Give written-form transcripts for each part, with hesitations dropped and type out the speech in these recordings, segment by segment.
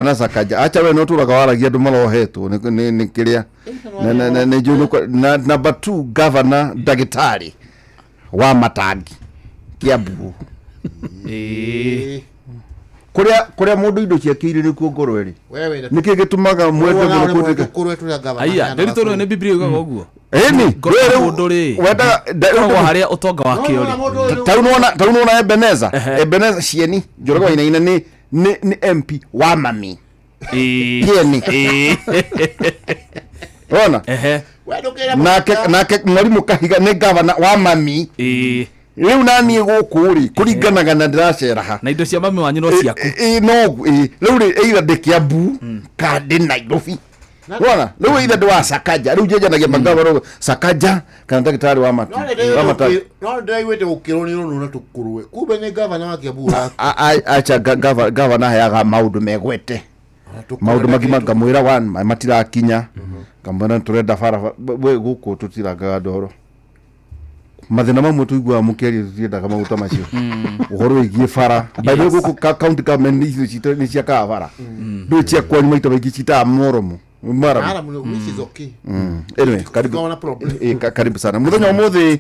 Na Sakaja, acha we no tũraga waragia andũ marohetwo nĩ kĩrĩa nĩ njũĩ na number 2, governor ndagĩtarĩ wa Matangi, Kiambu. Kũrĩa mũndũ indo ciake irĩ nĩkuo ngoro ĩrĩ. Wewe Nĩkĩ gĩtũmaga mwende mũno kũndĩka? Kũrwe tũrĩa gavana. Aya, ndĩritũ nĩ Biblia yugaga ũguo. Ĩni. Ngoro ya mũndũ rĩ, Wendaga ĩkoragwo harĩa ũtonga wake ũrĩ. Tau nona Ebeneza, Ebeneza Cieni Njoroge Wainaina nĩ MP wa mami. Kieni. Ona nake mwarimũ Kahiga nĩ gavana wa mami. Rĩu naniĩ gũkũ rĩ, kũringanaga na ndĩracera ha. Na indo cia mami wanyu no ciaku. Ĩ, no ĩ, rĩu rĩ, either ndĩ Kiambu ka ndĩ Nairobi. Wona rĩu either ndĩ wa Sakaja, rĩu njenjanagia magavana ũguo, Sakaja kana ndagĩtarĩ wa matu wa Matangi. No ndĩraiguĩte gũkĩrwo nĩ rũnũ na tũkũrwe, kumbe nĩ gavana wa Kiambu ũraku. Acha, gavana aheaga maũndũ megwete, maũndũ magima. Ngamwĩra one matirakinya, ngamwĩra tũrenda barabara. We gũkũ tũtirangaga ndoro, mathĩna mamwe tũiguaga mũkĩaria, tũtiendaga maguta macio, ũhoro wĩgiĩ bara. By the way, gũkũ county government icio citũ nĩ ciakaga bara, ndũĩ cia kwanyu maita maingĩ citaga moromo maramu. Maramu, which is okay. Anyway, karibu. Tukaona problem. Karibu sana muthenya ũmũthĩ.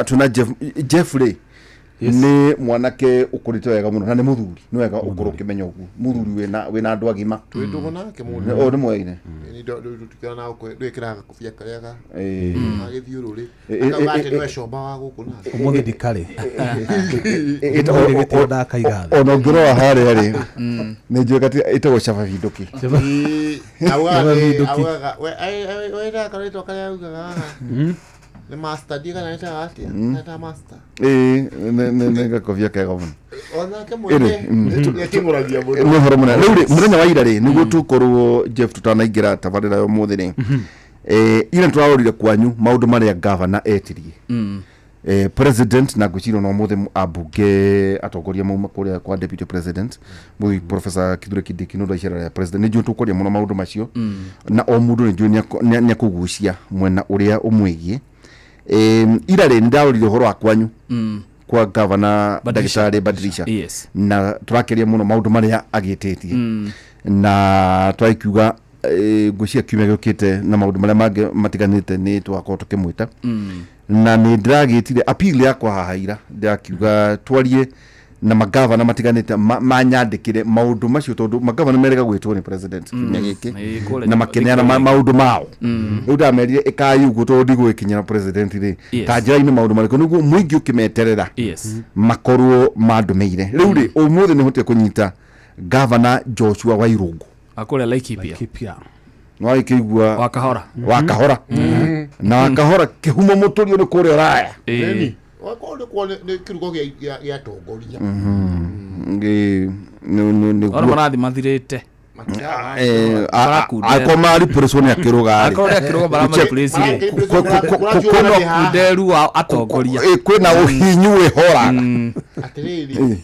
Twĩna Jeff, Jeffrey nĩ mwanake ũkũrĩte wega mũno na nĩ mũthuri, nĩ wega ũkorwo ũkĩmenya ũguo, mũthuri wĩna andũ agima. Twĩ ndũgũ nake mũndũ. O nĩ mwaine. Tũtikĩra na ndwĩkĩraga gakobia karĩa ga gagĩthiũrũrĩ, akauga atĩ nĩwe comba wa gũkũ nake. Ũmũthĩ ndikarĩ. Ũmũthĩ gĩtĩo ndakaiga thĩ. Ona ũngĩrora harĩa rĩ, nĩ njũĩ kati ĩtagwo cababindũki. Ĩĩ, augaga Chaba nĩ- Binduki. Augaga we we karĩtwa karĩa augaga nĩ master, ndiĩ kana ĩtaga atĩa, ĩtaga master. Ĩĩ, nĩ gakobia kega mũno. Onake mwene nĩakĩng'ũragia mũno. Nĩ ũhoro mũnene. Rĩu rĩ, mũthenya wa ira rĩ, nĩguo tũkorwo Jeff tũtanaingĩra tabarĩra ya ũmũthĩ rĩ, ira nĩtũrarorire kwanyu maũndũ marĩa gavana etirie president, na ngwĩciria ona ũmũthĩ ambunge atongoria mauma kũrĩa kwa deputy president mũthuri Professor Kithure Kindiki nĩ ũndũ wa icera rĩa president. Nĩ njũĩ tũkwaria mũno maũndũ macio, na o mũndũ nĩ njũĩ nĩakũgucia mwena ũrĩa ũmwĩgiĩ. Ira rĩ, nĩndarorire ũhoro wa kwanyu kwa gavana Badilisha. Ndagĩtarĩ Badilisha. Na tũrakĩria mũno maũndũ marĩa agĩtĩtie, na tũrakiuga ngwĩciria kiumia gĩũkĩte na maũndũ marĩa mangĩ matiganĩte nĩ tũgakorwo tũkĩmwĩta. Na nĩ ndĩragĩtire appeal yakwa haha ira, ndĩrakiuga twarie na magavana matiganĩte manyandĩkĩre maũndũ macio, tondũ magavana merega gwĩtwo nĩ president kiumia gĩkĩ Kũrĩa na makĩneana maũndũ mao. Rĩu ndamerire ĩkai ũguo, tondũ ndigũgĩkinyĩra president rĩ, ta njĩra-inĩ maũndũ marĩkũ nĩguo mũingĩ ũkĩmeterera makorwo mandũmĩire. Rĩu rĩ, ũmũthĩ nĩ hotire kũnyita Gavana Joshua Wairũngũ. Akũrĩa Laikipia. Laikipia. Nĩwagĩkĩigua. Wa Kahora. Wa Kahora, na wa Kahora kĩhumo mũtũrio nĩ kũrĩa ũraya. Nini? Kũu nĩkuo nĩ kĩrugo gĩa atongoria. Ona Nĩguo. marathi mathirĩte. Marakundera. Akorwo maripũrĩcwo nĩ akĩrũga rĩ. Akorwo nĩ akĩrũga maramaripũrĩcire. Kwĩna Kunderu wa atongoria. Kwĩna ũhinyu wĩhoraga. Atĩrĩrĩ,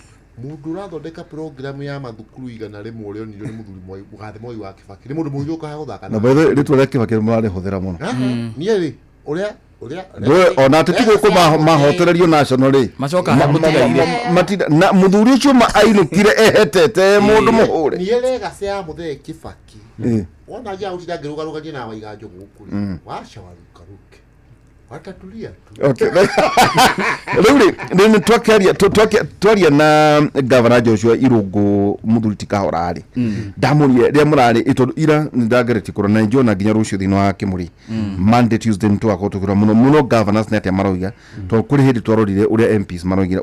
mũndũ ũrathondeka programu ya mathukuru 100 ũrĩa onirio nĩ mũthuri Mũgathe Moi wa Kibaki nĩ mũndũ mũhithũ ũkaga gũthaka. Na by the way, rĩtwa rĩa Kibaki nĩ mũrarĩhũthĩra mũno. Niĩ rĩ, ũrĩa ũrĩa Ndũĩ, ona ateti gũkũ mahotererio national rĩ, Macoka harĩa mũtigaire. Na mũthuri ũcio ainũkire ehetete mũndũ mũhũre. Niĩ legacy ya mũthee Kibaki wona ngia gũtinda ngĩrũgarũgania na Waiganjũ gũkũ rĩ, waca warukaruke watatulia tu. Okay. Rĩu rĩ, nĩ twakĩaria twaria na Gavana Joshua Irũngũ mũthuri ti Kahora rĩ, ndamũrie rĩrĩa mũrarĩ tondũ ira nĩ ndageretie kũrora na nĩnjona nginya rũciũ thĩinĩ wa Kĩmũrĩ, Monday, Tuesday, nĩ tũgakorwo tũkĩrora mũno mũno governors nĩ atĩa maroiga, tondũ kũrĩ hĩndĩ twarorire ũrĩa MPs maroigire.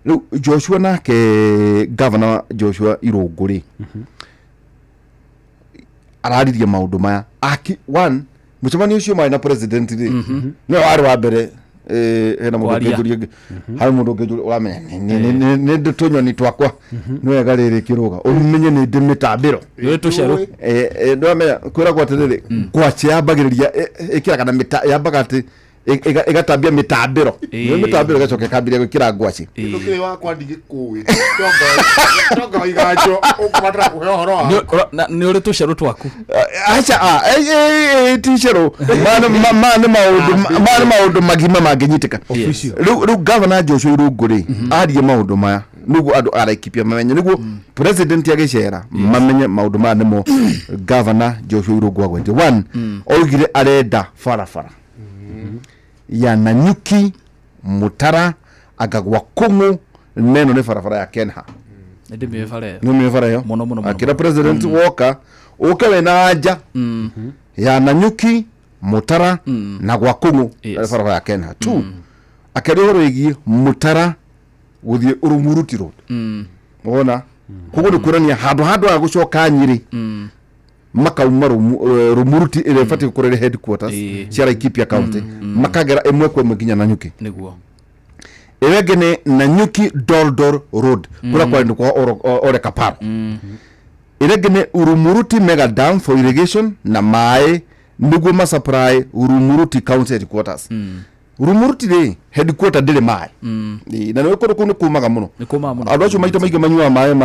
Rĩu Joshua nake, Gavana Joshua Irũngũ rĩ, araririe maũndũ maya aki one mũcemanio ũcio marĩ na president rĩ, nĩwe warĩ wa mbere. Hena mũndũ Kwaria. ũngĩnjũria harĩ mũndũ ũngĩnjũria, ũramenya nĩ ndĩ tũnyoni twakwa, nĩ wega rĩrĩ kĩrũga ũmenye nĩ ndĩ mĩtambĩro. Nĩ tũcerũ. Nĩwamenya kwĩragwo atĩrĩrĩ, ngwacĩ yambagĩrĩria ĩkĩraga na mĩta yambaga atĩ ĩgatambia mĩtambĩro. Nĩ mĩtambĩro ĩgacoka ĩkambĩrĩria gwĩkĩra ngwacĩ. Kĩndũ kĩrĩ wakwa ndigĩkũĩ tonga Waiganjũ ũkũbatara kũhe ũhoro wa Nĩ ũrĩ tũcerũ twaku. Aca, ti cerũ. Maya nĩ maũndũ magima mangĩnyitĩka. Official. Rĩu Gavana Joshua Irũngũ rĩ, arie maũndũ maya. Nĩguo andũ a Laikipia mamenye, nĩguo president agĩcera mamenye maũndũ maya nĩmo governor Joshua Irũngũ agwetire. One, oigire arenda barabara ya Nanyuki Mutara anga gwa Kũng'ũ, na ĩno nĩ barabara ya Kenha. Nĩ ndĩmĩũĩ bara ĩyo. Nĩ ũmĩũĩ bara ĩyo? Mũno, mũno, mũno. Akĩra president woka ũke wĩna anja ya Nanyuki Mutara na gwa Kũng'ũ. Barabara ya Kenha. Two, akĩaria ũhoro wĩgiĩ Mutara gũthiĩ Rumuruti Road. Wona koguo nĩ kuonania handũ handũ ha gũcoka Nyĩrĩ, makauma Rumuruti ĩrĩa ĩbatiĩ gũkorwo ĩrĩ headquarters cia Laikipia County, makagera ĩmwe kwa ĩmwe nginya Nanyuki. Ĩyo ĩngĩ nĩ Nanyuki Doldol Road, kũrĩa kwarĩ nĩ kwa Ore Kaparo. Ĩrĩa ĩngĩ nĩ Urumuruti Mega Dam for irrigation na maĩ nĩguo masupply Urumuruti County headquarters. Urumuruti rĩ, headquarter ndĩrĩ maĩ. Ĩĩ, na nĩ kũndũ kũu nĩ kũmaga mũno. Nĩ kũmaga mũno. Andũ acio maita maingĩ manyuaga maĩ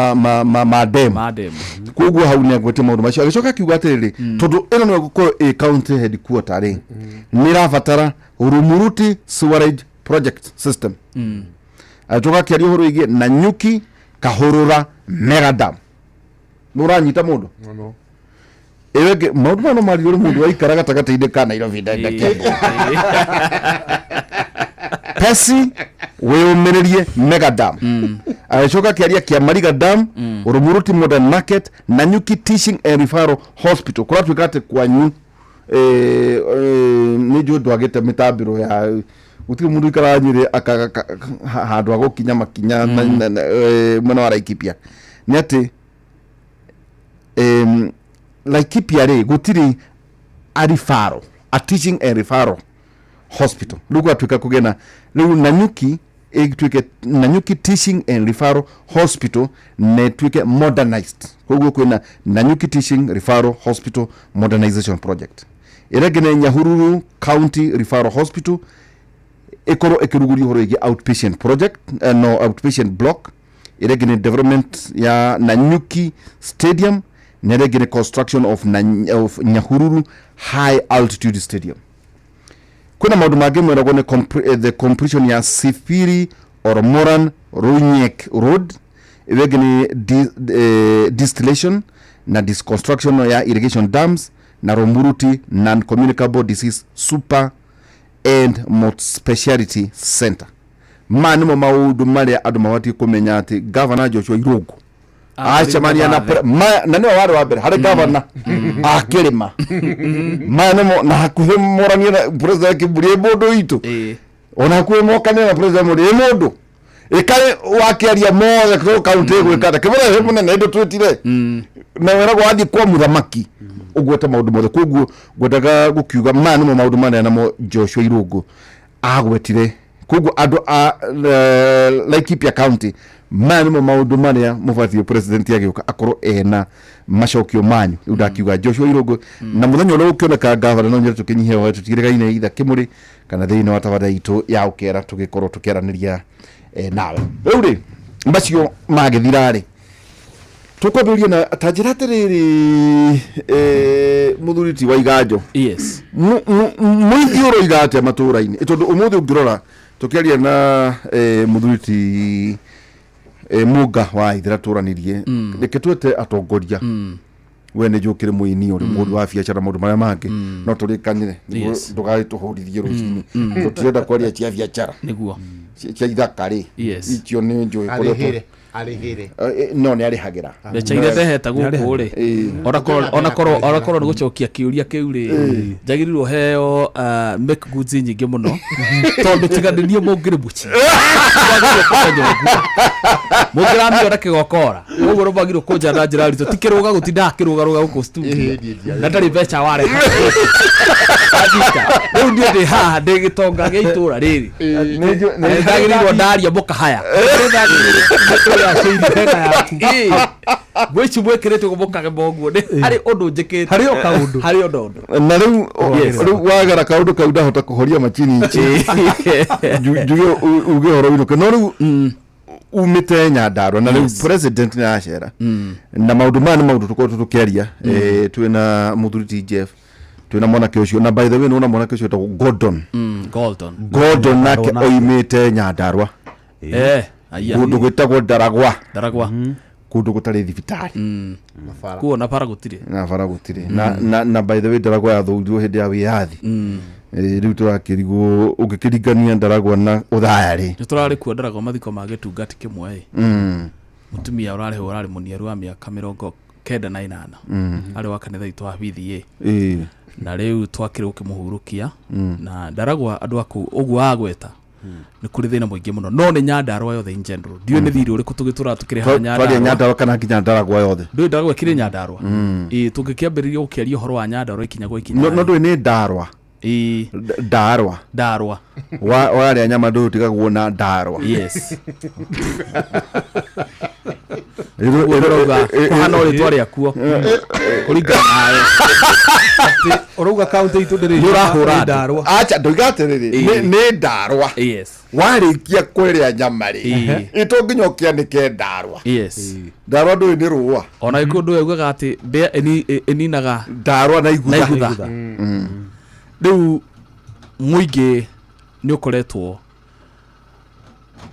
ma dam. Ma dam. Koguo hau nĩ agwetie maũndũ macio, agĩcoka akiuga atĩrĩrĩ, tondũ ĩno nĩyo gũkorwo ĩ county headquarter rĩ, nĩ ĩrabatara Urumuruti sewerage project system. Agĩcoka akĩaria ũhoro wĩgiĩ Nanyuki Kahũrũra Mega Dam. Nĩ ũranyita mũndũ? Mũno. Ĩyo ĩngĩ, maũndũ maya no maririo nĩ mũndũ waikara gatagatĩ-inĩ ka Nairobi na Kiambu. Pesi wĩyũmĩrĩrie Mega Dam. Agĩcoka akĩaria Kĩamariga Dam, Urumuruti Modern Market, Nanyuki Teaching and Referral Hospital. Kũratuĩka atĩ kwanyu nĩ njũĩ ndwagĩte mĩtambĩro ya gũtirĩ mũndũ ikaraga Nyĩrĩ akaga handũ ha gũkinya makinya mwena wa Laikipia. Nĩ atĩ Laikipia rĩ, gũtirĩ a referral, a teaching and referral hospital. Rĩu gwatuĩka kũgĩa na rĩu Nanyuki ĩtuĩke Nanyuki Teaching and Referral Hospital na ĩtuĩke modernized. Koguo kwĩna Nanyuki Teaching Referral Hospital Modernization Project. Ĩrĩa ĩngĩ nĩ Nyahururu County Referral Hospital ĩkorwo ĩkĩrugũria ũhoro wĩgiĩ outpatient project, no outpatient block. Ĩrĩa ĩngĩ nĩ development ya Nanyuki Stadium, na ĩrĩa ĩngĩ nĩ construction of Nyahururu High Altitude Stadium. Kwĩna maũndũ mangĩ meragwo nĩ the completion ya Sipiri Oromoran Runyek Road. Ĩyo ĩngĩ nĩ distillation na disconstruction ya irrigation dams na Rumuruti Non-Communicable Disease Super and Multi-Speciality Center. Maya nĩmo maũndũ marĩa andũ mabatiĩ kũmenya atĩ Governor Joshua Irũngũ acemania na na nĩwe warĩ wa mbere harĩ governor akĩrĩma maya nĩmo, na hakuhĩ moranie na president Kiburi ĩ mũndũ witũ. Ona hakuhĩ mokanie na president Mũrĩ ĩ mũndũ ĩkarĩ wakĩaria mothe kũ kaunti ĩgwĩka atĩa kĩmũra ĩ mũnene ĩndũ twĩtire na weragwo wathiĩ kwa mũthamaki ũgwete maũndũ mothe. Koguo ngwendaga gũkiuga maya nĩmo maũndũ marĩa namo Joshua Irũngũ agwetire. Koguo andũ a Laikipia County, maya nĩmo maũndũ marĩa mũbatiĩ president agĩũka akorwo ena macokio manyu. Rĩu ndakiuga Joshua Irũngũ na mũthenya ũrĩa ũkĩoneka gavana, no nyende tũkĩnyihie ũhoro tũtigĩrĩgaine itha kĩmũrĩ kana thĩinĩ wa tabarĩra itũ ya ũkera tũgĩkorwo tũkĩaranĩria nawe. Rĩu rĩ, macio magĩthira rĩ, tũkwambĩrĩria na ta njĩra atĩrĩrĩ, mũthuri ti wa Iganjo. Yes. Mũingĩ ũroiga atĩa matũũra-inĩ? Tondũ ũmũthĩ ũngĩrora tũkĩaria na mũthuri ti Mũnga wa Ithira tũranirie, reke twete atongoria. We nĩ njũkĩrĩ mũini ũrĩ mũndũ wa biacara, maũndũ marĩa mangĩ no tũrĩkanĩre nĩguo ndũgagĩtũhũrithie rũcinĩ. Tũtirenda kwaria cia biacara cia ithaka rĩ. Icio nĩ njũĩ kũrĩa Arĩhĩre, arĩhĩre. No nĩ arĩhagĩra. Mbeca iria ndehete gũkũ rĩ, onakorwo nĩ gũcokia kĩũria kĩu rĩ, njagĩrĩirwo heo make goods nyingĩ mũno, tondũ tiga nĩ niĩ mũngĩrĩ mũci mũngĩramĩona kĩgokora ũguo nĩ mwagĩrĩirwo kũnja na njĩra ritũ, ti kĩrũga gũtindaga kĩrũgarũga gũkũ studio na ndarĩ mbeca wareha. Anyita. Rĩu niĩ ndĩ haha ndĩ gĩtonga gĩa itũra rĩrĩ. Ndagĩrĩirwo ndaria mũkahaya ngwĩci mwĩkĩrĩte ũguo mũkagema ũguo nĩ harĩ ũndũ njĩkĩte. Harĩ o kaũndũ. Harĩ ũndũ ũndũ. Na rĩu rĩu wagera kaũndũ kau ndahota kũhoria macini ici njuge uge ũhoro wĩinũke, no rĩu umĩte Nyandarua na rĩu president nĩ aracera na maũndũ maya nĩ maũndũ tũkoretwo tũkĩaria. Twĩna mũthuri ti Jeff, twĩna mwanake ũcio, na by the way nĩwona mwanake ũcio wĩtagwo Gordon. Gordon. Gordon nake Nyandarua nake. Oimĩte Nyandarua. Aya. Kũndũ gwĩtagwo Ndaragwa. Ndaragwa. Kũndũ gũtarĩ thibitarĩ. Mabara. Kuo na bara gũtirĩ. Na bara gũtirĩ. Na by the way, Ndaragwa yathũrirwo hĩndĩ ya wĩyathi. Rĩu tũrakĩrigwo ũngĩkĩringania Ndaragwa na Ũthaya rĩ. Nĩ tũrarĩ kuo Ndaragwa mathiko ma gĩtungati kĩmwe ĩ. Mũtumia ũrarĩ ho ũrarĩ mũniaru wa mĩaka 98. Arĩ wa kanitha witũ wa PDA. Na rĩu twakĩrĩ gũkĩmũhurũkia. Na Ndaragwa andũ a kũu ũguo agweta. Nĩ kũrĩ thĩna mũingĩ mũno, no nĩ Nyandarũa yothe in general. Ndiũĩ nĩ thirĩ ũrĩkũ tũgĩtũraga tũkĩrĩhaga. Twaria. Nyandarũa. Nyandarũa kana nginya Ndaragwa yothe? Ndũĩ Ndaragwa ĩkĩrĩ Nyandarũa. Ĩĩ, tũngĩkĩambĩrĩria gũkĩaria ũhoro wa Nyandarũa ikinya gwa ikinya. No ndũĩ nĩ ndarwa. Ĩĩ. Ndarwa. Ndarwa. Warĩa nyama ndũĩ ũtigagwo na ndarwa. Yes. Ũguo ndĩrauga kũhana o rĩtwa rĩakuo kũringana nawe. Atĩ ũrauga kaunti itũ ndĩrĩ. Nĩ ũrahũra andũ. Ndarwa. Acha, ndoiga atĩrĩrĩ, nĩ ndarwa. Warĩkia kũrĩa nyama rĩ, ĩto nginya ũkĩanĩke ndarwa. Ndarwa ndũĩ nĩ rũa. Ona gĩkũyũ ndũĩ augaga atĩ mbĩa ĩninaga ndarwa na na igutha. Igutha. Rĩu mũingĩ nĩ ũkoretwo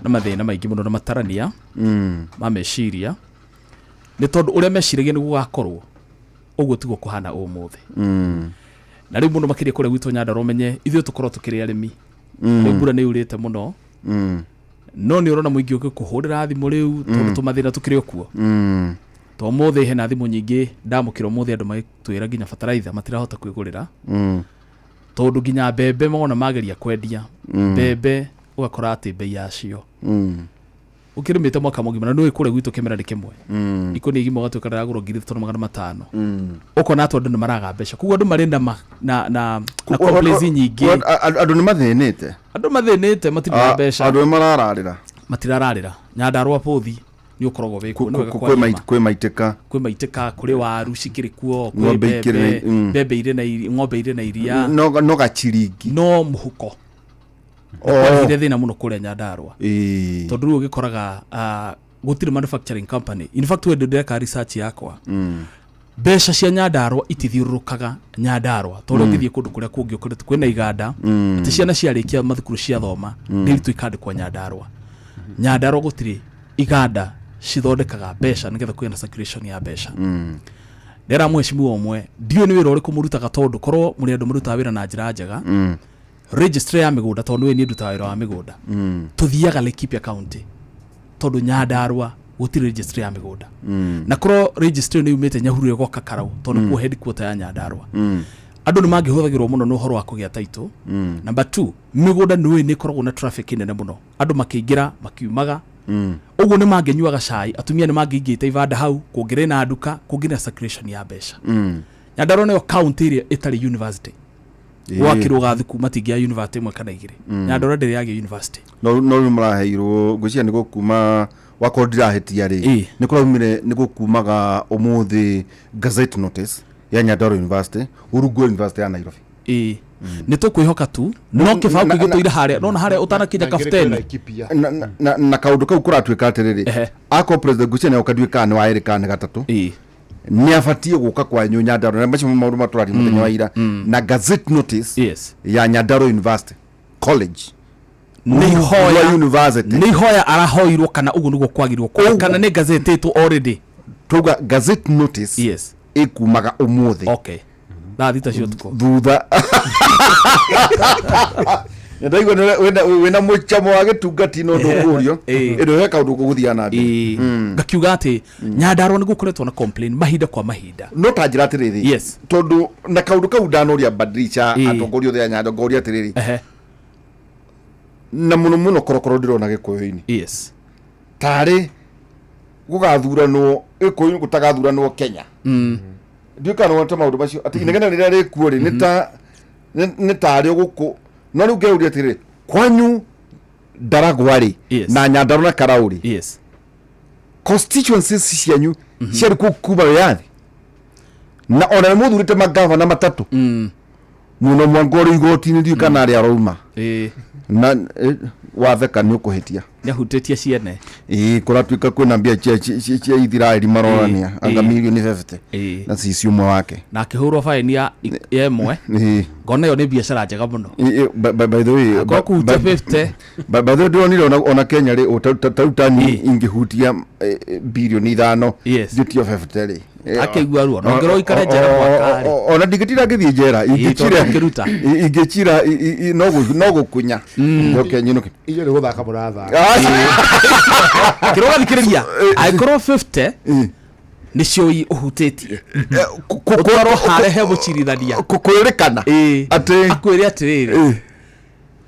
na mathĩna maingĩ mũno na matarania ma meciria, nĩ tondũ ũrĩa meciragia nĩ gũgakorwo ũguo tiguo kũhana ũmũthĩ. Na rĩu mũno makĩria kũrĩa gwitũ Nyandarũa, ũmenye ithuĩ tũkorwo tũkĩrĩ arĩmi. Rĩu mbura nĩ yurĩte mũno, no nĩ ũrona mũingĩ ũgĩkũhũrĩra thimũ rĩu tondũ tũmathĩna tũkĩrĩ o kuo. To ũmũthĩ hena thimũ nyingĩ ndamũkĩra ũmũthĩ, andũ magĩtwĩra nginya bataraitha matirahota kwĩgũrĩra, tondũ nginya mbembe mona mageria kwendia mbembe ũgakora atĩ mbei yacio ũkĩrĩmĩte mwaka mũgima, na nĩũĩ kũrĩa gwitũ kĩmera nĩ kĩmwe, ikũnia igima ũgatuĩka rĩragũrwo 3500, ũkona atĩ andũ nĩ maraga mbeca. Koguo andũ marĩ na na complaints nyingĩ. Andũ nĩ mathĩnĩte. Andũ mathĩnĩte, matirĩ na mbeca. Andũ nĩ marararĩra. Matirararĩra. Nyandarũa bũthi nĩ ũkoragwo wĩ kuo, nĩ wega kwaria ma. Kwĩ maitĩka. Kwĩ maitĩka, kũrĩ waru cikĩrĩ kuo, kwĩ Ng'ombe ikĩrĩ mbembe, mbembe irĩ na ng'ombe irĩ na iria. No gachiringi. No mũhuko. Kwarehire thĩna mũno kũrĩa Nyandarũa, tondũ rĩu ũgĩkoraga gũtirĩ manufacturing company. In fact, we ndĩreka research yakwa, mbeca cia Nyandarũa itithiũrũrũkaga Nyandarũa tondũ ũngĩthiĩ kũndũ kũrĩa kũngĩ ũkoretwo kwĩna iganda, atĩ ciana ciarĩkia mathukuru ciathoma ndĩritũ ikandĩkwo Nyandarũa. Nyandarũa gũtirĩ iganda cithondekaga mbeca nĩgetha kũgĩe na circulation ya mbeca. Ndera mheshimiwa ũmwe, ndiũĩ nĩ wĩra ũrĩkũ mũrutaga, tondũ korwo mũrĩ andũ mũrutaga wĩra na njĩra njega, registry ya mĩgũnda, tondũ nĩwe niĩ ndutaga wĩra wa mĩgũnda, tũthiaga Laikipia County tondũ Nyandarũa gũtirĩ registry ya mĩgũnda. Na korwo registry nĩ yumĩte Nyahururu ĩgoka Karau, tondũ kuo headquarter ya Nyandarũa, andũ nĩ mangĩhũthagĩrwo mũno nĩ ũhoro wa kũgĩa title. Number two, mĩgũnda nĩũĩ nĩ ĩkoragwo na traffic nene mũno, andũ makĩingĩra makiumaga, ũguo nĩ mangĩnyuaga cai, atumia nĩ mangĩingĩte ibanda hau, kũngĩrĩ na nduka, kũngĩrĩ na circulation ya mbeca. Nyandarũa nĩyo county ĩrĩa ĩtarĩ university. Gwakĩrwo gathuku matingĩa university ĩmwe kana igĩrĩ. Nyandarũa ndĩrĩ yagĩa university. No rĩu maraheirwo, ngwĩciria nĩ gũkuma, wakorwo ndirahĩtia rĩ, nĩ kũraumire nĩ gũkumaga ũmũthĩ gazette notice ya Nyandarua University, Urungu University ya Nairobi. Ĩĩ, nĩ tũkwĩhoka tu, no kĩbaũ kĩngĩ tũire harĩa nona harĩa ũtanakinya kabuteni. Laikipia. Na kaũndũ kau kũratuĩka atĩrĩrĩ, akorwo president ngwĩciria nĩ oka, ndiũĩ kana nĩ wa ĩrĩ kana nĩ gatatũ, nĩ abatiĩ gũka kwanyu Nyandarua, na macio maũndũ matũraria mũthenya wa ira na gazette notice ya Nyandarua University College. Nĩ ihoya. Rwa University. Nĩ ihoya arahoirwo kana ũguo nĩguo kwagĩrĩirwo Ũguo. kana nĩ gazetĩtwo already? Tuga gazette notice ĩkumaga ũmũthĩ. Okay, thaa 6 cia ũtukũ. Thutha ndaigua wĩna mũcamo wa gĩtungati, no ndũkũrio ĩndĩ he kaũndũ gũgũthiaga na mbere. Ĩĩ. Ngakiuga atĩ Nyandarũa nĩ gũkoretwo na complain mahinda kwa mahinda. No ta njĩra atĩrĩrĩ, tondũ na kaũndũ kau ndanoria badilisha atongoria othe a Nyandarũa, ngoria atĩrĩrĩ, na mũno mũno korokoro ndĩrona gĩkũyũ-inĩ tarĩ gũgathuranwo gĩkũyũ gũtagathuranwo Kenya. Ndiũĩ kana nĩwonete maũndũ macio atĩ inegene rĩrĩa rĩkuo rĩ, nĩ ta nĩ tarĩ gũkũ. No rĩu ngeuria atĩrĩrĩ, kwanyu Ndaragwa rĩ, na Nyandarua na Karau rĩ, constituencies cianyu ciarĩ kũ kuma wĩyathi, na ona nĩ mũthurĩte magavana matatũ mũno, mwangoro igoti-inĩ, ndiũĩ kana arĩa arauma. Na watheka nĩ ũkũhĩtia. Nĩ ahutĩtie ciene. Ĩĩ, kũratuĩka kwĩna mbia cia Ithiraeli maronania anga mirioni 50 na cici ũmwe wake. Na akĩhũrwo baĩni ya ĩmwe. Ngona ĩyo nĩ biacara njega mũno. Ĩĩ, by the way, Akorwo kũhutia 50. By the way, ndĩronire ona Kenya rĩ, ta rĩu ta niĩ ingĩhutia birioni 5 njĩtio 50 rĩ. Akĩigua ruo. Na ũngĩrwo ũikare njera mwaka rĩ. Ona ndingĩtira ngĩthiĩ njera, Ĩĩ, tondũ ũngĩruta. Ingĩchira, no gũkunya. Njoke nyinũke. Inyuĩ nĩ gũthaka mũrathaka. Kĩrũga thikĩrĩria. Angĩkorwo 50 nĩcio ũhutĩtie. Ũtwarwo harĩa he mũcirithania. Kwĩrĩkana. Atĩ akwĩre atĩrĩrĩ.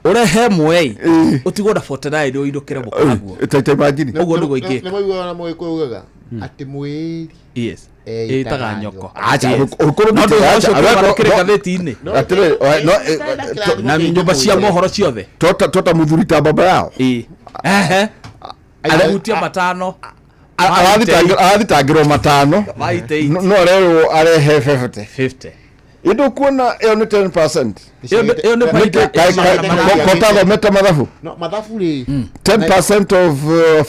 Ũrehe ĩmwe ĩ, ũtigwo na 49 ũinũkĩre mũkaguo. Ta imagine. Ũguo nĩguo ingĩka. Nĩ maiguaga na mũgĩkũyũ ugaga atĩ mwĩri Yes. Ĩtaga nyoko. Acha, Yes. ũkorwo No ndũrĩ- ndũhoro ũcio acha, ũkorwo no- ũkĩrĩ ngathĩti-inĩ. Atĩrĩ, no, Na nyũmba cia mohoro ciothe. Tota mũthuri ta baba yao. Ĩĩ. Ehe. Ahutia matano. Arathitangĩrwo matano. Maite eight. No arerwo arehe 50. 50. Ĩndũ kuona ĩyo nĩ 10%. Ĩyo nĩ baita Kotathomete mathabu. No, mathabu rĩ. 10% of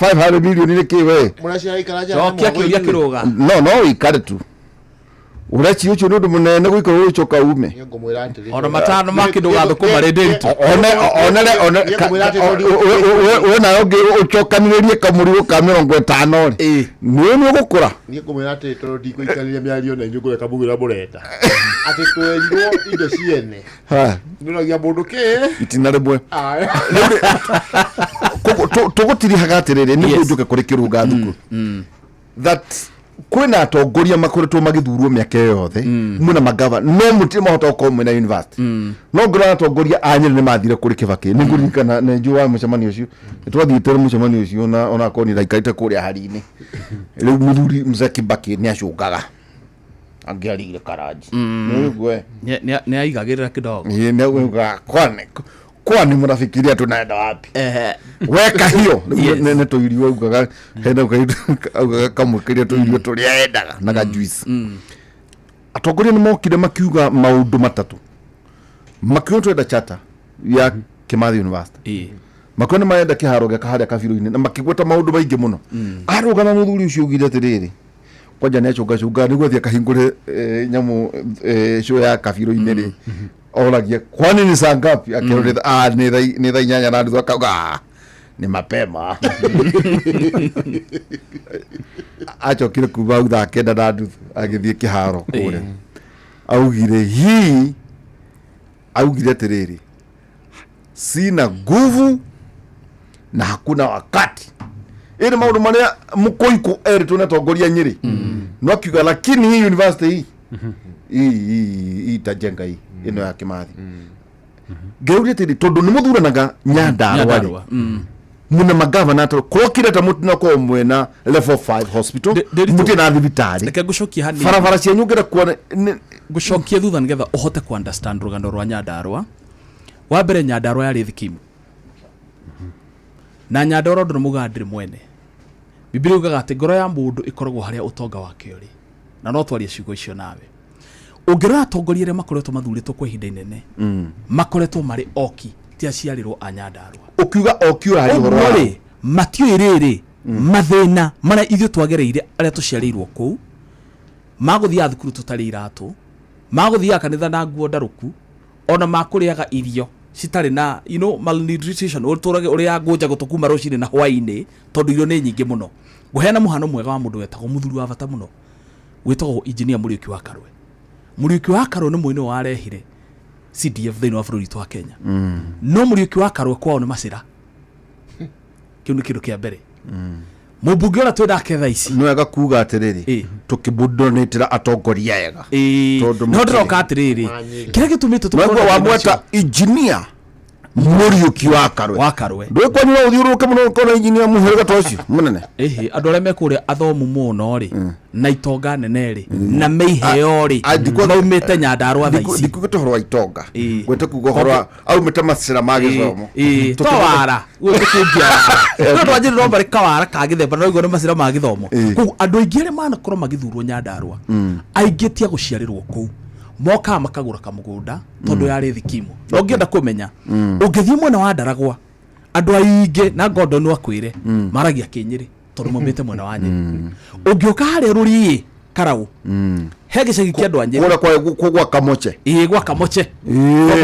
500 million nĩ kĩ we? Mũracia ikara njera Cokia kĩũria kĩrũga. No, no ũikare tu. Ũreci ũcio nĩ ũndũ mũnene gũikara ũgĩcoka ume. Niĩ ngũmwĩra atĩrĩ. Ona matano ma kĩndũ ga thũkũma rĩ ndĩritũ. One, one, Niĩ ngũmwĩra atĩrĩ, we nawe ũngĩ ũcokanĩrĩrie kamũrigo ka 50 rĩ. Nĩ nĩ ũgũkũra. Niĩ ngũmwĩra atĩrĩ, tondũ ndikũikarĩria mĩario na inyuĩ ngũreka muge ũrĩa mũrenda. Atĩ twerirwo indo ciene. Ha. Nĩũragia mũndũ kĩ? Itina rĩmwe. Aya. Koguo tũgũtirihaga atĩrĩrĩ, nĩguo Yes. njũke kũrĩ kĩrũga thukuru. That kwĩna atongoria makoretwo magĩthurwo mĩaka ĩyo yothe, mwĩna magava, no mũtirĩ mahota gũkorwo mwĩna university. No ngĩrora atongoria a Nyĩrĩ nĩ mathire kũrĩ Kĩbakĩ. Nĩ ngũririkana nĩ njũĩ wa mũcemanio ũcio. Nĩ twathiĩte mũcemanio ũcio na onakorwo niĩ ndaikarĩte kũrĩa hari-inĩ. Rĩu mũthuri Mzee Kibaki nĩ acũngaga. Angĩarĩire karanji. Nĩ ũguo we? Nĩ aigagĩrĩra kidogo. Ĩĩ, nĩ augaga, kwani mũrafikiria tunaenda wapi? Weka hiyo. Yes. Nĩ tũirio augaga, hena augaga kamwe kĩrĩa tũirio tũrĩa endaga na ga juice. Atongoria nĩ mokire makiuga maũndũ matatũ. Makiuga twenda charter ya Kimathi University. Makiuga nĩ marenda kĩharo gĩa harĩa kabirũ-inĩ na makĩgweta maũndũ maingĩ mũno. Arũgama mũthuri ũcio augire atĩrĩrĩ, kwanja nĩ acũngacũngaga nĩguo athiĩ akahingũre nyamũ show ya kabirũ-inĩ rĩ. Oragia kwani ni saa ngapi? Akĩrwo nĩ thaa inyanya na nuthu, akauga, ni mapema. Acokire kuma hau thaa kenda na nuthu agĩthiĩ kĩharo kũrĩa. Augire hii, augire atĩrĩrĩ, sina nguvu na hakuna wakati. Ĩĩ nĩ maũndũ marĩa mũkũikũ erĩtwo nĩ atongoria Nyĩrĩ. No akiuga lakini hii university hii, hii, hii, hii itajenga hii, ĩno ya Kimathi. Ngĩũria atĩrĩ, tondũ nĩ mũthuranaga Nyandarua rĩ, Nyandarua. Mwĩna magavana atũ, kũrokire ta mũtinakorwo mwĩna level 5 hospital, Ndĩritũ. mũtirĩ na thibitarĩ. Reke ngũcokie hanini. Barabara cianyu ngĩenda kuona nĩ- Ngũcokie thutha nĩgetha ũhote ku understand rũgano rwa Nyandarua. Wa mbere Nyandarua yarĩ thikimu. Na Nyandarua ũndũ nĩ mugaga ndĩrĩ mwene. Bibilia yugaga atĩ ngoro ya mũndũ ĩkoragwo harĩa ũtonga wake ũrĩ. Na no twarie ciugo icio nawe. Ũngĩrora atongoria arĩa makoretwo mathurĩtwo kwa ihinda inene, makoretwo marĩ oki, ti aciarĩrwo a Nyandarua. Ũkiuga oki ũraria ũhoro Ũguo wa rĩ, matiũĩ rĩrĩ, mathĩna marĩa ithuĩ twagereire arĩa tũciarĩirwo kũu, magũthiaga thukuru tũtarĩ iratũ, magũthiaga kanitha na nguo ndarũku, ona makũrĩaga irio citarĩ na, you know, malnutrition, ũtũrage ũrĩaga ngũnja gũtũ kuma rũcinĩ na hwaĩ-inĩ, tondũ irio nĩ nyingĩ mũno. Ngũheana mũhano mwega wa mũndũ wetagwo mũthuri wa bata mũno, wĩtagwo Engineer Mũriũki wa Karwe. Mũriũki wa Karwe nĩ mũini warehire CDF thĩinĩ wa bũrũri witũ wa Kenya. No Mũriũki wa Karwe kwao nĩ macĩra. Kĩu nĩ kĩndũ kĩa mbere. Mũmbunge ũrĩa twĩ nake thaa ici. Nĩ wega kuga atĩrĩrĩ, tũkĩmũdonatĩra atongoria ega. Tondũ No mũtirĩ. ndĩroka atĩrĩrĩ, kĩrĩa gĩtũmĩte tũkorwo Mwaigua na thĩna wamweta ũcio? engineer Mũriũki wa Karwe. Wa Karwe. Ndũĩ kwanyu no ũthiũrũrũke mũno ũkona engineer mũhĩrĩga ta ũcio mũnene. Ĩhĩ, andũ arĩa me kũrĩa athomu mũno rĩ, na itonga nene rĩ, na me iheo rĩ, maumĩte Nyandarua thaa ici. Ndikugĩte ũhoro wa itonga. Ĩĩ. Ngwĩte kuga ũhoro wa aumĩte macĩra ma gĩthomo. Ĩĩ, to wara. Gũkũ tũkĩngia wara. No ndwanjĩrĩ no marĩ kawara ka gĩthemba, no igua nĩ macĩra ma gĩthomo. Koguo andũ aingĩ arĩa manakorwo magĩthurwo Nyandarua, aingĩ ti a gũciarĩrwo kũu. Mokaga makagũra kamũgũnda tondũ yarĩ thikimu. Na ũngĩenda kũmenya, ũngĩthiĩ mwena wa Ndaragwa, andũ aingĩ na Ngondo no akwĩre maragia Kĩnyĩrĩ tondũ maumĩte mwena wa Nyĩrĩ. Ũngĩũka harĩa Rũriĩ Karaũ, he gĩcagi kĩa andũ a Nyĩrĩ. Kũrĩa kwa Kamoche. Ĩĩ, gwa Kamoche.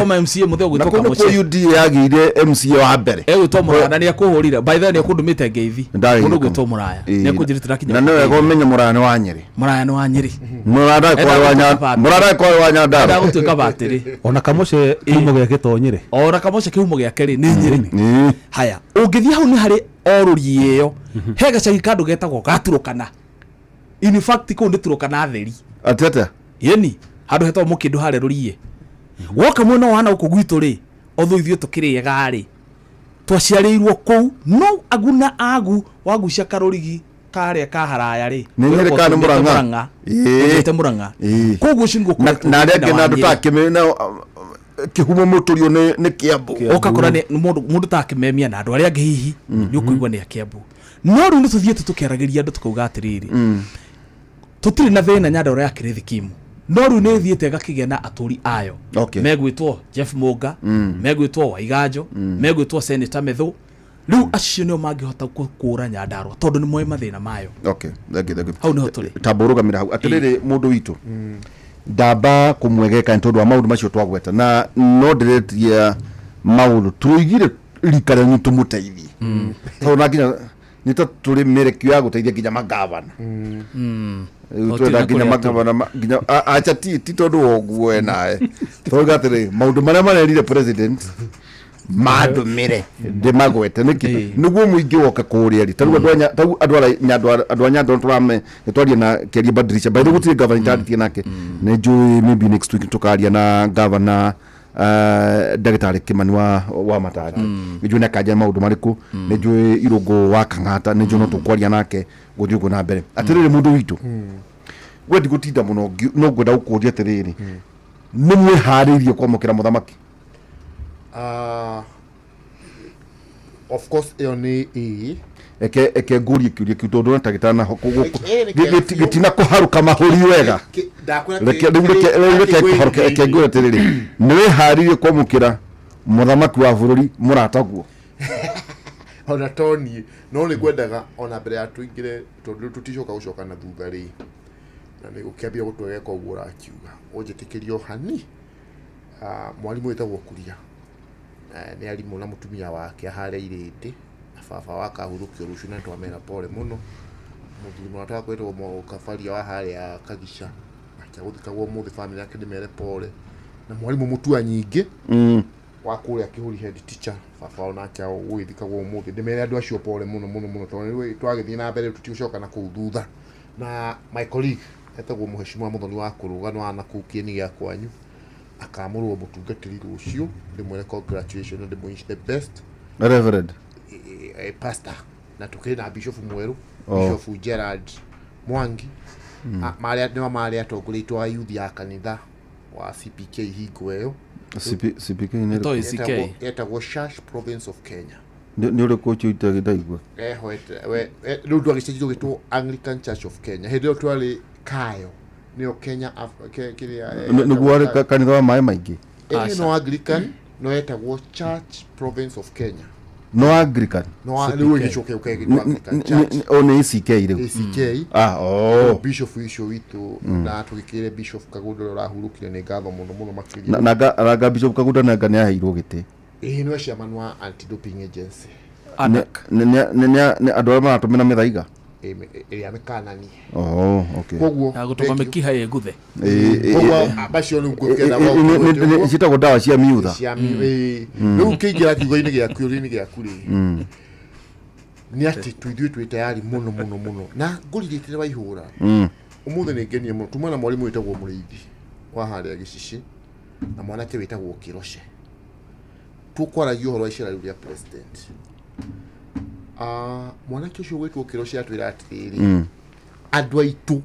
Kwa MCA mũthee Na ũgwĩtwo kũu nĩkuo Kamoche. UDA yagĩire MCA wa mbere. Egwĩtwo Mũraya na nĩekũhũrire, by the way, nĩekũndũmĩte ngeithi. Ndarĩ Mũndũ ũgwĩtwo Mũraya Ĩĩ. nĩekũnjĩrĩte ndakinya. Na nĩ wega ũmenye Mũraya nĩ wa Nyĩrĩ. Mũraya nĩ wa Nyĩrĩ. Mũraya ndarĩ kwa wa Enda Mũraya kwa wa Nyandarua. Ndagũtuĩka batĩrĩ. Ona Kamoche kiumo gĩake to Nyĩrĩ. Ona Kamoche kĩhumo gĩake rĩ nĩ Nyĩrĩ. Ĩĩ. Haya, ũngĩthiĩ hau nĩ harĩ o rũriĩ ĩyo, he gacagi kandũ getagwo gaturũkana. In fact kũu nĩ Turũkana theri. Atĩ atĩa? Yeni handũ hetagwo Mũkĩndũ harĩa rũriĩ. Woka mwena wa na gũkũ gwitũ rĩ, otho ithuĩ tũkĩrĩega rĩ, twaciarĩirwo kũu, no agu na agu wagucia karũrigi karĩa ka haraya rĩ, Nĩ Nyĩrĩ kana nĩ Mũrang'a? Ĩĩ. Ĩĩ. Mũrang'a. Ĩĩ. Koguo ũcio nĩguo Na ũkoretwo na arĩa thĩna angĩ wa na andũ Nyĩrĩ. ta Kĩmĩ na kĩhumo mũtũrio nĩ Kĩambu. Ũgakora nĩ mũndũ ta Kĩmemia na andũ arĩa angĩ hihi nĩ ũkũigua nĩ a Kĩambu. No rĩu nĩ tũthiĩte tũkĩaragĩria andũ tũkauga atĩrĩrĩ, tũtirĩ na thĩna Nyandarua ya kĩrĩ thikimu, no rĩu nĩ ĩthiĩte ĩgakĩgĩa na atũri ayo. Okay. Megwĩtwo Jeff Mũnga, megwĩtwo Waiganjo, megwĩtwo Senator Methu. Rĩu acio nĩo mangĩhota gũkũra Nyandarua tondũ nĩ moĩ mathĩna mayo. Okay, thank you, thank you. Hau nĩho tũrĩ. Tamba ũrũgamĩre hau. Atĩrĩrĩ, mũndũ witũ, ndamba kũmwegeka nĩ tondũ wa maũndũ macio twagweta, na no ndĩretia maũndũ tũroigire rika rĩanyu tũmũteithie, tondũ na nginya nĩ ta tũrĩ mĩrekio ya gũteithia nginya magavana. Rĩu Gũtirĩ twenda na nginya kũrĩa. magavana nginya acha ti tondũ wa ũguo we nawe tondũ atĩrĩ, maũndũ marĩa marerire president mandũmĩre ndĩmagwete nĩkĩ? Ĩĩ. Nĩguo mũingĩ woke kũrĩa rĩ, tarĩu andũ a tarĩu andũ a Nyandũa, andũ a Nyandarua tũrame nĩtwaria na Kĩarie Badirisha. By the way, gũtirĩ gavana itarĩtie nake. Nĩ njũĩ maybe next week tũkaria na gavana, ndagĩtarĩ Kĩmani wa Matanga. Nĩ njũĩ nĩakanjia maũndũ marĩkũ. Nĩ njũĩ Irũngũ wa Kang'ata, nĩ njũĩ no tũkwaria nake gũthiĩ ũguo na mbere. Atĩrĩrĩ, mũndũ witũ, we ndigũtinda mũno, no ngwenda gũkũria atĩrĩrĩ, nĩ mwĩharĩirie kwamũkĩra mũthamaki? Of course ĩyo nĩ ĩĩ. Eke ngũrie kĩũria kĩu tondũ ndona ta gĩtana Ĩĩ, nĩ kĩega biũ. gĩtina kũharũka mahũri wega. Ndakwĩra Reke rĩu reke rĩu reke kũharũke. Reke ngũre atĩrĩrĩ, nĩ wĩharĩirie kwamũkĩra mũthamaki wa bũrũri mũrataguo? Ona to niĩ, no nĩ ngwendaga ona mbere ya tũingĩre, tondũ rĩu tũticoka gũcoka na thutha rĩ, na nĩ gũkĩambia gũtwegeka ũguo ũrakiuga, ũnjĩtĩkĩrie o hani. Mwarimũ wĩtagwo Kuria, nĩ arimũ na mũtumia wake harĩa Irĩndĩ, na baba wa kahurũkio rũciũ, na twamera pole mũno. Mũthuri mũrata wakwa wĩtagwo Kabaria wa harĩa Kagica, nake agũthikagwo ũmũthĩ, family yake ndĩmere pole. Na mwarimũ Mũtua nyingĩ wa kũrĩa Kĩhũri, head teacher, baba wao nake gũgĩthikagwo ũmũthĩ, ndĩmere andũ acio pole mũno mũno mũno, tondũ rĩu twagĩthiĩ na mbere tũtigũcoka na kũu thutha. Na my colleague etagwo Mũheshimiwa Mũthoni wa Kũrũga, nĩ wa nakũu kĩeni gĩa kwanyu, akamũrwo mũtungatĩri rũciũ, ndĩmwĩre congratulations na ndĩmũ wish the best. Reverend? Pastor. Na tũkĩrĩ na bishop mwerũ, Oh. Bishop Gerard Mwangi. Marĩa nĩo marĩ atongoria aitũ a youth ya kanitha wa CPK hingo ĩyo. CPK nĩ To ũrĩkũ? ACK. Etagwo Church Province of Kenya. Nĩ ũrĩkũ ũcio itarĩ ndaigua? Ehoete rĩu twagĩcenjirio gĩtwo Anglican Church of Kenya. Hĩndĩ ĩyo twarĩ Kayo, nĩyo Kenya kĩrĩa, Nĩguo warĩ kanitha wa maĩ maingĩ? Ĩĩ, no Anglican, no etagwo Church Province of Kenya. No Anglican. No rĩu ĩgĩcoka ĩgĩũka ĩgĩtwo Anglican Church. O nĩ ACK rĩu? ACK. Ah, oh. Bishop ũcio witũ, na tũgĩkĩre Bishop Kagunda ũrĩa ũrahurũkire nĩ ngatho mũno mũno makĩria. Na Bishop Kagunda nanga nĩ aheirwo gĩtĩ? Ĩĩ, nĩwe chairman wa anti doping agency. ADAK. Nĩ andũ arĩa maratũmĩra mĩthaiga. Ĩrĩa mĩkananie. Oh, okay. Koguo Ya gũtũma thank you. mĩkiha ĩguthe. Ĩĩ, Koguo ĩĩ, macio rĩu ĩĩ, ngũkĩenda ciĩtagwo ndawa cia miutha. Cia ĩĩ. Rĩu kĩingĩra kiugo-inĩ gĩaku, kĩũria-inĩ gĩaku rĩ, nĩ atĩ ithuĩ twĩ tayari mũno mũno mũno, na ngũrirĩtĩre Waihũra. Ũmũthĩ nĩ ngenie mũno, tuma na mwarimũ wĩtagwo Mũrĩithi wa harĩa Gĩcici na mwanake wĩtagwo Kĩroce, tũkwaragia ũhoro wa icera rĩu rĩa president. Mwanake ũcio gwĩtwo Kĩroce atwĩra atĩrĩrĩ, andũ aitũ,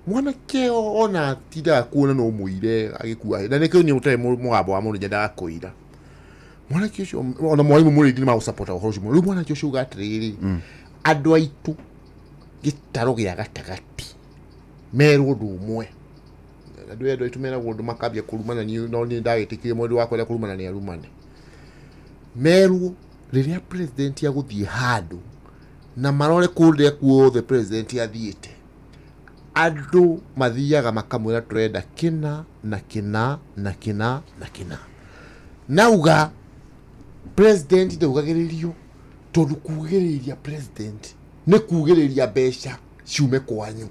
mwanake ona atindaga kuona no mũire agĩkua, na nĩkĩo niĩ ũtarĩ mũgambo wa mũndũ nyendaga kũira. Mwanake ũcio ona mwarimũ Mũrĩithi nĩ magũsapota ũhoro ũcio mũno. Rĩu mwanake ũcio uga atĩrĩrĩ, andũ aitũ gĩtaro gĩa gatagatĩ merwo ũndũ ũmwe. Andũ aya, andũ aitũ meragwo ũndũ makambia kũrumana. Niĩ no niĩ ndagĩtĩkire mũndũ wa kwenda kũrumana nĩ arumane. Merwo rĩrĩa president agũthiĩ handũ na marore kũrĩa kuothe president athiĩte, andũ mathiaga makamwĩra tũrenda kĩna na kĩna na kĩna na kĩna. Nauga president ndaugagĩrĩrio, tondũ kugĩrĩria president nĩ kugĩrĩria mbeca ciume kwanyu,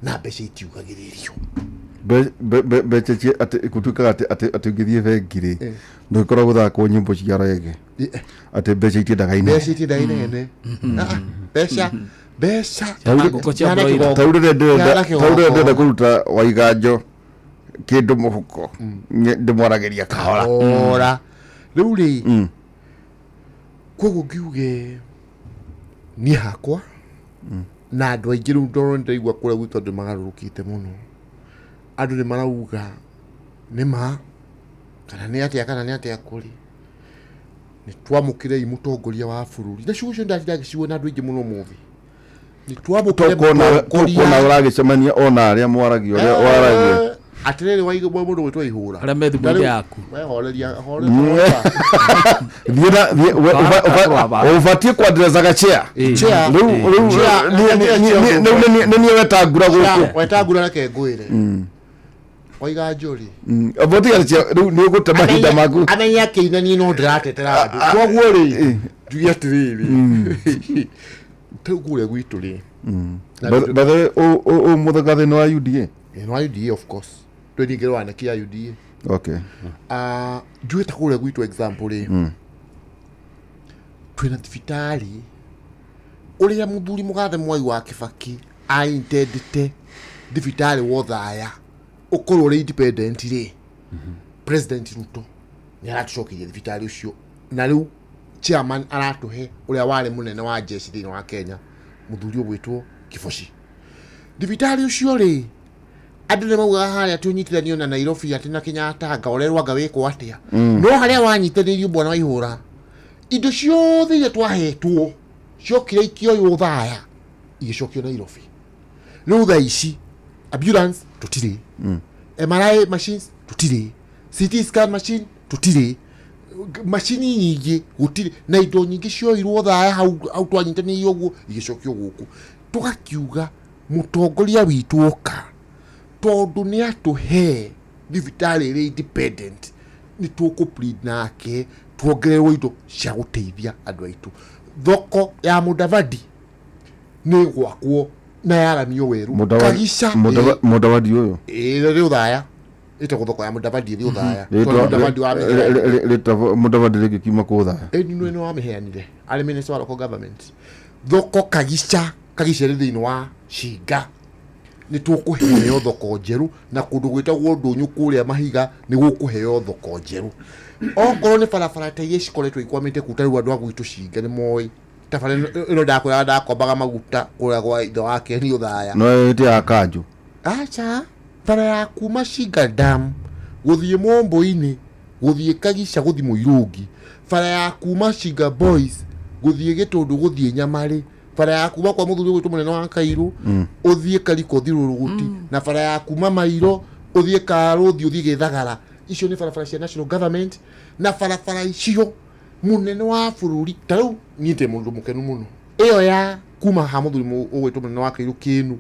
na mbeca itiugagĩrĩrio. Mbeca atĩ gũtuĩkaga atĩ ũngĩthiĩ bengi rĩ, ndũgĩkorwo gũthakwo nyĩmbo cia rege, atĩ mbeca itiendaga inene. Mbeca itiendaga inene. Ah, mbeca mbeca Ciana ngũkũ cia Ciana broiler. kĩgoko. Tau rĩrĩa ndĩrenda Ciana tau rĩrĩa ndĩrenda kĩgoko. kũruta Waiganjo kĩndũ mũhuko, ndĩmwaragĩria kahora. Ora rĩu rĩ, koguo ngiuge niĩ hakwa na andũ aingĩ rĩu ndoro ndĩraigua kũrĩa gwitũ andũ magarũrũkĩte mũno. Andũ nĩ marauga nĩ ma kana nĩ atĩa, kana nĩ atĩa kũrĩ nĩ twamũkĩrei mũtongoria wa bũrũri, na ciugo icio ndatinda ngĩciuga na andũ aingĩ mũno ũmũthĩ, nĩ twamũkĩre Tũkuona mũtongoria. ũragĩcemania ona arĩa mwaragia ũrĩa waragia. Eh, atĩrĩrĩ, waigua mũndũ gwĩtwo ihũra Arĩa me thimũ-inĩ yaku. we horeria horeria. Thiĩ na thiĩ ũbatiĩ kwandirecaga chair. Chair. Rĩu Chair. rĩu nĩ niĩ wetangura gũkũ. Wetangura, reke ngwĩre, waiga njũri. Botiga rĩu nĩ ũgũte mahinda maku. Amenye akĩina, niĩ no ndĩratetera andũ. Koguo rĩ, njuge atĩrĩrĩ, rĩu kũrĩa gwitũ rĩ na By the way, ũ mũthagathĩ nĩ wa UDA? Ĩ, nĩ wa UDA, of course, twĩ ningĩ rwaneki ya UDA. Ah, njuge ta kũrĩa gwitũ, example rĩ, twĩna thibitarĩ ũrĩa mũthuri mũgathe Mwai wa Kĩbaki aintendete, thibitarĩ wothaya ũkorwo ũrĩ independent rĩ. President Ruto nĩ aratũcokeria thibitarĩ ũcio, na rĩu chairman aratũhe ũrĩa warĩ mũnene wa jeshi thĩinĩ wa Kenya, mũthuri ũgwĩtwo Kiboci. Thibitarĩ ũcio rĩ, andũ nĩ maugaga harĩa atĩ ũnyitithanio na Nairobi, atĩ na Kenyatta, anga ũrerwo anga wĩkwo atĩa, no harĩa wanyitanĩirio, bwana wa ihũra, indo ciothe iria twahetwo ciokire ikĩoywo thaya igĩcokio Nairobi. Rĩu thaa ici ambulance tũtirĩ, MRI machines tũtirĩ, CT scan machine tũtirĩ, macini nyingĩ gũtirĩ, na indo nyingĩ cioirwo thaya hau hau twanyitanĩirio ũguo igĩcokio gũkũ. Tũgakiuga mũtongoria witũ oka, tondũ nĩ atũhe thibitarĩ ĩrĩ independent, nĩ tũkũ plead nake tuongererwo indo cia gũteithia andũ aitũ. Thoko ya Mũdavadi nĩ gwakwo na yaramio werũ Kagica. Mũdavadi ũyũ? Ĩĩ, rĩ ũthaya, ĩtagwo thoko ya Mũdavadi, ĩrĩ ũthaya, tondũ Mũdavadi wa mĩheanire. Mũdavadi rĩngĩ kiuma kũ thaya? Ĩĩ, nĩ wamĩheanire arĩ minister wa local government. Thoko Kagica, Kagica ĩrĩ thĩinĩ wa Cinga, nĩ tũkũheo thoko njerũ, na kũndũ gwĩtagwo Ndũnyũ kũrĩa Mahiga nĩ gũkũheo thoko njerũ. Okorwo nĩ barabara ta iria cikoretwo ikwamĩte kuu, ta rĩu andũ a gwitũ Cinga nĩ moĩ ta bara ĩno ndakwĩraga ndakombaga maguta kũrĩa gwa ithe wake nĩ ũthaya. No ĩte ya kanjũ? Aca, bara ya kuma Shinga Dam gũthiĩ Mombo-inĩ, gũthiĩ Kagica, gũthiĩ Mũirũngi, bara ya kuma Shinga Boys gũthiĩ Gĩtũndũ, gũthiĩ Nyamarĩ, bara ya kuma kwa mũthuri ũgwĩtwo mũnene wa Kairũ ũthiĩ Kariko, ũthiĩ Rũrũgũti, na bara ya kuma Mairo ũthiĩ Karũthi, ũthiĩ Gĩthagara. Icio nĩ barabara cia national government, na barabara icio mũnene wa bũrũri, ta rĩu niĩ ndĩ mũndũ mũkenu mũno, ĩyo ya kuma ha mũthuri ũgwĩtwo mũnene wa Kairũ Kĩnu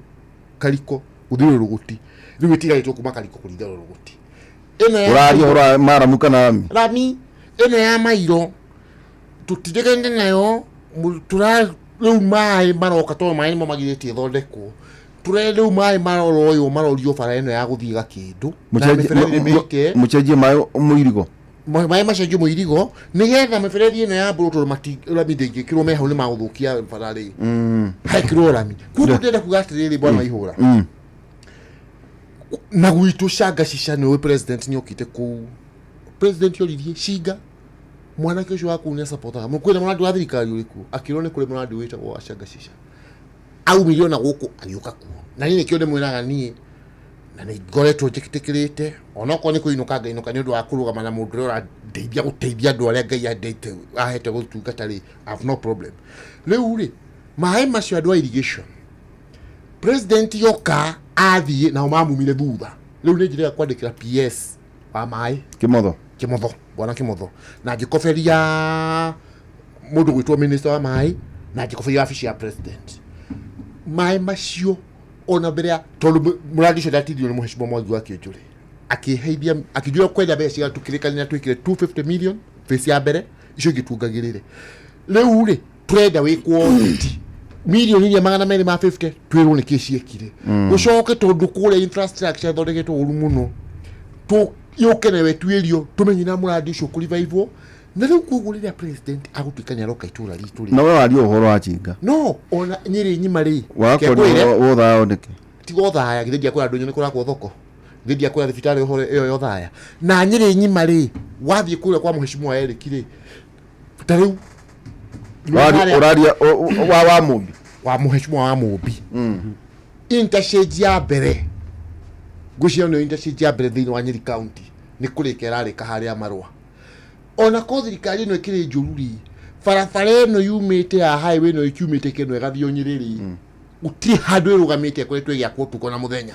Kariko gũthiĩ Rũrũgũti, rĩu ĩtigarĩtwo kuma Kariko kũringa Rũrũgũti. Ĩno ya Ũraria ũhoro wa maramu kana rami? Rami ĩno ya Mairo tũtirĩgende nayo. Tũra rĩu maĩ maroka, tondũ maĩ nĩmo magirĩtie ĩthondekwo. Tũre rĩu maĩ maroroywo, marorio bara ĩno ya gũthiĩ Gakĩndũ na mĩberethi nĩ mĩike. Mũcenjie maĩ mũirigo. Maĩ macenjio mũirigo nĩgetha mĩberethi ĩno ya mbũrũ, tondũ rami ndĩngĩkĩrwo me hau, nĩ magũthũkia bara rĩ, hekĩrwo rami. Koguo ndĩrenda kuga atĩrĩrĩ, bwana wa ihũra, na gwitũ Shanga Cica nĩ ũĩ president nĩ okĩte kũu. President oririe Cinga mwanake ũcio wa kũu nĩ asapotaga kwĩna mũrandi wa thirikari ũrĩkũ, akĩrwo nĩ kũrĩ mũrandi wĩtagwo wa Shanga Cica, aumire ona gũkũ agĩũka kuo. Na niĩ nĩkĩo ndĩmwĩraga niĩ na nĩ ngoretwo njĩtĩkĩrĩte, onokorwo nĩ kũinũka ngainũka nĩ ũndũ wa kũrũgama na mũndũ ũrĩa ũrandeithia gũteithia andũ arĩa Ngai andete ahete gũtungata rĩ, I have no problem. Rĩu rĩ, maĩ macio andũ a irrigation, president yoka athiĩ nao mamumire thutha. Rĩu nĩ njĩra ya kwandĩkĩra PS wa maĩ. Kimotho. Kimotho, bwana Kimotho, na ngĩkoberia mũndũ gwĩtwo minister wa maĩ, na ngĩkoberia wabici ya president maĩ macio ona mbere ya tondũ mũradi ũcio ndatirio nĩ mũhecimwa Mwangi wa Kĩũnjũrĩ akĩheithia akĩnjũra kwenda mbeca cigana, tũkĩrĩkanĩra twĩkĩre 250 million phase ya mbere, icio ingĩ tuongagĩrĩre. Rĩu rĩ tũrenda wĩkwo audit, mirioni iria 250 twĩrwo nĩkĩ ciĩkire, ũcoke tondũ kũrĩa infrastructure ĩthondeketwo ũru mũno, yũke nawe tuĩrio tũmenye na mũradi ũcio kũrivaivwo. Na rĩu koguo rĩrĩa president agũtuĩka nĩ aroka itũra ritũ rĩ, Na we waria ũhoro wa chinga. No ona Nyĩrĩ nyima rĩ, Wakoria wothao nĩkĩ? Tiga ũthaya, githĩ ndiakwĩra ndũnyũ nĩ kũrakwo thoko, githĩ ndiakwĩra thibitarĩ ũhoro ĩyo ya ũthaya. Na Nyĩrĩ nyima rĩ, wathiĩ kũrĩa kwa mũhecimwa Eric rĩ, ta rĩu Ũraria wa Mũmbi. Wa mũhecimwa wa Mũmbi, interchange ya mbere, ngwĩciria nĩyo interchange ya mbere thĩinĩ wa Nyeri County nĩ kũrĩka ĩrarĩka harĩa marũa. Ona ko thirikari ĩno ĩkĩrĩ njũru rĩ, barabara ĩno yumĩte ya highway ĩno ĩkiumĩte Keno ĩgathiĩ o Nyĩrĩ rĩ, gũtirĩ handũ ĩrũgamĩte, ĩkoretwo ĩgĩakwo ũtukũ na mũthenya.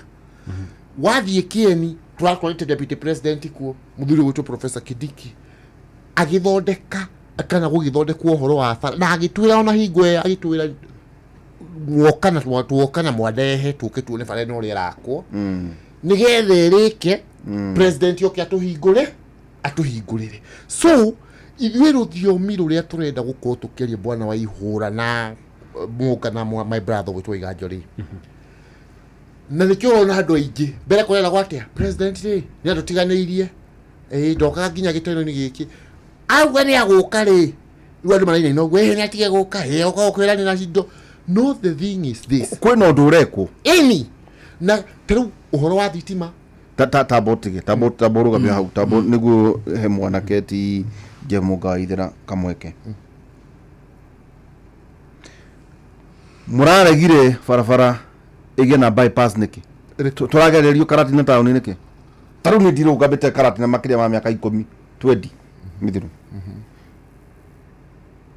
Wathiĩ Kĩeni, tũratwarĩte deputy president kuo, mũthuri ũgwĩtwo Professor Kindiki, agĩthondeka kana gũgĩthondekwo ũhoro wa bara, na agĩtwĩra ona hingo ĩyo agĩtwĩra mwoka na tuoka na mwandehe tũke tuone bara ĩno ũrĩa ĩrakwo nĩgetha ĩrĩke, president oke atũhingũre atũhingũrĩre. So ithuĩ rũthiomi rũrĩa tũrenda gũkorwo tũkĩaria, bwana wa ihũra na mũka na my brother gwĩtwo Iganjo rĩ, na nĩkĩo ũrona andũ aingĩ mbere kũreragwo atĩa, president rĩ nĩ andũtiganĩirie, ĩĩ ndokaga nginya gĩteno-inĩ gĩkĩ, auga nĩ agũka rĩ, rĩu andũ marainaina ũguo, ĩĩ nĩ atige gũka, ĩĩ oka gũkwĩranĩra indo. No the thing is this: Kwĩna ũndũ ũrekwo. Ĩni na ta rĩu ũhoro wa thitima. Tambo tige, tambo tambo rũgamia hau, tambo nĩguo he mwanake ti Jeff Waithera kamweke. Mũraregire barabara ĩgĩe na bypass nĩkĩ? Tũragererio Karatina taũni nĩkĩ? Ta rĩu niĩ ndirũgamĩte Karatina makĩria ma mĩaka 10, 20 mĩthiru,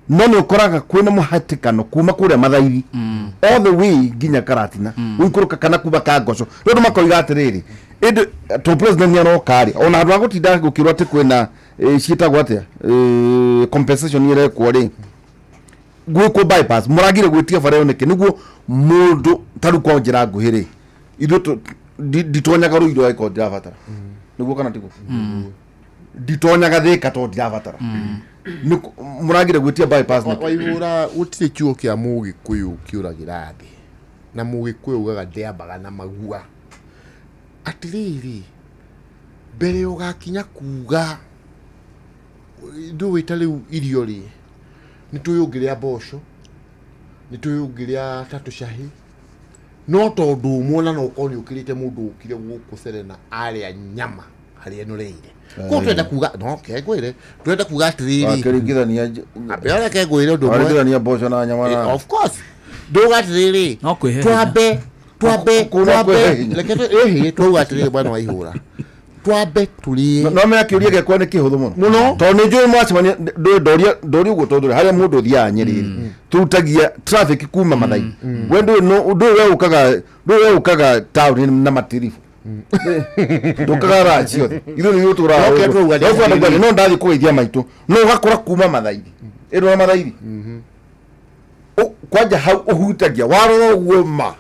no nĩ ũkoraga kwĩna mũhatĩkano kuma kũrĩa Mathaithi all the way nginya Karatina gũikũrũka, kana kuma Kangoco. Rĩu andũ makoiga atĩrĩrĩ, ĩndĩ to president nĩ aroka rĩ, ona handũ ha gũtinda gũkĩrwo atĩ kwĩna ciĩtagwo atĩa, compensation ĩrekwo rĩ, gwĩkwo bypass. Mũragire gwĩtia bara ĩyo nĩkĩ? Nĩguo mũndũ ta rĩu kwa njĩra nguhĩ rĩ, ithuĩ nditonyaga Rũirũ angĩkorwo ndirabatara, nĩguo kana tiguo? Nditonyaga Thĩka tondũ ndirabatara. Mũragire gwĩtia bypass nĩkĩ? Waihũra, gũtirĩ kiugo kĩa mũgĩkũyũ kĩũragĩra thĩ, na mũgĩkũyũ ugaga ndĩambaga na magua. Atĩrĩrĩ, mbere ũgakinya kuga ndũĩ ta rĩu irio rĩ, nĩ tũĩ ũngĩrĩa mboco, nĩ tũĩ ũngĩrĩa ta tũcahi, no tondũ ũmwe ona no ũkorwo nĩ ũkĩrĩte mũndũ ũkire gũkũ Serena arĩa nyama harĩa ĩnoreire. Koguo tũrenda kuga, no ke ngwĩre, tũrenda kuga atĩrĩrĩ, Wakĩringithania ambe reke ngwĩre ũndũ ũmwe. Waringithania mboco na nyama na na Of course, ndauga atĩrĩrĩ, No kwĩhe hinya. Twambe Kũ- no twambe kwĩhe hinya. Reke ĩhĩ, twauga atĩrĩrĩ, bwana wa ihũra, twambe tũrĩe. No menya kĩũria gĩakwa nĩ kĩhũthũ mũno. Mũno. Tondũ nĩ njũĩ mwacemania, ndoria ndoria ũguo tondũ harĩa mũndũ ũthiaga Nyĩrĩ tũrutagia traffic kuma Mathai, we ndũĩ ndũĩ we ũkaga, ndũĩ we ũkaga taũni na matiribũ, ndũkaga raha ciothe, ithuĩ nĩ ithuĩ No, kĩrĩa twauga nĩ tũraga atĩrĩrĩ. no ndathiĩ kũgeithia maitũ, no ũgakora kuma Mathaithi ĩno na Mathaithi kwanja hau ũhutagia warora ũguo ma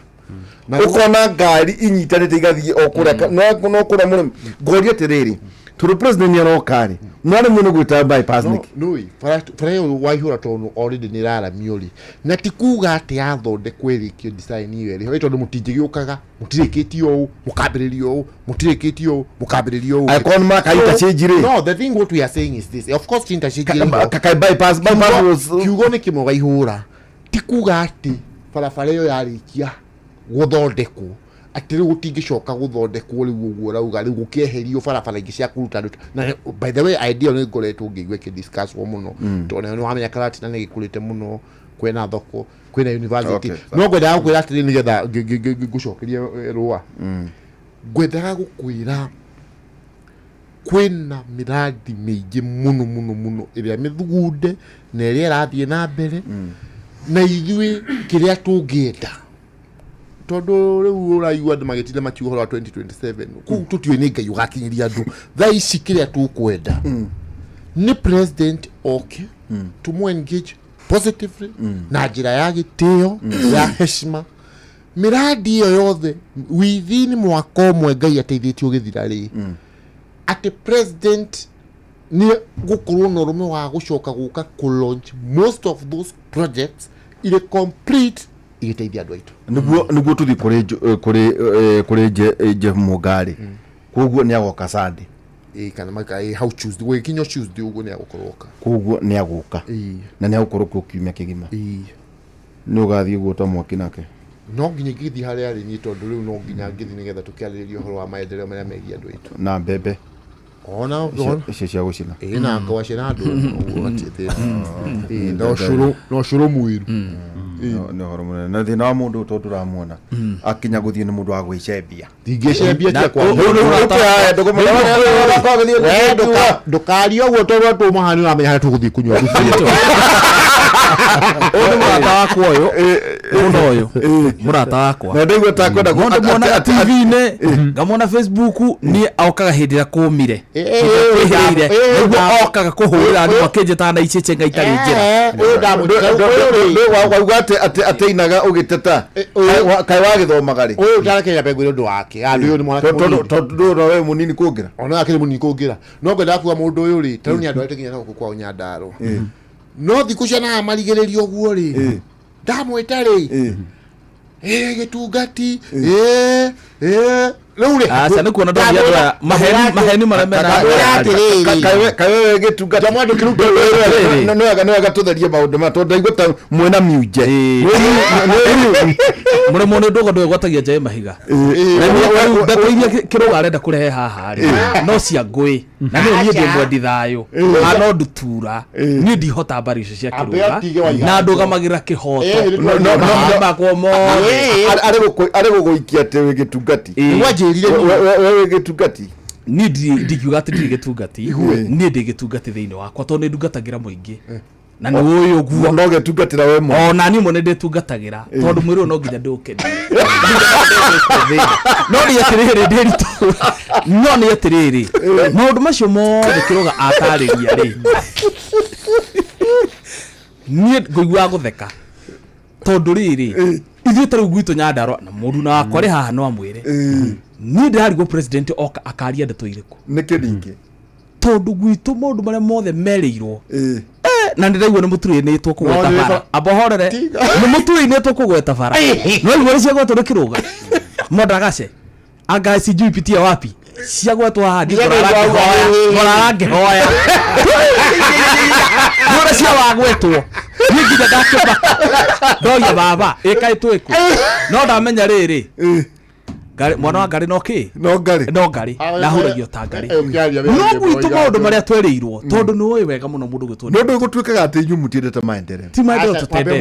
ũkona ngari inyitanĩte igathiĩ o kũrĩa no kũrĩa mũrĩmi. Ngoria atĩrĩrĩ, tondũ president nĩ aroka rĩ, mwaremwo nĩ gwĩta bypass nĩkĩ? Nũĩ bara ĩyo waihũra, tondũ already nĩ ĩraramio rĩ, na ti kuga atĩ yathondekwo ĩrĩkio design ĩyo ĩrĩ ho, ĩ tondũ mũtingĩgĩũkaga mũtirĩkĩtie ũũ mũkambĩrĩria ũũ, mũtirĩkĩtie ũũ mũkambĩrĩria ũũ. Angĩkorwo nĩ maraka interchange rĩ. No, the thing what we are saying is this: of course interchange ĩrĩ ho. Kakai bypass was Kiugo nĩ kĩmwe, waihũra, ti kuga atĩ barabara ĩyo yarĩkia gũthondekwo atĩ rĩu gũtingĩcoka gũthondekwo. Rĩu ũguo ũrauga rĩu gũkĩeherio barabara ingĩ cia kũruta andũ. Na by the way, idea nĩ ngoretwo ngĩigua ĩkĩdiscusswo mũno, tondũ nayo nĩ wamenya Karatina nĩ gĩkũrĩte mũno, kwĩna thoko, kwĩna university. No ngwendaga gũkwĩra atĩrĩ, nĩgetha ngũcokerie rũa, ngwendaga gũkwĩra kwĩna mĩradi mĩingĩ mũno mũno mũno ĩrĩa mĩthugunde na ĩrĩa ĩrathiĩ na mbere. Na ithuĩ kĩrĩa tũngĩenda Tondũ rĩu ũraigua andũ magĩtinda makiuga ũhoro wa 2027, kũu tũtiũĩ nĩ Ngai ũgakinyĩria andũ thaa ici. Kĩrĩa tũkwenda nĩ president oke tũmũ engage positively na njĩra ya gĩtĩo, ya heshima. Mĩrandi ĩyo yothe within mwaka ũmwe Ngai ateithĩtie ũgĩthira rĩ, atĩ president nĩ gũkorwo na ũrũme wa gũcoka gũka kũ launch most of those projects irĩ complete, igĩteithia andũ aitũ. Nĩguo tũthiĩ kũrĩ kũrĩ Jeff Mũngarĩ. Koguo nĩ agoka Sunday? Ĩ, kana maka ĩ, hau Tuesday, gũgĩkinya Tuesday ũguo nĩ agũkorwo oka. Koguo nĩ agũka na nĩ agũkorwo kuo kiumia kĩgima? Nĩ ũgathiĩ guota mwaki nake? No nginya ingĩthiĩ harĩa arĩ niĩ, tondũ rĩu no nginya ngĩthiĩ nĩgetha tũkĩarĩrĩrie ũhoro wa maendeleo marĩa megiĩ andũ aitũ. Na mbembe ona icio cia gũcina? Ĩ, na ngwacĩ na andũ ũguo hatirĩ thĩna. Ĩ, na ũcũrũ mũiru. Nĩ ũhoro mũnene na thĩna wa mũndũ ũyũ, tondũ ndũramuona akinya gũthiĩ nĩ mũndũ wa gwĩcembia. Ndingĩcembia tia kwa We, ndũkarie ũguo, tondũ tũma haha nĩ ũramenya harĩa tũgũthiĩ kũnyua thubu. Ũyũ nĩ mũrata wakwa, ũyũ mũndũ ũyũ mũrata wakwa. Na ndaigua takwenda. Mũndũ muonaga TV-inĩ, ngamuona Facebook. Niĩ okaga hĩndĩ ĩrĩa kũmire, kwĩhĩire, nĩguo okaga kũhũrĩra thimũ akĩnjĩtaga na icece nga itarĩ njĩra. Ũyũ ndamũnyita, ũyũ rĩ. Wauga atĩ ainaga ũgĩteta. Kaĩ wagĩthomaga rĩ? Ũyũ ndarekeire mbengũ ũndũ wake andũ, ũyũ nĩ mwanake Tondũ mũnini. Tondũ no we mũnini kũngĩra. Ona akĩrĩ mũnini kũngĩra, no ngwendaga kuga mũndũ ũyũ rĩ, tarĩu nĩ andũ arĩte nginya na gũkũ kwao Nyandarũa, no thikũ cia naha marigĩrĩrio ũguo rĩ, ndamwĩta rĩ, ĩ gĩtungati ĩ ĩ rĩu rĩ. Aca, nĩ kuona ndongia andũ aya maheni, maheni marĩa mena. Ndamwĩra atĩrĩrĩ. Kaĩ we gĩtungati? Ndamwandĩkĩra. Nĩ wega tũtherie maũndũ maya, tondũ ndaigua ta mwĩna miunje. Mũrĩmo nĩ ndũgo ndwĩgwatagia nja ĩ mahiga. Na niĩ ndeto iria kĩrũga arenda kũrehe haha rĩ, no cia ngũĩ, na nĩyo niĩ ndĩ mwendi thayũ na no ndutura. Niĩ ndihota mbari icio cia Ambe kĩrũga atige waiga. na ndũgamagĩra kĩhoto. No, makwa mothe. Arĩ gũgũikia atĩ wĩ gĩtungati. Nĩwanjĩrire. We wĩ gĩtungati? Niĩ ndingiuga atĩ ndirĩ gĩtungati. Niĩ ndĩ gĩtungati thĩinĩ wakwa, tondũ nĩ ndungatagĩra mũingĩ na nĩ ũĩ ũguo. No gĩtungatĩra we mwe? Ona niĩ mwene ndĩtungatagĩra, tondũ mwĩrĩ ũyũ no nginya ndĩũkenie. No nĩ atĩrĩrĩ, ndĩritũ, no nĩ atĩrĩrĩ, maũndũ macio mothe kĩroga atarĩria rĩ, niĩ ngũiguaga gũtheka, tondũ rĩrĩ, ithuĩ ta rĩu gwitũ Nyandarũa, na mũruna wakwa rĩ haha no amwĩre, niĩ ndĩrarigwo president oka akaria ndeto irĩkũ. Nĩkĩ ningĩ? Tondũ gwitũ maũndũ marĩa mothe merĩirwo, na nĩ ndaigua nĩ mũturĩnĩtwo kũgweta No, nĩ- bara, amba horere, nĩ mũturĩnĩtwo kũgweta bara, no igua nĩ ciagwetwo nĩ kĩrũga mondagace anga sijui pitia wapi ciagwetwo haha, ndiĩ ngũrara ngĩhoya, ngũrara ngĩhoya nĩũrĩa cia wagwetwo. Niĩ nginya ndakĩmaka, ndoria baba ĩkaĩ twĩkũ, no ndamenya rĩrĩ, mwana wa ngarĩ no kĩ? No ngarĩ. No ngarĩ nahũragio ta ngarĩ. No gwitũ maũndũ marĩa twerĩirwo, tondũ nĩ ũĩ wega mũno mũndũ gwĩtwo Nĩ ũndũ gũtuĩkaga atĩ inyuĩ mũtiendete maendeleo. Ti maendeleo tutendete.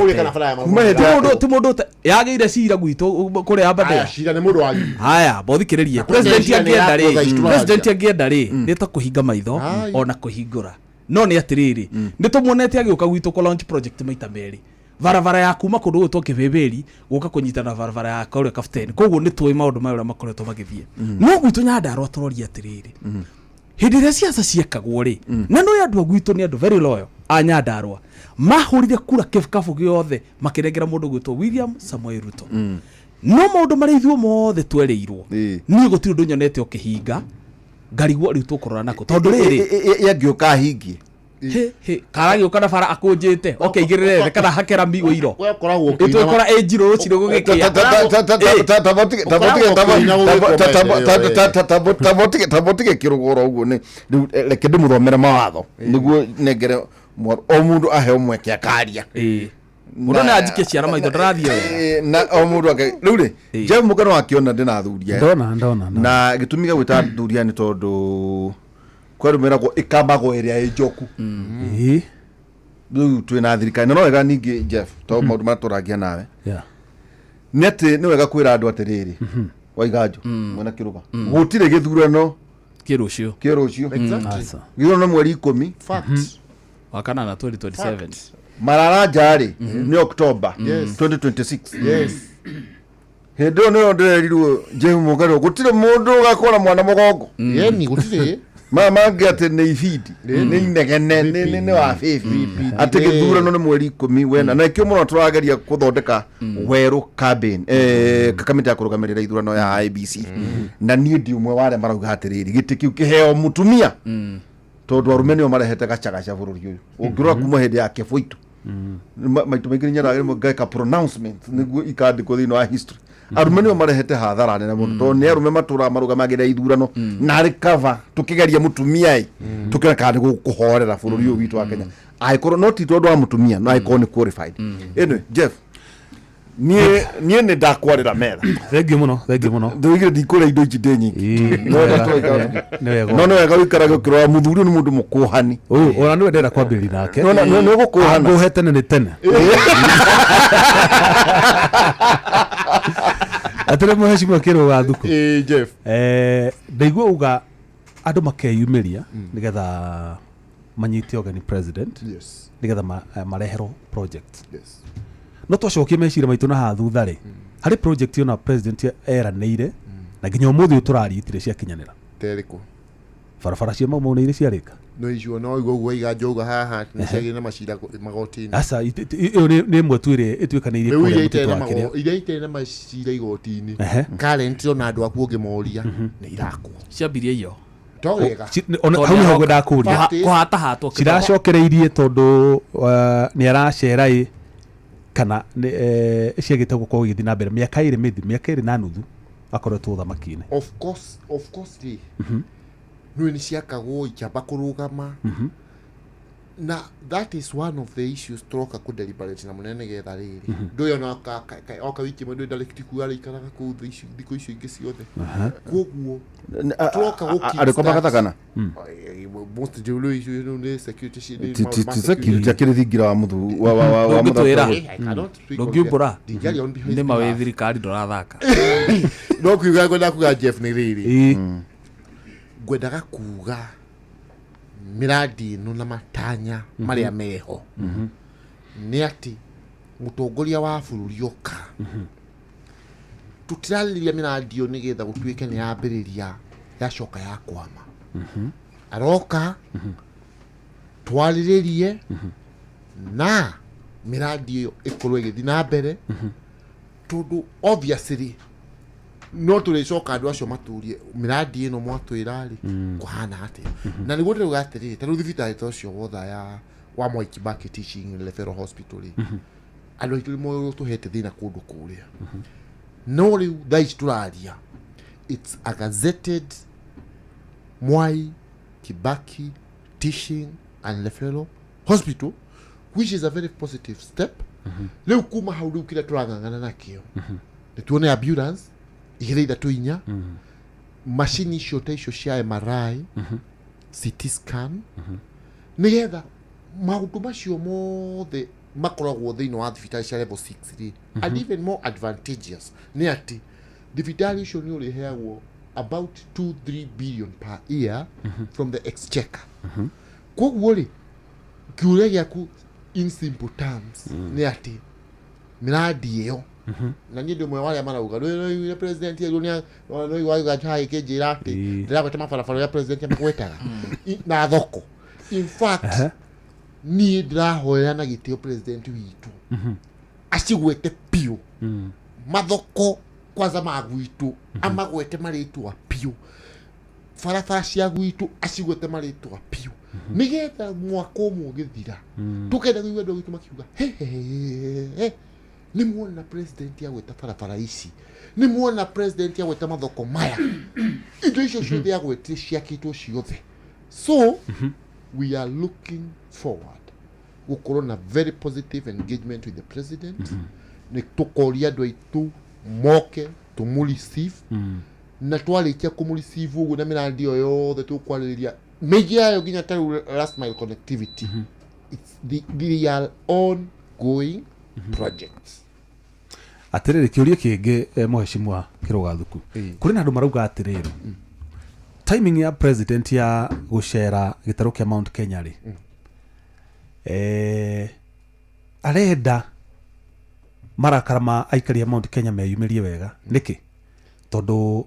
Kuma hĩndĩ Ti mũndũ yagĩire cira gwitũ kũrĩa Aberdare. Cira nĩ mũndũ wanyu. Haya, bothikĩrĩrie, president cira nĩ angĩenda yakwo thaa ici rĩ, tũraria. president angĩenda rĩ, nĩ ta kũhinga maitho Ai. ona kũhingũra. No nĩ atĩrĩrĩ, nĩ tũmuonete agĩũka gwitũ kũ launch project maita merĩ, barabara ya kuma kũndũ gwĩtwo Kĩbĩbĩri gũka kũnyitana barabara ya kũrĩa Kapteni. Koguo nĩ tũĩ maũndũ maya ũrĩa makoretwo magĩthiĩ. No gwitũ Nyandarũa tũroria atĩrĩrĩ, hĩndĩ ĩrĩa ciaca ciekagwo rĩ, na nĩ andũ a gwitũ nĩ andũ very loyal a Nyandarũa, mahũrire kura kĩbukabũ gĩothe makĩnengera mũndũ gwĩtwo William Samoei Ruto. No maũndũ marĩa ithuĩ mothe twerĩirwo, niĩ gũtirĩ ũndũ nyonete ũkĩhinga. Ngarigwo rĩu tũkũrora nako, tondũ rĩrĩ, Yangĩũka ahingie. Hĩ hĩ, karagĩũka na bara akũnjĩte oke igĩrĩre thĩ kana hake rami ũiro. We ũkoragwo ĩtwĩkora ĩ njirũ rũcinĩ gũgĩkĩa. Tabotige kĩrũgũro ũguo nĩ rĩu, reke ndĩmũthomere mawatho nĩguo nengere o mũndũ aheo mweke akaria. Ĩĩ. Mũndũ nĩ anjikie ciara maitho ndarathiĩ wega. Na o mũndũ ake rĩu rĩ, Jeff Mũgano akĩona ndĩna athuri aya. Ndona, ndona, ndona. Na gĩtũmi gĩa gwĩta athuri aya nĩ tondũ kwerũ meragwo ĩkambagwo ĩrĩa ĩ njoku. Rĩu twĩna thirikari na no wega ningĩ, Jeff, tondũ maũndũ marĩa tũrangia nawe nĩ atĩ nĩ wega kwĩra andũ atĩrĩrĩ, Waiganjo mwena kĩrũga gũtirĩ gĩthurano kĩrũcio. Kĩ rũciũ. Aca. Gĩthurano mweri 10 wa kanana 2027. Mararanja rĩ, nĩ October 2026. Hĩndĩ ĩyo nĩyo ndĩrerirwo Jehu Mũgarũ gũtirĩ mũndũ ũgakora mwana mũgongo. Yeni gũtirĩ. Maya mangĩ atĩ nĩ ibindi, nĩ inegene, nĩ wabĩbi, atĩ gĩthurano nĩ mweri 14, na nĩkĩo mũno tũrageria gũthondeka werũ campaign, kamĩtĩ ya kũrũgamĩrĩra ithurano ya IEBC. Na niĩ ndi ũmwe wa arĩa marauga atĩrĩrĩ, gĩtĩ kĩu kĩheo mũtumia, tondũ arũme nĩo marehete gacagaca bũrũri ũyũ. Ũngĩrora kuma hĩndĩ ya Kĩbũitũ, maita maingĩ nĩ nyendagĩrĩmwe ngeka pronouncement nĩguo ikandĩkwo thĩinĩ wa history. Arũme nĩo marehete hathara nene mũno, tondũ nĩ arũme matũraga marũgamagĩrĩra ithurano, na arĩ kaba tũkĩgeria mũtumia ĩ, tũkĩona kana nĩ gũkũhorera bũrũri ũyũ witũ wa Kenya, angĩkorwo no ti tondũ wa mũtumia, no angĩkorwo nĩ qualified. Anyway, Jeff, niĩ nĩ ndakwarĩra metha. Thengiũ mũno, thengiũ mũno. Ndũigire ndikũrĩa indo ici ndĩ nyingĩ. Ĩĩ, No nĩ wega, ndatũraikara. nĩ wega. No nĩ wega ũikarage ũkĩrora mũthuri ũyũ nĩ mũndũ mũkũhani. Ũ, ona nĩwe ndĩrenda kwambĩrĩria nake. Nĩ ũgũkũhana. Ngũhe tene nĩ tene. Atĩrĩ mũhecimwa kĩrũga thuku. Ĩĩ, Jeff. Ndaigua uga andũ makeyumĩria nĩgetha manyite ũgeni president, nĩgetha mareherwo project. No twacokie meciria maitũ na haha thutha rĩ, harĩ project ona president eranĩire na nginya ũmũthĩ ũyũ tũraria itirĩ ciakinyanĩra. Terĩkũ? Barabara cia Mau Mau nĩ irĩ ciarĩka? No icio no igua ũguo iga njoga haha nĩ ciagĩire na macira magoti-inĩ. Aca, ĩyo nĩ ĩmwe tu ĩrĩa ĩtuĩkanĩirie Rĩu kũrĩa iria mũtitũ itarĩ na wa kĩrĩa. iria itarĩ na macira igoti-inĩ, Ehe. current ona andũ aku ũngĩmoria nĩ irakwo. Ciambirie iyo. To wega. Ona Tondũ hau nĩho nĩaroka. ngwendaga kũria. Kũhata hatwo. Ciracokereirie tondũ nĩ aracera ĩ, kana ciagĩte gũkorwo igĩthiĩ na mbere mĩaka ĩrĩ mĩthi, mĩaka 2.5 akoretwo ũthamaki-inĩ. Of course, of course rĩ, nĩ nĩ ciakagwo ikĩamba kũrũgama, na that is one of the issues tũroka kũ deliberate na mũnene, nĩgetha rĩrĩ ndũĩ ona oka wiki ĩmwe ndũĩ ndarĩ kuo arĩikaraga kũu thikũ icio ingĩ ciothe. Koguo tũroka gũ Arĩ kwa magathakana. Most rĩu icio nĩ security Ti maũndũ ma ti security akĩrĩ thingira wa mũthu wa Ndũngĩtwĩra. mũthaki. I cannot speak on Ndũngiumbũra. Ndingĩaria on his Nĩ ma wĩ behalf. thirikari ndũrathaka. No kiuga ngwendaga kuga, Jeff, nĩ rĩrĩ, ngwendaga kuga mĩrandi ĩno na matanya marĩa meho nĩ atĩ mũtongoria wa bũrũri oka, tũtirarĩrĩria mĩrandi ĩyo nĩgetha gũtuĩke nĩ yambĩrĩria yacoka ya kwama. Aroka twarĩrĩrie na mĩrandi ĩyo ĩkorwo ĩgĩthiĩ na mbere, tondũ obviously no tũrĩcoka andũ acio matũrie mĩrandi ĩno mwatwĩra rĩ kũhana atĩa. Na nĩguo ndĩrauga atĩrĩrĩ, ta rĩu thibitarĩ ta ũcio wotha ya wa Mwai Kibaki Teaching and Referral Hospital rĩ, andũ aitũ nĩ moĩ tũhete thĩna kũndũ kũrĩa. No rĩu thaa ici tũraria, it's a gazetted Mwai Kibaki Teaching and Referral Hospital, which is a very positive step. Rĩu kuma hau, rĩu kĩrĩa tũrang'ang'ana nakĩo nĩ tuone ambulance igĩrĩ, ithatũ, inya, macini icio ta icio cia MRI, CT scan, nĩgetha maũndũ macio mothe makoragwo thĩinĩ wa thibitarĩ cia level 6 rĩ. And even more advantageous nĩ atĩ thibitarĩ ũcio nĩ ũrĩheagwo about 2 3 billion per year from the exchequer. Koguo rĩ, kĩũria gĩaku in simple terms nĩ atĩ mĩrandi ĩyo, na niĩ ndĩ ũmwe wa arĩa marauga rĩu president rĩu nĩ wagĩkĩnjĩra atĩ ndĩragweta mabarabara ũrĩa president amagwetaga na thoko. In fact, niĩ ndĩrahoera na gĩtĩo president witũ acigwete biũ mathoko kwanza ma gwitũ, amagwete marĩtwa biũ, barabara cia gwitũ acigwete marĩtwa biũ, nĩgetha mwaka ũmwe ũgĩthira tũkenda kũigua andũ a gwitũ makiuga, "He nĩ muona president agweta barabara ici, nĩ muona president agweta mathoko maya, indo icio ciothe agwetire ciakĩtwo ciothe." So we are looking forward gũkorwo na very positive engagement with the president. Nĩ tũkoria andũ aitũ moke tũmũ receive, na twarĩkia kũmũ receive ũguo na mĩrandi ĩyo yothe tũkwarĩrĩria mĩingĩ yayo, nginya ta rĩu last mile connectivity. They are ongoing projects. Atĩrĩrĩ, kĩũria kĩngĩ, mũhecimwa kĩrũga thuku, kũrĩ na andũ marauga atĩrĩrĩ, timing ya president ya gũcera gĩtarũ kĩa Mount Kenya rĩ, arenda Marakara ma aikari a Mount Kenya meyumĩrie wega. Nĩkĩ? Tondũ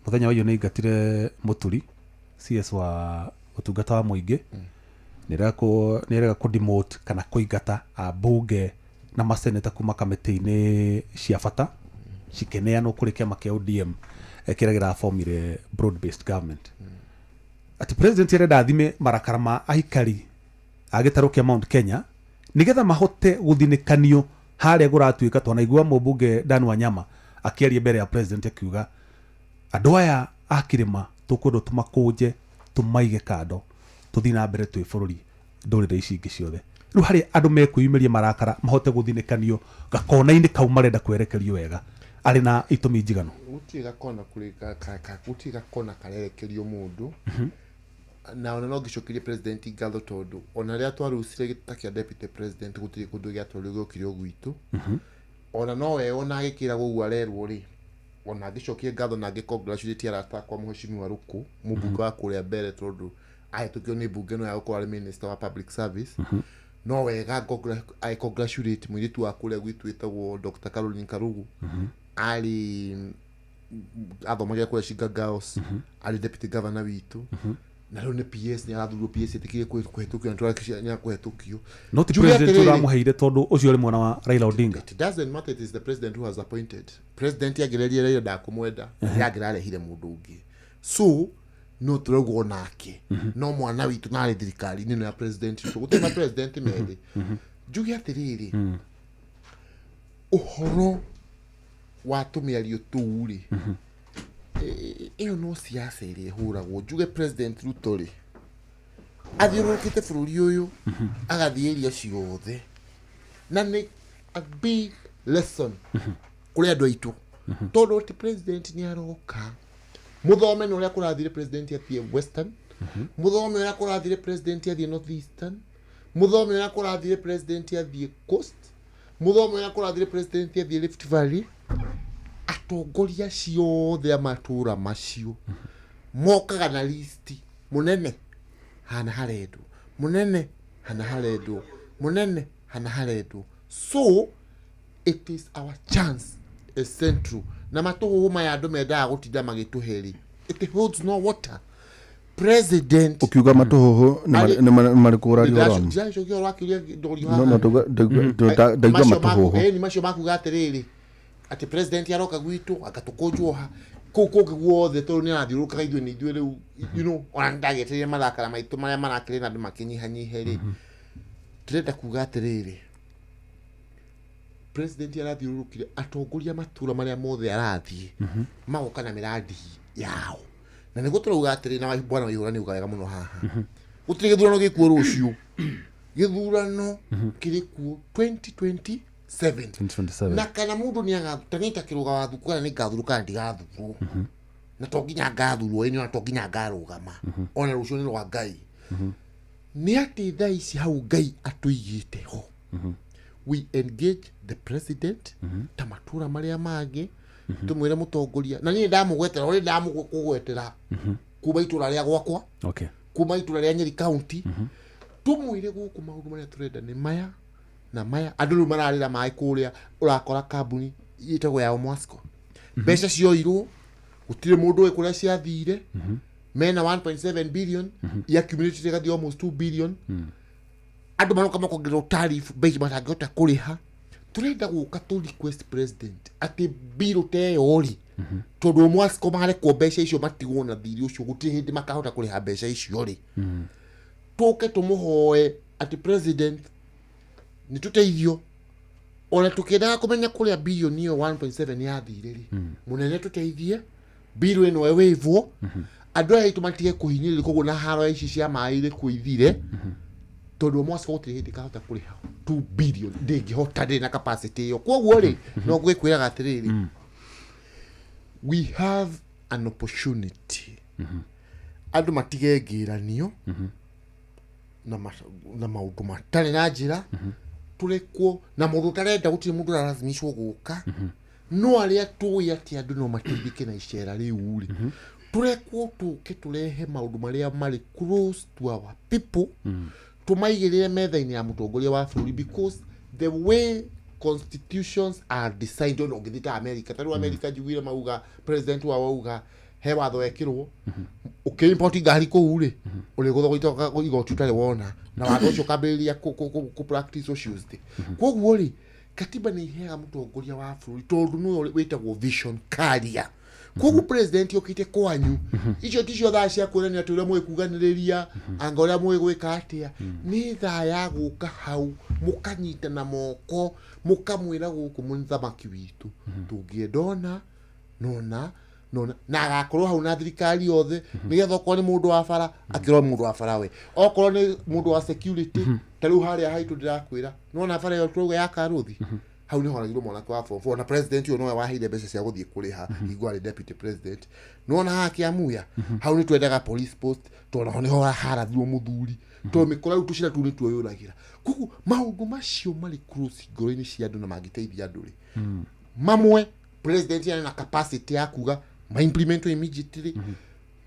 mũthenya wa iyo nĩ aingatire Mũturi CS wa ũtungata wa mũingĩ, nĩarega kũ demote kana kũingata ambunge na maseneta kuma kamĩtĩ-inĩ cia bata cikĩneanwo kũrĩ kĩama kĩa ODM kĩrĩa kĩrabomire broad based government. Ati president arenda athime marakara ma aikari a gĩtarũ kĩa Mount Kenya nigetha mahote gũthinĩkanio harĩa kũratuĩka. Twanaigua mũmbunge Dan Wanyama akĩaria mbere ya president akiuga andũ aya a kĩrĩma tũkwendwo tũmakũnje tũmaige kando tũthiĩ na mbere twĩ bũrũri ndũrĩrĩ ici ingĩ ciothe. Rĩu harĩa andũ mekwĩyumĩria marakara mahote gũthinĩkanio gakona-inĩ kau marenda kwerekerio wega arĩ na itũmi njiganu. Gũtirĩ gakona kũrĩ gũtirĩ gakona karerekerio mũndũ. Na ona no ngĩcokerie president ngatho tondũ ona rĩrĩa twarucire gĩtĩ kĩa deputy president gũtirĩ kũndũ gĩatwarirwo gĩokire o gwitũ. Ona no we ona agĩkĩragwo ũguo arerwo rĩ, ona ngĩcokie ngatho na ngĩ congratulate arata akwa mũheshimiwa Rũkũ mũmbunge wa kũrĩa mbere tondũ ahĩtũkio nĩ mbunge no ya gũkorwo arĩ minister wa public service. No wega I congratulate mũirĩtu wa kũrĩa gwitũ wĩtagwo Dr. Caroline Karugu. Arĩ athomagĩra kũrĩa Shinga Girls, arĩ deputy governor witũ. Na rĩu nĩ PS, nĩ arathurirwo PS ĩtĩkĩrie kũhetũkio na nĩ akũhetũkio. No ti president ũramũheire tondũ ũcio ũrĩ mwana wa Raila Odinga. It doesn't matter, it is the president who has appointed. President angĩrerie Raila ndakũmwenda, yangĩrarehire mũndũ ũngĩ. So no tũraugwo nake no mwana witũ narĩ thirikari-inĩ ĩno ya president witũ gũtirĩ ma president merĩ. Njuge atĩrĩrĩ, ũhoro wa tũmĩario tũu rĩ, ĩyo no siasa ĩrĩa ĩhũragwo. Njuge president Ruto rĩ, athiũrũrũkĩte bũrũri ũyũ agathiĩ area ciothe, na nĩ a big lesson kũrĩ andũ aitũ tondũ ti president nĩ aroka. Mũthome nĩ ũrĩa kũrathire president athiĩ Western, mũthome ũrĩa kũrathire president athiĩ North Eastern, mũthome ũrĩa kũrathire president athiĩ Coast, mũthome ũrĩa kũrathire president athiĩ Rift Valley. Atongoria ciothe a matũra macio mokaga na listi, mũnene hana harendwo, mũnene hana harendwo, mũnene hana harendwo. So it is our chance as Central. Na matũhũhũ maya andũ mendaga gũtinda magĩtũhe rĩ, it holds no water. President ũkiuga matũhũhũ nĩ marĩkũ ũraria ũhoro wamo? Ndiracokia ũhoro wa kĩũria ndorio No, haha. no, ndaigua matũhũhũ. Ĩni macio makuga atĩrĩrĩ, atĩ president aroka gwitũ agatũkũnjwo ha kũu kũngĩ guothe tondũ nĩ arathiũrũrũkaga ithuĩ nĩ ithuĩ rĩu, you know, ona nĩndagĩetereire marakara maitũ marĩa marakĩrĩ na andũ makĩnyihanyihe rĩ. Ndĩrenda kuga atĩrĩrĩ, president arathiũrũrũkire atongoria matũra marĩa mothe arathiĩ magoka na mĩrandi yao, na nĩguo tũrauga atĩrĩ, na bwana Waihũra nĩ uga wega mũno haha, gũtirĩ gĩthurano gĩkuo rũciũ, gĩthurano kĩrĩ kuo 2027. 2027. Na kana mũndũ nĩ agathuta nĩ ta kĩrũga wa thuku kana nĩ ngathurwo kana ndigathurwo, na to nginya ngathurwo ĩni, ona to nginya ngarũgama, ona rũciũ nĩ rwa Ngai. Nĩ atĩ thaa ici hau Ngai atũigĩte ho, we engage the president ta matũra marĩa mangĩ, tũmwĩre mũtongoria, na niĩ ndamũgwetera ũrĩa ndamũkũgwetera kuma itũra rĩa gwakwa, kuma itũra rĩa Nyeri County, tũmwĩre gũkũ maũndũ marĩa tũrenda nĩ maya na maya. Andũ rĩu mararĩra maĩ kũrĩa, ũrakora kambuni ĩtagwo ya Omwasco, mbeca cioirwo gũtirĩ mũndũ ũĩ kũrĩa ciathire, mena 1.7 billion iaccumulated ĩgathiĩ almost 2 billion. Andũ maroka makongererwo tariff mbeca matangĩhota kũrĩha. Tũrenda gũka tũ request president atĩ mbirũ ta ĩyo rĩ, tondũ Omwasco marekwo mbeca icio matigwo na thirĩ ũcio, gũtirĩ hĩndĩ makahota kũrĩha mbeca icio rĩ, tũke tũmũhoe atĩ president nĩ tũteithio, ona tũkĩendaga kũmenya kũrĩa bilioni ĩyo 1.7 yathire rĩ, mũnene tũteithie bill ĩno ĩwĩvwo, andũ aya aitũ matige kũhinyĩrĩrio koguo na haro ici cia maĩ irĩkũ ithire, tondũ Omwasco gũtirĩ hĩndĩ kahota kũrĩha 2 billion, ndĩngĩhota, ndĩrĩ na capacity ĩyo. Koguo rĩ, no ngwĩkwĩraga atĩrĩrĩ, we have an opportunity, andũ matige ngĩranio na maũndũ matarĩ na njĩra, tũrekwo na mũndũ ũtarenda, gũtirĩ mũndũ ũrarathimicwo gũka, no arĩa tũĩ atĩ andũ no mateithĩke na icera rĩu rĩ, tũrekwo tũke tũrehe maũndũ marĩa marĩ close to our people, tũmaigĩrĩre metha-inĩ ya mũtongoria wa bũrũri, because the way Constitutions are designed ona ũngĩthiĩ ta America, ta rĩu America njiguire mauga president wao auga he watho wekĩrwo ũkĩ-import ngari kũu rĩ, ũrĩgũthogwo igoti ũtarĩ wona, na watho ũcio ũkambĩrĩria kũ practice o Tuesday. Koguo rĩ, katiba nĩ iheaga mũtongoria wa bũrũri, tondũ nĩwe wĩtagwo vision carrier. Koguo president okĩte kwanyu, icio ticio thaa cia kwĩranĩra atĩ ũrĩa mũĩ kuganĩrĩria, anga ũrĩa mũĩ gwĩka atĩa. Nĩ thaa ya gũka hau mũkanyitana moko, mũkamwĩra gũkũ mũthamaki witũ tũngĩenda ona nona nona, na agakorwo hau na thirikari yothe, nĩgetha okorwo nĩ mũndũ wa bara akĩrwo mũndũ wa bara we, okorwo nĩ mũndũ wa security, ta rĩu harĩa haitũ ndĩrakwĩra, nĩwona bara ĩyo tũrauga ya Karũthi, hau nĩ horagirwo mwanake wa form four, na president ũyũ nowe waheire mbeca cia gũthiĩ kũrĩha hingo arĩ deputy president. Nĩwona haha Kĩamuya, hau nĩ twendaga police post, tondũ naho nĩho harathirwo mũthuri, tondũ mĩkora rĩu tũcĩra tũu nĩtuoyũragĩra. Koguo maũndũ macio marĩ close ngoro-inĩ cia andũ na mangĩteithia andũ rĩ, mamwe president arĩ na capacity ya kuga ma implement immediately,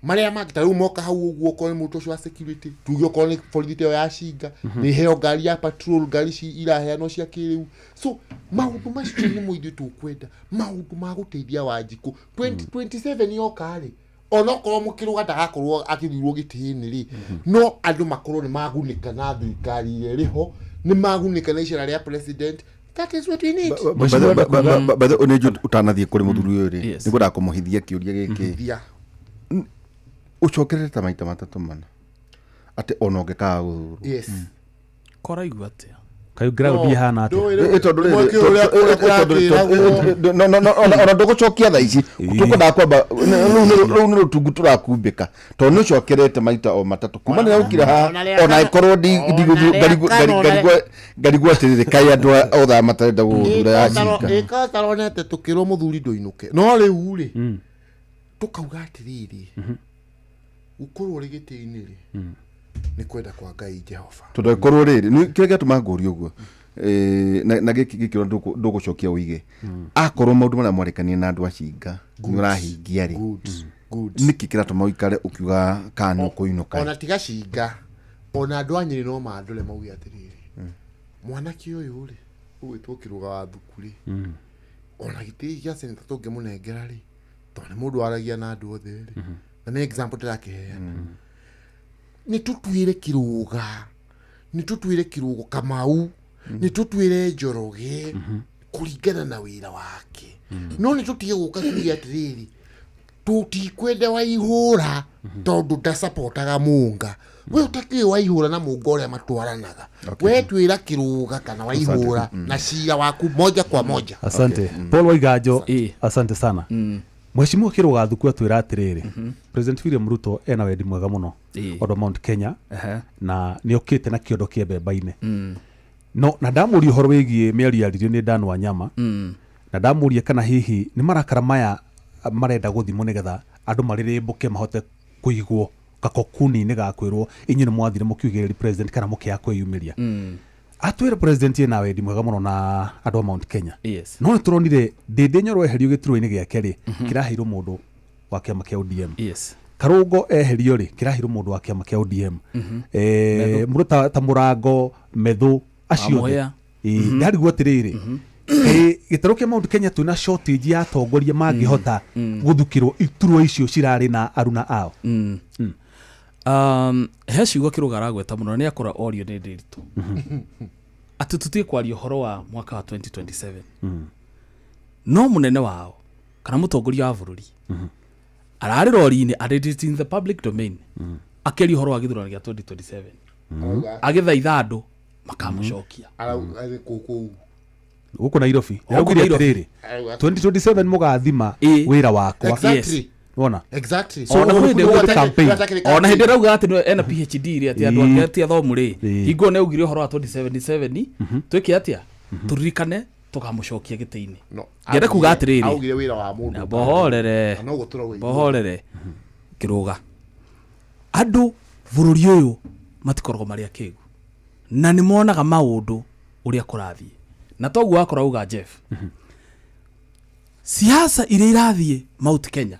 marĩa mangĩ ta rĩu moka hau ũguo, okorwo nĩ mũndũ ũcio wa security, tuge okorwo nĩ borithi ta ĩyo ya cinga, nĩ iheo ngari ya patrol, ngari ici iraheanwo cia kĩrĩu. So maũndũ macio nĩmo ithuĩ tũkwenda, maũndũ ma gũteithia Wanjikũ 2027 yoka rĩ, onokorwo mũkĩrũga ndagakorwo akĩthurwo gĩtĩ-inĩ rĩ, no andũ makorwo nĩ magunĩka na thirikari ĩrĩa ĩrĩ ho, nĩ magunĩka na icera rĩa president. That is what we need. Nä njå ũtanathiĩ kũrĩ mũthuri ũyũ rĩ, nĩ ngwendaga kũmũhithia kĩũria gĩkĩ. Thia. Ũcokerete ta maita matatũ mana atĩ ona ũngĩkaga gũthurwo. Yes. Koraigua atĩa? Kaĩ ground ihana atĩa? Ndũĩ rĩu- Ĩ, tondũ rĩrĩ, mwaki ũrĩa kũrĩa kũrakĩragwo. no, ona ndũgũcokia thaa ici, tũkwendaga kwamba rĩu nĩ rũtungu tũrakumbĩka, tondũ nĩ ũcokerete maita o matatũ kuma nĩ ũkire haha, Ona rĩa ona kana- ĩkorwo ona rĩa kana, ona rĩa- ngarigwo atĩrĩrĩ, kaĩ andũ othe aya matarenda gũgũthura ya cinga. Ĩka ũtaronete tũkĩrwo mũthuri ndũinũke, no rĩu rĩ, tũkauga atĩrĩrĩ, gũkorwo ũrĩ gĩtĩ-inĩ rĩ, nĩ kwenda kwa Ngai Jehova. Tondũ ĩkorwo rĩrĩ nĩ kĩrĩa gĩatũma ngũrie ũguo, na gĩkĩ gĩkĩrwo ndũgũcokia ũige akorwo maũndũ marĩa mwarĩkanire na andũ a cinga nĩ ũrahingia rĩ, Good, good. Nĩkĩ kĩratũma ũikare ũkiuga kana nĩ ũkũinũka? Ona tiga cinga, ona andũ a Nyĩrĩ no mandore mauge atĩrĩrĩ, mwanake ũyũ rĩ, ũgwĩtwo Kĩrũga wa Thuku rĩ, ona gĩtĩ gĩkĩ gĩa seneta tũngĩmũnengera rĩ, tondũ nĩ mũndũ waragia na andũ othe rĩ, na nĩ example ndĩrakĩheana, nĩ tũtuĩre Kĩrũga, nĩ tũtuĩre Kĩrũgo Kamau, nĩ tũtuĩre Njoroge kũringana na wĩra wake, no nĩ tũtige gũka tuge atĩrĩrĩ, tũtikwenda Waihũra tondũ ndacapotaga Mũnga. We ũtakĩũĩ Waihũra na Mũnga ũrĩa matwaranaga. We twĩra Kĩrũga kana Waihũra na cira waku moja kwa moja. Asante, Paul Waiganjo. Ĩ. Asante sana. Mheshimiwa Kĩrũga Thuku atwĩra atĩrĩrĩ, President William Ruto ena wendi mwega mũno ũndũ Mount Kenya, na nĩ okĩte na kĩondo kĩa mbemba-inĩ, no na ndamũria ũhoro wĩgiĩ mĩario yaririo nĩ Dan Wanyama, na ndamũria kana hihi nĩ marakara maya marenda gũthimwo nĩgetha andũ marĩrĩmbũke mahote kũigwo gakokuni-inĩ ga kwĩrwo inyuĩ nĩ mwathire mũkiugĩrĩria president kana mũkĩaga kwĩyumĩria. Atwĩra president ena wendi mwega mũno na andũ a Mount Kenya, no nĩ tũronire Ndĩndĩ Nyoro eherio gĩturwa-inĩ gĩake rĩ, kĩraheirwo mũndũ wa kĩama kĩa ODM. Karũngo eherio rĩ, kĩraheirwo mũndũ wa kĩama kĩa ODM. Mũndũ ta Mũrango, Methu, acio othe. Mũhĩa. Ĩĩ, ndarigwo atĩrĩrĩ, gĩtarũ kĩa Mount Kenya twĩna shortage ya atongoria mangĩhota gũthukĩrwo iturwa icio cirarĩ na aruna ao? He ciugo Kĩrũga aragweta mũno na nĩ akora orio nĩ Ndĩritũ atĩ tũtige kwaria ũhoro wa mwaka wa 2027, no mũnene wao kana mũtongoria wa bũrũri ararĩ rori-inĩ and it is in the public domain, akĩaria ũhoro wa gĩthurano gĩa 2027, Arauga agĩthaitha andũ makamũcokia. Arauga arĩ kũu kũu. Gũkũ Nairobi. Gũkũ Araugire Nairobi. atĩrĩrĩ, Arauga 2027 mũgathima wĩra wakwa. Exactly. Wona? Exactly. So, Ona ũguo hĩndĩ nĩ ĩyo campaign. Ona hĩndĩ ĩrauga atĩ nĩwe ena PhD rĩ, atĩ andũ ake ti athomu rĩ, hingo nĩ augire ũhoro wa 2077 twĩke atĩa, tũririkane tũkamũcokia gĩtĩ-inĩ. No, Ngĩenda kuga atĩrĩrĩ, augire wĩra wa mũndũ na bohorere. Na noguo tũrauga ithuothe. Bohorere Kĩrũga, andũ bũrũri ũyũ matikoragwo marĩ akĩgu na nĩ monaga maũndũ ũrĩa kũrathiĩ, na toguo wakora uga Jeff, siasa iria irathiĩ Mount Kenya,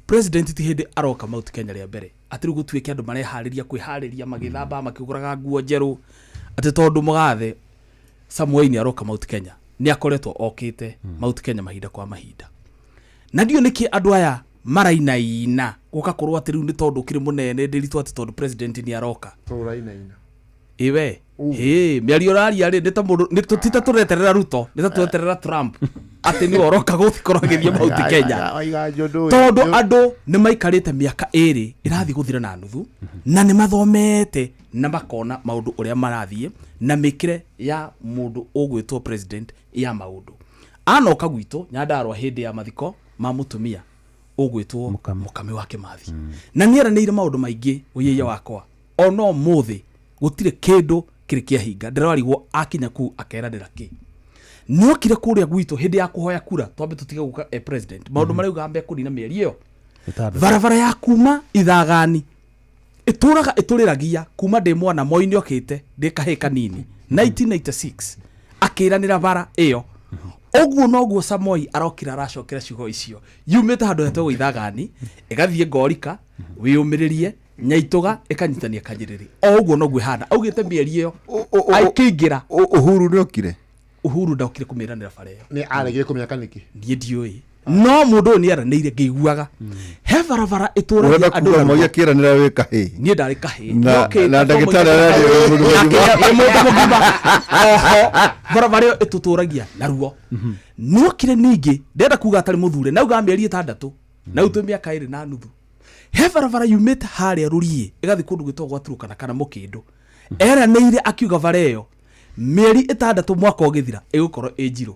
president ti hĩndĩ aroka Mount Kenya rĩa mbere atĩ rĩu gũtuĩke andũ mareharĩria kwĩharĩria magĩthamba makĩgũraga nguo njerũ atĩ tondũ mũgathe Samuel nĩ aroka Mount Kenya. Nĩ akoretwo okĩte Mount Kenya mahinda kwa mahinda, na ndiũ nĩkĩ andũ aya marainaina gũgakorwo atĩ rĩu nĩ tondũ ũkĩrĩ mũnene ndĩritũ, atĩ tondũ president nĩ aroka. Tũrainaina. Iwe ĩ mĩario ũraria rĩ, nĩ ta mũndũ nĩ tũ- ti ta tũreterera Ruto, nĩ ta tũreterera Trump atĩ nĩwe ũroka gũkorwo agĩthiĩ Mount Kenya. Waiga njũndũ. Tondũ andũ nĩ maikarĩte mĩaka 2 ĩrathiĩ gũthira na nuthu, na nĩ mathomete na makona maũndũ ũrĩa marathiĩ na mĩkĩre ya mũndũ ũgwĩtwo president ya maũndũ. Anoka gwitũ Nyandarũa hĩndĩ ya mathiko ma mũtumia ũgwĩtwo Mũkami. Mũkami wa Kĩmathi, na nĩ eranĩire maũndũ maingĩ ũyĩia wakwa ona ũmũthĩ gũtirĩ kĩndũ kĩrĩ kĩahinga. Ndĩrarigwo akinya kuu akeranĩra kĩ. Nĩokire kũrĩa gwitũ hĩndĩ ya kũhoya kura, twambe tũtige gũka e president maũndũ marĩa augaga mekũnina mĩeri ĩyo. 6. Barabara ya kuma Ithagani ĩtũraga ĩtũrĩragia kuma ndĩ mwana. Moi nĩ okĩte ndĩ kahĩĩ kanini 1996 akĩranĩra bara ĩyo. Ũguo noguo Samoi arokire aracokera ciugo icio, yumĩte handũ hetagwo Ithagani ĩgathiĩ Ngorika, wĩyũmĩrĩrie Nyaitũga, ĩkanyitania Kanyĩrĩrĩ, o ũguo noguo ĩhana augĩte mĩeri ĩyo akĩingĩra. Uhuru nĩ okire? Uhuru ndokire kũmĩranĩra bara ĩyo. Nĩ aregire kũmĩaka nĩkĩ? Niĩ ndiũĩ, no mũndũ ũyũ nĩ aranĩire ngĩiguaga he barabara ĩtũragia Ũrenda andũ kuga na Moi ruo. akĩranĩra wĩ kahĩĩ? Niĩ ndarĩ kahĩĩ. Na ndagĩtarĩ ararĩ mũndũ mũgima. Nĩ mũndũ mũgima. Oho barabara ĩyo ĩtũtũragia na ruo. Nĩokire ningĩ, ndenda kuga atarĩ mũthure, nauga mĩeri 6, na rĩu twĩ mĩaka 2 na nuthu. He barabara yumĩte harĩa Rũriĩ ĩgathiĩ kũndũ gwĩtagwo gwa Turukana kana Mũkĩndũ, eranĩire akiuga bara ĩyo mĩeri 6 mwaka ũgĩthira ĩgũkorwo ĩ njirũ.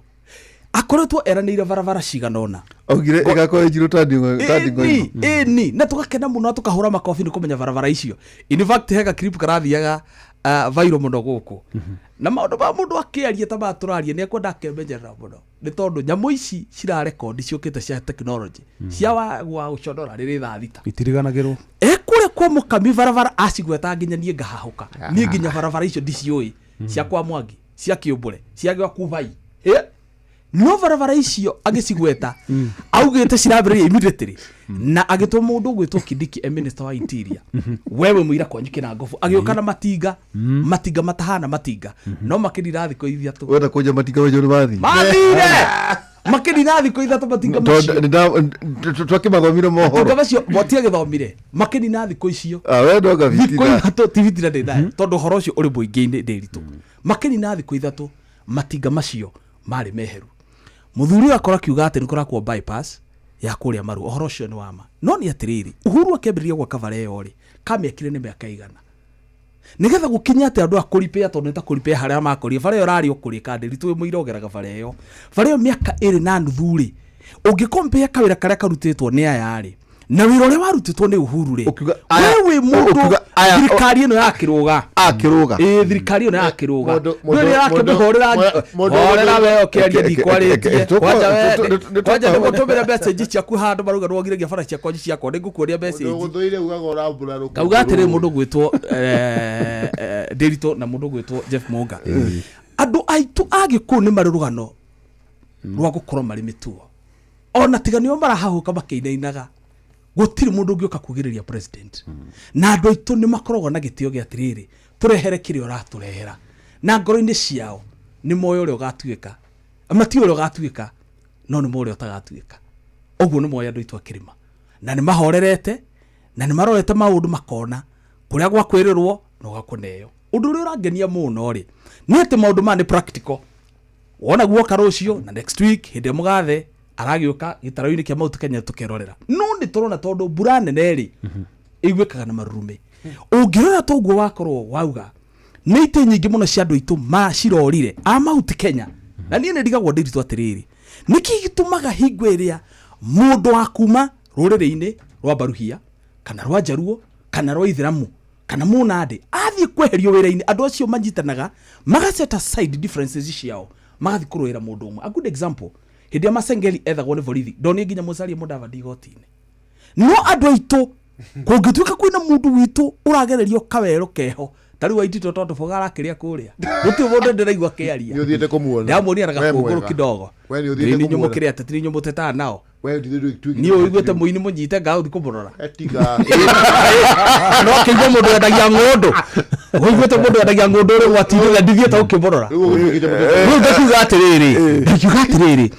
Akoretwo eranĩire barabara cigana ũna. Augire ĩgakorwo ĩnjirũ ta ndingo. Ĩni ĩni, na tũgakena mũno na tũkahũra makobi nĩ kũmenya barabara icio. In fact, hega clip karathiaga viral mũno gũkũ, na maũndũ ma mũndũ akĩaria ta maya tũraria nĩ ekwenda akemenyerera mũno, nĩ tondũ nyamũ ici cirarekondi ciũkĩte cia technology cia wa gũconora rĩrĩ thaa 6. Itiriganagĩrwo. Ekũrĩa kwa Mũkami barabara acigweta nginya niĩ ngahahũka. Niĩ nginya barabara icio ndiciũĩ, cia kwa Mwangi, cia Kĩũmbũre, cia gwa Kubai. No barabara icio agĩcigweta augĩte cirambĩrĩria immediately, na agĩtwo mũndũ ũgwĩtwo Kindiki e minister wa interior, wewe mũira kwanyu Kĩnangobu, agĩũka na matinga, matinga matahana matinga, no makĩnina thikũ 3. Wenda kũnja matinga macio nĩ mathi. Mathire makĩnina thikũ 3 matinga macio. Twakĩmathomire Matinga mohoro. macio motiagĩthomire, makĩnina thikũ icio. Ah, we ndonga Thikũ bitina. 3 ti bitina ndĩ nayo, tondũ ũhoro ũcio ũrĩ mũingĩ-inĩ ndĩritũ. Makĩnina thikũ 3 matinga macio marĩ meheru. Mũthuri ũyũ akorwo akiuga atĩ nĩ kũrakwo bypass ya kũrĩa Maru, ũhoro ũcio nĩ wama. No nĩ atĩrĩrĩ, Uhuru akĩambĩrĩria gwaka bara ĩyo rĩ, kamĩakire nĩ mĩaka igana nigetha gũkinya atĩ andũ a kũripĩa, tondũ nĩ ta kũripĩa harĩa makorire bara ĩyo ĩrarĩ o kũrĩka ndĩritũ wĩ mũira ũgeraga bara ĩyo. Bara ĩyo mĩaka 2 na nuthu rĩ, ũngĩkompea kawĩra karĩa karutĩtwo nĩ aya rĩ na wĩra ũrĩa warutĩtwo nĩ Uhuru rĩ, Ũkiuga we wĩ mũndũ ũkiuga aya- thirikari ĩno ya kĩrũga. Akĩrũga. Ĩ thirikari ĩno ya kĩrũga Mũndũ- nĩ arakĩmĩhũrĩra. Horera we ũkĩaria, ndikwarĩtie. Kwanja we kwanja nĩgũtũmĩra message ciaku handũ marauga nĩwogiragia bara ciakwa ciakwa, nĩngũkuonia message. Gũthũire ugaga ũrambũra rũkũngũ. Ngauga atĩrĩ, mũndũ gwĩtwo Ndĩritũ na mũndũ gwĩtwo Jeff Monga, andũ aitũ a Gĩkũyũ nĩ marĩ rũgano rwa gũkorwo marĩ mĩtugo, ona tiga nĩo marahahũka makĩinainaga, gũtirĩ mũndũ ũngĩũka kugĩrĩria president. Na andũ aitũ nĩ makoragwo na gĩtĩo gĩa atĩrĩrĩ, tũrehere kĩrĩa ũratũrehera, na ngoro-inĩ ciao nĩ moĩ ũrĩa ũgatuĩka, matiũĩ ũrĩa ũgatuĩka, no nĩ moĩ ũrĩa ũtagatuĩka. Ũguo nĩ moĩ andũ aitũ a kĩrĩma, na nĩ mahorerete na nĩ marorete maũndũ makona kũrĩa gwa kwĩrĩrwo na ũgakũneo. Ũndũ ũrĩa ũrangenia mũno rĩ nĩ atĩ maũndũ maya nĩ practical. Wona guoka rũciũ na next week hĩndĩ ĩrĩa mũgathe aragĩũka gĩtaro-inĩ kĩa Mount Kenya tũkerorera, no nĩ tũrona tondũ mbura nene rĩ ĩiguĩkaga na marurumĩ. Ũngĩrora toguo wakorwo wauga nĩ itĩ nyingĩ mũno cia andũ aitũ ma cirorire a Mount Kenya, na niĩ nĩ ndigagwo ndĩritũ atĩrĩrĩ, nĩkĩ gĩtũmaga hingo ĩrĩa mũndũ wa kuma rũrĩrĩ-inĩ rwa Baruhia kana rwa Njaruo kana rwa Ithĩramu kana Mũnandĩ athiĩ kweherio wĩra-inĩ, andũ acio manyitanaga maga set aside differences ciao magathiĩ kũrũĩra mũndũ ũmwe? A good example, hĩndĩ ĩrĩa Masengeli ethagwo nĩ borithi, ndonire nginya Musalia Mudavadi igoti-inĩ. No andũ aitũ kũngĩtuĩka kwĩna mũndũ witũ ũragererio kawero keho ta rĩu Waititũ, tondũ boga arakĩrĩa kũrĩa gũtirĩ mũndũ ndĩraigua akĩaria. Nĩ ũthiĩte kũmuona? Ndamuonia na We gakũngũrũ mwega. kidogo. We nĩ ũthiĩte Nĩ inyuĩ kũmuona? mũkĩrĩ ateti, nĩ inyuĩ mũtetaga nao. We ndithĩ. Niĩ ũiguĩte mũini mũnyite ngaũthi kũmũrora? Tiga. No kĩigua mũndũ wendagia ng'ũndũ. Ũiguĩte mũndũ endagia ng'ũndũ ũrĩ gwati-inĩ na ndithiĩte gũkĩmũrora. Rĩu ũgĩtuĩkĩte mũteti. Rĩu ndakiuga atĩrĩrĩ, ndakiuga atĩrĩrĩ,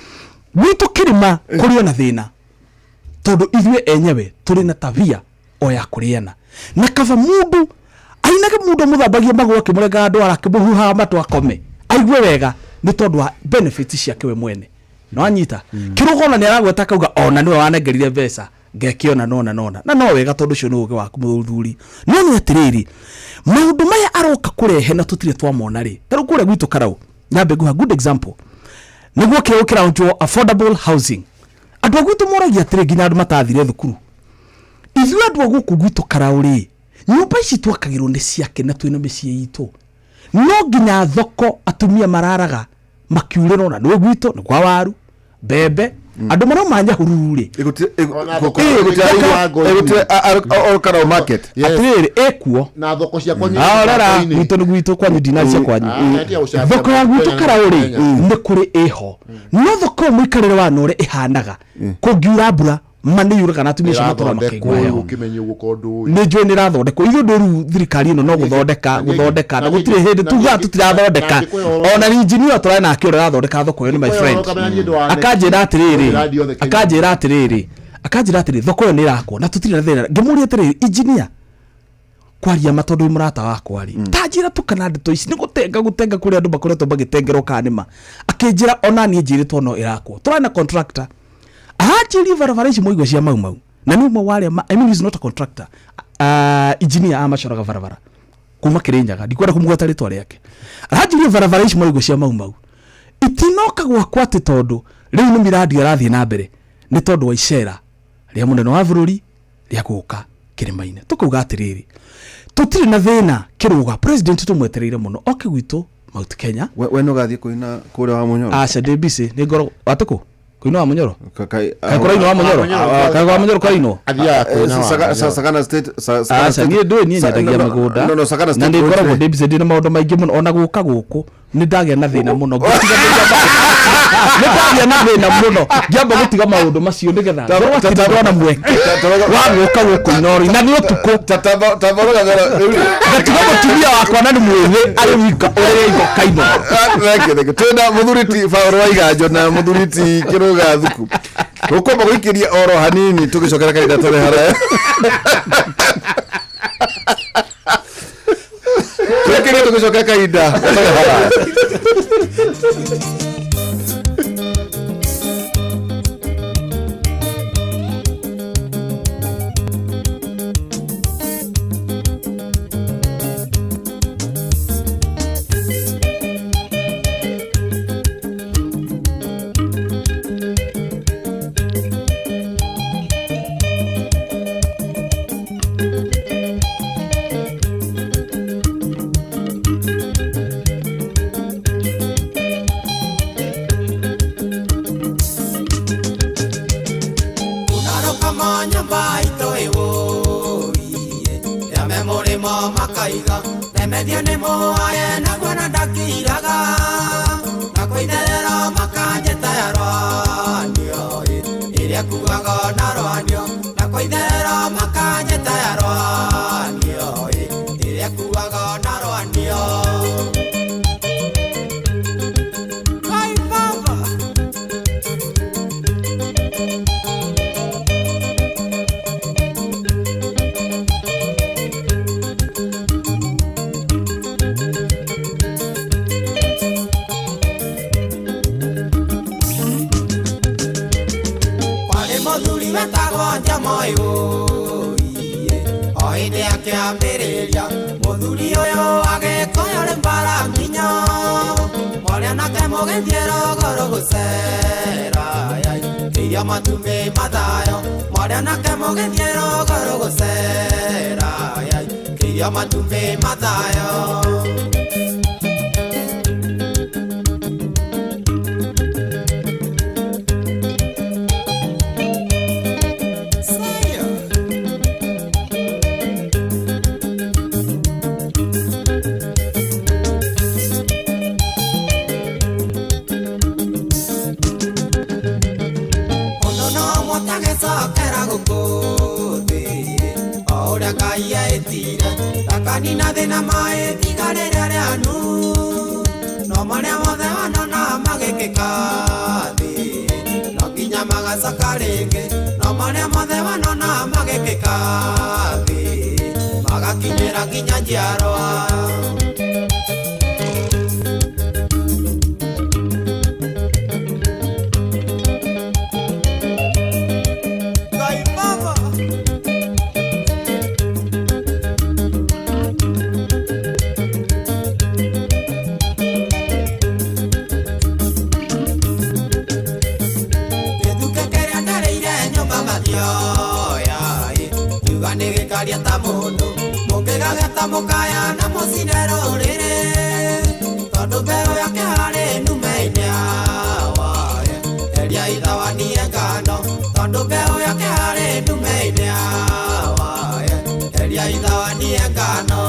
gwitũ kĩrĩma kũrĩ ona thĩna tondũ ithuĩ enyewe tũrĩ na tabia o ya kũrĩana, na kaba mũndũ ainage mũndũ amũthambagie magũrũ akĩmũrengaga ndwara akĩmũhuhaga matũ akome aigue wega nĩ tondũ wa benefits ciake we mwene. No anyita kĩrũgo ona nĩ aragweta akauga ona nĩwe wanengerire mbeca ngekĩona nona nona na no wega tondũ ũcio nĩ ũgĩ waku mũthuri. No nĩ atĩrĩrĩ, maũndũ maya aroka kũrehe na tũtirĩ twamona rĩ, ta rĩu kũrĩa gwitũ Karau, nyambe ngũha good example, nĩguo kĩrĩa kĩraunjwo affordable housing. Andũ a gwitũ moragia atĩrĩ, nginya andũ matathire thukuru, ithuĩ andũ a gũkũ gwitũ Karau rĩ, nyũmba ici twakagĩrwo nĩ ciake na twĩna mĩciĩ itũ, no nginya thoko atumia mararaga makiurĩrwo na nĩ gwitũ nĩ kwa waru mbembe andũ marauma Nyahururu rĩ. Ona thoko cia Wango-inĩ. Karau market. Yes. Atĩrĩrĩ, ĩkuo na thoko cia kwanyu. Rora gwitũ nĩ gwitũ kwanyu ndinacia kwanyu. Ah, etia gũcambia Thoko ya gwitũ Kenya na Karau rĩ, Kenya. nĩ kũrĩ ĩho, no thoko ĩyo mũikarĩre wa na ũrĩa ĩhanaga, kũngiura mbura ma nĩ yuraga na atumia acio matũra Ĩrathondekwo. makĩigua heho. Ũkĩmenye ũguo kondũ Nĩ njũĩ nĩ ĩrathondekwo. Ithuĩ ndũ rĩu thirikari ĩno no gũthondeka gũthondeka na gũtirĩ hĩndĩ tugaga tũtirathondeka. Ona injinia tũrarĩ nake ũrĩa ũrathondeka thoko ĩyo nĩ my friend, akanjĩra atĩrĩrĩ, akanjĩra atĩrĩrĩ, akanjĩra atĩrĩrĩ, thoko ĩyo nĩ ĩrakwo na tũtirĩ na thĩna. Ngĩmũria atĩrĩrĩ, injinia, kwaria ma tondũ wĩ mũrata wakwa rĩ, ta njĩra tu kana ndeto ici nĩ gũtenga gũtenga kũrĩa andũ makoretwo magĩtengerwo kana nĩma. Akĩnjĩra ona niĩ njĩrĩtwo no ĩrakwo. Tũrarĩ na contractor aranjĩrie barabara ici mwaigua cia Mau Mau, na nĩ ũmwe wa arĩa I mean, he's not a contractor, engineer amacoraga barabara kuma Kĩrĩnyaga, ndikwenda kũmũgweta rĩtwa rĩake. Aranjĩrie barabara ici mwaigua cia Mau Mau itinoka gwakwa atĩ tondũ rĩu nĩ miradi arathiĩ na mbere, nĩ tondũ wa icera rĩa mũnene wa bũrũri rĩa gũka kĩrĩma-inĩ. Tũkauga atĩrĩrĩ, tũtirĩ na thĩna kĩrũga president tũmwetereire mũno oke gwitũ Mount Kenya. We nĩ ũgathiĩ kũina kũrĩa wa Mũnyoro? Aca, ndĩ busy, nĩ ngoragwo atĩkũ kũina wa Mũnyoro. Kaĩ kũrainwo wa Mũnyoro? Kaĩ wa Mũnyoro kũrainwo? Athiaga kwĩna wa Mũnyoro. Sagana State Sagana Aca, State- niĩ ndũĩ, niĩ nyendagia no, no, mĩgũnda no, no, Sagana na State nĩ ngoragwo Road. ndĩ busy, ndĩ na maũndũ maingĩ mũno. Ona gũka gũkũ nĩ ndagĩa na thĩna mũno ngĩtiga, nĩ ndagĩa na thĩna mũno ngĩamba gũtiga maũndũ macio nĩgetha ngorwo atĩ nĩ ndona mweke wa gũka gũkũ Inoro na nĩ ũtukũ ngatiga mũtumia wakwa na nĩ mwĩthĩ arĩ wika ũrĩre igoka Inoro. Twĩna mũthuri ti Paul wa Iganjo na mũthuri ti Kĩrũga Thuku. Tũkwamba gũikĩria oro hanini tũgĩcokera kahinda tũrĩ haraya. Tũikĩrie tũgĩcokera kahinda tũrĩ haraya. Unaroka nyamba itoiwoiye yame murimo makaiga nemethio nĩ mũaye naguo na ndakiraga na kũitherero makanjĩta ya rwanio ĩrĩa kuaga na rwanio na kũitherero makanjĩta ya rwanio ĩrĩa kuaga na rwanio. Ai, baba. Kwarĩ mũthuri wetagwo Njamoĩ ũiye o hĩndĩ akĩambĩrĩria mũthuri ũyũ agĩkũyũ rĩ mbara nginya mwarĩ anake mũgĩthiĩ rũgũrũ gũcera yai kĩirio matumbĩ mathayo mwarĩ anake mũgĩthiĩ rũgũrũ gũcera yai kĩirio matumbĩ mathayo. Sayo. Mũndũ no mũtagĩcokera gũkũ thĩ o ũrĩa Ngai eĩtire ndakanina thĩna maĩ tiga rĩrĩa rĩa Nuhu. No marĩa mothe wanona magĩkĩka thĩ no nginya magacoka rĩngĩ, no marĩa mothe wanona magĩkĩka thĩ magakinyĩra nginya njiarwa. Ngai Baba. Gĩthukĩ kĩrĩa ndarĩire nyũmba mathioya ĩ, ngiuga nĩ gĩkaria ta mũndũ, mũkĩgageta mũkaya na mũcine rũrĩrĩ, tondũ mbeũ yake harĩ nume-inĩ awaye, eria ithawanie ngano, tondũ mbeũ yake harĩ nume-inĩ awaye, eria ithawanie ngano.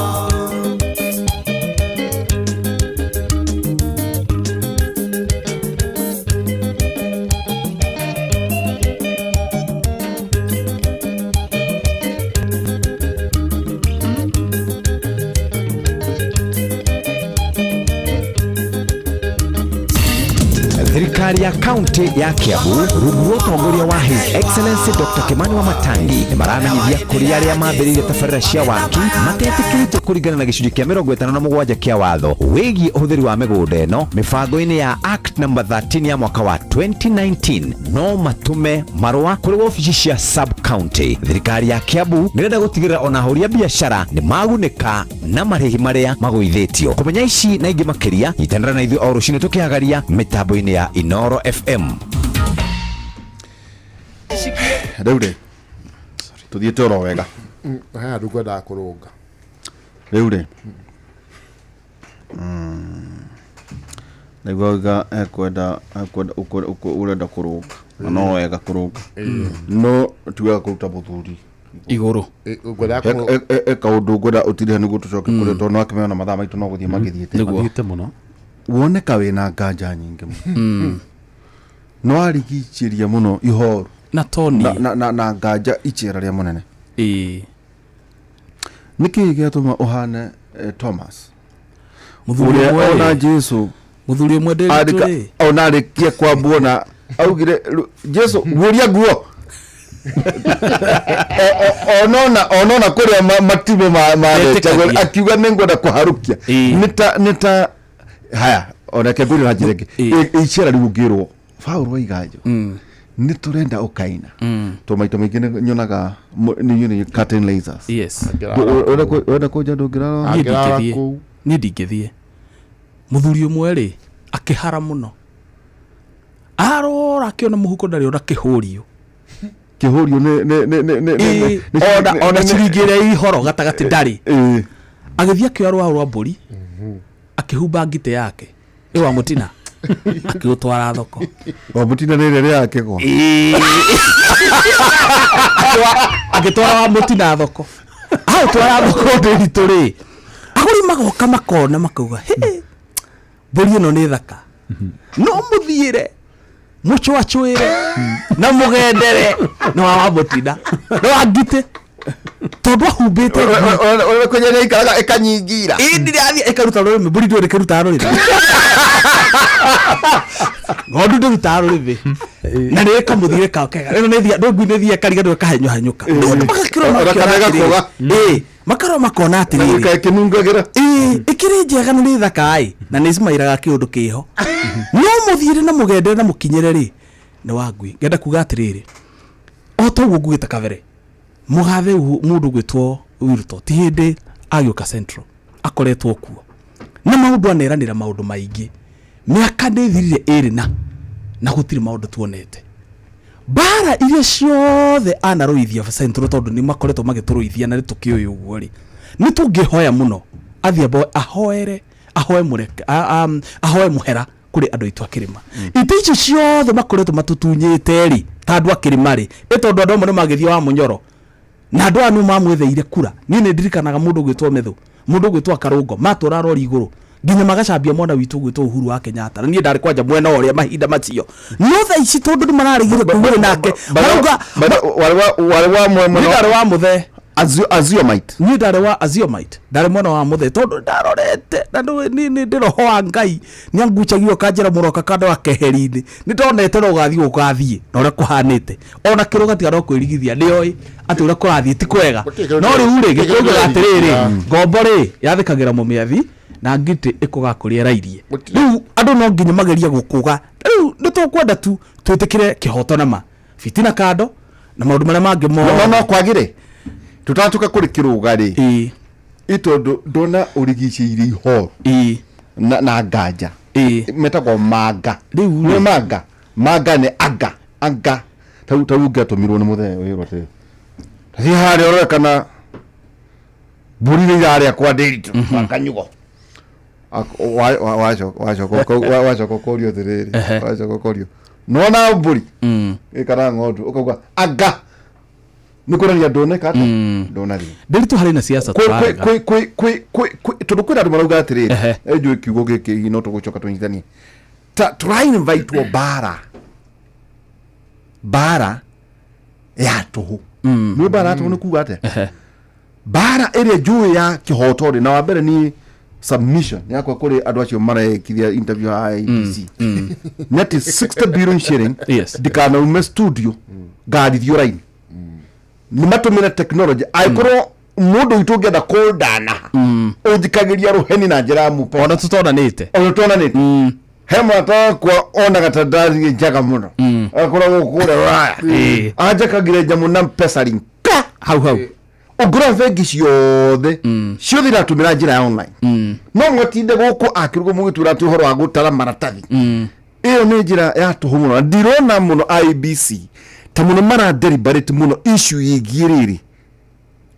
Thirikari ya kaunti ya Kiambu rungu rwa ũtongoria wa His Excellency Dr. Kimani Wamatangi nĩ maramenyithia kũrĩ arĩa mambĩrĩirie tabarĩra cia waki matetĩkĩrĩtio kũringana na gĩcunjĩ kĩa 57 kĩa watho wĩgiĩ ũhũthĩri wa mĩgũnda ĩno mĩbango-inĩ ya Act number 13 ya mwaka wa 2019 no matũme marũa kũrĩ wabici cia sub county. Thirikari ya Kiambu nĩrenda gũtigĩrĩra ona ahũri a biacara nĩ magunĩka na marĩhi marĩa magũithĩtio. Kũmenya ici na ingĩ makĩria nyitanĩra na ithuĩ o rũcinĩ tũkĩhagaria mĩtambo-inĩ ya Inoro FM. Rĩu rĩ tũthiĩte oro wega. He handũ ngwendaga kũrũnga. Rĩu rĩ nĩguo auga ekwenda ekwenda ũrenda kũrũnga na no wega kũrũnga, no ti wega kũruta mũthuri igũrũ. Ngwendaga E kaũndũ ngwenda ũtirihe nĩguo tũcoke kũrĩ tondũ nĩwakĩmenya na mathaa maitũ no gũthiĩ magĩthiĩte. Nĩguo. Mathiĩte mũno. Woneka wĩna nganja nyingĩ mũno, no arigicĩria mũno ihoru na toni na nganja icera rĩa mũnene. Ĩĩ. Nĩkĩĩ gĩatũma ũhane Thomas Mũthuri ũrĩa ũmwe ona rĩ, Jesu mũthuri ũmwe ndĩritũ arĩka rĩ ona arĩkia kwambwo na augire Jesu guũria nguo. Onona kũrĩa matimũ marechagwo Etĩkagia. akiuga nĩ ngwenda kũharũkia. Ĩĩ. Nĩ ta haya onake ngwĩre na njĩra ĩngĩ. Ĩĩ. Icera rĩu ũngĩrwo Paũlũ Waiganjo nĩ tũrenda ũkaina to maita maingĩ nĩ nyonaga nĩ inyuĩ nĩ curtain raisers. Yes. Ũrenda kũnja ndũngĩrara. Niĩ Angĩrara ndingĩthiĩ. kũu. Niĩ ndingĩthiĩ. Mũthuri ũmwe rĩ akĩhara mũno, arora akĩona mũhuko ndarĩ ona kĩhũrio. Kĩhũrio nĩ nĩ nĩ nĩ nĩ Ĩĩ, ona ciringi ĩrĩa ihoro gatagatĩ ndarĩ. Ĩĩ. Agĩthiĩ akĩoya rũa rwa mbũri akĩhumba ngitĩ yake ĩ wa mũtina akĩũtwara thoko. Wa mũtina nĩ ĩrĩa ĩrĩaga kĩgwa. Agĩtwara wa mũtina thoko, aũtwara thoko ndĩritũ rĩ, agũri magoka makona makauga hĩ, mbũri ĩno nĩ thaka, no mũthiĩre mũcwacwĩre na mũgendere nĩ wa mũtina nĩ wa ngitĩ tondũ ahumbĩte Ũrĩa kwenye nĩ ikaraga ĩkanyingira. Ĩĩ, ndirĩ athiĩ ĩkaruta rũrĩmĩ, mbũri ndũĩ ĩkĩrutaga rũrĩmĩ, ng'ondu ndĩrutaga rũrĩmĩ, na nĩ ĩkamũthiĩ ĩkakega ĩno nĩ thia ndũngui nĩ thia ĩkariga ndũ ĩkahenyũhanyũka. Magakĩrora Ona makĩona kana atĩrĩrĩ. ĩgakũga. Ĩĩ, makarora makona atĩrĩrĩ Ĩkĩnungagĩra. Ĩĩ, ĩkĩrĩ njega na nĩ thaka ĩ na nĩ cimairaga kĩũndũ kĩho, no mũthiĩre na mũgendere na mũkinyĩre rĩ nĩ wa ngui. Ngenda kuga atĩrĩrĩ, o ta ũguo ngugĩte kabere, mũgathe mũndũ ũgwĩtwo Wilto ti hĩndĩ agĩũka Central akoretwo kuo na maũndũ aneranĩra maũndũ maingĩ, mĩaka nĩ ĩthirire ĩrĩ na gũtirĩ maũndũ tuonete. Mbara iria ciothe anarũithia Central tondũ nĩ makoretwo magĩtũrũithia na nĩ tũkĩũĩ ũguo rĩ, nĩ tũngĩhoya mũno athiĩ ahoere ahoe mũreke ahoe mũhera kũrĩ andũ aitũ a kĩrĩma. Itĩ icio ciothe makoretwo matũtunyĩte rĩ ta andũ a kĩrĩma rĩ, ĩ tondũ andũ amwe nĩ magĩthiĩ wa mũnyoro na andũ aya nĩ mamwetheire kura. Niĩ nĩ ndirikanaga mũndũ ũgwĩtwo Methu, mũndũ ũgwĩtwo Karũngo, matwara rori igũrũ nginya magacambia mwana witũ ũgwĩtwo Uhuru wa Kenyatta, na niĩ ndarĩ kwanja mwena ũrĩa mahinda macio, no thaa ici tondũ nĩ mararegire kumĩra nake marauga Warĩ wa niĩ mwena ndarĩ wa mũthee. Aziomite. Niĩ ndarĩ wa Aziomite, ndarĩ mwena wa mũthee, tondũ ndarorete na nĩ ndĩ roho wa Ngai nĩ angucagia ũkanjĩra mũroka kando wa keheri-inĩ. Nĩ ndonete no ũgathiĩ ũgathiĩ na ũrĩa kũhanĩte, ona kĩrũga tiga no kwĩrigithia, nĩoĩ atĩ ũrĩa kũrathiĩ ti kwega. No rĩu rĩ, gĩkũugaga atĩrĩrĩ, ngombo rĩ yathĩkagĩra mũmĩathi na ngitĩ ĩkũga kũrĩa ĩrairie. Rĩu andũ no nginya magerie gũkũga. Rĩu nĩ tũkwenda tu twĩtĩkĩre kĩhoto na ma fitina kando na maũndũ marĩa mangĩ No mothe. No kwagire tutatuka kuri kiruga ri itondu ndona urigicĩirie ihoru na nganja metagwo manga. Rĩu nĩ manga, manga nĩ anga anga tau tau ngĩatũmirwo nĩ mũthee wĩrwo atĩrĩ, thiĩ harĩa ũrore kana mbũri nĩ irarĩa kwa ndĩritũ akanyugo. Wacoka ũkorio atĩrĩrĩ, wacoka ũkorio nona mbũri ĩkana ng'ondu, ũkauga anga nĩ kuonania ndoneka atĩa, ndonathiĩ. Ndĩritũ harĩ na siasa tũrarega. Tondũ kwĩna andũ marauga atĩrĩrĩ, njũĩ kiugo gĩkĩ hihi no tũgũcoka tũnyitithanie, ta tũrainvitwo mbara, mbara ya tũhũ. Nĩ mbara ya tũhũ nĩ kuga atĩa? Mbara ĩrĩa njũĩ ya kĩhoto rĩ, na wa mbere ni submission yakwa kũrĩ andũ acio marekithia interview ya IEBC nĩ atĩ 60 billion shilling ndikanaume studio ngarithio raini, nĩ matũmĩre technology angĩkorwo mũndũ witũ ũngĩenda kũndana ũnjikagĩria rũheni na njĩra ya mũpe. Ona tũtonanĩte. Ona tũtonanĩte, he mwata wakwa onaga ta ndathiĩ njaga mũno, akoragwo kũrĩa rũraya, anjakagĩra nyamũ na pesa link ka hau hau. Ũngĩrora bengi ciothe ciothe iratũmĩra njĩra ya online, no mwatinde gũkũ akĩrugwo mũgĩtwĩra atĩ ũhoro wa gũtara maratathi, ĩyo nĩ njĩra ya tũhũ mũno. Na ndirona mũno IEBC ta mũno mara deliberate mũno issue ĩgiĩ rĩrĩ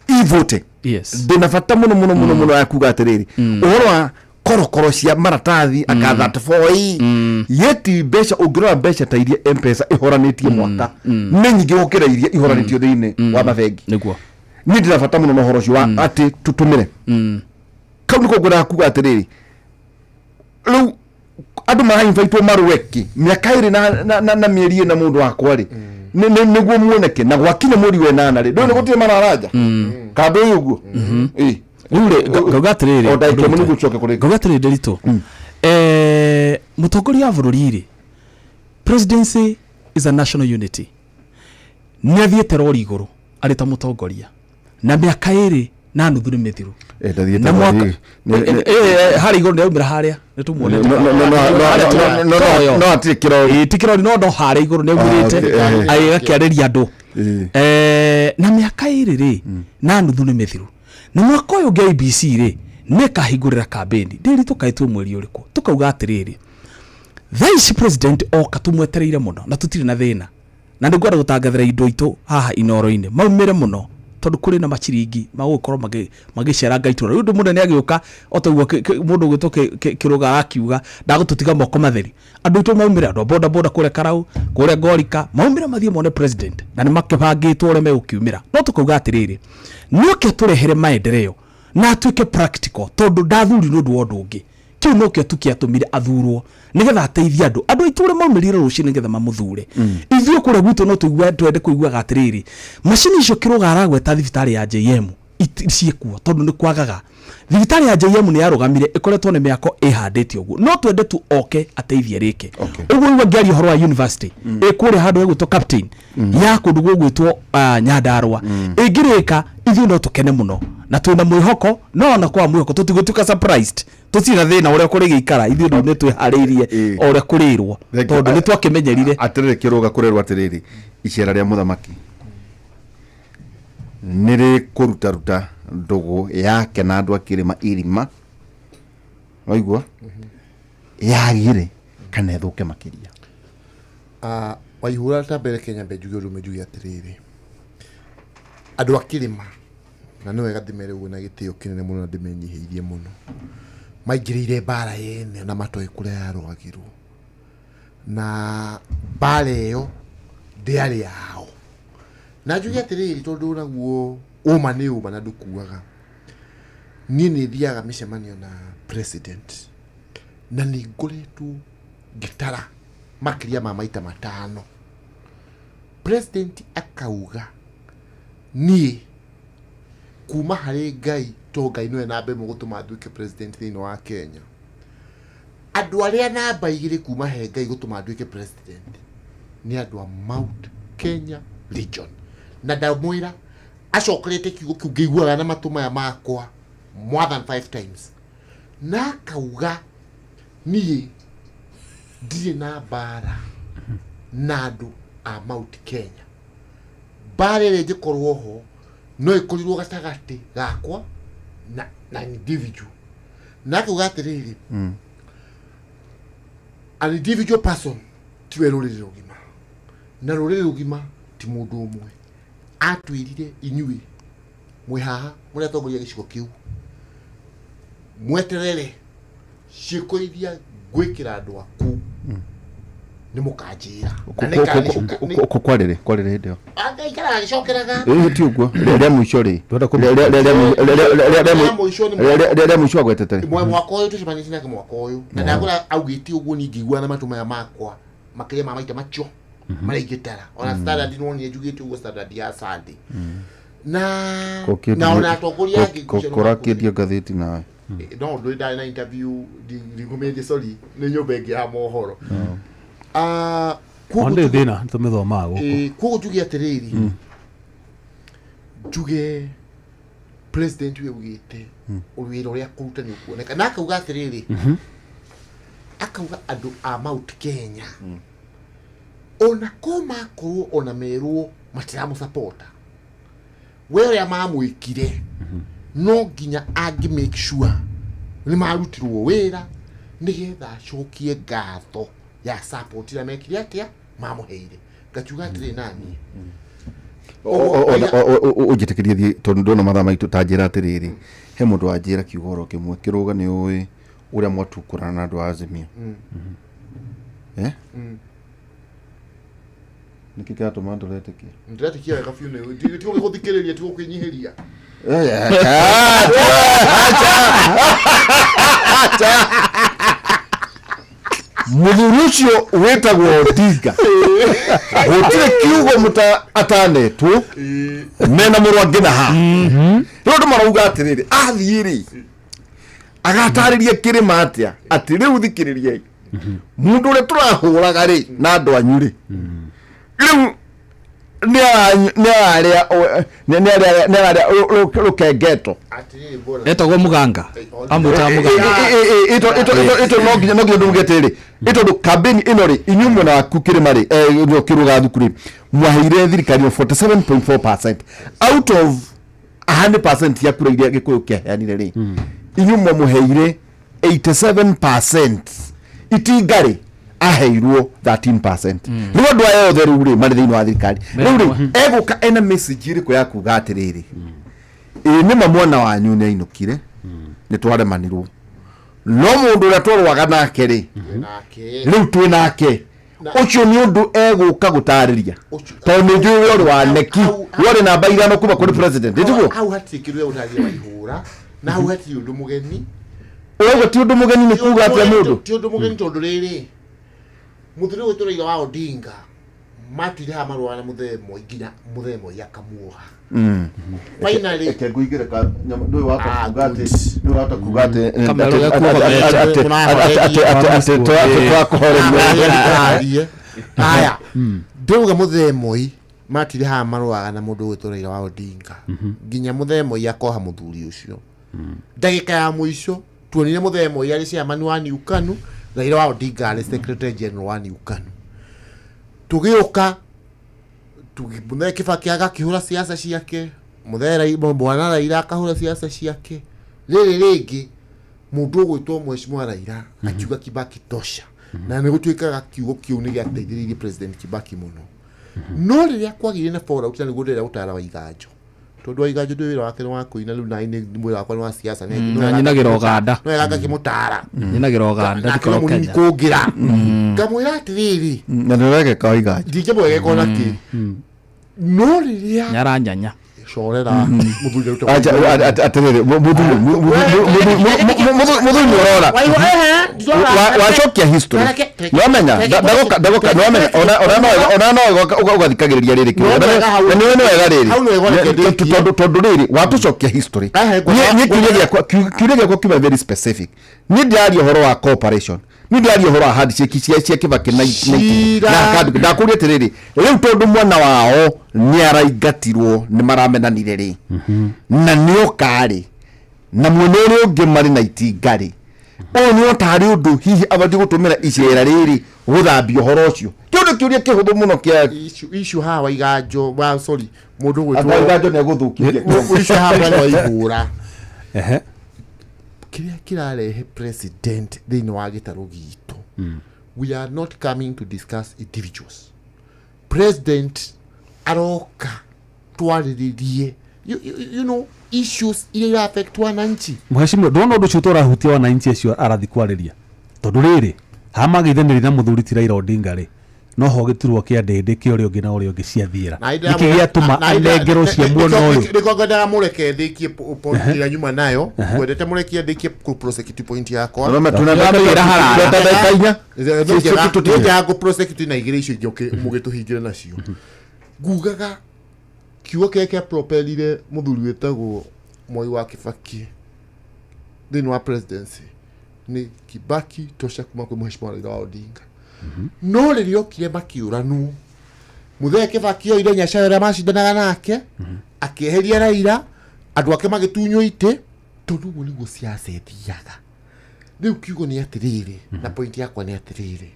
e-voting. Ndĩna bata mũno mũno mũno mũno ya kuga atĩrĩrĩ, ũhoro wa korokoro cia maratathi aka 34 yeti mbeca, ũngĩrora mbeca ta iria M-Pesa ĩhoranĩtie mwaka nĩ nyingĩ gũkĩra iria ihoranĩtio thĩinĩ wa mabengi. Nĩguo. Niĩ ndĩna bata mũno na ũhoro ũcio wa atĩ tũtũmĩre kau nĩko ngwendaga kuga atĩrĩrĩ, rĩu andũ marainvaitwo marũe kĩ mĩaka ĩrĩ na mĩeri ĩna mũndũ wakwa rĩ, nĩguo muoneke na gwakinya mweri wa ĩnana rĩ, ndũĩ nĩ gũtirĩ mararanja kandũ ũyũ ũguo. Ĩ. Rĩu rĩ, ngauga atĩrĩrĩ, O ndagĩka ĩmwe nĩguo tũcoke kũrĩ ngauga atĩrĩrĩ Ndĩritũ, mũtongoria wa bũrũri rĩ, presidency is a national unity, nĩ athiĩte rori igũrũ arĩ ta mũtongoria na mĩaka 2.5 nĩ mĩthiru. Ndathiĩte Na mwaka rori. Harĩa igũrũ nĩ aumĩra harĩa nĩ tũmuonete. No hatirĩ kĩrori. Ti kĩrori, no no harĩa igũrũ nĩ aumĩrĩte agĩgakĩarĩria andũ. Na mĩaka 2.5 nĩ mĩthiru, na mwaka ũyũ ũngĩ IEBC rĩ nĩ ĩkahingũrĩra kambĩni. Ndĩri tũkaĩtwo mweri ũrĩkũ, tũkauga atĩrĩrĩ, thaa ici president oka tũmwetereire mũno na tũtirĩ na thĩna, na nĩ ngwenda gũtangathĩra indo itũ haha Inooro-inĩ maumĩre mũno, tondũ kũrĩ na maciringi magũgĩkorwo magĩceranga itũra. Rĩu ũndũ mũnene agĩũka o ta ũguo mũndũ ũgwĩtwo Kĩrũga arakiuga ndagũtũtiga moko matheri. Andũ aitũ maumĩre, andũ a boda boda kũrĩa Karau, kũrĩa Ngorika, maumĩre mathiĩ mone president, na nĩ makĩbangĩtwo ũrĩa megũkiumĩra. No tũkauga atĩrĩrĩ, nĩ oke atũrehere maendeleo na atuĩke practical, tondũ ndathuri nĩ ũndũ wa ũndũ ũngĩ. Kĩu nokĩo tu kĩatũmire athurwo, nĩgetha ateithie andũ. Andũ aitũ ũrĩa maumĩrire rũcinĩ nĩgetha mamũthure. Ithuĩ kũrĩa gwitũ no tũigue, twende kũiguaga atĩrĩrĩ, macini icio Kĩrũga aragweta thibitarĩ ya JM ciĩkuo, tondũ nĩ kwagaga. Thibitarĩ ya JM nĩ yarũgamire, ĩkoretwo nĩ mĩako ĩhandĩte ũguo, no twende tu oke ateithie rĩke ũguo. Igua ngĩaria ũhoro wa university ĩ kũrĩa handũ hegwĩtwo Captain ya kũndũ gũgwĩtwo Nyandarũa, ĩngĩrĩka ithuĩ no tũkene mũno na twĩna mwĩhoko, no ona kwa mwĩhoko tũtigũtuĩka surprised, tũtirĩ na thĩna ũrĩa kũrĩgĩikara. Ithuĩ rĩu nĩ twĩharĩirie o ũrĩa kũrĩrwo, Thank you. tondũ nĩ twakĩmenyerire. Atĩrĩrĩ, kĩrũga kũrerwo atĩrĩrĩ, icera rĩa mũthamaki nĩ rĩkũrutaruta ndũgũ yake na andũ a kĩrĩma irima, waigua, yagĩre kana ĩthũke makĩria. Waihũra ta mbere Kenya mbe njuge ũndũ ũmwe, njuge atĩrĩrĩ, andũ a kĩrĩma, na nĩ wega ndĩmere ũguo na gĩtĩo kĩnene mũno na ndĩmenyihĩirie mũno, maingĩrĩire mbara yene na matoĩ kũrĩa yarũagĩrwo, na mbara ĩyo ndĩarĩ yao. Na njuge atĩrĩrĩ, tondũ naguo ũma nĩ ũma na ndũkuaga, niĩ nĩ thiaga mĩcemanio na president na nĩ ngoretwo ngĩtara makĩria ma maita 5, president akauga niĩ Kuma harĩ Ngai, to Ngai nĩwe namba ĩmwe gũtũma nduĩke president thĩinĩ wa Kenya. Andũ arĩa namba igĩrĩ kuma he Ngai gũtũma nduĩke president nĩ andũ a Mount Kenya region. Na ndamwĩra acokerete kiugo kĩu ngĩiguaga na matũ maya makwa more than 5 times, na akauga niĩ ndirĩ na mbara na andũ a Mount Kenya. Mbara ĩrĩa ĩngĩkorwo ho no ĩkorirwo gatagatĩ gakwa na individual. Na akauga atĩrĩrĩ, an individual person tiwe rũrĩrĩ rũgima, na rũrĩrĩ rũgima ti mũndũ ũmwe. Atwĩrire inyuĩ mwĩ haha mũrĩ atongoria gĩcigo kĩu, mweterere ciĩko iria ngwĩkĩra andũ aku nĩ mũkanjĩra. Na Kwarĩrĩ kwarĩrĩ hĩndĩ ĩyo? Angaikara agĩcokeraga. Ĩĩ, ti ũguo, rĩa mũico rĩ? Ndwenda kũmenya. Rĩa mũico nĩ Rĩa mũico agwetete rĩ? Mwaka ũyũ tũcemanĩtie nake mwaka ũyũ, na ndakora augĩte ũguo, niĩ ngĩigua na matũ maya makwa makĩria ma maita macio marĩa ingĩtara. Ona Standard nĩwonire njugĩte ũguo, Standard ya Sunday, na ona atongoria angĩ ngucanio. Kũrakĩndio ngathĩti nawe. No ndũrĩ ndarĩ na interview, ndigũmĩtie, sorry, nĩ nyũmba ĩngĩ ya mohoro. Ona ndĩ thĩna tũmĩthomaga gũkũ. Koguo njuge atĩrĩrĩ, njuge president we augĩte wĩra ũrĩa kũruta nĩ ũkuoneka, na akauga atĩrĩrĩ, akauga andũ a Mount Kenya ona ko makorwo ona merwo matiramũsapota we ũrĩa mamwĩkire, no nginya angĩ make sure nĩ marutirwo wĩra nĩgetha acokie ngatho ya support ĩrĩa mekire atĩa mamũheire. Ngakiuga atĩrĩ naniĩ Ũnjĩtĩkĩrie thiĩ tondũ ndona mathaa maitũ. Ta njĩra atĩrĩrĩ, he mũndũ wanjĩra kiugo oro kĩmwe kĩrũga, nĩ ũĩ ũrĩa mwatukũrana na andũ a Azimio. Eh? Nĩkĩ kĩratũma andũ retĩkie? Ndĩretĩkia wega biũ, nĩ tigo gũthikĩrĩria, tigo kwĩnyihĩria. Mũthuri ũcio wĩtagwo Odinga gũtirĩ kiugo mũta atanetwo mena mũrũ angĩ na ha. Rĩu andũ marauga atĩrĩrĩ, athiĩ rĩ, agatarĩria kĩrĩma atĩa atĩ rĩu thikĩrĩriai mũndũ ũrĩa tũrahũraga rĩ na andũ anyu rĩ, rĩu nĩ ararĩa rũkengeto. Atĩrĩrĩ bwana. Etagwo Mũganga, amwĩtaga Mũganga. Ito no nginya nduge atĩrĩrĩ, ĩ tondũ kambĩni ĩno rĩ, inyuĩ mwena waku kĩrĩma rĩ, kĩrũga thukuru rĩ, mwaheire thirikari ĩyo 47.4% out of 100% ya kura iria Gĩkũyũ kĩaheanire rĩ, inyuĩ mwamũheire 87%, Itinga rĩ aheirwo 13%. Rĩu andũ aya othe rĩu rĩ marĩ thĩinĩ wa thirikari rĩu rĩ, egũka ena message ĩrĩkũ ya kuga atĩrĩrĩ, ĩ nĩma mwana wanyu nĩ ainũkire, nĩ twaremanirwo, no mũndũ ũrĩa twarũaga nake rĩ, nake rĩu twĩ nake, ũcio nĩ ũndũ egũka gũtarĩria? Tondũ nĩ njũĩ we ũrĩ wa neki, we ũrĩ namba 5 kuma kũrĩ president, ĩtiguo? Hau hatirĩ kĩndũ gĩa gũtarĩria Waihũra, na hau hatirĩ ũndũ mũgeni. Ũrauga ti ũndũ mũgeni, nĩ kuga atĩa mũndũ? Ti ũndũ mũgeni tondũ rĩrĩ, mũthuri ũyũ Raila wa Odinga matuire haha marũa na mũthee Moi nginya mũthee Moi akamuoha finally. Reke ngũigĩre ka nyama, ndũĩ wahota Ah, kuga atĩ good. ndũĩ wahota kuga atĩ Kamero gakuohorete. atĩ twakũhoreria. Arie. Haya, ndauga mũthee Moi matuire haha marũaga na mũndũ ũgwĩtwo Raila wa Odinga nginya mũthee Moi akoha mũthuri ũcio. Ndagĩka ya mũico tuonire mũthee Moi arĩ chairman wa New KANU, Raila wa Odinga arĩ secretary general wa New KANU. Tũgĩũka mũthee Kibaki agakĩhũra siasa ciake, mũthee bwana Raila akahũra siasa ciake. Rĩrĩ rĩngĩ mũndũ ũgwĩtwo mheshimiwa Raila akiuga Kibaki tosha, na nĩ gũtuĩkaga kiugo kĩu nĩ gĩateithĩrĩirie President Kibaki mũno. No rĩrĩa kwagĩire na fallout, na nĩguo ndĩrenda gũtara Waiganjo, tondũ Waiganjo ndũĩ wĩra wake nĩ wa kũina, rĩu nani nĩ mwĩra wakwa nĩ wa siasa. Na nyinagĩra Ũganda. No wega ngakĩmũtara. Nyinagĩra Ũganda. Nake ndikorwo no mũnini Kenya. kũngĩra, ngamwĩra atĩrĩrĩ, Na ndũregeka Waiganjo. Ndingĩmwegeka ona kĩ, no rĩrĩa Nyaranyanya. Corera mũthuri arute. Acha, atĩrĩrĩ, mũthuri mũthuri nĩ ũrora. Waigua, ehe, ndĩrora. Wacokia history. Twereke- Nĩwamenya, ndagoka ndagoka, nĩwamenya, ona no wega ũgathikagĩrĩria rĩrĩ Nĩ kĩũria. wega hau. Na nĩ nĩ wega rĩrĩ. Hau nĩ wega ũreke ndĩkie. Tondũ rĩrĩ watũcokia history. Ehe, Niĩ kĩũria gĩakwa kiuma very specific. Niĩ ndĩraria ũhoro wa cooperation, niĩ ndĩraria ũhoro wa handshake cia Kibaki na Cira. na kandũ. Ndakũria atĩrĩrĩ, rĩu tondũ mwana wao nĩ araingatirwo, nĩ maramenanire rĩ, na nĩoka rĩ, na mwena ũrĩa ũngĩ marĩ na itinga rĩ, ũyũ nĩ otarĩ ũndũ hihi abatiĩ gũtũmĩra icera rĩrĩ gũthambia ũhoro ũcio? Kĩu nĩ kĩũria kĩhũthũ mũno kĩa Issue haha wa Iganjo wa, sorry, mũndũ gwĩtwo Iganjo nĩ egũthũkithia. Issue haha mwena wa Ihũra. Kĩrĩa kĩrarehe president thĩinĩ wa gĩtarũ gitũ, we are not coming to discuss individuals. President aroka twarĩrĩrie issues iria ira affect wananchi. Mheshimiwa, ndona ũndũ ũcio tũrahutia wananchi acio arathi kwarĩria, tondũ rĩrĩ hamageithanĩria na mũthuri ti Raila Odinga rĩ, noho gĩturwa kĩa ndĩndĩ kĩa ũrĩa ũngĩ na ũrĩa ũngĩ ciathiĩra. Nĩkĩ gĩatũma anengerwo cia mwena ũyũ? Nĩkĩo ngwendaga mũreke ndĩkie point ĩrĩa nyuma nayo, ngwendete mũrekie ndĩkie kũ prosecute point yakwa. Ndĩra haraya. Ndagĩka 4. Nĩnjaga ngũ prosecute na igĩrĩ icio ingĩ mũgĩtũhingĩre nacio. Ngugaga kiugo kĩrĩa kĩa propelire mũthuri wĩtagwo Mwai wa Kibaki thĩinĩ wa presidency nĩ "Kibaki tosha" kuma kwĩ Mheshimiwa Raila wa Odinga. No rĩrĩa okire makĩũranwo, mũthee Kibaki oire Nyacayo ũrĩa macindanaga nake, akĩeheria Raila, andũ ake magĩtunywo itĩ, tondũ ũguo nĩguo siasa ĩthiaga. Rĩu kiugo nĩ atĩrĩrĩ, na point yakwa nĩ atĩrĩrĩ,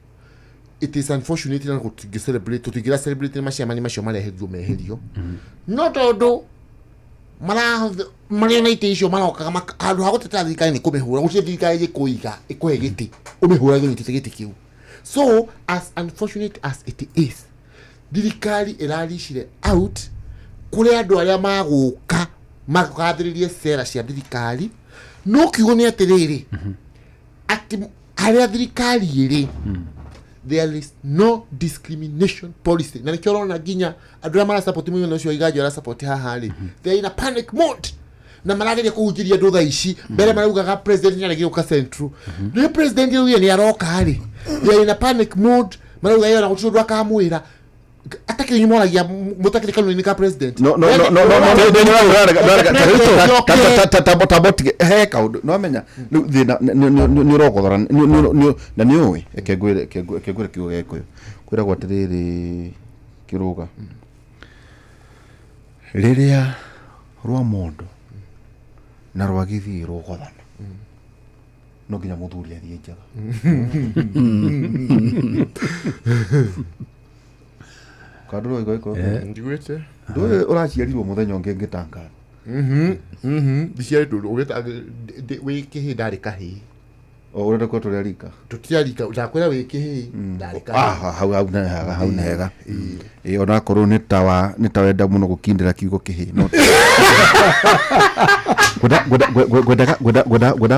it is unfortunate na gũtingĩ celebrate, tũtingĩra celebrate nĩ macemani macio mareherio meherio, no tondũ marĩ na itĩ icio marokaga handũ ha gũtetera thirikari nĩ kũmĩhũra. Gũtirĩ thirikari ĩkũiga ĩkũhe gĩtĩ ũmĩhũrage ũnyitĩte gĩtĩ kĩu. So as unfortunate as it is, thirikari ĩraricire out kũrĩ andũ arĩa magũka magathĩrĩrie cera cia thirikari. No kiugo nĩ atĩrĩrĩ, atĩ harĩa thirikari ĩrĩ there is no discrimination policy, na nĩkĩo ũrona nginya andũ arĩa marasupport mũigana ũcio wa Iganjo arasupport haha rĩ, they are in a panic mode na marageria kũhunjĩria andũ thaa ici. Mbere maraugaga president nĩ aregire gũka Central, rĩu president augire nĩ aroka rĩ, they are in a panic mode. Marauga ĩyo na gũtirĩ ũndũ akamwĩra atakĩrĩ nyumoragia mũtakĩrĩ kanua-inĩ ka president. No, no, no, no, no, no, no, tambotige he kaundu nwamenya rĩu thĩna nĩ ũrogothora na nĩ ũĩ. Reke ngwĩre kiugo gĩa Gĩkũyũ kwĩragwo atĩrĩrĩ, kĩrũga rĩrĩa rwa mondo na rwa gĩthiĩ rũgothana, no nginya mũthuri athiĩ njaga. Kandũ rwa Gĩkũyũ. Njiguĩte. Ndũĩ ũraciarirwo mũthenya ũngĩ ngĩtangatha. Ndiciaritwo wĩ kĩhĩ, ndarĩ kahĩĩ. O ũrenda kuo tũrĩa rika. Tũtiarika, ndakwĩra wĩ kĩhĩ, ndarĩ kahĩĩ. Ah, hau nĩ hega, hau nĩ hega. Ĩ, onakorwo nĩ ta wa nĩ ta wenda mũno gũkindĩra kiugo kĩhĩ, no ngwendaga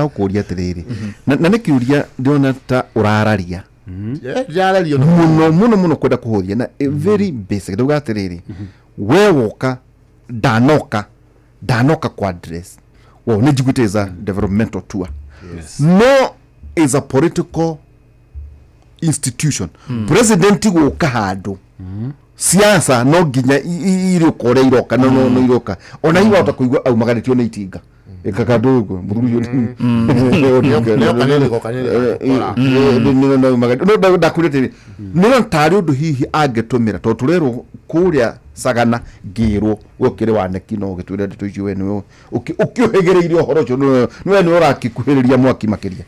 gũkũria atĩrĩrĩ, na nĩ kĩũria ndĩrona ta ũrararia Ndĩrarario mũno mũno mũno kwenda kũhũthia na a very basic. Ndauga atĩrĩrĩ, we woka ndanoka kwa address, well, nĩ njiguĩte is a developmental tour, no is a political institution. President gũka handũ siasa no nginya irĩũka ũrĩa iroka, no iroka ona hihi wahota kũigua aumaganĩtio nĩ itinga ĩkakandũ ũguo mũthuri ũcio. Nĩoka nĩrĩgakora. Ndakwĩra atĩrĩ, nĩrona tarĩ ũndũ hihi angĩtũmĩra, tondũ tũrerwo kũrĩa Sagana, ngĩrwo we ũkĩrĩ wa neki, no ũgĩtwĩra ndeto icio, we nĩwe ũkĩũhĩgĩrĩire ũhoro ũcio, nĩwe ũrakĩkuhĩrĩria mwaki makĩria.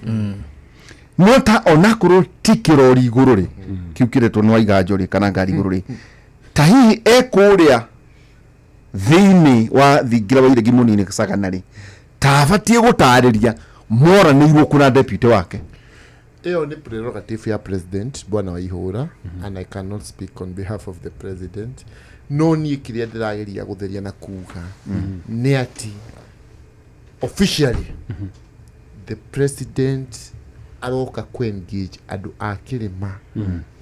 No ta onakorwo ti kĩrori igũrũ rĩ, kĩu kĩretwo nĩ Waiganjo rĩ, kana ngari igũrũ rĩ, ta hihi ekũrĩa thĩinĩ wa thingira wa iregi mũnini Sagana rĩ, ta abatiĩ gũtarĩria moranĩirwo kũna deputy wake. Ĩyo nĩ prerogative ya president, bwana wa Ihũra, and I cannot speak on behalf of the president. No niĩ kĩrĩa ndĩrageria gũtheria na kuga nĩ atĩ officially the president aroka ku engage andũ a kĩrĩma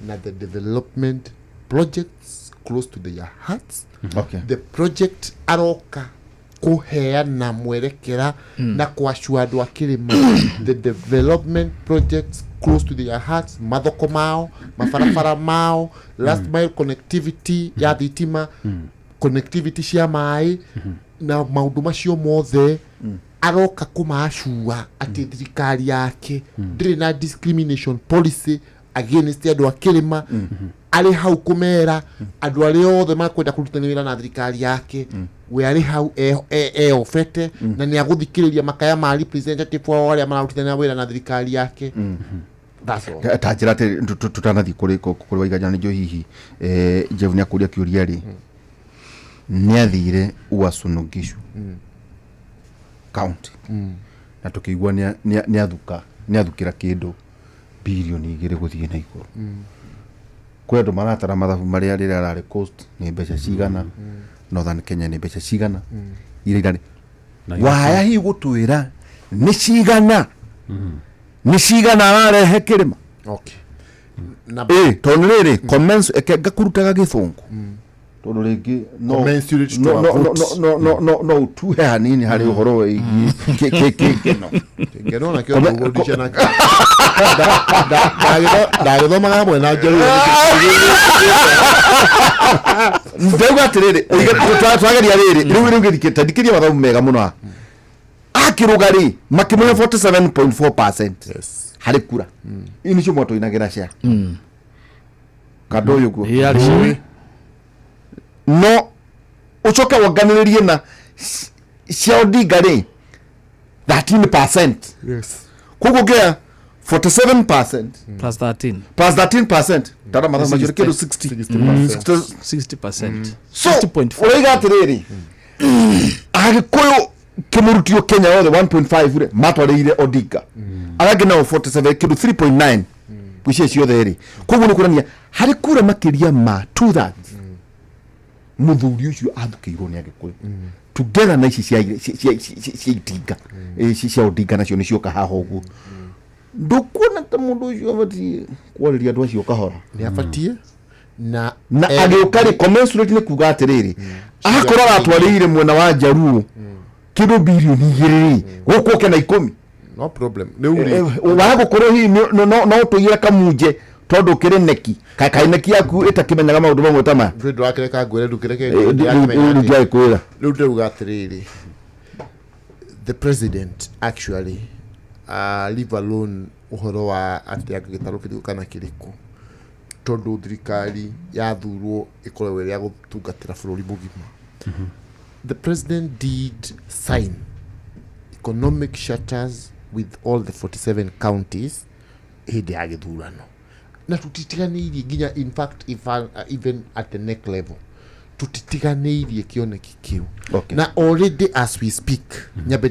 na the development. Projects close to their hearts. Okay. The project aroka kũheana mwerekera na kwacua andũ a kĩrĩma, the development projects close to their hearts, mathoko mao, mabarabara mao, last mile connectivity ya thitima, connectivity cia maĩ na maũndũ macio mothe. Aroka kũmacua atĩ thirikari yake ndĩrĩ na discrimination policy against andũ a kĩrĩma. Arĩ hau kũmera andũ arĩa othe makwenda kũrutania wĩra na thirikari yake, we arĩ hau eobete na nĩ agũthikĩrĩria makaya ma representative ao arĩa mararutithania wĩra na thirikari yake. That's all. Ta njĩra atĩ tũtanathiĩ kũrĩ Waiganja nĩnjũĩ hihi Jeff nĩ akũria kĩũria rĩ, nĩ athire Uasin Gishu County na tũkĩigua nĩ athukĩra kĩndũ 2 birioni gũthiĩ na igũrũ. Kwĩ andũ maratara mathabu marĩa rĩrĩa ararĩ Coast nĩ mbeca cigana, Northern Kenya nĩ mbeca cigana iria irarĩ waya. Hihi gũtwĩra nĩ cigana, nĩ cigana ararehe kĩrĩma? Okay, na Ĩ tondũ rĩrĩ commence eke ngakũrutaga gĩthũngũ tondũ rĩngĩ no Commensurate to no our no no votes. no no no no utuhe hanini harĩ ũhoro wĩgiĩ kĩno. Ngeno nakĩo ndũgũndisha nakĩo. Ndagĩthomaga hamwe na Njeru. Ndauga atĩrĩrĩ, twageria rĩrĩ rĩu gĩthikĩ ta thikĩria mathabu mega mũno haha. Akĩrũga rĩ, makĩmũhe 47.4% harĩ kura ii nĩcio mwatũinagĩra cia kandũ ũyũ guo. Ĩ, arĩ cia. No ũcoke wonganĩrĩrie na cia Odinga rĩ, 13%. Koguo ngĩa 47% Plus 13. Plus 13%, tara mathabu macio nĩ kĩndũ 60. 60%. 60%. So 60.4. ũraiga atĩrĩrĩ, agĩkũyũ kĩmũrutio Kenya yothe 1.5 rĩ matwarĩire Odinga, arĩa angĩ nao 47 kĩndũ 3.9 gwĩcia ciothe rĩ. Koguo nĩ kuonania harĩ kura makĩria ma two thirds mũthuri ũcio athukĩirwo nĩ agĩkũyũ together na ici cia itinga, cia Odinga nacio nĩ cioka haha. Ũguo ndũkuona ta mũndũ ũcio abatiĩ kwarĩria andũ acio kahora? Nĩ abatiĩ na Na agĩũka rĩ, commensurate nĩ kuga atĩrĩrĩ, akorwo aratwarĩire mwena wa Njaruo kĩndũ 2 birioni rĩ, gũkũ oke na 10. No problem rĩu rĩ. Waga gũkorwo hihi no tũiyĩre kamunje tondũ kĩrĩ neki kaĩ neki yaku ĩtakĩmenyaga maũndũ mamwe ta maya. Ndũrĩ ndũrakĩreka ngwĩre, ndũkĩreke. Rĩu ndiagĩ kwĩra. Rĩu ndĩrauga atĩrĩrĩ, the president actually, leave alone ũhoro wa atĩ anga gĩtarũ kĩrĩkũ kana kĩrĩkũ, tondũ thirikari yathurwo ĩkoragwo ĩrĩ ya gũtungatĩra bũrũri mũgima. The president did sign economic charters with all the 47 counties hĩndĩ ya gĩthurano na tũtitiganĩirie nginya, in fact, if, even at the neck level tũtitiganĩirie kĩoneki kĩu. Na already as we speak, nyambe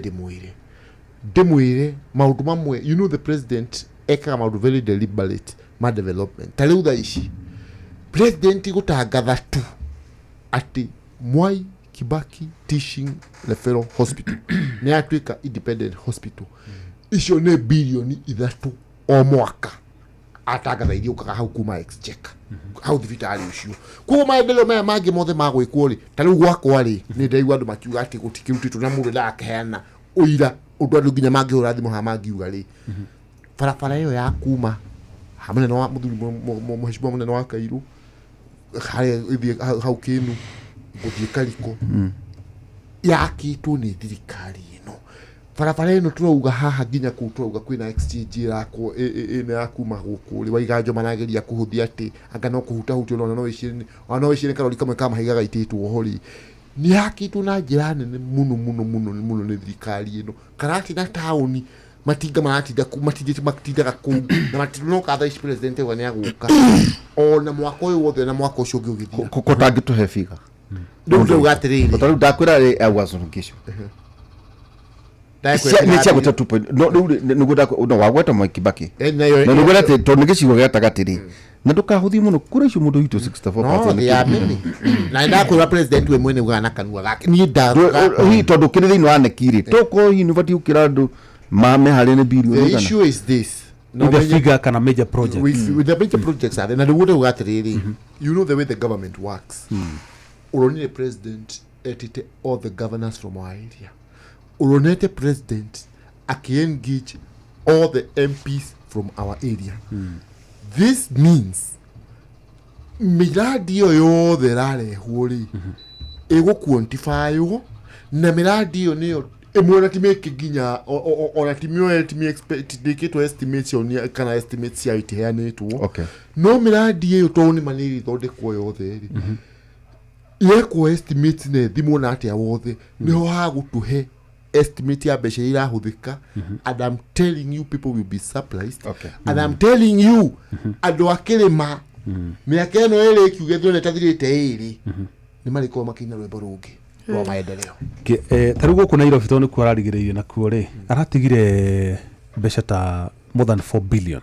ndĩmwĩre maũndũ mamwe. You know the president ekaga maũndũ very deliberate ma development. Ta rĩu thaa ici president gũtangatha tu atĩ Mwai Kibaki Teaching Referral Hospital nĩ yatuĩka independent hospital, icio nĩ 3 birioni o mwaka atangatha iria ũkaga hau kuma exchequer hau thibitarĩ ũcio. Koguo maendeleo maya mangĩ mothe magwĩkwo rĩ, ta rĩu gwakwa rĩ, nĩ ndaigua andũ makiuga atĩ gũtikĩrutĩtwo na mũndũ ndakaheana ũira ũndũ andũ nginya mangĩhũra thimũ haha mangiuga rĩ, barabara ĩyo ya kuma ha mũnene wa mũthuri mũhecimiwa mũnene wa Kairũ harĩa ĩthiĩ hau Kĩnu gũthiĩ Kariko yakĩtwo nĩ thirikari ĩno. Barabara ĩno tũrauga haha nginya kũu tũrauga kwĩna exchange ĩrakwo ĩno ya kuma gũkũ rĩ, Waiganjo marageria kũhũthia atĩ anga no kũhutahutio ona no wĩcirie karori kamwe ka mahiga gaitĩtwo ho rĩ, nĩ yakĩtwo na njĩra nene mũno mũno mũno mũno nĩ thirikari ĩno. Karati na taũni matinga maratinda matindaga kũu na matinoka thaa ici. President auga nĩ agũka ona mwaka ũyũ wothe na mwaka ũcio ũngĩ ũgĩthira. Ko tangĩtũhe biga? Rĩu ndauga atĩrĩrĩ, ta rĩu ndakwĩra rĩ, Uasin Gishu nĩ ciagwĩta 2 point no rĩu nĩguo no wagweta Mwai Kibaki nayo na nĩguo atĩ tondũ nĩ gĩcigo gĩa gatagatĩ rĩ, na ndũkahũthie mũno kura icio mũndũ witũ 64%. No they are many na ndakwĩra president we mwene ugaga na kanua gake niĩ ndaruga. Hihi tondũ kĩrĩ thĩinĩ wa neki rĩ, tokorwo hihi nĩ ũbatiĩ gũkĩra andũ mame harĩa nĩ birioni The igana. issue is this. Na With the ũmenye- figure kana major project. With the major projects are there. Na nĩguo ndauga atĩrĩrĩ, you know the way the government works. Ũronire president etĩte all the governors from our area. Ũronete president akĩ-engage all the MPs from our area. This means mĩrandi ĩyo yothe ĩrarehwo rĩ, ĩgũ-quantifywo na mĩrandi ĩyo nĩyo ĩmwe ona ti mĩke nginya ona ti mĩoe ti ndĩkĩtwo estimation kana estimate ciayo itiheanĩtwo. Okay. No mĩrandi ĩyo tondũ nĩ ma nĩ ĩrĩthondekwo yothe rĩ, yekwo estimate na ĩthimwo na atĩa wothe, nĩho hagũtũhe estimate ya mbeca iria irahũthĩka. And I'm telling you, people will be surprised. Okay. And I'm telling you, andũ a kĩrĩma mĩaka ĩno ĩrĩ ĩkiuge thĩna ĩtathirĩte ĩrĩ nĩ marĩkorwo makĩina rwĩmbo rũngĩ rwa maendeleo. Ta rĩu gũkũ Nairobi tondũ nĩkuo ararigĩrĩirie nakuo rĩ, aratigire mbeca ta more than 4 billion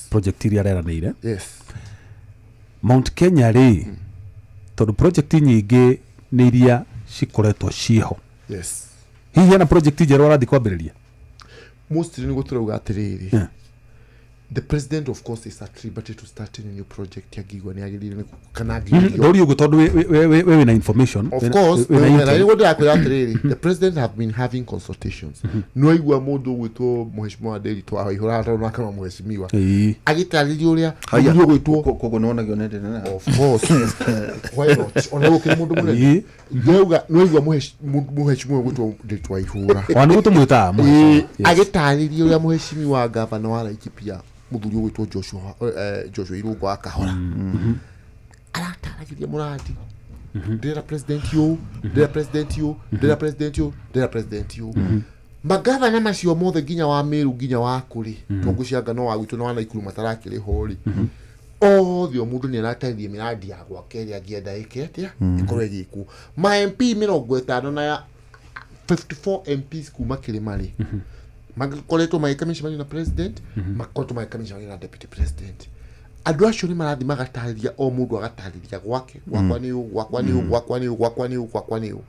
project iria areranĩire. Mount Kenya rĩ, tondũ project nyingĩ nĩ iria cikoretwo ciĩho, hihi hena project njerũ arathiĩ kwambĩrĩria? Mostly nĩguo tũrauga atĩrĩrĩ, the president of course is at liberty to start any new project angĩigua nĩ agĩrĩire kana angĩũrio. Ndũri ũguo tondũ we wĩna information. Of course. Wĩna Na intel. nĩguo ndĩrakwĩra atĩrĩrĩ, the president have been having consultations. Nĩwaigua mũndũ ũgwĩtwo mheshimiwa Nderitu Waihũra tondũ nake no mheshimiwa agĩtarĩria ũrĩa Haya. mũthuri ũgwĩtwo. Koguo nĩwonagio nĩ ndĩ. Of course, why not? Ona gũkĩrĩ mũndũ mũnene. Ndĩrauga nĩwaigua mheshimiwa ũgwĩtwo Nderitu Waihũra. Ona nĩguo tũmwĩtaga Ĩĩ, mũheshimiwa. Yes. agĩtarĩria ũrĩa mũheshimiwa gavana wa Laikipia mũthuri ũgwĩtwo Joshua, Joshua Irũngũ wa Kahora arataragĩria mũrandi, ndĩrera president ũũ, ndĩrera president ũũ, ndĩrera president ũũ, ndĩrera president ũũ. Magavana macio mothe nginya wa Meru nginya wa kũrĩ tongũcianga no wa gwitũ na wa Naikuru matarakĩrĩ ho rĩ, othe o mũndũ nĩ aratarĩria mĩrandi ya gwake ĩrĩa angĩenda ĩke atĩa ĩkorwo ĩgĩkwo. Ma MP 50 na ya 54 MPs kuma kĩrĩma rĩ, makoretwo magĩka mĩcemanio na president, makoretwo magĩka mĩcemanio na deputy president. Andũ acio nĩ marathiĩ magatarĩria, o mũndũ agatarĩria gwake, gwakwa nĩ ũũ, gwakwa nĩ ũũ, gwakwa nĩ ũũ, gwakwa nĩ ũũ, gwakwa nĩ ũũ.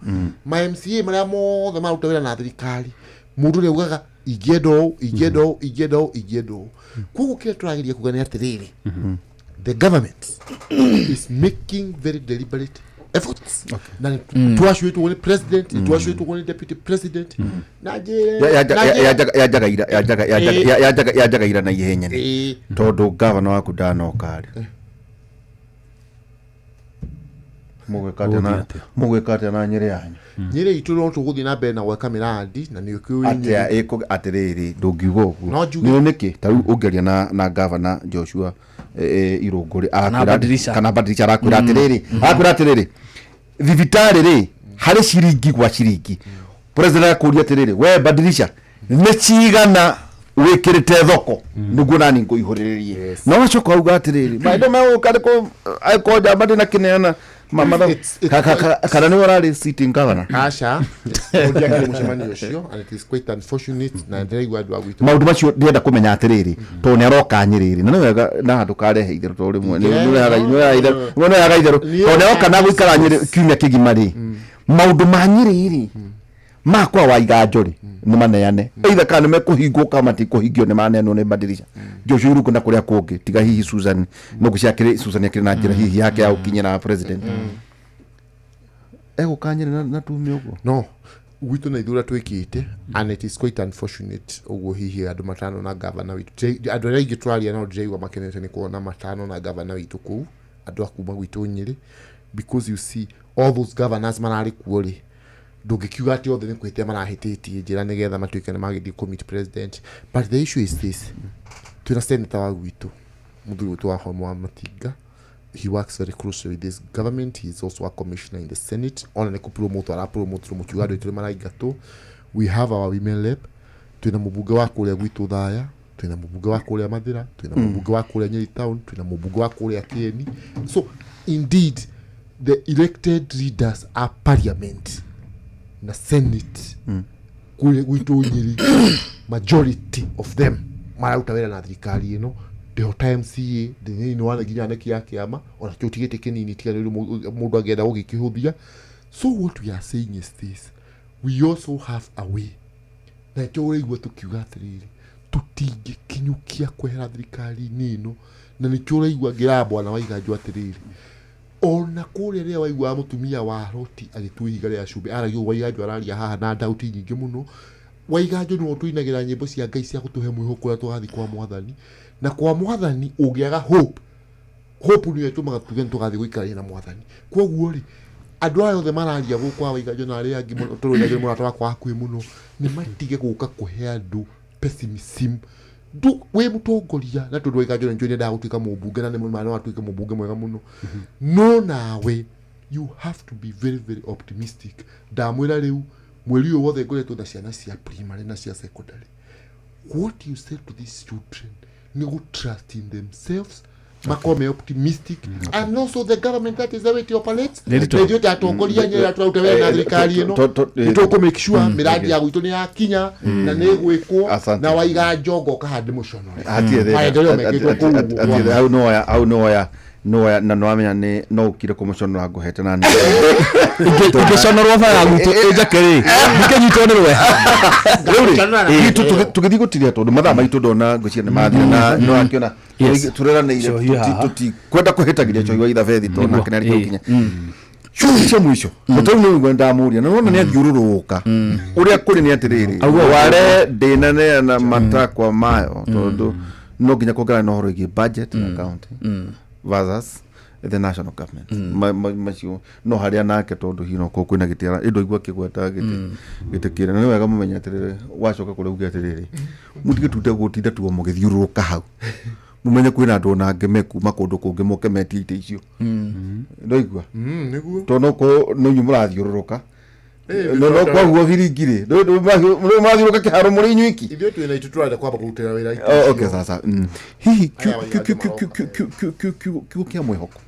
Ma MCA marĩa mothe maruta wĩra na thirikari, mũndũ ũrĩa ugaga ingĩenda ũũ, ingĩenda ũũ, ingĩenda ũũ, ingĩenda ũũ. Koguo kĩrĩa tũrageria kuga nĩ atĩrĩrĩ, the government is making very deliberate efforts na nĩ twacwĩtwo nĩ president, nĩ twacwĩtwo nĩ deputy president na njĩre na njĩre- Yanjagaira na ihenya nĩ tondũ gavana waku ndanoka rĩ, mũgwĩka atĩa Ũgũthiĩ atĩa? Mũgwĩka atĩa na Nyĩrĩ yanyu? Nyĩrĩ itũ no tũgũthiĩ na mbere na gwaka mĩrandi na nĩ ũkĩũĩ. Atĩa ĩkũ atĩrĩrĩ, ndũngiuga ũguo. No njuge. Nĩ nĩkĩ ta rĩu ũngĩaria na gavana Joshua Irũngũ rĩ, Kana Badirisha. kana Badirisha, arakwĩra atĩrĩrĩ, arakwĩra atĩrĩrĩ, thibitarĩ rĩ harĩ ciringi gwa ciringi. President akũria atĩrĩrĩ, we Badirisha, nĩ cigana wĩkĩrĩte thoko nĩguo nani ngũihũrĩrĩrie? Na wacoka wauga atĩrĩrĩ, maũndũ megũka nĩkũ angĩkorwo njamba ndĩnakĩneana kana nĩwe ũrarĩ sitting governor? Aca, ndiakĩrĩ mũcemanio ũcio and it is quite unfortunate na ndĩraigua andũ a gwitũ. Maũndũ macio ndĩrenda kũmenya atĩrĩrĩ, tondũ nĩ aroka Nyĩrĩrĩ na nĩ wega na ndũkarehe itherũ tondũ rĩmwe nĩ ũrehaga itherũ, tondũ nĩ aroka na gũikara Nyĩrĩ kiumia kĩgima rĩ, maũndũ ma Nyĩrĩ rĩ makwa wa iganjo rĩ nĩ maneane, either kana nĩ mekũhingwo kana matikũhingio, nĩ maneanwo nĩ Badirisha Joshua Irungu na kũrĩa kũngĩ, tiga hihi Susan no gũciakĩrĩ Susan akĩrĩ na njĩra hihi yake ya gũkinyĩra president egũka Nyĩrĩ na tume ũguo. No gwitũ na ithuĩ ũrĩa twĩkĩte, and it is quite unfortunate ũguo hihi andũ matano na gavana witũ. Andũ arĩa aingĩ tũraria nao ndĩraigua makenete nĩ kuona matano na gavana witũ kũu, andũ a kuma gwitũ Nyĩrĩ, because you see all those governors mararĩ kuo rĩ, ndũngĩkiuga atĩ othe nĩ kũhĩtia marahĩtĩtie njĩra nĩgetha matuĩke nĩ magĩthiĩ kũmeet president. But the issue is this: twĩna senator wa gwitũ, mũthuri witũ wa Homo wa Matinga. He works very closely with this government. He is also a commissioner in the senate. Ona nĩ kũpromote arapromote mũkiuga andũ aitũ nĩ maraingatwo. We have our women rep, twĩna mũmbunge wa kũrĩa gwitũ Thaya, twĩna mũmbunge wa kũrĩa Mathĩra, twĩna mũmbunge wa kũrĩa Nyeri town, twĩna mũmbunge wa kũrĩa Kieni. So indeed the elected leaders are parliament na senate kũrĩa gwitũ Nyĩrĩ, majority of them mararuta wĩra na thirikari ĩno. Ndĩhota MCA ndĩ wana nginya neki ya kĩama ona kĩo ti gĩtĩ kĩnini, tiga nĩ ũndũ mũndũ angĩenda gũgĩkĩhũthia. So what we are saying is this: we also have a way na nĩkĩo ũraigua tũkiuga atĩrĩrĩ, Tũtingĩkinyũkia kwehera thirikari-inĩ ĩno, na nĩkĩo ũraigua ngĩraga bwana Waiganjo atĩrĩrĩ, ona kũrĩa rĩrĩa waiguaga mũtumia wa Loti agĩtua ihiga rĩa cumbĩ, aragia ũguo Waiganjo araria haha na ndauti nyingĩ mũno. Waiganjo nĩwe ũtũinagĩra nyĩmbo cia Ngai cia gũtũhe mwĩhoko ũrĩa tũgathiĩ kwa mwathani, na kwa mwathani ũngĩaga hope, hope nĩyo ĩtũmaga tuge nĩ tũgathiĩ gũikarania na mwathani. Koguo rĩ, andũ aya othe mararia gũkũ a Waiganjo na arĩa angĩ mũno, tondũ Waiganjo nĩ mũrata wakwa wa hakuhĩ mũno, nĩ matige gũka kũhe andũ pessimism. Ndũ, wĩ mũtongoria, na tondũ Waiganjo nĩ njũĩ nĩendaga gũtuĩka mũmbunge na nĩ mũrũme no atuĩke mũmbunge mwega mũno, no nawe you have to be very very optimistic. Ndamwĩra rĩu mweri ũyũ wothe ngoretwo na ciana cia primary na cia secondary, what you say to these children nĩ gũ trust in themselves, makorwo me optimistic, and also the government, that is the way it operates. Nĩ ritũ. Na ithuĩ ta atongoria nyĩ arĩa tũraruta wĩra na thirikari ĩno, nĩ tũkũ make sure mĩradi ya gwitũ nĩ yakinya na nĩ ĩgwĩkwo. Asante. Na Waiganjo ngoka haha ndĩmũconore Hatirĩ thĩna. Maendeleo mekĩtwo kũu Hatirĩ ũguo. thĩna. Hau noya, hau noya, noya, na nĩwamenya nĩ no ũkire kũmũconora ngũhete na nĩ Ingĩconorwo bara gwitũ ĩnjake rĩ, ndingĩnyitwo nĩ rweha. Rĩu rĩ, tũgĩthiĩ gũtiria tondũ mathaa maitũ ndona ngwĩciria nĩ mathira na no akĩona Yes. tũreranĩire Cohi haha. tũtikwenda kũhĩtagĩria cohi wa ithabethi tondũ nake nĩ arĩkia gũkinya ciũria cia mũico. Mũtau nĩ ũguo ndamũria na nona nĩ athiũrũrũka ũrĩa kũrĩ nĩ atĩrĩrĩ, ware ndĩnaneana matakwa mayo tondũ no nginya kuongerera na ũhoro wĩgiĩ budget na county versus the national government. Macio no harĩa nake tondũ hihi no korwo kwĩna gĩtĩ ĩndũ igua akĩgweta gĩtĩ gĩtĩ kĩrĩa, na nĩ wega mũmenye atĩrĩrĩ, wacoka kũrĩa uge atĩrĩrĩ, mũtige tunde gũtinda tuo mũgĩthiũrũrũka hau, mũmenye kwĩna andũ ona angĩ mekuma kũndũ kũngĩ moke metie itĩ icio, ndoigua? Nĩguo. Tondũ no korwo no inyuĩ mũrathiũrũrũka, Eh, no kwahuo biringi rĩ, mũrathiũrũrũka kĩharo mũrĩ inyuiki. Ithuĩ twĩna itũ tũrenda kwamba kũrutĩra wĩra itũ Oh, icio. okay, sasa hihi Aya Waiganjo maroka. kiugo kĩa mwĩhoko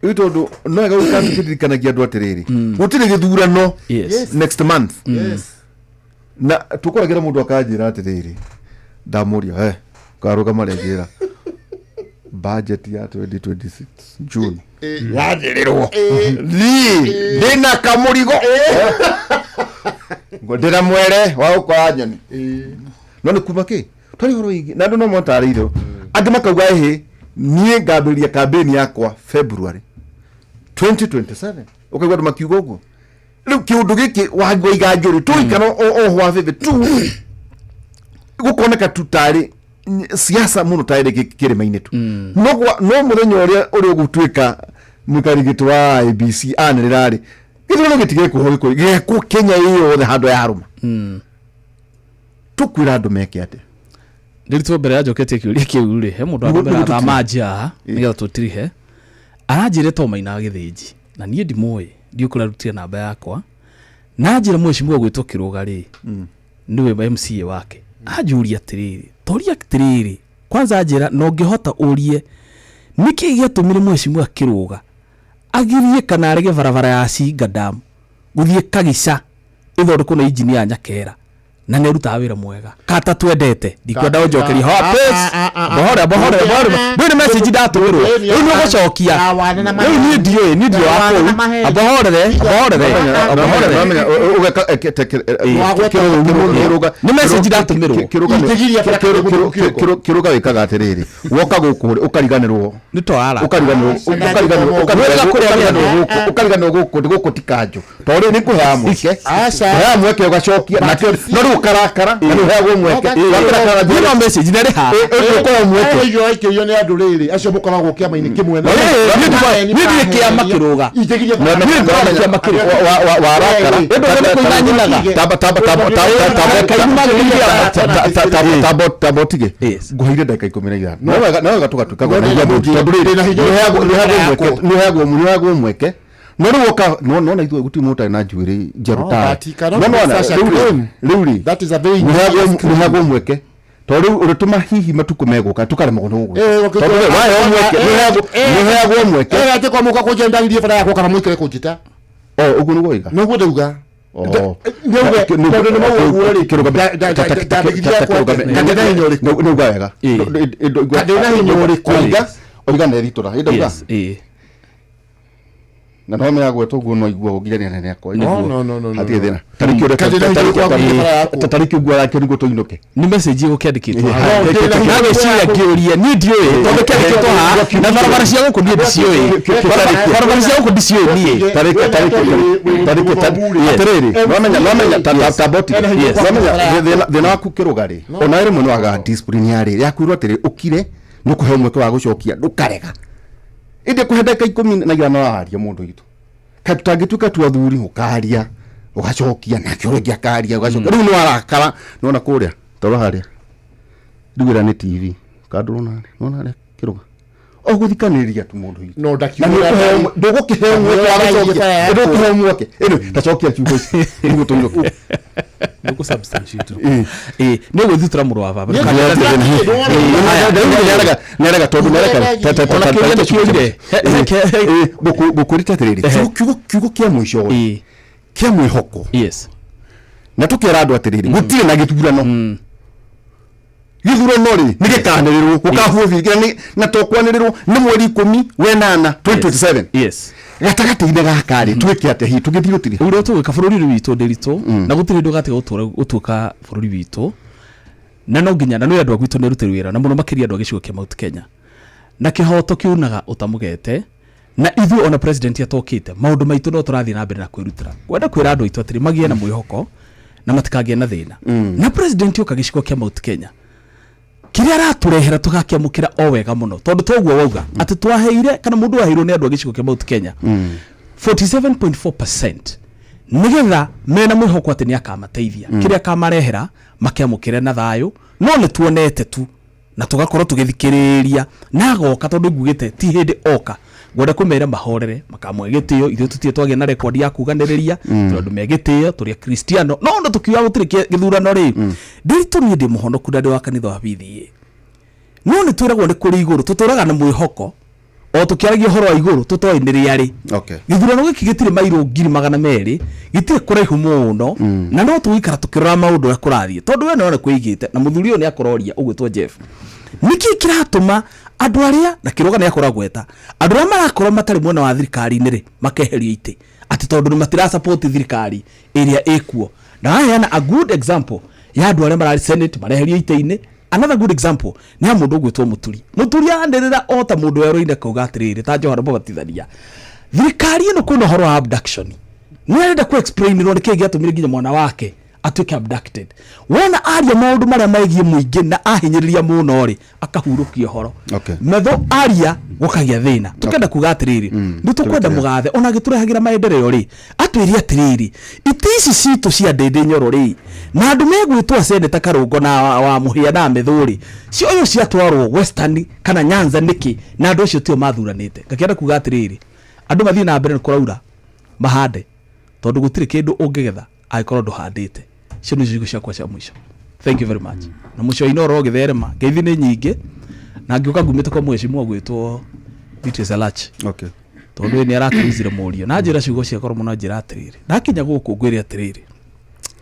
rĩu tondũ no wega gũikara tũkĩririkanagia andũ atĩrĩrĩ, gũtirĩ gĩthurano Yes. next month. Yes. Na tũkoragĩra mũndũ akanjĩra atĩrĩrĩ, ndamũria he karũgama rĩnjĩra budget ya 2026 June yanĩrĩrwo, niĩ ndĩna kamũrigo ngo ndĩna mwere wa gũkora nyoni, no nĩ kuma kĩ twarĩ ũhoro wĩgiĩ na andũ no motarĩire angĩ makauga ĩhĩ, niĩ ngambĩrĩria kambĩni yakwa February 2027, ũkaigua andũ makiuga ũguo. Rĩu kĩũndũ gĩkĩ Waiganjũ rĩ, tũikara o hwa bĩbĩ tu gũkoneka tu tarĩ siasa mũno tarĩ kĩrĩma-inĩ tu, no no mũthenya ũrĩa ũrĩa ũgũtuĩka mũikari gĩtĩ wa IBC anĩrĩra rĩ, gĩthurano gĩtigekwo gĩkũ gĩekwo Kenya ĩ yothe handũ yarũma, tũkwĩra andũ meke atĩa? Ndĩritwo mbere ya njoketie kĩũria kĩu rĩ, he mũndũ Nĩguo arambera tũtire. thamanjia haha nĩgetha tũtirihe, aranjĩre to mainaga gĩthĩnji na niĩ ndimũĩ, ndiũ kũrĩa arutire namba yakwa, na njĩra mheshimiwa gwĩtwo Kĩrũga rĩ, nĩwe MCA wake, anjũria atĩrĩrĩ, toria atĩrĩrĩ kwanza, njĩra na ũngĩhota ũrie nĩkĩ gĩatũmire mheshimiwa Kĩrũga agirie kana arege barabara ya Singa Dam gũthiĩ Kagica ĩthondekwo na injinia ya Nyakera, na nĩ arutaga wĩra mwega kata twendete. Ndikwenda ũnjokerie ho, please. Bohore bohore bohore, ndũĩ nĩ message ndatũmĩrwo, rĩu nĩ ũgũcokia rĩu, niĩ ndiũĩ, niĩ ndiũ wa kũu. Abohorere abohorere abohorere. Nĩ message ndatũmĩrwo. Kĩrũga wĩkaga atĩrĩrĩ, woka gũkũ rĩ, ũkariganĩrwo Nĩ twara ũkariganĩrwo ũkariganĩrwo Wĩraga kũrĩa ũkariganĩrwo gũkũ, ũkariganĩrwo gũkũ ndĩ gũkũ ti kanjũ, tondũ rĩu nĩ ngũheaga mweke, ũheaga mweke ũgacokia nakĩo, no rĩu ũkarakara na rĩu ũheagwo mweke Wakarakara. Niĩ no message na rĩ haha. Ũkorwo mweke. Ĩyo aikĩrio nĩ andũ rĩrĩ acio mũkoragwo kĩama-inĩ kĩmwe na Niĩ ndirĩ kĩama Kĩrũga. Ijĩgirie Niĩ ngoragwo kĩama Kĩrũga. Warakara. Ĩndũ nĩ kũina nyinaga. Tamba tamba tamba tamba tamba ũtige. Yes. Ngũheire ndagĩka 15, no wega no wega tũgatuĩka No, ndĩna tondũ rĩrĩ ndĩna hinya nĩũheagwo mweke, no rĩu woka no nona ithuĩ gũtirĩ mũndũ ũtarĩ na njuĩrĩ njerũ No, tawe. but you cannot No be nona, such a rĩu rĩ- claim. rĩu rĩ That is a very nĩũheagwo mweke tondũ rĩu ũrĩtũma hihi matukũ megũka tũkaremagwo nĩ gũgwĩka. Eh, okay, Tondũ we waheo mweke, nĩũheagwo mweke. Eh, atĩ kwa mũka kũnjĩra ndagirie bara yakwa kana mũikare kũnjĩta. O ũguo nĩguo oiga. Nĩguo ndauga. Oh. Nĩuge tondũ nĩ mauga ũguo rĩ, ndamĩgiria yakwa atĩ, na ndĩna hinya ũrĩkũ? Nĩuga wega. Ndĩna hinya ũrĩkũ? Oiga oiga nĩ ritũra ĩndauga. Yes, ĩĩ. Na no menya gwetwo guo no igua nginya nene akwa. No, no, no, no, no, Hatirĩ no. thĩna. Tarĩki ũrĩa Kaĩ ndĩna hinya kwa gũthiĩ bara yaku? tarĩki ũguo arakĩo nĩguo tũinũke. Nĩ message ĩgũkĩandĩkĩtwo Eh, haha. no, ndĩna hinya Ndagĩciria ngĩũria niĩ ndiũĩ tondũ kĩandĩkĩtwo haha na barabara cia gũkũ niĩ ndiciũĩ. Barabara cia gũkũ ndiciũĩ niĩ. Tarĩki tarĩki tarĩki atĩrĩrĩ nomenya nomenya ta ta boti nomenya thĩna waku kĩrũga rĩ ona rĩmwe nĩ wagaga discipline ya rĩrĩ yakwĩrwo atĩrĩ ũkire nĩ ũkũheo mweke wa gũcokia ndũkarega ĩndĩ kũhe ndagĩka 15 waria mũndũ witũ kaĩ tũtangĩtuĩka tu athuri ũkaria ũgacokia nake ũrĩa ũngĩ akaria ũgacokia rĩu nĩ warakara nĩwona kũrĩa toro harĩa rĩu ĩrĩa nĩ tv kandũrona harĩa nĩwona harĩa kĩrũga o gũthikanĩrĩria tu mũndũ witũ No, na ndakiuga ndũgũkĩheo mweke wa gũcokia ndũgũkĩheo mweke ĩno tacokia ciugo ici nĩguo tũinũke Nĩgũ substantiate. Ĩĩ, nĩ ũgwĩthutura mũrũ wa baba. nĩarega tondũ Ona kĩũria nĩkĩũrire. ngũkwĩrĩte atĩrĩrĩ kiugo kĩa mũico Ĩĩ, kĩa mwĩhoko yes. na tũkera andũ atĩrĩrĩ gũtirĩ na gĩthurano gĩthurano rĩ nĩ gĩkanĩrĩrwo gũkahuo na to kwanĩrĩrwo nĩ mweri 18 2027 Yes. gatagatĩ-inĩ gaka rĩ twĩke atĩa hihi tũgĩthiĩ gũtirĩ Ũrĩa tũgwĩka bũrũri ũyũ witũ ndĩritũ na gũtirĩ ũndũ ũgatiga gũtuĩka bũrũri witũ na no nginya na nĩ andũ a gwitũ nĩ arutĩri wĩra na mũno makĩria andũ a gĩcigo kĩa Mount Kenya na kĩhoto kĩunaga ũtamũgete na ithuĩ ona president atokĩte maũndũ maitũ no tũrathiĩ na mbere na kwĩrutĩra kwenda kwĩra andũ aitũ atĩrĩ magĩe na mwĩhoko na matikagĩe na thĩna na president oka gĩcigo kĩa Mount Kenya kĩrĩa aratũrehera tũgakĩamũkĩra o wega mũno tondũ toguo wauga atĩ twaheire kana mũndũ aheirwo nĩ andũ a gĩcigo kĩa Mount Kenya 47.4% nĩgetha mena mwĩhoko atĩ nĩ akamateithia kĩrĩa akamarehera makĩamũkĩre na thayũ no nĩ tuonete tu na tũgakorwo tũgĩthikĩrĩria na agoka tondũ ngugĩte ti hĩndĩ oka ngwenda kũmera mahorere makamwe gĩtĩo ithuĩ tũtirĩ twagĩa na rekondi ya kuganĩrĩria tũrĩ andũ me gĩtĩo tũrĩ akristiano no ona tũkiuga gũtirĩ gĩthurano rĩ ndĩritũ niĩ ndĩ mũhonoku na ndĩ wa kanitha wa PDA no nĩ twĩragwo nĩ kũrĩ igũrũ tũtũraga na mwĩhoko o tũkĩaragia ũhoro wa igũrũ tũtoĩ nĩ rĩarĩ Okay. gĩthurano gĩkĩ gĩtirĩ mairũ 200,000 gĩtirĩ kũraihu mũno na no tũgũikara tũkĩrora maũndũ ũrĩa kũrathiĩ tondũ we nĩwona kwĩigĩte na mũthuri ũyũ nĩ akororia ũgwĩtwo Jeff nĩkĩ kĩratũma andũ arĩa na kĩrũga nĩ akoragweta andũ arĩa marakorwo matarĩ mwena wa thirikari-inĩ rĩ makeherio itĩ atĩ tondũ nĩ matirasupport thirikari ĩrĩa ĩkuo na waheana a good example ya andũ arĩa mararĩ senate mareherio itĩ-inĩ another good example nĩ ya mũndũ ũgwĩtwo mũturi mũturi anĩrĩra o ta mũndũ werũ-inĩ akauga atĩrĩrĩ ta Johana Mũbatithania thirikari ĩno kwĩna ũhoro wa abduction nĩ arenda ku explainirwo nĩkĩĩ gĩatũmire nginya mwana wake atuĩke abducted wona aria maũndũ marĩa megiĩ mũingĩ na ahinyĩrĩria mũno rĩ akahurũkia ũhoro Okay. metho aria gũkagĩa thĩna tũkenda kuga atĩrĩrĩ nĩ tũkwenda mũgathe ona agĩtũrehagĩra maendeleo rĩ atwĩre atĩrĩrĩ itĩ ici citũ cia ndĩndĩ nyoro rĩ na andũ megwĩtwo seneta karũngo na wa mũhĩa na mĩthũ rĩ cioyo ciatwarwo western kana nyanza nĩkĩ na andũ acio tio mathuranĩte ngakĩenda kuga atĩrĩrĩ andũ mathiĩ na mbere nĩ kũraura mahande tondũ gũtirĩ kĩndũ ũngĩgetha angĩkorwo ndũhandĩte icio nĩcio ciugo ciakwa cia mũico thank you very much na mũico inoro ũgĩtherema ngeithi nĩ nyingĩ na ngĩũka ngumĩte kwa mheshimiwa gwĩtwo Beatrice Alach Okay. tondũ ĩ nĩ arakĩruzire mũriũ na njĩra ciugo ciakwa mũno njĩra atĩrĩrĩ ndakinya gũkũ ngwĩre atĩrĩrĩ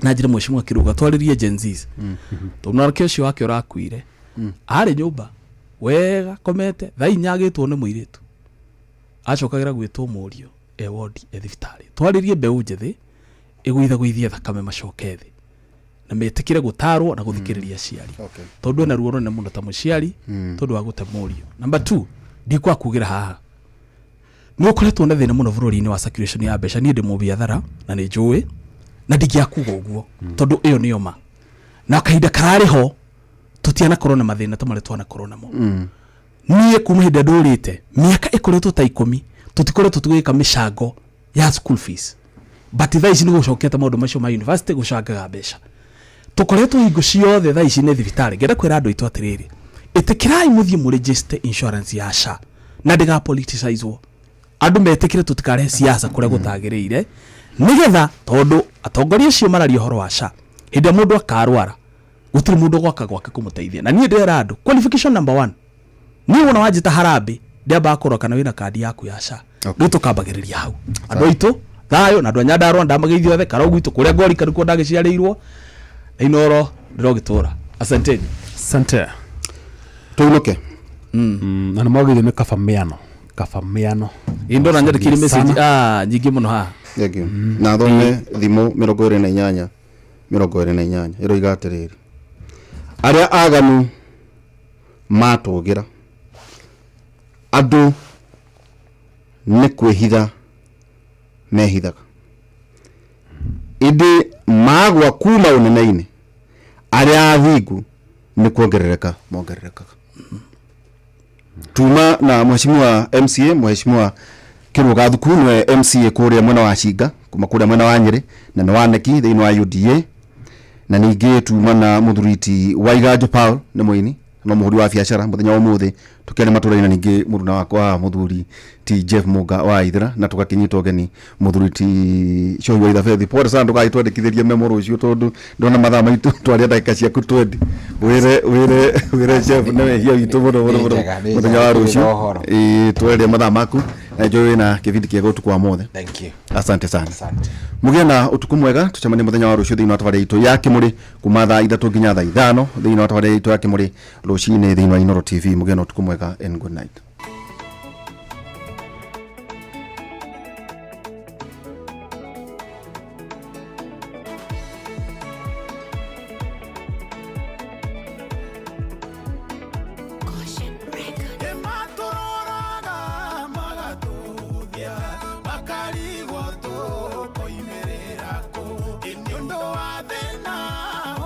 na njĩra mheshimiwa kĩrũga twarĩrie Gen Zs tondũ mwanake ũcio wake ũrakuire arĩ nyũmba wega komete thaa inya agĩtwo nĩ mũirĩtu acokagĩra gwĩtwo mũriũ e wodi e thibitarĩ twarĩrie mbeũ njĩthĩ ĩgũithagũithie thakame macoke thĩ na metĩkĩre gũtarwo na gũthikĩrĩria aciari Okay. tondũ ena ruo rũnene mũno ta mũciari tondũ wa gũte mũriũ number two ndikwa kugĩra haha nĩ ũkoretwo na thĩna mũno bũrũri-inĩ wa circulation ya mbeca niĩ ndĩ mũbiathara na nĩ njũĩ na ndingĩakuga ũguo tondũ ĩyo nĩyo ma na kahinda kararĩ ho tũtianakorwo na mathĩna ta marĩa twanakorwo namo niĩ kuma hĩndĩ ĩrĩa ndũrĩte mĩaka ĩkoretwo ta ikũmi tũtikoretwo tũgĩka mĩcango ya school fees but thaa ici nĩ gũcokete maũndũ macio ma university gũcangaga mbeca tũkoretwo hingo ciothe thaa ici nĩ thibitarĩ ngenda kwĩra andũ aitũ atĩrĩrĩ ĩtĩkĩrai mũthiĩ mũregister insurance ya SHA na ndĩgapoliticizwo andũ metĩkĩre tũtikarehe siasa kũrĩa gũtagĩrĩire nĩgetha tondũ atongoria acio mararia ũhoro wa SHA hĩndĩ ĩrĩa mũndũ akarwara gũtirĩ mũndũ gwaka gwake kũmũteithia na niĩ ndĩrera andũ qualification number one niĩ wona wanjĩta harambĩ ndĩambaga kũrora kana wĩna kandi yaku ya SHA Okay. rĩu tũkambagĩrĩria hau andũ aitũ thayũ na andũ a Nyandarũa ndamageithia othe karau gwitũ kũrĩa ngorika nĩkuo ndagĩciarĩirwo na Inooro ndĩrogĩtũra asanteni Asante. Tũinũke. Na nĩ mwagĩrĩirwo nĩ kaba mĩano Kaba mĩano. Ĩ ndona nyandĩkĩire message Sana. ah nyingĩ mũno haha. Thank you. Na thome thimo 28 28 ĩroiga atĩrĩrĩ, arĩa aganu matũgĩra andũ nĩ kwĩhitha mehithaga, ĩndĩ magwa kuma ũnene-inĩ arĩa athingu nĩ kuongerereka mongererekaga. Tuma na mheshimiwa MCA, mheshimiwa Kiruga Thuku nĩwe MCA kũrĩa mwena wa Cinga, kuma kũrĩa mwena wa Nyĩrĩ, na nĩ wa neki thĩinĩ wa UDA. Na ningĩ tuma na mũthuri ti Waiganjo Paul, nĩ mũini no mũhũri wa biacara mũthenya wa ũmũthĩ tũkĩaria matũra-inĩ, na ningĩ mũruna wakwa haha mũthuri ti Jeff Mũnga wa Ithira, na tũgakĩnyita ũgeni mũthuri ti Cohi wa Ithabethi. Pole sana ndũgagĩtwandĩkithĩrie memo rũciũ tondũ ndona mathaa maitũ twaria ndagĩka ciaku 20. Wĩre wĩre wĩre Jeff nĩ wehia witũ mũno mũno mũno Nĩ njega, nĩ mũthenya wa njega, rũciũ. tũrĩ na ũhoro. Ĩĩ, tweria mathaa maku na njũĩ wĩna kĩbindi kĩega ũtukũ wa mothe. Thank you. Asante sana. Asante. Mũgĩe na ũtukũ mwega, tũcemanie mũthenya wa rũciũ thĩinĩ wa tabarĩra itũ ya Kĩmũrĩ kuma thaa 3 nginya thaa 5 thĩinĩ wa tabarĩra itũ ya Kĩmũrĩ rũcinĩ thĩinĩ wa Inooro TV. Mũgĩe na ũtukũ mwega and good night. Ĩmatũroraga magatũthia makarigwo tũkoimĩrĩra kũ, ĩ nĩ ũndũ wa thĩna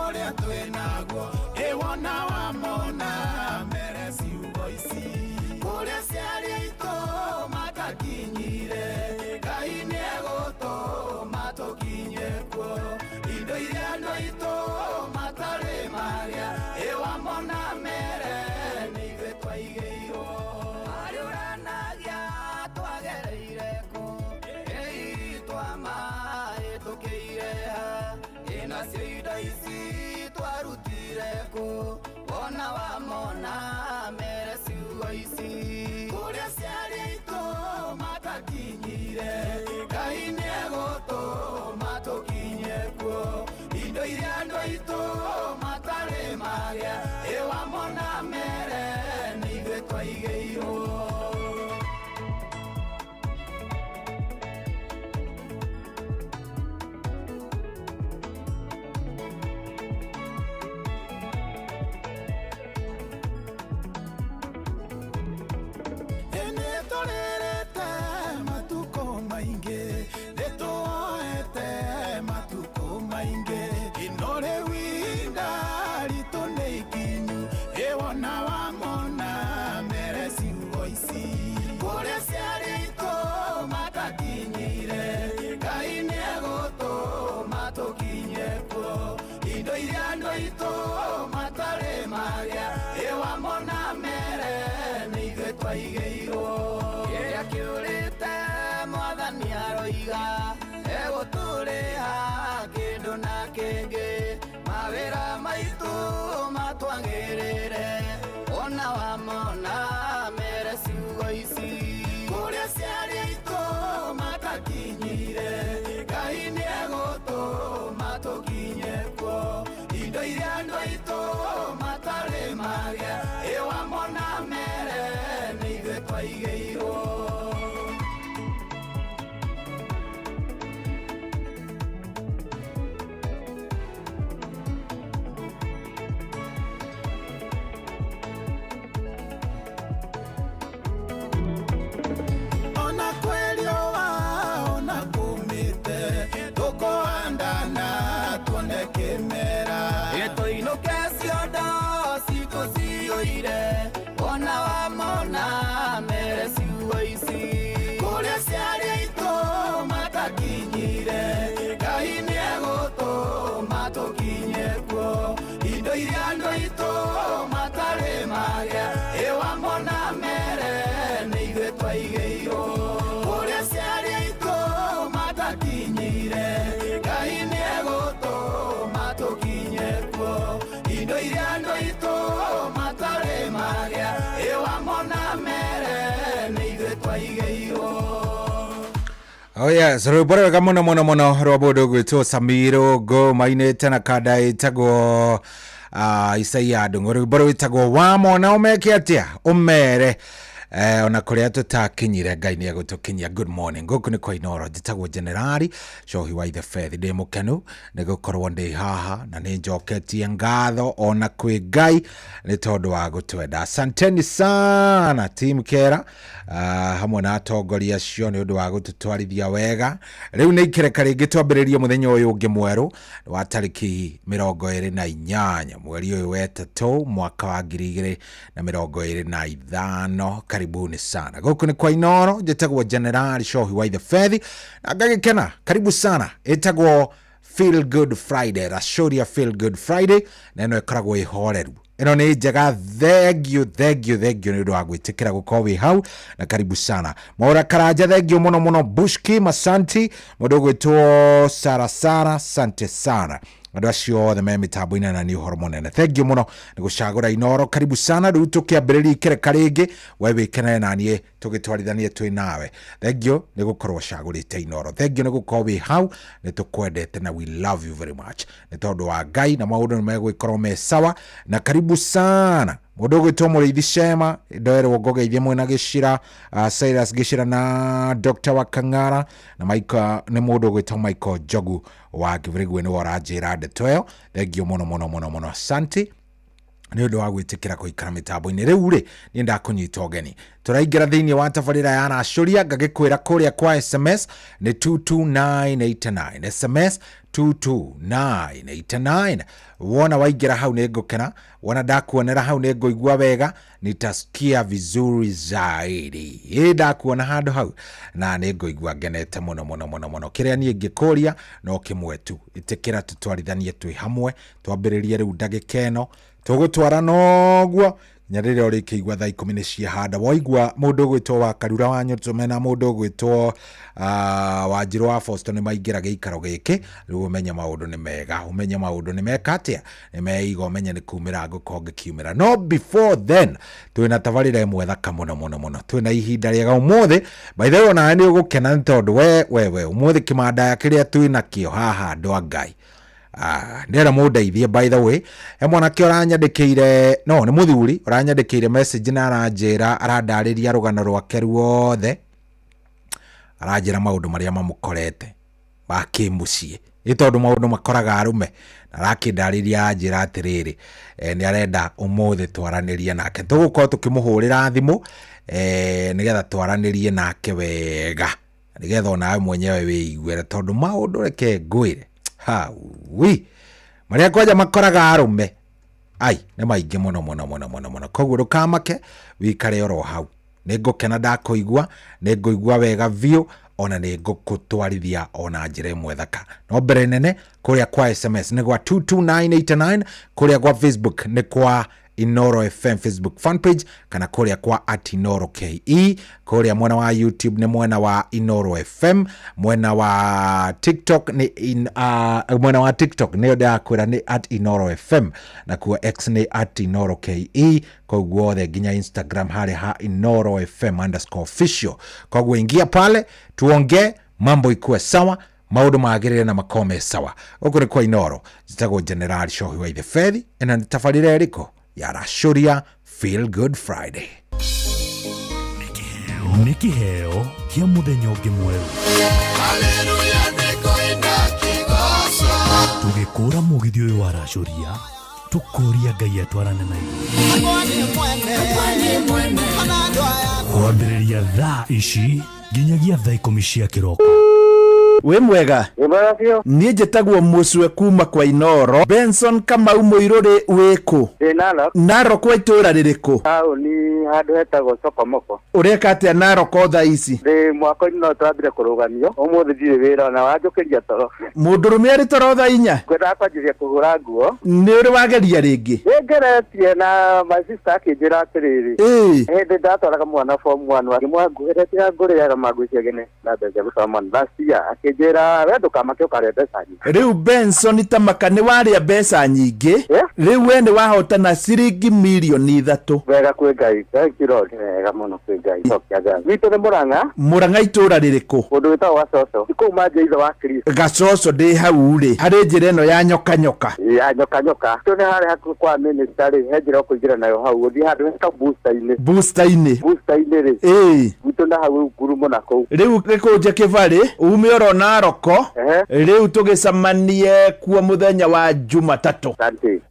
ũrĩa twĩnaguo, ĩ wona wamona mere ciugo ici kũrĩa ciarĩ aitũ matakinyire, Ngai nĩegũtũma tũkinye kuo, indo iria andũ aitũ matarĩ marĩa, ĩ wamona mere nĩ ithuĩ twaigĩirwo. Mariũranagia twagereire kũ, ĩ twamahĩtũkĩire ha, ĩ nacio indo ici twarutire kũ, wona wamona mere ciugo ici kũrĩa ciarĩ aitũ matakinyire, Ngai nĩegũtũma tũkinye kuo, indo iria andũ aitũ matarĩ marĩa, ĩ wamona mere nĩ ithuĩ twaigĩirwo. Nĩtũrĩrĩte matukũ maingĩ, nĩtuoete matukũ maingĩ, ĩno rĩu ihinda ritũ nĩ ikinyu, ĩ wona wamona mere ciugo ici kũrĩa ciarĩ aitũ matakinyire, Ngai nĩegũtũma tũkinye kuo, indo iria andũ aitũ matarĩ marĩa, ĩ wamona mere nĩ ithuĩ twaigĩirwo. Kĩrĩa kĩũrĩte mwathani aroiga egũtũrĩha kĩndũ na kĩngĩ, mawĩra maitũ matwagĩrĩre, ona wamona mere ciugo ici kũrĩa ciarĩ aitũ matakinyire, Ngai nĩegũtũma tũkinye kuo, indo iria andũ aitũ matarĩ marĩa, ĩ wamona mere nĩ ithuĩ twaigĩirwo. Ona kwĩriũa ona kũmĩte tũkũhandana tuone kĩmera, tũinũke ciondo citũ ciyũire, ona wamona mere ciugo ici kũrĩa ciarĩ aitũ matakinyire, Ngai nĩegũtũma tũkinye kuo, indo iria andũ aitũ matarĩ marĩa, ĩ wamona mere nĩ ithuĩ twaigĩirwo. Kũrĩa ciarĩ aitũ matakinyire, Ngai nĩegũtũma tũkinye kuo, indo iria andũ aitũ matarĩ marĩa, ĩ wamona mere nĩ ithuĩ twaigĩirwo. Oh yes, rwĩmbo rwega mũno mũno mũno rwa mũndũ ũgwĩtwo Samiro Ngo mainĩte na kanda ĩtagwo Isaia Ndung'u. Rwĩmbo rwĩtagwo Wamona ũmeke atĩa ũmere. Ona kũrĩa tũtakinyire Ngai nĩ egũtũkinyia. Good morning, gũkũ nĩ kwa Inooro, njĩtagwo Generali Cohi wa Ithe Fethi. Ndĩ mũkenu nĩ gũkorwo ndĩ haha na nĩ njoketie ngatho ona kwĩ Ngai nĩ tondũ wa gũtwenda. Asanteni sana team Kera, hamwe na atongoria acio nĩ ũndũ wa gũtũtwarithia wega. Rĩu nĩ ikereka rĩngĩ twambĩrĩrie mũthenya ũyũ ũngĩ mwerũ wa tarĩki 28 mweri ũyũ wetatũ mwaka wa 2025. Karibuni sana, gũkũ nĩ kwa Inooro, njĩtagwo Generali Cohi wa Ithe Fethi na ngagĩkena. Karibu sana, ĩtagwo Feel Good Friday, Racoria Feel Good Friday, na ĩno ĩkoragwo ĩhoreru, ĩno nĩ njega. Thank you, thank you, thank you nĩ ũndũ wa gwĩtĩkĩra gũkorwo wĩ hau na karibu sana. Mwaura Karanja, thank you mũno mũno. Bushki Masanti, mũndũ ũgwĩtwo Sara Sara, sante sana. Andũ acio othe me mĩtambo-inĩ na nĩ ũhoro mũnene, thank you mũno nĩ gũcagũra Inooro. Karibu sana. Rĩu tũkĩambĩrĩria ikereka rĩngĩ, we wĩkenere na niĩ tũgĩtwarithanie twĩ nawe. Thank you nĩ gũkorwo ũcagũrĩte Inooro, thank you nĩ gũkorwo wĩ hau, nĩ tũkwendete na we love you very much nĩ tondũ wa Ngai na maũndũ nĩ megũgĩkorwo me sawa. Na karibu sana mũndũ ũgwĩtwo Mũrĩithi Cema, ndoerwo ngũgeithie mwena Gĩcira, Cyrus Gĩcira na Dr. Wakang'ara na Michael, nĩ mũndũ ũgwĩtwo Michael Njogu wa Kĩbĩrĩgwe nĩwe ũranjĩra ndeto ĩyo. Thank you mũno mũno mũno mũno, asante nĩ ũndũ wa gwĩtĩkĩra kũikara mĩtambo-inĩ. Rĩu rĩ, niĩ ndakũnyita ũgeni, tũraingĩra thĩinĩ wa tabarĩra ya racũria. Ngagĩkwĩra kũrĩa kwa SMS nĩ 22989, SMS 22989. Wona waingĩra hau nĩ ngũkena, wona ndakuonera hau nĩ ngũigua wega, nitasikia vizuri zaidi. Ĩ ndakuona handũ hau na nĩ ngũigua ngenete mũno mũno mũno mũno. Kĩrĩa niĩ ngĩkũria no kĩmwe tu, ĩtĩkĩra tũtwarithanie twĩ hamwe, twambĩrĩrie rĩu ndagĩka ĩno, tũgũtwara noguo nginya rĩrĩa ũrĩkĩigua thaa 10 nĩ ciahanda. Waigua mũndũ ũgwĩtwo wa Karura wa Nyũtũme na mũndũ ũgwĩtwo Wanjirũ wa Boston nĩ maingĩra gĩikaro gĩkĩ, rĩu ũmenye maũndũ nĩ mega, ũmenye maũndũ nĩ meka atĩa, nĩ meiga, ũmenye nĩ kumĩra ngũkorwo ngĩkiumĩra. No before then, twĩna tabarĩra ĩmwe thaka mũno mũno mũno, twĩna ihinda rĩega ũmũthĩ. By the way, onawe nĩ ũgũkena nĩ tondũ we ũmũthĩ kĩmandaya kĩrĩa twĩnakĩo haha, andũ a Ngai. Ndĩrenda mũndeithie. By the way, he mwanake ũranyandĩkĩire, no nĩ mũthuri ũranyandĩkĩire message na aranjĩra, arandarĩria rũgano rwake ruothe, aranjĩra maũndũ marĩa mamũkorete ma kĩmũciĩ, nĩ tondũ maũndũ makoraga arũme, na arakĩndarĩria, aranjĩra atĩrĩrĩ, nĩ arenda ũmũthĩ twaranĩrie nake. Tũgũkorwo tũkĩmũhũrĩra thimũ, nĩgetha twaranĩrie nake wega, nĩgetha onawe mwenyewe wĩiguĩre, tondũ maũndũ, reke ngwĩre, hawi marĩa kwanja makoraga arũme ai nĩ maingĩ mũno mũno mũno mũno mũno. Koguo ndũkamake, wikare oro hau, nĩ ngũkena ndakũigua, nĩ ngũigua wega biũ, ona nĩ ngũkũtwarithia ona njĩra ĩmwe thaka. No mbere nene, kũrĩa kwa SMS nĩ gwa 22989, kũrĩa kwa Facebook nĩ kwa Inoro FM Facebook fan page, kana kũrĩa kwa @InoroKE, kũrĩa mwena wa YouTube nĩ mwena wa Inoro FM, mwena wa TikTok nĩ mwena wa TikTok nĩyo ndĩrakwĩra nĩ @InoroFM, na kuo X nĩ @InoroKE, koguo othe nginya Instagram harĩa ha InoroFM_official. Koguo ingia pale tuongee, mambo ikuwe sawa, maũndũ magĩrĩre na makome sawa. Gũkũ nĩ kwa Inoro, njĩtagwo General Cohi wa Ithe Fethi, ĩno nĩ tabarĩra ĩrĩkũ ya Racũria Feel Good Friday. Nĩ kĩheo kĩa mũthenya ũngĩ mwerũ, tũgĩkũra mũgithi ũyũ wa racũria, tũkũria Ngai atwarane na ithuĩ kwambĩrĩria thaa ici nginyagia thaa 10 cia kĩroko. Wĩ mwega? Wĩ mwega biũ. Niĩ njĩtagwo Mũcwe kuma kwa Inoro. Benson Kamau Mũirũrĩ, wĩkũ? Ndĩ Narok. Narok wa itũũra rĩrĩkũ? Taũni handũ hetagwo Sokomoko. Ũreka atĩa Narok o thaa ici? Ndĩ mwako-inĩ no twambire kũrũgamio. Ũmũthĩ ndirĩ wĩra na wanjũkĩria toro. Mũndũrũme arĩ toro thaa 4? Ngwendaga kwanjĩrĩria kũhũra nguo. Nĩ ũrĩ wageria rĩngĩ? Nĩngeretie na my sister akĩnjĩra atĩrĩrĩ. Hĩndĩ ndatwaraga mwana form one, akĩmũha nguo ĩrĩa tiga ngũrĩaga mangũ ciagene na mbeca cia gũtwara mwana last year, akĩnjĩra Akĩnjĩra we ndũkamake ũkarĩa mbeca nyingĩ. Rĩu Benson Tamaka nĩ warĩa mbeca nyingĩ. Rĩu we nĩ wahotana ciringi mirioni 3. Wega kwĩ Ngai. Thank you Lord. Wega mũno kwĩ Ngai. Cokia Ngai. Gwitũ nĩ Mũrang'a. Mũrang'a itũra rĩrĩkũ? Kũndũ gwĩtagwo Gacoco. Kũu manje ithe wa Kristo. Gacoco ndĩ hau rĩ, harĩ njĩra ĩno ya nyoka nyoka. Ya nyoka nyoka. Tũ nĩ harĩa hakuhĩ kwa minister rĩ, he njĩra ũkũingĩra nayo hau. Ũthiĩ handũ heta booster-inĩ. Booster-inĩ. Booster-inĩ rĩ. Ĩĩ. Gwitũ na hau ngurumo na kũu. Rĩu gĩkũnje kĩbarĩ ume oro Naroko, rĩu tũgĩcemanie kuo mũthenya wa Jumatatũ.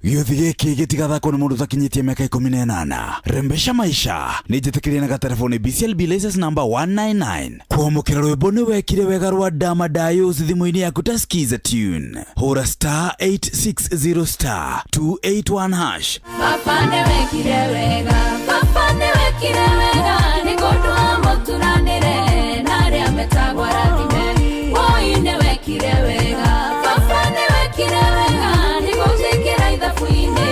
Gĩũthi gĩkĩ gĩtigathakwo nĩ mũndũ ũtakinyĩtie mĩaka 18. Rembesha maisha nĩ njĩtĩkĩrie na gatelefoni BCLB license number 199. Kwamũkĩra rwĩmbo nĩ wekire wega rwa Dama Dayos thimũ-inĩ yaku ta skiza tune. Hũra star 860 star 281 hash. Baba nĩwekire wega, baba nĩwekire wega, nĩ kũndũ mũturanĩre na arĩa metagwo arathime. Woi nĩwekire wega, baba nĩwekire wega, nĩ gũtwĩkĩra ithabu-inĩ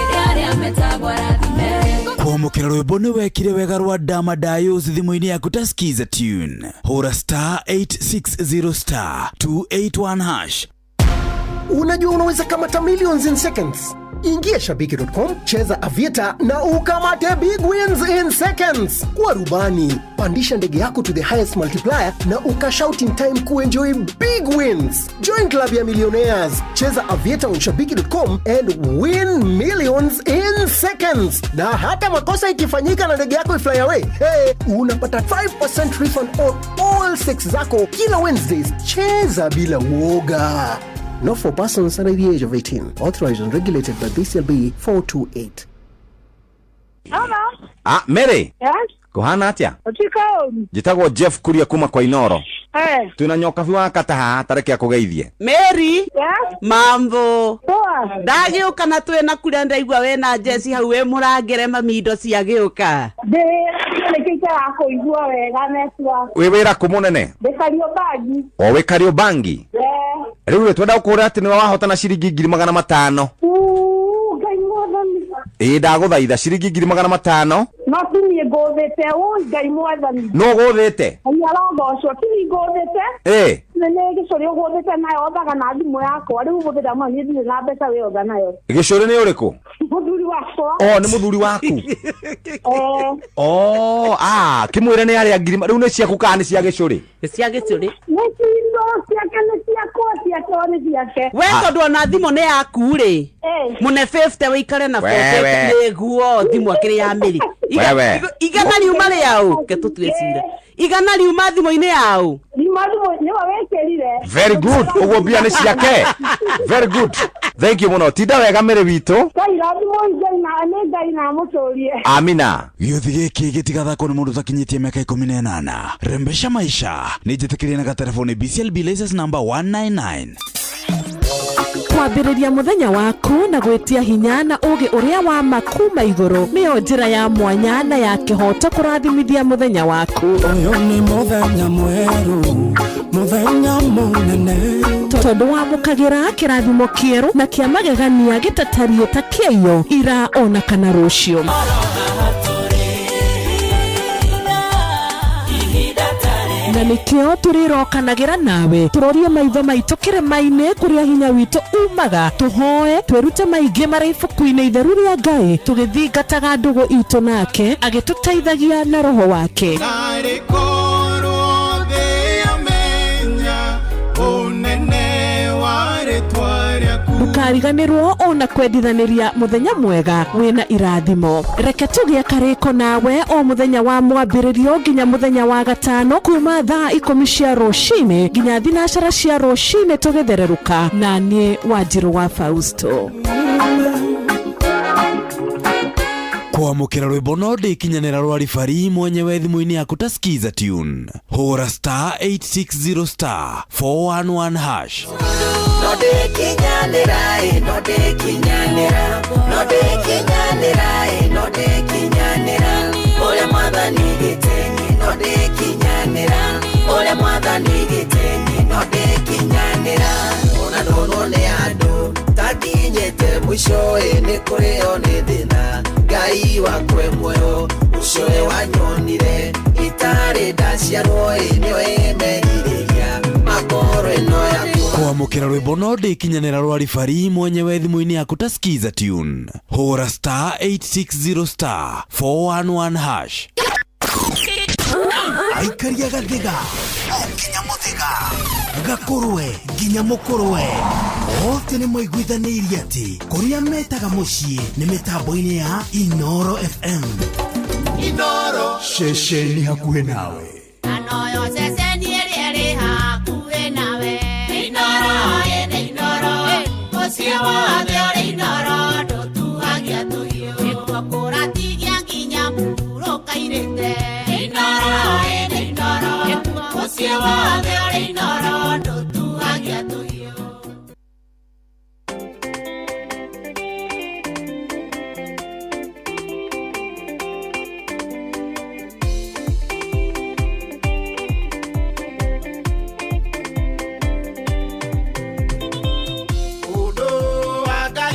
rĩa arĩa metagwo arathime. Kwamũkĩra rwĩmbo nĩ wekire wega rwa Dama Dayos thimũ-inĩ yaku ta skiza tune. Hũra star 860 star 281 hash. Unajua unaweza kamata millions in seconds. Ingia shabiki.com, cheza Aviator na ukamate big wins in seconds. Kuwa rubani, pandisha ndege yako to the highest multiplier na ukashout in time kuenjoy big wins. Join club ya millionaires, cheza Aviator on shabiki.com and win millions in seconds. Na hata makosa ikifanyika na ndege yako ifly away, hey, unapata 5% refund on all 6 zako kila Wednesdays. Cheza bila uoga. Not for persons under the age of 18. Authorized and regulated by BCLB 428. Hello. Ah, Mary. Yes. Kuhana atia? Ũtuĩka ũru. Njĩtagwo Jeff Kuria kuma kwa Inoro. Eh. Twina nyokabi wa kata haha tareke akũgeithie. Mary. Yes. Mambo. Poa. Ndagĩũka na twĩna kũrĩa ndaigua wĩna Jesi hau wĩ mũrangĩre mami indo ciagĩũka. Ndĩ nĩkĩo itarakuigua wega network. Wĩ wĩra kũ mũnene? Ndĩ Kariobangi. O wĩ Kariobangi? Eh. Rĩu rĩ twenda gũkũra atĩ nĩwe wahotana ciringi 500,000. Uu, Ngai mwathani. Ĩĩ ndagũthaitha ciringi 500,000. No ti niĩ ngũthĩte, ũi Ngai mwathani. Nũ ũgũthĩte? Ngai arogocwo, ti niĩ ngũthĩte. Ĩĩ. Nĩ nĩ gĩcũrĩ ũgũthĩte nayo othaga na thimũ yakwa. Rĩu ũmũthĩ ndauma niĩ ndirĩ na mbeca wĩ otha nayo. Gĩcũrĩ nĩ ũrĩkũ? Mũthuri wakwa. O nĩ mũthuri waku. Eh. Oh, ah, kĩmwĩre nĩ arĩa ngiri rĩu nĩ ciaku kana nĩ cia gĩcũrĩ? Nĩ cia gĩcũrĩ. Nĩ cindo ciake nĩ ciakwa, ciake o nĩ ciake. We tondũ ona thimũ nĩ yaku rĩ. Mũne 50 wĩikare na 40 Wewe. nĩguo thimũ akĩrĩ ya Mary. Wewe. Igana riuma rĩaũ, ke tũtue cira. Igana riuma thimũ-inĩ yaũ. Riuma thimũ nĩwe wĩkĩrire. Very good. Ũguo mbia nĩ ciake. Very good. Thank you mũno. Tinda wega Mary witũ. Ngai rathimwo Ngai na nĩ Ngai na amũtũrie. Amina. Gĩũthi gĩkĩ gĩtigathakwo nĩ mũndũ ũtakinyĩtie mĩaka 18. Rembesha maisha nĩ njĩtĩkĩrie na gatelefoni BCLB license number 199. Kwambĩrĩria mũthenya waku na gwĩtia hinya na ũũgĩ ũrĩa wa ma kuma igũrũ nĩyo njĩra ya mwanya na ya kĩhooto kũrathimithia mũthenya waku. Ũyũ nĩ mũthenya mwerũ, mũthenya mũnene. Tondũ wamũkagĩra kĩrathimo kĩerũ na kĩa magegania gĩtatariĩ ta kĩaiyo ira ona kana rũciũ. Na nĩkĩo tũrĩrokanagĩra nawe tũrorie maitho maitũ kĩrĩma-inĩ kũrĩa hinya witũ umaga, tũhoe twĩrute maingĩ marĩ ibuku-inĩ itheru rĩa Ngai tũgĩthingataga ndũgũ itũ nake agĩtũteithagia na roho wake. Narĩ korwo thĩ yamenya ũnene wa rĩtwa rĩaku. Ndũkariganĩrwo ona kwendithanĩria mũthenya mwega wĩna irathimo. Reke tũgĩe karĩko nawe o mũthenya wa mwambĩrĩrio nginya mũthenya wa gatano kuma thaa 10 cia rũcinĩ nginya 9 cia rũcinĩ tũgĩthererũka na niĩ Wanjirũ wa Fausto. Kwamũkĩra rwĩmbo no ndĩkinyanĩra rwa ribari mwenyewe thimũ-inĩ yaku ta skiza tune. Hũra star 860 star 411 hash. No ndĩkinyanĩra, ĩ, no ndĩkinyanĩra, no ndĩkinyanĩra, ĩ, no ndĩkinyanĩra. Ũrĩa mwathani gĩtĩ, no ndĩkinyanĩra. Ũrĩa mwathani gĩtĩ, no ndĩkinyanĩra. Ona ndonwo nĩ andũ takinyĩte mũico, ĩ, nĩ kũrĩo nĩ thĩna. Ngai wakwe muoyo ũcio we wanyonire itarĩ ndaciarwo, ĩ, nĩwe merirĩria makorwo Kwamũkĩra rwĩmbo no ndĩkinyanĩra rwa ribari mwenyewe thimũ-inĩ yaku ta skiza tune. Hũra star 860 star 411 hash. Aikaria gathiga o nginya mũthĩga gakũrwe nginya mũkũrwe othe nĩ maiguithanĩirie atĩ kũrĩa metaga mũciĩ nĩ mĩtambo-inĩ ya Inoro FM. Inoro. Ceceni hakuhĩ nawe. Anoyo ceceni ĩrĩa ĩrĩ hakuhĩ nawe. Inoro, ĩnĩ Inoro, mũciĩ wothe ũrĩ Inoro, ndũtuagia tũhiũ. Nĩkuo kũratigia nginya mũhurũka irĩte. Inoro, ĩnĩ Inoro, mũciĩ wothe ũrĩ Inoro, ndũtuagia tũhiũ. Ũndũ wa Ngai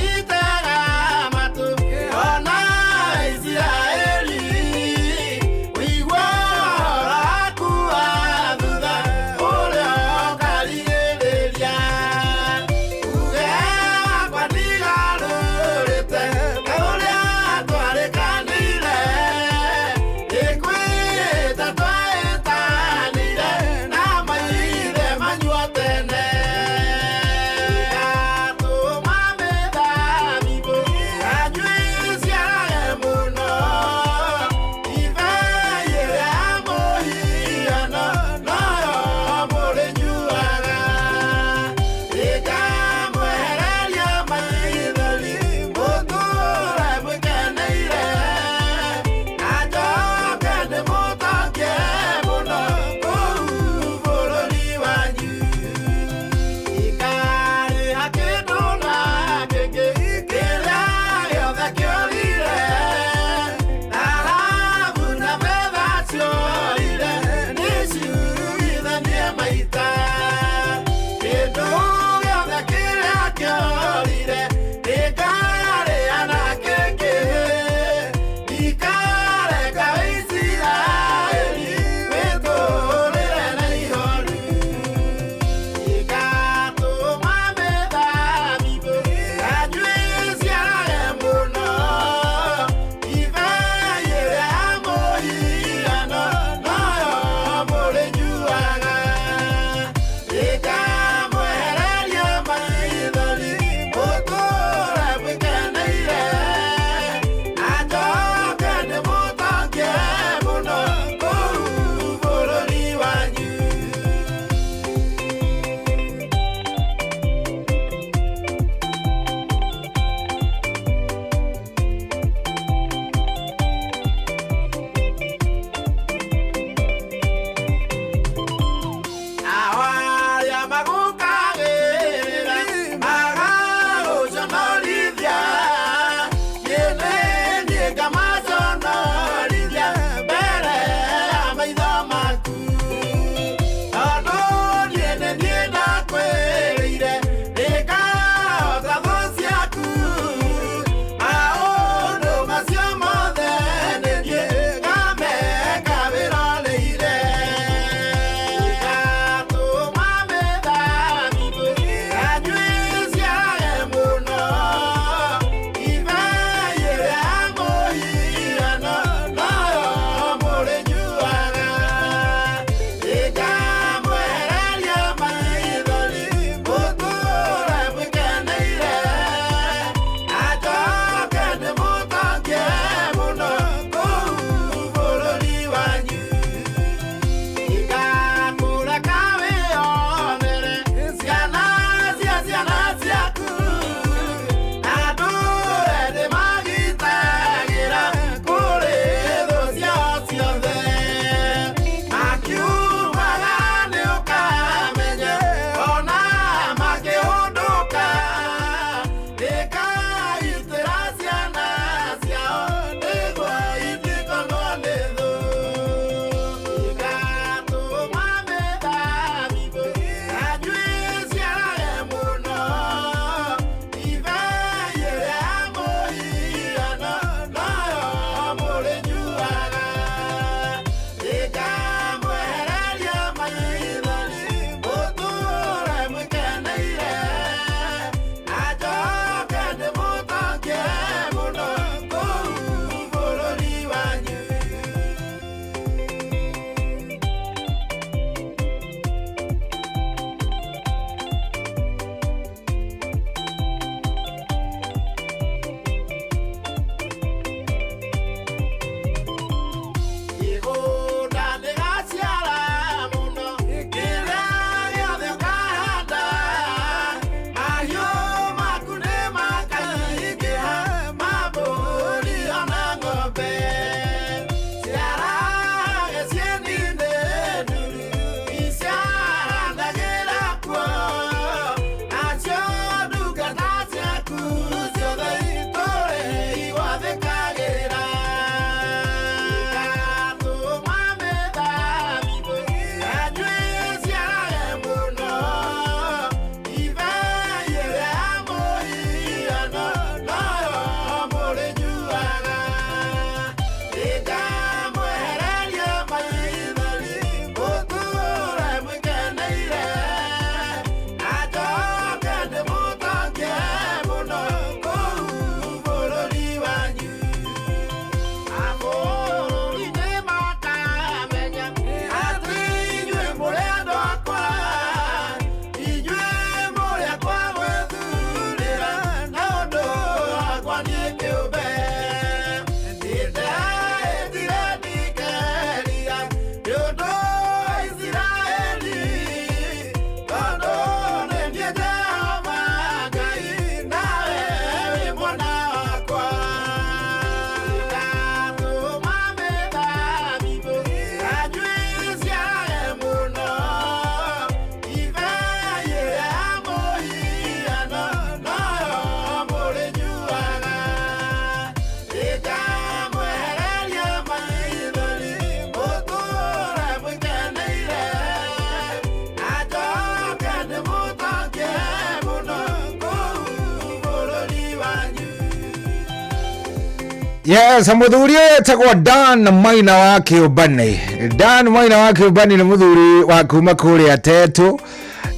Yes, muthuri ũyũ etagwo Dan Maina wa Kĩũmbani. Dan Maina wa Kĩũmbani nĩ mũthuri wa kuma kũrĩa Tetu.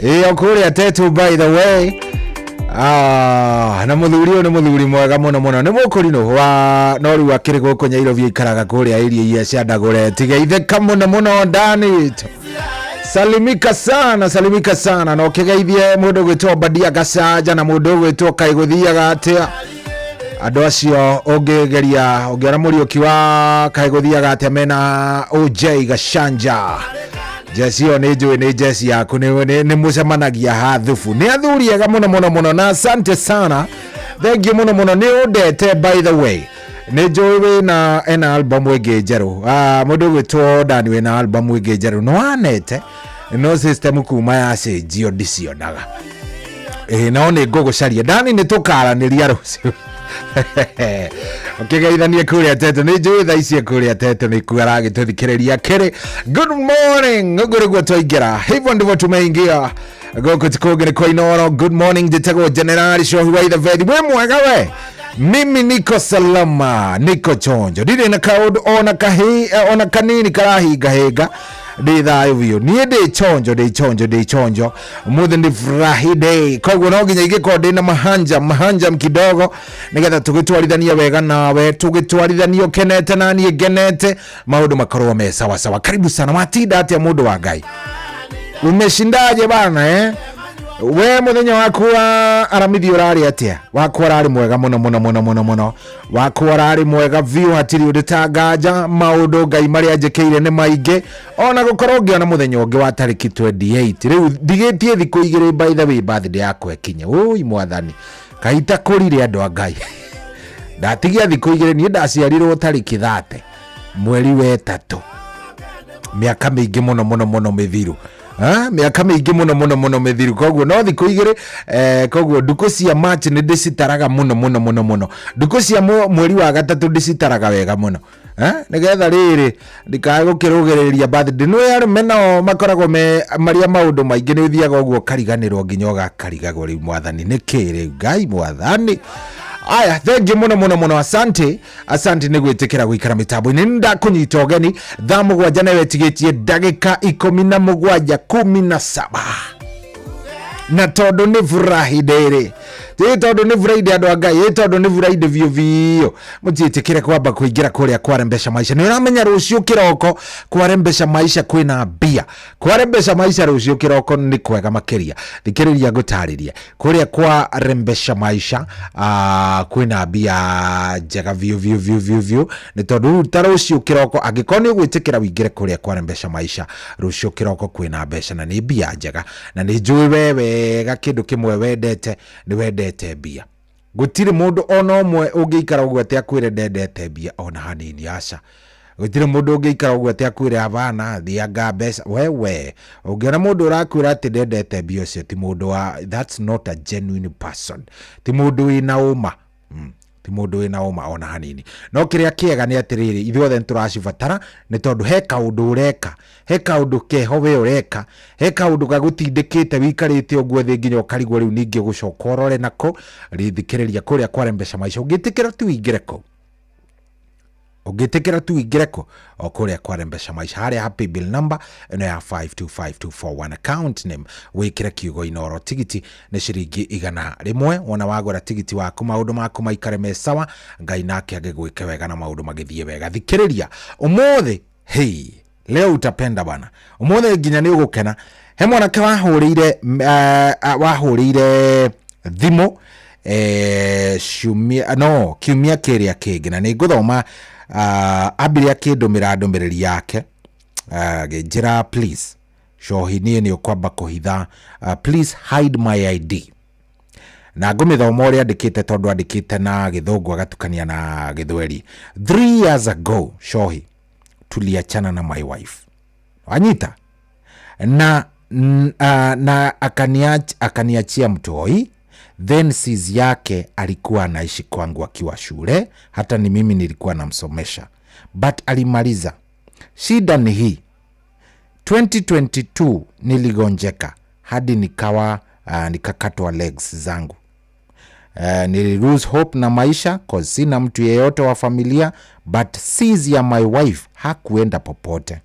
Ĩyo kũrĩa Tetu by the way. Ah, na mũthuri ũyũ nĩ mũthuri mwega mũno mũno. Nĩ mũkũrinũ wa no rĩu akĩrĩ gũkũ Nyairobi aikaraga kũrĩa area iria cia Ndagũre. Geithĩka mũno mũno Dan. Salimika sana, salimika sana. Na ũkĩgeithie mũndũ ũgwĩtwo Badia Gacanja na mũndũ ũgwĩtwo kaĩ gũthiaga atĩa. Andũ acio ũngĩgeria ũngĩona mũriũki wa kaĩ gũthiaga atĩa mena OJ Gacanja. Jeci ĩyo nĩ njũĩ nĩ jeci yaku nĩ mũcemanagia ha thubu. Nĩ athuri ega mũno mũno mũno na asante sana. Thank you mũno mũno nĩ ũndete by the way. Nĩ njũĩ wĩna ena album ĩngĩ njerũ. Ah, mũndũ ũgwĩtwo Dani wĩna album ĩngĩ njerũ. Nĩ wanete no system kuma yacenjio ndicionaga. Ĩĩ no nĩ ngũgũcaria. Dani nĩ tũkaranĩria rũciũ. Ũkĩgeithanie kũrĩa Tetu. Nĩ njũĩ thaa ici kũrĩa Tetu nĩkuo aragĩtũthikĩrĩria kĩrĩ. Good morning. Ũguo nĩguo twaingĩra. Hivyo ndivyo tumeingia. Gũkũ ti kũngĩ nĩ kwa Inooro. Good morning. Njĩtagwo Generali Shohi wa Ithabethi. Wĩ mwega we? Mimi niko salama, niko chonjo. Ndirĩ na kaũndũ ona kahi, ona kanini karahingahinga. Ndĩ thayũ biũ. Niĩ ndĩ chonjo, ndĩ chonjo, ndĩ chonjo. Ũmũthĩ nĩ Friday. Koguo no nginya ingĩkorwo ndĩ na mahanja, mahanja kidogo nĩgetha tũgĩtwarithanie wega nawe, tũgĩtwarithanie ũkenete na niĩ ngenete, maũndũ makorwo me sawa sawa. Karibu sana. Watinda atĩa mũndũ wa Ngai? Umeshindaje bana eh? We muthenya waku wa aramithi ũrarĩ atĩa? Wakwa ũrarĩ mwega mũno mũno mũno mũno mũno. Wakwa ũrarĩ mwega biũ hatirĩ ũndũ ta nganja. Maũndũ Ngai marĩa njĩkĩire nĩ maingĩ. Ona gũkorwo ngĩona mũthenya ũngĩ wa tarĩki 28. Rĩu ndigĩtie thikũ igĩrĩ by the way birthday yakwa ĩkinye. Ũi mwathani. Kaita kũrire andũ a Ngai. Ndatigia thikũ igĩrĩ niĩ ndaciarirwo tarĩki 30 mweri wa ĩtatũ. Mĩaka mĩingĩ mũno mũno mũno mĩthiru. Mĩaka mĩingĩ mũno mũno mũno mĩthiru. Koguo no thikũ igĩrĩ, koguo ndukũ cia March nĩ ndĩcitaraga mũno mũno mũno mũno. Ndukũ cia mweri wa gatatũ ndĩcitaraga wega mũno. Nĩgetha rĩrĩ ndikae gũkĩrũgĩrĩria birthday. Nĩ arũme nao makoragwo me marĩa maũndũ maingĩ nĩ ũthiaga ũguo ũkariganĩrwo nginya ũgakarigagwo rĩu mwathani nĩkĩ rĩu Ngai mwathani. Aya, thank you mũno mũno mũno, asante. Asante nĩ gwĩtĩkĩra gũikara mĩtambo-inĩ. Nĩ ndakũnyita ũgeni thaa mũgwanja na wetigĩtie ndagĩka ikũmi na mũgwanja kumi na saba. Na tondũ nĩ Friday rĩ, ĩ tondũ nĩ Friday andũ a Ngai, ĩ tondũ nĩ Friday biũ biũ, mũtiĩtĩkĩre kwamba kũingĩra kũrĩa kwarembesha maisha. Nĩ ũramenya rũciũ kĩroko kwarembesha maisha kwĩna mbia. Kwarembesha maisha rũciũ kĩroko nĩ kwega makĩria. Thikĩrĩria ngũtarĩrie. Kũrĩa kwarembesha maisha, kwĩna mbia njega biũ biũ biũ biũ biũ. Nĩ tondũ rĩu ta rũciũ kĩroko angĩkorwo nĩ ũgwĩtĩkĩra wĩingĩre kũrĩa kwarembesha maisha, rũciũ kĩroko kwĩna mbeca na nĩ mbia njega. Na nĩ njũĩ we wega kĩndũ kĩmwe wendete, nĩ wendete mbia. Gũtirĩ mũndũ ona ũmwe ũngĩikara ũguo atĩ akwĩre ndendete mbia ona hanini, aca. Gũtirĩ mũndũ ũngĩikara ũguo atĩ akwĩre habana, thianga mbeca. Wewe, ũngĩona mũndũ ũrakwĩra atĩ ndendete mbia ũcio ti mũndũ wa, that's not a genuine person. Ti mũndũ wĩna ũma. Ti mũndũ wĩna ũma ona hanini. No kĩrĩa kĩega nĩ atĩrĩrĩ, ithuothe nĩ tũracibatara nĩ tondũ he kaũndũ ũreka, he kaũndũ keho we ũreka, he kaũndũ gagũtindĩkĩte wĩikarĩte ũguo thĩ nginya ũkarigwo rĩu ningĩ ũgũcoka ũrore nako, rĩthikĩrĩria kũrĩa kwarembesha maisha. Ũngĩtĩkĩra tu ũingĩre kũu. Ũngĩtĩkĩra tu ũingĩre kũ, o kũrĩa kwarembesha maisha, harĩa ha paybill number ĩno ya 525241 account name, wĩkĩre kiugo Inooro. Tigiti nĩ ciringi 100. Wona wagũra tigiti waku maũndũ maku maikare me sawa, Ngai nake agĩgwĩke wega na maũndũ magĩthiĩ wega. Thikĩrĩria ũmũthĩ, hey, leo utapenda bana. Ũmũthĩ nginya nĩ ũgũkena. He mwanake wahũrĩire thimũ, ciumia, no, kiumia kĩrĩa kĩngĩ, na nĩ ngũthoma, ambire akĩndũmĩra ndũmĩrĩri yake, agĩnjĩra please Shohi, niĩ nĩ ũkwamba kũhitha, please hide my ID. Na ngũmĩthoma ũrĩa andĩkĩte tondũ andĩkĩte na gĩthũngũ agatukania na gĩthweri. 3 years ago Shohi, tuliachana na my wife. Wanyita? Na, na akaniachia mtoi. Then sis yake alikuwa anaishi kwangu akiwa shule, hata ni mimi nilikuwa namsomesha, but alimaliza. Shida ni hii, 2022 niligonjeka hadi nikakatwa legs zangu. Nili lose hope na maisha cause sina mtu yeyote wa familia, but sis ya my wife hakuenda popote.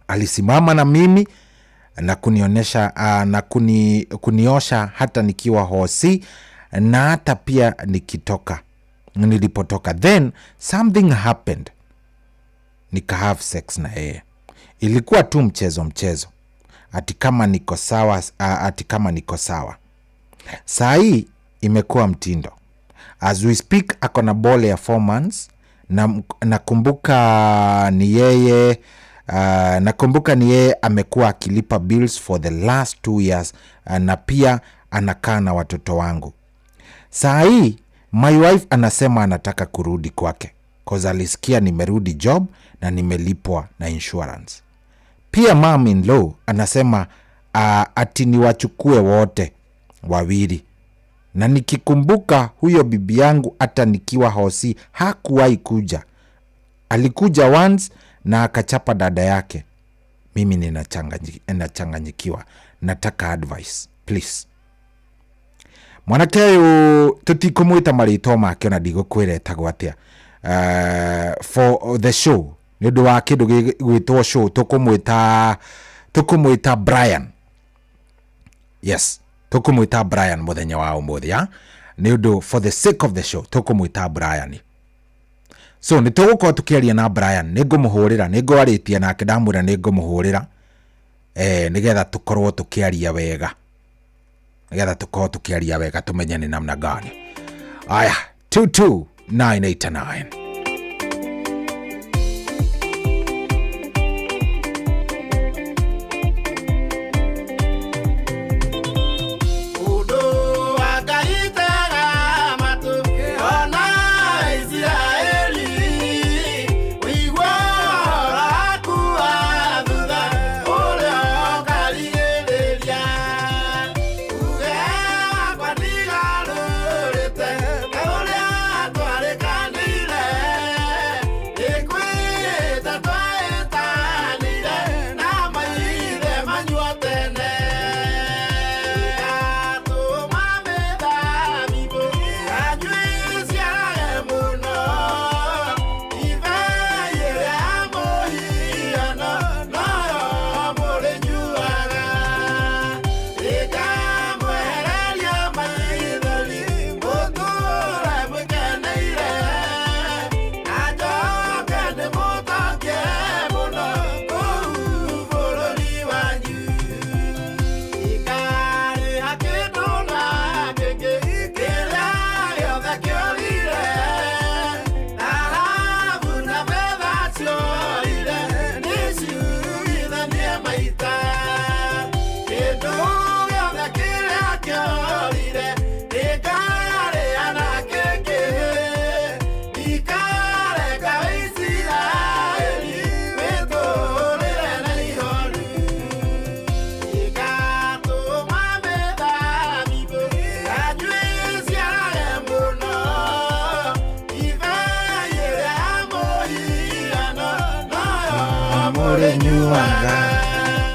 Alisimama na mimi na kunionyesha na kuniosha hata nikiwa hosi na hata pia nikitoka nilipotoka. Then something happened, nika have sex na yeye. Ilikuwa tu mchezo mchezo, ati kama niko sawa, ati kama niko sawa. Saa hii imekuwa mtindo. As we speak ako na ball ya 4 months na nakumbuka ni yeye nakumbuka ni yeye amekuwa akilipa bills for the last 2 years, na pia anakaa na watoto wangu. Saa hii my wife anasema anataka kurudi kwake cause alisikia nimerudi job na nimelipwa na insurance. Pia mom in law anasema ati niwachukue wote wawili. Na nikikumbuka huyo bibi yangu hata nikiwa hosi hakuwahi kuja. Alikuja once na akachapa dada yake. Mimi ninachanganyikiwa. Nataka advice please. Mwanake ũyũ tũtikũmwĩta marĩtwa make ona ndigũkwĩra etagwo atĩa. For the show, nĩ ũndũ wa kĩndũ gĩgwĩtwo show, tũkũmwĩta Brian. Yes, tũkũmwĩta Brian mũthenya wa ũmũthĩ, ya? Nĩ ũndũ for the sake of the show tũkũmwĩta Brian. So nĩ tũgũkorwo tũkĩaria na Brian, nĩ ngũmũhũrĩra, nĩ ngwarĩtie nake ndamwĩra nĩ ngũmũhũrĩra, nĩgetha tũkorwo tũkĩaria wega. Nĩgetha tũkorwo tũkĩaria wega tũmenye nĩ namna gani. Aya, 22989.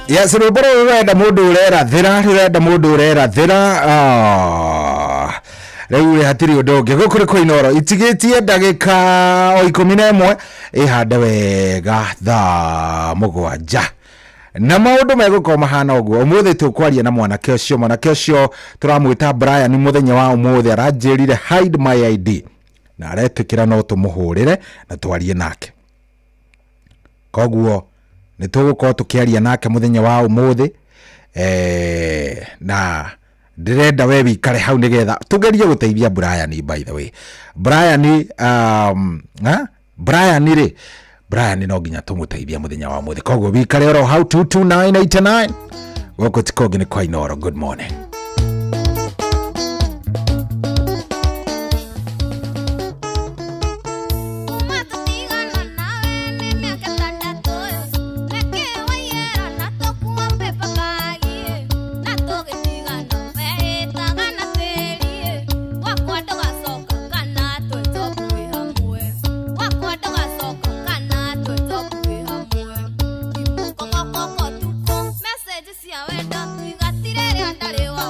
Yes, rwĩmbo rũrũ rũrenda mũndũ ũrerathĩra, rũrenda mũndũ ũrerathĩra. Rĩu rĩ hatirĩ ũndũ ũngĩ. Gũkũ nĩ kwa Inooro, itigĩtie ndagĩka o 11 ĩhande wega thaa 7. Na maũndũ megũkorwo mahana ũguo. Ũmũthĩ tũkwaria na mwanake ũcio. Mwanake ũcio tũramwĩta Brian. Mũthenya wa ũmũthĩ aranjĩrire hide my ID na aretĩkĩra no tũmũhũrĩre na twarie nake. Koguo nĩ tũgũkorwo tũkĩaria nake mũthenya wa ũmũthĩ, na ndĩrenda we wikare hau nĩgetha tũgerie gũteithia Brian. By the way, Brian, Brian rĩ, Brian no nginya tũmũteithie mũthenya wa ũmũthĩ. Koguo wikare oro hau 22989. Gũkũ ti kũngĩ nĩ kwa Inooro. Good morning. Message cia wendo tigatirĩrĩa ndarĩ wa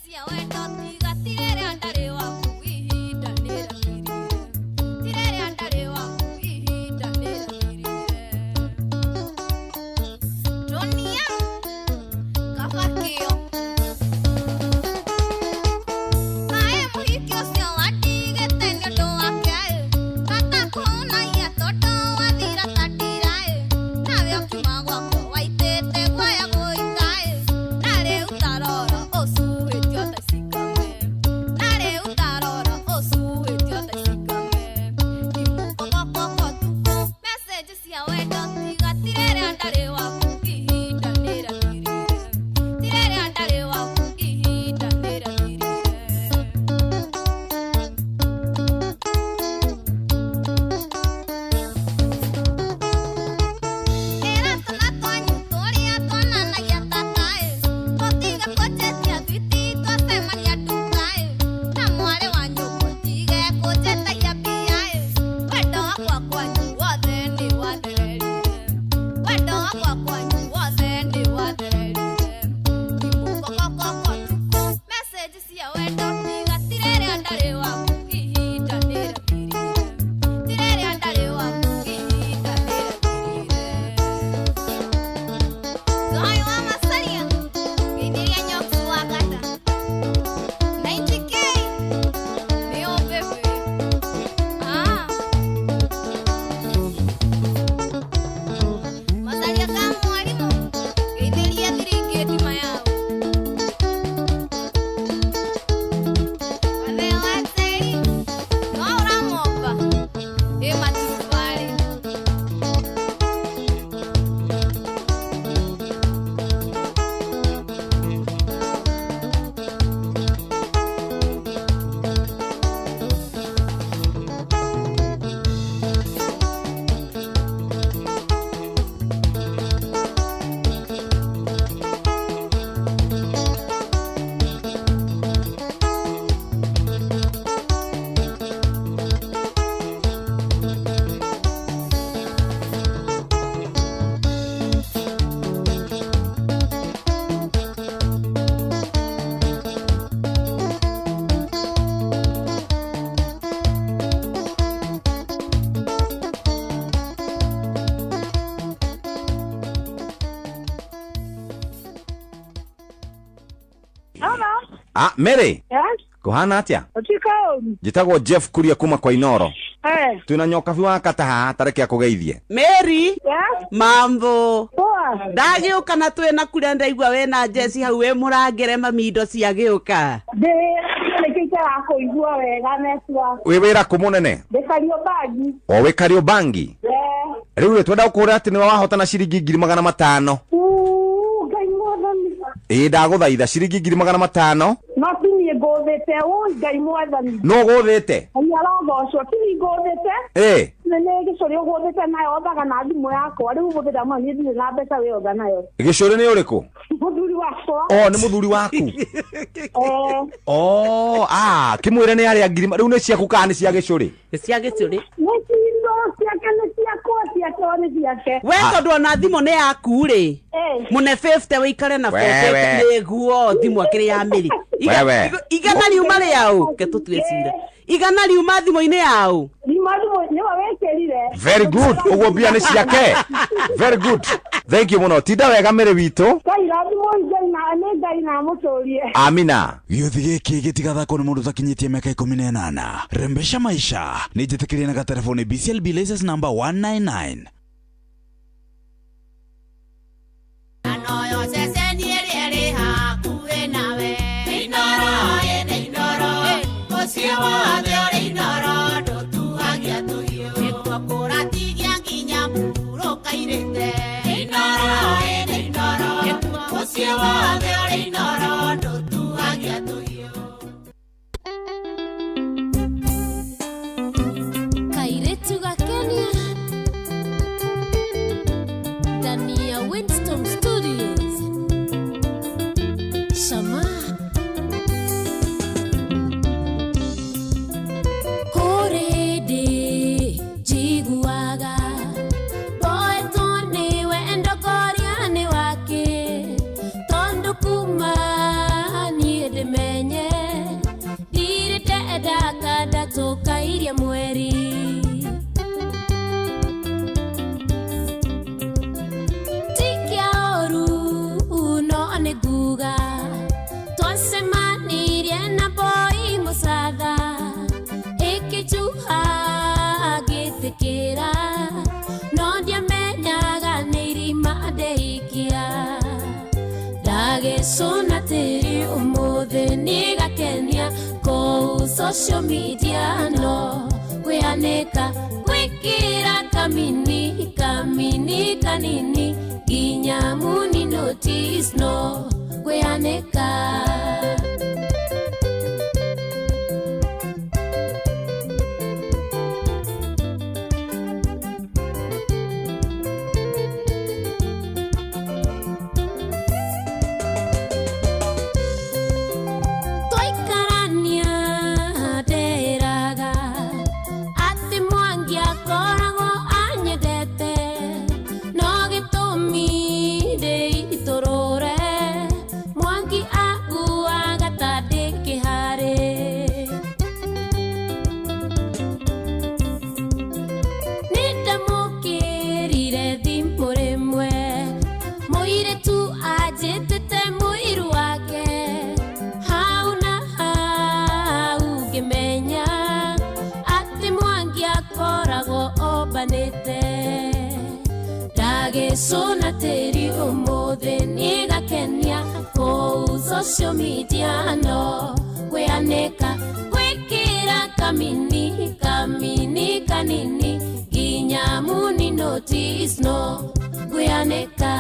cia wendo tiga ti rĩrĩa ndarĩ waku ihinda nĩrathirire ti rĩrĩa ndarĩ waku ihinda nĩrathirire Dunia kabakio Kaĩ mũhiki ũcio wandigĩte nĩ ũndũ wake ĩ Gatakuonagia tondũ wathira ta ndira ĩ Nawe ũkiuma gwakwa waitĩte guoya gũita ĩ Na rĩu tarora ũcuhĩtio ta icikame Na rĩu tarora ũcuhĩtio ta icikame Ndimũkogokoko tukũ message cia wendo tiga ti rĩrĩa ndarĩ waku ihinda nĩrathirire ti rĩrĩa ndarĩ waku ihinda nĩrathirire Ĩra twana twanyu tũrĩa tuonanagia tata ĩ tũtige kũnjĩtia thwiti twacemania nduka ĩ na mwarĩ wa nyũkwa tige kũnjĩtagia mbia ĩ wendo wakwa kwanyu wothe nĩ wathererire wendo wakwa kwanyu wothe nĩ wathererire ndimũkokokoko tukũ message cia wendo tiga ti rĩrĩa ndarĩ waku ihinda nĩrathirire ti rĩrĩa ndarĩ waku ihinda nĩrathirire Zoe wa Masaria, ngeithĩria Nyox wa Gata. 90K, nĩyo baby. Ah. Masaria ka mwarimũ, ngeithĩria thiringĩti mayao. Gathee wa Njeri, no ũramomba, ĩ maturubarĩ. Hello. Ah, Mary Yes. kuhana atia Ũtuĩka ũru. njĩtagwo Jeff Kuria kuma kwa Inoro Eh. twĩna nyokabi wa kata haha tareke akũgeithie Mary Yes. mambo Poa. ndagĩũka na twĩna kuria ndaigua wĩna njeci hau wĩ mũrangĩre mami indo cia gĩũka Ndĩ nĩkĩo itarakuigua wega network. wĩ wĩra kũ mũnene Ndĩ Kariobangi. o wĩ Kariobangi Eh. rĩu rĩ twenda gũkũra atĩ nĩwe wahotana ciringi 500,000 Uu, Ngai mwathani. ĩĩ ndagũthaitha ciringi 500,000 No ti niĩ ngũthĩte ũi Ngai mwathani. nũ ũgũthĩte Ngai arogocwo ti niĩ ngũthĩte. ĩĩ Nĩ nĩ gĩcũrĩ ũgũthĩte nayo othaga na thimũ yakwa rĩu ũmũthĩ ndamwĩra niĩ ndirĩ na mbeca wĩotha nayo. gĩcũrĩ nĩ ũrĩkũ Mũthuri wakwa. o nĩ mũthuri waku Eh. o ah kĩmwĩre nĩ arĩa ngiri rĩu nĩ ciaku kana nĩ cia gĩcũrĩ nĩ cia gĩcũrĩ Nĩ cindo ciake nĩ ciakwa ciake o nĩ ciake. we tondũ ona thimũ nĩ yaku rĩ Eh. mũne 50 wĩikare na Wewe. 40 nĩguo thimũ akĩrĩ ya mĩrĩ Wewe. Igana riuma rĩaũ ke tũtue cira igana riuma thimũ-inĩ yaũ Thimũ thimũ nĩwe wĩkĩrire. very good ũguo mbia nĩ ciake very good thank you mũno tinda wega Mary witũ Ngai rathimwo Ngai na nĩ Ngai na amũtũrie. amina gĩũthi gĩkĩ gĩtigathakwo nĩ mũndũ ũtakinyĩtie mĩaka 18 rembesha maisha nĩ njĩtĩkĩrie na gatelefoni BCLB license number 199 Anoyo ceceni ĩrĩa ĩrĩ hakuhĩ nawe. Inooro ĩ nĩ Inooro, mũciĩ wothe ũrĩ Inooro, ndũtuagia tũhiũ. Nĩkuo kũratigia nginya mũhurũka-irĩte. Inooro ĩ nĩ Inooro, mũciĩ wothe ũrĩ Inooro, ndũtuagia tũhiũ. Kairĩtu gakenia ndani ya Winston Studios Shama kũrĩ ndĩ njiguaga mboetwo nĩ wendo ngoria nĩ wake tondũ kuma Ndacemanirie na boy mũcatha ĩkĩnjuha ngĩtĩkĩra no ndiamenyaga nĩ irima ndeikia ndagĩcũna tĩri ũmũthĩ nĩgakenia kũu social media no kwĩanĩka gwĩkĩra kamini kamini kanini nginya muni notice no kwĩanĩka. Twaikarania nderaga atĩ Mwangi akoragwo anyendete no gĩtũmi ndĩitũrũre Mwangi akuaga ta ndĩ kĩharĩ. Nĩndamũkĩrire thimũ rĩmwe mũirĩtu anjĩtĩte mũiru wake hau na hau ngĩmenya atĩ Mwangi akoragwo ombanĩte. Ndagĩcũna tĩri ũmũthĩ nĩgakenia kũu social media no kwĩanĩka gwĩkĩra kamini kamini kanini nginya muni notice no kwĩanĩka.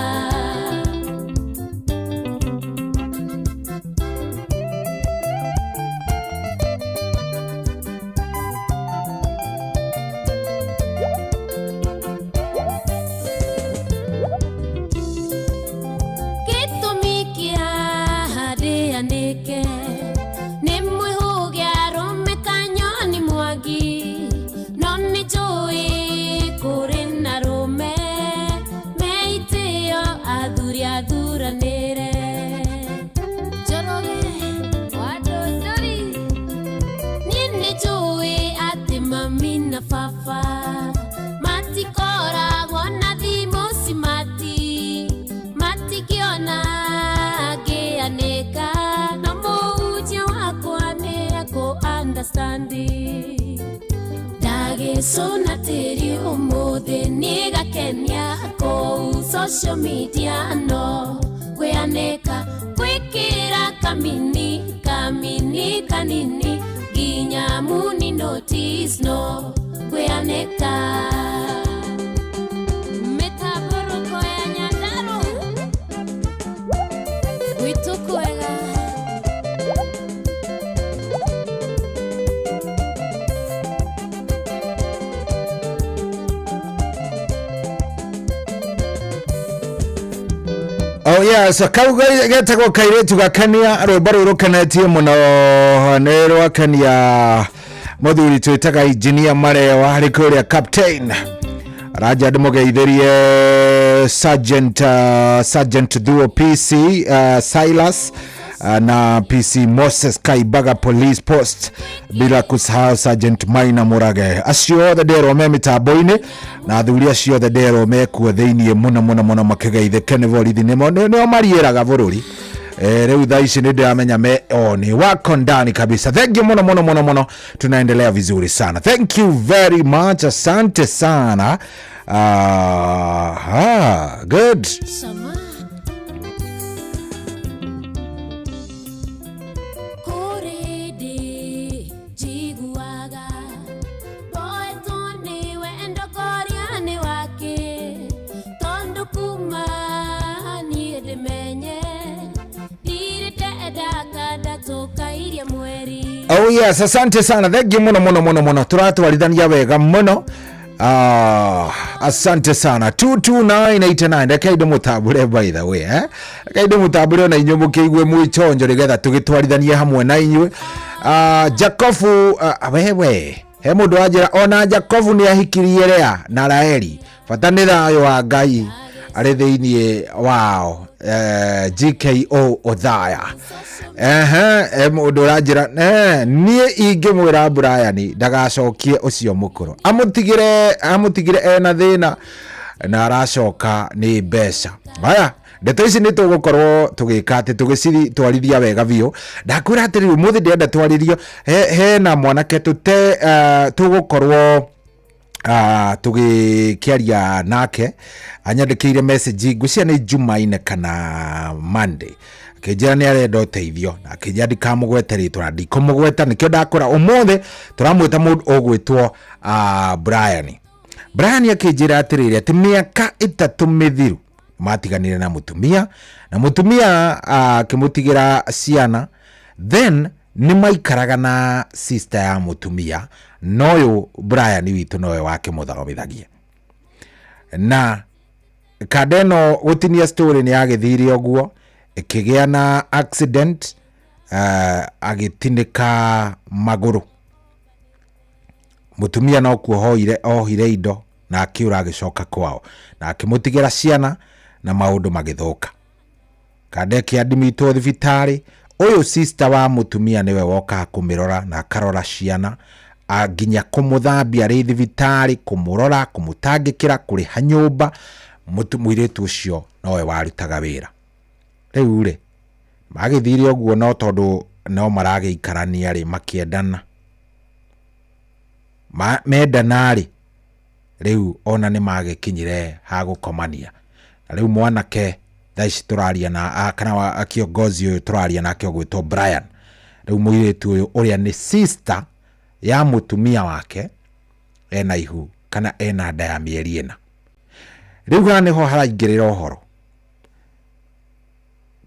Gĩtũmi kĩa ndĩanĩke nĩ mwĩhũge arũme kanyoni Mwangi no nĩ njũĩ kũrĩ na rũme meitĩo athuri athuranĩre. Njoroge wa Ndũndũri niĩ nĩ njũĩ atĩ mami na baba matikoragwo na thimũ cimati matingĩona ngĩanĩka no mũhunjia wakwa nĩ akũ understand. Ndagĩcũna tĩri ũmũthĩ nĩgakenia kũu social media no kwĩanĩka gwĩkĩra kamini kamini kanini nginya muni notice no kwĩanĩka. Mĩtambũrũko ya Nyandarũa gwitũ kwega. Oh yes, kau getagwo kairĩtu gakenia rwĩmbo rũu rũkenetie mũno nĩ rwakenia mũthuri twĩtaga injinia Marewa harĩ kũrĩa captain aranja ndĩmũgeithĩrie sergeant, sergeant Thuo PC Silas na PC Moses Kaibaga Police Post, bila kusahau Sergeant Maina Murage. Acio othe nderwo me mĩtambo-inĩ na athuri acio othe nderwo mekuo thĩiniĩ mũno mũno mũno makĩgeithĩke nĩ borithi nĩmo nĩo mariĩraga bũrũri. Rĩu thaa ici nĩ ndĩramenya me oni wako ndani kabisa. Thank you mũno mũno mũno mũno, tunaendelea vizuri sana. Thank you very much, asante sana. Good. Sama. Kũrĩ ndĩ njiguaga mboetwo nĩ wendo koria nĩ wake tondũ kuma niĩ ndĩmenye ndirĩ ndenda kandatũkairie mweri. Oh yes, asante sana. Thank you muno muno muno muno. Turatwarithania wega muno. Asante sana. 22989 reke ndĩmũtambũre by the way, eh? Reke ndĩmũtambũre ona inyuĩ mũkĩigue mwĩ chonjo nĩgetha tũgĩtwarithanie hamwe na inyuĩ. Jacobu, wewe he mũndũ wanjĩra ona Jacobu nĩ ahikirie Lea na Raheli, bata nĩ thayũ wa Ngai arĩ thĩiniĩ wao. GKO Othaya. Ehe, mũndũ ũranjĩra niĩ ingĩmwĩra Brian ndagacokie ũcio mũkũrũ, amũtigĩre ena thĩna na aracoka nĩ mbeca. Haya, Ndeto ici nĩ tũgũkorwo tũgĩka atĩ tũgĩcitwarithia wega biũ. Ndakwĩra atĩrĩrĩ, ũmũthĩ ndĩrenda twarĩrio hena mwanake tũte tũgũkorwo tũgĩkĩaria nake. Anyandĩkĩire message ngwĩciria nĩ Jumaine kana Monday, akĩnjĩra nĩ arenda ũteithio na akĩnjĩra ndikamũgwete rĩtwa na ndikũmũgweta. Nĩkĩo ndakũra ũmũthĩ tũramwĩta mũndũ ũgwĩtwo Brian. Brian akĩnjĩra atĩrĩrĩ, atĩ mĩaka 3 mĩthiru matiganire na mũtumia, na mũtumia akĩmũtigĩra ciana, then nĩ maikaraga na sister ya mũtumia, na ũyũ Brian witũ nowe wakĩmũthomithagia. Na kanda ĩno gũtinia story nĩ yagĩthire ũguo, ĩkĩgĩa na accident, agĩtinĩka magũrũ. Mũtumia no kuo ohire indo na akĩũra agĩcoka kwao, na akĩmũtigĩra ciana na maũndũ magĩthũka. Kanda ĩkĩandimitwo thibitarĩ. Ũyũ sister wa mũtumia nĩwe wokaga kũmĩrora na akarora ciana, nginya kũmũthambia arĩ thibitarĩ, kũmũrora, kũmũtangĩkĩra, kũrĩha nyũmba. Mũirĩtu ũcio nowe warutaga wĩra. Rĩu rĩ, magĩthire ũguo, no tondũ no maragĩikarania rĩ, makĩendana. Mendana rĩ, rĩu ona nĩ magĩkinyire ha gũkomania. Na rĩu mwanake thaa ici tũraria na kana kiongozi ũyũ tũraria nake ũgwĩtwo Brian, rĩu mũirĩtu ũyũ ũrĩa nĩ sister ya mũtumia wake ena ihu kana ena nda ya mĩeri 4. Rĩu haha nĩho haraingĩrĩra ũhoro.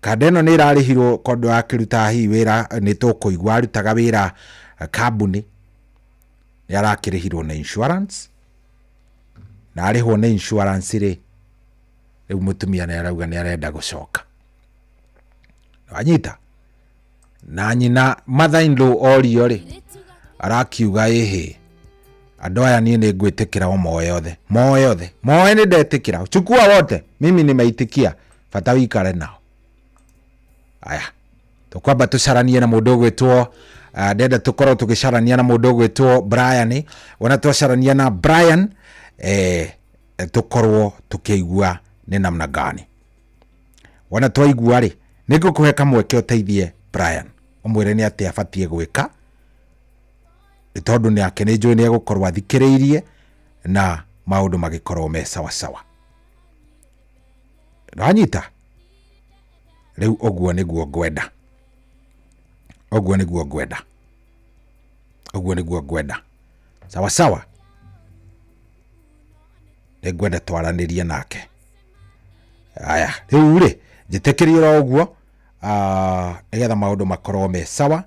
Kanda ĩno nĩ ĩrarĩhirwo kondũ akĩruta hihi wĩra, nĩ tũkũigua arutaga wĩra kambuni, nĩ arakĩrĩhirwo na insurance, na arĩhwo na insurance rĩ, rĩu mũtumia nĩ arauga nĩ arenda gũcoka. Wanyita? Na nyina mother-in-law orio rĩ, arakiuga ĩhĩ, andũ aya niĩ nĩ ngwĩtĩkĩra o moe othe, moe othe, moe nĩ ndetĩkĩra, chukua wote, mimi nimeitikia, bata wikare nao. Aya, tũkwamba tũcaranie na mũndũ ũgwĩtwo ndenda tũkorwo tũgĩcarania na mũndũ ũgwĩtwo Brian. Wona twacarania na Brian, tũkorwo tũkĩigua nĩ namna gani. Wona twaigua rĩ, nĩ ngũkũhe kamweke ũteithie Brian, ũmwĩre nĩ atĩa abatiĩ gwĩka, tondũ nake nĩ njũĩ nĩ egũkorwo athikĩrĩirie na maũndũ magĩkorwo me sawasawa. Wanyita? Rĩu ũguo nĩguo ngwenda, ũguo nĩguo ngwenda, ũguo nĩguo ngwenda. Sawasawa, nĩ ngwenda twaranĩrie nake. Aya, rĩu rĩ, njĩtĩkĩrie oro ũguo, nĩgetha maũndũ makorwo me sawa,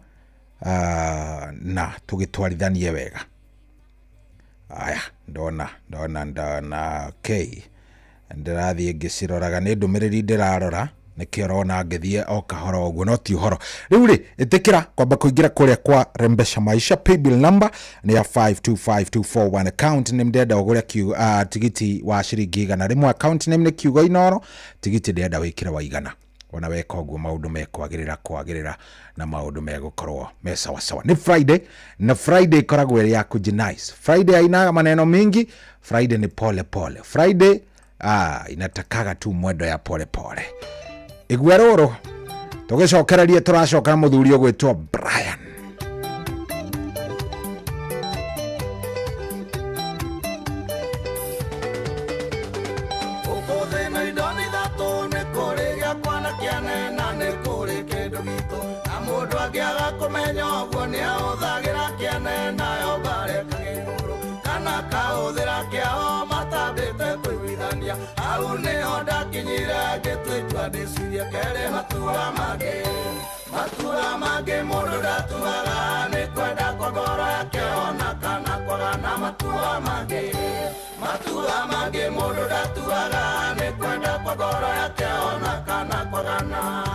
na tũgĩtwarithanie wega. Aya, ndona, okay, ndĩrathiĩ ngĩciroraga, nĩ ndũmĩrĩri ndĩrarora, nĩkĩo ũrona ngĩthiĩ o kahora ũguo, no ti ũhoro. Rĩu rĩ, ĩtĩkĩra kwamba kũingĩra kũrĩa kwa Rembesha Maisha. Paybill number nĩ ya 525241. Account name ndĩrenda ũgũre tigiti wa ciringi 100. Account name nĩ kiugo Inooro, tigiti ndĩrenda wĩkĩre wa 100. Ona weka ũguo maũndũ mekwagĩrĩra kwagĩrĩra na maũndũ megũkorwo me sawa sawa. Nĩ Friday, na Friday ĩkoragwo ĩrĩ ya kujinice. Friday hainaga maneno mingi, Friday ni pole pole. Friday inatakaga tu mwendo ya pole pole. Igua rũrũ tũgĩcokererie, tũracokera mũthuri ũgwĩtwo Brian. Matua mangĩ mũndũ ndatuaga nĩ kwenda kwa ngoro yake ona kana kwaga na matua mangĩ. Matua mangĩ mũndũ ndatuaga nĩ kwenda kwa ngoro yake ona kana kwaga na.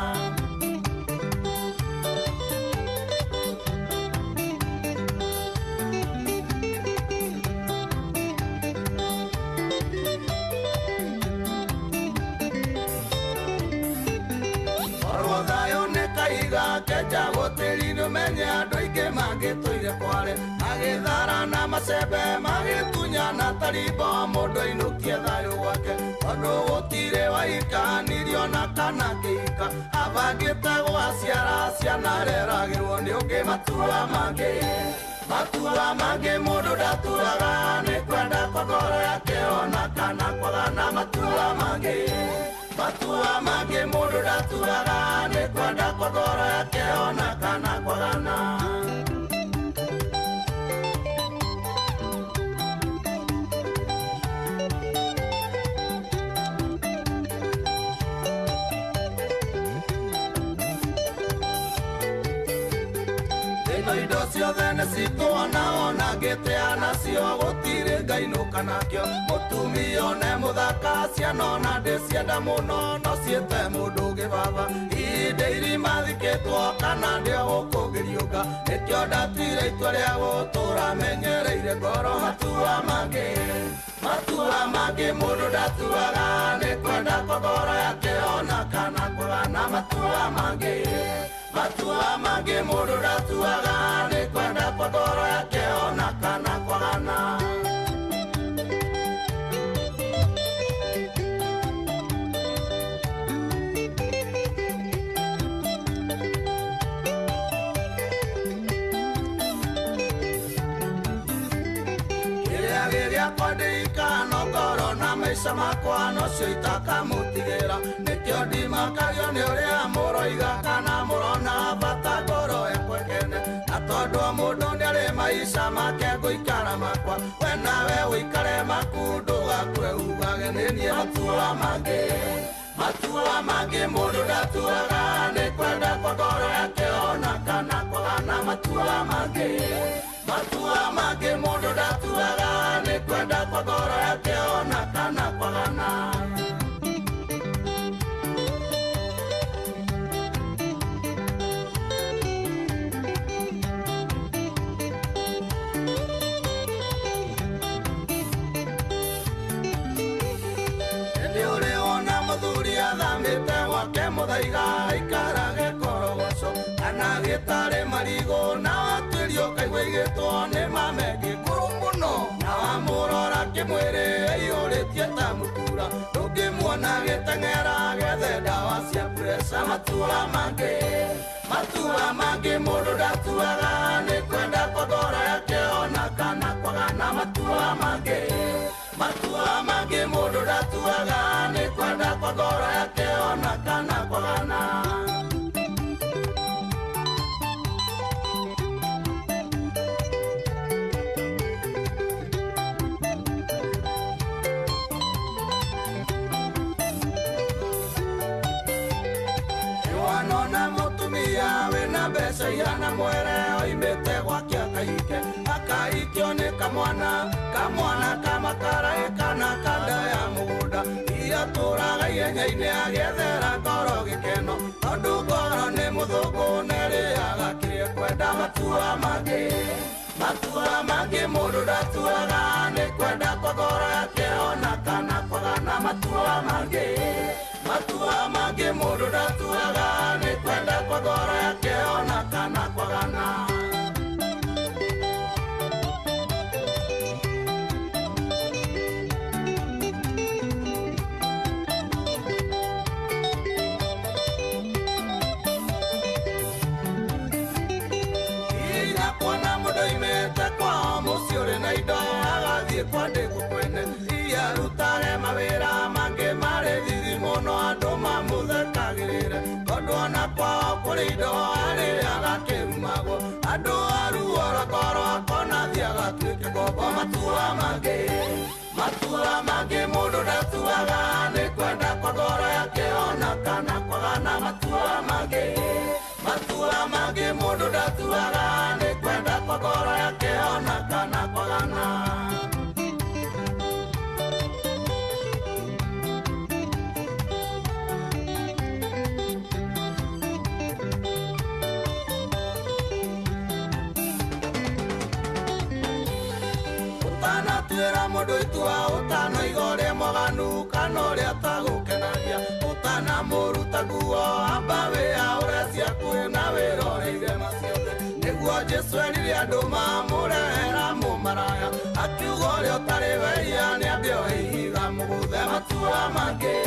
Menye andũ aingĩ mangĩtũire kware, magĩthara na macembe, magĩtunyana tarimbo, mũndũ ainũkie thayũ gwake. Tondũ gũtirĩ waikanirio na kana kĩhika abangĩte gwaciara ciana reragĩrwo nĩ ũngĩ matua mangĩ matua mangĩ mũndũ ndaturaga nĩ kwenda kwa ngoro yake ona kana kwagana matua mangĩ matua mangĩ mũndũ ndaturaga nĩ kwenda kwa ngoro yake ona kana kwagana. Indo ciothe nĩ citũona ona ngĩtĩa nacio gũtirĩ ngainũka nakĩo mũtumia one mũthaka ciana ona ndĩcienda mũno no ciĩte mũndũ ũngĩ baba ihinda irima thikĩtwo kana ndĩ o gũkũ ngĩriũka nĩkĩo ndatuire itua rĩa gũtũra menyereire ngoro matua mangĩ matua mangĩ mũndũ ndatuaga nĩ kwenda kwa ngoro yake ona kana kwagana matua mangĩ matua mangĩ mũndũ ndatuaga nĩ kwenda kwa ngoro yake ona kana kwagana. Kĩrĩa gĩakwa ndĩikano ngoro na maica makwa nocio itakamũtigĩra nĩkĩo ndimakagio nĩ ũrĩa mũroiga kana mũrona bata ngoro yakwa ĩkene na tondũ o mũndũ nĩarĩ maica make ngũikara makwa we nawe ũikare maku ndũgakue ugage nĩ niĩ matua mangĩ matua mangĩ mũndũ ndatuaga nĩ kwenda kwa ngoro yake ona kana kwagana matua mangĩ matua mangĩ mũndũ ndatuaga nĩ kwenda kwa ngoro yake ona kana kwagana. Mũthuri athamĩte gwake mũthaiga aikarage korogoco kana gĩtarĩ marigũ na watuĩrio ũkaigua igĩtwo nĩ mame ngĩkũrũ mũno na wamũrora kĩmwĩrĩ aiyũrĩtie ta mũtura ndũngĩmuona gĩteng'era gethe ndawa cia preca matua mangĩ matua mangĩ mũndũ ndatuaga nĩ kwenda kwa ngoro yake ona kana kwagana matua mangĩ matua mangĩ mũndũ ndatuaga nĩ kwenda kwa ngoro yake ona kana kwagana. Wanona mũtumia wĩna mbeca ihana mwere oimĩte gwake akaike akaikio nĩ kamwana kamwana kamakaraĩ kana kanda ya mũgũnda iatũraga ihenya-inĩ agĩethera ngoro gĩkeno tondũ ngoro nĩ mũthũngũ nerĩaga kĩrĩa kwenda matua mangĩ matua mangĩ mũndũ ndatuaga nĩ kwenda kwa ngoro yake ona kana kwagana matua mangĩ matua mangĩ mũndũ ndatuaga nĩ kwenda kwa ngoro yake ona kana kwagana. Kuona mũndũ oimĩte kwao mũciĩ ũrĩ na indo agathiĩ kwandĩkwo kwene iarutage mawĩra mangĩ marĩ thithi mũno andũ mamũthekagĩrĩre tondũ ona kwao kũrĩ indo arĩaga kĩrumagwo andũ aruo rwa ngoro akona thiĩ agatuĩke ngombo matua mangĩ matua mangĩ mũndũ ndatuaga nĩ kwenda kwa ngoro yake ona kana kwagana matua mangĩ matua mangĩ mũndũ ndatuaga nĩ kwenda kwa ngoro yake ona kana kwagana. Ũtanatuĩra mũndũ itua ũtanoiga ũrĩa mwaganu kana ũrĩa atagũkenagia ũtanamũruta nguo amba wĩyaũre ciaku na wĩrore irema ciothe nĩguo Jesũ erire andũ mamũrehera mũmaraya akiuga ũrĩa ũtarĩ wehia nĩambe oe ihiga mũgũthe matua mangĩ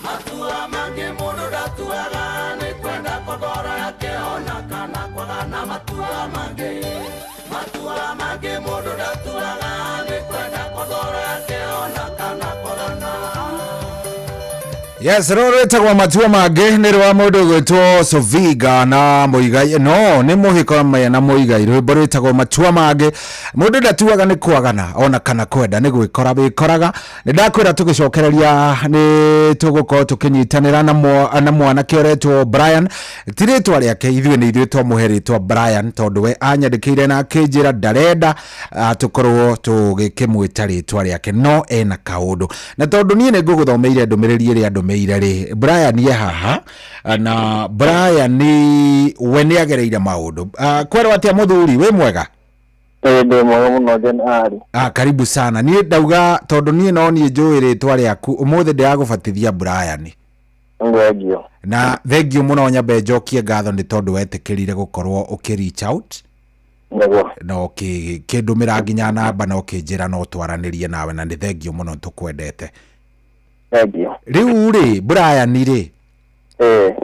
matua mangĩ mũndũ ndatuaga nĩ kwenda kwa ngoro yake ona kana kwagana matua mangĩ matua mangĩ mũndũ ndatuaga nĩ kwenda kwa ngoro yake ona kana kwagana. Yes, rũrũ rwĩtagwo matua mangĩ nĩ rwa mũndũ ũgwĩtwo Soviga na Mũigai, no nĩ mũhĩko mena Mũigai. Rwĩmbo rwĩtagwo matua mangĩ, mũndũ ndatuaga nĩ kwagana ona kana kwenda, nĩ gwĩkora wĩkoraga. Nĩ ndakwĩra tũgĩcokereria nĩ tũgũkorwo tũkĩnyitanĩra na mwanake ũretwo Brian. Ti rĩtwa rĩake, ithuĩ nĩ ithuĩ twamũhe rĩtwa Brian tondũ we anyandĩkĩire na akĩnjĩra ndarenda tũkorwo tũgĩkĩmwĩta rĩtwa rĩake, no ena kaũndũ. Na tondũ niĩ nĩ ngũgũthomeire ndũmĩrĩri ĩrĩa ndũmĩire rĩ, Brian ye haha na Brian we nĩ agereire maũndũ. Kwerwo atĩa mũthuri, wĩ mwega? Ndĩ mwega mũno Jenerali. Karibu sana. Niĩ ndauga tondũ niĩ no niĩ njũĩ rĩtwa rĩaku, ũmũthĩ ndĩragũbatithia Brian. Thengio. Na thengio mũno, nyambe njokie ngatho nĩ tondũ wetĩkĩrire gũkorwo ũkĩ reach out. Nĩguo. Na ũkĩndũmĩra nginya namba na ũkĩnjĩra no twaranĩrie nawe, na nĩ thengio mũno, tũkwendete. Thengio. Rĩu rĩ Brian rĩ,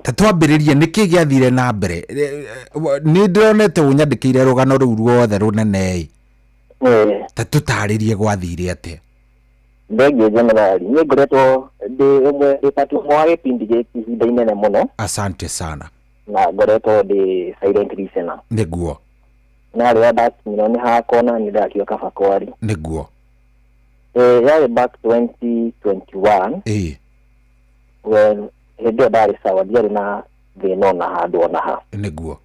ta twambĩrĩrie nĩkĩ gĩathire na mbere? Nĩ ndĩronete ũnyandĩkĩire rũgano rũu ruothe rũnene ĩ, ta tũtarĩrie gwathire atĩa? Thengio Jenerali. Niĩ ngoretwo ndĩ ũmwe ndĩ part ũmwe wa gĩbindi gĩkĩ ihinda inene mũno. Asante sana. Na ngoretwo ndĩ silent listener. Nĩguo. Na rĩrĩa ndakinyirwo nĩ hakwa na nĩ ndakiuga kaba kwari. Nĩguo. Yarĩ back 2021. When hĩndĩ ĩyo ndarĩ sawa, ndiarĩ na thĩna ona handũ ona ha. Nĩguo.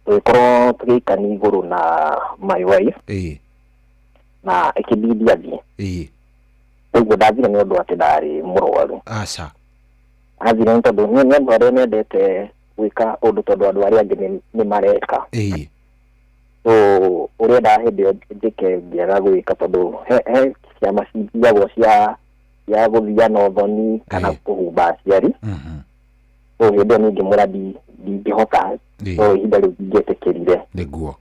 Tũgĩkorwo tũgĩikania igũrũ na my wife. Na ĩkĩbidi athiĩ. Ũguo ndathire nĩ ũndũ atĩ ndarĩ mũrwaru. Aca. Athire nĩ tondũ nĩ andũ arĩa mendete gwĩka ũndũ tondũ andũ arĩa angĩ nĩ mareka. So ũrĩa hĩndĩ ĩyo njĩke ngĩaga gwĩka tondũ he ciama cithiagwo cia gũthia na ũthoni kana kũhumba aciari. So hĩndĩ ĩyo niĩ ngĩmwĩra ndingĩhota, so ihinda rĩu ndingĩetĩkĩrire. Nĩguo.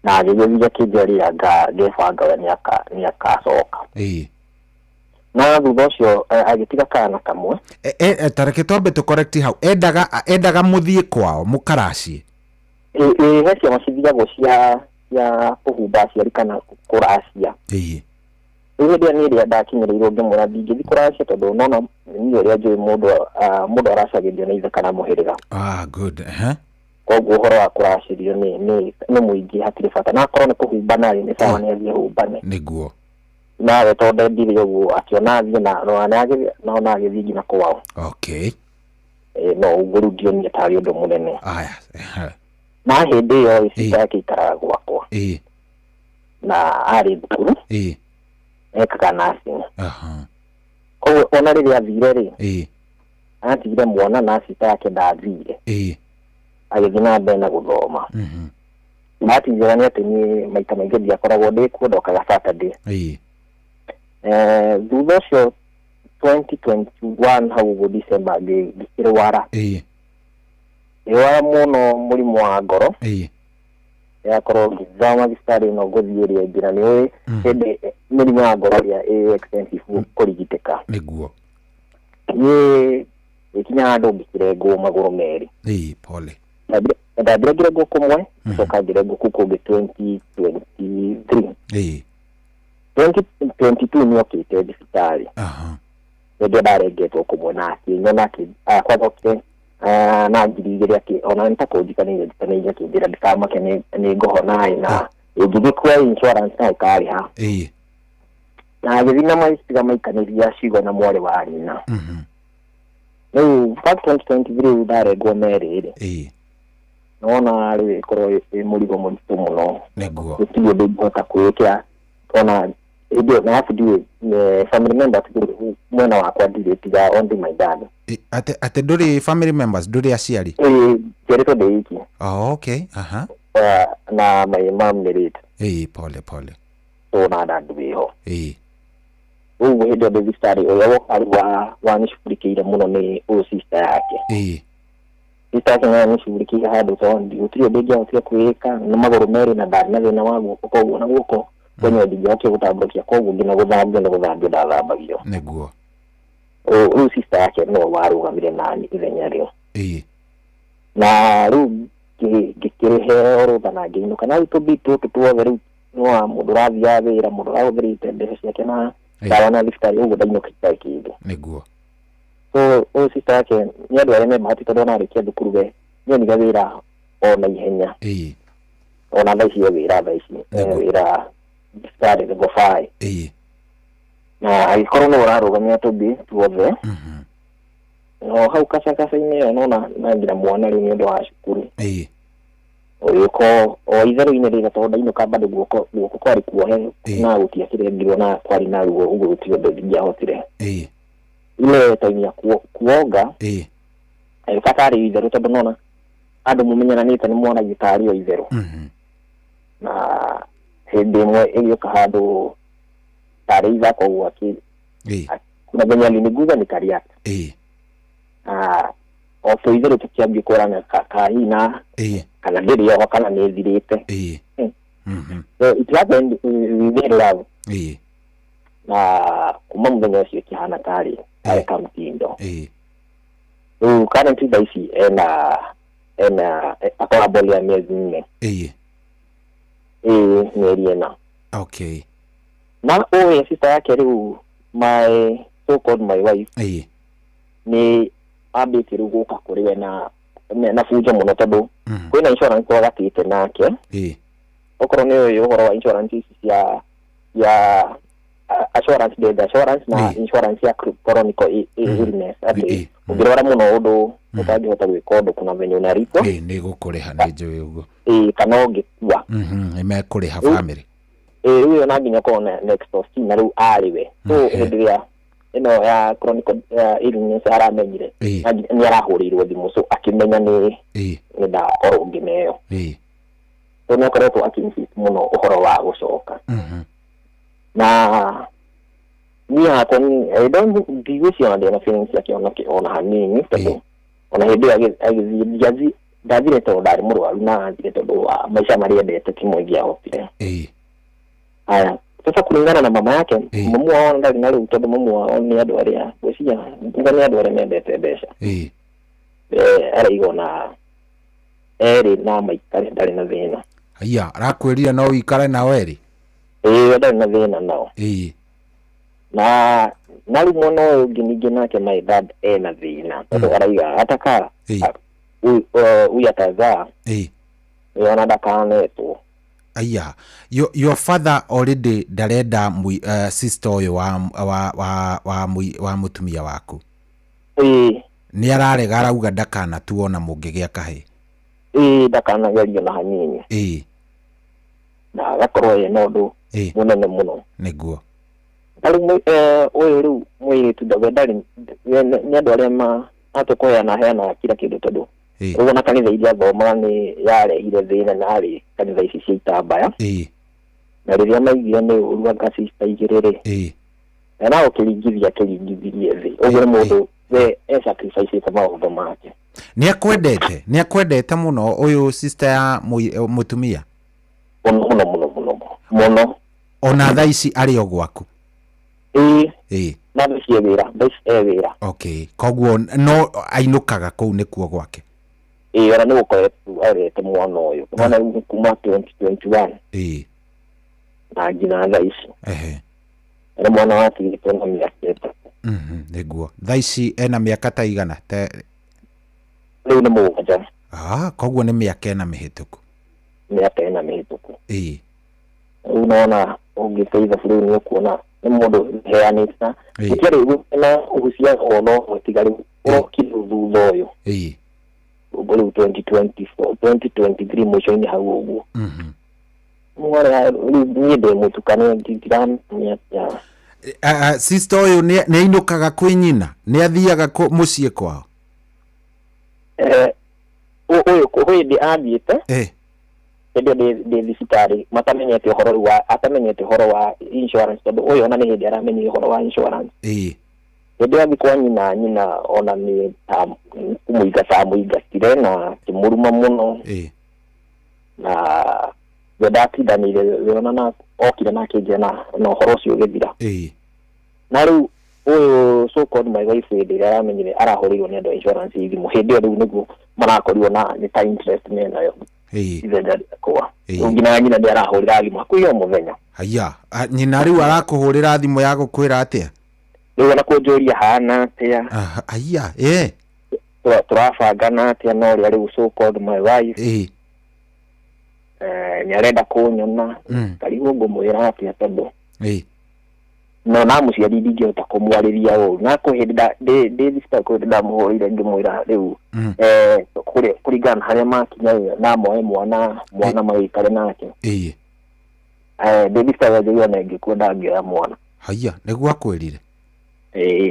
Na agĩgĩthiĩ akĩnjarĩra ngebanga we nĩakacoka. Na thutha ũcio agĩtiga kana kamwe. Ta reke twambe tũ correct hau, endaga mũthiĩ kwao mũkaracie? He ciama cithiagwo cia kũhumba aciari kana kũracia. Rĩu hĩndĩ ĩyo niĩ rĩrĩa ndakinyĩrĩirwo ngĩmwĩra ndingĩthiĩ kũracia tondũ nona niĩ ũrĩa njũĩ mũndũ aracagĩrio nĩ ithe kana mũhĩrĩga. Good. Koguo ũhoro wa kũracĩrio nĩ mũingĩ hatirĩ bata, na akorwo nĩ kũhumbana rĩ nĩ sawa nĩ athiĩ ahumbane. Nĩguo. Nawe tondũ endire ũguo akĩona athiĩ na agĩthiĩ nginya kwao. Okay. No ũguo rĩu ndionire tarĩ ũndũ mũnene. Aya. Na hĩndĩ ĩyo sister yake aikaraga gwakwa. Na arĩ thukuru. Ekaga nursing. Koguo ona rĩrĩa athire rĩ, atigire mwana na sister yake ndathire. Agĩthiĩ na mbere na gũthoma. Bahati njega nĩ atĩ niĩ maita maingĩ ndiakoragwo ndĩ kuo, ndokaga Saturday. Thutha ũcio 2021 hau ũguo December ngĩkĩrwara. Ngĩrwara mũno mũrimũ wa ngoro. Yakorwo ngĩthama thibitarĩ ĩno ngũthiĩ ĩrĩa ĩngĩ, na nĩũĩ hĩndĩ mĩrimũ ya ngoro ĩrĩa ĩ expensive kũrigitĩka. Nĩguo. Niĩ gĩkinya handũ ngĩkĩrengwo magũrũ merĩ. Pole. Ndambire ngĩrengwo kũmwe, gĩcoka ngĩrengwo kũu kũngĩ 2023. 2022 nĩokĩte thibitarĩ. Hĩndĩ ĩyo ndarengetwo kũmwe na akĩnyona kwanza okire na 2000 ona nĩ ta kũnjikanĩire njikanĩire akĩnjĩra ndikamake nĩ ngũhona na ĩngĩgĩkua insurance na ĩkarĩha. Na agĩthiĩ na magĩtiga maikanĩria ciugo na mwarĩ wa nyina. Rĩu back 2023 ndarengwo merĩ rĩ, nona rĩu ĩkorwo ĩ mũrigo mũritũ mũno. Nĩguo. Gũtirĩ ũndũ ingĩhota kwĩĩkĩra ona hĩndĩ ĩyo, na arabu ndiũĩ family members mwena wakwa ndirĩ tiga only my dad. Atĩ ndũrĩ family members, ndũrĩ aciari? Njiarĩtwo ndĩ iki. Oh, okay. Na my mom nĩ late. Pole pole. So na dad wĩho. Ũguo hĩndĩ ĩyo ndĩ thibitarĩ ũrĩa woka rĩu wanicugurikĩire mũno nĩ ũyũ sister yake. Sister yake nĩwe wanicugurikĩire handũ tondũ gũtirĩ ũndũ ingĩahotire kwĩĩka, nĩ magũrũ merĩ na ndarĩ na thĩna wa guoko, koguo na guoko Kwenyewe ndingĩhotire gũtambũrũkia, koguo nginya gũthambio nĩ gũthambio ndathambagio. Nĩguo. Rĩu sister yake no warũgamire nani ithenya rĩu. Na rĩu ngĩkĩrĩheo rũtha na ngĩinũka, na rĩu tũmbi tũtũ tuothe rĩu nĩ wa mũndũ ũrathiaga wĩra, mũndũ ũrahũthĩrĩte mbeca ciake na ndawa na thibitarĩ, ũguo ndainũkĩte kĩndũ. Nĩguo. So ũyũ sister yake nĩ andũ arĩa me bahati, tondũ ona arĩkia thukuru we nĩonire wĩra o na ihenya. Ona thaa ici e wĩra, thaa ici e wĩra thibitarĩ Gĩgobai. Na agĩkorwo nĩ ũrarũgamia tũmbi tuothe no hau kacakaca-inĩ ĩyo, nona na nginya mwana rĩu nĩ ũndũ wa cukuru ũgĩũka o itherũ-inĩ rĩrĩa, tondũ ndainũka bado guoko guoko kwarĩ kuohe na gũtiakĩrengirwo na kwarĩ na ruo, ũguo gũtirĩ ũndũ ingĩahotire. Ile time ya kuonga agĩũka tarĩ itherũ, tondũ nona andũ mũmenyeranĩte nĩ mwaragia tarĩ o itherũ. Na hĩndĩ ĩmwe ĩgĩũka handũ tarĩ ithako ũguo kuna venye aliniguza nikareact. Na o tũ itherũ tũkĩambia kũrana kahina kana ndĩrĩ oho kana nĩ ĩthirĩte. So it happened, we made love. Na kuma mũthenya ũcio ĩkĩhana tarĩ tarĩ kamtindo. Rĩu currently thaa ici ena akora boli ya miezi 4. Ĩĩ, mĩeri 4. Na ũyũ sister yake rĩu, my so called my wife, nĩ ambĩtie rĩu gũka kũrĩ we na bunjo mũno, tondũ kwĩna insurance twagatĩte nake. Okorwo nĩ ũyũ ũhoro wa insurance ici cia assurance, death assurance na insurance ya chronic illness, atĩ ũngĩrwara mũno ũndũ ũtangĩhota gwĩka ũndũ, kuna venye unaripwo. Ĩĩ, nĩ gũkũrĩha, nĩ njũĩ ũguo. Ĩĩ, kana ũngĩkua. Nĩ mekũrĩha family. Ĩĩ, rĩu ĩyo na nginya ũkorwo na next of kin, na rĩu arĩ we. So hĩndĩ ĩrĩa ĩno ya chronic illness aramenyire, nĩ arahũrĩirwo thimũ, so akĩmenya nĩ ndakorwo ngĩneo. So nĩ akoretwo akĩ-insist mũno ũhoro wa gũcoka. Na niĩ hakwa I don't, ndigwĩciria ona ndĩna feelings ciake ona hanini, tondũ ona hĩndĩ ĩyo agĩthiĩ ndathire tondũ ndarĩ mũrwaru, na athire tondũ wa maica marĩa endete ti mo ingĩahotire. Haya, sasa kulingana na mama yake, mamu wao ndarĩ na rĩu, tondũ mamu wao nĩ andũ arĩa ngwĩciria nguga nĩ andũ arĩa mendete mbeca. Araiga ona erĩ na maikare ndarĩ na thĩna. Haiya, arakwĩrire no ũikare nao erĩ? Ĩĩ, ndarĩ na thĩna nao. Na rĩu mwena ũyũ ũngĩ ningĩ nake my dad ena thĩna, tondũ araiga ataka huyu atazaa ona ndakanetwo. Aya, your father already ndarenda sister ũyũ wa mũtumia waku. Nĩ ararega, arauga ndakanatuo na mũngĩgĩa kahĩ. Ĩĩ, ndakanagerio na hanini. Na agakorwo ena ũndũ mũnene mũno. Nĩguo. Na rĩu ũyũ rĩu mũirĩtu we ndarĩ, we nĩ andũ arĩa atũkũheana heanaga kila kĩndũ, tondũ ũguo na kanitha iria athomaga nĩ yarehire thĩna, na arĩ kanitha ici cia itambaya. Na rĩrĩa maiguire nĩ ũru anga sister igĩrĩ rĩ, na ũkĩringithia akĩringithirie thĩ. Ũguo nĩ mũndũ we e sacrifice maũndũ make. Nĩ akwendete, nĩ akwendete mũno ũyũ sister ya mũtumia? Mũno mũno mũno mũno mũno. Ona thaa ici arĩ o gwaku? Ĩĩ. Na thaa ici e wĩra, thaa ici e wĩra. Okay, koguo no ainũkaga kũu nĩkuo gwake? Ĩĩ, ona nĩ gũkoretwo arerete mwana ũyũ. Mwana rĩu kuma 2021. Na nginya thaa ici. Nĩ mwana watigĩtwo na mĩaka 3. Nĩguo. Thaa ici ena mĩaka ta igana? Rĩu nĩ 7. Koguo nĩ mĩaka 4 mĩhĩtũku. Mĩaka 4 mĩhĩtũku. Rĩu nona ũngĩka ithabu rĩu nĩ ũkuona nĩ mũndũ heanĩte na gũtiarĩ na uhusiano ona ũmwe tiga rĩu ũrokire thutha ũyũ. Ũguo rĩu 2024, 2023 mũico-inĩ hau ũguo. Mwana rĩu niĩ ndĩ mũtukanu, ndiramenya atĩa. Sister ũyũ nĩ ainũkaga kwĩ nyina? Nĩ athiaga mũciĩ kwao? Ũyũ hĩndĩ athiĩte, hĩndĩ ĩyo ndĩ thibitarĩ, matamenyete ũhoro rĩu wa, atamenyete ũhoro wa insurance, tondũ ũyũ ona nĩ hĩndĩ aramenyire ũhoro wa insurance. Hĩndĩ ĩyo athiĩ kwa nyina, nyina ona nĩ ta kũmũingata amũingatire na akĩmũruma mũno. Na We ndatindanĩire we ona na okire na akĩnjĩra na ũhoro ũcio ũgĩthira. Na rĩu ũyũ so called my wife hĩndĩ ĩrĩa aramenyire arahũrĩirwo nĩ andũ a insurance thimũ hĩndĩ ĩyo rĩu nĩguo marakorirwo na nĩ ta interest menayo ithenya rĩakwa. Rĩu nginya nyina nĩ arahũrĩra thimũ hakuhĩ o mũthenya. Haya, nyina rĩu arakũhũrĩra thimũ ya gũkwĩra atĩa? Rĩu ona kũnjũria hana atĩa. Haya, Tũrabangana atĩa na ũrĩa rĩu so called my wife. Nĩ arenda kũnyona. Karigwo ngũmwĩra atĩa tondũ no na mũciari ndingĩhota kũmwarĩria ũru na kwĩ hĩndĩ ndĩ thibitarĩ kwĩ hĩndĩ ndamũhũrĩire ngĩmwĩra rĩu kũringana na harĩa makinya na moe mwana magĩikare nake. Ndĩ thibitarĩ anjĩrire ona ingĩkua ndangĩoya mwana. Haya, nĩguo akwĩrire?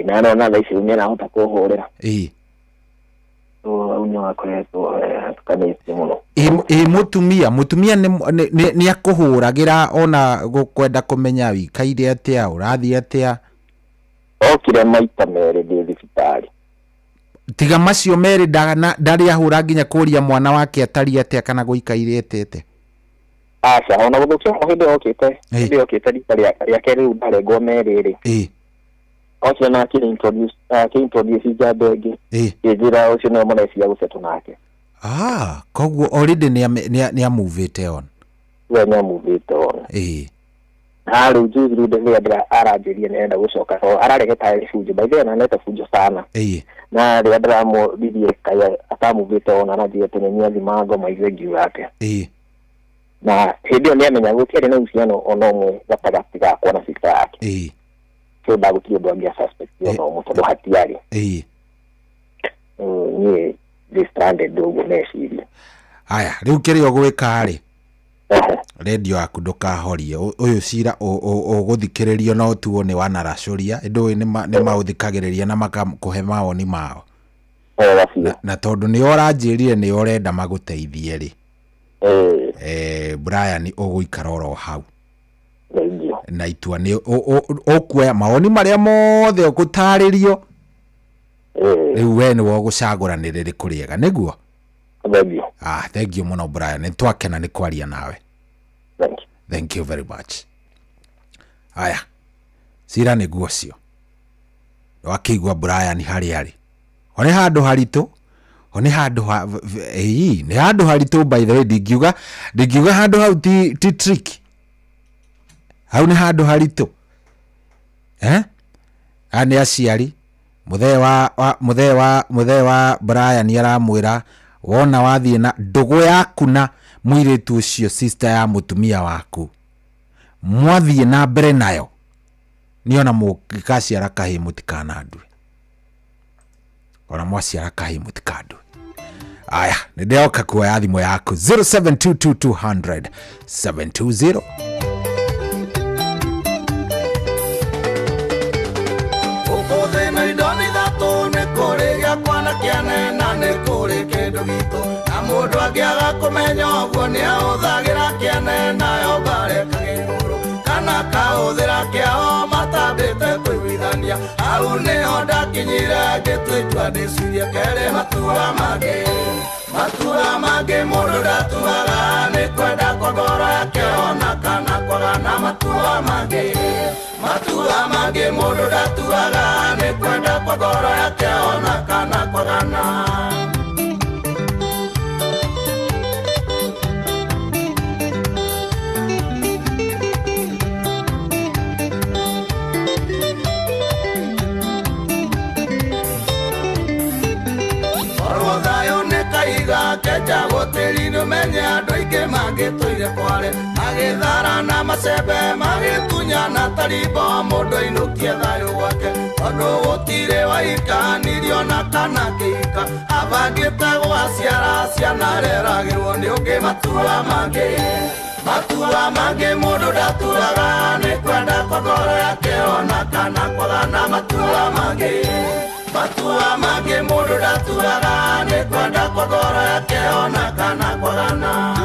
Na nona thaa ici rĩu nĩarahota kũhũrĩra. Hau nĩ wakoretwo hatukanĩtie mũno. Mũtumia nĩ akũhũragĩra ona gũkwenda kũmenya wĩikaire atĩa, ũrathiĩ atĩa? Okire maita merĩ ndĩ thibitarĩ. Tiga macio merĩ ndarĩ ahũra nginya kũria mwana wake atariĩ atĩa kana gũikaire atĩa? Aca, ona gũthũkia o hĩndĩ okĩte, hĩndĩ okĩte rita rĩa kerĩ rĩu ndarengwo merĩ rĩ. Okire na akĩ-introduce njamba ĩngĩ. Ngĩnjĩra ũcio nĩwe mareciria gũsettle nake. Koguo already nĩ amuvĩte on. We nĩ amuvĩte on. Na rĩu juzi rĩu rĩrĩa aranjĩria nĩ arenda gũcoka, ararehete bunjo, by the way anarehete bunjo sana. Na rĩrĩa ndĩramũririe kaĩ atamuvĩte on, aranjĩria atĩ nĩ nĩathima ngoma igue ngiuga atĩa. Na hĩndĩ ĩyo nĩamenya gũtiarĩ na uhusiano ona ũmwe gatagatĩ gakwa na sister yake. So ndagũtirĩ ũndũ angĩa suspect ona ũmwe tondũ hatiarĩ. Niĩ ndĩ stranded ũguo meciria. Haya, rĩu kĩrĩa ũgwĩka rĩ, redio yaku ndũkahorie. Ũyũ cira ũgũthikĩrĩrio no tuo nĩ wanaracũria, ndũĩ nĩ maũthikagĩrĩria na makakũhe mawoni mao. Na tondũ nĩ ũranjĩrire nĩ ũrenda magũteithie rĩ, Brian ũgũikara oro hau. Na itua nĩ ũkuoya mawoni marĩa mothe ũgũtarĩrio. Rĩu we nĩwe ũgũcagũra nĩ rĩrĩkũ rĩega, nĩguo? Thank you mũno Brian, nĩ twakena nĩ kwaria nawe. Thank you very much. Aya, cira nĩguo ũcio. Wakĩigua Brian harĩa arĩ. Ho nĩ handũ haritũ, ho nĩ handũ nĩ handũ haritũ by the way, ndingiuga handũ hau ti trick. Hau nĩ handũ haritũ. Aya nĩ aciari. Mũthee wa Brian aramwĩra wona wathiĩ na ndũgũ yaku na mũirĩtu ũcio sister ya mũtumia waku, mwathiĩ na mbere nayo nĩ ona mũngĩkaciara kahĩĩ mũtikanandue, ona mwaciara kahĩĩ mũtikandue. Aya, nĩ ndĩroka kuoya thimũ yaku 0722 200 720. Mũndũ angĩaga kũmenya ũguo nĩ ahũthagĩra kĩene nayo mbareka gĩkũrũ kana kahũthĩra kĩao matambĩte kũiguithania. Hau nĩho ndakinyire ngĩtua itua ndĩcirie kerĩ matua mangĩ. Matua mangĩ mũndũ ndatuaga nĩ kwenda kwa ngoro yake ona kana kwaga na matua mangĩ. Matua mangĩ mũndũ ndatuaga nĩ kwenda kwa ngoro yake ona kana kwaga na. Keja gũtĩri nĩũmenye andũ aingĩ mangĩtũire kware magĩthara na macembe magĩtunyana tarimbo mũndũ ainũkie thayũ gwake tondũ gũtirĩ waikanirio na kana kĩhika abangĩte gwaciara ciana reragĩrwo nĩ ũngĩ. Matua mangĩ, matua mangĩ mũndũ ndatuaga nĩ kwenda kwa ngoro yake ona kana kwaga na matua mangĩ. Matua mangĩ mũndũ ndatuaga nĩ kwenda kwa ngoro yake ona kana kwaga na.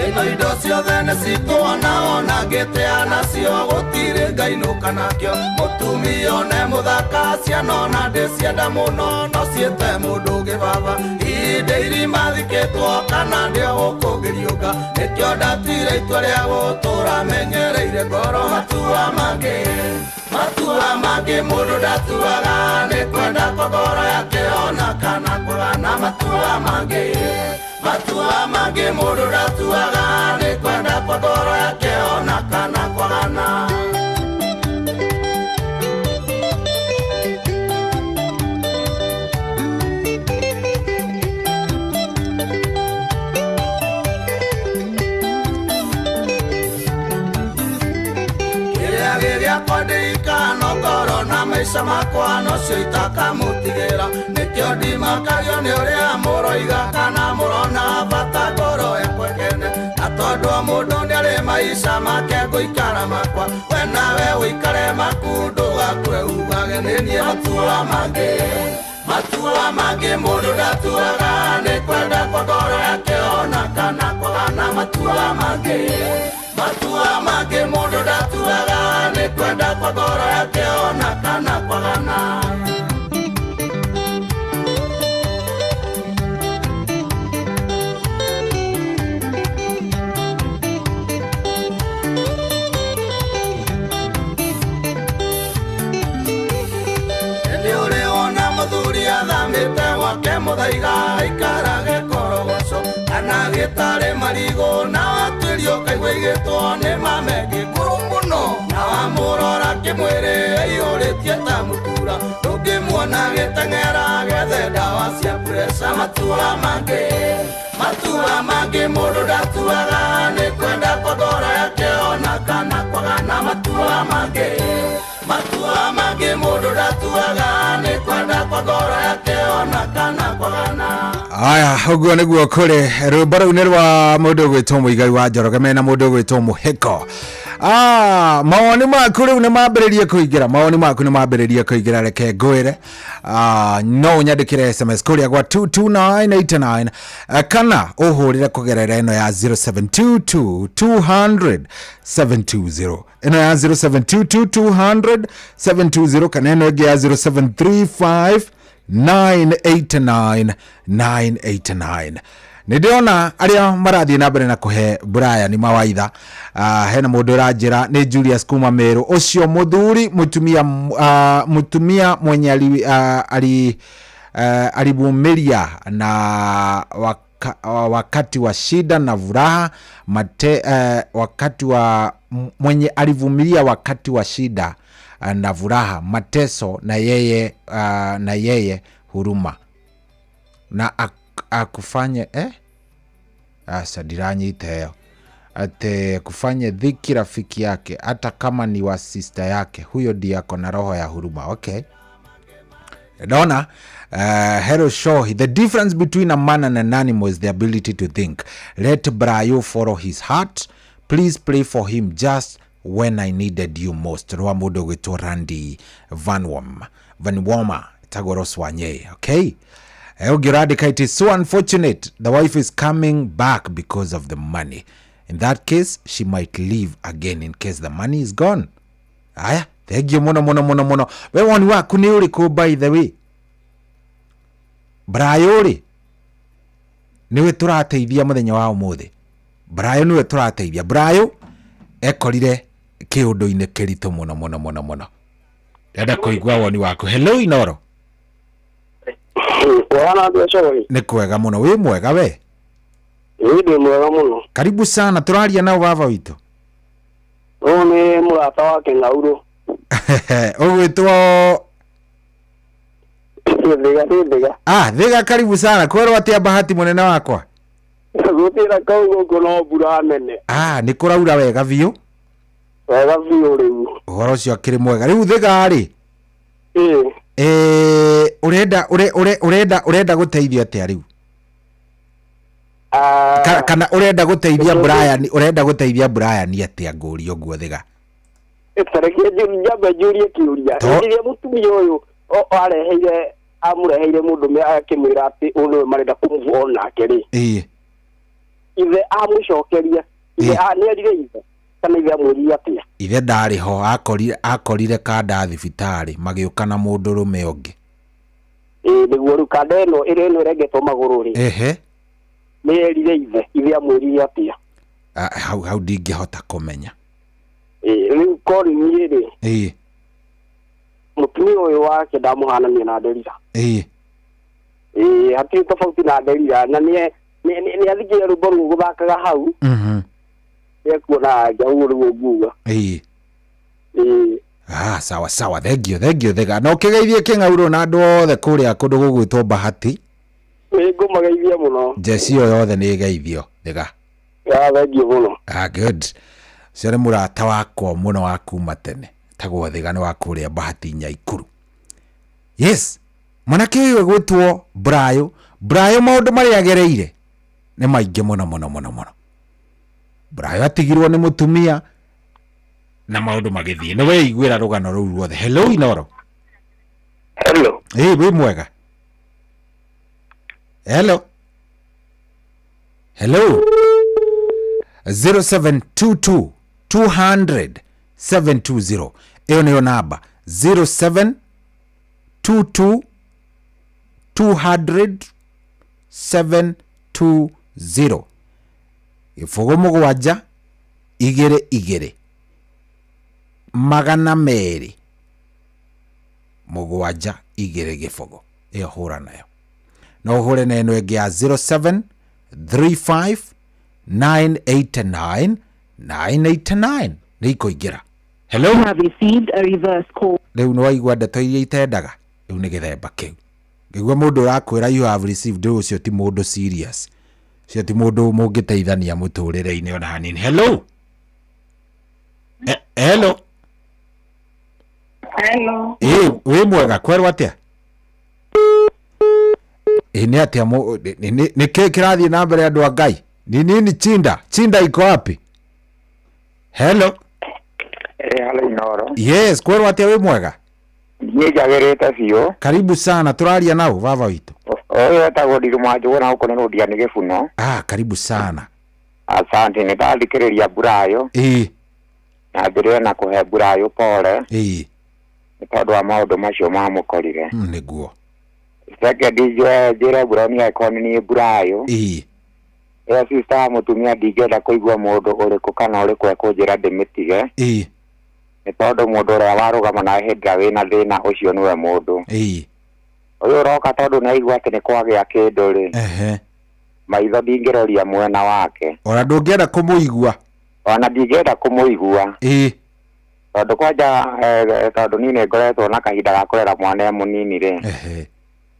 Ĩno indo ciothe nĩ citũona ona ngĩtĩa nacio gũtirĩ ngainũka nakĩo. Mũtumia one mũthaka ciana ona ndĩcienda mũno no ciĩte mũndũ ũngĩ baba. Ihinda irima thikĩtwo kana ndĩ o gũkũ ngĩriũka. Nĩkĩo ndatuire itua rĩa gũtũra menyereire ngoro matua mangĩ. Matua mangĩ mũndũ ndatuaga nĩ kwenda kwa ngoro yake ona kana kũgana matua mangĩ. Matua mangĩ mũndũ ndatuaga nĩ kwenda kwa ngoro yake ona kana kwagana. Maisha makwa nocio itakamũtigĩra. Nĩkĩo ndimakagio nĩ ũrĩa mũroiga kana mũrona bata ngoro yakwa ĩkene. Na tondũ o mũndũ nĩarĩ maica make ngũikara makwa. We nawe ũikare maku ndũgakue ugage nĩ niĩ matua mangĩ. Matua mangĩ mũndũ ndatuaga nĩ kwenda kwa ngoro yake ona kana kwagana matua mangĩ. Matua mangĩ mũndũ ndatuaga nĩ kwenda kwa ngoro yake ona kana kwagana. Ĩndĩ ũrĩ wona mũthuri athamĩte gwake mũthaiga aikarage korogoco kana gĩtarĩ marigũ na watuĩrio ũkaigua igĩtwo nĩ mamengĩ ngũrũ mũno. Na wamũrora kĩmwĩrĩ aiyũrĩtie ta mũtura ndũngĩmuona agĩteng'era gethe ndawa cia pressure. Matua mangĩ, matua mangĩ mũndũ ndatuaga nĩ kwenda kwa ngoro yake ona kana kwagana. Matua mangĩ, matua mangĩ mũndũ ndatuaga nĩ kwenda kwa ngoro yake ona kana kwagana. Aya, ũguo nĩguo kũrĩ rwĩmbo rũu nĩ rwa mũndũ ũgwĩtwo Mũigai wa Njoroge mena mũndũ ũgwĩtwo Mũhĩko. Mawoni maku rĩu nĩ mambĩrĩrie kũingĩra, mawoni maku nĩ mambĩrĩrie kũingĩra, reke ngwĩre. No ũnyandĩkĩre SMS kũrĩa gwa 22989 kana ũhũrĩre kũgerera ĩno ya 0722 200 720, ĩno ya 0722 200 720 kana ĩno ĩngĩ ya 0735 989 989. Nĩ ndĩrona arĩa marathiĩ na mbere na kũhe Brian mawaitha. Hena mũndũ ũranjĩra nĩ Julius kuma Meru, ũcio mũthuri mũtumia, mũtumia mwenye alivumilia na wakati wa shida na furaha wakati wa mwenye alivumilia wakati wa shida na furaha mateso na yeye, na yeye huruma na akufanye asa ndiranyita ĩyo ate kufanye dhiki rafiki yake hata kama ni wa sister yake, huyo ndiye ako na roho ya huruma. Okay, Donna, Hero Show, the difference between a man and an animal is the ability to think. Let Brayo follow his heart. Please pray for him just when I needed you most. Rwa mũndũ ũgwĩtwo Randy Van Woma tagwo Roswanye. Okay. Ũngĩ it is so unfortunate the wife is coming back because of the money. In that case, she might leave again in case the money is gone. Aya, thank you mũno mũno mũno mũno. We woni waku nĩ ũrĩkũ by the way? Brayo rĩ, nĩwe tũrateithia mũthenya wa ũmũthĩ. Brayo nĩwe tũrateithia. Brayo ekorire kĩũndũ-inĩ kĩritũ mũno mũno mũno mũno. Ndĩrenda kũigua woni waku. Hello Inoro. Nĩ kwega mũno. Wĩ mwega we? Ĩ ndĩ mwega mũno. Karibu sana, tũraria nao baba witũ. Ũyũ nĩ mũrata wake Ng'aurũ. Ũgwĩtwo Thiga, Thiga. Thiga, karibu sana. Kwerwo atĩa Bahati mũnene wakwa? Gũtĩra kau gũkũ no mbura nene. Nĩ kũraura wega biũ. Wega biũ rĩu. Ũhoro ũcio akĩrĩ mwega. Rĩu Thiga rĩ? Ĩ. Ũrenda ũrenda ũrenda gũteithio atĩa rĩu? Kana ũrenda gũteithia Brian, ũrenda gũteithia Brian atĩa ngũrio ũguo Thiga? Tareke njambe njũrie kĩũria. Rĩrĩa mũtumia ũyũ areheire amũreheire mũndũ akĩmwĩra atĩ ũyũ nĩwe marenda kũmove on nake rĩ. Ĩĩ. Ithe amũcokeria ithe nĩerire ithe kana ithe amwĩrire atĩa? Ithe ndarĩ ho, akorire kanda thibitarĩ magĩũka na mũndũrũme ũngĩ. Ĩĩ nĩguo rĩu kanda ĩno ĩrĩa ĩno ĩrengetwo magũrũ rĩ, Ehe. nĩerire ithe, ithe amwĩrire atĩa? Hau ndingĩhota kũmenya. Ĩĩ rĩu korĩ niĩ rĩ, Ĩĩ. Mũtumia ũyũ wake ndamũhanania na Nderira. Ĩĩ. Ĩĩ hatirĩ tofauti na Nderira, na nĩ nĩ athikĩrĩria rwĩmbo rũu gũthakaga hau, nĩekuona anja ũguo nĩguo nguga. Ĩĩ. Ĩĩ. Ah, sawa sawa, thengio thengio thega. Na ũkĩgeithie kĩng'aurũ na andũ othe kũrĩa kũndũ gũgwĩtwo Bahati. Nĩ ngũmageithia mũno. Njeci ĩyo yothe nĩ ĩgeithio thega. Ya thengio mũno. Ah, good. Ũcio nĩ mũrata wakwa mũno wa kuma tene, tagwo Thiga, nĩ wa kũrĩa Bahati Nyaikuru. Yes, mwanake ũyũ egwĩtwo Brayo. Brayo maũndũ marĩa agereire nĩ maingĩ mũno mũno mũno mũno. Brayo atigirwo nĩ mũtumia na maũndũ magĩthiĩ. Nĩ weiguĩra rũgano rũu ruothe. Hello Inoro. Hello. Ĩ, wĩ mwega? Hello. Hello. 0722 200 720, ĩyo nĩyo namba, 0722 200 720, 0 7 2 2 200 7 2 0. Ĩyo hũra nayo, no ũhũre na ĩno ĩngĩ ya 0735 989 989, nĩ ikũingĩra. Hello. You have received a reverse call. Rĩu nĩ waigua ndeto iria itendaga. Rĩu nĩ gĩthemba kĩu ngĩigua mũndũ ũrakwĩra "you have received", rĩu ũcio ti mũndũ serious, ũcio ti mũndũ mũngĩteithania mũtũrĩre-inĩ ona hanini. Hello. Hello. Hello. Ĩ, wĩ mwega? Kwerwo atĩa? Ĩ, nĩ atĩa nĩ kĩ kĩrathiĩ na mbere, andũ a Ngai? Ni nini? Chinda chinda iko wapi? Hello. Eh, halo Inoro. Yes, kwerwo atĩa? Wĩ mwega? Niĩ njagĩrĩte biũ. Karibu sana. Tũraria nao baba witũ? Ũyũ etagwo Ndiruma Njũgũ na gũkũ nĩ Rũndia nĩ Gĩbuno. Ah, karibu sana. Asante, nĩ ndathikĩrĩria Burayo. Na njĩrĩre na kũhe Burayo pole. Nĩ tondũ wa maũndũ macio mamũkorire. Nĩguo. Second, njĩre Buroni angĩkorwo nĩ niĩ Burayo. Ĩyo sister wa mũtumia ndingĩenda kũigua mũndũ ũrĩkũ kana ũrĩkũ ekũnjĩra ndĩmĩtige. Nĩ tondũ mũndũ ũrĩa warũgama nawe hĩndĩ ĩrĩa wĩna thĩna ũcio nĩwe mũndũ. Ũyũ ũroka tondũ nĩ aigua atĩ nĩ kwagĩa kĩndũ rĩ. Maitho ndingĩroria mwena wake. Ona ndũngĩenda kũmũigua? Ona ndingĩenda kũmũigua. Tondũ kwanja tondũ niĩ nĩ ngoretwo na kahinda ga kũrera mwana e mũnini rĩ,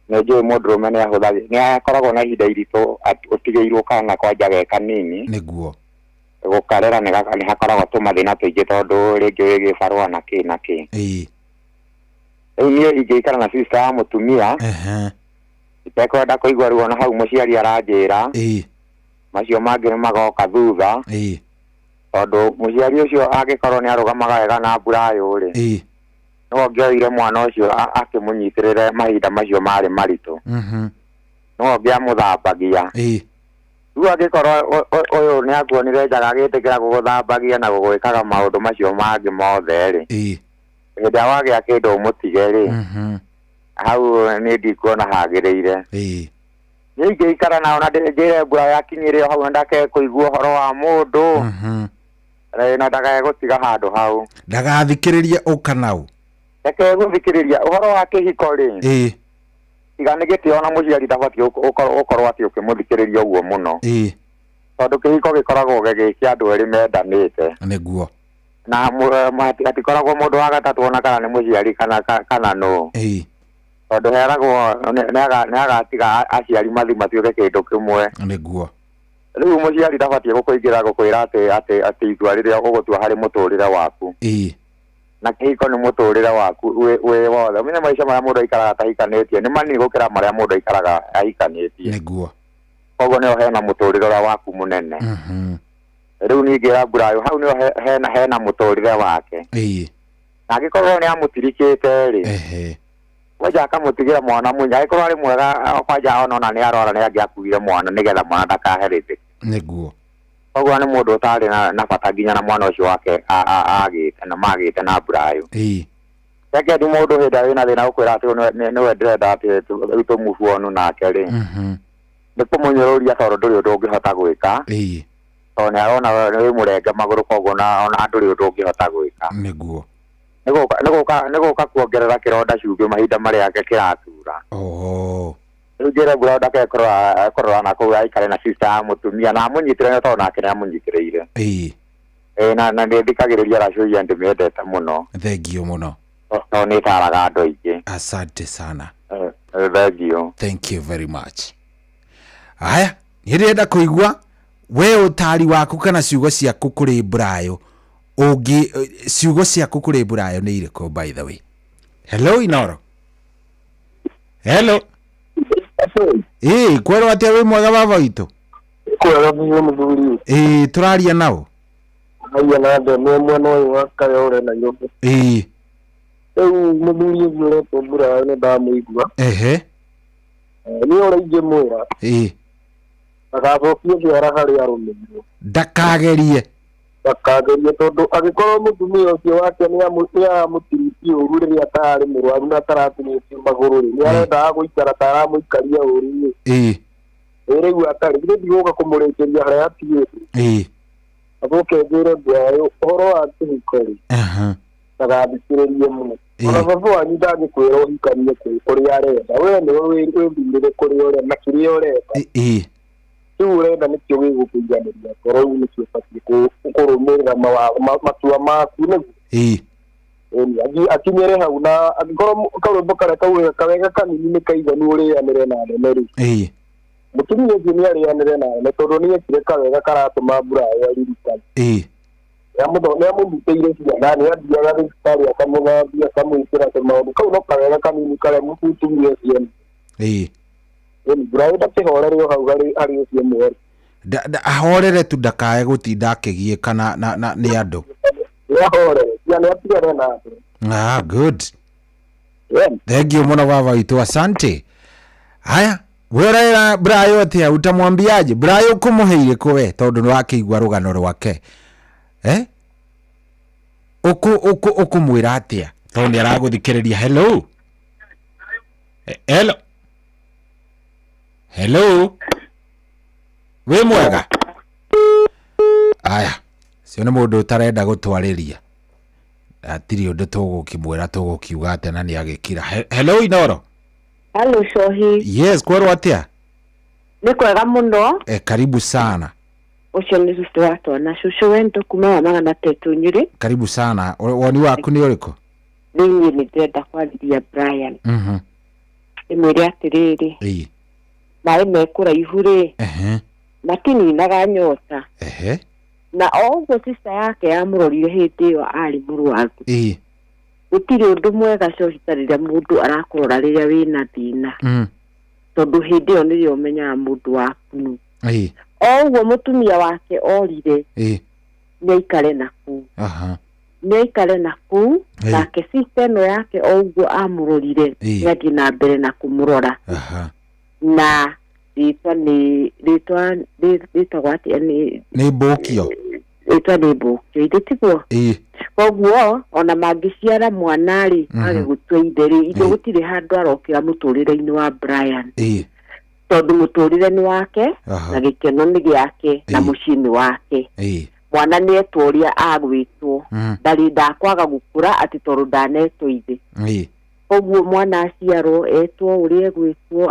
nĩ njũĩ mũndũrũme nĩ ahũthagĩ nĩ akoragwo na ihinda iritũ ũtigĩirwo kana kwanja ge kanini. Gũkarera nĩ hakoragwo tũmathĩna tũingĩ tondũ rĩngĩ wĩ gĩbarũa na kĩ na kĩ. Rĩu niĩ ingĩikara na sister wa mũtumia itekwenda kũigua ruo na hau mũciari aranjĩra, macio mangĩ nĩ magoka thutha. Tondũ mũciari ũcio angĩkorwo nĩ arũgamaga wega na Burayo rĩ, nĩwe ũngĩoire mwana ũcio akĩmũnyitĩrĩre mahinda macio marĩ maritũ, nĩwe ũngĩamũthambagia. Rĩu angĩkorwo ũyũ nĩ akuonire njaga agĩtĩkĩra gũgũthambagia na gũgwĩkaga maũndũ macio mangĩ mothe rĩ, hĩndĩ ĩrĩa wagĩa kĩndũ ũmũtige rĩ, hau niĩ ndikuona hagĩrĩire. Niĩ ingĩikara nao na njĩre mbura yakinyĩre o hau na ndakae kũigua ũhoro wa mũndũ, na ndakae gũtiga handũ hau. Ndagathikĩrĩrie ũka nau. Reke gũthikĩrĩria ũhoro wa kĩhiko rĩ, tiga nĩ gĩtĩo na mũciari ndabatiĩ ũkorwo atĩ ũkĩmũthikĩrĩria ũguo mũno, tondũ kĩhiko gĩkoragwo gĩ kĩa andũ erĩ mendanĩte. Na hatikoragwo mũndũ wa gatatũ ona kana nĩ mũciari kana nũ, tondũ heragwo nĩ agatiga aciari mathi matuĩke kĩndũ kĩmwe. Rĩu mũciari ndabatiĩ gũkũingĩra gũkwĩra atĩ itua rĩrĩa ũgũtua harĩ mũtũrĩre waku, na kĩhiko nĩ mũtũrĩre waku wĩ wothe. Ũmenye maica marĩa mũndũ aikaraga atahikanĩtie nĩ manini gũkĩra marĩa mũndũ aikaraga ahikanĩtie. Koguo nĩho hena mũtũrĩre ũrĩa waku mũnene. Rĩu ningĩ Burayo hau nĩho hena mũtũrĩre wake, na angĩkorwo nĩ amũtirikĩte rĩ, kwanja akamũtigĩra mwana mũnyi, angĩkorwo arĩ mwega, kwanja ona nĩ arwara nĩ angĩakuire mwana nĩgetha mwana ndakaherithĩke. Nĩguo. Koguo nĩ mũndũ ũtarĩ na bata nginya na mwana ũcio wake agĩte na magĩte na Brayo. Second, mũndũ hĩndĩ ĩrĩa wĩna thĩna gũkwĩra atĩ nĩwe ndĩrenda atĩ rĩu tũmove on nake rĩ, nĩ kũmũnyũrũria tondũ ndũrĩ ũndũ ũngĩhota gwĩka. Tondũ nĩ arona we wĩ mũrenge magũrũ, koguo ona ndũrĩ ũndũ ũngĩhota gwĩka. Nĩguo. Nĩ gũka kuongerera kĩronda cumbĩ mahinda marĩa kĩratura. Rĩu njĩre Brayo ndakae kũrora na kũu, aikare na sister ya mũtumia na amũnyitĩre tondũ nake nĩ amũnyitĩrĩire. Ĩĩ, na nĩ thikagĩrĩria Racũia, ndĩmĩendete mũno. Thengio mũno. Tondũ nĩ ĩtaraga andũ aingĩ. Asante sana. Thengio. Thank you very much. Haya, niĩ ndĩrenda kũigua we ũtari waku kana ciugo ciaku kũrĩ Brayo, ũngĩ ciugo ciaku kũrĩ Brayo nĩ irĩkũ? By the way, hello Inoro, hello. Ĩĩ, kwerwo atĩa? Wĩ mwega baba witũ? Kwega biũ, mũthuri. Ĩĩ, tũraria nao? Aia, na ndemwe mwena ũyũ wa Kayore, Nairobi. Rĩu mũthuri ũcio ũretwo Burayo nĩ ndamũigua. Niĩ ũrĩa ingĩmwĩra, ndagacokie kĩara harĩ arũmĩrĩrwo. Ndakagerie. Ndakagerie, tondũ angĩkorwo mũtumia ũcio wake nĩ aramũtiriti ũru rĩrĩa atararĩ mũrwaru na ataratinĩtio magũrũ rĩ, nĩ arendaga gũikara ta aramũikaria ũru rĩ. Ĩ rĩu atarĩ githĩ ndigũka kũmũrĩkĩria harĩa atigĩte. Acoke njĩre Brayo ũhoro wa kĩhiko rĩ, ndagathikĩrĩrie mũno. Ona baba wanyu ndangĩkwĩra ũhikanie kũrĩa arenda, we nĩwe wĩthurĩre kũrĩa ũrenda na kĩrĩa ũrenda. Rĩu ũrenda nĩkĩo gĩgũkũiganĩria ngoro, rĩu nĩkĩo ũbatiĩ kũrũmĩrĩra matua maku nĩguo. Ĩni, akinyĩre hau, na angĩkorwo karwĩmbo karĩa kaugaga kawega kanini nĩ kaiganu ũrĩanĩre na nene rĩ, mũtumia ũcio nĩ arĩanĩre na nene, tondũ nĩ ekire kawega karatũma Burayo aririkane. Nĩ amũnyitĩire ciana, nĩ athiaga thibitarĩ akamũthambia, akamwĩkĩra tũmaũndũ kau, no kawega kanini karĩa mũtumia ũcio nĩ. Ĩni, Burayo ndakĩhorere o hau harĩ ũcio mwerũ. Ahorere tu, ndakae gũtinda akĩgiĩka na nĩ andũ. Nĩ ahorere cia, nĩ atigane na andũ. Ah, good. Thank you mũno baba witũ, asante. Haya, we ũraĩra Brayo atĩa? Utamwambiaje Brayo? Ũkũmũhe irĩkũ we, tondũ nĩ wakĩigua rũgano rwake, eh? Ũkũ ũkũmwĩra atĩa, tondũ nĩ aragũthikĩrĩria? Hello. Hello, hello, wĩ mwega? Aya, cio nĩ mũndũ ũtarenda gũtwarĩria, hatirĩ ũndũ tũgũkĩmwĩra, tũgũkiuga atĩa na nĩ agĩkira. Hello Inoro. Hello, Cohi. Yes, kwerwo atĩa? Nĩ kwega mũno. Karibu sana. Ũcio nĩ cũcũ wa twana, cũcũ wendo kuma wa 300 Nyĩrĩ. Karibu sana. Woni waku nĩ ũrĩkũ? Rĩu niĩ nĩ ndĩrenda kwarĩria Brian. Ndĩmwĩre atĩrĩrĩ, maĩ me kũraihu rĩ, matininaga nyota. Na o ũguo sister yake yamũrorire hĩndĩ ĩyo arĩ mũrwaru, gũtirĩ ũndũ mwega, cohi, ta rĩrĩa mũndũ arakũrora rĩrĩa wĩna thĩna, tondũ hĩndĩ ĩyo nĩrĩo ũmenyaga mũndũ waku nũ. O ũguo mũtumia wake orire, nĩ aikare na kũu, nĩ aikare na kũu. Nake sister ĩno yake, o ũguo amũrorire, nĩ athiĩ na mbere na kũmũrora. Na rĩtwa nĩ rĩtwa rĩtagwo atĩa nĩ? Nĩ mbũkio. Rĩtwa nĩ mbũkio, ithe tiguo? Koguo ona mangĩciara mwana rĩ, age gũtua ithe rĩ, ithe gũtirĩ handũ arokĩra mũtũrĩre-inĩ wa Brian, tondũ mũtũrĩre nĩ wake, na gĩkeno nĩ gĩake, na mũciĩ nĩ wake. Mwana nĩ etwo ũrĩa agwĩtwo, ndarĩ ndakwaga gũkũra atĩ tondũ ndanetwo ithe. Koguo mwana aciarwo etwo ũrĩa egwĩtwo,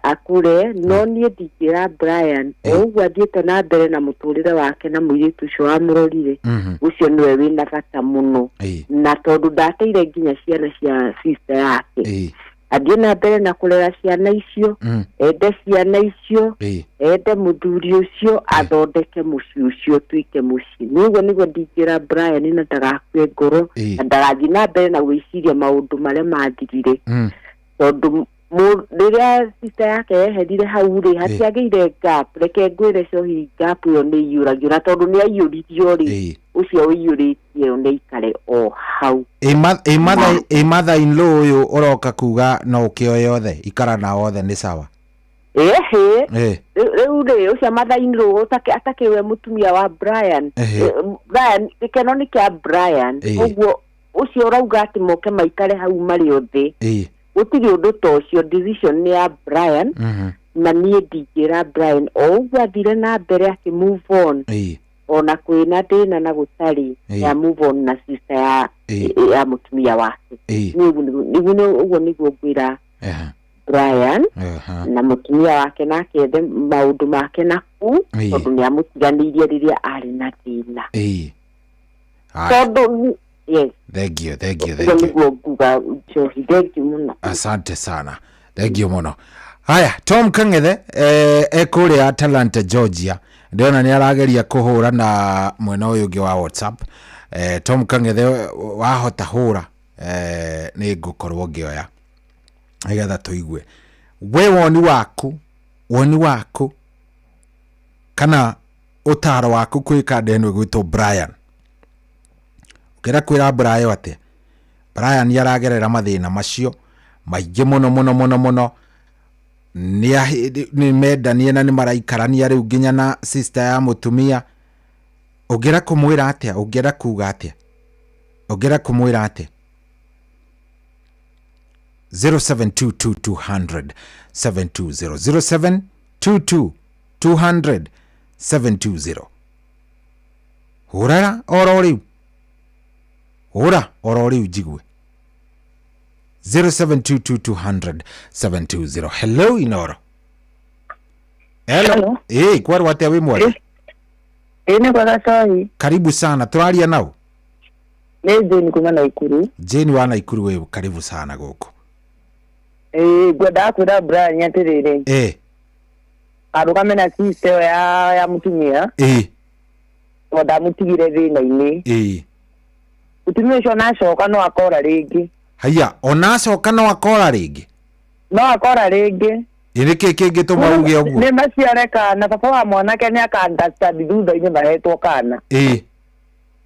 akũre. No niĩ ndingĩra Brian, o ũguo athiĩte na mbere na mũtũrĩre wake na mũirĩtu ũcio wamũrorire, ũcio nĩwe wĩna bata mũno, na tondũ ndateire nginya ciana cia sister yake, athiĩ na mbere na kũrera ciana icio, ende ciana icio, ende mũthuri ũcio, athondeke mũciĩ ũcio ũtuĩke mũciĩ. Nĩ ũguo nĩguo ndingĩra Brian, na ndagakue ngoro, na ndagathiĩ na mbere na gwĩciria maũndũ marĩa mathirire, tondũ rĩrĩa sister yake yeherire hau rĩ, hatiagĩire gap. Reke ngwĩre, cohi, gap ĩyo nĩ iyũragio, na tondũ nĩ aiyũririo rĩ, ũcio ũiyũrĩtie ĩyo nĩ aikare o hau. Ĩ mother in law ũyũ ũroka kuga no ũkĩoe othe, ikara na othe nĩ sawa? Ĩhĩ. Eh. Rĩu rĩ ũcio mathainirwo atakĩwe mũtumia wa Brian. Ehe. Brian gĩkeno nĩ kĩa Brian. Ĩĩ. Ũguo ũcio ũrauga atĩ moke maikare hau marĩ othe. Ĩĩ. Gũtirĩ ũndũ ta ũcio, decision nĩ ya Brian. Na niĩ ndingĩra Brian o ũguo athire na mbere akĩ move on. Ĩĩ. Ona kwĩna thĩna na gũtarĩ Ĩĩ. ya move on na sister ya Ĩĩ. ya mũtumia wake. Ĩĩ. Niĩ ũguo nĩguo ngwĩra Ehe. Brian Aha. na mũtumia wake nake ethe maũndũ make na kuu Ĩĩ. tondũ nĩ amũtiganĩirie rĩrĩa arĩ na thĩna. Ĩĩ. Haya. Tondũ yes. Thank you, thank you, Ũguo thank you. nĩguo nguga Njohi, thank you mũno. Asante sana, thank you mũno. Haya, Tom Kang'ethe ekũrĩa Atlanta, Georgia. Ndĩrona nĩ arageria kũhũra na mwena ũyũ ũngĩ wa WhatsApp. Tom Kang'ethe, wahota hũra, nĩ ngũkorwo ngĩoya nĩgetha tũigue we woni waku, woni waku kana ũtaro waku kwĩ kanda ĩno ĩgwĩtwo Brian. Ũkĩenda kwĩra Brian atĩa? Brian nĩ aragerera mathĩna macio maingĩ mũno mũno mũno mũno. Nĩ mendanie na nĩ maraikarania rĩu nginya na sister ya mũtumia. Ũngĩenda kũmwĩra atĩa? Ũngĩenda kuga atĩa? Ũngĩenda kũmwĩra atĩa? 0722 200 720, 0722 200 720. Hũrara oro rĩu, hũra oro rĩu njigue. 0722 200 720. Hello Inoro. Hello. Ĩ, kwarwo atĩa wĩ mwega? Ĩ, nĩ kwega Cohi. Karibu sana, tũraria nau? Nĩ Jane kuma Naikuru. Jane wa Naikuru, wĩ karibu sana gũkũ. Ĩ, ngwendaga kwĩra Brian atĩrĩrĩ, arũgame na sister ĩyo ya mũtumia tondũ ndamũtigire thĩna-inĩ. Mũtumia ũcio ona acoka no akora rĩngĩ. Haiya, ona acoka no akora rĩngĩ? No akora rĩngĩ. Ĩ, nĩkĩ kĩngĩtũma uge ũguo? Nĩ maciare kana, baba wa mwanake nĩ aka understand thutha-inĩ mahetwo kana.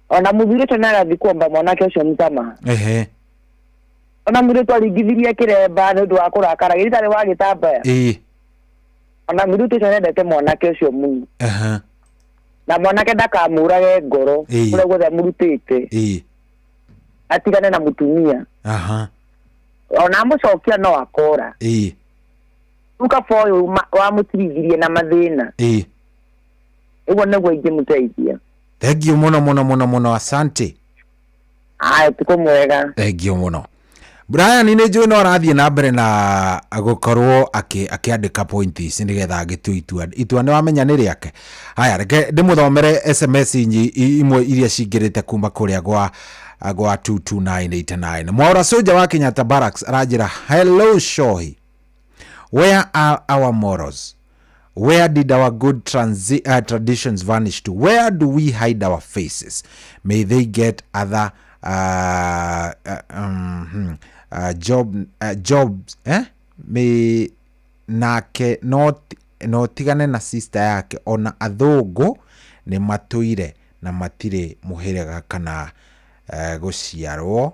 Ona mũthuri ũcio nĩ agathiĩ kuomba mwanake ũcio msamaha. Ona mũirĩtu aringithirie kĩremba nĩ ũndũ wa kũrakara gĩtarĩ wa gĩtambaya. Ona mũirĩtu ũcio nĩendete mwanake ũcio mũno. Na mwanake ndakamũrage ngoro kũrĩa guothe amũrutĩte. Atigane na mũtumia. Ona amũcokia no akora. Rĩu kaba ũyũ wamũtirithirie na mathĩna. Ũguo nĩguo ingĩmũteithia. Thank you mũno mũno mũno mũno, asante. Aya, ũtukũ mwega. Thank you mũno. Brian nĩ njũĩ no arathiĩ na mbere na gũkorwo akĩandĩka point ici nĩgetha agĩtue itua. Itua nĩ wamenya nĩ rĩake. Haya, reke ndĩmũthomere SMS imwe iria cingĩrĩte kuma kũrĩa gwa 22989. Mwaura Soja wa Kenyatta Barracks aranjĩra, hello Shohi, where are our morals? Where did our good traditions vanish to? Where do we hide our faces? May they get other jobs, eh? May nake no tigane na sister yake ona athũngũ nĩ matũire na matirĩ mũhĩrĩga kana gũciarwo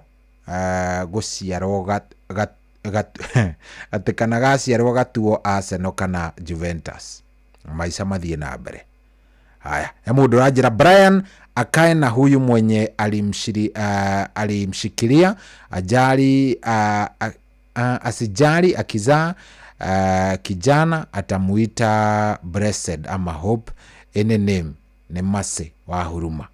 atĩ kana gaciarwo gatuo Arsenal kana Juventus, maica mathiĩ na mbere. Haya, he mũndũ ũranjĩra Brian akae na huyu mwenye alimshikilia ajali, asijali akizaa kijana atamuita Blessed ama Hope, any name ni Mercy wa huruma.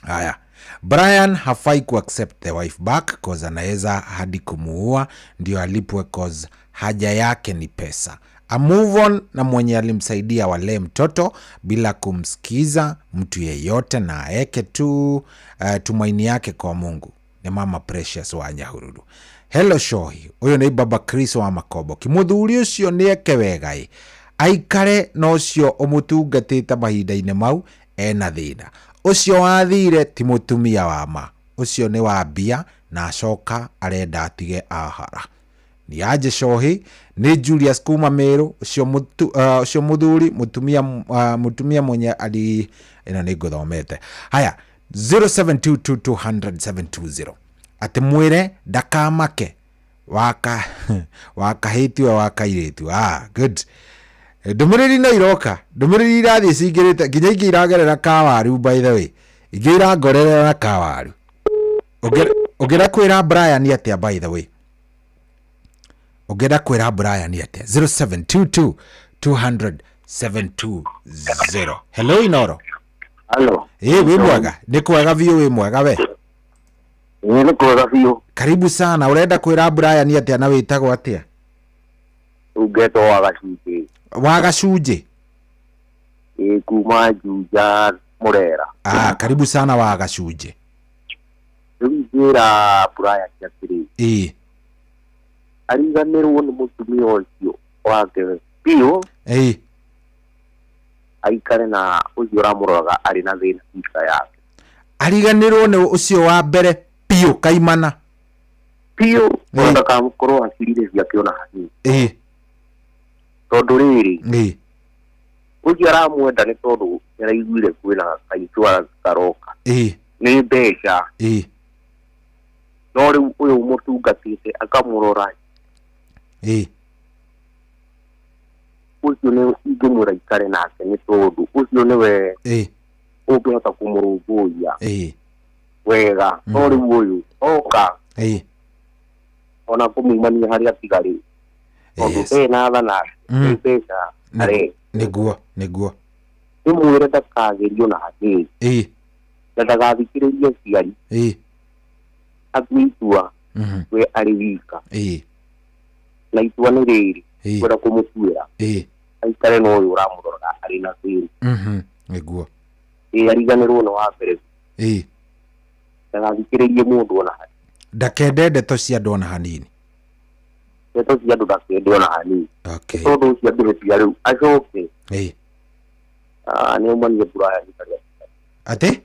Haya, Brian hafai ku accept the wife back cause anaweza hadi kumuua ndio alipwe cause haja yake ni pesa. A move on na mwenye alimsaidia wale mtoto bila kumsikiza mtu yeyote na aeke tu tumaini yake kwa Mungu. Ni Mama Precious wa Nyahururu. Hello Shohi, uyu ni Baba Chris wa Makombo. Kimuthuri ucio ni eke wega ĩ, aikare na ucio umutungatĩte mahinda-inĩ mau ena thĩna. Ucio wathire ti mũtumia wa ma, ucio nĩ wa mbia na acoka arenda atige ahara. Ni aje Shohi, ni Julius kuma Meru, ucio ucio muthuri mutumia mwenye ali ĩno nĩ ngũthomete. Haya, 0722 200 720. Atĩ mwĩre ndakamake. Waka wakahĩ tiwe wa kairĩtu. Ah, good. Ndũmĩrĩri no iroka, ndũmĩrĩri irathiĩ cingĩrĩte nginya ingĩ iragerera kawaru, by the way ingĩ irangorerera kawaru. Ũngĩenda kwĩra Brian atĩa, by the way ũngĩenda kwĩra Brian atĩa? 0722 200 720. Hello, Inoro. Halo. Ĩ, wĩ mwega? Nĩ kwega biũ. Wĩ mwega we? Ĩ, nĩ kwega biũ. Karibu sana. Ũrenda kwĩra Brian atĩa na wĩtagwo atĩa? Rĩu ngetwo wa gacunjĩ. Wa gacunjĩ? Ĩ, kuma Juja Mũrera. Ah, karibu sana wa gacunjĩ. Rĩu ingĩra Brian atĩrĩ, ariganĩrwo nĩ mũtumia ũcio wake biũ, aikare na ũcio ũramũroraga arĩ na thĩna mbica yake. Ariganĩrwo nĩ ũcio wa mbere biũ kaimana? Biũ, ona ndakakorwo hakiri-inĩ ciake ona hanini. Tondũ rĩrĩ, ũcio aramwenda nĩ tondũ nĩaraiguire kwĩna ka insurance karoka, nĩ mbeca. No rĩu ũyũ mũtungatĩte akamũrora, ũcio nĩ ingĩmwĩra ikare nake, nĩ tondũ ũcio nĩwe ũngĩhota kũmũrũmbũiya wega. No rĩu ũyũ oka, ona kũmumania harĩa atigarĩ, tondũ ena tha nake, nĩ mbeca are. Nĩguo, nĩguo. Ndĩmwĩre ndakagerio na hanini, na ndagathikĩrĩrie aciari, atue itua we arĩ wika. Na itua nĩ rĩrĩ, kwenda kũmũtuĩra, aikare na ũyũ ũramũroraga arĩ na thĩna. Nĩguo. Ĩ, ariganĩrwo nĩ wa mbere, ndagathikĩrĩrie mũndũ ona hanini. Ndakende ndeto cia andũ ona hanini. Ndeto cia andũ ndakende ona hanini. Okay. Tondũ ũcio angĩhĩtia rĩu acoke, nĩ aumania Brian harĩa, Atĩ?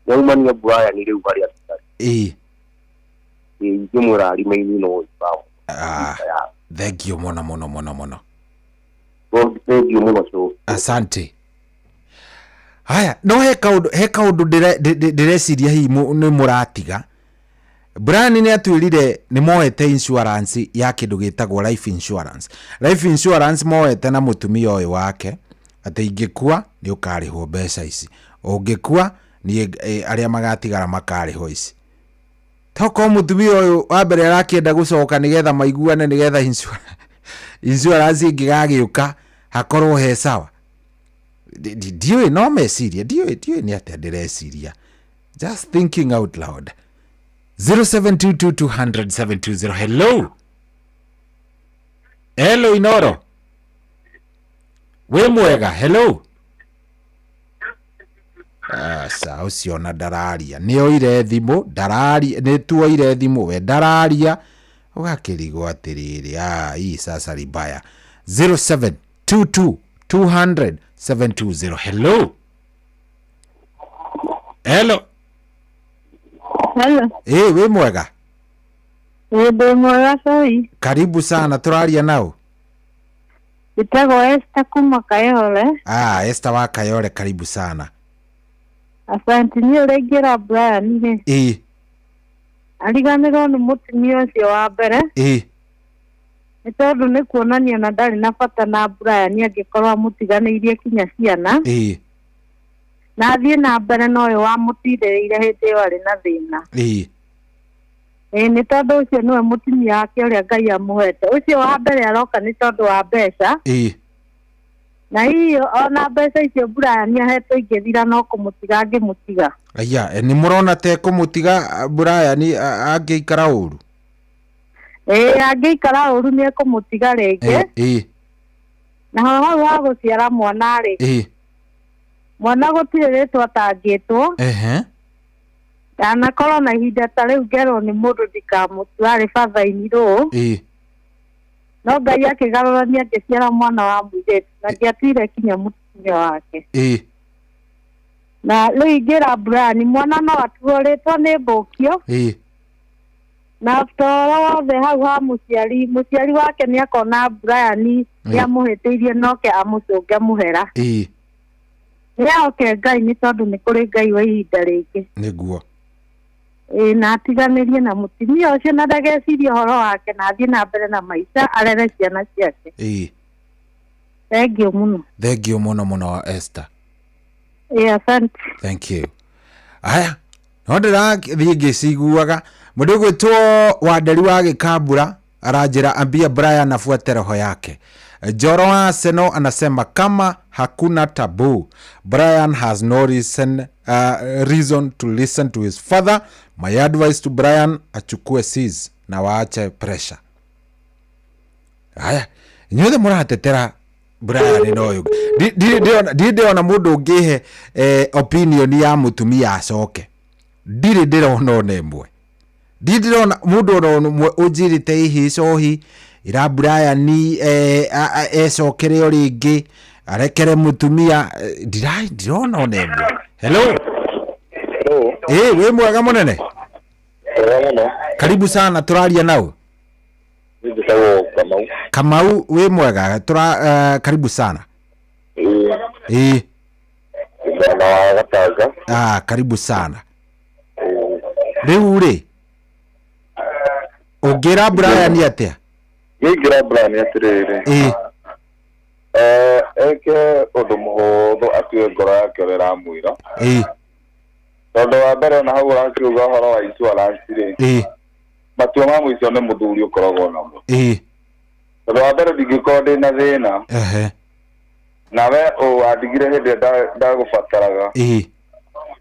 Nĩ aumania Brian rĩu harĩa atigarĩ. Ĩ, ingĩmwĩra arimaini no ũyũ. Ah, thank you mũno mũno mũno mũno. Thank you mũno cũ. Asante. Haya, no he kaũndũ ndĩreciria hihi nĩ mũratiga. Brian nĩ atwĩrire nĩ moete insurance ya kĩndũ gĩtagwo life insurance. Life insurance moete na mũtumia ũyũ wake, atĩ ingĩkua nĩ ũkarĩhwo mbeca ici, ũngĩkua niĩ arĩa magatigara makarĩhwo ici. Tokorwo mũtumia ũyũ wa mbere arakĩenda gũcoka nĩgetha maiguane, nĩgetha insurance ĩngĩgagĩũka hakorwo he sawa. Ndiũĩ, no meciria, ndiũĩ nĩ atĩa ndĩreciria, just thinking out loud. 0722 200 720. Hello, hello, Inoro, wĩ mwega? Hello. Aca, ũcio ona ndararia, nĩ oire thimũ, ndararia, nĩ tuoire thimũ, we ndararia, ũgakĩrigwo atĩrĩrĩ, ah, hii sasa libaya. 0722 200 720. Hello, hello. Hello. Ĩ, wĩ mwega? Ĩ, ndĩ mwega cai. Karibu sana. Tũraria nao? Njĩtagwo Esther kuma Kayole. Ah, Esther wa Kayole, karibu sana. Asante. Niĩ ũrĩa ingĩra Brian rĩ, ariganĩrwo nĩ mũtumia ũcio wa mbere, nĩ tondũ nĩ kuonania na ndarĩ na bata na Brian angĩkorwo amũtiganĩirie kinya ciana, na athiĩ na mbere na ũyũ wamũtirĩrĩire hĩndĩ ĩyo arĩ na thĩna. Ĩĩ, nĩ tondũ ũcio nĩwe mũtumia wake ũrĩa Ngai amũhete. Ũcio wa mbere aroka nĩ tondũ wa mbeca, na hihi ona mbeca icio Brian ahetwo ingĩthira, no kũmũtiga angĩmũtiga. Aya, nĩ mũrona te kũmũtiga Brian angĩikara ũru? Ĩĩ, angĩikara ũru nĩ ekũmũtiga rĩngĩ. Naho hau ha gũciara mwana rĩ, mwana gũtirĩ rĩtwa atangĩtwo. Ndanakorwo na ihinda ta rĩu ngerwo nĩ mũndũ ndikamũtua arĩ batha-inĩ no Ngai akĩgarũrania ngĩciara mwana wa mũirĩtu na ndiatuire kinya mũtumia wake. Na rĩu ingĩra Brian, mwana no atuo rĩtwa nĩ mbũkio, na after ũhoro wothe hau ha mũciari, mũciari wake nĩ akona Brian nĩ amũhĩtĩirie, noke amũcũnge mũhera. Nĩ ahoke Ngai, nĩ tondũ nĩ kũrĩ Ngai wa ihinda rĩngĩ. Nĩguo. Ĩĩ, na atiganĩrie na mũtumia ũcio na ndagecirie ũhoro wake na athiĩ na mbere na maica arere ciana ciake. Ĩĩ. Thengiũ mũno. Thengiũ mũno mũno Esther. Ĩĩ, asante. Thank you. Aya, no ndĩrathiĩ ngĩciguaga mũndũ ũgwĩtwo Wanderi wa Gĩkambura aranjĩra ambia Brian afuate roho yake. Njoro wa Arsenal anasema kama hakuna tabu Brian has no reason to listen to his father. My advice to Brian, achukue seas na waache pressure. Haya, inyuothe mũratetera Brian na ũyũ ndirĩ ndĩrona mũndũ ũngĩhe opinion ya mũtumia acoke. Ndirĩ ndĩrona ona ĩmwe. Ndirĩ ndĩrona mũndũ ona ũmwe ũnjĩrĩte ĩhĩ cohi ira Brian ecokere o rĩngĩ arekere mũtumia. Ndirona ona ĩmwe. Hello. Hello. Wĩ mwega mũnene? Mwega mũno. Karibu sana, tũraria nau. Njĩtagwo Kamau. Kamau wĩ mwega, karibu sana. Ĩĩ. Ĩĩ. Mwena wa Gatanga. Karibu sana. Rĩu rĩ, ũngĩra Brian atĩa? Ingĩra Brian atĩrĩrĩ. Ĩĩ. Eke ũndũ mũhũthũ, atue ngoro yake ũrĩa ĩramwĩra. Ĩĩ. Tondũ wa mbere ona hau ũrakiuga ũhoro wa insurance rĩ. Ĩĩ. Matua ma mũico nĩ mũthuri ũkoragwo namo. Ĩĩ. Tondũ wa mbere ndingĩkorwo ndĩna thĩna. Nawe wandigire hĩndĩ ĩrĩa ndagũbataraga. Ĩĩ.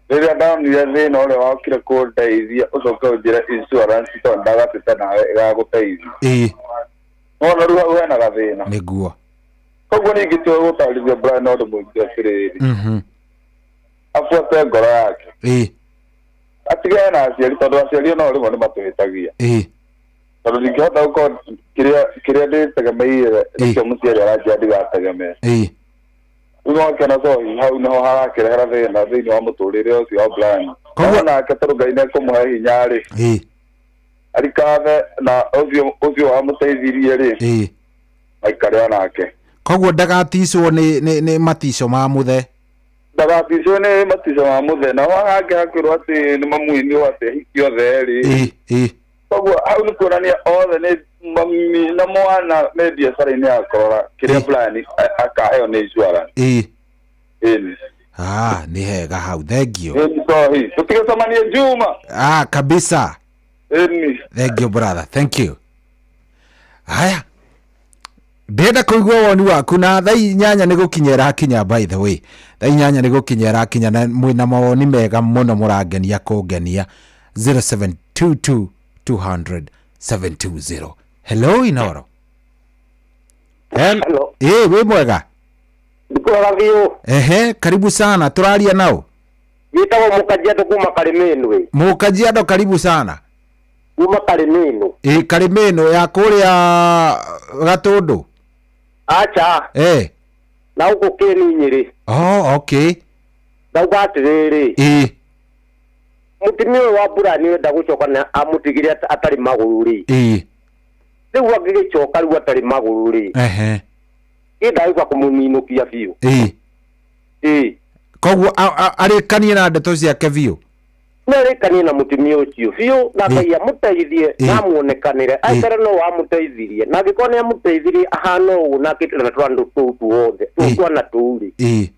Rĩrĩa ndonire thĩna ũrĩa wakire kũndeithia, ũcoke ũnjĩre insurance tondũ ndagatete nawe ĩgagũteithia. Ĩĩ. Nĩwona rĩu hau hena gathĩna. Nĩguo. Koguo niĩ ingĩtua gũtarĩria Brian ũndũ mũingĩ atĩrĩrĩ. Abuate ngoro yake. Ĩĩ. Atigane na aciari tondũ aciari ona rĩmwe nĩ matũhĩtagia. Ĩĩ. Tondũ ndingĩhota gũkorwo kĩrĩa ndĩtegemeire nĩkĩo mũciari aranjĩra ndigategemee. Ĩĩ. Rĩu wakĩona cohi hau nĩho harakĩrehera thĩna thĩinĩ wa mũtũrĩre ũcio wa Brian. Koguo nake tondũ Ngai nĩekũmũhe hinya rĩ. Ĩĩ. Arikathe na ũcio wamũteithirie rĩ. Ĩĩ. Aikare onake. Koguo ndagaticwo nĩ matico ma mũthe. Ndagaticwo nĩ matico ma mũthe. Na hangĩ hakwĩrwo atĩ nĩ mamuinirwo atĩ ahiki othe rĩ. Ĩĩ, ĩĩ. Koguo hau nĩ kuonania othe nĩ mami na mwana me biacara-inĩ ya kũrora kĩrĩa Brian akaheo nĩ insurance. Ĩĩ. Ĩni. Nĩ hega hau, thank you. Ĩni, sorry. Tũtigĩcemanie Juma. Kabisa. Ĩni. Thank you brother, thank you. Haya. Ndĩrenda kũigua woni waku na thaa inyanya nĩ gũkinya ĩrakinya, by the way. Thaa inyanya nĩ gũkinya ĩrakinya na mwĩna mawoni mega mũno mũrangenia kũngenia. 0722 200 720. Hello Inoro. Hello. Ĩĩ, wĩ mwega? Ndikwega biũ. Ehe, karibu sana, tũraria nao. Gĩtagwo Mũkajiado kuma Karĩmĩnũ. Mũkajiado, karibu sana. Kuma Karĩmĩnũ. Ĩĩ, Karĩmĩnũ ya kũrĩa Gatũndũ? Acha. Na gũkũ Kĩni Nyĩrĩ. Oh, okay. Ndauga atĩrĩrĩ. Ĩĩ. Mũtumia ũyũ wa Brian wenda gũcoka na amũtigire atarĩ magũrũ rĩ. Ĩĩ. Rĩu angĩgĩcoka rĩu atarĩ magũrũ rĩ. Ĩ ndagĩũka kũmũninũkia biũ. Ĩĩ. Ĩĩ. Koguo arĩkanie na ndeto ciake biũ. Nĩ arĩkanie na mũtumia ũcio biũ na Ngai amũteithie na amuonekanĩre. Aikare no amũteithirie. Na angĩkorwo nĩ amũteithirie ahana ũguo na akĩtũra twandu tũu tuothe, tũu twana tũu rĩ. Ĩĩ.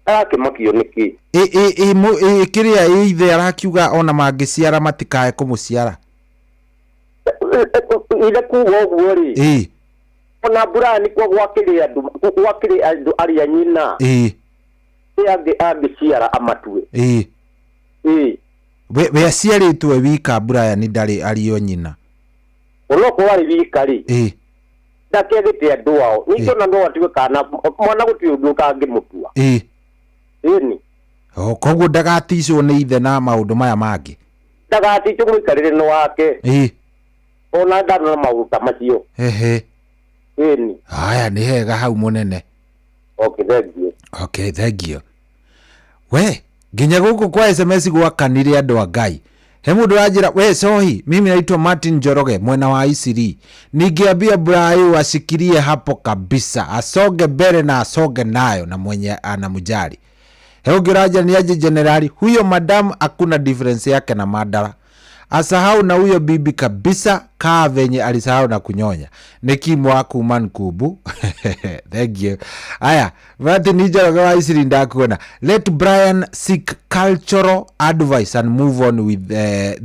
Arakĩmakio nĩkĩ? Kĩrĩa ĩ ithe arakiuga ona mangĩciara matikae kũmũciara. Ithe kuga ũguo rĩ. Ĩĩ. Ona Brian kwa gwakĩrĩ andũ, gwakĩrĩ andũ arĩa nyina. Ĩĩ. Ĩ angĩciara amatue. Ĩĩ. Ĩĩ. We aciarĩtwo wika Brian ndarĩ ariũ nyina. Onokorwo arĩ wika rĩ. Ĩĩ. Ndakĩagĩte andũ ao. Ningĩ ona no atiwe kana mwana gũtirĩ ũndũ ũtangĩmũtua. Ĩĩ. Ĩni. O, koguo ndagaticwo nĩ ithe na maũndũ maya mangĩ. Ndagaticwo mũikarĩre nĩ wake. Ĩĩ. Ona ndanona maũndũ ta macio. Ehe. Ĩni. Haya, nĩ hega hau mũnene. Okay, thank you. Okay, thank you. We, nginya gũkũ kwa SMS gwakanire andũ a Ngai. He mũndũ ũranjĩra, we Sohi, mimi naitwa Martin Njoroge mwena wa Isiri. Ningeambia Brayo ashikilie hapo kabisa, asonge mbele na asonge nayo na mwenye anamjali. He ũngĩ ũranjĩra nĩ aje generali, huyo madam hakuna difference yake na Mandara. Asahau na huyo bibi kabisa, kaa venye alisahau na kunyonya. Nĩ Kimwa kuma Nkubu. Thank you. Aya, Martin Njoroge wa Isiri ndakuona. Let Brian seek cultural advice and move on with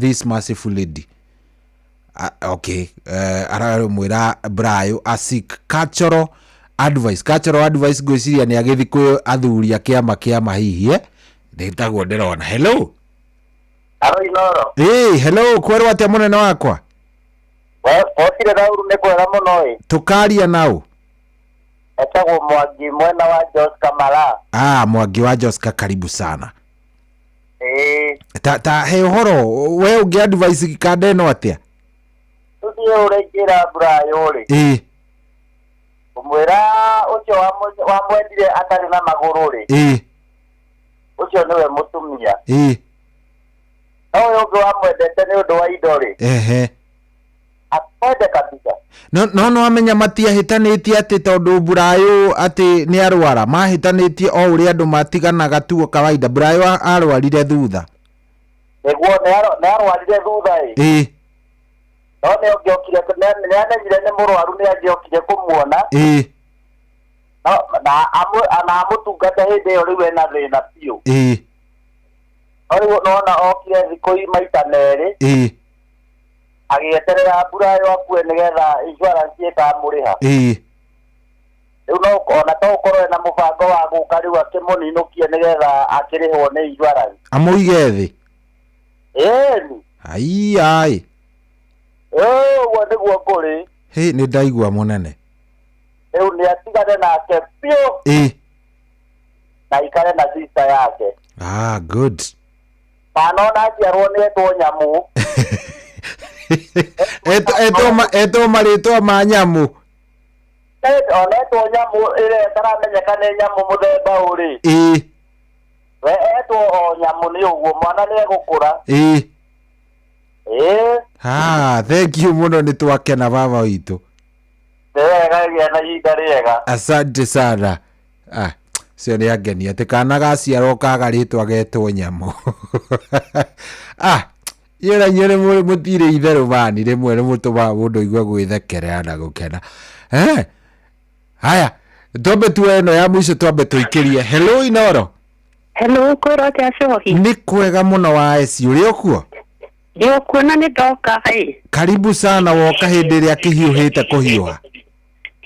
this merciful lady. Okay, aramwĩra Brayo a seek cultural advice. Cultural advice ngwĩciria nĩ agĩthi kwĩ athuri a kĩama kĩama hihi, eh? Ndĩtagwo ndĩrona. Hello. Aro Inoro. Hey, hello, kwerwo atĩa mũnene wakwa? Wokire Rauru nĩ kwega mũno ĩ. Tũkaria nau. Etagwo Mwangi mwena wa Jos Kamara. Ah, Mwangi wa Joska, karibu sana. Ĩĩ. Ta he ũhoro, we ũngĩ advice kanda ĩno atĩa? Tũthiĩ ũrĩa ingĩra Brayo rĩ. Ĩĩ. Kũmwĩra ũcio wamwendire atarĩ na magũrũ rĩ. Ĩĩ. Ũcio nĩwe mũtumia. Ĩĩ. No ũyũ ũngĩ wamwendete nĩ ũndũ wa indo rĩ. Ehe. Akwende kabisa. No amenya matiahĩtanĩtie atĩ tondũ Burayo atĩ nĩ arwara, mahĩtanĩtie o ũrĩa andũ matiganaga tu kawaida. Burayo arwarire thutha. Nĩguo nĩ arwarire thutha ĩ. Ĩĩ. No nĩ angĩokire, nĩ amenyire nĩ mũrwaru, nĩ angĩokire kũmuona. Ĩĩ. No, na amũtungate hĩndĩ ĩyo rĩu ena thĩna biũ. Ĩĩ. No rĩu nona okire thikũ maita merĩ. Ĩĩ. Agĩeterera Burayo akue nĩgetha insurance ĩkamũrĩha. Ĩĩ. Rĩu no ona to ũkorwo ena mũbango wa gũka rĩu akĩmũninũkie nĩgetha akĩrĩhwo nĩ insurance. Amũige thĩ. Ĩni. Ai ai. Ũguo nĩguo kũrĩ. Hĩ, nĩ ndaigua mũnene. Rĩu nĩ atigane nake biũ. Ĩĩ. Na ikare na sister yake. Ah, good. Kana ona aciarwo nĩ etwo nyamũ. Etwo marĩtwa ma nyamũ. Ona etwo nyamũ ĩrĩa ĩtaramenyeka nĩ nyamũ mũthemba ũrĩ. Ĩĩ. We etwo o nyamũ nĩ ũguo, mwana nĩ egũkũra. Ĩĩ. Ĩĩ. Ah, thank you mũno, nĩ twakena baba witũ. Nĩ wega, gĩa na ihinda rĩega. Asante sana. Ah, cio nĩ angenia atĩ kana gaciarwo kaga rĩtwa getwo nyamũ. Ah, inyuĩ inyuĩ nĩ mũtirĩ itherũ mani, rĩmwe nĩ mũtũmaga mũndũ aigue gwĩthekerera na gũkena. Eh? Haya, twambe tuoe ĩno ya mũico, twambe tũikĩrie. Hello Inoro. Hello, kwĩrwo atĩa Cohi? Nĩ kwega mũno wa eci, ũrĩ o kuo? Ndĩ kuo na nĩ ndoka ĩ. Karibu sana, woka hĩndĩ ĩrĩa kĩhiũhĩte kũhiũha.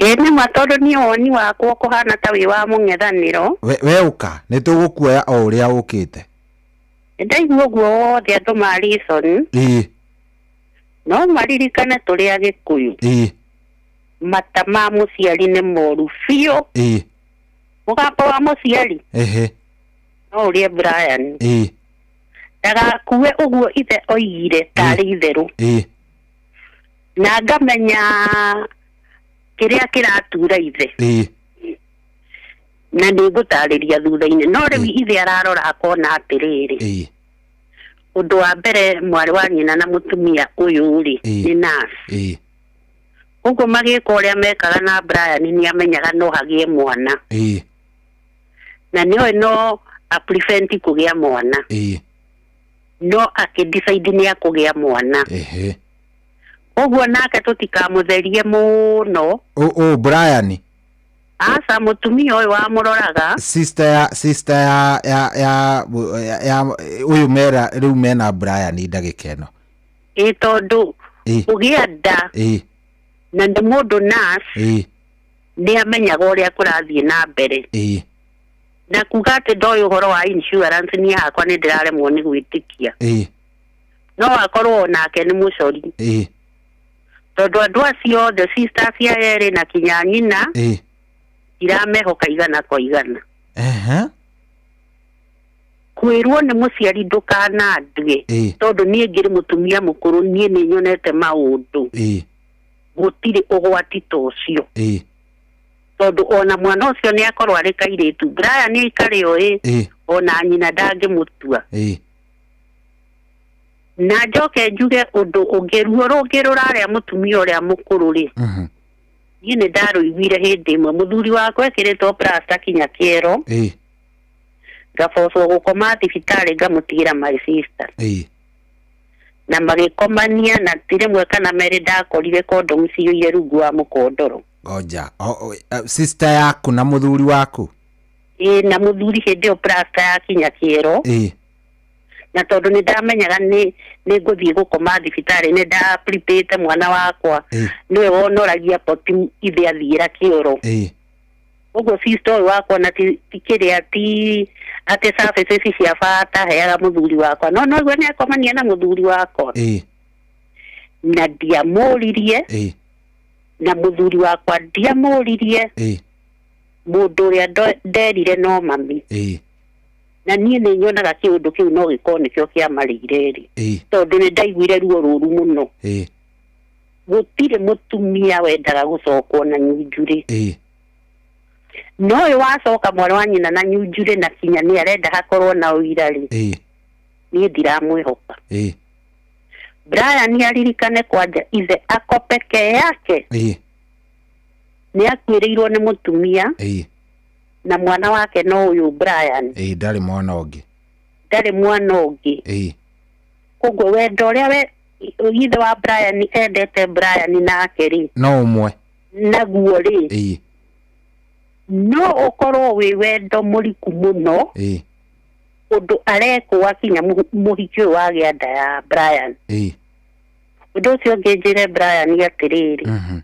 Ĩ nĩ ma, tondũ niĩ woni wakwa ũkũhana ta wĩ wa mũng'ethanĩro. We ũka, nĩ tũgũkuoya o ũrĩa ũkĩte. Ndaigua ũguo wothe andũ ma reason. Ĩĩ. No maririkane tũrĩ Agĩkũyũ. Ĩĩ. Mata ma mũciari nĩ moru biũ. Ĩĩ. Mũgambo wa mũciari. Ehe. No ũrĩe Brian. Ĩĩ. Ndagakue ũguo ithe oigire tarĩ itherũ. Ĩĩ. Na ngamenya kĩrĩa kĩratura ithe. Ĩĩ. Na nĩ ngũtarĩria thutha-inĩ. No rĩu ithe ararora akona atĩrĩrĩ. Ĩĩ. Ũndũ wa mbere mwarĩ wa nyina na mũtumia ũyũ rĩ nĩ nurse. Ĩĩ. Ũguo magĩka ũrĩa mekaga na Brian nĩ amenyaga no hagĩe mwana. Ĩĩ. Na nĩoĩ no a prevent kũgĩa mwana. Ĩĩ. No akĩ decide nĩ akũgĩa mwana. Ehe. Ũguo nake tũtikamũtherie mũno. O Brian. Aca, mũtumia ũyũ wamũroraga. Sister ya ũyũ mera rĩu mena Brian ndagĩka ĩno. Ĩ tondũ Ĩĩ. kũgĩa nda Ĩĩ. na nĩ mũndũ nurse Ĩĩ. nĩ amenyaga ũrĩa kũrathiĩ na mbere. Ĩĩ. Na kuga atĩ ndoĩ ũhoro wa insurance niĩ hakwa nĩ ndĩraremwo nĩ gwĩtĩkia. Ĩĩ. No akorwo onake nĩ mũcori. Ĩĩ. Tondũ andũ acio othe sisters cia erĩ na kinya nyina Ĩĩ. iramehoka igana kwa igana. Ehe. Kwĩrwo nĩ mũciari ndũkanandue Ĩĩ. tondũ niĩ ngĩrĩ mũtumia mũkũrũ, niĩ nĩ nyonete maũndũ. Ĩĩ. Gũtirĩ ũgwati ta ũcio. Ĩĩ. Tondũ ona mwana ũcio nĩ akorwo arĩ kairĩtu, Brian aikare oĩ, Ĩĩ. ona nyina ndangĩmũtua. Ĩĩ. Na njoke njuge ũndũ ũngĩ, ruo rũngĩ rũrarĩa mũtumia ũrĩa mũkũrũ rĩ, Mhm. niĩ nĩ ndarũiguire hĩndĩ ĩmwe mũthuri wakwa ekĩrĩtwo plaster kinya kĩero, Ĩĩ. ngabocwo gũkoma thibitarĩ ngamũtigĩra my sister. Ĩĩ. Na magĩkomania na ti rĩmwe kana merĩ ndakorire kondomu ciyũire rungu wa mũkondoro. Ngoja, sister yaku na mũthuri waku? Ĩĩ, na mũthuri hĩndĩ ĩyo plaster yakinya kĩero. Na tondũ nĩ ndamenyaga nĩ ngũthiĩ gũkoma thibitarĩ, nĩ ndaprepĩte mwana wakwa, nĩwe wonoragia poti ithe athiĩra kĩoro. Ũguo sister ũyũ wakwa na ti kĩrĩa ti atĩ services cia bata heaga mũthuri wakwa, no noguo nĩ akomania na mũthuri wakwa. Na ndiamũririe. Na mũthuri wakwa ndiamũririe. Mũndũ ũrĩa nderire no mami. Na niĩ nĩ nyonaga kĩũndũ kĩu no gĩkorwo nĩkĩo kĩamarĩire rĩ. Tondũ nĩ ndaiguire ruo rũru mũno. Gũtirĩ mũtumia wendaga gũcokwo na nyunjurĩ. No ũyũ wacoka mwarĩ wa nyina na nyunjurĩ na kinya nĩ arenda hakorwo na ũira rĩ. Niĩ ndiramwĩhoka. Brian aririkane kwanja ithe ako peke yake. Nĩ akuĩrĩirwo nĩ mũtumia. Na mwana wake no ũyũ Brian. Ndarĩ mwana ũngĩ. Ndarĩ mwana ũngĩ. Koguo wendo ũrĩa we ithe wa Brian endete Brian nake rĩ, no ũmwe naguo rĩ, no ũkorwo wĩ wendo mũriku mũno. Ũndũ arekwo akinya mũhiki ũyũ wagĩa nda ya Brian. Ũndũ ũcio ũngĩ njĩre Brian atĩrĩrĩ,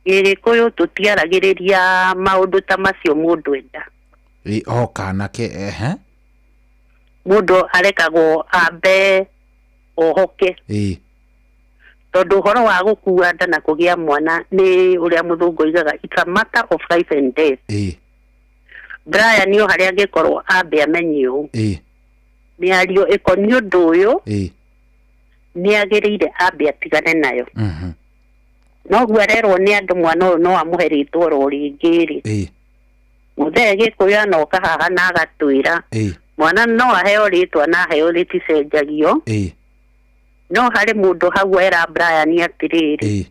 Gĩgĩkũyũ tũtiaragĩrĩria maũndũ ta macio mũndũ enda. O kanake, ehe. Mũndũ arekagwo ambe ohoke. Tondũ ũhoro wa gũkua nda na kũgĩa mwana nĩ ũrĩa mũthũngũ oigaga, it's a matter of life and death. Brian o harĩa angĩkorwo ambe amenye ũũ. Mĩario ĩkoniĩ ũndũ ũyũ, nĩ agĩrĩire ambe atigane nayo. Noguo arerwo nĩ andũ mwana ũyũ no amũhe rĩtwa oro rĩngĩ rĩ. Mũthee Gĩkũyũ anoka haha na agatwĩra mwana no aheo rĩtwa na aheo rĩticenjagio. No harĩ mũndũ hau era Brian atĩrĩrĩ,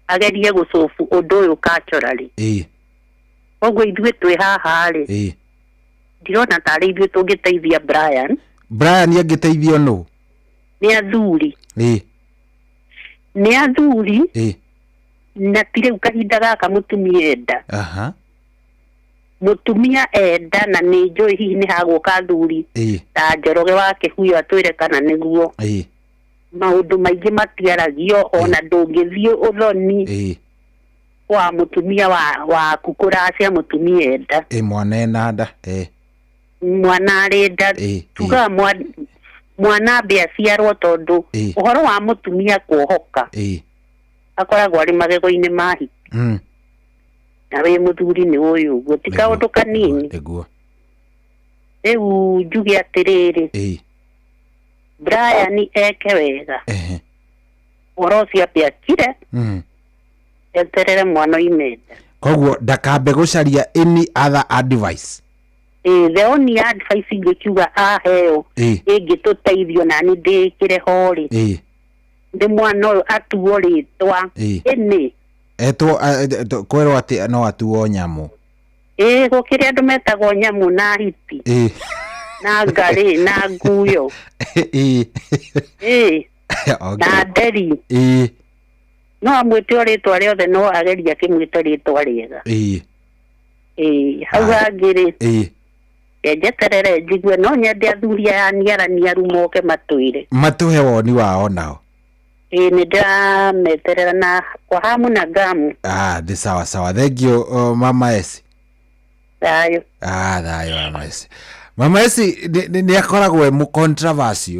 agerie gũcobu ũndũ ũyũ culturally. Koguo ithuĩ twĩ haha rĩ, ndirona tarĩ ithuĩ tũngĩteithia Brian. Brian angĩteithio nũ? Nĩ athuri. Nĩ athuri. Na ti rĩu kahinda gaka mũtumia enda. Mũtumia enda na nĩ njũĩ hihi nĩ hagũka athuri ta Njoroge wa Kĩhuyo atwĩre kana nĩguo. Maũndũ maingĩ matiaragio ona ndũngĩthiĩ ũthoni wa mũtumia waku kũracia mũtumia enda. Mwana ena nda. Mwana arĩ nda. Tugaga mwana ambe aciarwo tondũ ũhoro wa mũtumia kuohoka akoragwo arĩ magego-inĩ ma hiti. Na wĩ mũthuri nĩ ũyũ ũguo ti kaũndũ kanini. Rĩu njuge atĩrĩrĩ, Brian eke wega. Ũhoro ũcio ambe akire, eterere mwana oime nda. Koguo ndakambe gũcaria any other advice. The only advice ingĩkiuga aheo ĩngĩtũteithio na nĩ ndĩkĩre ho rĩ, nĩ mwana ũyũ atuo rĩtwa ĩnĩ etwo kwĩrwo atĩ no atuo nyamũ. Gũkĩrĩ andũ metagwo nyamũ na hiti na ngarĩ na nguyo na nderi. No amwĩte o rĩtwa rĩothe no agerie akĩmwĩte rĩtwa rĩega. Hau hangĩ rĩ, njeterere njigue no nyende athuri aya niaraniaru moke matwĩre matũhe woni wao nao. Nĩ ndĩrameterera na kwa hamu na ngamu. Nĩ sawa sawa. Thank you, Mama Esi. Thayũ. Thayũ Mama Esi. Mama Esi nĩ akoragwo e mũ controversy,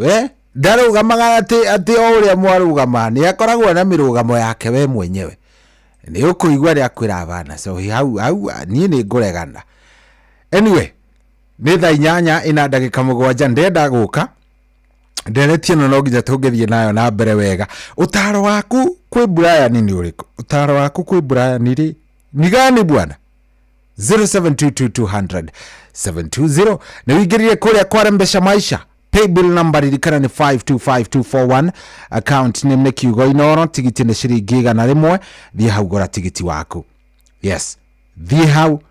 Ndarũgamaga atĩ o ũrĩa mwarũgama, nĩ akoragwo na mĩrũgamo yake we mwenyewe. Nĩ ũkũigua nĩ akwĩra bana, so hau hau niĩ nĩ ngũregana. Anyway, nĩ thaa 8 ina ndagĩka 7 ndenda gũka ndereti ĩno no nginya tũngĩthiĩ nayo na mbere wega. Ũtaro waku kwĩ Brian nĩ ũrĩkũ? Ũtaro waku kwĩ Brian rĩ ni gani bwana? 0722200720 nĩ wĩingĩrire kũrĩa kwa Maisha. Paybill number ririkana nĩ 525241, account name nĩ kiugo Inooro, tigiti nĩ ciringi 100. Thiĩ hau gũra tigiti waku. Yes, thiĩ hau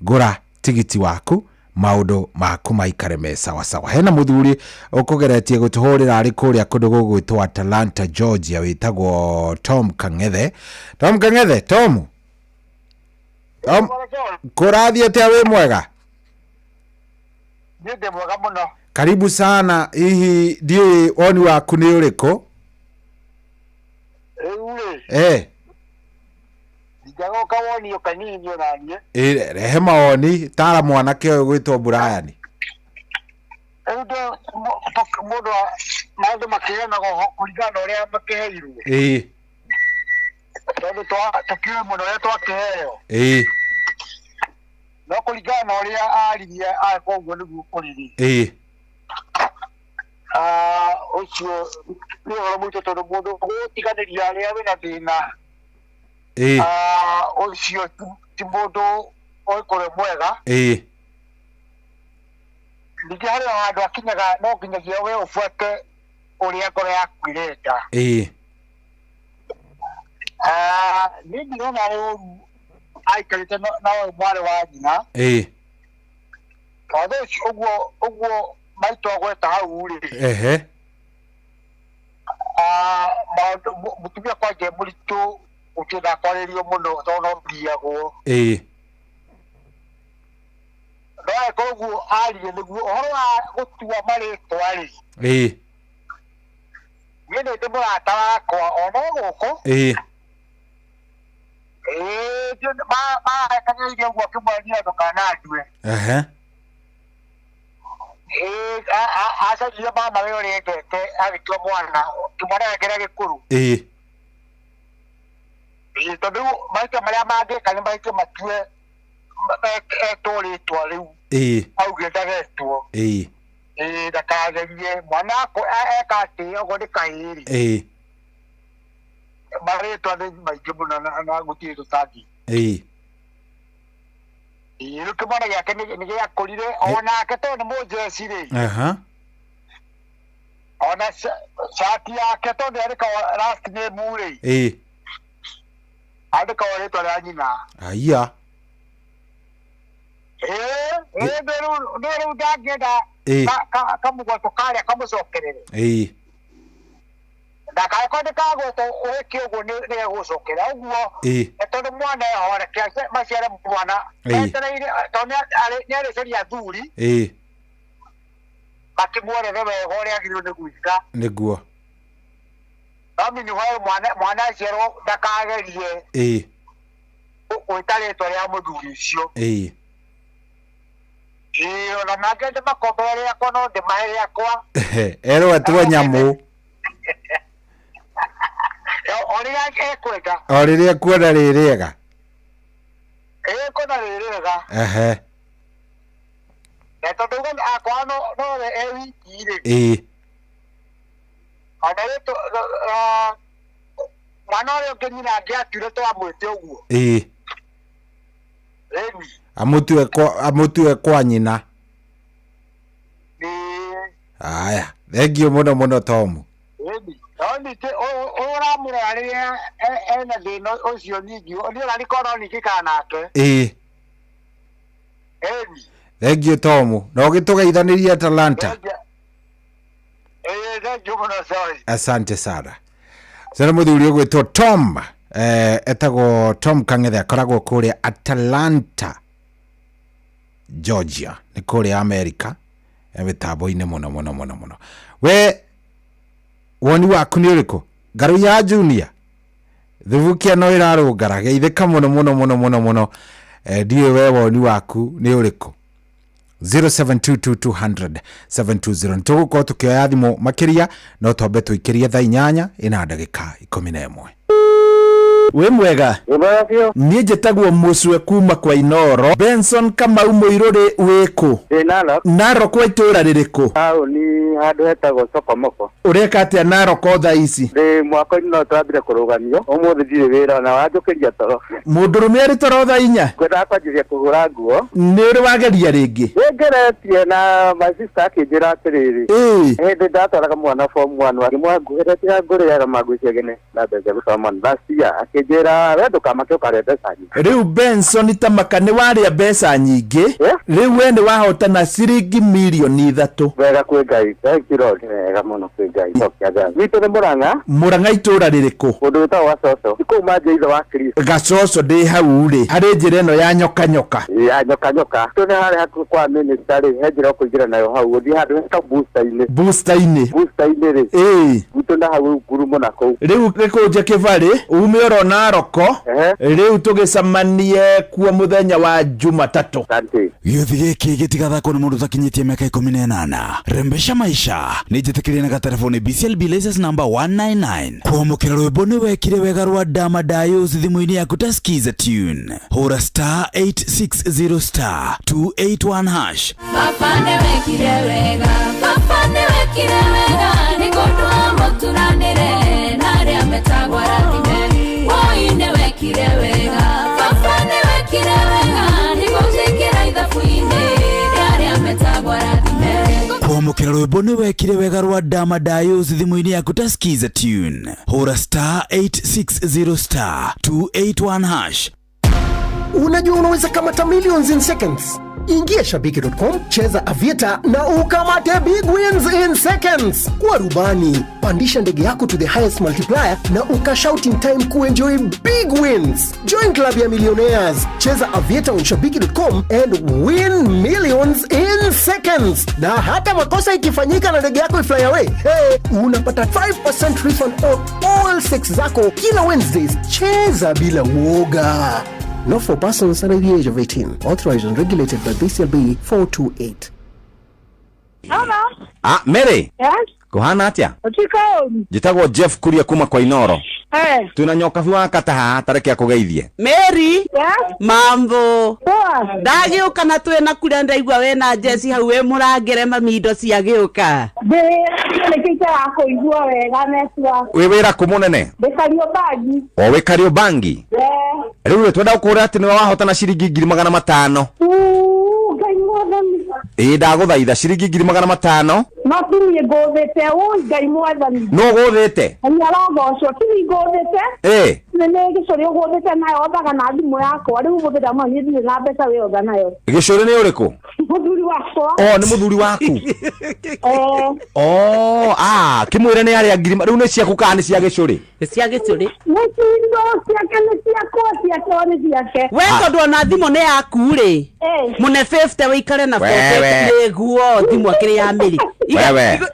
gũra tigiti waku. Maũndũ maku maikare me sawasawa. Hena mũthuri ũkũgeretie gũtũhũrĩra arĩ kũrĩa kũndũ gũgwĩtwo Atlanta, Georgia, wĩtagwo Tom Kang'ethe. Tom Kang'ethe, Tom, Tom, kũrathiĩ atĩa? Wĩ mwega? Niĩ ndĩ mwega mũno. Karibu sana. Hihi ndiũĩ woni waku nĩ ũrĩkũ? Rĩu rĩ, Ndingĩaga kawoni kanini ona niĩ. Ĩ, rehe mawoni, tara mwanake ũyũ gwĩtwo Brian. Rĩu ndĩ mũndũ wa maũndũ makĩheanagwo kũringana na ũrĩa makĩheirwo. Tondũ tũkĩũĩ mũno ũrĩa twakĩheo. No kũringana na ũrĩa aririe aka ũguo nĩguo kũrĩ rĩ. Ũcio nĩ ũhoro mũritũ tondũ mũndũ gũtiganĩria arĩa wĩna thĩna. Ũcio ti mũndũ ũgĩkorwo mwega. Ningĩ harĩ o handũ akinyaga no nginyagia we ũbuate ũrĩa ngoro yaku ĩrenda. Niĩ ndirona arĩ ũru aikarĩte na ũyũ mwarĩ wa nyina. Tondũ ũcio ũguo ũguo maitũ agweta hau rĩ. Maũndũ mũtumia kwanja e mũritũ gũtiendaga kwarĩrio mũno tondũ no ngiagwo. No angĩkorwo ũguo aririe nĩguo ũhoro wa gũtua marĩtwa rĩ. Niĩ nĩ ndĩ mũrata wakwa ona gũkũ. Ĩĩ, marekanĩire ũguo akĩmwĩra ndũkanandue. Ĩĩ, acaririe mama we ũrĩa endete agĩtua mwana kĩmwana gĩake kĩrĩa gĩkũrũ. Ĩĩ, tondũ rĩu mahĩtia marĩa mangĩka nĩ mahĩtia matue etwo rĩtwa rĩu. Auge ndagetwo. Ĩĩ, ndakagerie mwana akwa eka atĩ okorwo nĩ kahĩĩ rĩ. Marĩtwa nĩ maingĩ mũno na gũtirĩ tũtangĩ. Ĩĩ, rĩu kĩmwana gĩake nĩ gĩakũrire onake tondũ nĩ mũnjeci rĩ. Ona cati yake tondũ yandĩkagwo last name rĩ. Andĩkagwo rĩtwa rĩa nyina. Aya. Ĩĩ, rĩu rĩu ndangĩenda kamũgwetwo karĩa kamũcokerere. Ndakagĩkorwo ndĩkagwetwo ũgĩke ũguo nĩ gegũcokera ũguo. Tondũ mwana eho reke maciare mwana. Etereire tondũ nĩ arĩcaria athuri. Makĩmuonerere wega ũrĩa agĩrĩirwo nĩ gwĩka. Nĩguo. No meanwhile mwana aciarwo ndakagerie gwĩta rĩtwa rĩa mũthuri ũcio. Ĩĩ, ona mangĩenda makombere rĩakwa no ndĩmahe rĩakwa. Erwo atwo nyamũ. O rĩrĩa ekwenda. O rĩrĩa ekuona rĩ rĩega. Ĩĩ, kuona rĩ rĩega. Na tondũ uga akwa no we e wiki rĩ. Ona rĩtwa mwana ũrĩa ũngĩ nyina angĩatuire twamwĩte ũguo. Ĩni. Amũtue kwa nyina. Aya, thengiũ mũno mũno Tom. Ĩni. No ningĩ ũyũ ũramũrora rĩrĩa ena thĩna ũcio ningĩ, niĩ ona nĩkorwo no ningĩikara nake. Ĩni. Thengiũ Tom. Na ũgĩtũgeithanĩrie Atalanta. Ĩĩ, thengiũ mũno, sorry. Asante sana. Cena mũthuri ũgwĩtwo Tom, etagwo Tom Kang'ethe, akoragwo kũrĩa Atlanta, Georgia, nĩ kũrĩa America, mĩtambo-inĩ mũno mũno mũno mũno. We woni waku nĩ ũrĩkũ? Ngaruiya Junior, thubukia no ĩrarũngara, geithĩka mũno mũno mũno mũno mũno. Ndiũĩ we woni waku nĩ ũrĩkũ? 0722200720. Nĩtũgũkorwo tũkĩoya thimũ makĩria, no twambe tũikĩrie thaa 8 ĩna ndagĩka 11. Wĩ mwega? Niĩ njĩtagwo Mũcwe kuma kwa Inoro. Benson Kamau Mũirũrĩ wĩkũ? Ndĩ Narok. Narok wa itũũra rĩrĩkũ? Taũni handũ hetagwo Sokomoko. Ũreka atĩa Narok o thaa ici? Ndĩ mwako-inĩ no twambire kũrũgamio. Ũmũthĩ ndirĩ wĩra na wanjũkĩria toro. Mũndũrũme arĩ toro thaa 4? Ngwendaga kwanjĩrĩria kũhũra nguo. Nĩ ũrĩ wageria rĩngĩ? Nĩngeretie na my sister akĩnjĩra atĩrĩrĩ. Hĩndĩ ndatwaraga mwana form 1, akĩmwĩra nguhĩre tiga ngũrĩaga manguo icio ngene na mbeca gũtwara mwana. Last year Akĩnjĩra we ndũkamake ũkarĩa mbeca nyingĩ. Rĩu Benson tamaka nĩ warĩa mbeca nyingĩ. Rĩu we nĩ wahotana ciringi mirioni 3. Wega kwĩ Ngai. Thank you Lord. Wega mũno kwĩ Ngai. Cokia ngatho. Gwitũ nĩ Mũrang'a. Mũrang'a itũra rĩrĩkũ? Kũndũ gwĩtagwo Gacoco. Nĩ kũu manja ithe wa Kristo. Gacoco ndĩ hau rĩ. Harĩ njĩra ĩno ya nyoka nyoka. Ya nyoka nyoka. Tũ nĩ harĩa hakuhĩ kwa minister rĩ, he njĩra ũkũingĩra nayo hau. Ũthiĩ handũ heta booster-inĩ. Booster-inĩ. Booster-inĩ rĩ. Ĩĩ. Gwitũ na hau ngurumo na kũu. Rĩu gĩkũnje kĩbarĩ, ume oro Naroko. Rĩu tũgĩcemanie kuo mũthenya wa Jumatatũ. Asante. Gĩũthi gĩkĩ gĩtigathakwo nĩ mũndũ ũtakinyĩtie mĩaka 18. Rembesha maisha nĩ njĩtĩkĩrie na gatelefoni BCLB license number 199. Kwamũkĩra rwĩmbo nĩ wekire wega rwa Dama Dayos thimũ-inĩ yaku ta skiza tune. Hũra star 860 star 281 hash. Baba nĩwekire wega, baba nĩwekire wega, nĩ kũndũ mũturanĩre na arĩa metagwo arathime. Woi nĩwekire wega, baba nĩwekire wega, nĩ gũtwĩkĩra ithabu-inĩ rĩa arĩa metagwo arathime. Kwamũkĩra rwĩmbo nĩ wekire wega rwa Dama Dayos thimũ-inĩ yaku ta skiza tune. Hũra star 860 star 281 hash. Unajua unaweza kamata millions in seconds. Ingia shabiki.com, cheza Aviator na ukamate big wins in seconds. Kwa rubani, pandisha ndege yako to the highest multiplier na ukashout in time kuenjoy big wins. Join club ya millionaires, cheza Aviator on shabiki.com and win millions in seconds. Na hata makosa ikifanyika na ndege yako ifly away, hey, unapata 5% refund on all 6 zako kila Wednesdays. Cheza bila uoga. Not for persons under the age of 18. Authorized and regulated by BCLB 428. Hello. Ah, Mary. Yes. Kuhana atia? Utiko. Njitagwo Jeff Kuria kuma kwa Inoro. Eh. Tuna nyoka fi wa kata haha tareke akugeithie. Mary. Yes. Mambo. Poa. Ndagĩũka na twĩna kũrĩa ndaigua wĩna Jesse hau wĩ mũrangĩre mami indo cia gĩũka. Ndĩ nĩkĩte wa kũigua wega network. Wĩ wĩra kũ mũnene? Ndĩ Kariobangi. O wĩ Kariobangi? Eh. Rĩu rĩ twenda gũkũra atĩ nĩwe wahotana ciringi 500,000. Ngai mwathani. Ĩĩ ndagũthaitha ciringi 500,000. No ti niĩ ngũthĩte, ũi Ngai mwathani. Nũ ũgũthĩte? Ngai arogocwo, ti niĩ ngũthĩte. Ĩĩ. Nĩ gĩcũrĩ ũgũthĩte nayo othaga na thimũ yakwa, rĩu ũmũthĩ ndamwĩra niĩ ndirĩ na mbeca wĩotha nayo. Gĩcũrĩ nĩ ũrĩkũ? Mũthuri wakwa. O nĩ mũthuri waku? Eh. Oh, ah, kĩmwĩre nĩ arĩa ngiri rĩu nĩ ciaku kana nĩ cia gĩcũrĩ? Nĩ cia gĩcũrĩ. Nĩ cindo ciake nĩ ciakwa, ciakwa nĩ ciake. We tondũ ona thimũ nĩ yaku rĩ. Mũne 50 wĩikare na 40 nĩguo thimũ akĩrĩ ya Mary.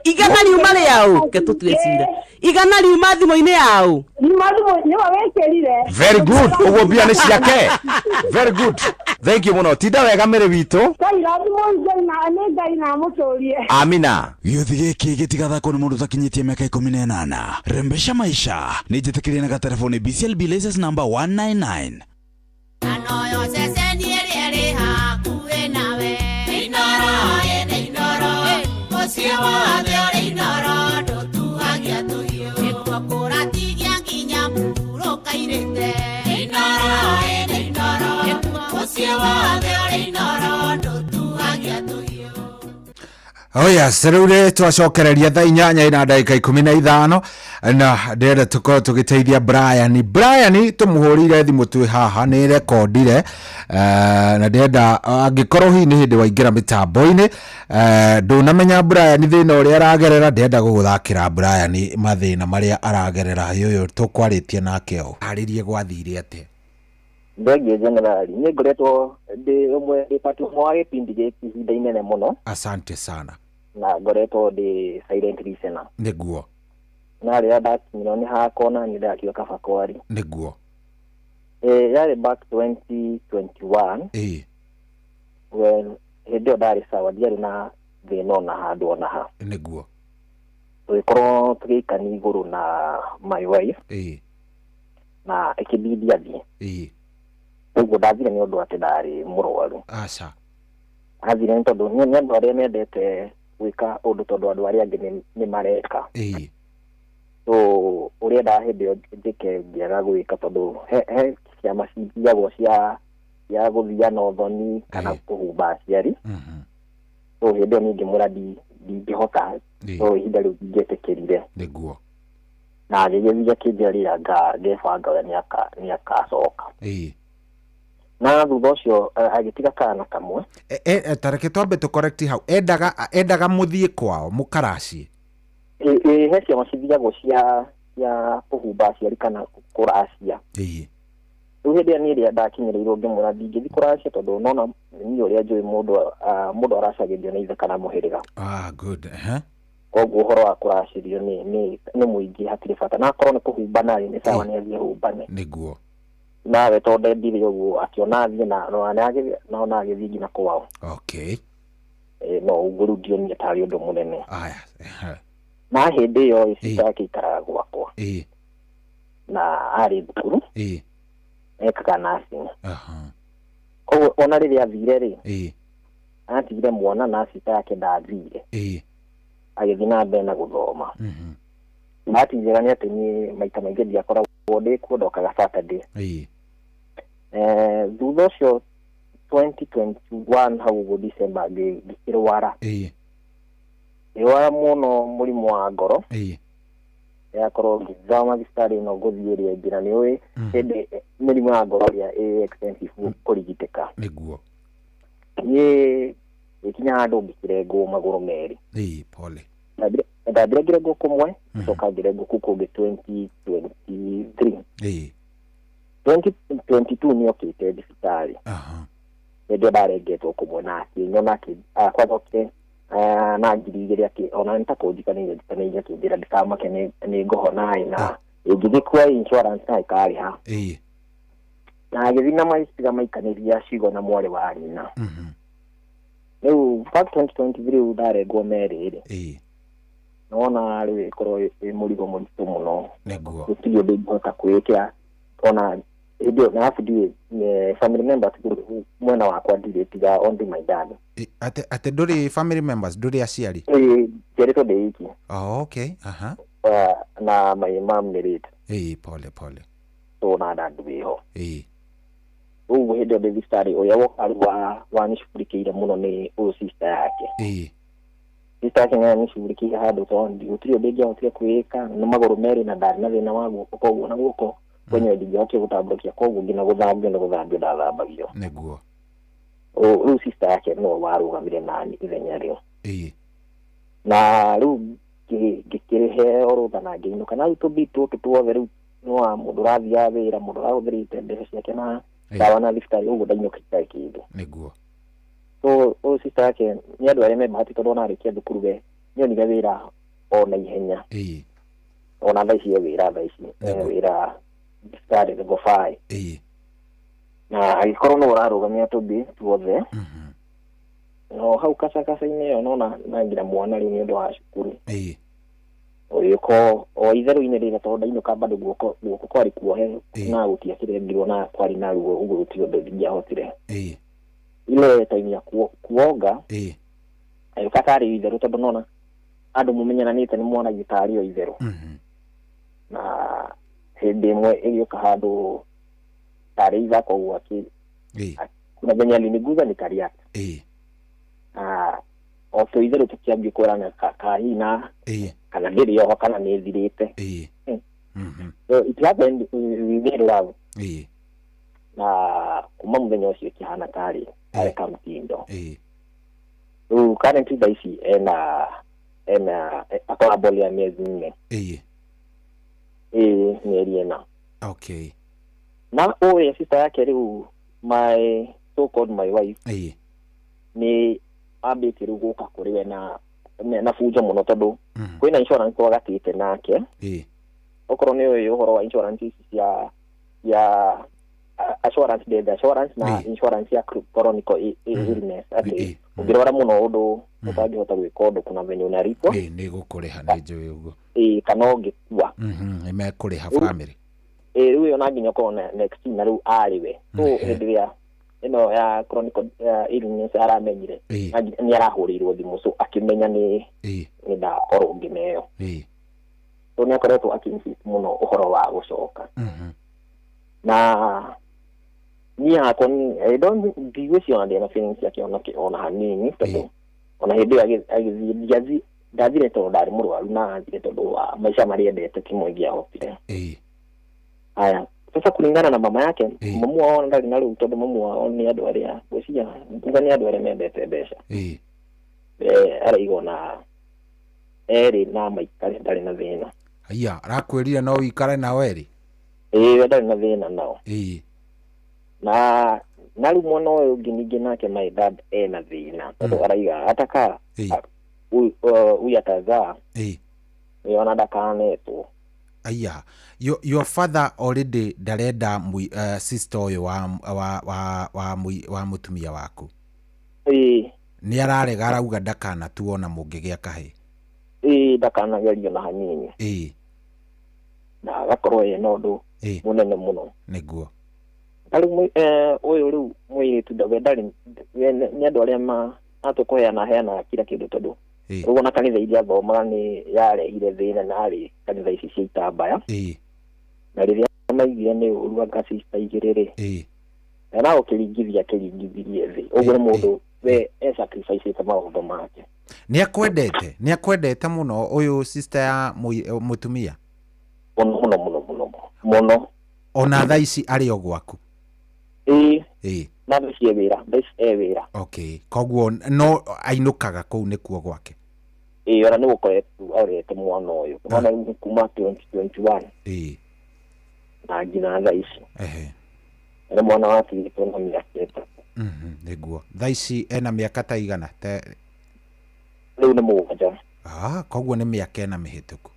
Igana riuma rĩaũ, ke tũtue cira. Igana riuma thimũ-inĩ yaũ. Riuma thimũ nĩwe wĩkĩrire. Very good. Ũguo mbia nĩ ciake. Very good. Thank you mũno. Tinda wega Mary witũ. Ngai na mũtũrie. Amina. Gĩũthi gĩkĩ gĩtigathakwo nĩ mũndũ ũtakinyĩtie mĩaka 18. Rembesha maisha nĩ njĩtĩkĩrie na gatelefoni BCLB license number 199. Anoyo ceceni ĩrĩa ĩrĩ hakuhĩ nawe. Inoro, ĩnĩ Inoro. Mũciĩ wothe ũrĩ Inoro, ndũtuhagia tũhiũ. Nĩkuo kũratigia nginya mũhurũka-irĩte. Inoro, ĩnĩ Inoro. Mũciĩ wothe ũrĩ Inoro, ndũtuhagia tũhiũ. Oh yes, rĩu rĩ twacokereria thaa 8 na ndagĩka 15 na ndĩrenda tũkorwo tũgĩteithia Brian. Brian tũmũhũrĩire thimũ twĩ haha nĩ rekondire na ndĩrenda angĩkorwo hihi nĩ hĩndĩ waingĩra mĩtambo-inĩ ndũnamenya Brian thĩna ũrĩa aragerera, ndĩrenda gũgũthakĩra Brian mathĩna marĩa aragerera ũyũ tũkwarĩtie nake ũũ. Arĩrie gwathire atĩa? Thengiũ generali, niĩ ngoretwo ndĩ ũmwe ndĩ part ũmwe wa gĩbindi gĩkĩ ihinda inene mũno. Asante sana. Na ngoretwo ndĩ silent listener. Nĩguo. Na rĩrĩa ndakinyirwo nĩ hakwa na niĩ ndakiuga kaba kwari. Nĩguo. Yarĩ back 2021. Ĩĩ. Well, hĩndĩ ĩyo ndarĩ sawa, ndiarĩ na thĩna ona handũ ona ha. Nĩguo. Tũgĩkorwo tũgĩikania igũrũ na my wife. Ĩĩ. Na ĩkĩbidi athiĩ. Ĩĩ. Ũguo ndathire nĩ ũndũ atĩ ndarĩ mũrwaru. Aca. Athire nĩ tondũ nĩ andũ arĩa mendete gwĩka ũndũ tondũ andũ arĩa angĩ nĩ mareka. Ĩĩ. So ũrĩa hĩndĩ ĩyo njĩke ngĩaga gwĩka tondũ he ciama cithiagwo cia gũthia na ũthoni kana kũhumba aciari. So hĩndĩ ĩyo niĩ ngĩmwĩra ndingĩhota. So ihinda rĩu ndingĩetĩkĩrire. Nĩguo. Na agĩgĩthiĩ akĩnjĩra ngebanga we nĩakacoka. Na thutha ũcio agĩtiga kana kamwe. Tareke twambe tũ hau. Endaga mũthiĩ kwao mũkaracie. He ciama cithiagwo cia kũhumba aciari kana kũracia. Rĩu hĩndĩ ĩrĩa niĩ rĩrĩa ndakinyĩrĩirwo ngĩmwĩra ndingĩthiĩ kũracia tondũ nona niĩ ũrĩa njũĩ mũndũ aracagĩrio nĩ ithe kana mũhĩrĩga. Good. Koguo ũhoro wa kũracĩrio nĩ mũingĩ hatirĩ bata. Na akorwo nĩ kũhumbana rĩ, nĩ sawa nĩ athiĩ ahumbane. Nĩguo. Nawe tondũ endire ũguo akĩona athiĩ na ona agĩthiĩ nginya kwao. Okay. No ũguo rĩu ndionire tarĩ ũndũ mũnene. Aya. Na hĩndĩ ĩyo sister yake aikaraga gwakwa. Na arĩ thukuru. Ekaga nursing. Koguo ona rĩrĩa athire rĩ, atigire mwana na sister yake ndathire. Agĩthiĩ na mbere na gũthoma. Bahati njega nĩ atĩ niĩ maita maingĩ ndiakoragwo ndĩ kuo, ndokaga Saturday. Thutha ũcio 2021 hau ũguo December ngĩkĩrwara. Ngĩrwara mũno mũrimũ wa ngoro. Yakorwo ngĩthoma thibitarĩ ĩno ngũthiĩ ĩrĩa ĩngĩ na nĩũĩ hĩndĩ mĩrimũ ya ngoro ĩrĩa ĩ expensive kũrigitĩka. Nĩguo. Niĩ gĩkinya handũ ngĩkĩrengwo magũrũ merĩ. Pole. Ndambire ngĩrengwo kũmwe, coka ngĩrengwo kũu kũngĩ 2023. 2022 nĩokĩte thibitarĩ. Hĩndĩ ĩyo ndarengetwo kũmwe na akĩnyona kwanza okire na 2000 ona nĩ ta kũnjikanĩire njikanĩire akĩnjĩra ndikamake nĩ ngũhona na ĩngĩgĩkua insurance na ĩkarĩha. Na agĩthiĩ na maitiga maikanĩria cigo na mwarĩ wa nyina. Rĩu back 2023 rĩu ndarengwo merĩ rĩ. Nona rĩu ĩkorwo ĩ mũrigo mũritũ mũno. Nĩguo. Gũtirĩ ũndũ ingĩhota kwĩĩkĩra ona hĩndĩ ĩyo na arabu ndiũĩ family members mwena wakwa ndirĩ tiga only my dad. Atĩ ndũrĩ family members, ndũrĩ aciari? Njiarĩtwo ndĩ iki. Oh, okay. Na my mom nĩ late. Pole pole. So na dad wĩho. Ũguo hĩndĩ ĩyo ndĩ thibitarĩ ũrĩa woka rĩu wanicugurikĩire mũno nĩ ũyũ sister yake. Sister yake nĩ anicugurikĩire handũ tondũ gũtirĩ ũndũ ingĩahotire kwĩĩka na magũrũ merĩ na ndarĩ na thĩna wa guoko koguo na guoko kwenyewe ndingĩahotire gũtambũrũkia koguo nginya gũthambio nĩ gũthambio ndathambagio. Nĩguo. Rĩu sister yake no warũgamire nani ithenya rĩu. Na rĩu ngĩkĩrĩheo rũtha na ngĩinũka na rĩu tũmbi tũtũ tuothe rĩu no wa mũndũ ũrathiaga wĩra mũndũ ũrahũthĩrĩte mbeca ciake na ndawa na thibitarĩ ũguo ndainũkĩte kĩndũ. Nĩguo. So ũyũ sister yake nĩ andũ arĩa me bahati tondũ ona arĩkia thukuru we nĩonire wĩra o na ihenya. Ona thaa ici e wĩra thaa ici wĩra thibitarĩ level 5. Na agĩkorwo no ũrarũgamia tũmbi tuothe. No hau kacakaca-inĩ ĩyo nona na nginya mwana rĩu nĩ ũndũ wa cukuru. Ũgĩũka o itherũ-inĩ rĩrĩa tondũ ndainũka bado guoko kwarĩ kuohe na gũtiakĩrengirwo na kwarĩ na ruo ũguo gũtirĩ ũndũ ingĩahotire. Ile time ya kuoga agĩũka tarĩ itherũ tondũ nona andũ mũmenyeranĩte nĩ mwanagia tarĩ o itherũ. Na hĩndĩ ĩmwe ĩgĩũka handũ tarĩ ithako ũguo kuna venye aliniguza nikareact. O tũ itherũ tũkĩambia kwĩrana kahina kana ndĩrĩ oho kana nĩ ĩthirĩte. So it happened we made love. Na kuma mũthenya ũcio ĩkĩhana tarĩ kamtindo. Rĩu currently thaa ici ena akoragwo ball ya mĩezi 4. Mĩeri 4. Okay. Na ũyũ sister yake rĩu my so called my wife nĩ ambĩtie rĩu gũka kũrĩ we na bunjo mũno tondũ kwĩna insurance twagatĩte nake. Okorwo nĩ ũĩ ũhoro wa insurance ici cia assurance death assurance na insurance ya chronic illness atĩ ũngĩrwara mũno ũndũ ũtangĩhota gwĩka ũndũ kuna venye unaripwo. Nĩ gũkũrĩha nĩ njũĩ ũguo. Kana ũngĩkua. Nĩ mekũrĩha family. Rĩu ĩyo na nginya ũkorwo next na rĩu arĩ we. So hĩndĩ ĩrĩa ĩno ya chronic illness aramenyire nĩ arahũrĩirwo thimũ so akĩmenya nĩ ndakorwo ngĩneo. So nĩ akoretwo akĩ-insist mũno ũhoro wa gũcoka. Na niĩ hakwa I don't ndigwĩciria ona ndĩna feelings ciake ona hanini tondũ ona hĩndĩ ĩyo agĩthiĩ ndiathiĩ Ndathire tondũ ndarĩ mũrwaru na athire tondũ wa maica marĩa endete timo ingĩahotire. Haya, sasa kulingana na mama yake, mamu wao ndarĩ na rĩu tondũ mamu wao nĩ andũ arĩa ngwĩciria nguga nĩ andũ arĩa mendete mbeca. Araiga ona erĩ na maikare ndarĩ na thĩna. Aya, arakwĩrire no wĩikare nao erĩ? Ĩĩ, we ndarĩ na thĩna nao. Na rĩu mwana ũyũ ũngĩ ningĩ nake my dad ena thĩna tondũ araiga ataka huyu atazaa ona ndakanetwo. Aya, your father already ndarenda sister ũyũ wa mũtumia waku. Nĩ ararega arauga ndakanatuo na mũngĩgĩa kahĩ. Ĩĩ, ndakanagerio na hanini. Na agakorwo ena ũndũ mũnene mũno. Nĩguo. Rĩu ũyũ rĩu mũirĩtu we ndarĩ nĩ andũ arĩa atũkũheana heanaga kila kĩndũ tondũ rĩu ona kanitha iria thomaga nĩ yarehire thĩna na arĩ kanitha ici cia itambaya. Na rĩrĩa maiguire nĩ ũru anga sister igĩrĩ rĩ, na gũkĩringithia akĩringithirie thĩ. Ũguo nĩ mũndũ we e sacrifice maũndũ make. Nĩ akwendete, nĩ akwendete mũno ũyũ sister ya mũtumia? Mũno mũno mũno mũno mũno. Ona thaa ici arĩ o gwaku? Ĩĩ. Na thaa ici e wĩra, thaa ici e wĩra. Okay, koguo no ainũkaga kũu nĩkuo gwake? Ĩĩ, ona nĩ gũkoretwo arorete mwana ũyũ. Mwana rĩu kuma 2021. Na nginya thaa ici. Nĩ mwana watigĩtwo na mĩaka ĩtatũ. Nĩguo. Thaa ici ena mĩaka ta igana? Rĩu nĩ 7. Koguo nĩ mĩaka ĩna mĩhĩtũku.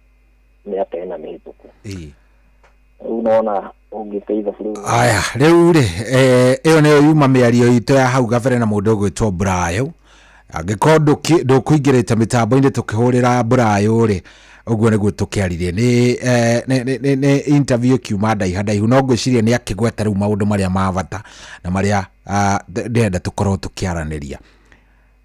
Mĩaka ĩna mĩhĩtũku. Rĩu nona ũngĩteithia bũrũri. Aya, rĩu rĩ, ĩyo nĩyo yuma mĩario itũ ya hau gabere na mũndũ ũgwĩtwo Brayo. Angĩkorwo ndũkũingĩrĩte mĩtambo-inĩ tũkĩhũrĩra Brayo rĩ, ũguo nĩguo tũkĩaririe. Nĩ interview kiuma ndaiha ndaihu, no ngwĩciria nĩ akĩgweta rĩu maũndũ marĩa ma bata na marĩa ndĩrenda tũkorwo tũkĩaranĩria.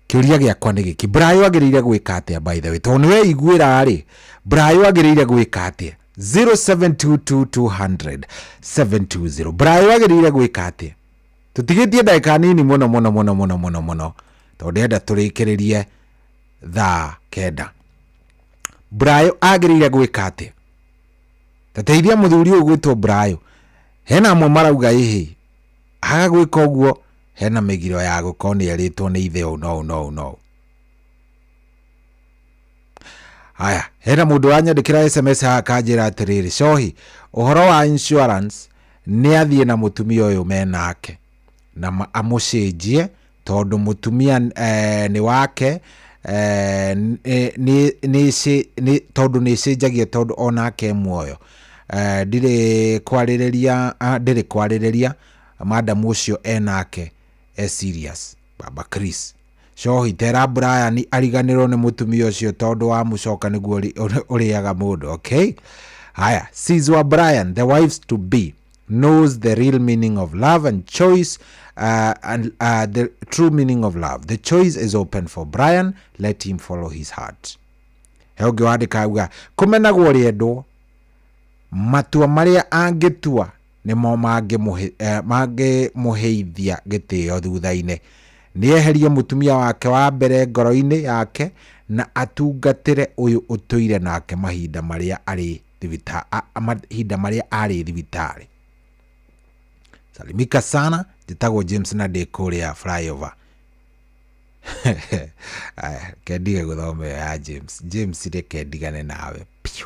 Kĩũria gĩakwa nĩ gĩkĩ, Brayo agĩrĩire gwĩka atĩa by the way? Tondũ nĩ weiguĩra rĩ, Brayo agĩrĩire gwĩka atĩa? 0722 200 720. Brayo agĩrĩire gwĩka atĩa? Tũtigĩtie ndagĩka nini mũno mũno mũno mũno mũno mũno tondũ ndĩrenda tũrĩkĩrĩrie thaa 9. Brayo agĩrĩire gwĩka atĩa? Tateithia mũthuri ũyũ gwĩtwo Brayo. Hena amwe marauga ĩhĩ, aga gwĩka ũguo hena mĩgiro ya gũkorwo nĩ erĩtwo nĩ ithe ũũ no no no. Aya, hena mũndũ wanyandĩkĩra SMS haha akanjĩra atĩrĩrĩ, Cohi, ũhoro wa insurance nĩ athiĩ na mũtumia ũyũ menake na amũcenjie tondũ mũtumia nĩ wake, tondũ nĩ cenjagia tondũ onake muoyo. Ndirĩ kwarĩrĩria madamu ũcio enake e serious. Baba Chris Cohi, tera Brian ariganĩrwo nĩ mũtumia ũcio tondũ wa mũcoka nĩguo ũrĩaga mũndũ. Okay, haya, Sizwa Brian, the wives to be, knows the real meaning of love and choice, and the true meaning of love. The choice is open for Brian, let him follow his heart. He ũngĩ wandĩka auga kũmenagwo rĩendwo, matua marĩa angĩtua nĩmo mangĩmũheithia gĩtĩo thutha-inĩ. Nĩeherie mũtumia wake wa mbere ngoro-inĩ yake na atungatĩre ũyũ ũtũire nake mahinda marĩa arĩ thibitarĩ. Salimika sana, njĩtagwo James na ndĩ kũrĩa flyover. Aya, kendige gũthoma ĩyo ya James. James reke ndigane nawe biũ.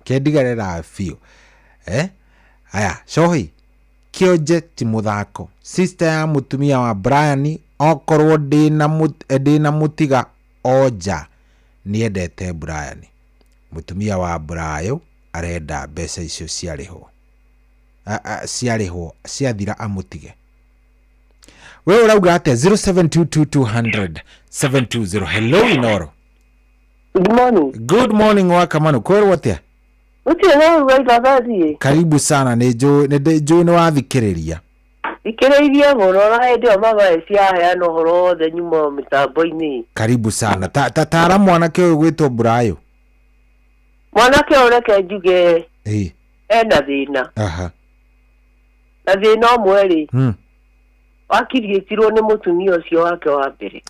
Kendigane nawe biũ. Aya, Cohi, kĩonje ti mũthako. Sister ya mũtumia wa Brian okorwo ndĩna mũtiga onja nĩendete Brian. Mũtumia wa Brayo arenda mbeca icio ciarĩhwo. Ciarĩhwo ciathira amũtige. We ũrauga atĩa? 0722 200 720. Hello Inoro. Good morning. Good morning wa Kamanu. Kwĩrwo atĩa? Karibu sana, nĩ njũĩ nĩ wathikĩrĩria. Thikĩrĩirie mũno na hĩndĩ ĩyo mama ciaheana ũhoro wothe nyuma mĩtambo-inĩ. Karibu sana. Tara mwanake ũyũ gwĩtwo Brayo. Mwanake ũyũ reke njuge ena thĩna. Aha. Na thĩna ũmwe rĩ, wakiriĩtirwo nĩ mũtumia ũcio wake wa mbere.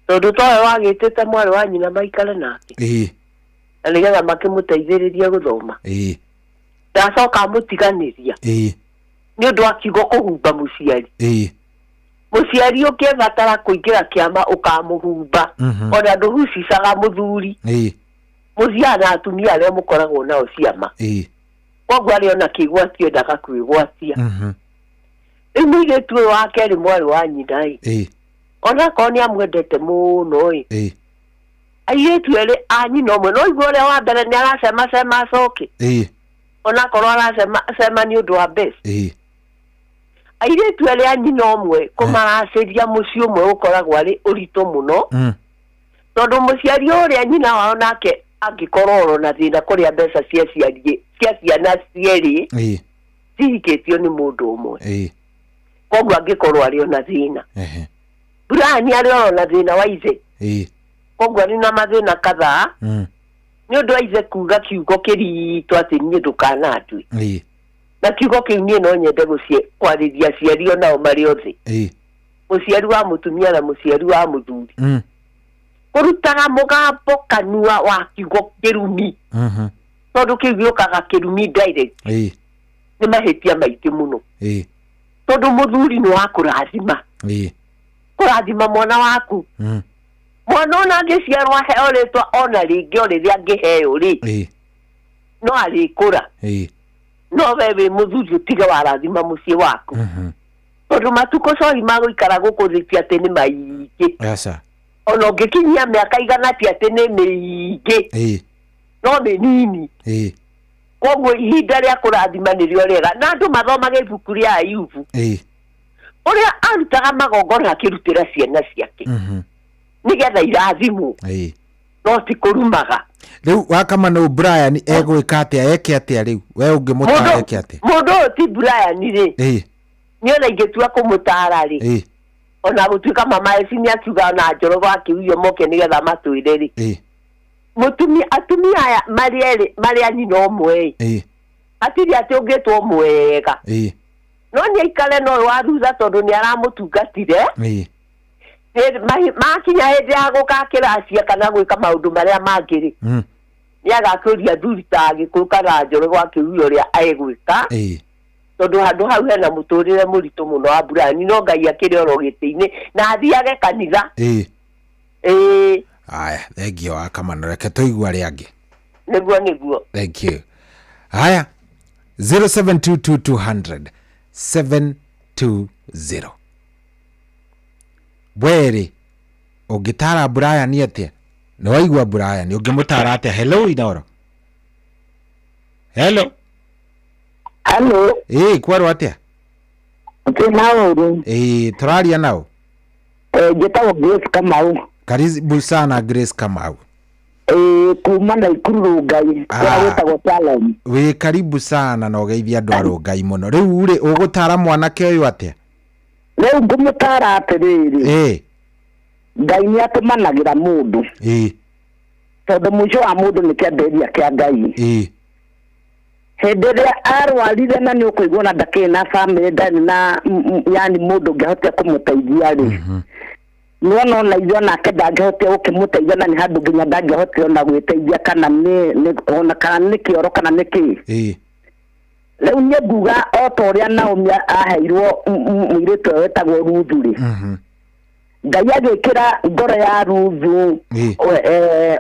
Tondũ towe wagĩtĩte mwarĩ wa nyina maikare nake. Na nĩgetha makĩmũteithĩrĩrie gũthoma. Ndacoka amũtiganĩria. Nĩ ũndũ wa kiugo kũhumba mũciari. Mũciari ũkĩbatara kũingĩra kĩama ũkamũhumba. Ona ndũhucicaga mũthuri. Mũthiaga na atumia arĩa mũkoragwo nao ciama. Koguo arĩ ona kĩgwatio endaga kwĩgwatia. Rĩu mũirĩtu ũyũ wa kerĩ mwarĩ wa nyina ĩ. Onakorwo nĩ amwendete mũno ĩ. Airĩtu erĩ a nyina ũmwe no igua ũrĩa wa mbere nĩ aracemacema acoke. Onakorwo aracema cema nĩ ũndũ wa mbeca. Airĩtu erĩ a nyina ũmwe kũmaracĩria mũciĩ ũmwe ũkoragwo arĩ ũritũ mũno. Tondũ mũciari ũrĩa nyina wao nake angĩkorwo oro na thĩna kũrĩa mbeca cia ciari cia ciana cierĩ cihikĩtio nĩ mũndũ ũmwe. Koguo angĩkorwo arĩ ona thĩna. Brian arĩ oro na thĩna wa ithe. Koguo arĩ na mathĩna kadhaa. Nĩ ũndũ wa ithe kuga kiugo kĩritũ atĩ niĩ ndũkanandue. Na kiugo kĩu niĩ no nyende kwarĩria aciari onao marĩ othe. Mũciari wa mũtumia na mũciari wa mũthuri. Kũrutaga mũgambo kanua wa kiugo kĩrumi. Tondũ kĩu gĩũkaga kĩrumi direct. Nĩ mahĩtia maingĩ mũno. Tondũ mũthuri nĩ wa kũrathima. Kũrathima mwana waku. Mwana ona angĩciarwo aheo rĩtwa ona rĩngĩ o rĩrĩa angĩheo rĩ. No arĩkũra. No we wĩ mũthuri ũtige warathima mũciĩ waku. Tondũ matukũ cori magũikara gũkũ thĩ ti atĩ nĩ maingĩ. Ona ũngĩkinyia mĩaka igana ti atĩ nĩ mĩingĩ. No mĩnini. Koguo ihinda rĩa kũrathima nĩrĩo rĩega. Na andũ mathomage ibuku rĩa Ayubu. Ũrĩa arutaga magongona akĩrutĩra ciana ciake. Nĩgetha irathimwo. No ti kũrumaga. Rĩu Wakamano Brian egwĩka atĩa eke atĩa rĩu? We ũngĩmũtara eke atĩa? Mũndũ ũyũ ti Brian rĩ. Niĩ ona ingĩtua kũmũtara rĩ. Ona gũtuĩka mama eci nĩ akiuga ona Njoroge akiurio moke nĩgetha matwĩre rĩ. Mũtumia atumia aya marĩ erĩ marĩ a nyina ũmwe ĩ. Hatirĩ atĩ ũngĩtwo mwega. No nĩ aikare na ũyũ wa thutha tondũ nĩ aramũtungatire. Makinya hĩndĩ ya gũgakĩracia kana gwĩka maũndũ marĩa mangĩ rĩ. Nĩ agakĩũria athuri ta Agĩkũyũ kana Njoroge akĩuria ũrĩa egwĩka. Tondũ handũ hau hena mũtũrĩre mũritũ mũno wa Brian no Ngai akĩrĩ oro gĩtĩ-inĩ na athiage kanitha. Aya, thank you Wakamano, reke tũigue arĩa angĩ. Nĩguo nĩguo. Thank you. Haya, 0722 200 720. Werĩ ũngĩtara Brian atĩa? Nĩ waigua Brian, ũngĩmũtara atĩa? Hello Inooro. Hello. Hello. Kwarwo atĩa? Kwĩna ũru. Tũraria nao. Njĩtagwo Grace Kamau. Karibu sana Grace Kamau. Kuma Naikuru Rũngai, kũrĩa gwĩtagwo Salem. Wĩ karibu sana na ũgeithie andũ a Rũngai mũno. Rĩu rĩ ũgũtara mwanake ũyũ atĩa? Rĩu ngũmũtara atĩrĩrĩ. Ngai nĩ atũmanagĩra mũndũ. Tondũ mũico wa mũndũ nĩ kĩambĩrĩria kĩa Ngai. Hĩndĩ ĩrĩa arwarire na nĩ ũkũigua ona ndakĩrĩ na bamĩrĩ ndarĩ na yani mũndũ ũngĩahotire kũmũteithia rĩ. Nĩwona ona ithuĩ onake ndangĩhotire gũkĩmũteithia na nĩ handũ nginya ndangĩahotire ona gwĩteithia kana nĩ ona kana nĩ kĩoro kana nĩ kĩĩ. Rĩu niĩ nguga o ta ũrĩa Naomi aheirwo mũirĩtu ũyũ wetagwo Ruthu rĩ. Ngai agĩkĩra ngoro ya Ruthu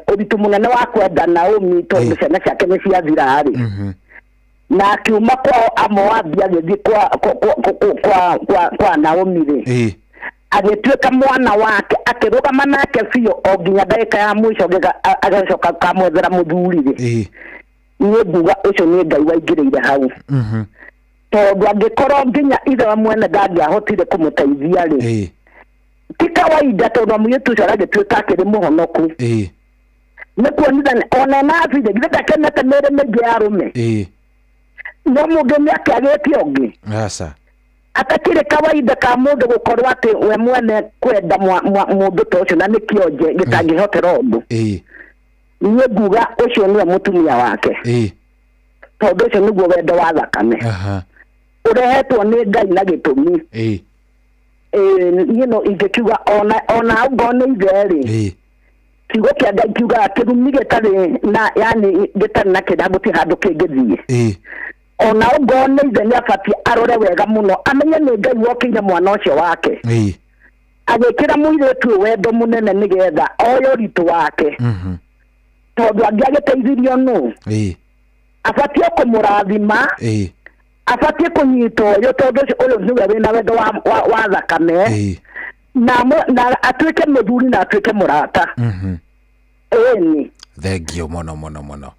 ũritũ mũnene wa kwenda Naomi tondũ ciana ciake nĩ ciathira rĩ. Na akiuma kwao Amoabi agĩthiĩ kwa Naomi rĩ. Agĩtuĩka mwana wake akĩrũgama nake biũ o nginya ndagĩka ya mũico agacoka kamwethera mũthuri rĩ. Niĩ nguga ũcio nĩ Ngai waingĩrĩire hau. Tondũ angĩkorwo nginya ithe wa mwene ndangĩahotire kũmũteithia rĩ. Ti kawaida tondũ mũirĩtu ũcio aragĩtuĩka akĩrĩ mũhonoku. Nĩ kuonithania ona nathire githĩ ndakenete mĩĩrĩ mĩingĩ ya arũme. No mũndũ nĩ akĩagĩte ũngĩ. Atakĩrĩ kawaida ka mũndũ gũkorwo atĩ we mwene kwenda mũndũ ta ũcio na nĩ kĩonje gĩtangĩhotera ũndũ. Niĩ nguga ũcio nĩwe mũtumia wake. Tondũ ũcio nĩguo wendo wa thakame. Ũrehetwo nĩ Ngai na gĩtũmi. Niĩ no ingĩkiuga ona ongorwo nĩ ithe rĩ, kiugo kĩa Ngai kiugaga kĩrumi gĩtarĩ na yani gĩtarĩ na kĩrĩa gũtirĩ handũ kĩngĩthiĩ. Ona ongorwo nĩ ithe nĩ abatiĩ arore wega mũno amenye nĩ Ngai wokĩire mwana ũcio wake. Agĩkĩra mũirĩtu ũyũ wendo mũnene nĩgetha oye ũritũ wake. Tondũ angĩagĩteithirio nũ? Abatiĩ kũmũrathima. Abatiĩ kũnyita ũyũ tondũ ũyũ nĩwe wĩna wendo wa thakame. Na atuĩke mũthuri na atuĩke mũrata. Ĩni. Thank you mũno mũno mũno.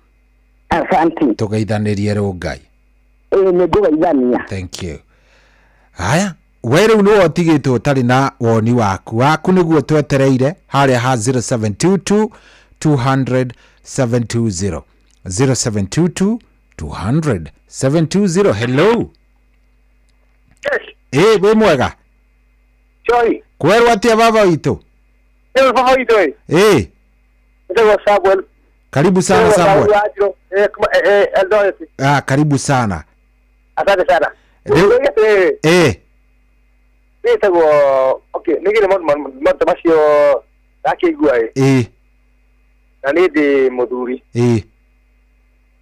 Asante. Tũgeithanĩrie rĩu Ngai. Ĩĩ nĩngũgeithania. Thank you. Haya, we rĩu nĩwe ũtigĩtwo ũtarĩ na woni waku. Waku nĩguo twetereire harĩa ha 0722 200 720. 0722 200 720. Hello. Yes. Ĩĩ wĩ mwega? Choi. Kwerwo atĩa baba witũ? Ĩĩ baba witũ. Ĩĩ. Ndio Samuel. Karibu sana Samuel. Eldoret. Ah, karibu sana. Asante sana. Eh. Nĩtagwo okay, nĩgire maũndũ macio ndakĩigua ĩ. Ĩĩ. Na niĩ ndĩ mũthuri. Ĩĩ.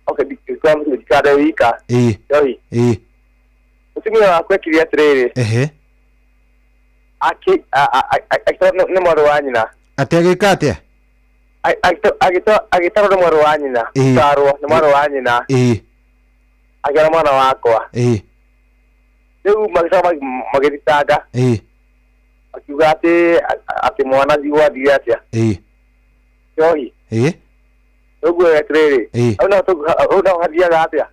Okay, ndikade wika. Ĩĩ. Choi. Ĩĩ. Mũtumia wakwa ekire atĩrĩrĩ. Ehe. Akĩ nĩ mwarĩ wa nyina. Atĩ agĩka atĩa? Agĩtarwo nĩ mwarĩ wa nyina. Tarwo nĩ mwarĩ wa nyina. Ĩĩ. Akĩona mwana wakwa. Ĩĩ. Rĩu magĩcoka magĩthitanga. Ĩĩ. Akiuga atĩ mwana gwathiire atĩa. Ĩĩ. Njohi. Ĩĩ. Ũguo atĩrĩrĩ. Ĩĩ. Hau no hathiaga atĩa?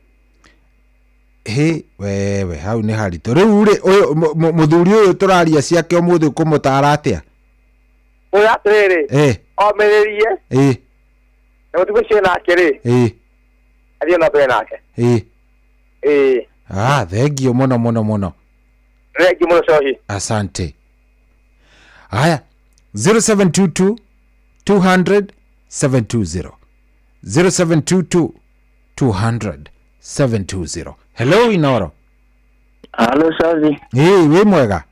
Hĩ wewe hau nĩ haritũ. Rĩu rĩ ũyũ mũthuri ũyũ tũraria ciake ũmũthĩ ũkũmũtara atĩa? Ũyũ atĩrĩrĩ. Ĩĩ. Omĩrĩrie. Ĩĩ. Na mũtumia ũcio nake rĩ. Ĩĩ. Athiĩ na mbere nake. Ĩĩ. Ĩĩ. Ah, thank you mũno mũno mũno. Thank you mũno Cohi. Asante. Haya, 0722 200 720. 0722 200 720. Hello Inoro. Hello Cohi. Ĩĩ wĩ mwega?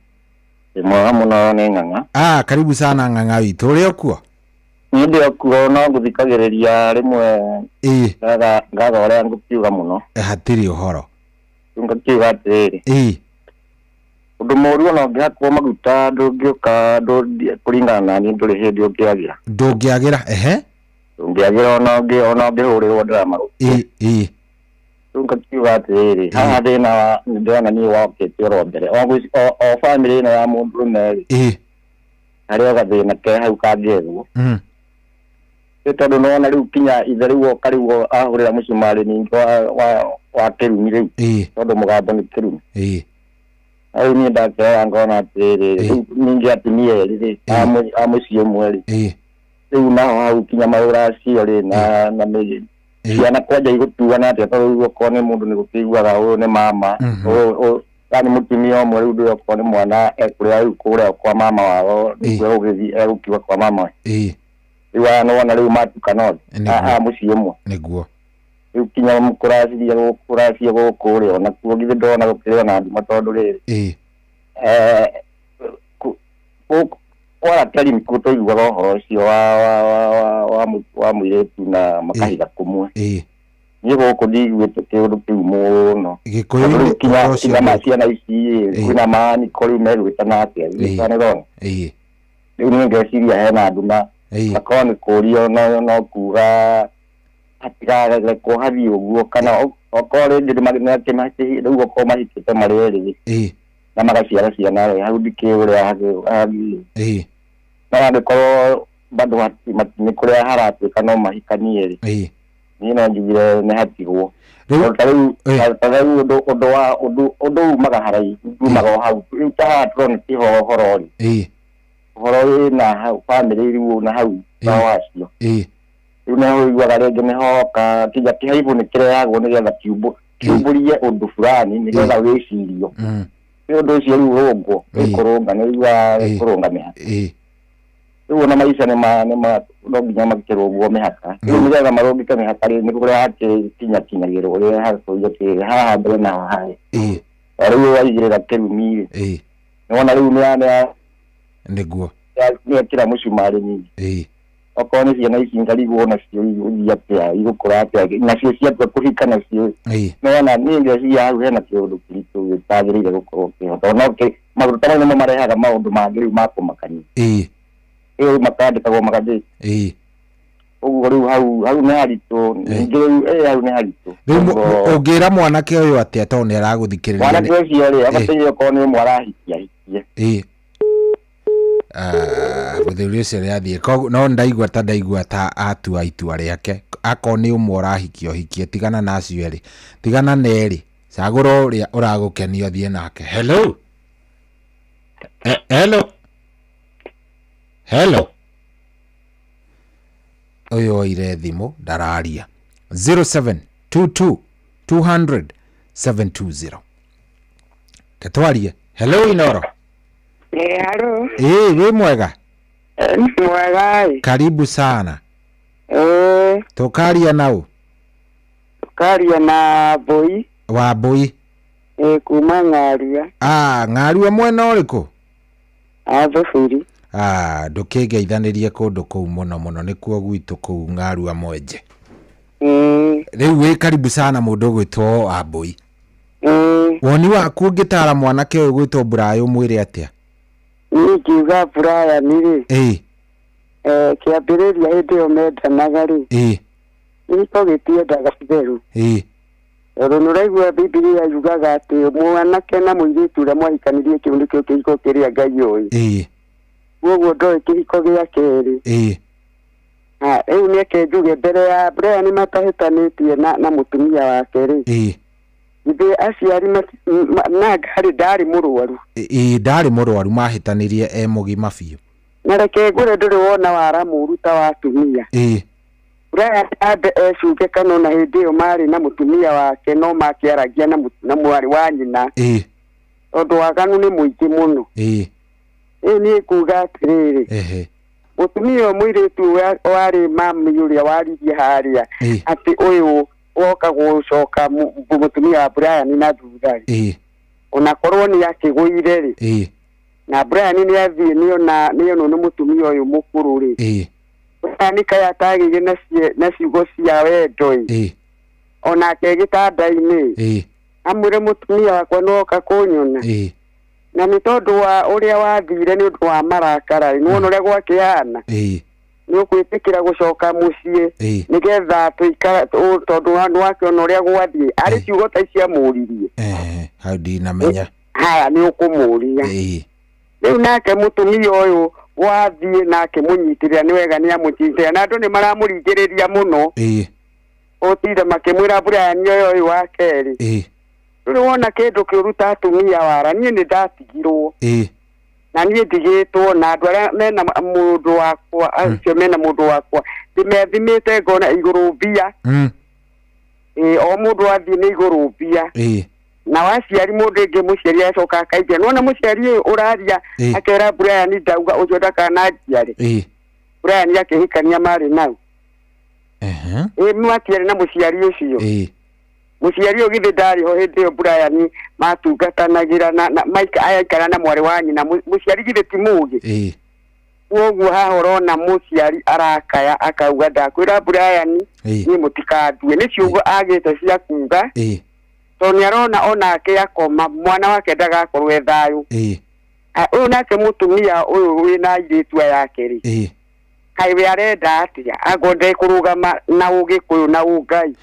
Wĩ mwega mũno nĩ Ng'ang'a. Ah, karibu sana Ng'ang'a witũ. Ũrĩ o kuo? Niĩ ndĩ o kuo no ngũthikagĩrĩria rĩmwe. Ĩĩ. Ngaga ũrĩa ngũkiuga mũno. Hatirĩ ũhoro. Ngakiuga atĩrĩrĩ. Ĩĩ. Ũndũ mũũru ona ũngĩhakwo maguta ndũngĩũka kũringana na niĩ ndũrĩ hĩndĩ ũngĩagĩra. Ndũngĩagĩra, ehe. Ndũngĩagĩra ona ũngĩhũrĩrwo ndarama. Ĩĩ ĩĩ. Rĩu ngakiuga atĩrĩrĩ, haha thĩna ndĩrona niĩ wokĩte oro mbere. O bamĩrĩ ĩno ya mũndũrũme rĩ. Ĩĩ. Harĩ o gathĩna ke hau kangĩethwo. Nĩ tondũ nĩwona rĩu kinya ithe rĩu oka rĩu ahũrĩra mũcumarĩ ningĩ wa kĩrumi rĩu. Ĩĩ. Tondũ mũgambo nĩ kĩrumi. Ĩĩ. Rĩu niĩ ndakĩrora ngona atĩrĩrĩ, rĩu ningĩ atumia erĩ rĩ, a mũciĩ ũmwe rĩ. Ĩĩ. Rĩu naho hau kinya maũracio rĩ na ciana kwanja igũtuana atĩa tondũ rĩu okorwo nĩ mũndũ nĩ gũkĩiguaga ũyũ nĩ mama, ũyũ yani mũtumia ũmwe rĩu ndũĩ okorwo nĩ mwana ekũrĩa rĩu kũrĩa kwa mama wao nĩkuo egũgĩthiĩ egũkiuga kwa mama. Ĩĩ. Rĩu aya nĩwona rĩu matukana othe a mũciĩ ũmwe. Nĩguo. Rĩu kinya kũracia gũkũ rĩ ona kuo githĩ ndona gũkĩrĩ ona nduma tondũ rĩrĩ. Ĩĩ. Kwara nĩkuo tũiguaga ũhoro ũcio wa mũirĩtu na makahiga kũmwe. Ĩĩ. Niĩ gũkũ ndiguĩte kĩũndũ kĩu mũno. Gĩkũyũ-inĩ ũhoro ũcio kinya ciana ici rĩ kwĩna maanĩko rĩu megwĩtana atĩa nĩrona. Ĩĩ. Rĩu niĩ ngeciria hena nduma akorwo nĩ kũrio no kuga hatigarekwo hathiĩ ũguo kana okorwo rĩngĩ rĩu okorwo mahikĩte marĩ erĩ rĩ na magaciara ciana rĩ hau ndikĩũĩ ũrĩa hagĩrĩire. Ĩĩ. No angĩkorwo bado nĩ kũrĩa haratuĩka no mahikanie rĩ. Ĩĩ. Niĩ no njugire nĩ hatigwo. Ta rĩu ũndũ umaga haraihu umaga o hau rĩu ta haha tũrona tiho ũhoro rĩ. Ĩĩ. Ũhoro wĩna hau bamĩrĩ rĩu na hau na wacio. Ĩĩ. Rĩu nĩho ũiguaga rĩngĩ nĩhoka kinya kĩhaibũ nĩkĩrehagwo nĩgetha kĩumbũrie ũndũ fulani nĩgetha wĩcirio. Nĩ ũndũ ũcio rĩu ũrũngwo ĩkũrũnga nĩ ũiguaga ĩkũrũnga mĩhaka. Ĩĩ. Rĩu ona maica nĩ no nginya makĩrũngwo mĩhaka. Rĩu nĩgetha marũngĩke mĩhaka rĩ nĩ kũrĩa hakinya-kinyagĩrwo ũrĩa hakũrio atĩrĩrĩ haha mbere naho harĩ. Ĩĩ. Rĩu waigĩrĩra kĩrumi rĩ. Ĩĩ. Nĩwona rĩu nĩ Nĩguo. Nĩ ekĩra mũcumarĩ nyingĩ. Okorwo nĩ ciana ici ngarigwo nacio igũthiĩ atĩa, igũkũra atĩa nacio ciatua kũhika nacio. Nĩwona niĩ ngeciria hau hena kĩũndũ kĩritũ gĩtagĩrĩire gũkorwo kĩho, tondũ no maũndũ ta mau nĩmo marehaga maũndũ mangĩ rĩu ma kũmakania. Ĩĩ, makandĩkagwo magathĩti. Ũguo rĩu hau hau nĩ haritũ ningĩ rĩu, ĩ, hau nĩ haritũ. Rĩu ũngĩra mwanake ũyũ atĩa, tondũ nĩ aragũthikĩrĩria? Mwanake ũcio rĩ, abataire okorwo nĩ ũmwe arahikia, ahikie. Ĩĩ. Ah, mũthuri ũcio nĩ athiĩ. Koguo no ndaigua ta atua itua rĩake. Akorwo nĩ ũmwe ũrahikia, ũhikie, tigana na acio erĩ, tigana na erĩ, cagũra ũrĩa ũragũkenia ũthiĩ nake. Hello. Hello, hello. Ũyũ oire thimũ ndararia. 0722 200 720 ketwarie. Hello, Inoro. Eh, halo. Ĩĩ, wĩ mwega? Ni mwega ĩ. Karibu sana. Tũkaria nau? Tukaria na Mbũi. Wa Mbũi. Kuma Ng'arua. Ah, Ng'arua mwena ũrĩkũ? A Thubiri. Ah, ndũkĩngeithanĩrie kũndũ kũu mũno mũno, nĩkuo gwitũ kũu Ng'arua Mwenje. Rĩu wĩ karibu sana, mũndũ ũgwĩtwo wa Mbũi. Woni waku, ũngĩtara mwanake ũyũ gwĩtwo Brian, ũmwĩre atĩa? Niĩ ngiuga Brian rĩ, kĩambĩrĩria hĩndĩ ĩyo mendanaga rĩ, kĩhiko gĩtiendaga itherũ. Tondũ nĩ ũraigua Bibilia yugaga atĩ mwanake na mũirĩtu ũrĩa mwahikanirie, kĩu nĩkĩo kĩhiko kĩrĩa Ngai oĩ. Koguo ndoĩ kĩhiko gĩa kerĩ. Ah, rĩu nĩeke njuge mbere ya Brian matahĩtanĩtie na mũtumia wake rĩ, ithe aciari na ngarĩ ndarĩ mũrwaru? Ĩĩ, ndarĩ mũrwaru, mahĩtanĩrie e mũgima biũ. Na reke ngũre, ndũrĩ wona wara mũru ta wa atumia. Brian ambe ecunge kana ona hĩndĩ ĩyo marĩ na mũtumia wake no makĩaragia na mwarĩ wa nyina, tondũ waganu nĩ mũingĩ mũno. Rĩu niĩ nguga atĩrĩrĩ, mũtumia ũyũ, mũirĩtu warĩ mami ũrĩa waririe harĩa, atĩ ũyũ woka gũcoka mũtumia wa Brian na thutha rĩ, onakorwo nĩ akĩgũire rĩ, na Brian nĩ athiĩ nĩona nĩonwo nĩ mũtumia ũyũ mũkũrũ rĩ, Brian kaĩ atagĩire na ciugo cia wendo ĩ, onake gĩtanda-inĩ, amwĩre mũtumia wakwa nĩwoka kũnyona, na nĩ tondũ wa ũrĩa wathire nĩ ũndũ wa marakara rĩ, nĩwona ũrĩa gwakĩhana, nĩ ũkwĩtĩkĩra gũcoka mũciĩ nĩgetha tũikara tondũ nĩwakĩona ũrĩa gwathiĩ, arĩ ciugo ta ici amũririe? Ehe, hau ndinamenya. Haya, nĩ ũkũmũria. Rĩu nake mũtumia ũyũ wathiĩ nake mũnyitĩrĩra nĩ wega, nĩ amũnyitĩrĩra, na andũ nĩ maramũringĩrĩria mũno, ũtinde makĩmwĩra Brian ũyũ ũyũ wa kerĩ. Ndũrĩ wona kĩndũ kĩũru ta atumia wara. Niĩ nĩ ndatigirwo, na niĩ ndigĩtwo na andũ arĩa mena mũndũ wakwa, acio mena mũndũ wakwa ndĩmethimĩte ngona igũrũ mbia. Ĩĩ, o mũndũ athiĩ nĩ igũrũ mbia. Na waciari mũndũ ĩngĩ, mũciari acoka akaingĩra, nona mũciari ũyũ ũraria, akera Brian ndauga ũcio ndakananjiare. Brian akĩhikania marĩ nau. Ĩ matiarĩ na mũciari ũcio? Mũciari ũyũ githĩ ndarĩ ho hĩndĩ ĩyo Brian matungatanagĩra na aikara na mwarĩ wa nyina? Mũciari githĩ ti mũgĩ? Koguo haha ũrona mũciari arakaya akauga ndakwĩra Brian, niĩ mũtikandue, nĩ ciugo agĩte cia kuga, tondũ nĩ arona onake akoma mwana wake ndagakorwo e thayũ. Ah, ũyũ nake mũtumia ũyũ wĩna airĩtu aya ake rĩ, kaĩ we arenda atĩa angorwo ndekũrũgama na ũgĩkũyũ na ũngai?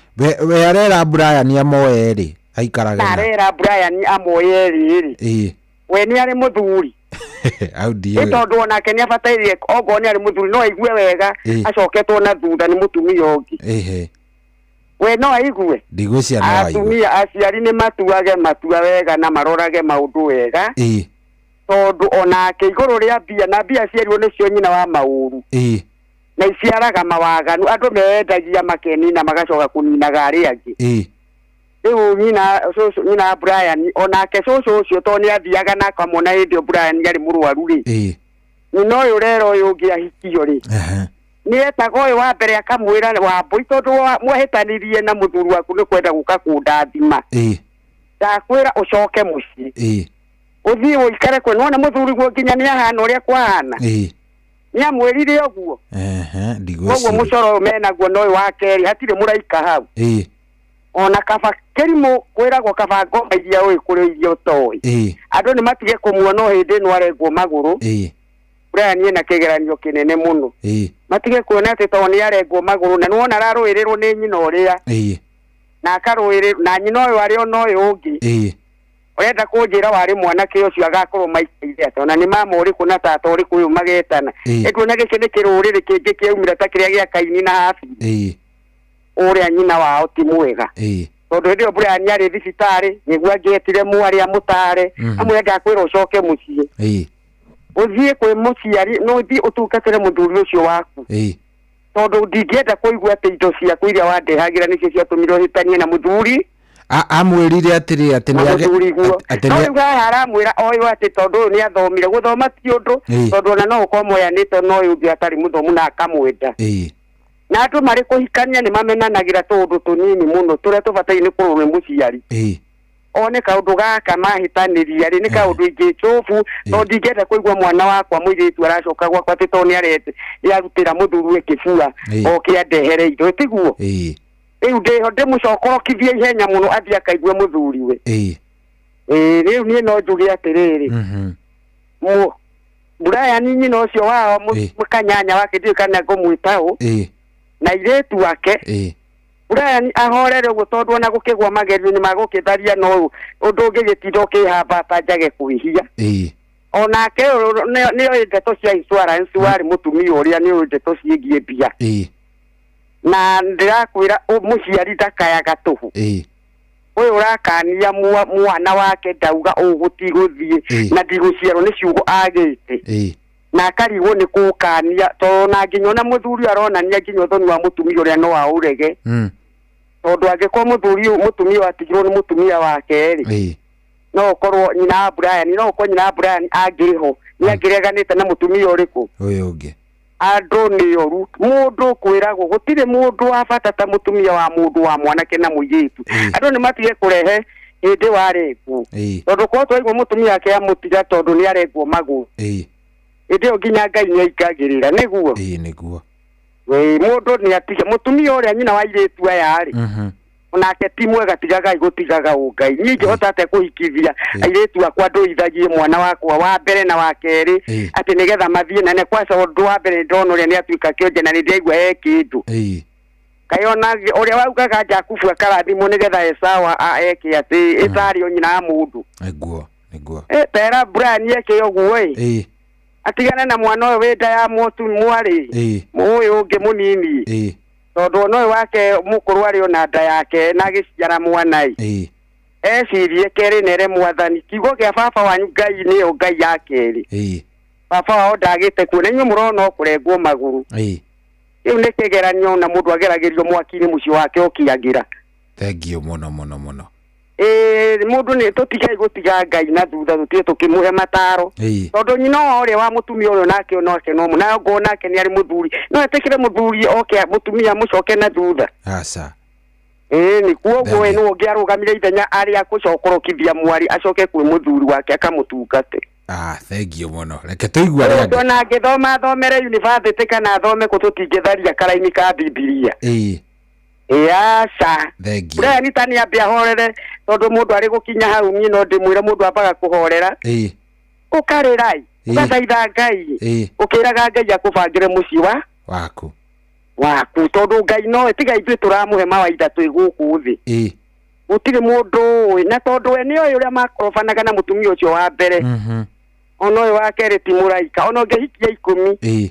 We arera Brian amoe rĩ, aikarage na na arera Brian amoye rĩ, we nĩ arĩ mũthuri? Au Nĩ ndiũĩ. tondũ onake nĩ abataire, ongorwo nĩ arĩ mũthuri no aigue wega acoketwo na thutha nĩ mũtumia ũngĩ. We no aigue? Ndigwĩciria no aigue. Atumia aciari nĩ matuage matua wega na marorage maũndũ wega, tondũ onake igũrũ rĩa mbia, na mbia ciarirwo nĩcio nyina wa maũru, na iciaraga mawaganu, andũ meendagia makenina magacoka kũninaga arĩa angĩ. Rĩu nyina cũcũ, nyina wa Brian, onake cũcũ ũcio, tondũ nĩ athiaga na akamwona hĩndĩ ĩyo Brian arĩ mũrwaru rĩ, nyina ũyũ rero ũyũ ũngĩ ahikio rĩ, nĩ etaga ũyũ wa mbere akamwĩra, Wambũi, tondũ mwahĩtanirie na mũthuri waku nĩ kwenda gũka kũndathima, ndakwĩra ũcoke mũciĩ. Ũthiĩ ũikare kwe nĩwona mũthuri guo nginya nĩ ahana ũrĩa kwahana. Nĩ amwĩrire ũguo. Koguo mũcoro ũyũ menaguo na ũyũ wa kerĩ hatirĩ mũraika hau. Ona kaba kĩrimũ kwĩragwo kaba ngoma iria ũĩ kũrĩ iria ũtoĩ. Andũ nĩ matige kũmuona o hĩndĩ ĩno arengwo magũrũ. Brian ena kĩgeranio kĩnene mũno. Matige kuona atĩ tondũ nĩ arengwo magũrũ na nĩwona ararũĩrĩrwo nĩ nyina ũrĩa. Na akarũĩrĩrwo na nyina ũyũ arĩ ona ũyũ ũngĩ. Ũrenda kũnjĩra warĩ mwanake ũcio agakorwo maikaire atĩa ona nĩ mama ũrĩkũ na tata ũrĩkũ ũyũ magetana. Ĩnduona gĩkĩ nĩ kĩrũrĩrĩ kĩngĩ kĩaumĩra ta kĩrĩa gĩa Kaini na Habili. Ũrĩa nyina wao ti mwega. Tondũ hĩndĩ ĩyo Brian arĩ thibitarĩ nĩguo angĩetire mwarĩ amũtare amwĩre ndakwĩra ũcoke mũciĩ. Ũthiĩ kwĩ mũciari no ũthiĩ ũtungatĩre mũthuri ũcio waku. Tondũ ndingĩenda kũigua atĩ indo ciaku iria wandehagĩra nĩcio ciatũmire ũhĩtanie na mũthuri. Amwĩrire atĩrĩ atĩ nĩ atĩ nĩ rĩu haha aramwĩra oĩ atĩ tondũ ũyũ nĩ athomire gũthoma ti ũndũ tondũ ona no ũkorwo moyanĩte na ũyũ ũngĩ atarĩ mũthomu na akamwenda. Na andũ marĩ kũhikania nĩ mamenanagĩra tũũndũ tũnini mũno tũrĩa tũbataire nĩ kũrorwo nĩ mũciari. One kaũndũ gaka mahĩtanĩria rĩ nĩ kaũndũ ingĩcũbu tondũ ndingĩenda kũigua mwana wakwa mũirĩtu aracoka gwakwa atĩ tondũ nĩ arutĩra mũthuri kĩbua oke andehere indo tiguo. Rĩu ndĩho ndĩmũcokorokithie ihenya mũno athiĩ akaigue mũthuriwe. Rĩu niĩ no njuge atĩrĩrĩ Brian nyina ũcio wao mũkanyanya wake ndiũĩ kana ngũmwĩta ũ na airĩtu ake. Brian ahorere ũguo tondũ ona gũkĩgwa magerio nĩ magũkĩtharia no ũndũ ũngĩgĩtinda ũkĩhamba ta njage kwĩhia. Onake nĩoĩ ndeto cia insurance warĩ mũtumia ũrĩa nĩoĩ ndeto ciĩgiĩ mbia. Na ndĩrakwĩra mũciari ndakayaga tũhũ. Ũyũ ũrakania mwana wake ndauga ũgũtigũthiĩ na ndigũciarwo nĩ ciugo agĩte. Na akarigwo nĩ kũũkania tondũ na nginya ona mũthuri aronania nginya ũthoni wa mũtumia ũrĩa no aũrege. Tondũ angĩkorwo mũthuri mũtumia atigirwo nĩ mũtumia wake rĩ no ũkorwo nyina wa Brian no ũkorwo nyina wa Brian angĩrĩ ho nĩ angĩreganĩte na mũtumia ũrĩkũ ũyũ ũngĩ. Andũ nĩ oru mũndũ kwĩragwo gũtirĩ mũndũ wa bata ta mũtumia wa mũndũ wa mwanake na mũirĩtu. Andũ nĩ matige kũrehe hĩndĩ warengwo tondũ korwo twaigua mũtumia wake amũtiga tondũ nĩ arengwo magũrũ hĩndĩ ĩyo nginya Ngai nĩ aingagĩrĩra nĩguo. Nĩguo. Mũndũ nĩ atige mũtumia ũrĩa nyina wa airĩtu aya rĩ onake ti mwega tigagai gũtigaga ũngai. Niĩ ingĩhota atĩa kũhikithia airĩtu akwa ndũithagie mwana wakwa wa mbere na wa kerĩ atĩ nĩgetha mathiĩ na nĩ kwaca ũndũ wa mbere ndona ũrĩa nĩ atuĩka kĩonje na nĩ ndĩraigua he kĩndũ. Kaĩ ona ũrĩa waugaga Jakubu akarathimwo nĩgetha Esau eke atĩ ĩtarĩ o nyina wa mũndũ. Nĩguo nĩguo. Tera Brian eke ũguo ĩ atigane na mwana ũyũ wĩ nda ya mwarĩ ũyũ ũngĩ mũnini tondũ ona ũyũ wake mũkũrũ arĩ ona nda yake na agĩciara mwana ĩ ecirie kerĩ nere mwathani kiugo kĩa baba wanyu Ngai nĩyo Ngai ya kerĩ. Baba wao ndagĩte kuo na inyuĩ mũrona o kũrengwo magũrũ. Rĩu nĩ kĩgeranio na mũndũ ageragĩrio mwaki-inĩ mũciĩ wake ũkĩagĩra. Thengiũ mũno mũno mũno. Mũndũ nĩ tũtigai gũtiga Ngai na thutha tũtige tũkĩmũhe mataro tondũ nyina ũrĩa wa mũtumia ũyũ nake onake no na ngo nake nĩ arĩ mũthuri no etĩkĩre mũthuri oke mũtumia mũcoke na thutha. Aca. Nĩ kuoguo we nĩwe ũngĩarũgamire ithenya arĩa gũcokorokithia mwarĩ acoke kwĩ mũthuri wake akamũtungate. Thengiũ mũno reke tũigue arĩa angĩ. Ona angĩthoma athomere university kana athome kũ tũtingĩtharia karaini ka Bibilia. Aca. Brian ta nĩ ambe ahorere tondũ mũndũ arĩ gũkinya hau niĩ no ndĩmwĩre mũndũ ambaga kũhorera. Ũkarĩra ũgathaitha Ngai ũkĩraga Ngai akũbangĩre mũciĩ wa waku tondũ Ngai no tiga ithuĩ tũramũhe mawaitha twĩ gũkũ thĩ. Gũtirĩ mũndũ ũĩ na tondũ we nĩoĩ ũrĩa makorobanaga na mũtumia ũcio wa mbere ona ũyũ wa kerĩ ti mũraika ona ũngĩhikia 10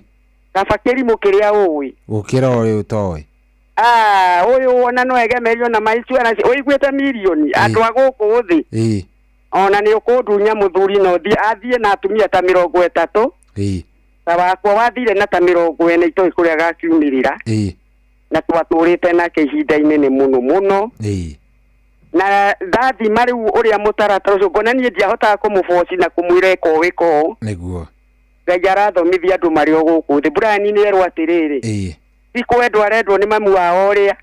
kaba kĩrimũ kĩrĩa ũĩ gũkĩra ũyũ ũtoĩ. Ũyũ ona no egemerio na maicuara ũiguĩte mirioni andũ a gũkũ thĩ ona nĩ ũkũndunya mũthuri no athiĩ na atumia ta 30 ta wakwa wathire na ta 40 itoĩ kũrĩa agakiumĩrĩra na twatũrĩte nake ihinda inene mũno mũno. Na ndathima rĩu ũrĩa mũtaratara ũcio ngona niĩ ndiahotaga kũmũboci na kũmwĩra ĩka ũũ ĩka ũũ. Nĩguo. Ngai arathomithia andũ marĩ o gũkũ thĩ. Brian nĩ erwo atĩrĩrĩ ti kwendwo arendwo nĩ mamu wao ũrĩa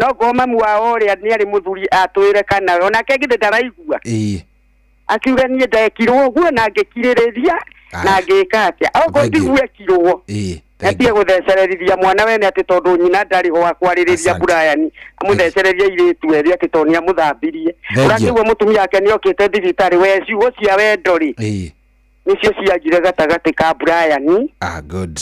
no ngoo mamu wao ũrĩa nĩ arĩ mũthuri atwĩre kana onake githĩ ndaraigua. Akiuga niĩ ndekirwo ũguo na ngĩkirĩrĩria na ngĩka atĩa. Okorwo Thank you. tiguo ekirwo. Atige gũthecererithia mwana wene atĩ tondũ nyina ndarĩ ho wa kwarĩrĩria Brian amũthecererie airĩtu erĩ atĩ tondũ nĩamũthambirie. Thank you. Ũrakĩigua mũtumia wake nĩokĩte thibitarĩ we ciugo cia wendo rĩ nĩcio ciagire gatagatĩ ka Brian Ah, good.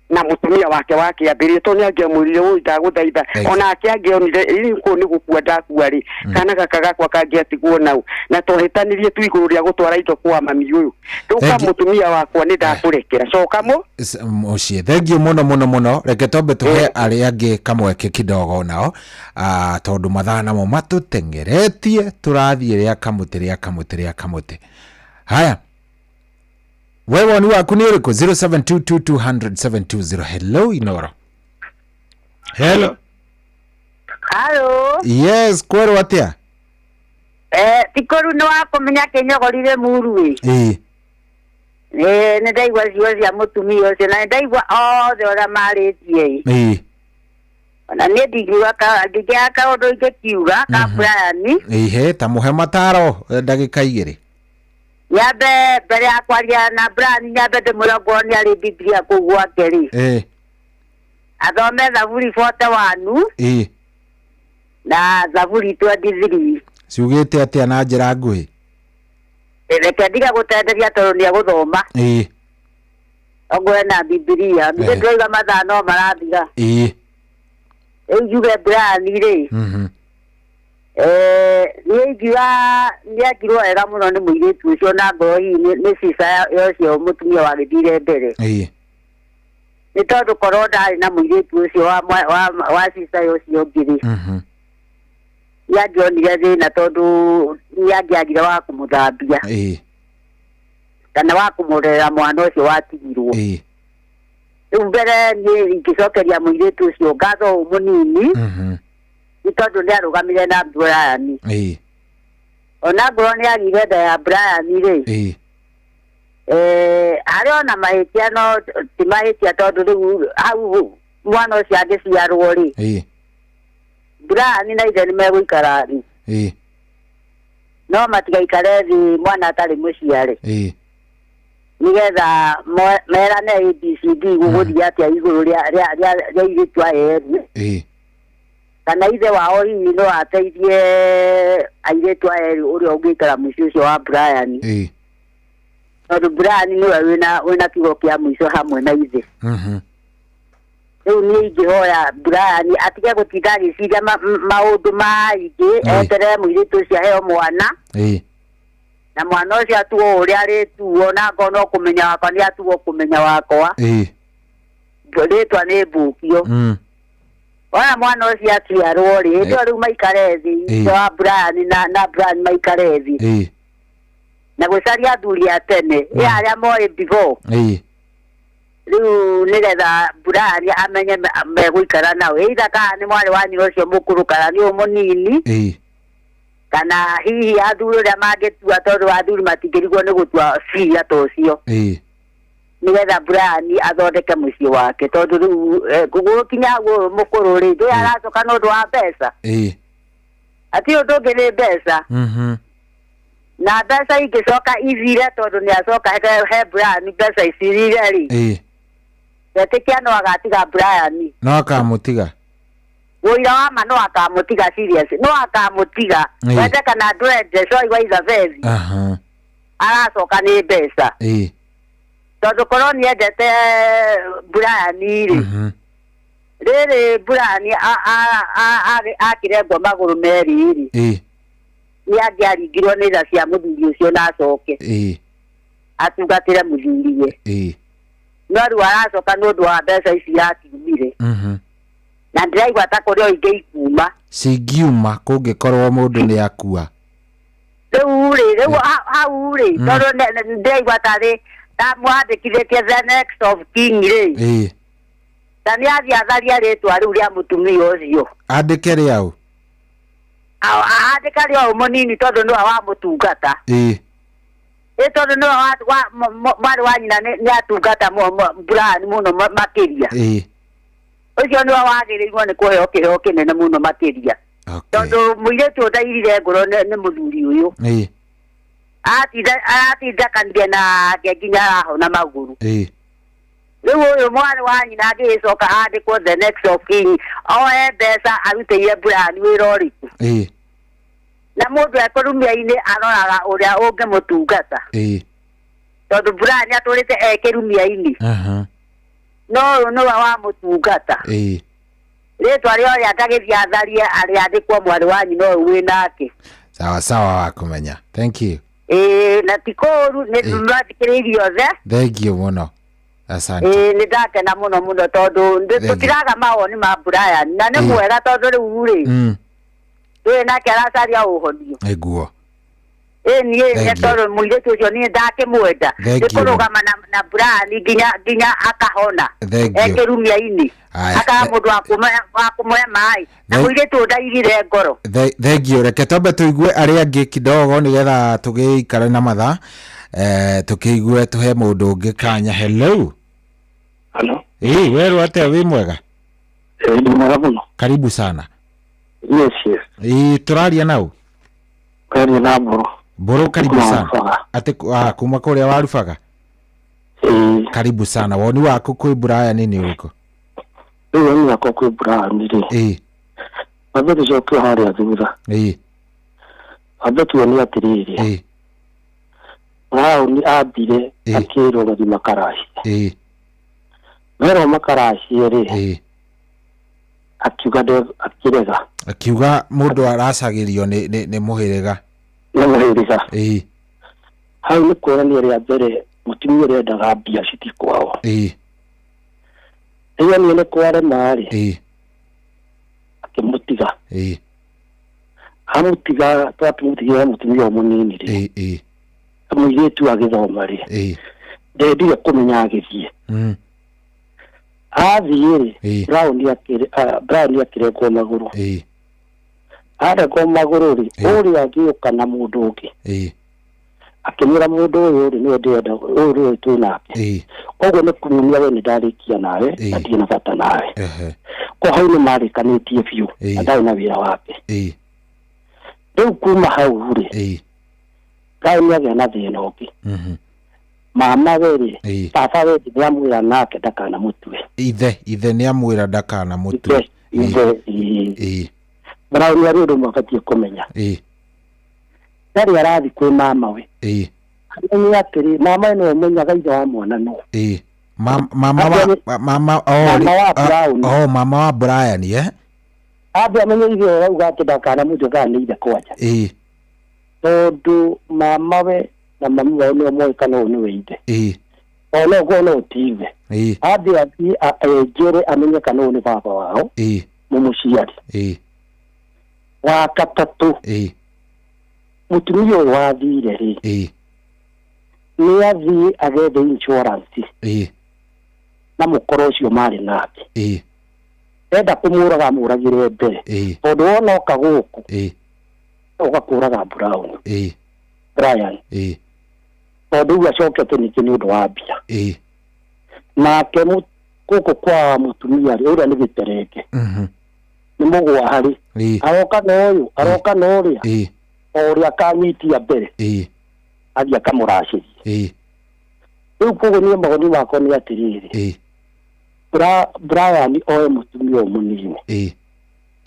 na mũtumia wake wa kĩambĩrĩria tondũ nĩangĩamwĩrire ũi ndagũthaitha Thank you. onake angĩonire rĩu kũu nĩ gũkua ndakua rĩ kana gaka gakwa kangĩatigwo nau na twahĩtanirie tu igũrũ rĩa gũtwara indo kwa mami ũyũ rĩu ka Thank you. mũtumia wakwa nĩ ndakũrekera coka mũ Mũciĩ thengiũ mũno mũno mũno reke twambe tũhe arĩa angĩ kamweke kidogo nao ah, tondũ mathaa namo matũteng'eretie tũrathiĩ rĩa kamũtĩ rĩa kamũtĩ rĩa kamũtĩ haya we woni waku nĩ ũrĩkũ 0722200720 hello inoro hello Halo. yes kwerwo atĩa Eh, tikoru nĩ wakũmenya kĩnyogorire muru ĩ. ĩĩ Ĩ nĩ ndaigua ciugo cia mũtumia ũcio na nĩ ndaigua othe ũrĩa marĩtie ĩ. ĩĩ Ona niĩ ndingiuga ndingĩaga kaũndũ ingĩkiuga ka Brian. ĩhe ta mũhe mataro eh, ndagĩka igĩrĩ Nyambe mbere ya kwaria na Brian nyambe ndĩmwĩre ongorwo nĩ arĩ Biblia kũu gwake rĩ. ĩĩ Athome Thaburi 41 ĩĩ na Thaburi 23. ciugĩte atĩa na njĩra nguhĩ Reke ndige gũtenderia tondũ nĩ egũthoma. ĩĩ Ongorwo na Biblia. Ningĩ Eh. ndĩrauga mathaa no marathira. ĩĩ Rĩu njuge Brian rĩ. mhm Eh, niĩ ingiuga nĩekirwo wega mũno nĩ mũirĩtu ũcio na ngoro hihi nĩ cica ya ũcio mũtumia wagĩthire mbere ĩĩ nĩ tondũ korwo ndarĩ na mũirĩtu ũcio wa wa wa cica ya ũcio ũngĩ rĩ mhm nĩangĩonire thĩna tondũ nĩangĩagire wa kũmũthambia ĩĩ kana wa kũmũrera mwana ũcio watigirwo ĩĩ rĩu mbere niĩ ingĩcokeria mũirĩtu ũcio ngatho ũũ mũnini mhm nĩ tondũ nĩarũgamire na Brian ĩĩ ona ngorwo nĩagire nda ya Brian rĩ ĩĩ eh harĩ ona mahĩtia no ti mahĩtia tondũ rĩu hau mwana ũcio angĩciarwo rĩ ĩĩ Brian na ithe nĩmegũikara thĩ ĩĩ no matigaikare thĩ mwana atarĩ mũciare ĩĩ nĩgetha merane ABCD gũgũthiĩ atĩa igũrũ rĩa rĩa rĩa rĩa airĩtu aya erĩ ĩĩ kana ithe wao hihi no ateithie airĩtu aya erĩ ũrĩa ũngĩikara mũciĩ ũcio wa Brian ĩĩ tondũ Brian nĩwe wĩna wĩna kiugo kĩa mũico hamwe na ithe mhm rĩu niĩ ingĩhoya Brian atige gũtinda agĩciria maũndũ maingĩ eterere mũirĩtu ũcio aheo mwana ĩĩ na mwana ũcio atuo ũrĩa arĩtuo na ngorwo no kũmenya wakwa nĩ atuo kũmenya wakwa ĩĩ rĩtwa nĩ mbũkio mm wona mwana ũcio aciarwo rĩ hĩndĩ ĩyo rĩu maikare thĩ Ĩĩ. ithe wa Brian na na Brian maikare thĩ ĩĩ na gũcaria athuri a tene ĩ arĩa moĩ before ĩĩ rĩu nĩgetha Brian amenye megũikara nao either kana nĩ mwarĩ wa nyina ũcio mũkũrũ kana nĩ ũyũ mũnini ĩĩ kana hihi athuri ũrĩa mangĩtua tondũ athuri matingĩrigwo nĩ gũtua ciria ta ũcio ĩĩ nĩgetha Brian athondeke mũciĩ wake tondũ rĩu eh, gũgũkinya hau ũyũ mũkũrũ rĩ ndũĩ aracoka nĩ ũndũ wa mbeca ĩĩ hatirĩ ũndũ ũngĩ nĩ mbeca mhm na mbeca ingĩcoka ithire tondũ nĩ acoka he Brian mbeca icirire rĩ ĩĩ etĩkia no agatiga Brian no akamũtiga wũira wa ma no akamũtiga serious no akamũtiga Ĩĩ. wende kana ndwende coi wa Isabeli aha aracoka nĩ mbeca ĩĩ tondũ korwo nĩendete Brian rĩ mhm rĩrĩ Brian akĩrengwo magũrũ merĩ rĩ ĩĩ nĩ angĩaringirwo nĩ tha cia mũthuri ũcio na acoke ĩĩ atungatĩre mũthuriwe ĩĩ no rĩu aracoka nĩ ũndũ wa mbeca ici irakiumire mhm na ndĩraigua ta kũrĩ o ingĩ ikuma cingiuma kũngĩkorwo mũndũ nĩ akua rĩu rĩ rĩu hau rĩ tondũ ndĩraigua tarĩ ta mwandĩkithĩtie the next of king rĩ ĩĩ ta nĩ athiĩ atharia rĩtwa rĩu rĩa mũtumia ũcio andĩke rĩaũ andĩka rĩa ũyũ mũnini tondũ nĩwe wamũtungata ĩĩ ĩ tondũ nĩwe mwarĩ wa nyina nĩ atungata Brian mũno makĩria ĩĩ ũcio nĩwe wagĩrĩirwo nĩ kũheo kĩheo kĩnene mũno makĩria tondũ mũirĩtu ũyũ ndairire ngoro nĩ mũthuri ũyũ ĩĩ Atinda aratindakanire nake nginya arahona magũrũ. Ĩĩ. Rĩu ũyũ mwarĩ wa nyina angĩgĩcoka andĩkwo the next of kin oe mbeca arutĩire Brian wĩra ũrĩkũ? Ĩĩ. Na mũndũ ekũrumia-inĩ aroraga ũrĩa ũngĩmũtungata. Ĩĩ. Tondũ Brian atũrĩte e kĩrumia-inĩ. Aha. No ũyũ nĩwe wamũtungata. Ĩĩ. Rĩtwa rĩa ũrĩa ndagĩthiĩ atharie arĩandĩkwo mwarĩ wa nyina ũyũ wĩ nake. Sawa sawa wakumenya. Thank you. Ĩĩ, na ti kũũru nĩ Ĩĩ. ndĩrathikĩrĩirie othe. Thank you mũno. Asante. Ĩĩ, nĩ ndakena mũno mũno tondũ Thank you. tũtiraga mawoni ma Brian na nĩ Ĩĩ. mwega tondũ rĩu rĩ ndũĩ nake aracaria ũhonio. Nĩguo. Ĩĩ niĩ Thank nĩ you. tondũ mũirĩtu ũcio niĩ ndakĩmwenda. Thank Nĩ you. kũrũgama na Brian nginya akahona. Thank you. E kĩrumia-inĩ. Aya. Akaga mũndũ wa kũmũhe maĩ. Na mũirĩtu ũyũ ndaigire ngoro. Thank you. Reke twambe tũigue arĩa angĩ kidogo nĩgetha tũgĩikare na mathaa. Tũkĩigue tũhe mũndũ ũngĩ kanya. Hello. Hello. Ĩĩ, werwo atĩa wĩ mwega? Ĩĩ, ndĩ mwega mũno. Karibu sana. Yes, yes. Ĩĩ, tũraria nau? Tũraria na Mbũrũ. Mbũrũ, karibu Kuma sana. Warubaga. Atĩ kuma kũrĩa Warubaga? Ĩĩ. Karibu sana. Woni waku kwĩ Brian nĩ ũrĩkũ? Rĩu woni wakwa kwĩ Brian rĩ. Ĩĩ. Wambe tũcoke harĩa thutha. Ĩĩ. Wambe tuone atĩrĩrĩ. Ĩĩ. Brown ambire akĩrwo mathiĩ makaracie. Ĩĩ. Merwo makaracie rĩ. Ĩĩ. Akiuga akĩrega. Akiuga mũndũ aracagĩrio nĩ mũhĩrĩga. Nĩ mũhĩrĩga. Ĩĩ. Hau nĩ kuonania rĩa mbere mũtumia ũrĩa endaga mbia citi kwao. Ĩĩ. Rĩrĩa niĩ nĩ kwarema rĩ. Ĩĩ. Akĩmũtiga. Ĩĩ. Amũtiga twakĩmũtigĩra mũtumia ũyũ mũnini rĩ. Ĩĩ, ĩĩ. Mũirĩtu agĩthoma rĩ. Ĩĩ. Ndendire kũmenya agĩthiĩ. Athiĩ rĩ, Brown akĩrengwo magũrũ. Ĩĩ. Arengwo magũrũ rĩ, ũrĩa agĩũka na mũndũ ũngĩ. Ĩĩ. Akĩmwĩra mũndũ ũyũ rĩ, nĩwe ndĩrenda, ũyũ nĩwe twĩ nake. Ĩĩ. Koguo nĩ kumumia we nĩ ndarĩkia nawe, na ndirĩ na bata nawe. Ehe. Kwa hau nĩ marĩkanĩtie biũ, na ndarĩ na wĩra wake. Ĩĩ. Rĩu kuma hau rĩ, Ĩĩ. Brown agĩa na thĩna ũngĩ. Mhm. Mama we rĩ, Ĩĩ. baba we rĩ, nĩamwĩra nake ndakanamũtue. Ithe nĩamwĩra ndakanamũtue. Ithe, ĩĩ. Ĩĩ. Brown arĩ ũndũ ũmwe abatiĩ kũmenya. Ĩĩ. Ndarĩ arathiĩ kwĩ mama we. Ĩĩ. Amenye atĩrĩ, mama we nĩwe ũmenyaga ithe wa mwana nũ. Ĩĩ. Mama wa mama oh, Mama wa Brown. Oh, mama wa Brian, eh? Ambe amenye ithe ũrĩa auga atĩ ndakanamũtue kana nĩ ithe kwanja. Ĩĩ. Tondũ mama we na mami wao nĩo moĩ kana ũyũ nĩwe ithe. Ĩĩ. Ona ũguo no ti ithe. Ĩĩ. Ambe athiĩ enjere amenye kana ũyũ nĩ baba wao. Ĩĩ. Mũmũciari. Ĩĩ. Wa gatatũ. Ĩĩ. Mũtumia ũyũ wathire rĩ. Ĩĩ. Nĩ athiĩ agethe insurance. Ĩĩ. Na mũkoro ũcio marĩ nake. Ĩĩ. Enda kũmũraga amũragĩre mbere. Ĩĩ. Tondũ wona oka gũkũ. Ĩĩ. Ũgakũraga Brown. Ĩĩ. Brian. Ĩĩ. Tondũ rĩu acokete ningĩ nĩ ũndũ wa mbia. Ĩĩ. Nake gũkũ kwa mũtumia rĩ, ũrĩa nĩ gĩterenge. Mhm. Nĩ mũgwa harĩ. Ĩĩ. Aroka na ũyũ, aroka na ũrĩa. Ĩĩ. O ũrĩa akanyitia mbere. Ĩĩ. Athiĩ akamũracĩria. Ĩĩ. Rĩu koguo niĩ mawoni makwa nĩ atĩrĩrĩ. Ĩĩ. Brian oe mũtumia ũyũ mũnini. Ĩĩ.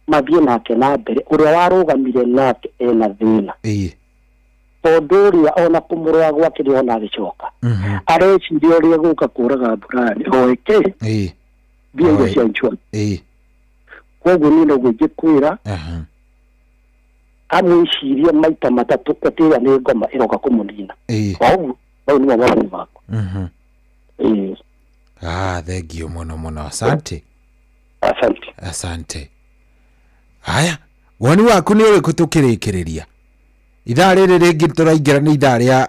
Mathiĩ nake na mbere, ũrĩa warũgamire nake ena thĩna. Ĩĩ. Tondũ ũrĩa ona kũmũrora gwake nĩ ona agĩcoka. Mhm. Areciria ũrĩa gũka kũraga Brian oe kĩ? Ĩĩ. Mbia iria Oe. cia insurance. Ĩĩ. Koguo niĩ noguo ingĩkwĩra Aha. amwĩcirie maita matatũ atĩ ĩrĩa nĩ ngoma ĩroka kũmũnina. Ĩĩ. Kwa ũguo mau nĩmo mawoni makwa. Mhm. Ĩĩ. Ah, thank you mũno mũno. Asante. Asante. Asante. Haya, woni waku nĩ ũrĩkũ tũkĩrĩkĩrĩria? Ithaa rĩrĩ rĩngĩ tũraingĩra nĩ ithaa rĩa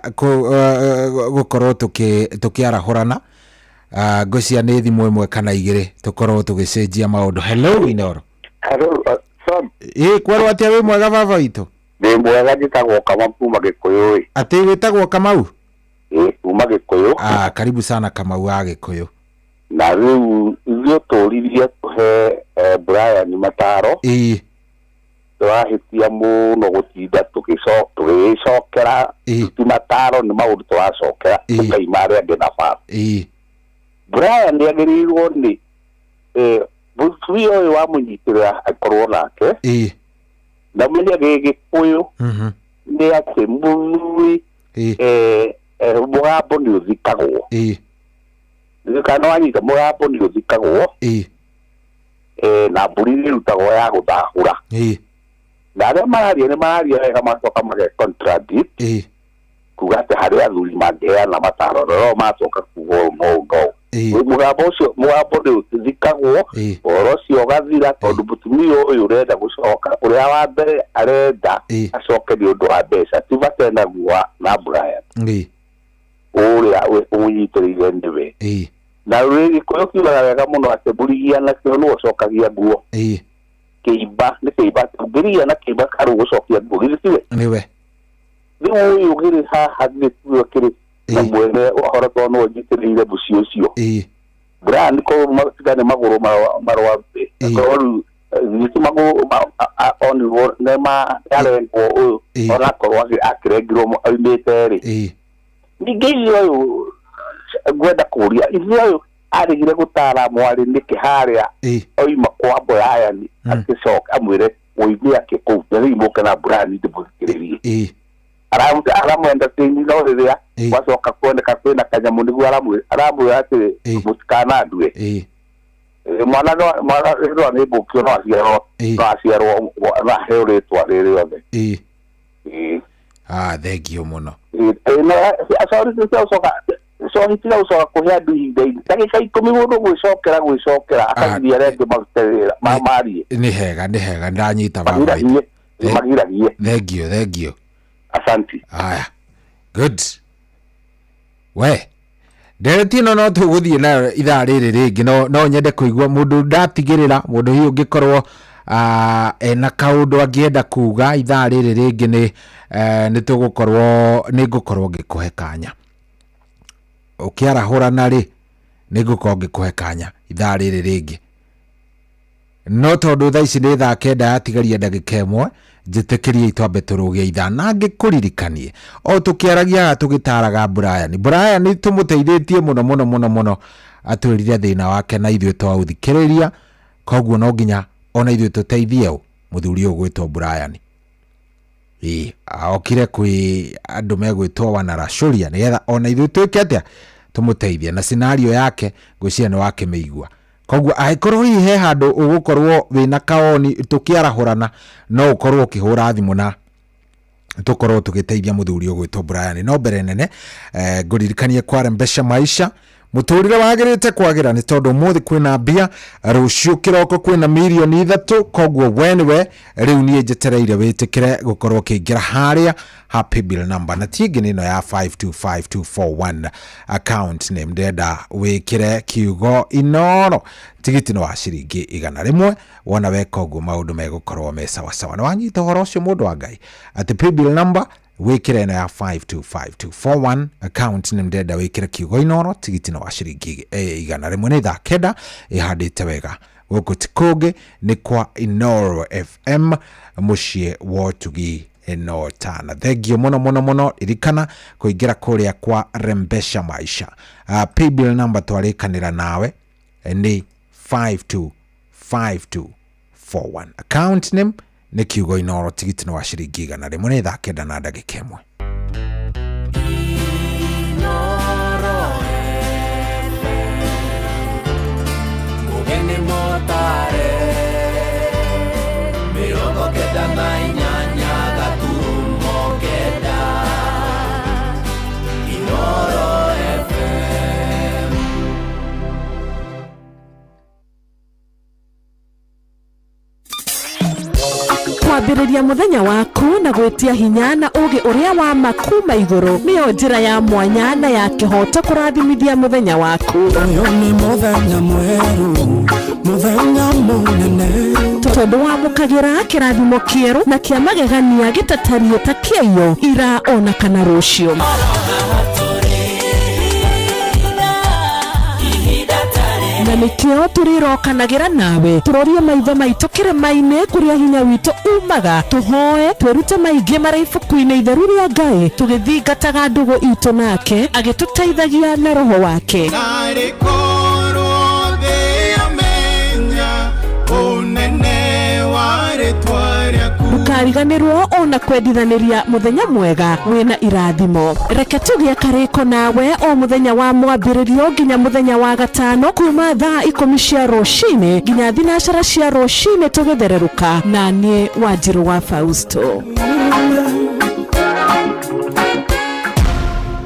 gũkorwo tũkĩarahũrana. Ngwĩciria nĩ thimũ ĩmwe kana igĩrĩ tũkorwo tũgĩcenjia maũndũ. Hello, Inooro. Hello, Sam. Ĩĩ, kwerwo atĩa wĩ mwega baba witũ? Ndĩ mwega, njĩtagwo Kamau kuma Gĩkũyũ ĩ. Atĩ wĩtagwo Kamau? Ĩĩ, kuma Gĩkũyũ. Ah, karibu sana Kamau wa Gĩkũyũ. Na rĩu ithuĩ tũririe tũhe Brian mataro. Ĩĩ. Tũrahĩtia mũno gũtinda tũgĩcokera ti mataro nĩ maũndũ tũracokera tũkaima arĩa angĩ nabathi. Brian nĩagĩrĩirwo nĩ mũtumia ũyũ wamũnyitĩrĩra akorwo nake na menye Gĩgĩkũyũ nĩ atĩ mũthuri mũgambo nĩ ũthikagwo. Kana wanyita mũgambo nĩ ũthikagwo na mbũri nĩ ĩrutagwo ya gũthahũra. Na arĩa mararia nĩ mararia wega macoka mage contradict kuga atĩ harĩ athuri mangĩheana mataro no macoka kuga ũũ no no. Mũgambo ũcio mũgambo nĩ ũthikagwo ũhoro ũcio ũgathira tondũ mũtumia ũyũ ũrenda gũcoka ũrĩa wa mbere arenda acoke nĩ ũndũ wa mbeca ti batenagua na Brian ũrĩa ũmũnyitĩrĩire nĩwe. Na Gĩkũyũ kiugaga wega mũno atĩ mũrigia nakĩo nĩwe ũcokagia nguo. Kĩimba nĩ kĩimba ũngĩrigia na kĩimba karũ gũcokia nguo githĩ tiwe? Nĩwe. Rĩu ũyũ kĩrĩ haha githĩ tiwe kĩrĩ na mwene ũhoro tondũ nĩwe ũnyitĩrĩire mũciĩ ũcio. Brian korwo tiga nĩ magũrũ marwaru korwo rĩu githĩ ti magũrũ onirwo nĩ arengwo ũyũ onakorwo akĩrengirwo oimĩte rĩ. Ningĩ ithe ũyũ ngwenda kũria ithe ũyũ arĩgire gũtara mwarĩ nĩkĩ harĩa oima kwa Brian akĩcoka amwĩre woime akĩ kũu na rĩu mũke na Brian ndĩmũthikĩrĩrie. Aramwenda tĩni no rĩrĩa gwacoka kuoneka kwĩna kanyamũ nĩguo aramwĩra atĩ mũtikanandue. Mwana no nĩ mbũkio no aciarwo no aciarwo no aheo rĩtwa rĩrĩ rĩothe. Thengiũ mũno. Sorry tiga gũcoka kũhe andũ ihinda ndagĩka 10 mũndũ gwĩcokera akagiria arĩa angĩ marute wĩra marie. Nĩ hega ndanyita baba. Magiragie. Thengiũ. Asante. Aya. Good. We. Ndereti ĩno no tũgũthiĩ nayo ithaa rĩrĩ rĩngĩ no nyende kũigua mũndũ ndatigĩrĩra mũndũ hihi ũngĩkorwo ena kaũndũ angĩenda kuga ithaa rĩrĩ rĩngĩ nĩ tũgũkorwo nĩ ngũkorwo ngĩkũhe kanya. Ũkĩarahũrana rĩ nĩ ngũkorwo ngĩkũhe kanya ithaa rĩrĩ rĩngĩ. No tondũ thaa ici nĩ thaa 9 yatigaria ndagĩka 1 njĩtĩkĩrie twambe tũrũge ithaa na ngĩkũririkanie o tũkĩaragia tũgĩtaraga Brian. Brian tũmũteithĩtie mũno mũno mũno mũno atwĩrire thĩna wake na ithuĩ twaũthikĩrĩria koguo no nginya ona ithuĩ tũteithie ũ mũthuri ũyũ ũgwĩtwo Brian. Okire kwĩ andũ megwĩtwo wanaracũria nĩgetha ona ithuĩ twĩke atĩa tũmũteithie na scenario yake ngwĩciria nĩ wakĩmĩigua. Koguo angĩkorwo hihi he handũ ũgũkorwo wĩna kaoni tũkĩarahũrana no ũkorwo ũkĩhũra thimũ na tũkorwo tũgĩteithia mũthuri ũgwĩtwo Brian. No mbere nene ngũririkanie kwarembesha maisha mũtũrĩre wagĩrĩte kwagĩra nĩ tondũ ũmũthĩ kwĩna mbia rũciũ kĩroko kwĩna mirioni 3 koguo we nĩwe rĩu niĩ njetereire wĩtĩkĩre gũkorwo ũkĩingĩra harĩa happy bill number na ti ĩngĩ nĩ ĩno ya 525241 account name ndĩrenda wĩkĩre kiugo Inoro tigiti nĩ wa ciringi 100 wona weka ũguo maũndũ megũkorwo me sawasawa. Nĩ wanyita ũhoro ũcio mũndũ wa Ngai atĩ pay bill number wĩkĩre ĩno ya 525241 account nĩ ndĩrenda wĩkĩre kiugo Inoro tigiti nĩ wa ciringi 100 nĩ thaa 9 ĩhandĩte wega gũkũ ti kũngĩ nĩ kwa Inoro FM mũciĩ wa ũtugi ĩno tana. Thengiũ mũno mũno mũno ririkana kũingĩra kũrĩa kwa Rembesha Maisha. Pay bill number twarĩkanĩra nawe nĩ 525241 account name nĩ kiugo Inoro tigiti nĩ wa ciringi 100 nĩ thaa 9 na ndagĩka 1. Mũgeni mũtare 98.9 Inoro FM. Kwambĩrĩria mũthenya waku na gwĩtia hinya na ũũgĩ ũrĩa wa ma kuma igũrũ nĩyo njĩra ya mwanya na ya kĩhooto kũrathimithia mũthenya waku. Ũyũ nĩ mũthenya mwerũ, mũthenya mũnene, tondũ wamũkagĩra kĩrathimo kĩerũ na kĩa magegania gĩtatariĩ ta kĩaiyo ira ona kana rũciũ. Na nĩkĩo tũrĩrokanagĩra nawe tũrorie maitho maitũ kĩrĩma-inĩ kũrĩa hinya witũ umaga, tũhoe twĩrute maingĩ marĩa ibuku-inĩ itheru rĩa Ngai, tũgĩthingataga ndũgũ itũ nake agĩtũteithagia na roho wake. Narĩ korwo thĩ yamenya ũnene wa rĩtwa rĩaku. Ndũkariganĩrwo ona kwendithanĩria mũthenya mwega wĩna irathimo. Reke tũgĩe karĩko nawe o mũthenya wa mwambĩrĩrio nginya mũthenya wa gatano kuma thaa 10 cia rũcinĩ nginya 12 cia rũcinĩ tũgĩthererũka na niĩ Wanjirũ wa Fausto.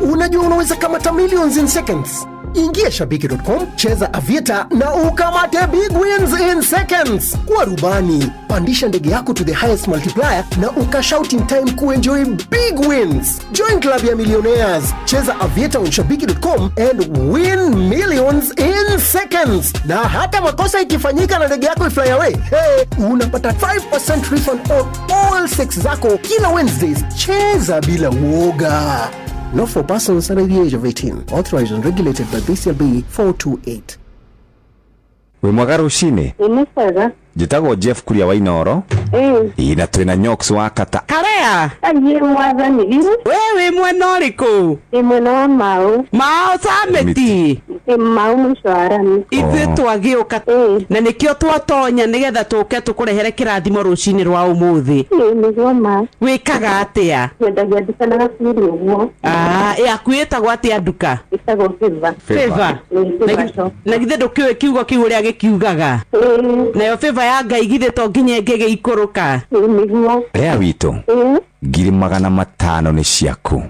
Unajua unaweza kamata millions in seconds. Ingia shabiki.com, cheza Aviator na ukamate big wins in seconds. Kwa rubani, pandisha ndege yako to the highest multiplier na ukashout in time kuenjoy big wins. Join club ya millionaires. Cheza Aviator on shabiki.com and win millions in seconds. Na hata makosa ikifanyika na ndege yako ifly away, hey, unapata 5% refund on all 6 zako kila Wednesdays. Cheza bila uoga. Not for persons under the age of 18. Authorized and regulated by BCLB 428. Wĩ mwega rũcinĩ? Nĩ mwega. Njĩtagwo Jeff Kuria wa Inoro. Ĩ na twĩna Nyox wa Kata. Karea. Aye mwathani. We wĩ mwena ũrĩkũ? Nĩ mwena wa Mau. Mau Samiti. Nĩ Mau mũico wa rami. Ithuĩ twagĩũka na nĩkĩo twatonya nĩgetha tũke tũkũrehere kĩrathimo rũcinĩ rwa ũmũthĩ. Nĩguo ma. Wĩkaga atĩa? Nyendagia nduka na gaciri ũguo. Yaku ĩtagwo atĩa nduka? Ĩtagwo Favor. Favor. Na githĩ ndũkĩũĩ kiugo kĩu ũrĩa gĩkiugaga? Nayo favor ya Ngai githĩ to nginya ĩngĩgĩikũrũka. Nĩguo. Rea witũ. 500,000 nĩ ciaku.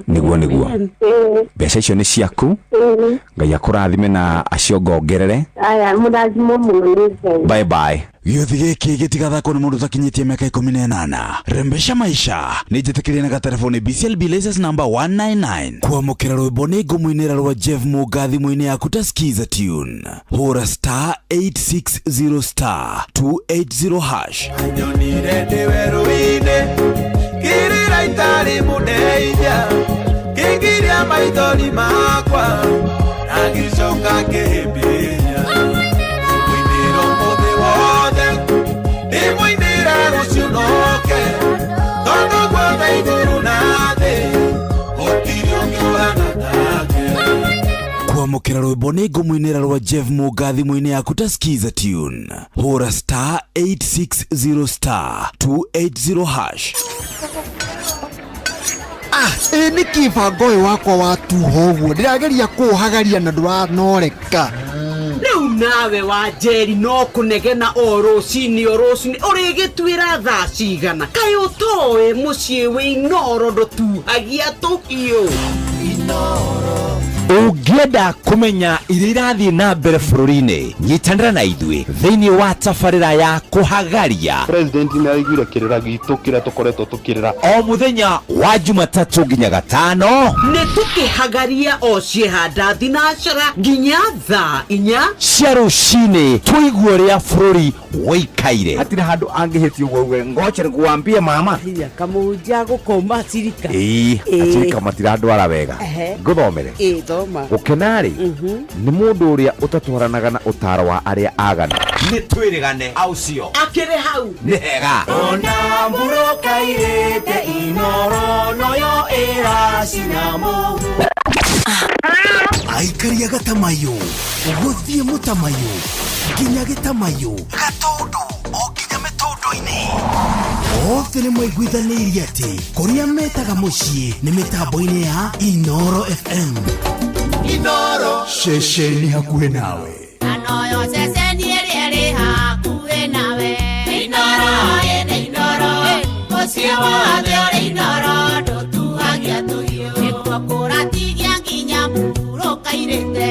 Nĩguo nĩguo. Mbeca icio nĩ ciaku. Ngai akũrathime na aciongongerere. Aya mũrathimo mũno nĩ Ngai. Bye bye. Gĩũthi gĩkĩ gĩtigathakwo nĩ mũndũ ũtakinyĩtie mĩaka 18. Rembesha maisha nĩ njĩtĩkĩrie na gatelefoni BCLB license number 199. Kwamũkĩra rwĩmbo nĩ ngũmũinĩra rwa Jeff Mũnga thimũ-inĩ yaku ta skiza tune. Hũra star 860 star 280 hash. Anyonire ndĩ werũ-inĩ kĩrĩra itarĩ mũndeithia kĩngiria maithori makwa na ngĩcoka ngĩhĩmbĩria. Kwamũkĩra rwĩmbo nĩ ngũmũinĩra rwa Jeff Mũnga thimũ-inĩ yaku ta skiza tune. Hũra star 860 star 280 hash. Nĩkĩ bango ũyũ wakwa watuha ũguo? Ndĩrageria kũũhagaria na ndũranoreka. Rĩu nawe wa Njeri no kũnegena o rũcinĩ o rũcinĩ ũrĩgĩtuĩra thaa cigana? Kaĩ ũtoĩ mũciĩ wĩ Inoro ndũtuhagia tũhiũ? Ũngĩenda kũmenya iria irathiĩ na mbere bũrũri-inĩ, nyitanĩra na ithuĩ thĩinĩ wa tabarĩra ya kũhagaria. President nĩ araiguire kĩrĩra gitũ kĩrĩa tũkoretwo tũkĩrĩra o mũthenya wa Jumatatũ nginya Gatano. Nĩ tũkĩhagaria o ciehanda thinacara nginya thaa 4 cia rũcinĩ, tũigue ũrĩa bũrũri wĩikaire. Hatirĩ handũ angĩhĩtia ũguo uge ngoche nĩkuambie mama. Kamũhunjia gũkoma cirika. Ĩĩ, acirika matirandwara wega. Ngũthomere. Gũkena-rĩ nĩ mũndũ ũrĩa ũtatwaranaga na ũtaro wa arĩa aganu. Nĩ twĩrĩgane au cio akĩrĩ hau nĩ hega. Ona mũrũkairĩte Inoro noyo ĩracinamo. Aikaria gatamayo gũthiĩ mũtamayo nginya gĩtamayo gatũndũ o nginya mĩtũndũ-inĩ. Othe nĩ maiguithanĩirie atĩ kũrĩa metaga mũciĩ nĩ mĩtambo-inĩ ya Inoro FM. Inoro ceceni hakuhĩ nawe. Anoyo ceceni ĩrĩa ĩrĩ hakuhĩ nawe. Inoro ĩnĩ Inoro mũciĩ wothe ũrĩ Inoro ndũtuhagia tũhiũ. Nĩkuo kũratigia nginya mũrũkairĩte.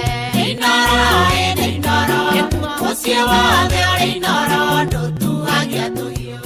Inoro ĩnĩ Inoro mũciĩ wothe ũrĩ Inoro ndũtuhagia tũhiũ.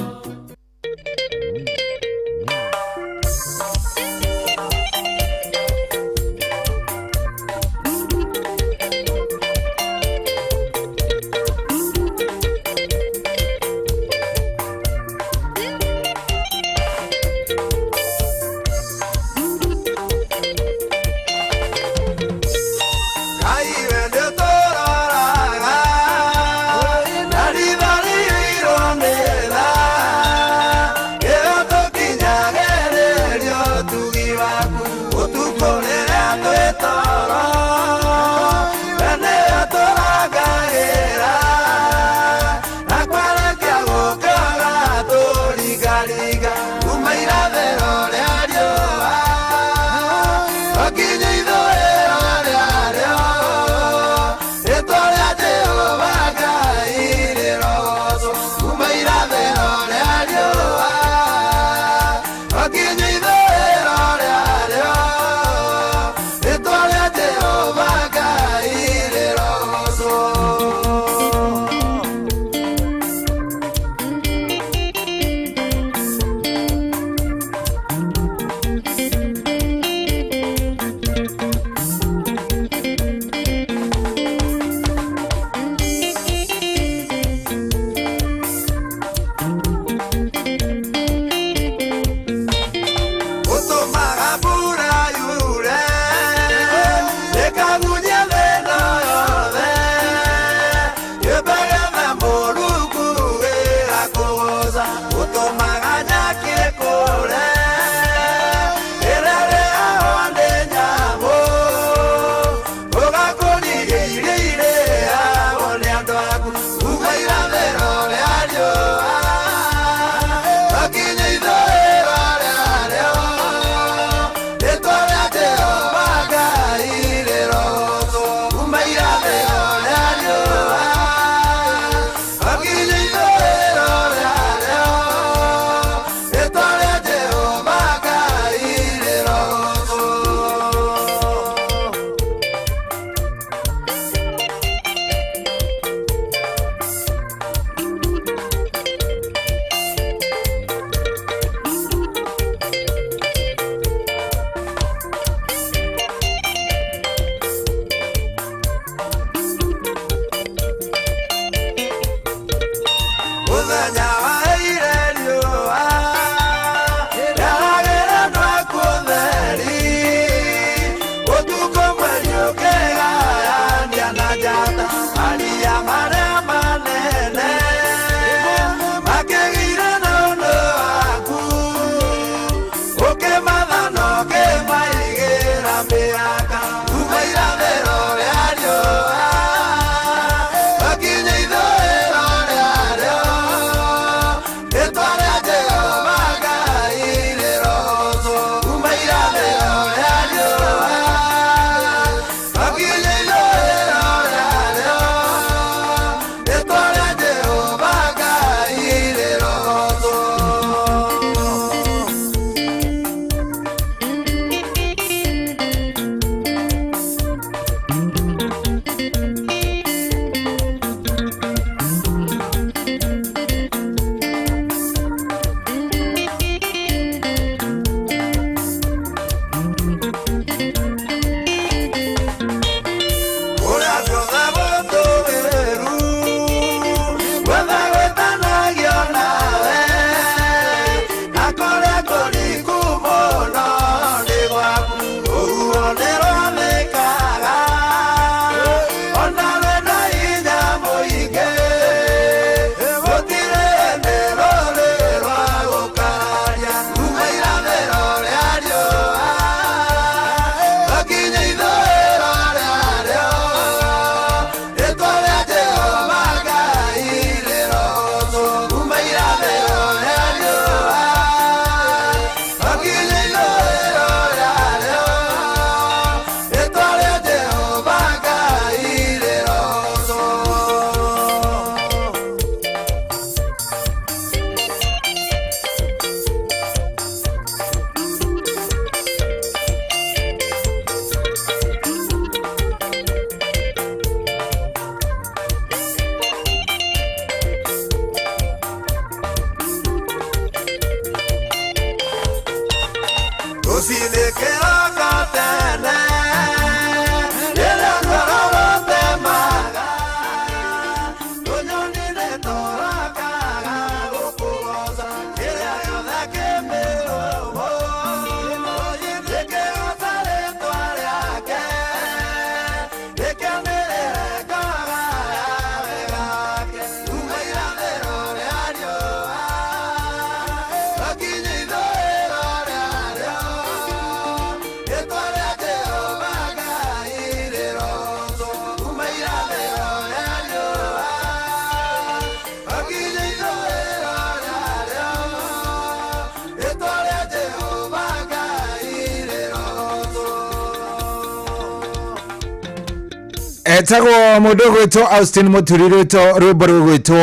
Etagwo mũndũ ũgwĩtwo Austin Mũturi, rwĩtwo rwĩmbo rũgwĩtwo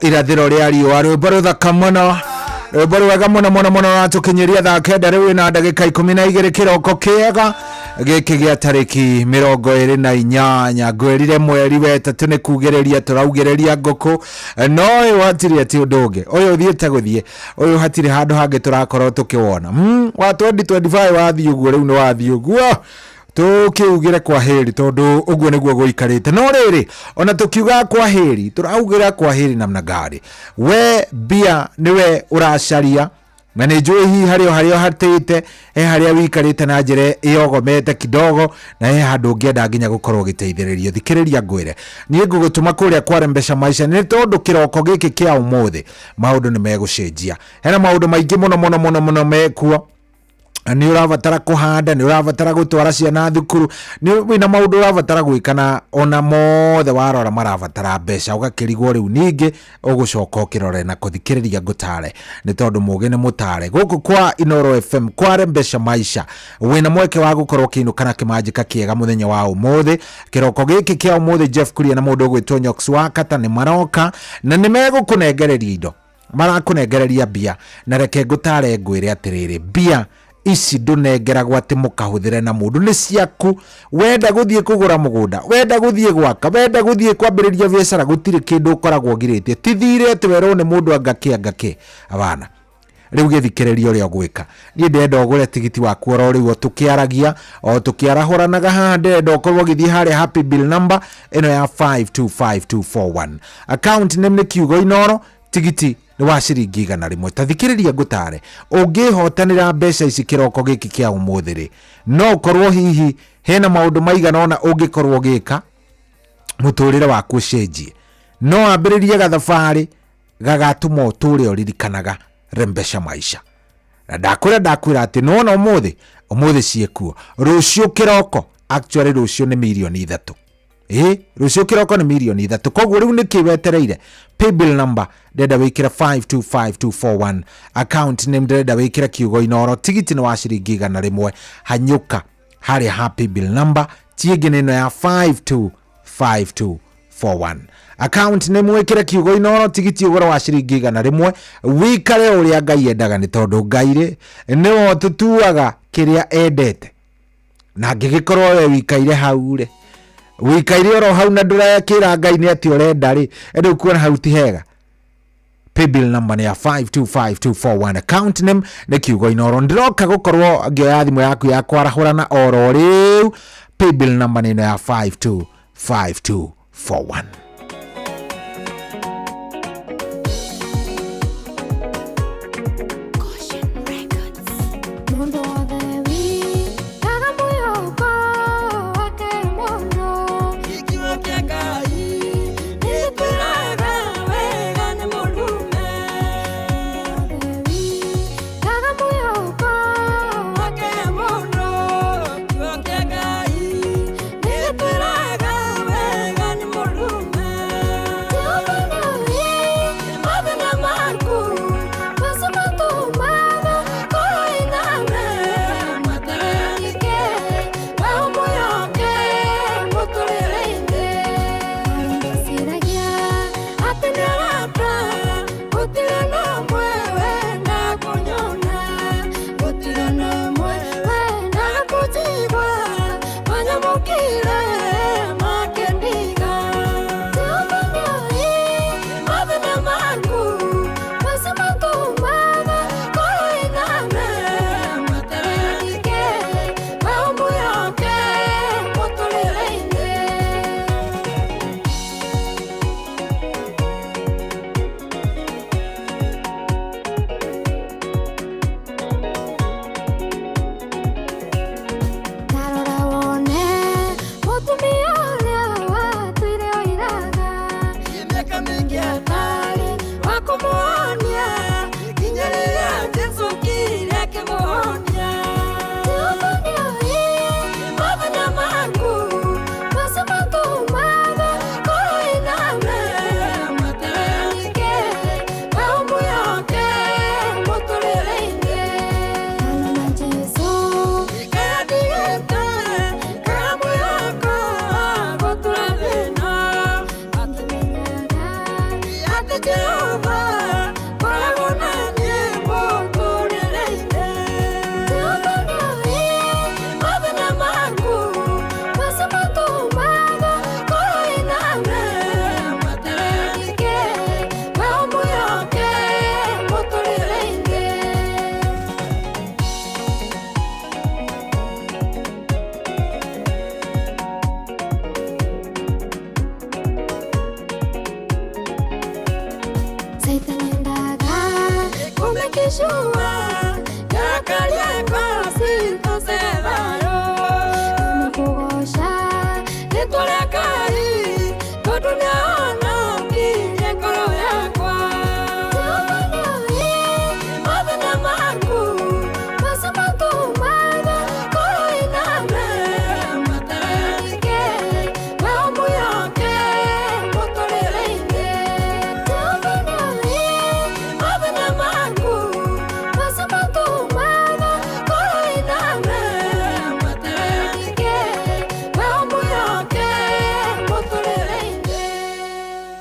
irathĩro rĩa riũa, rwĩmbo rũthaka mũno, rwĩmbo rwega mũno mũno mũno, ratũkinyĩria thaa 9 rĩu na ndagĩka 12 kĩroko kĩega gĩkĩ gĩa tarĩki 28. Ngwĩrire mweri wa ĩtatũ nĩ kugĩrĩria tũraugĩrĩria ngũkũ, no ũyũ hatirĩ atĩ ũndũ ũngĩ, ũyũ ũthiĩte gũthiĩ, ũyũ hatirĩ handũ hangĩ tũrakorwo tũkĩwona. Wa 2025 wathiĩ ũguo, rĩu nĩ wathiĩ ũguo, tukiugire kwa heri tondu uguo niguo guikarite. No riri, ona tukiuga kwa heri, turaugira kwa heri namna gani? We mbia niwe uracaria, na nä njå hihi harä o harä o hatĩte he harĩa wikarĩte na njĩra ĩyogomete kidogo, na he handũ ũngĩenda nginya gũkorwo ũgĩteithĩrĩrio. Thikĩrĩria ngwĩre, niĩ ngũgũtũma kũrĩa kwa Rembesha Maisha nĩ tondũ kĩroko gĩkĩ kĩa ũmũthĩ maũndũ nĩ megũcenjia. Hena maũndũ maingĩ mũno mũno mũno mũno mekuo. Nĩ ũrabatara kũhanda, nĩ ũrabatara gũtwara ciana thukuru, nĩ wĩna maũndũ ũrabatara gwĩka, na ona mothe warora marabatara mbeca, ũgakĩrigwo rĩu ningĩ ũgũcoka ũkĩrore na kũthikĩrĩria ngũtare, nĩ tondũ mũgĩ nĩ mũtare. Gũkũ kwa Inooro FM kwa Rembesha Maisha wĩna mweke wa gũkorwo ũkĩinũka na kĩmanjĩka kĩega mũthenya wa ũmũthĩ. Kĩroko gĩkĩ kĩa ũmũthĩ Jeff Kuria na mũndũ ũgwĩtwo Nyox wa Kata nĩ maroka na nĩ megũkũnengereria indo, marakũnengereria mbia, na reke ngũtare ngwĩre atĩrĩrĩ, mbia ici ndũnengeragwo atĩ mũkahũthĩre na mũndũ, nĩ ciaku. Wenda gũthiĩ kũgũra mũgũnda, wenda gũthiĩ gwaka, wenda gũthiĩ kwambĩrĩria biacara, gũtirĩ kĩndũ ũkoragwo ũgirĩtie. Ti thirĩ atĩ werwo nĩ mũndũ angakĩ angakĩ, abana. Rĩu gĩthikĩrĩria ũrĩa ũgwĩka. Niĩ ndĩrenda ũgũre tigiti waku oro rĩu o tũkĩaragia, o tũkĩarahũranaga haha, ndĩrenda ũkorwo ũgĩthiĩ harĩa happy bill number ĩno ya 525241, account name nĩ kiugo Inooro, tigiti nĩ wa ciringi 100. Ta thikĩrĩria ngũtare, ũngĩhotanĩra mbeca ici kĩroko gĩkĩ kĩa ũmũthĩ rĩ, no ũkorwo hihi hena maũndũ maigana ũna ũngĩkorwo ũgĩka mũtũrĩre waku ũcenjie. No wambĩrĩrie gathabarĩ gagatũma ũtũre ũririkanaga Rembesha Maisha. Na ndakwĩra atĩ nĩwona ũmũthĩ, ũmũthĩ ciĩkuo, rũciũ kĩroko, actually rũciũ nĩ mirioni 3. Rũciũ kĩroko nĩ mirioni 3. Koguo rĩu nĩkĩ wetereire? Paybill number ndĩrenda wĩkĩre 525241, account name ndĩrenda wĩkĩre kiugo Inooro, tigiti nĩ wa ciringi 100. Hanyũka harĩa ha paybill number, ti ĩngĩ nĩ ĩno ya 525241, account name wĩkĩre kiugo Inooro, tigiti ũgũre wa ciringi 100, wĩikare ũrĩa Ngai endaga, nĩ tondũ Ngai rĩ nĩwe ũtũtuaga kĩrĩa endete. Na angĩgĩkorwo we wĩikaire hau rĩ, wĩikaire oro hau na ndũrekĩra Ngai nĩ atĩ ũrenda rĩ, rĩu kuona hau ti hega. Paybill number nĩ ya 525241, account name nĩ kiugo Inooro. Ndĩroka gũkorwo ngĩoya thimũ yaku ya kwarahũrana oro rĩu. Paybill number nĩ ĩno ya 525241. Mũndũ wothe wikaga mwĩhoko wake mũno, Kiugo kĩa Ngai nĩgĩtwĩraga wega nĩ mũrume. Wikaga mwĩhoko wake mũno, kiugo kĩa Ngai nĩgĩtwĩraga wega nĩ mũrume.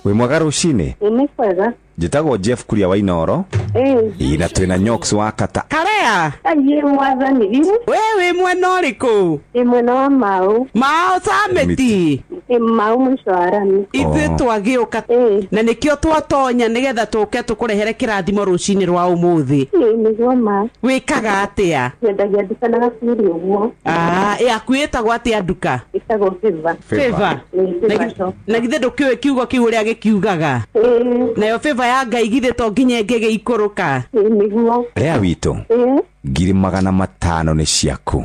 Wĩ mwega rũcinĩ? Nĩ kwega. Njĩtagwo Jeff Kuria wa Inoro. Ĩĩ na twĩna Nyox wa Kata. Karea. Aiye mwathani. We wĩ mwena ũrĩkũ? Ĩ mwena wa Mau. Mau Samiti. Ĩ Mau mũico wa rami. Ithuĩ twagĩũka na nĩkĩo twatonya nĩgetha tũke tũkũrehere kĩrathimo rũcinĩ rwa ũmũthĩ. Ĩ nĩguo ma. Wĩkaga atĩa? Nyendagia nduka na gaburi ũguo. Ah, yaku ĩtagwo atĩa nduka? Ĩtagwo Favor. Favor. Na githĩ ndũkĩũĩ kiugo kĩu ũrĩa gĩkiugaga? Nayo favor ya Ngai githĩ to nginya ĩngĩgĩikũrũka? Nĩguo. Rea witũ. 500,000 nĩ ciaku.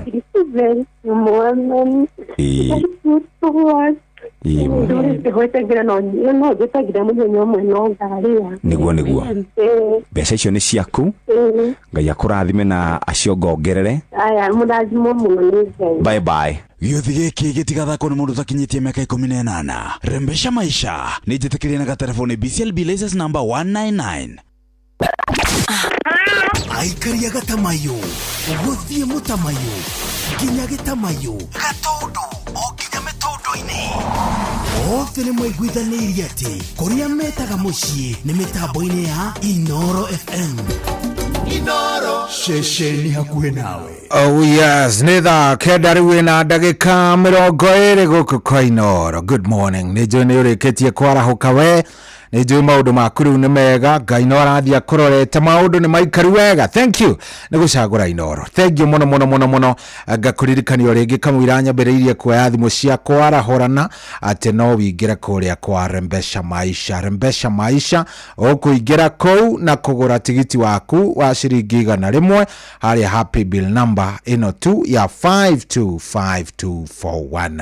Nĩguo nĩguo. Mbeca icio nĩ ciaku. Ngai akũrathime na aciongongerere. Aya mũrathimo mũno nĩ Ngai. Bye bye. Gĩũthi gĩkĩ gĩtigathakwo nĩ mũndũ ũtakinyĩtie mĩaka 18. Rembesha maisha nĩ njĩtĩkĩrie na gatelefoni BCLB license number 199. Aikaria gatamayo gũthiĩ mũtamayo nginya gĩtamayo gatũndũ o nginya mĩtũndũ-inĩ othe nĩ maiguithanĩirie atĩ kũrĩa metaga mũciĩ nĩ mĩtambo-inĩ ya Inoro FM. Inoro ceceni hakuhĩ nawe. Oh yes, nĩ thaa kenda rĩu ĩna ndagĩka 20 gũkũ kwa Inoro. Good morning. Nĩ njũĩ nĩ ũrĩkĩtie kwarahũka we. Nĩ njũĩ maũndũ maku rĩu nĩ mega. Ngai no arathiĩ akũrorete maũndũ nĩ maikaru wega. Thank you nĩ gũcagũra Inoro. Thank you mũno mũno mũno mũno. Ngakũririkania o rĩngĩ kamũira nyambĩrĩirie kuoya thimũ cia kwarahũrana atĩ no wĩingĩre kũrĩa kwa Rembesha Maisha. Rembesha Maisha ũkũingĩra kũu na kũgũra tigiti waku wa ciringi 100 harĩa happy bill number ĩno tu ya 525241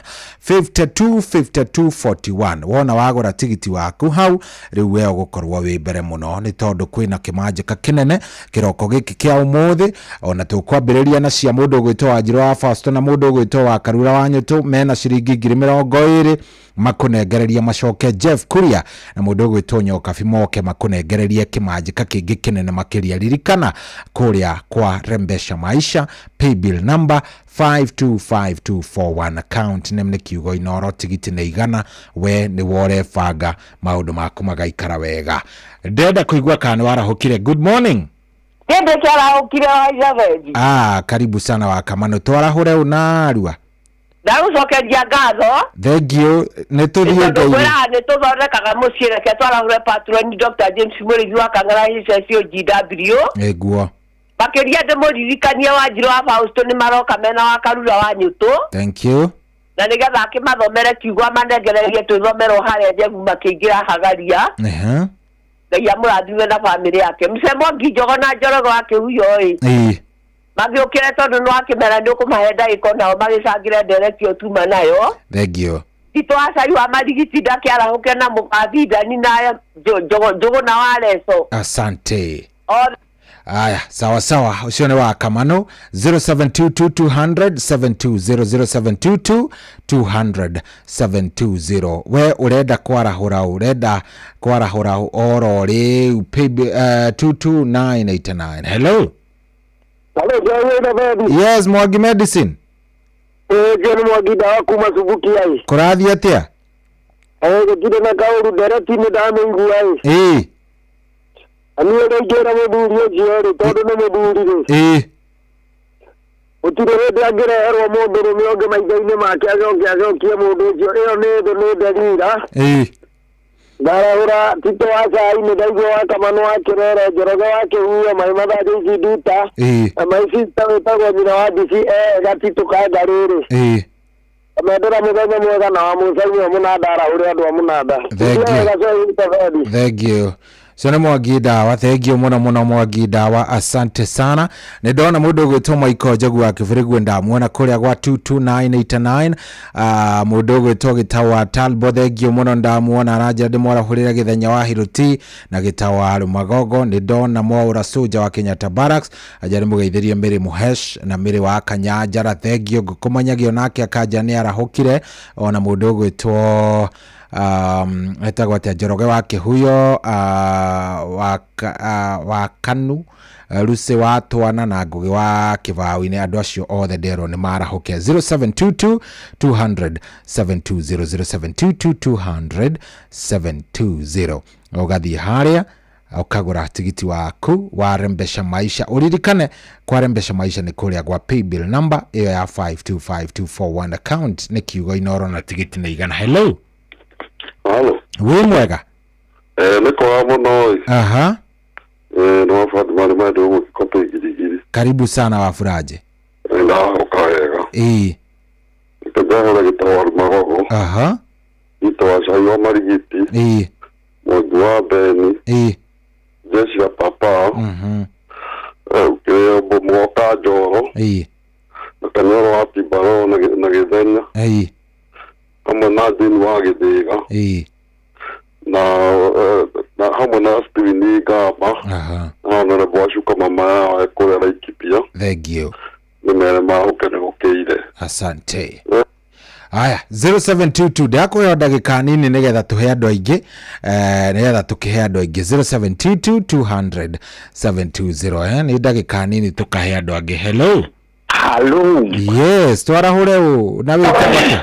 525241. Wona wagũra tigiti waku hau rĩu we ũgũkorwo wĩ mbere mũno nĩ tondũ kwĩna kĩmanjĩka kĩnene kĩroko gĩkĩ kĩa ũmũthĩ. Ona tũkwambĩrĩria na cia mũndũ ũgwĩtwo Wanjirũ wa Fasto na mũndũ ũgwĩtwo wa Karura wa Nyũtũ mena ciringi 20,000 makũnengereria macoke Jeff Kuria na mũndũ ũgwĩtwo Nyokabi moke makũnengererie kĩmanjĩka kĩngĩ kĩnene makĩria. Ririkana kũrĩa kwa Rembesha Maisha paybill number 525241 account name nĩ kiugo Inoro tigiti nĩ 100. We nĩ worebanga maũndũ maku magaikara wega. Ndĩrenda kũigua kana nĩ warahũkire. Good morning. Kĩndũ kĩarahũkire wa Izabethi. Ah, karibu sana wa Kamano. Twarahũre ũnarua. Ndagũcokeria ngatho. Thank you. Nĩ tũthiĩ Ngai. Kwĩra nĩ tũthondekaga mũciĩ reke twarahũre patron Dr. James Mũrĩithi wa Kang'ara HSOGW. Nĩguo. Makĩria ndĩmũririkanie Wanjirũ wa Fausto nĩ maroka mena wa Karura wa Nyũtũ. Thank you. Na nĩgetha akĩmathomere kiugo amanengererie twĩthomerwo harĩa Njebu makĩingĩra Hagaria. Ngai amũrathime na bamĩrĩ yake. Mzee Mwangi Njogo na Njoroge wa Kĩhuyo ĩ. Magĩũkĩre tondũ nĩ wakĩmera nĩ ũkũmahe ndagĩka nao magĩcangĩre ndereti ĩyo tuma nayo. Thank you. Tito Acai wa Marigiti ndakĩarahũke na mũgathindani na Njũgũ na wa Leso. Asante. Aya, sawa sawa. Ucio nĩ wa Kamano 0722 200 720 0722 200 720. We ũrenda kwarahũra ũrenda kwarahũra oro rĩu 22989. Hello. Hello, Joe. Yes, Mwangi Medicine. John Mwangi ndawa kuma Subuki ai. Kũrathiĩ atĩa? Gũtirĩ na kaũru ndereti nĩ ndamĩigua ĩ. Ĩĩ. Niĩ ũrĩa ingĩra mũthuri ũcio rĩ tondũ nĩ mũthuri rĩ. Ĩĩ. Gũtirĩ hĩndĩ angĩreherwo mũndũrũme ũngĩ maitho-inĩ make acoke acokie mũndũ ũcio. Ĩyo nĩ thũ nĩ nderira. Ĩĩ. Ndarahũra Tito wa Cai nĩ ndaigua wa Kamano wa Kĩrere Njoroge wa Kĩhuyo Mai Mathajo ici Nduta. Ĩĩ. Na my sister wĩtagwo nyina wa Ndici ega Tito Kanga rĩrĩ. Ĩĩ. Amendera mũthenya mwega na wa Mũcai wa Mũnanda arahũre andũ a Mũnanda. Thank you. Thank you. Cio nĩ Mwangi Ndawa, thengio mũno mũno Mwangi Ndawa, asante sana. Nĩ ndona mũndũ ũgwĩtwo Maiko Njogu wa Kĩbĩrĩgwe, ndamuona kũrĩa gwa 22989. Mũndũ ũgwĩtwo Gĩtau wa Talbo, thengio mũno, ndamuona aranjĩra ndĩmwarahũrĩre Gĩthenya wa Hiroti na Gĩtau wa Rũmagongo. Nĩ ndona Mwaũra Soldier wa Kenyatta Barracks, anja nĩmũgeithĩrie Mĩrĩ Mũhesh na Mĩrĩ wa Kanyanjara, thengio. Ngũkũmanyagio nake akanja nĩ arahũkire. Ona mũndũ ũgwĩtwo etagwo atĩa, Njoroge wa Kĩhuyo, wa Kanu, Lucy wa Twana na Ngũgĩ wa Kĩbaũ-inĩ, andũ acio othe nderwo nĩ marahũke. 0722 200 720, 0722 200 720, ũgathiĩ harĩa ũkagũra tigiti waku wa Rembesha Maisha. Ũririkane kwa Rembesha Maisha nĩ kũrĩa gwa paybill number ĩyo ya 525241, account nĩ kiugo Inoro, na tigiti nĩ 100. Hello. Halo. Wĩ mwega? Nĩ kwega mũno ĩ. Aha. Nĩ wabandi marĩ mandũ gũgĩkopa igirigiri. Karibu sana Wafuraje. Ndahoka wega. Ĩĩ. Ndahũra gĩtau wa Magogo. Aha. Gĩtau wa Cai wa Marigiti. Ĩĩ. Mwangi wa Beni. Ĩĩ. Jeshi ya Papa. Kĩrĩa Mũgoka Njoro. Ĩĩ. Na Kanyoro wa Tibaro na Gĩthenya. Ĩĩ. Hamwe na Jane wa Gĩthĩga. Ĩĩ. Na hamwe na Steven Ngamba. Aha. Na Honorable Wacuka mama yao kũrĩa Laikipia. Thank you. Nĩ mere mahũke nĩ gũkĩire. Asante. Aya, 0722, ndakũheo ndagĩka nini nĩgetha tũhe andũ aingĩ, nĩgetha tũkĩhe andũ aingĩ. 0722 200 720, nĩ ndagĩka nini tũkahe andũ angĩ. Hello. Hello. Yes, twarahũre ũ na wĩtagwo atĩa?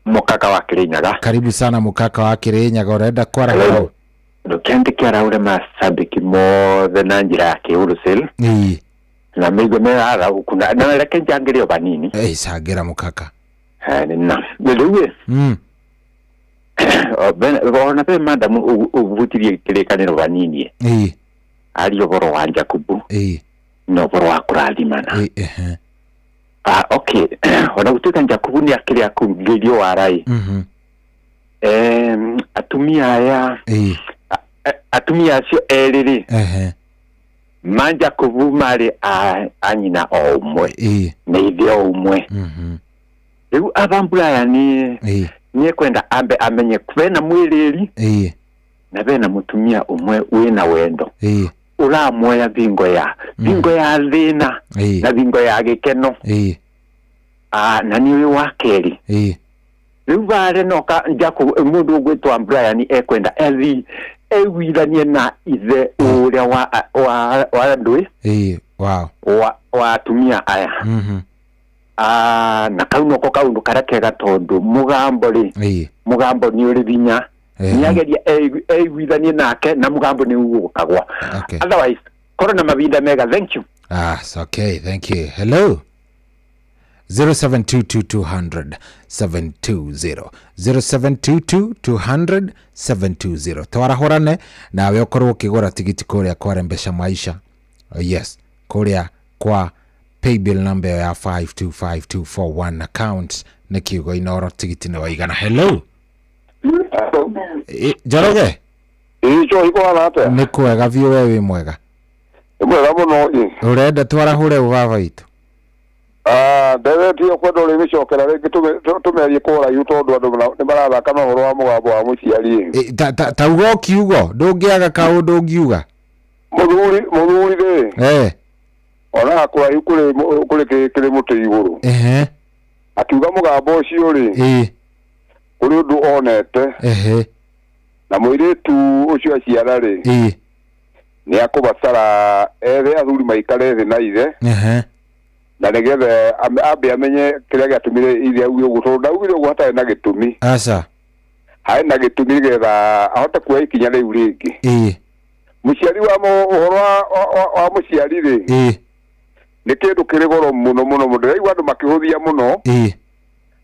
Mũkaka wa Kĩrĩnyaga. Karibu sana mũkaka wa Kĩrĩnyaga, ũrenda kwarahũra ũ? Ndũkĩandĩke araure macambĩki mothe na njĩra ya kĩũrũcil. Ĩĩ. Na mĩigue merarauku na reke njangĩre o vanini. Ĩĩ, cangĩra mũkaka. Na rĩu ĩ ona be madamu ũvutirie kĩrĩkanĩro vanini. Ĩĩ. Ari ũhoro wa Jakubu. Ĩĩ. Na ũhoro wa kũrathimana. Ĩĩ, ehe. Okay, ona gũtuĩka Jakubu nĩ akĩrĩ akũngĩrio warai. Atumia aya. Ĩĩ. Atumia acio erĩ rĩ. Ehe. Ma Jakubu marĩ a nyina o ũmwe. Ĩĩ. Na ithe o ũmwe. Rĩu aba Brian nĩ ekwenda ambe amenye bena mwĩrĩri. Ĩĩ. Na bena mũtumia ũmwe wĩna wendo. Ĩĩ. Ũramuoya thingo ya thĩna. Ĩĩ. Na thingo ya gĩkeno. Ĩĩ. Na nĩ ũyũ wa kerĩ. Ĩĩ. Rĩu bare no ka Jacob mũndũ ũgwĩtwo Brian ekwenda ethi eiguithanie na ithe ũrĩa wa andũ. Ĩĩ, wow. Wa atumia aya. Na kau noko kaũndũ karĩa kega tondũ mũgambo rĩ. Ĩĩ. Mũgambo nĩ ũrĩ hinya. Nĩageria eiguithanie nake na mũgambo nĩ ũgũkagwa. Okay. Otherwise, korwo na mavinda mega. Thank you. It's okay. Thank you. Hello. 0722 200 720, 0722 200 720, twarahũrane nawe ũkorwo ũkĩgũra tigiti kũrĩa kwa Rembesha Maisha. Yes, kũrĩa kwa paybill number ya 525241, account nĩ kiugo Inoro, tigiti nĩ waigana. Hello. Njoroge. Ĩĩ, Njohi, kũhana atĩa? Nĩ kwega biũ, we wĩ mwega? Nĩ mwega mũno ĩ. Ũrenda twarahũre ũbaba witũ? Nderetie kwenda ũrĩmĩcokera rĩngĩ tũmĩarie kũraihu tondũ andũ nĩ marathaka na ũhoro wa mũgambo wa mũciari ĩ. Ta uga o kiugo, ndũngĩaga kaũndũ ũngiuga. Mũthuri rĩ. Onaga kũraihu kũrĩ kĩrĩ mũtĩ igũrũ. Ehe. Akiuga mũgambo ũcio rĩ. Ĩĩ. Kũrĩ ũndũ onete. Ehe. Na mũirĩtu ũcio aciara rĩ. Ĩĩ. Nĩ akũbatara ethe athuri maikare thĩ na ithe. Ehe. Na nĩgetha ambe amenye kĩrĩa gĩatũmire ithe auge ũguo, tondũ ndaugire ũguo hatarĩ na gĩtũmi. Aca. Harĩ na gĩtũmi nĩgetha ahote kuoya ikinya rĩu rĩngĩ. Ĩĩ. Mũciari wa ũhoro wa mũciari rĩ. Ĩĩ. Nĩ kĩndũ kĩrĩ goro mũno mũno mũno. Ndĩraigua andũ makĩhũthia mũno. Ĩĩ.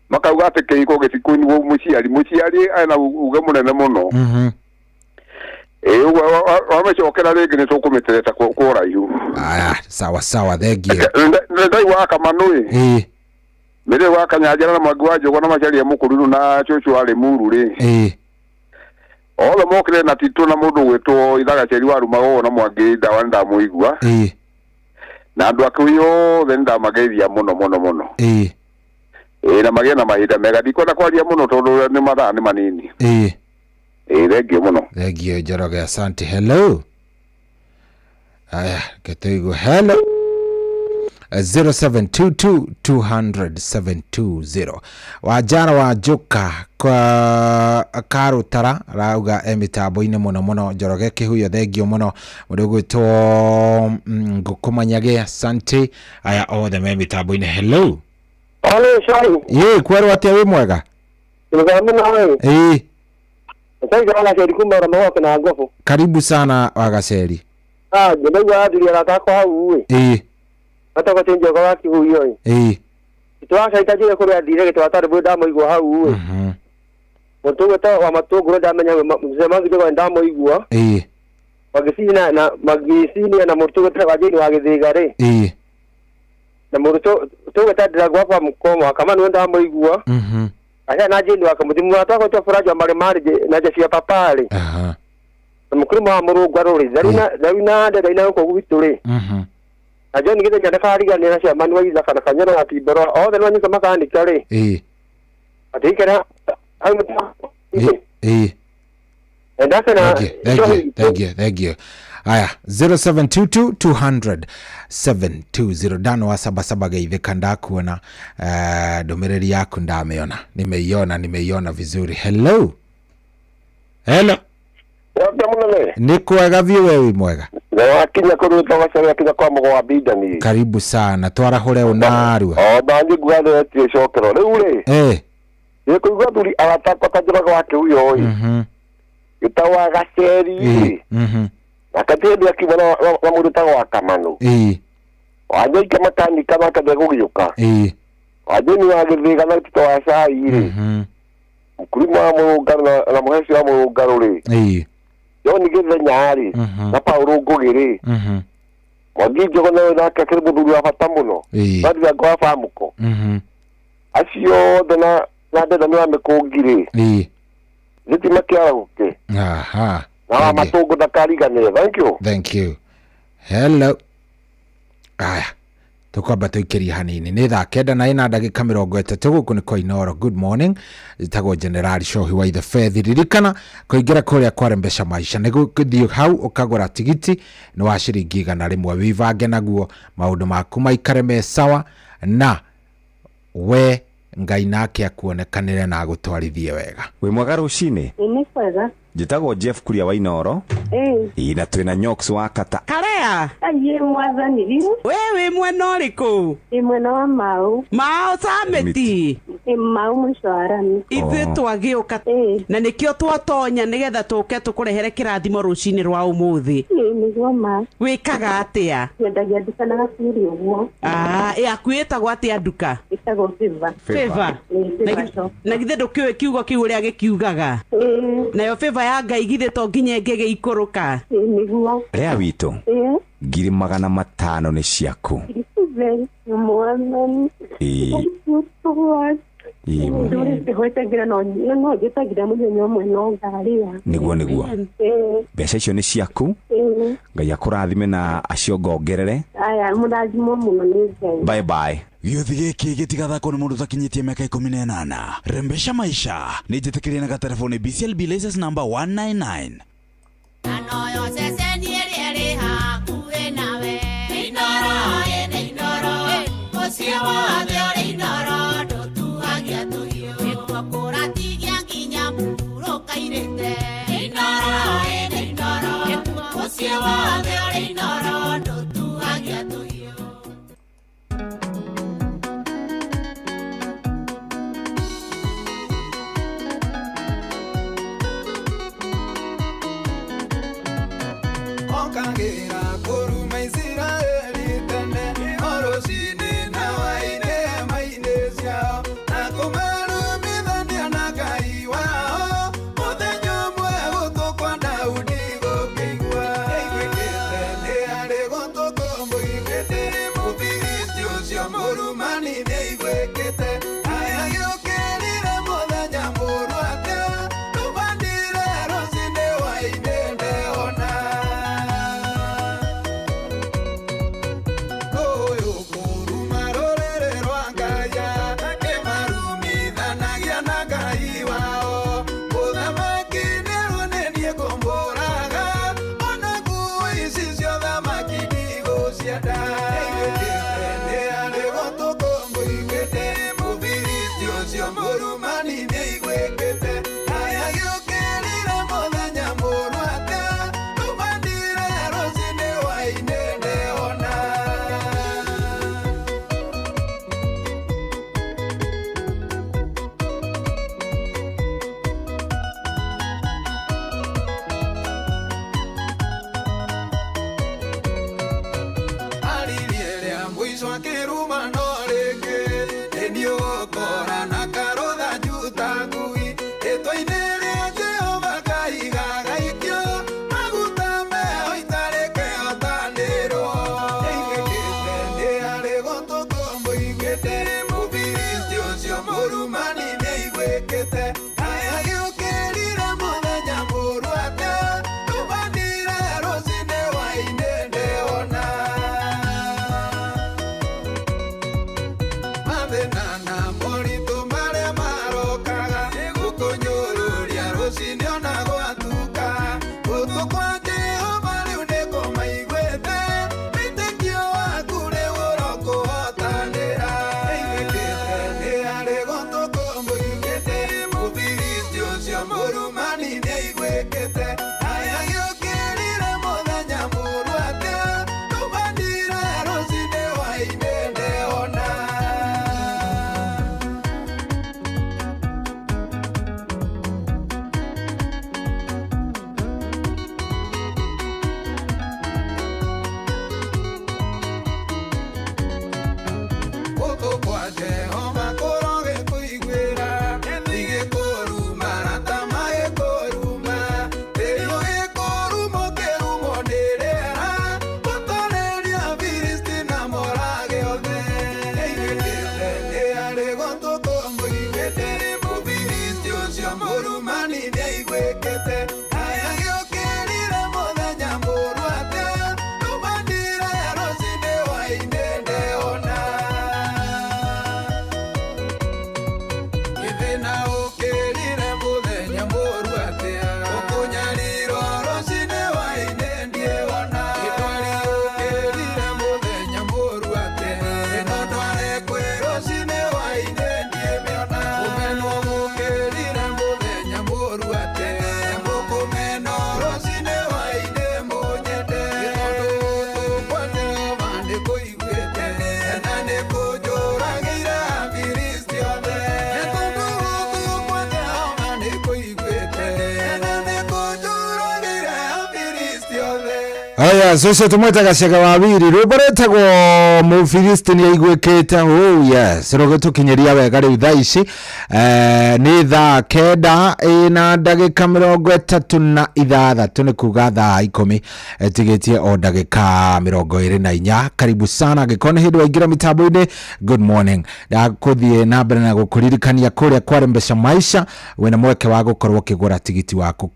Makauga atĩ kĩhiko gĩtikũinwo mũciari. Mũciari ena uge mũnene mũno. Ĩĩ, ũguo wamĩcokera rĩngĩ nĩ tũkũmĩtereta kũraihu. Aya, sawa sawa, thank you. Ndaigua Kamanũ ĩ. Ĩĩ. Mĩrĩ wa Kanyanjara na Mwangi wa Njũgũ na Macharia Mũkũruru na cũcũ wa Limuru rĩ. Ĩĩ. Othe mokire na titũ na mũndũ gwĩtwo Ithagaceri wa Rumago na Mwangi ndawa ndamũigua. Na andũ a Kĩhuyo othe nĩndamageithia mũno mũno mũno. Ĩĩ na magĩe na mahinda mega, ndikwenda kwaria mũno tondũ nĩ mathaa nĩ manini. Ĩĩ thengio mũno. Thengio Njoroge, asante. Hello. Aya, getũigue. Hello. 0722 200 720. Wanjara wa Njuka kwa Karutara rauga e mitambo-inĩ mũno mũno. Njoroge Kĩhuyo thengio mũno. Mũndũ ũgwĩtwo Ngũkũmanyage, asante. Aya othe me mitambo-inĩ. Hello. Hello, Shai. Ĩ kwerwo atĩa, wĩ mwega? Mwega mũno ĩ. Ĩ. Sasa wala sheri kumba na na ngofu. Karibu sana Wagaceri. Ah, ndaigua athuri arata akwa hau ĩ. Ĩ. Matagwo Njogo wa Kĩhuyo ĩ. Ĩ. Twakaita njĩra kũrĩa athire gĩtwata rĩmwe ndamũigua hau ĩ. Mũndũ ũgwĩtwo wa Matũngũrũ ndamenya mzee Mwangi Njogo ndamũigua. Ĩ. Magicina na magicinia na mũndũ ũgwĩtwo wa Jane wa Gĩthĩga rĩ. Ĩ. Na mũndũ tũgwĩta Ndĩragwa kwa Mũkoma kama nĩwe ndamũigua. Aca na Jane wa Kamũthimu wa twagwĩtwo Furaja wa Marĩmarĩ na Jeshi ya Papa rĩ. Na mũkũrũ wa Mũrũngwa rĩ. Tharina ndenda gũkũ gwitũ rĩ. Na John Githenya ndakariganĩra na Chairman wa Ithaka na Kanyoro wa Timboro othe nĩmanyuĩte makanika rĩ. Ĩ. Atikera hau. Ĩ. Ndakena. Thank you, thank you. Aya 0722 200 720 dano wa sabasaba geithĩka, ndakuona ndũmĩrĩri yaku ndamĩona, nimeiona, nimeiona vizuri. Hello. Hello. Nĩ kwega biũ, we wĩ mwega? Wakinya kũrĩ Gacere, akinya kwa Mũgo wa Bindani. Karibu sana, twarahũre ũnarua. O na niĩ nguga nĩ icokero rĩu rĩ. Nĩ kũigua athuri arata akwa ta Njoroge wa Kĩhuyo ĩ. Gĩtagwo wa Gaceri ĩ. Na katĩ akiuma na mũndũ ũtagwo wa Kamanu. Wanyoike makanika nake ndegũgĩũka. Wanjeni wa Gĩthĩga na Tito wa Cai rĩ. Mũkulima wa Mũrũngarũ na Mũheci wa Mũrũngarũ rĩ. John Githenya rĩ na Paul Ngũgĩ rĩ. Mwangi Njogo nawe nake akĩrĩ mũthuri wa bata mũno. Nathirango wa Bamũko. Acio othe na Ndenda wa Mĩkũngi rĩ. Thitima kĩaragũke. Aha. Na wa Matũngũ ndakariganĩre. Thank you. Thank you. Hello. Aya. Tukwamba tuikirie hanini nĩ thaa 9:30 gũkũ nĩ kwa Inooro. Good morning, njĩtagwo General Shohi wa Ithe Fethi. Ririkana kũingĩra kũrĩa kwa Rembesha Maisha nĩ gũthiĩ hau ũkagũra tigiti nĩ wa ciringi 100, wĩbange naguo maũndũ maku maikare me sawa, na we Ngai nake akuonekanĩre na agũtwarithie wega. Wĩ mwega rũcinĩ? Nĩ kwega. Njĩtagwo Jeff Kuria wa Inooro. Ĩ na twĩna Nyox wa Kata. Karea. Aye mwathani riu. We wĩ mwena ũrĩkũ? Ĩ mwena wa Mau. Mau Samiti. Ĩ Mau mũico wa rami. Ithuĩ twagĩũka na nĩkĩo twatonya nĩgetha tũke tũkũrehere kĩrathimo rũcinĩ rwa ũmũthĩ. Nĩguo ma. Wĩkaga atĩa? Nyendagia nduka na gacuri ũguo. Ah, yaku ĩtagwo atĩa nduka? Ĩtagwo Favor. Favor. Na githĩ ndũkĩũĩ kiugo kĩu ũrĩa gĩkiugaga? Nayo favor ya Ngai githĩ to nginya ĩngĩgĩikũrũka? Nĩguo. Rĩa witũ. 500,000 nĩ ciaku. Mwathani. Nĩguo nĩguo. Mbeca icio nĩ ciaku. Ngai akũrathime na aciongongerere. Aya mũrathimo mũno nĩ Ngai. Bye bye. Gĩũthi gĩkĩ gĩtigathakwo nĩ mũndũ ũtakinyĩtie mĩaka 18. Rembesha Maisha nĩ njĩtĩkĩrie na gatelefoni BCLB license number 199. Aya gĩũkĩrire mũthenya mũũru atĩa, rũbandire rũcinĩ. Aya cũcũ tũmwĩtaga Cega wa Wiri rwĩmbo rwĩtagwo Mũfilisti nĩ aiguĩkĩte. Oh yes, rũgĩtũkinyĩria wega rĩu thaa ici nĩ thaa 9 ĩna ndagĩka 36 nĩ kuga thaa 10 ĩtigĩtie o ndagĩka 24. Karibu sana angĩkorwo nĩ hĩndĩ waingĩra mĩtambo-inĩ, good morning. Ndakũthiĩ na mbere na gũkũririkania kũrĩa kwa Rembesha Maisha wĩna mweke wa gũkorwo ũkĩgũra tigiti waku.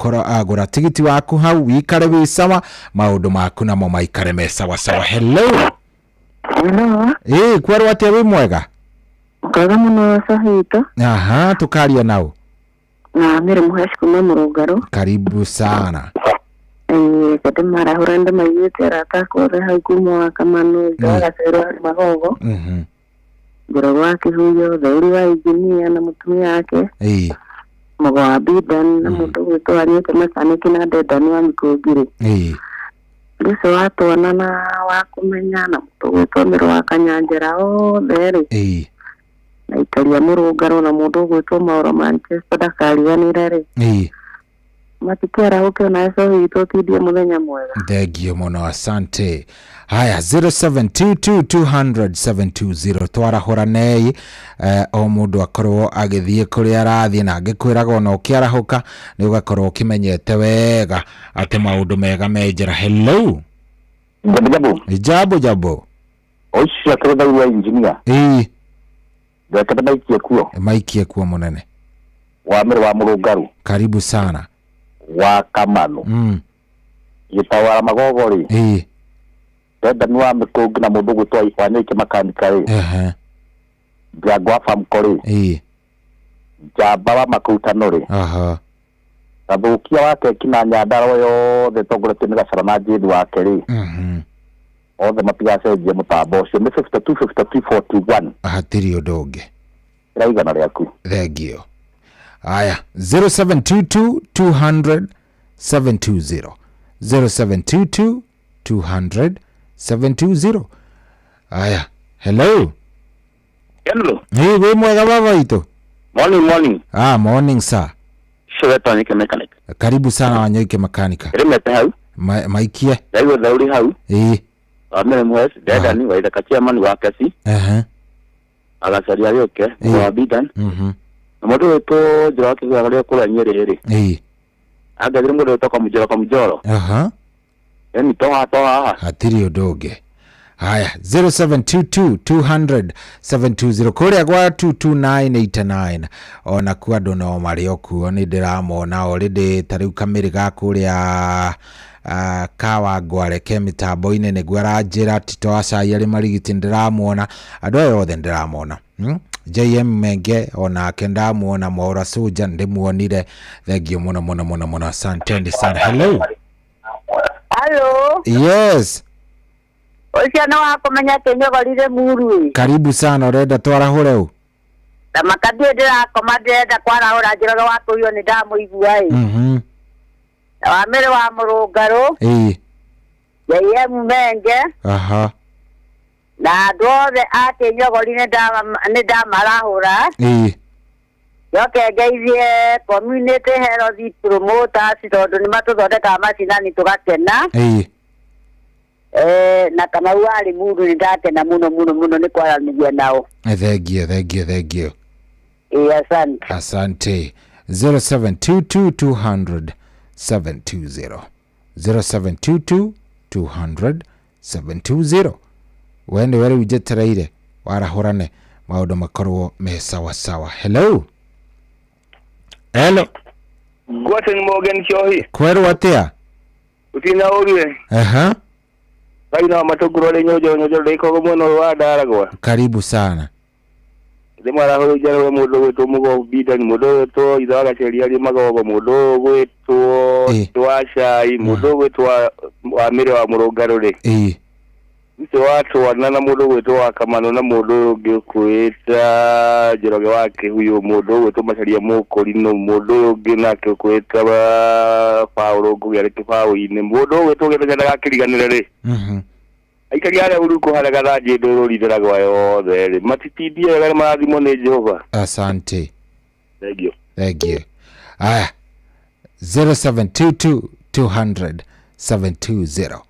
Gũra tigiti waku hau wikare wĩ sawa, maũndũ maku namo maikare me sawa sawa. Hello. Hello. Kwerwo atĩa wĩ mwega? Kwega mũno Sahito. Aha, tukaria nao. Na Mary Mũheci kuma Mũrũngarũ. Karibu sana. Kende marahũra ndĩmaiguĩte arata akwa othe hau kuma wa Kamanu, Gacero Magogo. Njoroge wa Kĩhuyo, Thauri wa injinia na mũtumia wake. Mũgo wa Bidan na mũndũ ũgwĩtwo Wanyũke Mekaniki na Dedan wa Mĩkũngirĩ. Ũcio wa Twana na wa Kũmenya na mũndũ ũgwĩtwo Mĩrũ wa Kanyanjara othe rĩ. Na ikaria Mũrũngarũ na mũndũ ũgwĩtwo Mauro Manchester ndakariganĩre rĩ. Matikĩarahũke ona eco witũ ũtindie mũthenya mwega. Thengio mũno, asante. Haya, 0722200720 twarahũranei o mũndũ akorwo agĩthiĩ kũrĩa arathiĩ, na angĩkwĩraga ona ũkĩarahũka nĩ ũgakorwo ũkĩmenyete wega atĩ maũndũ mega me njĩra. Hello. Jambo. Jambo jambo. Ũcio akĩrĩ wa engineer. Ndekete maikie kuo. Maikie kuo mũnene. Wa Mĩrũ wa Mũrũngarũ. Karibu sana. Wa Kamanu. Gĩtawara Magogo rĩ. Dedan wa Mĩkũngi na mũndũ ũgwĩtwo Wanyũike Makanika rĩ. Ndiango wa Famco rĩ. Njamba wa Makutano rĩ. Gathũkia wa keki na Nyandarua yothe ĩtongoretio nĩ Gacara na Jane wake rĩ. Othe matigacenjie mũtambo ũcio nĩ 52 52 41. Hatirĩ ũndũ ũngĩ. Ĩra igana rĩaku. Thengio. Aya, 0722 200 720 0722 200 720. Aya, hello. Hello. Hey, wĩ mwega baba witũ? Morning, morning. Ah, morning sir. Sure, Wanyoike Mechanic. Karibu sana Wanyoike Makanika. Rimete hau. Maikie. Ndaigua thauri hau. Wa Mũheci, Dedan wa Ithaka chairman wa Kesi. Agacaria gĩũke wa Bidan. Na mũndũ wĩtwo Njoro wa Kĩgũra rĩa kũrĩa Nyĩrĩ rĩ. Angethire mũndũ wĩtwo Kamũnjoro Kamũnjoro. Eni toha toha. Hatirĩ ũndũ ũngĩ. Haya, 0722 200 720 kũrĩa gwa 22989 ona kuo andũ no marĩ o kuo, nĩ ndĩramona already. Ta rĩu kamĩrĩ ga kũrĩa Kawangware ke mĩtambo-inĩ nĩguo aranjĩra. Tito Acai arĩ Marigiti, ndĩramuona. Andũ aya othe ndĩramona. JM Menge onake ndamuona. Mwaura Suja ndĩmuonire. Thank you mũno mũno mũno mũno, asanteni sana. Hello. Hello. Yes. Ũcio nĩ wa kũmenya kĩnyogorire muru ĩ. Karibu sana. Ũrenda twarahũre ũ? Na makathiĩ ndĩrakoma, ndĩrenda kwarahũra Njoroge wa kũiywo, nĩ ndamũigua ĩ. Na wa Mĩrĩ wa Mũrũngarũ, JM Menge na andũ othe a kĩnyogori nĩ ndamarahũra. Njoke ngeithie community health promoters tondũ nĩ matũthondekaga macinani tũgakena. Na Kamau wa Limuru, nĩ ndakena mũno mũno mũno nĩ kwaranĩria nao. Thank you, thank you, thank you. Ĩ, asante. Asante. 0722 200 720, 0722 200 720. We nĩwe rĩu njetereire warahũrane, maũndũ makorwo me sawa sawa. Hello, hello. Guten Morgen, Chohi. Kwerwo atĩa? Utina ũrue. Ngai no matũngũrwo rĩ nyũnjo nyũnjo ndĩkorwo mwena ũyũ wa Ndaragwa. Karibu sana. Ndĩmwarahũrĩ njarũre mũndũ gwĩtwo Mũgo Bidani, mũndũ gwĩtwo Ithe wa Gaceri arĩ Magogo, mũndũ gwĩtwo wa Cai, mũndũ gwĩtwo wa Mĩrĩ wa Mũrũngarũ rĩ. Ũcio wa Twana na mũndũ gwĩtwo wa Kamano na mũndũ ũyũ ũngĩ ũkwĩta Njoroge wa Kĩhuyu, mũndũ ũgwĩtwo Macaria Mũkũrinũ, mũndũ ũyũ ũngĩ nake ũkwĩta Paũlũ Ngũgĩ arĩ kĩbaũ-inĩ, mũndũ ũgwĩtwo Gĩthenya ndagakĩriganĩre rĩ. Aikari arĩa ũrukũ harĩa gathanjĩ ndũrũri ndĩragwa yothe rĩ, matitindie wega, nĩ marathimwo nĩ Jehova. Asante. Thank you. Thank you. Aya, 0722 200 720.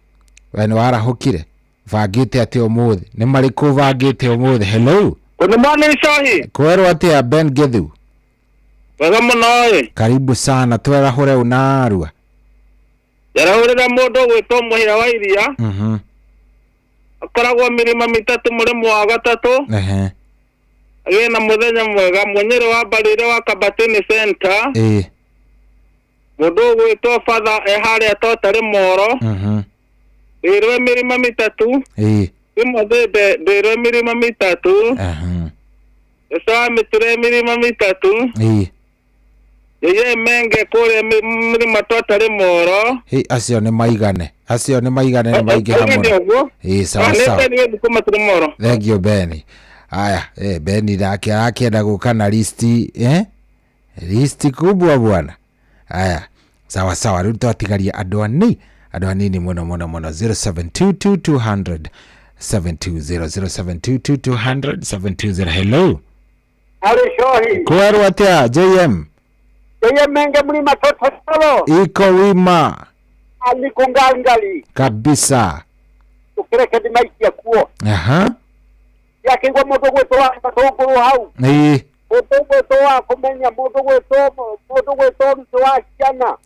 We nĩ warahũkire, bangĩte atĩ ũmũthĩ nĩ marĩkũ bangĩte ũmũthĩ? Hello. Good morning, Shahi. Kwerwo atĩa, Ben Gethu? Wega mũno ĩ. Karibu sana, twerahũre unarua. Njarahũrĩra mũndũ ũgwĩtwo Mũhĩra wa Iria, akoragwo mĩrĩma mĩtatũ mũrĩmo wa gatatũ. Agĩe na mũthenya mwega. Mũnyĩrĩ wa Mbarĩre wa Kabatini Center, mũndũ ũgwĩtwo Father e harĩa Totarĩ Moro, ndĩrwe mĩrĩma mĩtatũ. Timothy ndĩrwe mĩrĩma mĩtatũ. Ũcio wa mĩtũre mĩrĩma mĩtatũ. Yeye Menge kũrĩa mĩrĩma Totarĩ Moro. Hĩ, acio nĩ maigane, acio nĩ maigane, nĩ maingĩha mũno. Ĩ, sawa sawa. Moro. Thank you, Benny. Aya, Benny nake arakĩenda gũka na listi, listi kubwa bwana. Aya, sawa sawa, rĩu twatigaria andũ ani andũ anini mũno mũno mũno. 0722 200 720, 0722 200 720. Hello. Arĩ Shohi. Kwerwo atĩa, JM? Yeye Menge mlima Totoro. Iko wima. Alikungangali. Kabisa. Ukireke ndimaikia kuo. Yakĩigua mũndũ gwĩtwo wa matũngũrũ hau. Mũndũ gwĩtwo wa kũmenya, mũndũ gwĩtwo mũndũ gwĩtwo Rutũ wa ciana.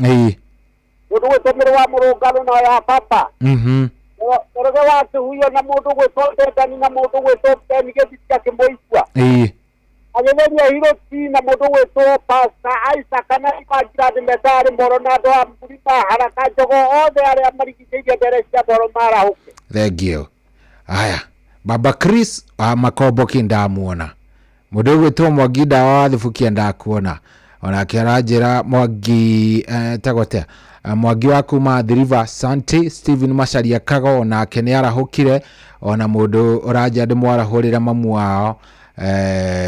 Mũndũ gwĩtwo Mĩrĩ wa Mũrũngarũ na ya baba. Mũrũge wa Kĩhuyo na mũndũ gwĩtwo Ndendani na mũndũ gwĩtwo Beni Gĩthitia kĩmũigua. Agĩtheria Hiroti na mũndũ gwĩtwo Pastor Isaac na Imanjirani Metharĩ Moro na andũ a Mũrima Haraka Njogo othe arĩa marigicĩirie mbere cia Moro marahũke. Thank you. Aya, Baba Chris wa Makomboki ndamuona. Mũndũ ũgwĩtwo Mwangi ndawa wa Thubukia ndakuona. Onake aranjĩra Mwangi, tagwo atĩa? Mwangi wa kuma Athi River, Santi Stephen Macharia Kago onake nĩ arahũkire. Ona mũndũ ũranjĩra ndĩmwarahũrĩre mamu wao,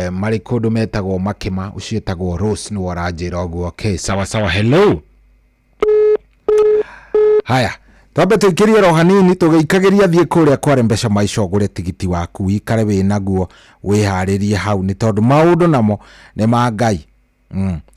marĩ kũndũ metagwo Makĩma, ũcio etagwo Rose nĩwe ũranjĩra ũguo. Okay, sawa sawa. Hello. Haya, twambe tũikĩrie ro hanini tũgĩikagĩria thiĩ kũrĩa kware mbeca maica ũgũre tigiti waku wikare wĩ naguo wĩharĩrie hau nĩ tondũ maũndũ namo nĩ ma Ngai.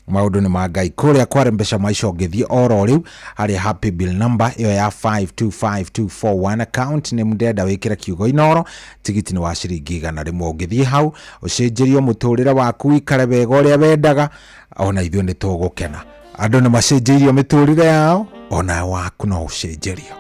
Maũndũ nĩ ma Ngai. Kũrĩa kware mbeca maica ũngĩthiĩ oro rĩu harĩa happy bill number ĩyo ya 525241 account nĩ ndĩrenda wĩkĩre kiugo Inoro, tigiti nĩ wa ciringi 100. Ũngĩthiĩ hau ũcenjerio mũtũrĩre waku wikare wega ũrĩa wendaga, ona ithuĩ nĩ tũgũkena. Andũ nĩ macenjeirio mĩtũrĩre yao, ona waku no ũcenjerio.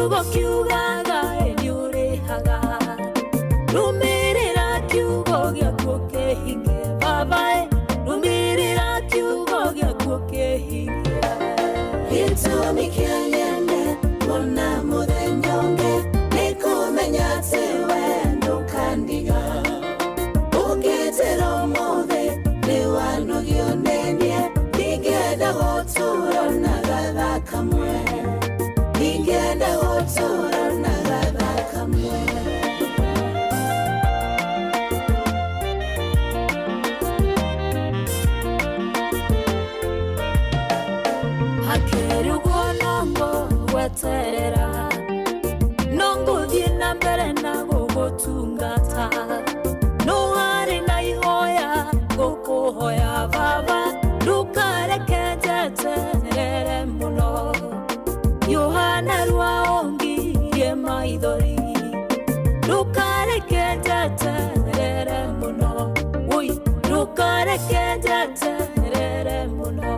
Kiugo kiugaga nĩũrĩhaga. Rũmĩrĩra kiugo gĩaku kĩhinge baba, rũmĩrĩra kiugo gĩaku kĩhinge. Gĩtũmi kĩa nyende kuona mũthenya ũngĩ nĩ kũmenya atĩ we ndũkandiga. Ũngĩnjĩra ũmũthĩ nĩwanogio nĩ niĩ, ndingĩenda gũtũũra na gathaa kamwe, ndingĩenda gũtũũra na gathaa kamwe. Hakĩrĩ ũguo no ngũgweterera, no ngũthiĩ na mbere na gũgũtungata. No harĩ na ihoya ngũkũhoya baba, ndũkareke njeterere mũno. Yohana rwa ũngirie maithori, ndũkareke njeterere mũno. Ui, ndũkareke njeterere mũno.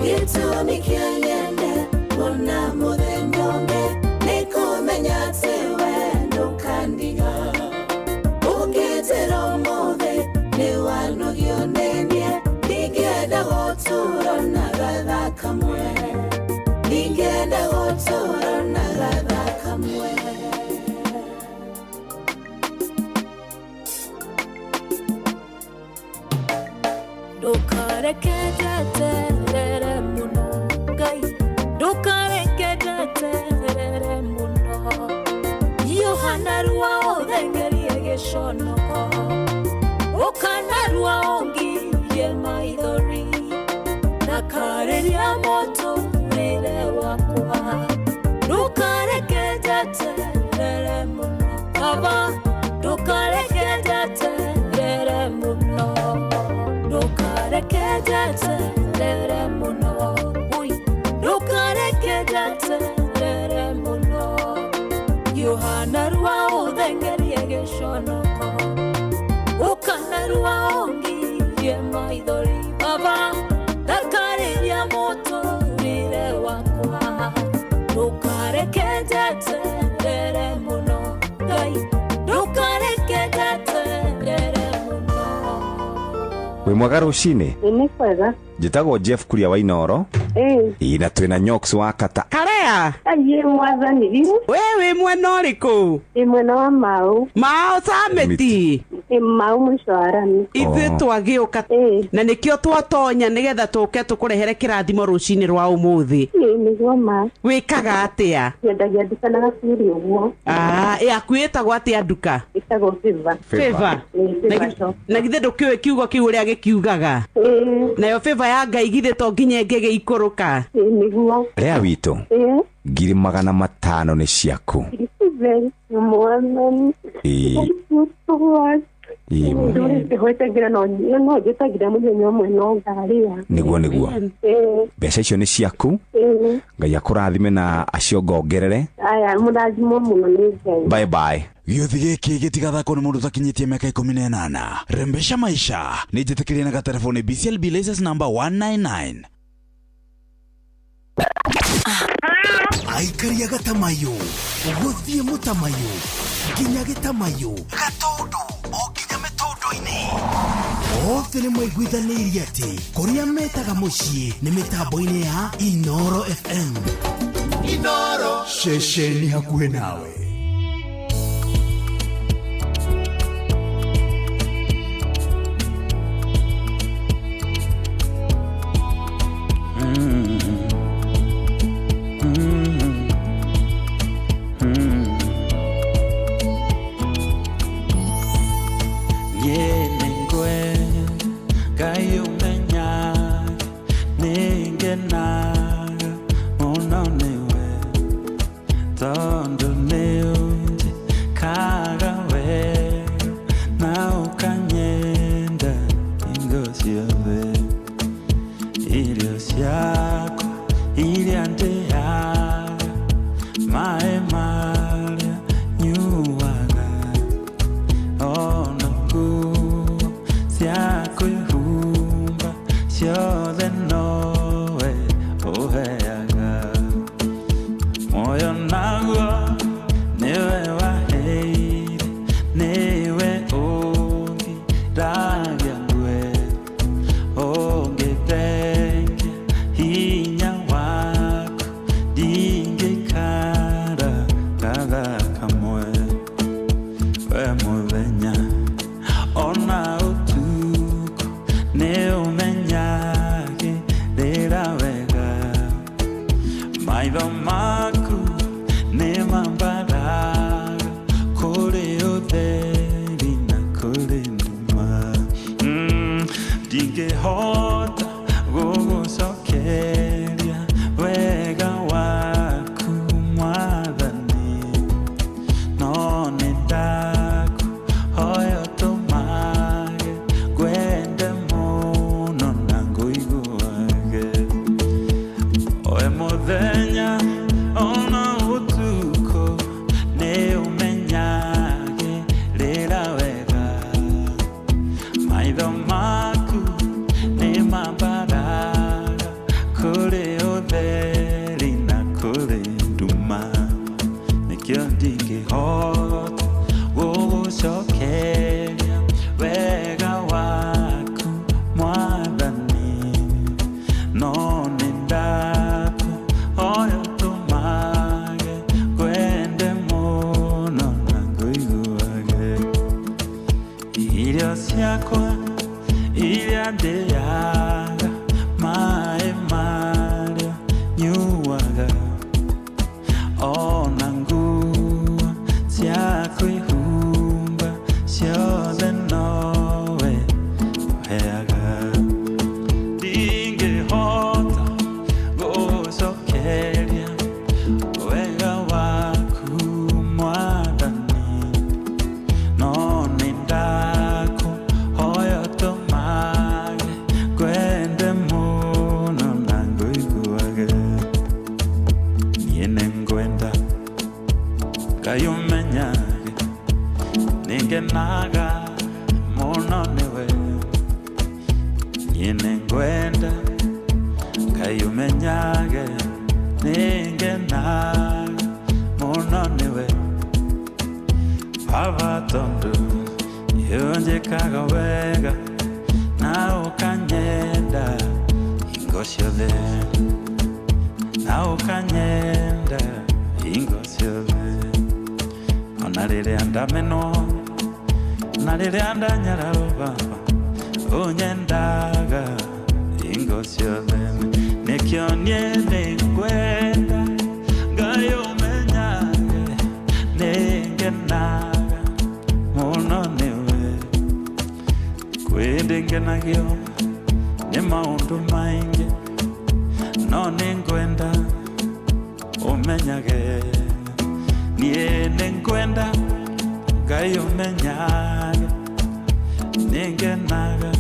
Gĩtũmi kĩa nyende kuona mũthenya ũngĩ nĩ kũmenya atĩ we ndũkandiga. Ũngĩnjĩra ũmũthĩ nĩwanogio nĩ niĩ, ndingĩenda gũtũũra na gathaa kamwe, ndingĩenda gũtũũra na gathaa kamwe. Ndũkareke njeterere mũno Ngai, ndũkareke njeterere mũno. Yohana rwa ũthengerie gĩconoko, ũkana rwa ũngirie maithori, ndakarĩria mũtũrĩre wakwa. Ndũkareke njeterere mũno baba, ndũkareke njeterere mũno. Ndũkareke njeterere mũno, ui, ndũkareke njeterere mũno. Yohana rwa ũthengerie gĩconoko, ũkana rwa ũngirie maithori baba, ndakarĩria mũtũrĩre wakwa. Ndũkareke njeterere mũno Ngai, ndũkareke njeterere mũno. Wĩ mwega rũcinĩ? Nĩ kwega. Njĩtagwo Jeff Kuria wa Inooro. Ĩĩ na twĩna Nyox wa Kata. Karea. Aiye mwathani riu. We wĩ mwena ũrĩkũ? Ndĩ mwena wa Mau. Mau Samiti. Ndĩ Mau mũico wa rami. Ithuĩ twagĩũka na nĩkĩo twatonya nĩgetha tũke tũkũrehere kĩrathimo rũcinĩ rwa ũmũthĩ. Ĩĩ nĩguo ma. Wĩkaga atĩa? Nyendagia nduka na gaciri ũguo. Yaku ĩtagwo atĩa nduka? Ĩtagwo Favor. Favor. Na githĩ ndũkĩũĩ kiugo kĩu ũrĩa gĩkiugaga? Nayo favor ya Ngai githĩ to nginya ĩngĩgĩikũrũka? Nĩguo. Rĩa witũ. 500,000 nĩ ciaku. Mwathani. Ndũrĩte no njĩtagĩra mũthenya ũmwe no ngarĩa. Nĩguo nĩguo. Mbeca icio nĩ ciaku. Ngai akũrathime na aciongongerere. Aya mũrathimwo mũno nĩ Ngai. Bye bye. Gĩũthi gĩkĩ gĩtigathakwo nĩ mũndũ ũtakinyĩtie mĩaka 18. Rembesha maisha nĩ njĩtĩkĩrie na gatelefoni BCLB license number 199. Aikaria gatamayo gũthiĩ mũtamayo nginya gĩtamayo gatũndũ o nginya mĩtũndũ-inĩ. Othe nĩ maiguithanĩirie atĩ kũrĩa metaga mũciĩ nĩ mĩtambo-inĩ ya Inooro FM. Inooro ceceni hakuhĩ nawe. Moyo na Maitho maku nĩ mambaraga kũrĩ ũtheri na kũrĩ nduma. Ndingĩhota gũgũcokeria wega waku Mwathani, no nĩ ndakũhoya ũtũmage ngwende mũno na ngũiguage. Oe mũthenya ona ũtukũ nĩ ũmenyagĩrĩra wega. Maitho maku nĩ mambaraga kũrĩ ũtheri na kũrĩ nduma. Nĩkĩo ndingĩhota gũgũcokeria wega waku Mwathani, no nĩ ndakũhoya ũtũmage ngwende mũno na ngũiguage. Irio ciakwa iria ndĩaga, maĩ marĩa nyuaga, ona nguo cia kwĩhumba ciothe nowe ũheaga. Ndingĩhota gũgũcokeria wega waku Mwathani, no nĩ ndakũhoya ũtũmage ngwende mũno na ngũiguage. Niĩ nĩngwenda Ngai ũmenyage nĩngenaga mũno nĩwe. Niĩ nĩngwenda Ngai ũmenyage nĩngenaga mũno nĩwe. Baba tondũ nĩũnjĩkaga wega na ũkanyenda hingo ciothe, na ũkanyenda hingo ciothe. Ona rĩrĩa ndamenwo na rĩrĩa ndanyararwo Baba ũnyendaga hingo ciothe. Nĩkĩo niĩ nĩngwenda Ngai ũmenyage nĩngenaga mũno nĩwe. Kwĩ ndĩngenagio nĩ maũndũ maingĩ, no nĩngwenda ũmenyage. Niĩ nĩngwenda Ngai ũmenyage nĩngenaga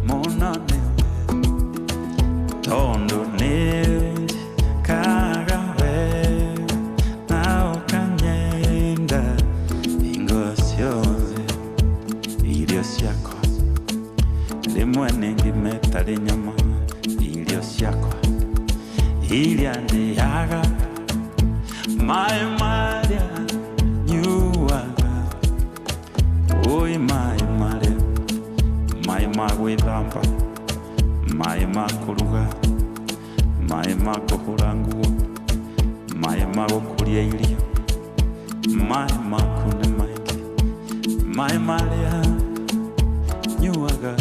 mũno nĩwe. Tondũ nĩũnjĩkaga wega na ũkanyenda hingo ciothe. Irio ciakwa rĩmwe nĩ ngima ĩtarĩ nyama, irio ciakwa iria ndĩaga, maĩ marĩa nyuaga, oi maĩ marĩa, maĩ ma gwĩthamba, maĩ ma kũruga, maĩ ma kũhũra nguo, maĩ ma gũkũria irio, maĩ maku nĩ maingĩ, maĩ marĩa nyuaga,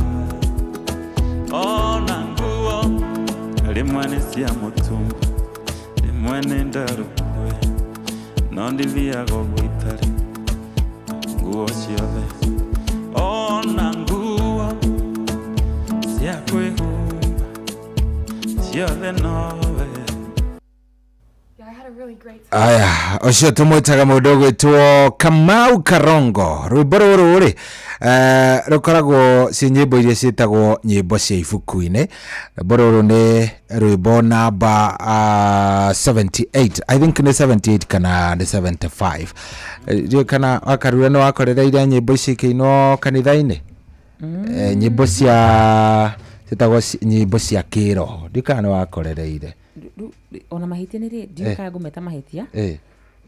ona nguo rĩmwe nĩ cia mũtumba, rĩmwe nĩ ndarũkwe, no ndithiaga ũguo itarĩ nguo ciothe. Ona nguo cia kwĩhumba ciothe nowe. Aya, ũcio tũmwĩtaga mũndũ ũgwĩtwo Kamau Karongo. Rwĩmbo rũrũ rĩ rũkoragwo ci nyĩmbo iria ciĩtagwo nyĩmbo cia ibuku-inĩ. Rwĩmbo rũrũ nĩ rwĩmbo namba 78, I think nĩ 78 kana nĩ 75. Ndiũĩ kana Wakarura nĩ wakorereire nyĩmbo ici ikĩinwo kanitha-inĩ. Nyĩmbo cia ciĩtagwo nyĩmbo cia kĩroho, ndiũĩ kana nĩ wakorereire. Ona mahĩtia nĩ rĩ ndiũĩ kana ngũmeta mahĩtia,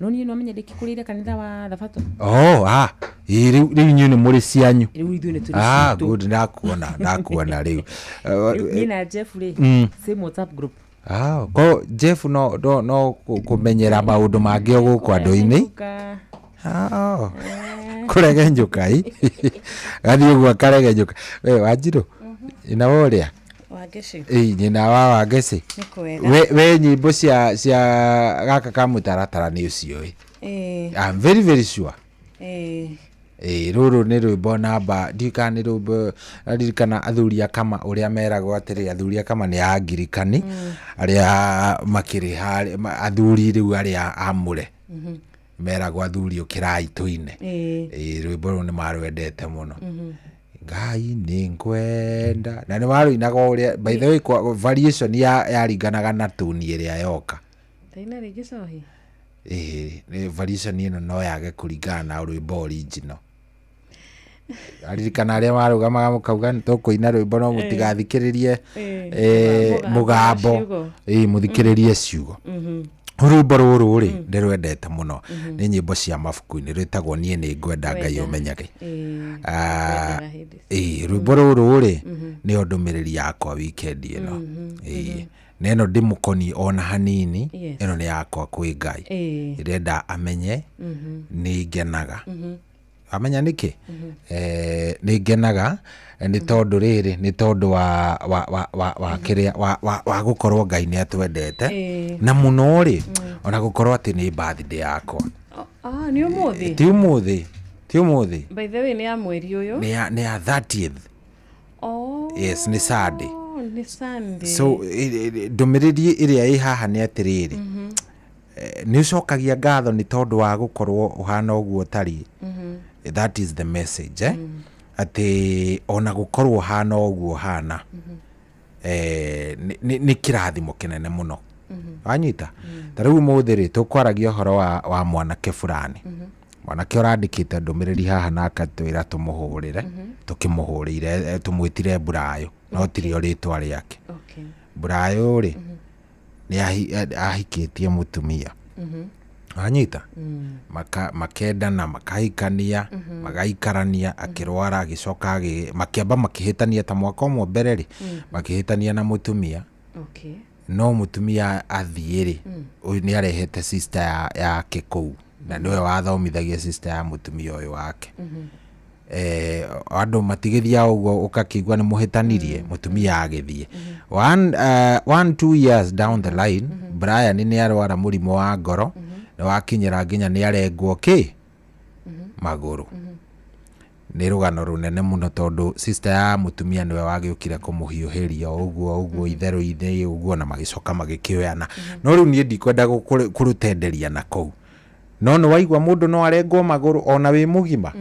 no niĩ no menye ndĩkĩkũrĩire kanitha wa Thabatũ. Oh, ah, ĩ, rĩu inyuĩ nĩ mũrĩ cianyu. Rĩu ithuĩ nĩ tũrĩ citũ. Good, ndakuona rĩu. Niĩ na Jeff rĩ, same WhatsApp group. Ah, ko Jeff no kũmenyera maũndũ mangĩ o gũkũ andũ-inĩ. Ah, kũregenyũka i gathiĩ ũguo akaregenyũka. We Wanjirũ, ina ũrĩa Wangeci. Ĩĩ, nyina wa Wangeci. Nĩ kwega. We, we nyĩmbo cia cia gaka ka mũtaratara nĩ ũciũĩ. Ĩĩ. I'm very very sure. Ĩĩ. Ĩĩ, rũrũ nĩ rwĩmbo namba ndiũĩ kana nĩ rwĩmbo ririkana athuri a kama ũrĩa meragwo atĩrĩ athuri a kama nĩ angirikani arĩa makĩrĩ harĩa athuri rĩu arĩa amũre meragwo athuri ũkĩrai tũine. Ĩĩ, rwĩmbo rũu nĩ marwendete mũno. Ngai nĩ ngwenda na nĩ warũinaga ũrĩa by the way kwa, variation ya yaringanaga na tuni ĩrĩa yoka. Taina rĩngĩ cohi. Ĩĩ, nĩ variation ĩno no yage kũringana na rwĩmbo original. Aririkana arĩa marũgamaga mũkauga nĩ tũkũina rwĩmbo no mũtigathikĩrĩrie mũgambo. Ĩĩ, mũthikĩrĩrie ciugo. Rwĩmbo rũrũ rĩ ndĩrwendete mũno nĩ nyĩmbo cia mabuku-inĩ rwĩtagwo niĩ nĩ ngwenda Ngai ũmenyage. Ĩĩ, rwĩmbo rũrũ rĩ nĩyo ndũmĩrĩri yakwa weekend ĩno. Ĩĩ, na ĩno ndĩmũkoniĩ ona hanini. Ĩno nĩ yakwa kwĩ Ngai. Ndĩrenda amenye nĩ ngenaga. Amenya nĩkĩ? Nĩ ngenaga nĩ tondũ rĩrĩ nĩ tondũ wa wa wa wa wa kĩrĩa wa wa wa gũkorwo Ngai nĩ atwendete. Na mũno rĩ ona gũkorwo atĩ nĩ birthday yakwa. Ah, nĩ ũmũthĩ? Ti ũmũthĩ, ti ũmũthĩ. By the way, nĩ ya mweri ũyũ. Nĩ ya nĩ ya 30th. Oh. Yes, nĩ Sunday. Nĩ Sunday. So ndũmĩrĩri ĩrĩa ĩ haha nĩ atĩrĩrĩ nĩ ũcokagia ngatho nĩ tondũ wa gũkorwo ũhana ũguo ũtariĩ. That is the message eh? Atĩ ona gũkorwo ũhana ũguo ũhana nĩ kĩrathimo kĩnene mũno. Wanyita? Ta rĩu ũmũthĩ rĩ tũkwaragia ũhoro wa, wa mwanake fulani. Mwanake ũrandĩkĩte ndũmĩrĩri haha na akatwĩra tũmũhũrĩre. Tũkĩmũhũrĩire tũmwĩtire Burayũ no tirio rĩtwa rĩake. Burayũ rĩ nĩ ahikĩtie mũtumia. Wanyita? Makendana, makahikania, magaikarania, akĩrwara, agĩcoka makĩamba makĩhĩtania ta mwaka ũmwe mbere rĩ, makĩhĩtania na mũtumia. No mũtumia athiĩ rĩ, ũyũ nĩ arehete sister yake kũu na nĩwe wathomithagia sister ya mũtumia ũyũ wake. Andũ matigĩthiaga ũguo ũgakĩigua nĩ mũhĩtanirie, mũtumia agĩthiĩ. One, 2 years down the line, Brian nĩ arwara mũrimũ wa ngoro, nĩ wakinyĩra nginya nĩ arengwo kĩ magũrũ. Nĩ rũgano rũnene mũno tondũ sister ya mũtumia nĩwe wagĩũkire kũmũhiũhĩria ũguo ũguo itherũ-inĩ ũguo na magĩcoka magĩkĩoyana. No rĩu niĩ ndikwenda kũrũtenderia na kũu. No nĩ waigua mũndũ no arengwo magũrũ ona wĩ mũgima.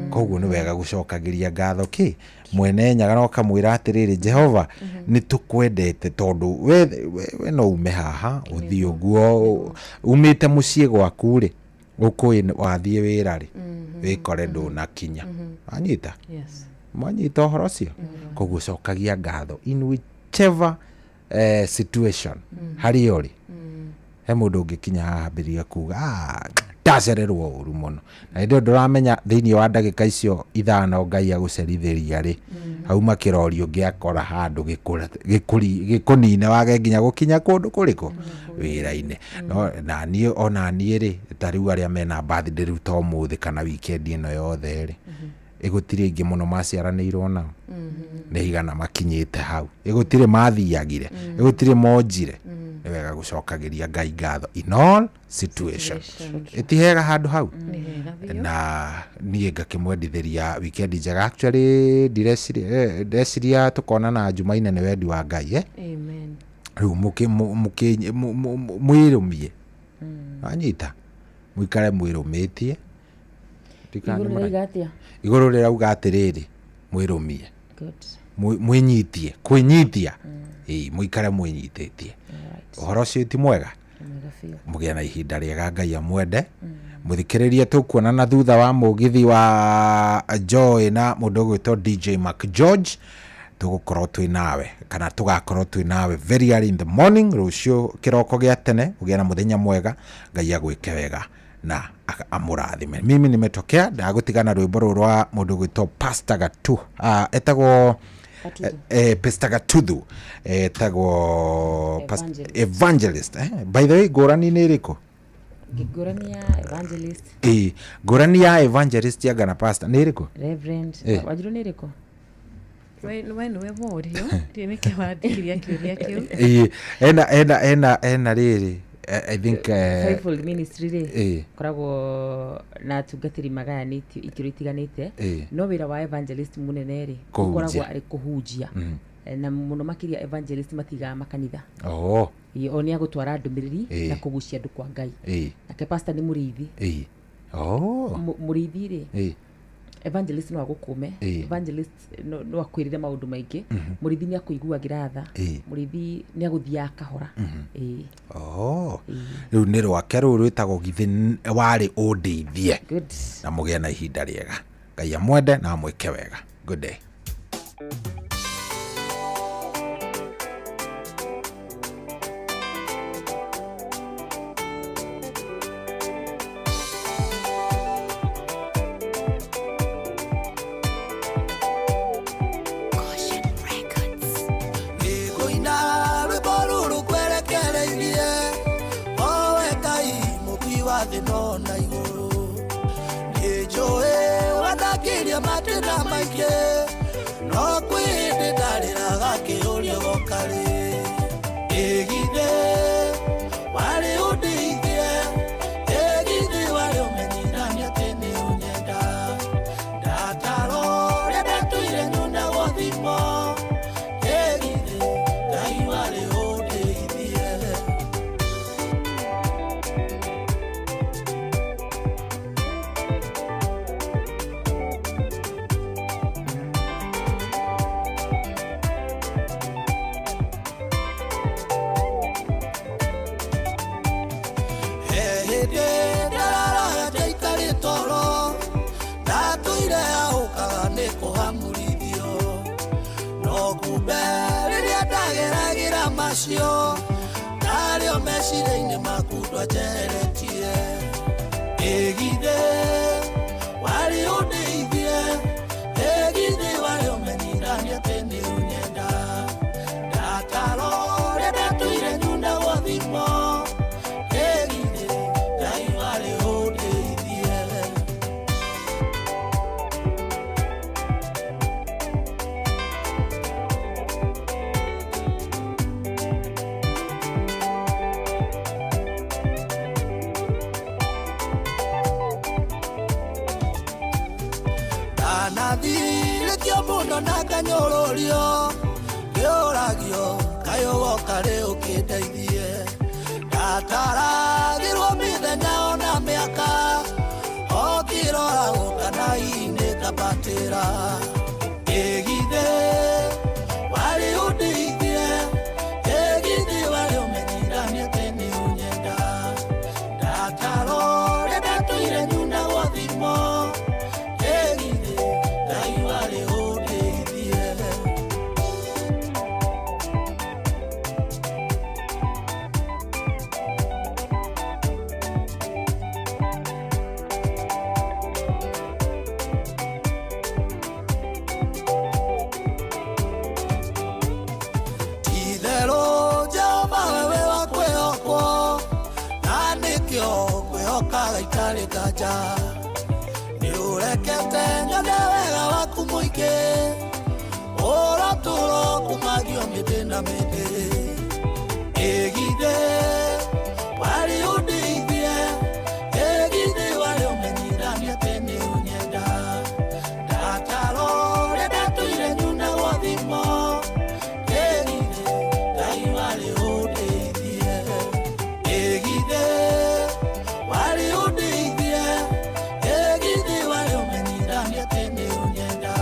Koguo nĩ wega gũcokagĩria ngatho kĩ mwene Nyaga na ũkamwĩra atĩrĩrĩ Jehova nĩ tũkwendete tondũ we, we no ume haha ũthiĩ ũguo umĩte mũciĩ gwaku rĩ ũkũĩ wathiĩ wĩra rĩ wĩkore ndũnakinya. Wanyita? Yes. Mwanyita ũhoro ũcio? Koguo cokagia ngatho in whichever situation harĩa ũrĩ. He mũndũ ũngĩkinya haha ambĩrĩrie kuga ndacererwo ũru mũno na hĩndĩ ĩyo ndũramenya thĩinĩ wa ndagĩka icio ithano Ngai agũcerithĩria rĩ hauma kĩrori ũngĩ akora handũ gĩkũnine wage nginya gũkinya kũndũ kũrĩkũ wĩra-inĩ. No na niĩ ona niĩ rĩ ta rĩu arĩa mena birthday rĩu ta ũmũthĩ kana weekend ĩno yothe rĩ ĩgũtirĩ aingĩ mũno maciaranĩirwo nao nĩ igana makinyĩte hau ĩgũtirĩ mathiagire ĩgũtirĩ monjire nĩ wega gũcokagĩria Ngai ngatho in all situation. Ĩti hega handũ hau na niĩ ngakĩmwendithĩria weekend njega. Actually ndireciria ndeciria tũkonana Jumaine nĩ wendi wa Ngai eh? Amen. Rĩu mwĩrũmie wanyita mũikare mwĩrũmĩtie. Igũrũ rĩrauga atĩa? Igũrũ rĩrauga atĩrĩrĩ mwĩrũmie mwĩnyitie kwĩnyitia ĩĩ mũikare mwĩnyitĩtie ũhoro ũcio ti mwega mũgĩe na ihinda rĩega Ngai amwende mũthikĩrĩrie tũkuonana thutha wa mũgithi wa Joy na mũndũ ũgwĩtwo DJ Mark George tũgũkorwo twĩ nawe kana tũgakorwo twĩ nawe very early in the morning rũciũ kĩroko gĩa tene ũgĩe na mũthenya mwega Ngai agwĩke wega na amũrathime. Mimi nimetokea ndagũtigana rwĩmbo rũrũ rwa mũndũ ũgwĩtwo Pastor Gatu etagwo Pastor Gatuthu etagwo Evangelist. Evangelist eh? By the way ngũrani nĩ ĩrĩkũ? Ngũrani ya evangelist. Ĩĩ ngũrani ya evangelist anga na pastor nĩ ĩrĩkũ? Reverend. Wanjiru nĩ ĩrĩkũ? We nĩwe worio ndiĩ nĩkĩ wandĩkiria kĩũria kĩu. Ĩĩ, ena ena ena ena rĩrĩ, I think Fivefold ministry rĩ, koragwo na atungatĩri magayanĩtio ikĩro itiganĩte, no wĩra wa evangelist mũnene rĩ, ũkoragwo arĩ kũhunjia. Na mũno makĩria evangelist matigaga makanitha. Ĩĩ, o nĩ agũtwara ndũmĩrĩri na kũgucia andũ kwa Ngai. Nake pastor nĩ mũrĩithi. Mũrĩithi rĩ, evangelist no agũkũme, evangelist no akwĩrĩre maũndũ maingĩ, mũrĩithi nĩ akũiguagĩra tha, mũrĩithi nĩ agũthiaga kahora. Ĩĩ. Rĩu nĩ rwake rũu rwĩtagwo githĩ warĩ ũndeithie. Na mũgĩe na ihinda rĩega. Ngai amwende na amwĩke wega. Good day. Ngũina rwĩmbo rũrũ kwerekereirie owe Ngai mũmbi wa thĩ no na igũrũ. Nĩnjũĩ wandakirie matĩna maingĩ, no kwĩ hĩndĩ ndarĩraga kĩũria gokarĩ. Ĩgithĩ warĩ ũndeithie, ĩgithĩ warĩ ũmenyithanie atĩ nĩ ũnyenda. Ndataro ũrĩa ndatũire nyunagwo thimo, ĩgithĩ Ngai warĩ ũndeithie. He hĩndĩ ndararaga njaikarĩ toro, ndatũire ahũkaga nĩ kũhamũrithio. No kumbe rĩrĩa ndageragĩra macio, ndarĩo meciria-inĩ maku ndwanjeheretie. Ĩgithĩ warĩ ũndeithie, ĩgithĩ warĩ ũmenyithanie atĩ nĩ ũnyenda. Ndataro ũrĩa ndatũire nyunagwo thimo, ĩgithĩ Ngai warĩ ũndeithie. Ndanathirĩtio mũno na nganyũrũrio, ngĩũragio kaĩ ũgoka rĩ ũkĩndeithie. Ndataragĩrwo mĩthenya ona mĩaka, o ngĩroragwo kana hihi nĩngambatĩra. Ĩgithĩ warĩ ũndeithie, ĩgithĩ warĩ ũmenyithanie atĩ nĩ ũnyenda. Ndataro ũrĩa ndatũire nyunagwo thimo, ĩgithĩ Ngai warĩ ũndeithie. Ti-itherũ Jehova wewe wa kwĩhokwo, na nĩkĩo ngwĩhokaga itarĩ nganja. Nĩũrekete nyone wega waku mũingĩ, ũratũũra kumagio mĩndĩ na mĩndĩ. Ĩgithĩ warĩ ũndeithie, ĩgithĩ warĩ ũmenyithanie atĩ nĩ ũnyenda. Ndataro ũrĩa ndatũire nyunagwo thimo, ĩgithĩ Ngai warĩ ũndeithie. Ĩgithĩ warĩ ũndeithie, ĩgithĩ warĩ ũmenyithanie atĩ nĩ ũnyenda.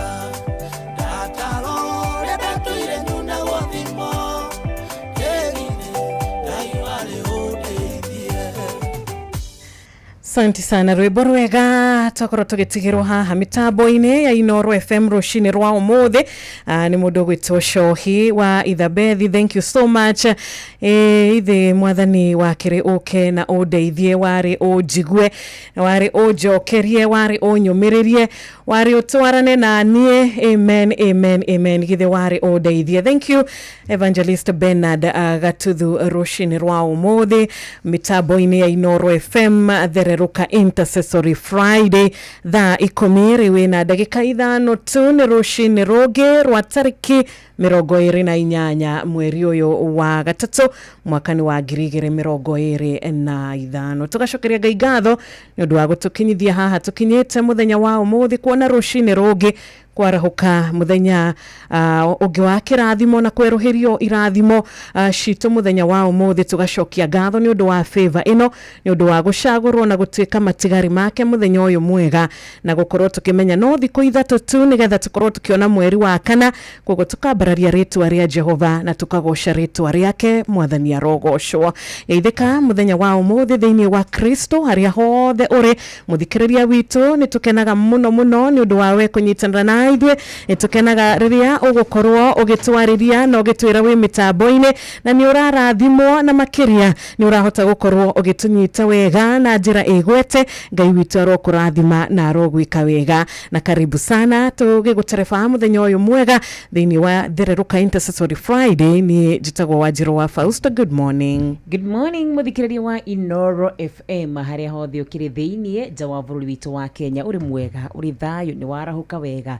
Ndataro ũrĩa ndatũire nyunagwo thimo, ĩgithĩ Ngai warĩ ũndeithie. Asante sana, rwĩmbo rwega twakorwo tũgĩtigĩrwo haha mĩtambo-inĩ ya Inooro FM rũcinĩ rwa ũmũthĩ. Nĩ mũndũ ũgwĩtwo Cohi wa Ithabethi, thank you so much. Ithe mwathani wakĩrĩ ũke na ũndeithie, warĩ ũnjigue, warĩ ũnjokerie, warĩ ũnyũmĩrĩrie, Warĩ ũtwarane na niĩ. Amen, amen, amen. Githĩ warĩ ũndeithie. Thank you Evangelist Bernard Gatuthu rũcinĩ rwa ũmũthĩ mĩtambo-inĩ ya Inoro FM thererũka Intercessory Friday thaa ikũmi rĩu ĩna ndagĩka ithano tu nĩ rũcinĩ rũngĩ rwa tarĩki 28 mweri ũyũ wa gatatũ mwaka-inĩ wa 2025. Tũgacokeria Ngai ngatho nĩ ũndũ wa gũtũkinyithia haha tũkinyĩte mũthenya wa ũmũthĩ kuona rũcinĩ rũngĩ kwarahũka mũthenya ũngĩ wa kĩrathimo na kwerũhĩrio irathimo citũ mũthenya wa ũmũthĩ. Tũgacokia ngatho nĩ ũndũ wa favor ĩno, nĩ ũndũ wa gũcagũrwo na gũtuĩka matigari make mũthenya ũyũ mwega, na gũkorwo tũkĩmenya no thikũ ithatũ tu nĩgetha tũkorwo tũkĩona mweri wa kana. Koguo tũkambararia rĩtwa rĩa Jehova na tũkagoca rĩtwa rĩake. Mwathani arogocwo. Geithĩka mũthenya wa ũmũthĩ thĩinĩ wa Kristo harĩa hothe ũrĩ mũthikĩrĩria witũ. Nĩ tũkenaga mũno mũno nĩ ũndũ wa we kũnyitanĩra na ithuĩ. Nĩ tũkenaga rĩrĩa ũgũkorwo ũgĩtwarĩria na ũgĩtwĩra wĩ mĩtambo-inĩ na nĩ ũrarathimwo, na makĩria nĩ ũrahota gũkorwo ũgĩtũnyita wega na njĩra ĩgwete. Ngai witũ arokũrathima na arogwĩka wega, na karibu sana tũgĩgũtereba mũthenya ũyũ mwega thĩinĩ wa thererũka Intercessory Friday. Niĩ njĩtagwo Wanjirũ wa Fausto. Good morning. Good morning mũthikĩrĩria wa Inoro FM harĩa hothe ũkĩrĩ thĩiniĩ nja wa bũrũri witũ wa Kenya. Ũrĩ mwega, ũrĩ thayũ, nĩ warahũka wega,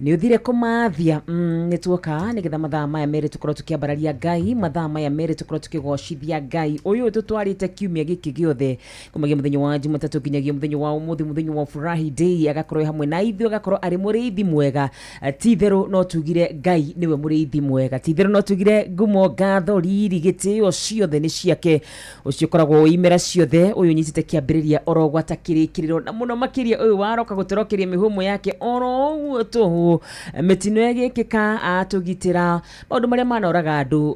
nĩ ũthire kũmathia. Nĩ tuoka nĩgetha mathaa maya merĩ tũkorwo tũkĩambararia Ngai, mathaa maya merĩ tũkorwo tũkĩgocithia Ngai ũyũ tũtwarĩte kiumia gĩkĩ gĩothe kumagia mũthenya wa Jumatatũ nginyagia mũthenya wa ũmũthĩ, mũthenya wa Furahi Day. Agakorwo hamwe na ithuĩ, agakorwo arĩ mũrĩithi mwega. Ti-itherũ no tugire Ngai nĩwe mũrĩithi mwega. Ti-itherũ no tugire ngumo, ngatho, riri, gĩtĩo ciothe nĩ ciake, ũcio ũkoragwo wĩ imera ciothe, ũyũ ũnyitĩte kĩambĩrĩria oro gwata kĩrĩkĩrĩro, na mũno makĩria ũyũ waroka gũtũrokeria mĩhũmũ yake oro ũguo tũhũ. Mĩtino ĩgĩkĩka atũgitĩra, maũndũ marĩa manoraga andũ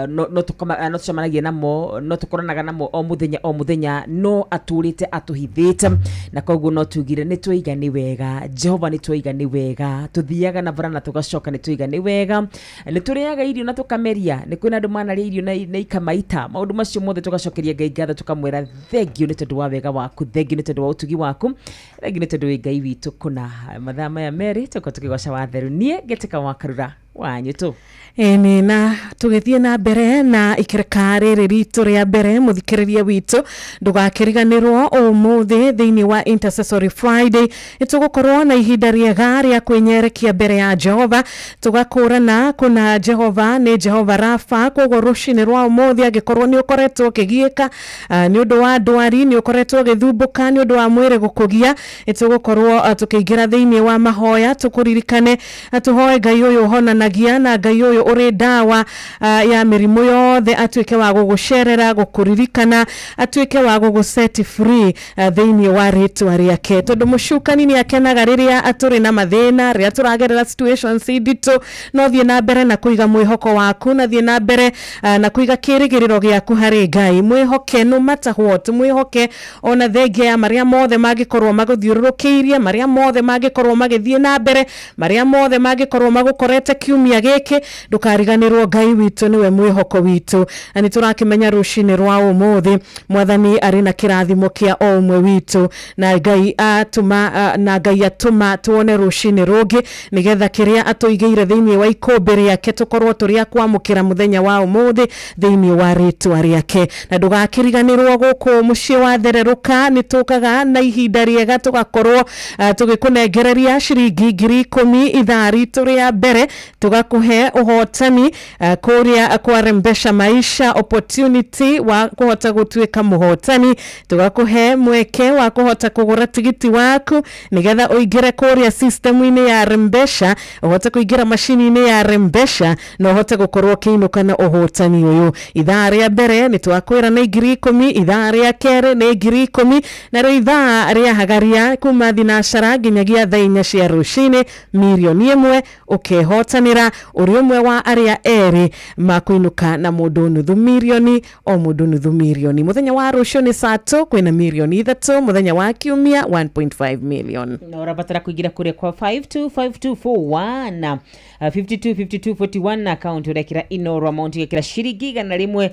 no tũcemanagia namo, no tũkoranaga namo o mũthenya o mũthenya, no atũrĩte atũhithĩte, na koguo no tugire nĩ twaiga nĩ wega Jehova, nĩ twaiga nĩ wega. Tũthiaga na bara na tũgacoka, nĩ twaiga nĩ wega. Nĩ tũrĩaga irio na tũkameria, nĩ kwĩna andũ manarĩa irio na ikamaita. Maũndũ macio mothe tũgacokeria Ngai ngatho, tũkamwĩra thengio nĩ tondũ wa wega waku, thengio nĩ tondũ wa ũtugi waku, thengio nĩ tondũ wĩ Ngai witũ kũna. Mathaa maya merĩ tũkorwo tũkĩgoca watheru. Niĩ ngetĩka wa Karura wanyu tu. Ĩni, na tũgĩthiĩ na mbere na ikereka rĩrĩ ritũ rĩa mbere, mũthikĩrĩria witũ, ndũgakĩriganĩrwo ũmũthĩ thĩinĩ wa Intercessory Friday nĩ tũgũkorwo na ihinda rĩega rĩa kwĩnyerekia mbere ya Jehova, tũgakũrana kũna Jehova nĩ Jehova Rafa. Koguo rũcinĩ rwa ũmũthĩ, angĩkorwo nĩ ũkoretwo ũkĩgiĩka nĩ ũndũ wa ndwari, nĩ ũkoretwo ũgĩthumbũka nĩ ũndũ wa mwĩrĩ gũkũgia, nĩ tũgũkorwo tũkĩingĩra thĩinĩ wa mahoya, tũkũririkane tũhoe Ngai ũyũ ũhonanagia na Ngai ũyũ ũrĩ ndawa ya mĩrimũ yothe atuĩke wa gũgũcerera, gũkũririkana, atuĩke wa gũgũ set free thĩinĩ wa rĩtwa rĩake, tondũ mũcukani nĩ akenaga rĩrĩa tũrĩ na mathĩna, rĩrĩa tũragerera situations nditũ. No thiĩ na mbere na kũiga mwĩhoko waku, na thiĩ na mbere na kũiga kĩrĩgĩrĩro gĩaku harĩ Ngai. Mwĩhoke no matter what, mwĩhoke ona thengia ya marĩa mothe mangĩkorwo magũthiũrũrũkĩirie, marĩa mothe mangĩkorwo magĩthiĩ na mbere, marĩa mothe mangĩkorwo magũkorete kiumia gĩkĩ. Ndũkariganĩrwo Ngai witũ nĩwe mwĩhoko witũ, na nĩ tũrakĩmenya rũcinĩ rwa ũmũthĩ Mwathani arĩ na kĩrathimo kĩa o ũmwe witũ, na Ngai atũma na Ngai atũma tuone rũcinĩ rũngĩ nĩgetha kĩrĩa atũigĩire thĩinĩ wa ikũmbĩ rĩake tũkorwo tũrĩ a kwamũkĩra mũthenya wa ũmũthĩ thĩinĩ wa rĩtwa rĩake. Na ndũgakĩriganĩrwo gũkũ mũciĩ wa thererũka nĩ tũkaga na ihinda rĩega tũgakorwo tũgĩkũnengereria ciringi 10,000 ithaa ritũ rĩa mbere, tũgakũhe ũhotani kũrĩa kwa Rembesha Maisha, opportunity wa kũhota gũtuĩka mũhotani, tũgakũhe mweke wa kũhota kũgũra tigiti waku nĩgetha ũingĩre kũrĩa system-inĩ ya Rembesha, ũhote kũingĩra macini-inĩ ya Rembesha na ũhote gũkorwo ũkĩinũka na ũhotani ũyũ. Ithaa rĩa mbere nĩ twakwĩra nĩ 10,000, ithaa rĩa kerĩ nĩ 10,000, narĩo ithaa rĩa hagaria kuma thinacara nginyagia thaa 4 cia rũcinĩ 1,000,000 ũkehotanĩra. Gũcũthanĩra ũrĩ ũmwe wa arĩa erĩ makũinũka na mũndũ nuthu mirioni o mũndũ nuthu mirioni. Mũthenya wa rũciũ nĩ sato kwĩna mirioni 3, mũthenya wa kiumia 1.5 million. Na ũrabatara kũingĩra kũrĩa kwa 525241 525241 account ũrekĩra Inooro amount ũgekĩra ciringi 100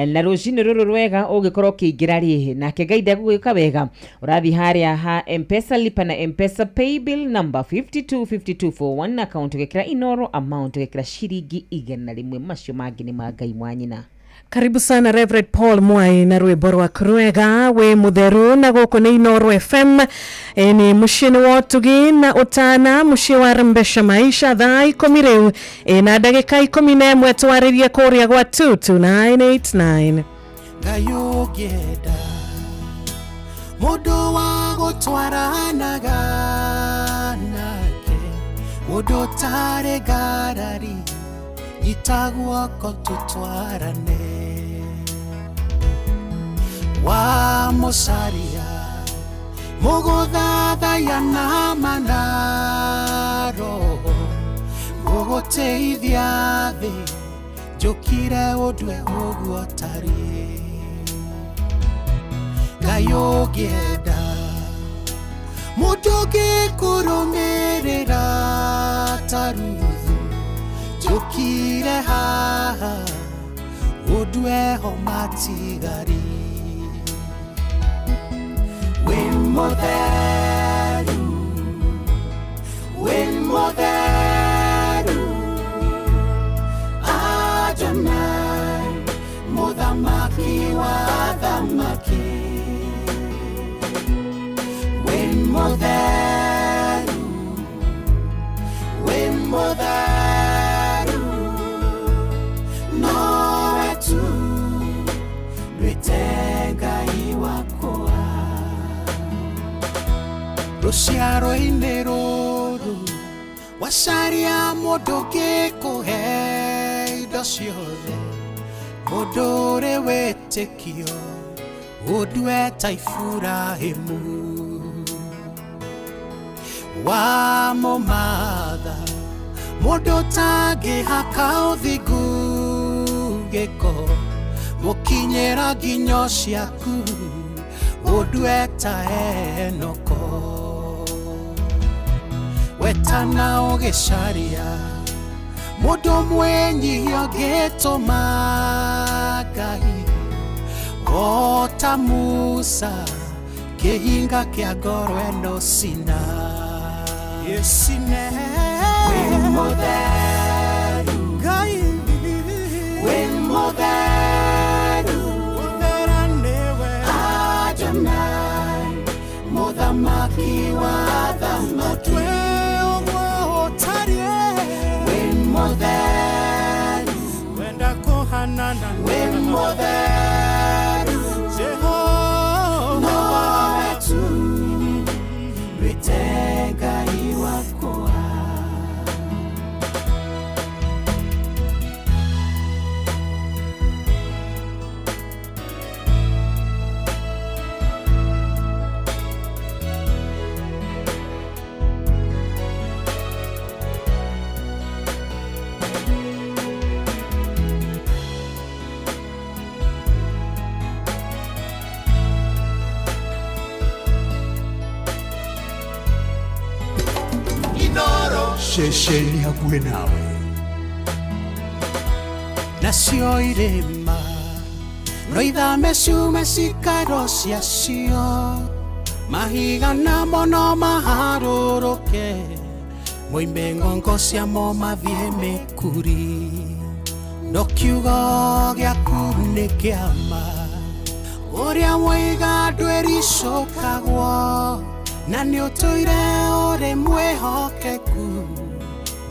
na rũcinĩ rũrũ rwega ũngĩkorwo ũkĩingĩra rĩ nake Ngai ndegũgwĩka wega ũrathiĩ harĩa ha M-Pesa lipa na M-Pesa paybill number 525241 account ũgekĩra Inooro amount ũgekĩra ciringi 100 macio mangĩ nĩ ma Ngai mwanyina. Karibu sana Reverend Paul Mwai na rwĩmbo rwaku rwega wĩ mũtheru na gũkũ nĩ Inooro FM. Nĩ mũciĩ wa ũtugi na ũtana, mũciĩ wa Rembesha Maisha, thaa 10 rĩu na ndagĩka 11 twarĩrie kũrĩa gwa 22989. Ngai ũngĩenda mũndũ wa gũtwaranaga nake, mũndũ ũtarĩ ngarari, nyita guoko tũtwarane. Wa mũcaria mũgũthathaiya na manaro, mũgũteithia thĩ njũkire ũndue ũguo ũtariĩ. Ngai ũngĩenda mũndũ ũngĩkũrũmĩrĩra ta Ruthu, njũkire haha ũndue ho matigari. Wĩ mũtheru, wĩ mũtheru, Adonai, mũthamaki wa athamaki. Wĩ mũtheru, wĩ mũtheru, nowe tu ndwĩte Ngai wakwa. Rũciaro-inĩ rũrũ wacaria mũndũ ũngĩkũhe indo ciothe, mũndũ ũrĩ wĩtĩkio ũndue ta Iburahĩmu. Wamũmatha mũndũ ũtangĩhaka ũthingu gĩko, mũkinyĩra nginyo ciaku ũndue ta Enoko. Wetana ũgĩcaria mũndũ mwĩnyihia ũngĩtũma Ngai o ta Musa kĩhinga kĩa ngoro ĩno cina. Wĩ mũtheru, Ngai, wĩ mũtheru, Adonai, mũthamaki wa athamaki. Wĩ mũtheru, wĩ mũtheru, nowe tu ndwĩte Ngai wakwa. Ceceni hakuhĩ nawe. Nacio irĩma no ithame ciume cikaro ciacio, mahiga namo no maharũrũke, moime ng'ongo ciamo mathiĩ mĩkuri. No kiugo gĩaku nĩ kĩama, ũrĩa woiga ndwĩricũkagwo, na nĩ ũtũire ũrĩ mwĩhokeku,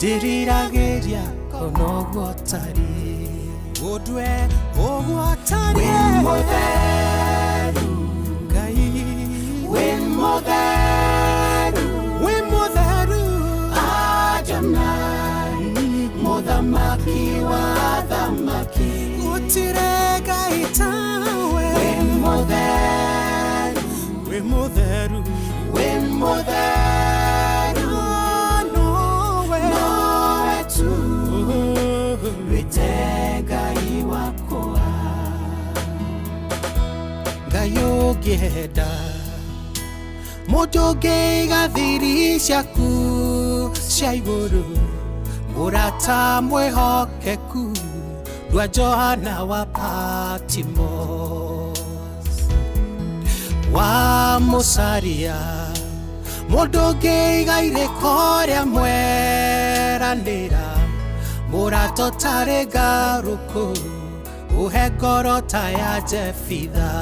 ndĩriragĩria kono ũguo ũtariĩ. Ũndue ũguo ũtariĩ. Wĩ mũtheru, Ngai, wĩ mũtheru, wĩ mũtheru, Adonai, mũthamaki wa athamaki. Gũtirĩ Ngai tawe. Wĩ mũtheru, wĩ mũtheru, wĩ mũtheru, nowe, nowe tu Ndwĩte Ngai wakwa. Ngai ũngĩenda mũndũ ũngĩiga thiri ciaku cia igũrũ, mũrata mwĩhokeku ndwa Johana wa Patmos. Wa mũcaria mũndũ ũngĩiga irĩko rĩa mweranĩra, mũrata ũtarĩ ngarũkũ ũhe ngoro ta ya Jefitha.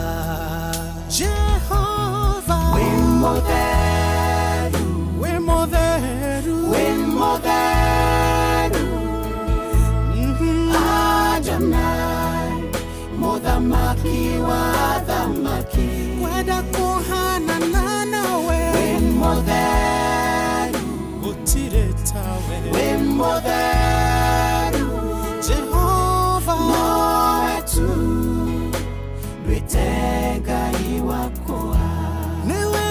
Jehova wĩ mũtheru, wĩ mũtheru, wĩ mũtheru. Adonai mũthamaki wa athamaki, kwenda kũhanana nawe. Wĩ mũtheru, gũtirĩ tawe. Wĩ mũtheru, Jehova nowe tu ndwĩte Ngai wakwa. Nĩwe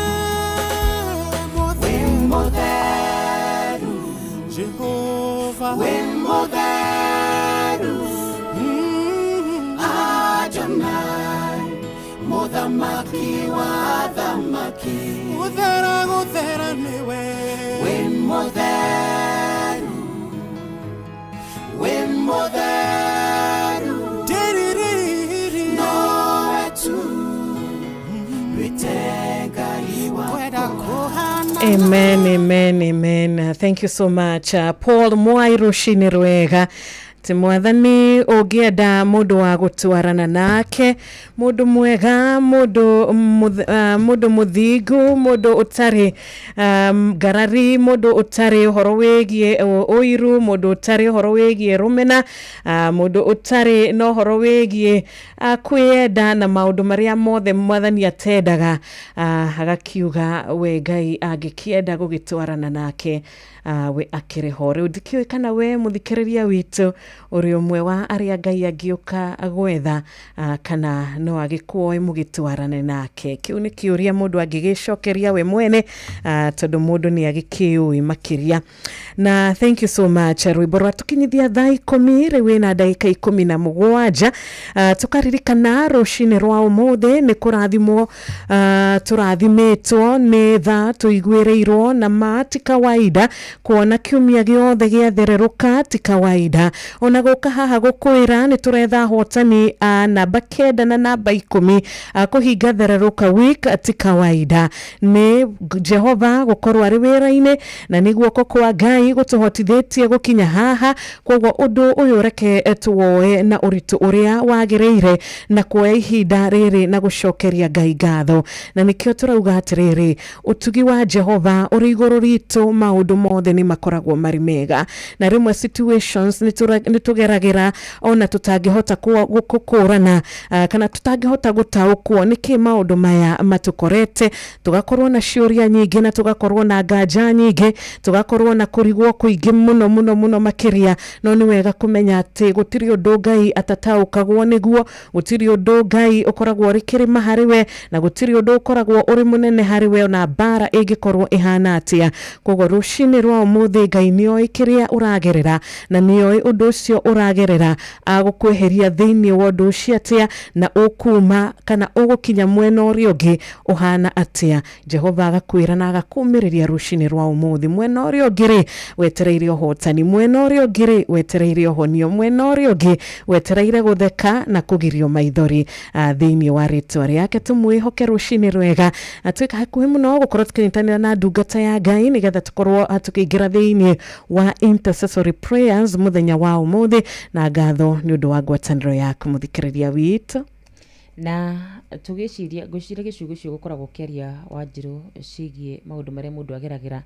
wĩ mũtheru, Jehova wĩ mũtheru. Adonai mũthamaki wa athamaki, gũthera gũthera nĩwe. Wĩ mũtheru, wĩ mũtheru, nowe tu ndwĩte Ngai wakwa. Amen, amen, amen. Thank you so much. Paul Mwai rũcinĩ rwega. Ti mwathani ũngĩenda mũndũ wa gũtwarana nake, mũndũ mwega, mũndũ mũthingu, mũndũ ũtarĩ ngarari, mũndũ ũtarĩ ũhoro wĩgiĩ ũiru, mũndũ ũtarĩ ũhoro wĩgiĩ rũmena, mũndũ ũtarĩ na ũhoro wĩgiĩ kwĩyenda na maũndũ marĩa mothe mwathani atendaga, agakiuga we Ngai angĩkĩenda gũgĩtwarana nake, we akĩrĩ ho. Rĩu ndikĩũĩ kana we mũthikĩrĩria witũ ũrĩ ũmwe wa arĩa Ngai angĩũka gwetha, kana no agĩkuoe mũgĩtwarane nake. Kĩu nĩ kĩũria mũndũ angĩgĩcokeria we mwene, tondũ mũndũ nĩ agĩkĩũĩ makĩria. Na thank you so much. Rwĩmbo rwatũkinyithia thaa 10 rĩu ĩna ndagĩka 17. Tũkaririkana rũcinĩ rwa ũmũthĩ nĩ kũrathimwo, tũrathimĩtwo nĩ tha tũiguĩrĩirwo na ma ti kawaida, kuona kiumia gĩothe gĩathererũka ti kawaida. Ona gũka haha gũkwĩra nĩ tũretha ahotani a namba 9 na namba 10 kũhinga thererũka week ti kawaida. Nĩ Jehova gũkorwo arĩ wĩra-inĩ na nĩ guoko kwa Ngai gũtũhotithĩtie gũkinya haha. Koguo ũndũ ũyũ reke tuwoe na ũritũ ũrĩa wagĩrĩire na kuoya ihinda rĩrĩ na gũcokeria Ngai ngatho. Na nĩkĩo tũrauga atĩrĩrĩ, ũtugi wa Jehova ũrĩ igũrũ ritũ, maũndũ mothe nĩ makoragwo marĩ mega. Na rĩmwe situations nĩ tũgeragĩra ona tũtangĩhota gũkũrana, kana tũtangĩhota gũtaũkwo nĩkĩ maũndũ maya matũkorete, tũgakorwo na ciũria nyingĩ na tũgakorwo na nganja nyingĩ, tũgakorwo na kũrigwo kũingĩ mũno mũno mũno makĩria. No nĩ wega kũmenya atĩ gũtirĩ ũndũ Ngai atataũkagwo nĩguo, gũtirĩ ũndũ Ngai ũkoragwo ũrĩ kĩrĩma harĩ we, na gũtirĩ ũndũ ũkoragwo ũrĩ mũnene harĩ we ona mbara ĩngĩkorwo ĩhana atĩa. Koguo rũcinĩ rwa ũmũthĩ Ngai nĩoĩ kĩrĩa ũragerera na nĩoĩ ũndũ ũcio ũragerera agũkweheria thĩinĩ wa ũndũ ũcio atĩa, na ũkuma kana ũgũkinya mwena ũrĩa ũngĩ ũhana atĩa. Jehova agakwĩra na agakũmĩrĩria rũcinĩ rwa ũmũthĩ. Mwena ũrĩa ũngĩ rĩ wetereire ũhotani, mwena ũrĩa ũngĩ rĩ wetereire ũhonio, mwena ũrĩa ũngĩ wetereire gũtheka na kũgirio maithori thĩinĩ wa rĩtwa rĩake. Tũmwĩhoke rũcinĩ rwega na twĩka hakuhĩ mũno gũkorwo tũkĩnyitanĩra na ndungata ya Ngai nĩgetha tũkorwo tũkĩingĩra thĩinĩ wa intercessory prayers mũthenya wa ũmũthĩ. Na ngatho nĩ ũndũ wa ngwatanĩro yaku mũthikĩrĩria witũ. Na tũgĩciria, ngwĩciria gĩcigo gĩcio gũkoragwo kĩaria Wanjirũ ciĩgiĩ maũndũ marĩa mũndũ ageragĩra,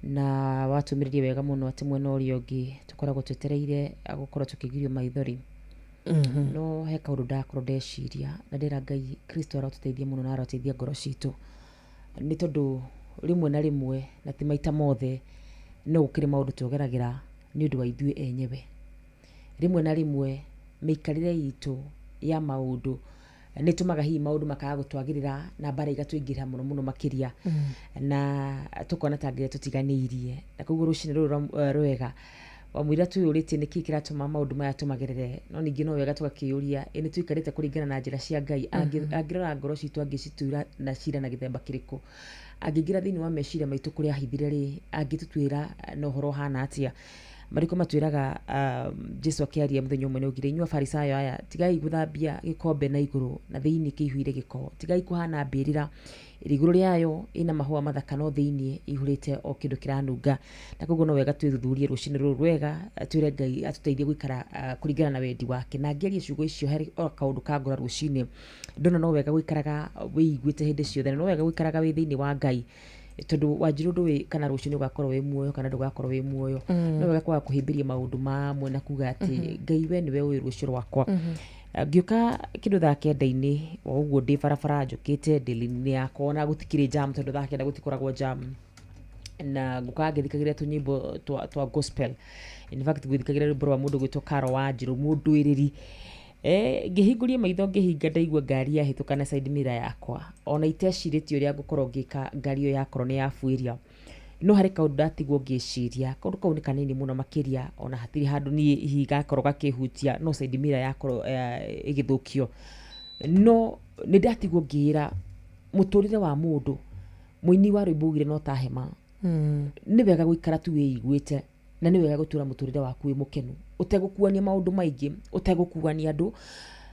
na watũmĩrĩria wega mũno atĩ mwena ũrĩa ũngĩ tũkoragwo twetereire gũkorwo tũkĩgirio maithori. No he kaũndũ ndakorwo ndeciria na ndĩra Ngai Kristo arotũteithia mũno na aroteithia ngoro citũ, nĩ tondũ rĩmwe na rĩmwe na ti maita mothe no gũkĩrĩ maũndũ tũgeragĩra nĩ ũndũ wa ithuĩ enyewe. Rĩmwe na rĩmwe mĩikarĩre itũ ya maũndũ nĩ tũmaga hihi maũndũ makaga gũtwagĩrĩra na mbara igatũingĩra mũno mũno makĩria, na tũkona ta Ngai atũtiganĩirie. Na koguo rũcinĩ rũrũ rwega Wamwĩra twĩyũrĩtie nĩkĩ kĩratũma maũndũ maya tũmagerere, no ningĩ no wega tũgakĩyũria ĩ nĩ tũikarĩte kũringana na njĩra cia Ngai? Angĩrora ngoro citũ angĩcituĩra na cira na gĩthemba kĩrĩkũ? Angĩingĩra thĩinĩ wa meciria maitũ kũrĩa ahithire rĩ, angĩtũtuĩra na ũhoro ũhana atĩa? Marĩko matwĩraga Jesu akĩaria mũthenya ũmwe nĩaugire, inyuĩ afarisayo aya, tigai gũthambia gĩkombe na igũrũ na thĩinĩ kĩihũire gĩko, tigai kũhana mbĩrĩra ĩrĩ igũrũ rĩayo ĩna mahũa mathaka no thĩinĩ ĩihũrĩte o kĩndũ kĩranunga. Na koguo no wega twĩthuthurie rũcinĩ rũrũ rwega, twĩre Ngai atũteithie gũikara kũringana na wendi wake. Na ngĩaria ciugo icio harĩ o kaũndũ kangora rũcinĩ, ndona no wega gũikaraga wĩiguĩte hĩndĩ ciothe, na no wega gũikaraga wĩ thĩinĩ wa Ngai, tondũ Wanjirũ ndũĩ kana rũciũ nĩ ũgakorwo wĩ muoyo kana ndũgakorwo wĩ muoyo. No wega kwaga kũhĩmbĩria maũndũ mamwe na kuga atĩ Ngai we nĩwe ũĩ rũciũ rwakwa. Ngĩũka kĩndũ thaa kenda-inĩ o ũguo ndĩ barabara njũkĩte ndĩ lane-inĩ yakwa, ona gũtikĩrĩ jam tondũ thaa kenda gũtikoragwo jam, na ngũkaga ngĩthikagĩrĩria tũnyĩmbo twa gospel. In fact ngwĩthikagĩrĩria rwĩmbo rwa mũndũ gwĩtwo Karo Wanjirũ mũndũĩrĩri. Ngĩhingũria maitho ngĩhinga ndaigua ngari yahĩtũka na side mirror yakwa, ona itecirĩtie ũrĩa ngũkorwo ngĩka ngari ĩyo yakorwo nĩ yabuĩria. No harĩ kaũndũ ndatigwo ngĩciria, kaũndũ kau nĩ kanini mũno makĩria, ona hatirĩ handũ niĩ hihi gakorwo gakĩhutia, no side mirror yakorwo ĩgĩthũkio. No nĩ ndatigwo ngĩĩra mũtũrĩre wa mũndũ, mũini wa rwĩmbo augire no ta hema. Nĩ wega gũikara tu wĩiguĩte, na nĩ wega gũtũra mũtũrĩre waku wĩ mũkenu, ũtegũkuania maũndũ maingĩ, ũtegũkuania andũ,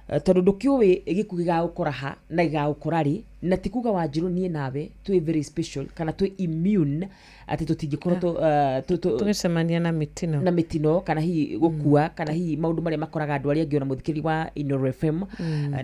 tondũ ndũkĩũĩ gĩkuũ gĩgagũkora ha na gĩgagũkora rĩ, na ti kuga Wanjirũ niĩ nawe twĩ very special kana twĩ immune atĩ tũtingĩkorwo tũgĩcemania na mĩtino, na mĩtino kana hihi gũkua, kana hihi maũndũ marĩa makoraga andũ arĩa angĩ, ona mũthikĩri wa Inooro FM,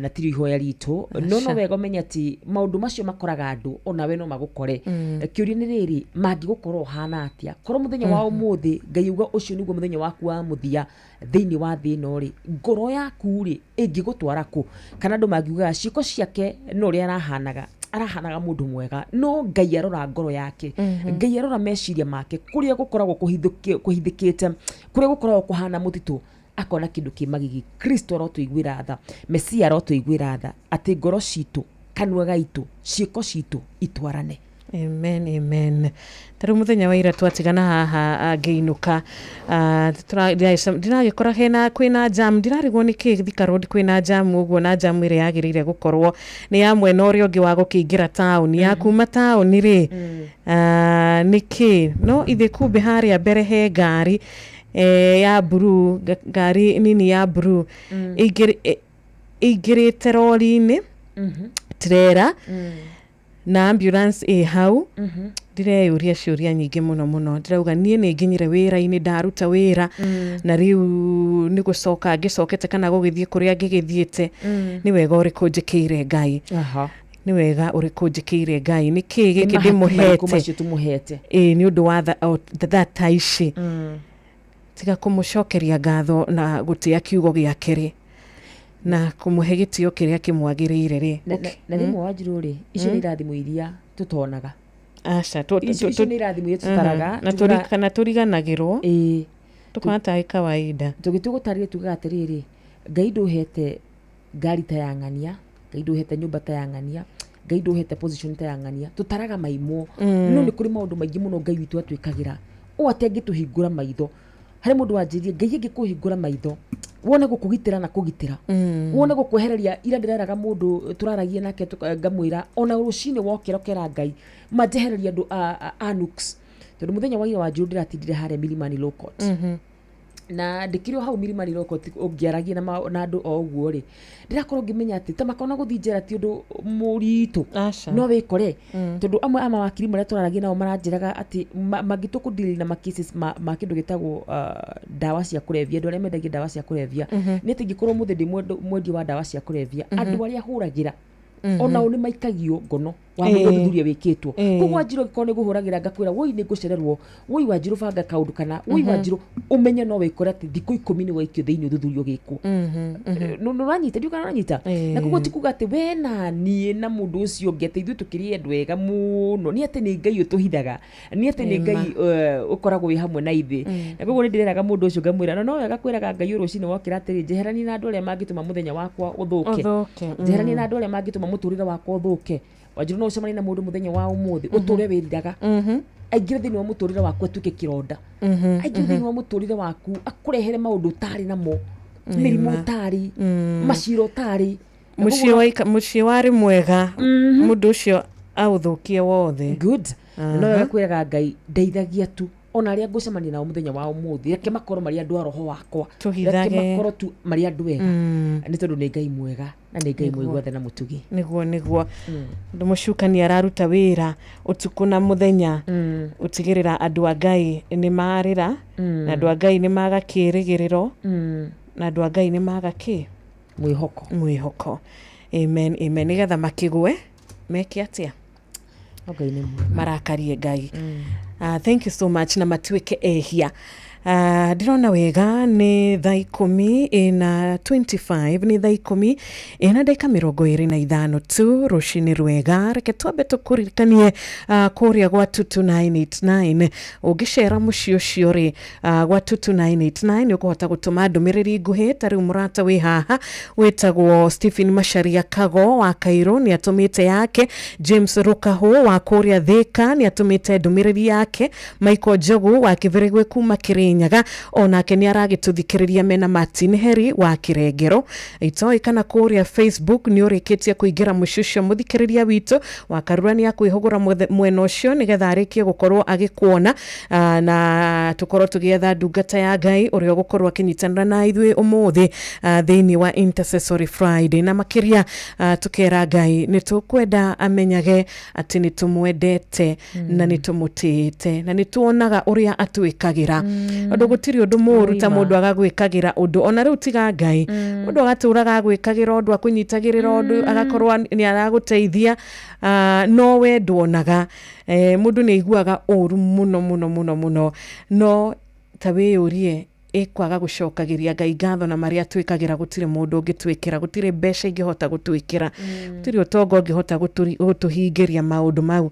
na tiri ihoya ritũ, no wega ũmenye atĩ maũndũ macio makoraga andũ onawe no magũkore. Kĩũria nĩ rĩrĩ, mangĩgũkorwo ũhana atĩa? Korwo mũthenya wa ũmũthĩ Ngai auga ũcio nĩguo mũthenya waku wa mũthia thĩinĩ wa thĩ ĩno rĩ, ngoro yaku rĩ ĩngĩgũtwara kũ? Kana andũ mangiugaga ciĩko ciake no ũrĩa arahanaga, arahanaga mũndũ mwega, no Ngai arora ngoro yake, Ngai arora meciria make, kũrĩa gũkoragwo kũhithĩkĩte, kũrĩa gũkoragwo kũhana mũtitũ, akona kĩndũ kĩ magigi. Kristo arotũiguĩra tha, Mesia arotũiguĩra tha, atĩ ngoro citũ, kanua gaitũ, ciĩko citũ itwarane. Amen, amen. Ta rĩu mũthenya wa ira twatigana haha, ngĩinũka, ndĩragĩkora hena kwĩna jam, ndirarigwo nĩ kĩ Thika Road kwĩna jam ũguo, na jam ĩrĩa yagĩrĩire gũkorwo nĩ ya mwena ũrĩa ũngĩ wa gũkĩingĩra taũni, ya kuma taũni rĩ, nĩ kĩ? No ithe kumbe harĩa mbere he ngari ya blue, ngari nini ya blue ĩingĩrĩte rori-inĩ, trailer na ambulance ĩ hau. Ndireyũria ciũria nyingĩ mũno mũno, ndĩrauga niĩ nĩ nginyire wĩra-inĩ, ndaruta wĩra, na rĩu nĩ gũcoka ngĩcokete kana gũgĩthiĩ kũrĩa ngĩgĩthiĩte, nĩ wega ũrĩkũ njĩkĩire Ngai? Nĩ wega ũrĩkũ njĩkĩire Ngai? Nĩ kĩĩ gĩkĩ ndĩmũhete? Macio tũmũhete. Ĩĩ, nĩ ũndũ wa thaa ta ici, tiga kũmũcokeria ngatho na gũtĩa kiugo gĩake rĩ, na kũmũhe gĩtĩo kĩrĩa kĩmwagĩrĩire rĩ. Na rĩmwe Wanjirũ rĩ, icio nĩ irathimo iria tũtonaga. Aca. Icio nĩ irathimo iria tũtaraga. Na kana tũriganagĩrwo, tũkona tarĩ kawaida. Tũgĩtua gũtarĩria tugaga atĩrĩrĩ, Ngai ndũhete ngari ta ya ng'ania, Ngai ndũhete nyũmba ta ya ng'ania, Ngai ndũhete position ta ya ng'ania, tũtaraga maimwo. No nĩ kũrĩ maũndũ maingĩ mũno Ngai witũ atwĩkagĩra, ũũ atĩ angĩtũhingũra maitho. Harĩ mũndũ wanjĩrire, Ngai angĩkũhingũra maitho wone gũkũgitĩra na kũgitĩra, wone gũkwehereria. Ira ndĩreraga mũndũ tũraragia nake, ngamwĩra ona rũcinĩ wokĩra ũkera Ngai manjehereria andũ a nooks, tondũ mũthenya wa ira Wanjirũ ndĩratindire harĩa Milimani Law Court, na ndĩkĩrĩ o hau Milimani Law Court ũngĩaragia na andũ o ũguo rĩ, ndĩrakorwo ngĩmenya atĩ ta makona gũthiĩ njera ti ũndũ mũritũ. Aca. No wĩkore tondũ amwe a mawakiri marĩa tũraragia nao maranjĩraga atĩ mangĩtua kũ-deal na ma cases ma kĩndũ gĩtagwo ndawa cia kũrebia, andũ arĩa mendagia ndawa cia kũrebia, nĩ atĩ ingĩkorwo mũthĩ ndĩ mwendia wa ndawa cia kũrebia, andũ arĩa hũragĩra onao nĩ maikagio ngono wa ũthuthuria wĩkĩtwo. Koguo Wanjirũ angĩkorwo nĩ ngũhũragĩra ngakwĩra woi nĩ ngũcererwo, woi Wanjirũ banga kaũndũ, kana woi Wanjirũ, ũmenye no wĩkore atĩ thikũ 10 nĩ waikio thĩinĩ ũthuthuria ũgĩkwo. Nĩ ũranyita? Ndiũĩ kana ũranyita. Na koguo ti kuga atĩ we na niĩ na mũndũ ũcio ũngĩ atĩ ithuĩ tũkĩrĩ andũ ega mũno, nĩ atĩ nĩ Ngai ũtũhithaga, nĩ atĩ nĩ Ngai ũkoragwo wĩ hamwe na ithuĩ. Na koguo nĩ ndĩreraga mũndũ ũcio ngamwĩra no wega kwĩraga Ngai rũcinĩ wokĩra atĩrĩ, njeherania na andũ arĩa mangĩtũma mũthenya wakwa ũthũke, njeherania na andũ arĩa mangĩtũma mũtũrĩre wakwa ũthũke. Wanjirũ no ũcemanie na mũndũ mũthenya wa ũmũthĩ ũtũre wĩriraga. Aingĩre thĩinĩ wa mũtũrĩre waku atuĩke kĩronda. Aingĩre thĩinĩ wa mũtũrĩre waku akũrehere maũndũ ũtarĩ namo, mĩrimũ ũtarĩ, macira ũtarĩ. Mũciĩ warĩ mwega, mũndũ ũcio aũthũkie wothe. Good. No wega kwĩraga Ngai, ndeithagia tu ona arĩa ngũcemania nao mũthenya wa ũmũthĩ, reke makorwo marĩ andũ a roho wakwa, reke makorwo tu marĩ andũ ega, nĩ tondũ nĩ Ngai mwega na nĩ Ngai mũigua tha na mũtugi. Nĩguo ũndũ mũcukani araruta wĩra ũtukũ na mũthenya gũtigĩrĩra andũ a Ngai nĩ marĩra, na andũ a Ngai nĩ maga kĩĩrĩgĩrĩro, na andũ a Ngai nĩ maga kĩ? Mwĩhoko. Amen, amen. Nĩgetha makĩgwe meke atĩa? Ngai nĩ mwega. Marakarie Ngai. Thank you so much, na matuĩke ehia. Ndĩrona wega nĩ thaa 10:25, nĩ thaa 10:25 tu rũcinĩ rwega. Reke twambe tũkũririkanie kũrĩa gwa 22989, ũngĩcera mũciĩ ũcio rĩ, gwa 22989 nĩ ũkũhota gũtũma ndũmĩrĩri nguhĩ. Ta rĩu mũrata wĩ haha wĩtagwo Stephen Macharia Kago wa Cairo nĩ atũmĩte yake, James Rũkahũ wa kũrĩa Thĩka nĩ atũmĩte ndũmĩrĩri yake, Michael Njogu wa Kĩbĩrĩgwe kuma Kĩrĩnyaga onake nĩ aragĩtũthikĩrĩria mena Martin Heri wa Kĩrengero. Itoĩ kana kũrĩa Facebook nĩ ũrĩkĩtie kũingĩra mũciĩ ũcio mũthikĩrĩria witũ wa Karura nĩ akwĩhũgũra mwena ũcio nĩgetha arĩkie gũkorwo agĩkuona, na tũkorwo tũgĩetha ndungata ya Ngai ũrĩa ũgũkorwo akĩnyitanĩra na ithuĩ ũmũthĩ thĩinĩ wa Intercessory Friday. Na makĩria tũkera Ngai nĩ tũkwenda amenyage atĩ nĩ tũmwendete na nĩ tũmũtĩĩte na nĩ tuonaga ũrĩa atwĩkagĩra. Ũndũ gũtirĩ ũndũ mũũru ta mũndũ agagwĩkagĩra ũndũ, ona rĩu tiga Ngai, mũndũ agatũraga agwĩkagĩra ũndũ, akũnyitagĩrĩra ũndũ, agakorwo nĩ aragũteithia, no we nduonaga. Mũndũ nĩ aiguaga ũru mũno mũno mũno mũno, no ta wĩyũrie ĩkwaga gũcokagĩria Ngai ngatho na marĩa twĩkagĩra. Gũtirĩ mũndũ ũngĩtwĩkĩra, gũtirĩ mbeca ingĩhota gũtwĩkĩra, gũtirĩ ũtonga ũngĩhota gũtũhingĩria maũndũ mau.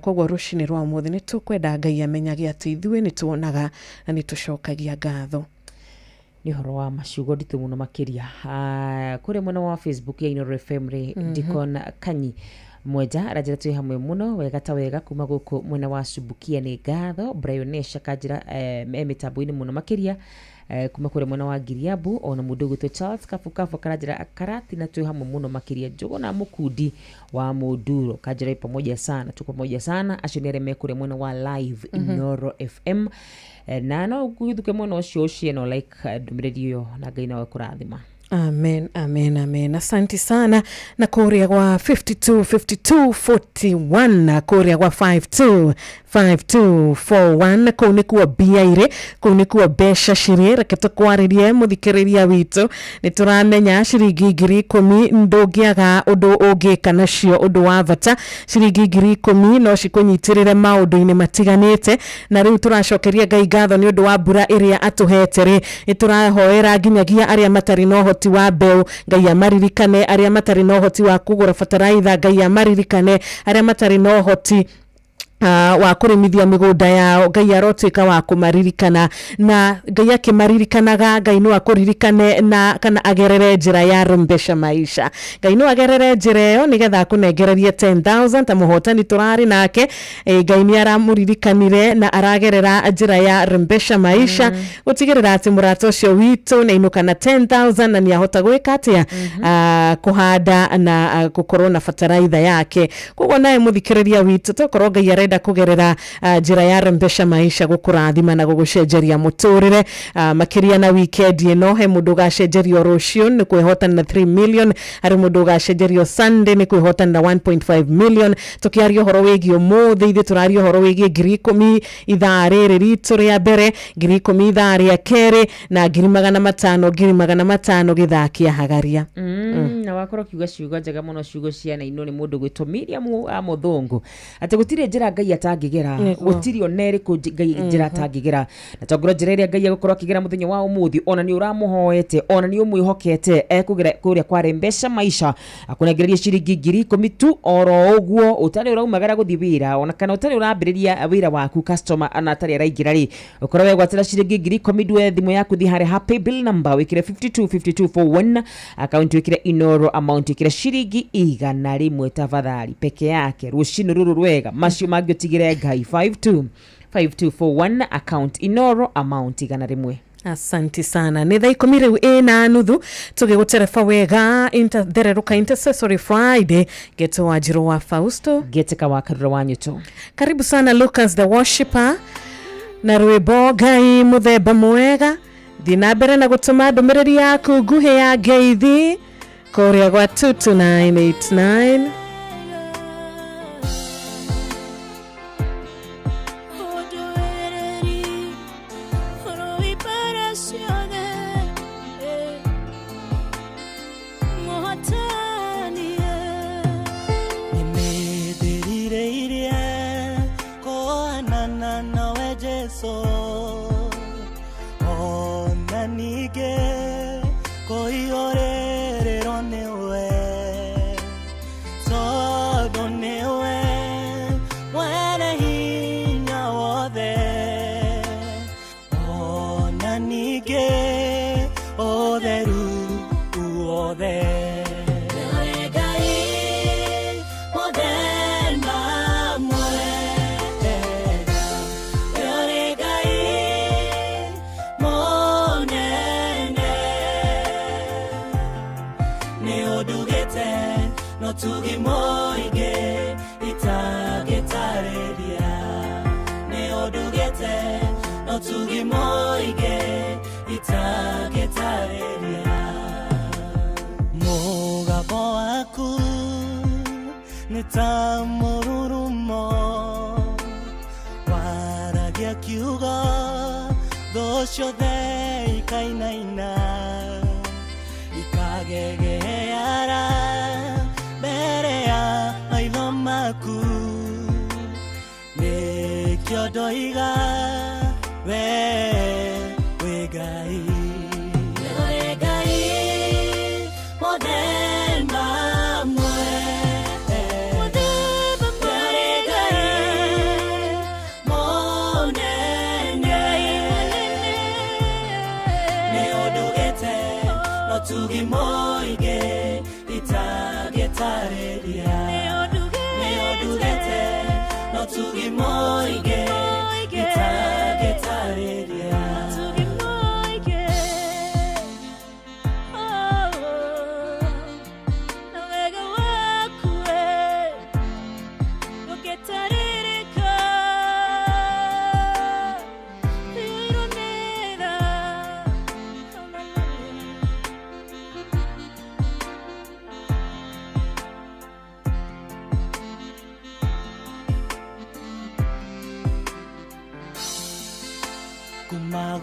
Koguo rũcinĩ rwa ũmũthĩ nĩ tũkwenda Ngai amenyage atĩ ithuĩ nĩ tuonaga na nĩ tũcokagia ngatho. Nĩ ũhoro wa maciugo nditũ mũno makĩria. Kũrĩa mwena wa Facebook ya Inooro FM rĩ, Deacon Kanyi Mwenja aranjĩra twĩ hamwe mũno, wega ta wega kuma gũkũ mwena wa Subukia, nĩ ngatho. Bryonesha kanjĩra e mĩtambo-inĩ mũno makĩria, kuma kũrĩa mwena wa Giriabu. Ona mũndũ ũgwĩtwo Charles Kabukabu karanjĩra Karatina twĩ hamwe mũno makĩria. Njũgũna Mũkundi wa Mũnduro kanjĩra pamoja sana, tuko pamoja sana. Acio nĩ arĩa me kũrĩa mwena wa live Inooro FM, na no ũgĩthuke mwena ũcio ũcie no like ndũmĩrĩri ĩyo, na Ngai nawe kũrathima. Amen, amen, amen. Asante sana. Na kũrĩa gwa 52 52 41, kũrĩa gwa 52 52 41, kũu nĩkuo mbia irĩ, kũu nĩkuo mbeca cirĩ. Reke tũkwarĩrie mũthikĩrĩria witũ, nĩ tũramenya ciringi 10,000 ndũngĩaga ũndũ ũngĩka nacio ũndũ wa bata. Ciringi 10,000 no cikũnyitĩrĩre maũndũ-inĩ matiganĩte, na rĩu tũracokeria Ngai ngatho nĩ ũndũ wa mbura ĩrĩa atũhete rĩ, nĩ tũrahoera nginyagia arĩa matarĩ na ũhoti wa mbeũ, Ngai amaririkane, arĩa matarĩ na ũhoti wa kũgũra bataraitha, Ngai amaririkane, arĩa matarĩ na ũhoti wa kũrĩmithia mĩgũnda yao, Ngai arotuĩka wa kũmaririkana. Na Ngai akĩmaririkanaga, Ngai no akũririkane na kana agerere njĩra ya Rembesha Maisha. Ngai no agerere njĩra ĩyo nĩgetha akũnengererie 10,000 ta mũhotani tũrarĩ nake. Ngai nĩ aramũririkanire na aragerera njĩra ya Rembesha Maisha gũtigĩrĩra atĩ mũrata ũcio witũ nĩ ainũka na 10,000 na nĩ ahota gwĩka atĩa, kũhanda na gũkorwo na bataraitha yake. Koguo nawe mũthikĩrĩria witũ, tokorwo Ngai arenda kũgerera njĩra ya Rembesha Maisha gũkũrathima na gũgũcenjeria mũtũrĩre, makĩria na weekend ĩno. He mũndũ ũgacenjerio rũciũ nĩ kwĩhotana na 3 million, harĩ mũndũ ũgacenjerio Sunday nĩ kwĩhotana na 1.5 million. Tũkĩaria ũhoro wĩgiĩ ũmũthĩ, ithuĩ tũraria ũhoro wĩgiĩ 10,000 ithaa rĩrĩ ritũ rĩa mbere, 10,000 ithaa rĩa kerĩ, na 500,000, 500,000 gĩthaa kĩa Hagaria. Na wakorwo ũkiuga ciugo njega mũno, ciugo cia nainwo nĩ mũndũ gwĩtwo Miriam wa Mũthũngũ, atĩ gũtirĩ njĩra Ngai atangĩgera, gũtirĩ ona ĩrĩkũ Ngai njĩra atangĩgera. Na tongorwo njĩra ĩrĩa Ngai egũkorwo akĩgera mũthenya wa ũmũthĩ, ona nĩ ũramũhoete, ona nĩ ũmwĩhokete, ekũgera kũrĩa kwa Rembesha Maisha akũnengererie ciringi 10,000 tu oro ũguo, ũtarĩ ũraumagara gũthiĩ wĩra, ona kana ũtarĩ ũrambĩrĩria wĩra waku, customer ona atarĩ araingĩra rĩ, ũkorwo wegwatĩra ciringi 10,000. Ndue thimũ yaku, thiĩ harĩa ha pay bill number, wĩkĩre 52 52 41, account wĩkĩre Inooro Inoro amount ĩkĩra ciringi 100 tafadhali peke yake rũcinĩ rũrũ rwega macio mangĩ ũtigĩre Ngai. 52 5241 account Inoro amount 100. Asanti sana. Nĩ thaa 10 rĩu ĩna nuthu tũgĩgũtereba wega thererũka Intercessory Friday. Geto wa Njirũ wa Fausto. Geteka wa Karura wa Nyuto. Karibu sana Lucas the Worshipper na rwĩmbo Ngai mũthemba mwega. Thiĩ na mbere na gũtũma ndũmĩrĩri yaku nguhĩ ya ngeithi kũrĩa gwa 22989.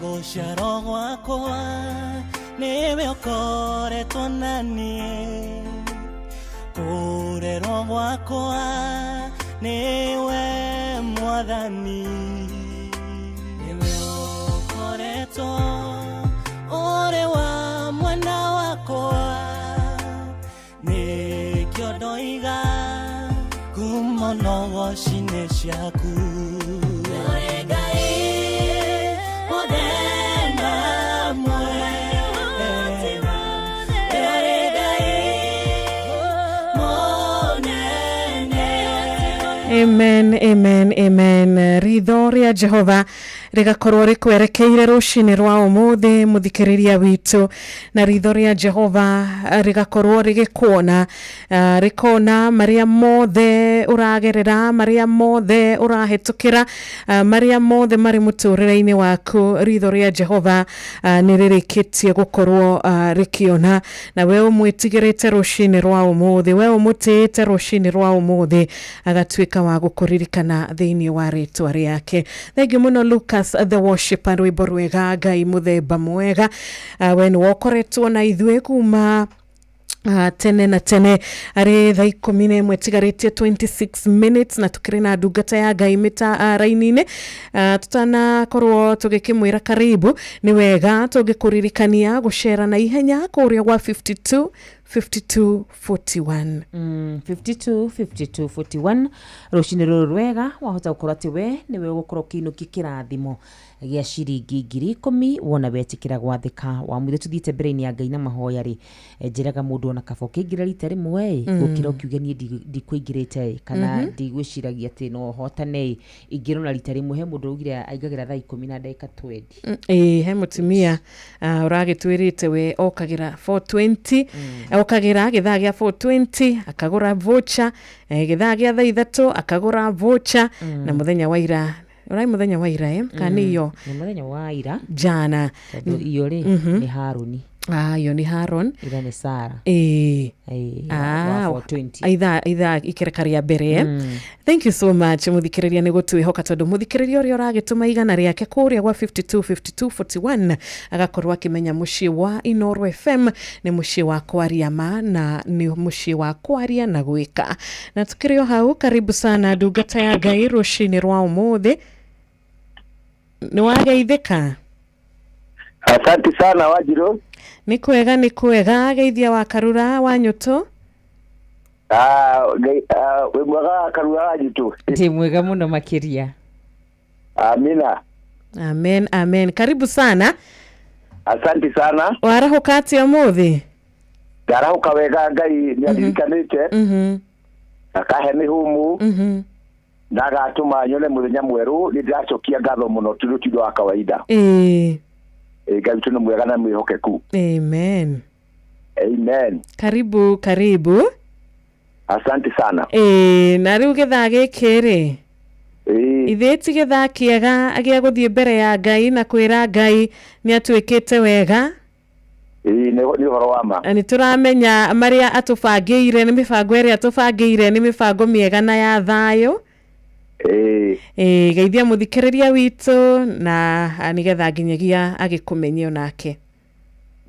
Gũciarwo gwakwa nĩwe ũkoretwo na niĩ, kũrerwo gwakwa nĩwe Mwathani, nĩwe ũkoretwo ũrĩ wa mwena wakwa, nĩkĩo ndoiga ngumo no wocinĩ ciaku. Amen, amen, amen. Ritho rĩa Jehova rĩgakorwo rĩkwerekeire rũcinĩ rwa ũmũthĩ mũthikĩrĩria witũ, na ritho rĩa Jehova rĩgakorwo rĩgĩkuona, rĩkona marĩa mothe ũragerera, marĩa mothe ũrahĩtũkĩra, marĩa mothe marĩ mũtũrĩre-inĩ waku. Ritho rĩa Jehova nĩ rĩrĩkĩtie gũkorwo rĩkĩona, na we ũmwĩtigĩrĩte rũcinĩ rwa ũmũthĩ, we ũmũtĩĩte rũcinĩ rwa ũmũthĩ, agatuĩka wa gũkũririkana thĩinĩ wa rĩtwa rĩake. Thengiũ mũno Lucas the Worshipper, rwĩmbo rwega Ngai mũthemba mwega. We nĩ wokoretwo na ithuĩ kuma tene na tene, arĩ thaa 11 tigarĩtie 26 minutes, na tukĩrĩ na ndungata ya Ngai mĩta raini-inĩ. Tutanakorwo tũgĩkĩmwĩra karibu, nĩ wega tũngĩkũririkania gũcera na ihenya kũrĩa gwa 52 52 41. 52 52 41. Rũcinĩ rũrũ rwega wahota gũkorwo atĩ we nĩwe ũgũkorwo ũkĩinũkia kĩrathimo gĩa ciringi 10,000 wona wetĩkĩra gwathĩka. Wamwĩre tũthiĩte mbere-inĩ ya Ngai na mahoya rĩ, njĩraga mũndũ ona kaba ũkĩingĩra rita rĩmwe ĩ, gũkĩra ũkiuge niĩ ndikũingĩrĩte ĩ, kana ndigwĩciragia atĩ no hotane ĩ, ingĩra ona rita rĩmwe. He mũndũ augire aingagĩra thaa 10 na ndagĩka 20. Ĩĩ, he mũtumia ũragĩtwĩrĩte we okagĩra 420, okagĩra gĩthaa gĩa 420 akagũra voucher, gĩthaa gĩa thaa 3 akagũra voucher, na mũthenya wa ira, ũrai mũthenya wa ira kana nĩ iyo? Nĩ mũthenya wa ira. Jana. Tondũ iyo rĩ, nĩ Harũni. Ah, iyo nĩ Haron. Ira nĩ Sara. Ĩĩ. Ĩĩ, Ah, wa 420. Ithaa ikereka rĩa mbere. Thank you so much mũthikĩrĩria nĩ gũtwĩhoka, tondũ mũthikĩrĩria ũrĩa ũragĩtũma igana rĩake kũrĩa gwa 52 52 41 agakorwo akĩmenya mũciĩ wa Inooro FM nĩ mũciĩ wa kwaria ma na nĩ mũciĩ wa kwaria na gwĩka. Na tukĩrĩ o hau, karibu sana ndungata ya Ngai rũcinĩ rwa ũmũthĩ. Nĩ wageithĩka? Asante sana, Wanjiru. Nĩ kwega, nĩ kwega. Geithia wa Karura wa Nyũtũ. Ah, Ngai, wĩ mwega wa Karura wa Nyũtũ? Ndĩ mwega mũno makĩria. Amina. Amen, amen. Karibu sana. Asante sana. Warahũka atĩa ũmũthĩ? Ndarahũka wega, Ngai nĩ andirikanĩte, akahe mĩhũmũ, na agatũma nyone mũthenya mwerũ. Nĩ ndĩracokia ngatho mũno tondũ ti ũndũ wa kawaida. Ngai witũ nĩ mwega na mwĩhokeku. Amen. Amen. Karibu, karibu. Asante sana. Na rĩu gĩthaa gĩkĩ rĩ, ithĩ ti gĩthaa kĩega gĩa gũthiĩ mbere ya Ngai na kwĩra Ngai nĩ atuĩkĩte wega? Ĩĩ, nĩ ũhoro wa ma. Nĩ tũramenya marĩa atũbangĩire, nĩ mĩbango ĩrĩa atũbangĩire nĩ mĩbango mĩega na ya thayũ. Geithia mũthikĩrĩria witũ na nĩgetha nginyagia agĩkũmenye onake.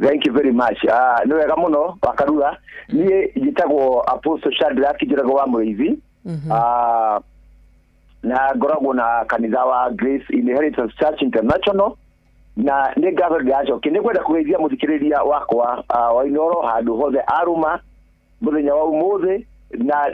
Thank you very much. Nĩ wega mũno, Wakarura. Niĩ njĩtagwo Apostle Shadrack Njoroge wa Mũrĩithi. Na ngoragwo na kanitha wa Grace Inheritance Church International, na nĩ ngatho ndĩracokia. Nĩ ngwenda kũgeithia mũthikĩrĩria wakwa wa Inooro handũ hothe arũma mũthenya wa ũmũthĩ, na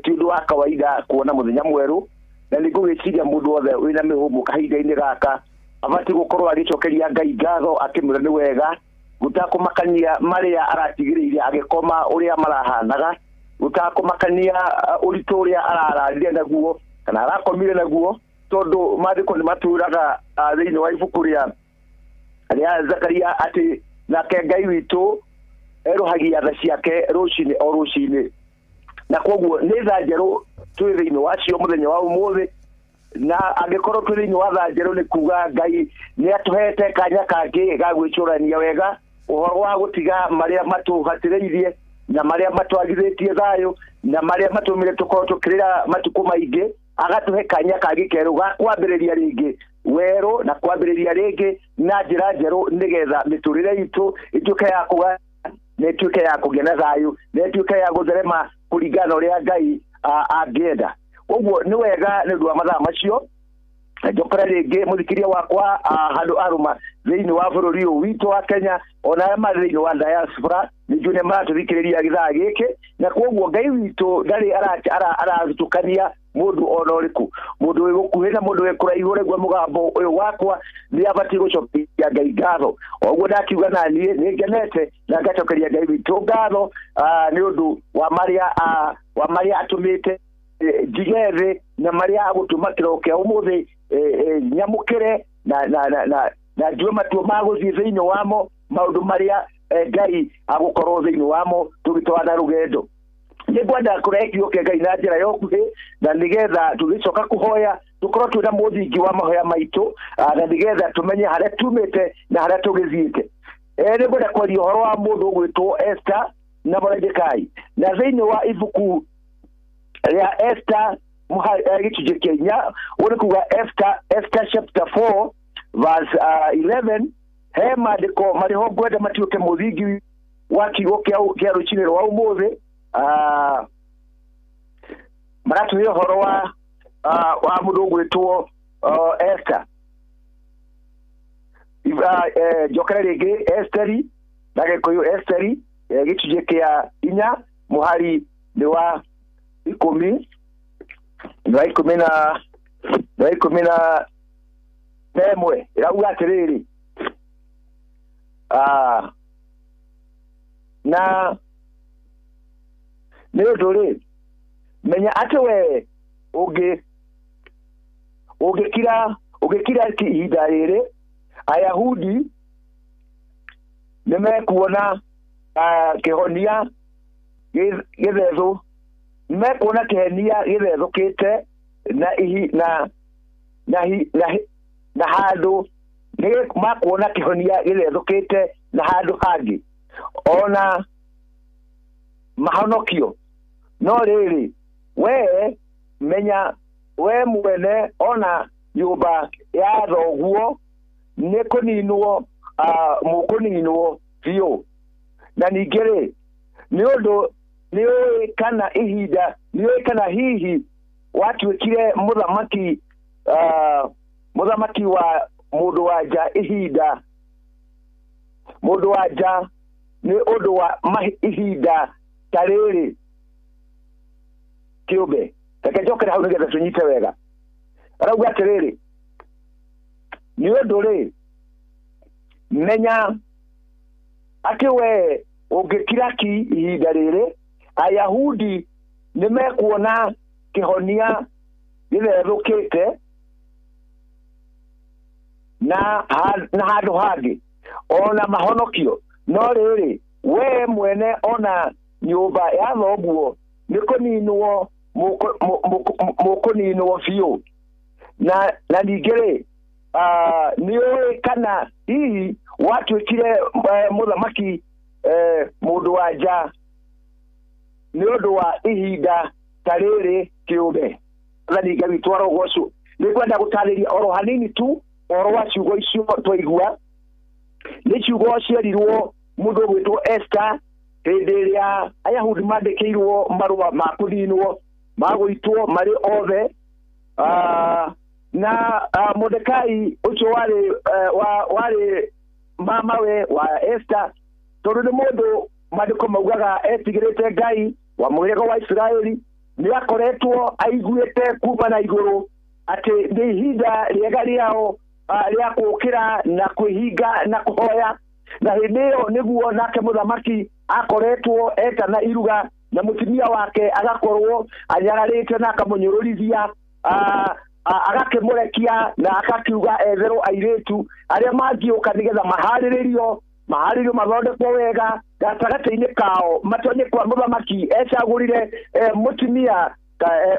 ti ũndũ wa kawaida kuona mũthenya mwerũ, na nĩ ngũgĩciria mũndũ wothe wĩna mĩhũmũ kahinda-inĩ gaka abatiĩ gũkorwo agĩcokeria Ngai ngatho akĩmwĩra nĩ wega, gũtakũmakania marĩa aratigĩrĩire agĩkoma ũrĩa marahanaga, gũtakũmakania ũritũ ũrĩa arararire naguo kana arakomire naguo, tondũ maandĩko nĩ matwĩraga thĩinĩ wa ibuku rĩa Zakaria atĩ nake Ngai witũ erũhagia tha ciake rũcinĩ o rũcinĩ. Na koguo nĩ tha njerũ twĩ thĩinĩ wacio mũthenya wa ũmũthĩ, na angĩkorwo twĩ thĩinĩ wa tha njerũ nĩ kuga Ngai nĩ atũhete kanya kangĩ ga gwĩcũrania wega ũhoro wa gũtiga marĩa matũhatĩrĩirie na marĩa matwagithĩtie thayũ na marĩa matũmire tũkorwo tũkĩrĩra matukũ maingĩ, agatũhe kanya kangĩ kerũ ga kwambĩrĩria rĩngĩ werũ na kwambĩrĩria rĩngĩ na njĩra njerũ, nĩgetha mĩtũrĩre itũ ĩtuĩke ya kũga na ĩtuĩke ya kũgĩa na thayũ na ĩtuĩke ya gũtherema kũringana na ũrĩa Ngai angĩenda. Koguo nĩ wega nĩ ũndũ wa mathaa macio njokere rĩngĩ mũthikĩria wakwa handũ arũma thĩinĩ wa bũrũri ũyũ witũ wa Kenya, ona arĩa marĩ thĩinĩ wa diaspora nĩ njũĩ nĩ maratũthikĩrĩria gĩthaa gĩkĩ, na koguo Ngai witũ ndarĩ arathutũkania mũndũ ona ũrĩkũ, mũndũ wĩ gũkuhĩ na mũndũ wĩ kũraihu ũraigua mũgambo ũyũ wakwa nĩ abatiĩ gũcokeria Ngai ngatho. Oguo ndakiuga na niĩ nĩ ngenete na ngacokeria Ngai witũ ngatho nĩ ũndũ wa marĩa atũmĩte njige thĩ na marĩa agũtũma kĩroko kĩa ũmũthĩ nyamũkĩre na njue matua ma gũthiĩ thĩinĩ wamo, maũndũ marĩa Ngai agũkorwo thĩinĩ wamo tũgĩtwarana rũgendo. Nĩ ngwenda kũrehe kiugo kĩa Ngai na njĩra ya ũkuhĩ, na nĩgetha tũgĩcoka kũhoya tũkorwo twĩna mũthingi wa mahoya maitũ, na nĩgetha tũmenye harĩa tumĩte na harĩa tũgĩthiĩte. Nĩ ngwenda kwaria ũhoro wa mũndũ ũgwĩtwo Esther na Mordecai, na thĩinĩ wa ibuku rĩa Esther gĩcunjĩ kĩa 4, ũguo nĩ kuga Esther chapter 4 verse 11, he maandĩko marĩ ho ngwenda matuĩke mũthingi wa kiugo kĩa rũcinĩ rwa ũmũthĩ. Maratũhe ũhoro wa mũndũ ũgwĩtwo Esther. Njokere rĩngĩ Esteri na Gĩkũyũ Esteri Gĩcunjĩ kĩa 4 mũhari nĩ wa 10 na 11 ĩrauga atĩrĩrĩ na nĩ ũndũ rĩ menya atĩ we ũngĩkira ihinda rĩrĩ Ayahudi nĩ mekuona kĩhonia gĩthethũ mekuona kĩhenia gĩthethũkĩte na handũ nĩ makuona kĩhonia gĩthethũkĩte na handũ hangĩ ona mahonokio no rĩrĩ we menya we mwene ona nyũmba ya thoguo nĩ kũninwo mũkũninwo biũ na ningĩ rĩ nĩ ũndũ nĩ ũĩ kana ihinda nĩ ũĩ kana hihi watuĩkire mũthamaki wa mũndũ wa nja ihinda mũndũ wa nja nĩ ũndũ wa ihinda ta rĩrĩ kĩũmbe. Reke njokere hau nĩgetha tũnyite wega. Arauga atĩrĩrĩ nĩ ũndũ rĩ menya atĩ we ũngĩkira ki ihinda rĩrĩ Ayahudi nĩ mekuona kĩhonia gĩthethũkĩte na handũ hangĩ ona mahonokio no rĩrĩ we mwene ona nyũmba ya thoguo nĩ kũninwo mũkũninwo biũ na ningĩ rĩ nĩ ũĩ kana hihi watuĩkire mũthamaki mũndũ wa nja nĩ ũndũ wa ihinda ta rĩrĩ kĩũmbe. Mwathani Ngai witũ arogocwo. Nĩ ngwenda gũtarĩria oro hanini tu ũhoro wa ciugo icio twaigua. Nĩ ciugo cierirwo mũndũ ũgwĩtwo Esther hĩndĩ ĩrĩa Ayahudi mandĩkĩirwo marũa ma kũninwo ma gũitwo marĩ othe na Mordekai ũcio warĩ mamawe wa Esther tondũ nĩ mũndũ maandĩko maugaga etigĩrĩte Ngai wa mũhĩrĩga wa Isiraeli nĩ akoretwo aiguĩte kuma na igũrũ atĩ nĩ ihinda rĩega rĩao rĩa kũũkĩra na kwĩhinga na kũhoya na hĩndĩ ĩyo nĩguo nake mũthamaki akoretwo etana iruga na mũtumia wake agakorwo anyagarĩte na akamũnyũrũrithia agakĩmũrekia na akakiuga etherwo airĩtu arĩa mangĩũka nĩgetha maharĩrĩrio mathondekwo wega gatagatĩ-inĩ kao matonye kwa mũthamaki ecagũrire mũtumia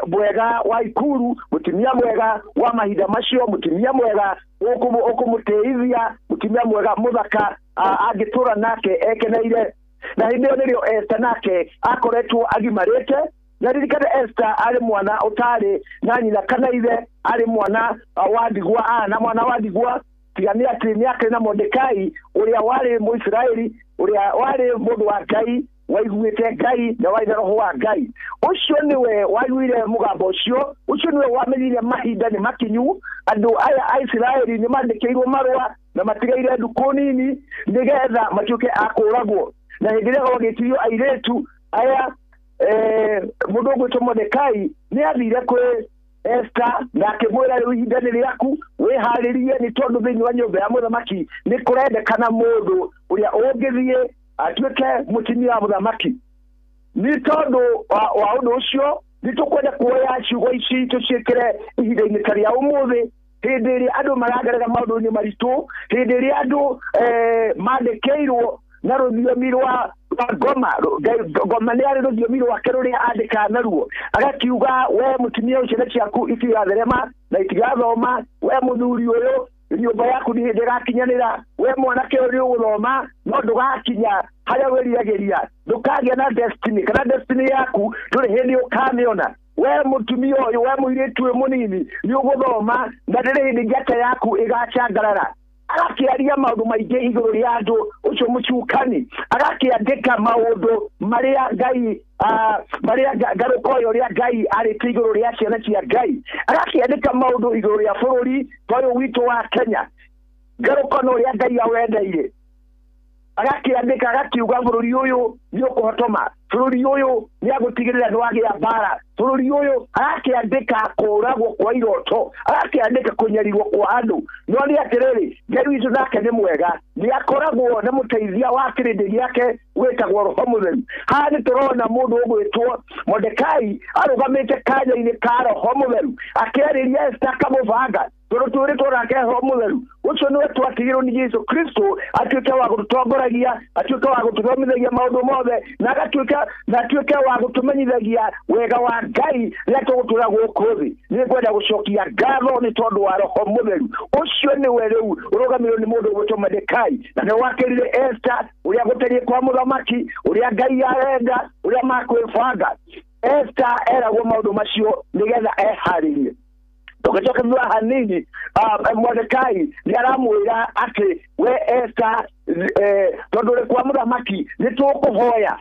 mwega wa ikuru mũtumia mwega wa mahinda macio mũtumia mwega ũkũmũtĩithia mũtumia mwega mũthaka angĩtũra nake ekeneire. Na hĩndĩ ĩyo nĩrĩo Esther nake akoretwo agimarĩte na ririkane Esther arĩ mwana ũtarĩ na nyina kana ithe arĩ mwana wa ndigwa na mwana wa ndigwa tiga nĩ atĩ nĩ akĩrĩ na Mordekai ũrĩa warĩ Mũisiraeli ũrĩa warĩ mũndũ wa Ngai waiguĩte Ngai na warĩ na roho wa Ngai. Ũcio nĩwe waiguire mũgambo ũcio ũcio nĩwe wamenyire mahinda nĩ makinyu andũ aya a Isiraeli nĩ mandĩkĩirwo marũa na matigaire ndukũ nini nĩgetha matuĩke a kũũragwo. Na hĩndĩ ĩrĩa gwagĩtirio airĩtu aya mũndũ ũgwĩtwo Mordekai nĩ athire kwĩ Esther na akĩmwĩra rĩu ihinda nĩ rĩaku wĩharĩrie nĩ tondũ thĩinĩ wa nyũmba ya mũthamaki nĩ kũrendekana mũndũ ũrĩa ũngĩthiĩ atuĩke mũtumia wa mũthamaki. Nĩ tondũ wa ũndũ ũcio nĩ tũkwenda kuoya ciugo ici tũciĩkĩre ihinda-inĩ ta rĩa ũmũthĩ hĩndĩ ĩrĩa andũ maragerera maũndũ-inĩ maritũ hĩndĩ ĩrĩa andũ mandĩkĩirwo na rũthiomi rwa ngoma ngoma nĩ arĩ rũthiomi rwake rũrĩa andĩkaga naruo agakiuga we mũtumia ũcio ciana ciaku itigatherema na itigathoma we mũthuri ũyũ nyũmba yaku nĩ hĩndĩ ĩgakinyanĩra we mwanake ũyũ nĩ ũgũthoma no ndũgakinya harĩa wĩriragĩria ndũkagĩa na destiny kana destiny yaku ndũrĩ hĩndĩ ũkamĩona we mũtumia ũyũ we mũirĩtu ũyũ mũnini nĩ ũgũthoma na ndĩrĩ hĩndĩ njata yaku ĩgacangarara. Agakĩaria maũndũ maingĩ igũrũ rĩa andũ ũcio mũcukani agakĩandĩka maũndũ marĩa Ngai marĩa ngarũko ũyũ ũrĩa Ngai arĩte igũrũ rĩa ciana cia Ngai agakĩandĩka maũndũ igũrũ rĩa bũrũri ta ũyũ witũ wa Kenya ngarũko na ũrĩa Ngai awendeire. Agakĩandĩka agakiuga bũrũri ũyũ nĩ ũkũhotoma, bũrũri ũyũ nĩ agũtigĩrĩra nĩ wagĩa mbara, bũrũri ũyũ agakĩandĩka kũragwo kwa iroto, agakĩandĩka kũnyarirwo kwa andũ. No nĩ atĩrĩrĩ, Ngai witũ nake nĩ mwega, nĩ akoragwo na mũteithia wa kĩrĩndĩ gĩake wĩtagwo Roho Mũtheru. Haha nĩ tũrona mũndũ ũgwĩtwo Mordekai arũgamĩte kanya-inĩ ka Roho Mũtheru akĩarĩria Esta akamũbanga, tondũ twĩrĩtwo nake Roho Mũtheru ũcio nĩwe twatigĩrwo nĩ Jesũ Kristo atuĩke wa gũtũtongoragia, atuĩke wa gũtũthomithagia maũndũ mothe, na agatuĩka na atuĩke wa gũtũmenyithagia wega wa Ngai rĩrĩa tũgũtũra gũkũ thĩ. Nĩ ngwenda gũcokia ngatho nĩ tondũ wa Roho Mũtheru ũcio nĩwe rĩu ũrũgamĩrĩirwo nĩ mũndũ ũgwĩtwo Mordekai, na nĩwe wakĩrire Esta ũrĩa gũtariĩ kwa mũthamaki, ũrĩa Ngai arenda, ũrĩa makwĩbanga. Esta eragwo maũndũ macio nĩgetha eharĩrie. Tũgĩcoka thutha hanini, Mordekai nĩ aramwĩra atĩ we Esta, tondũ ũrĩ kwa mũthamaki nĩ tũkũhoya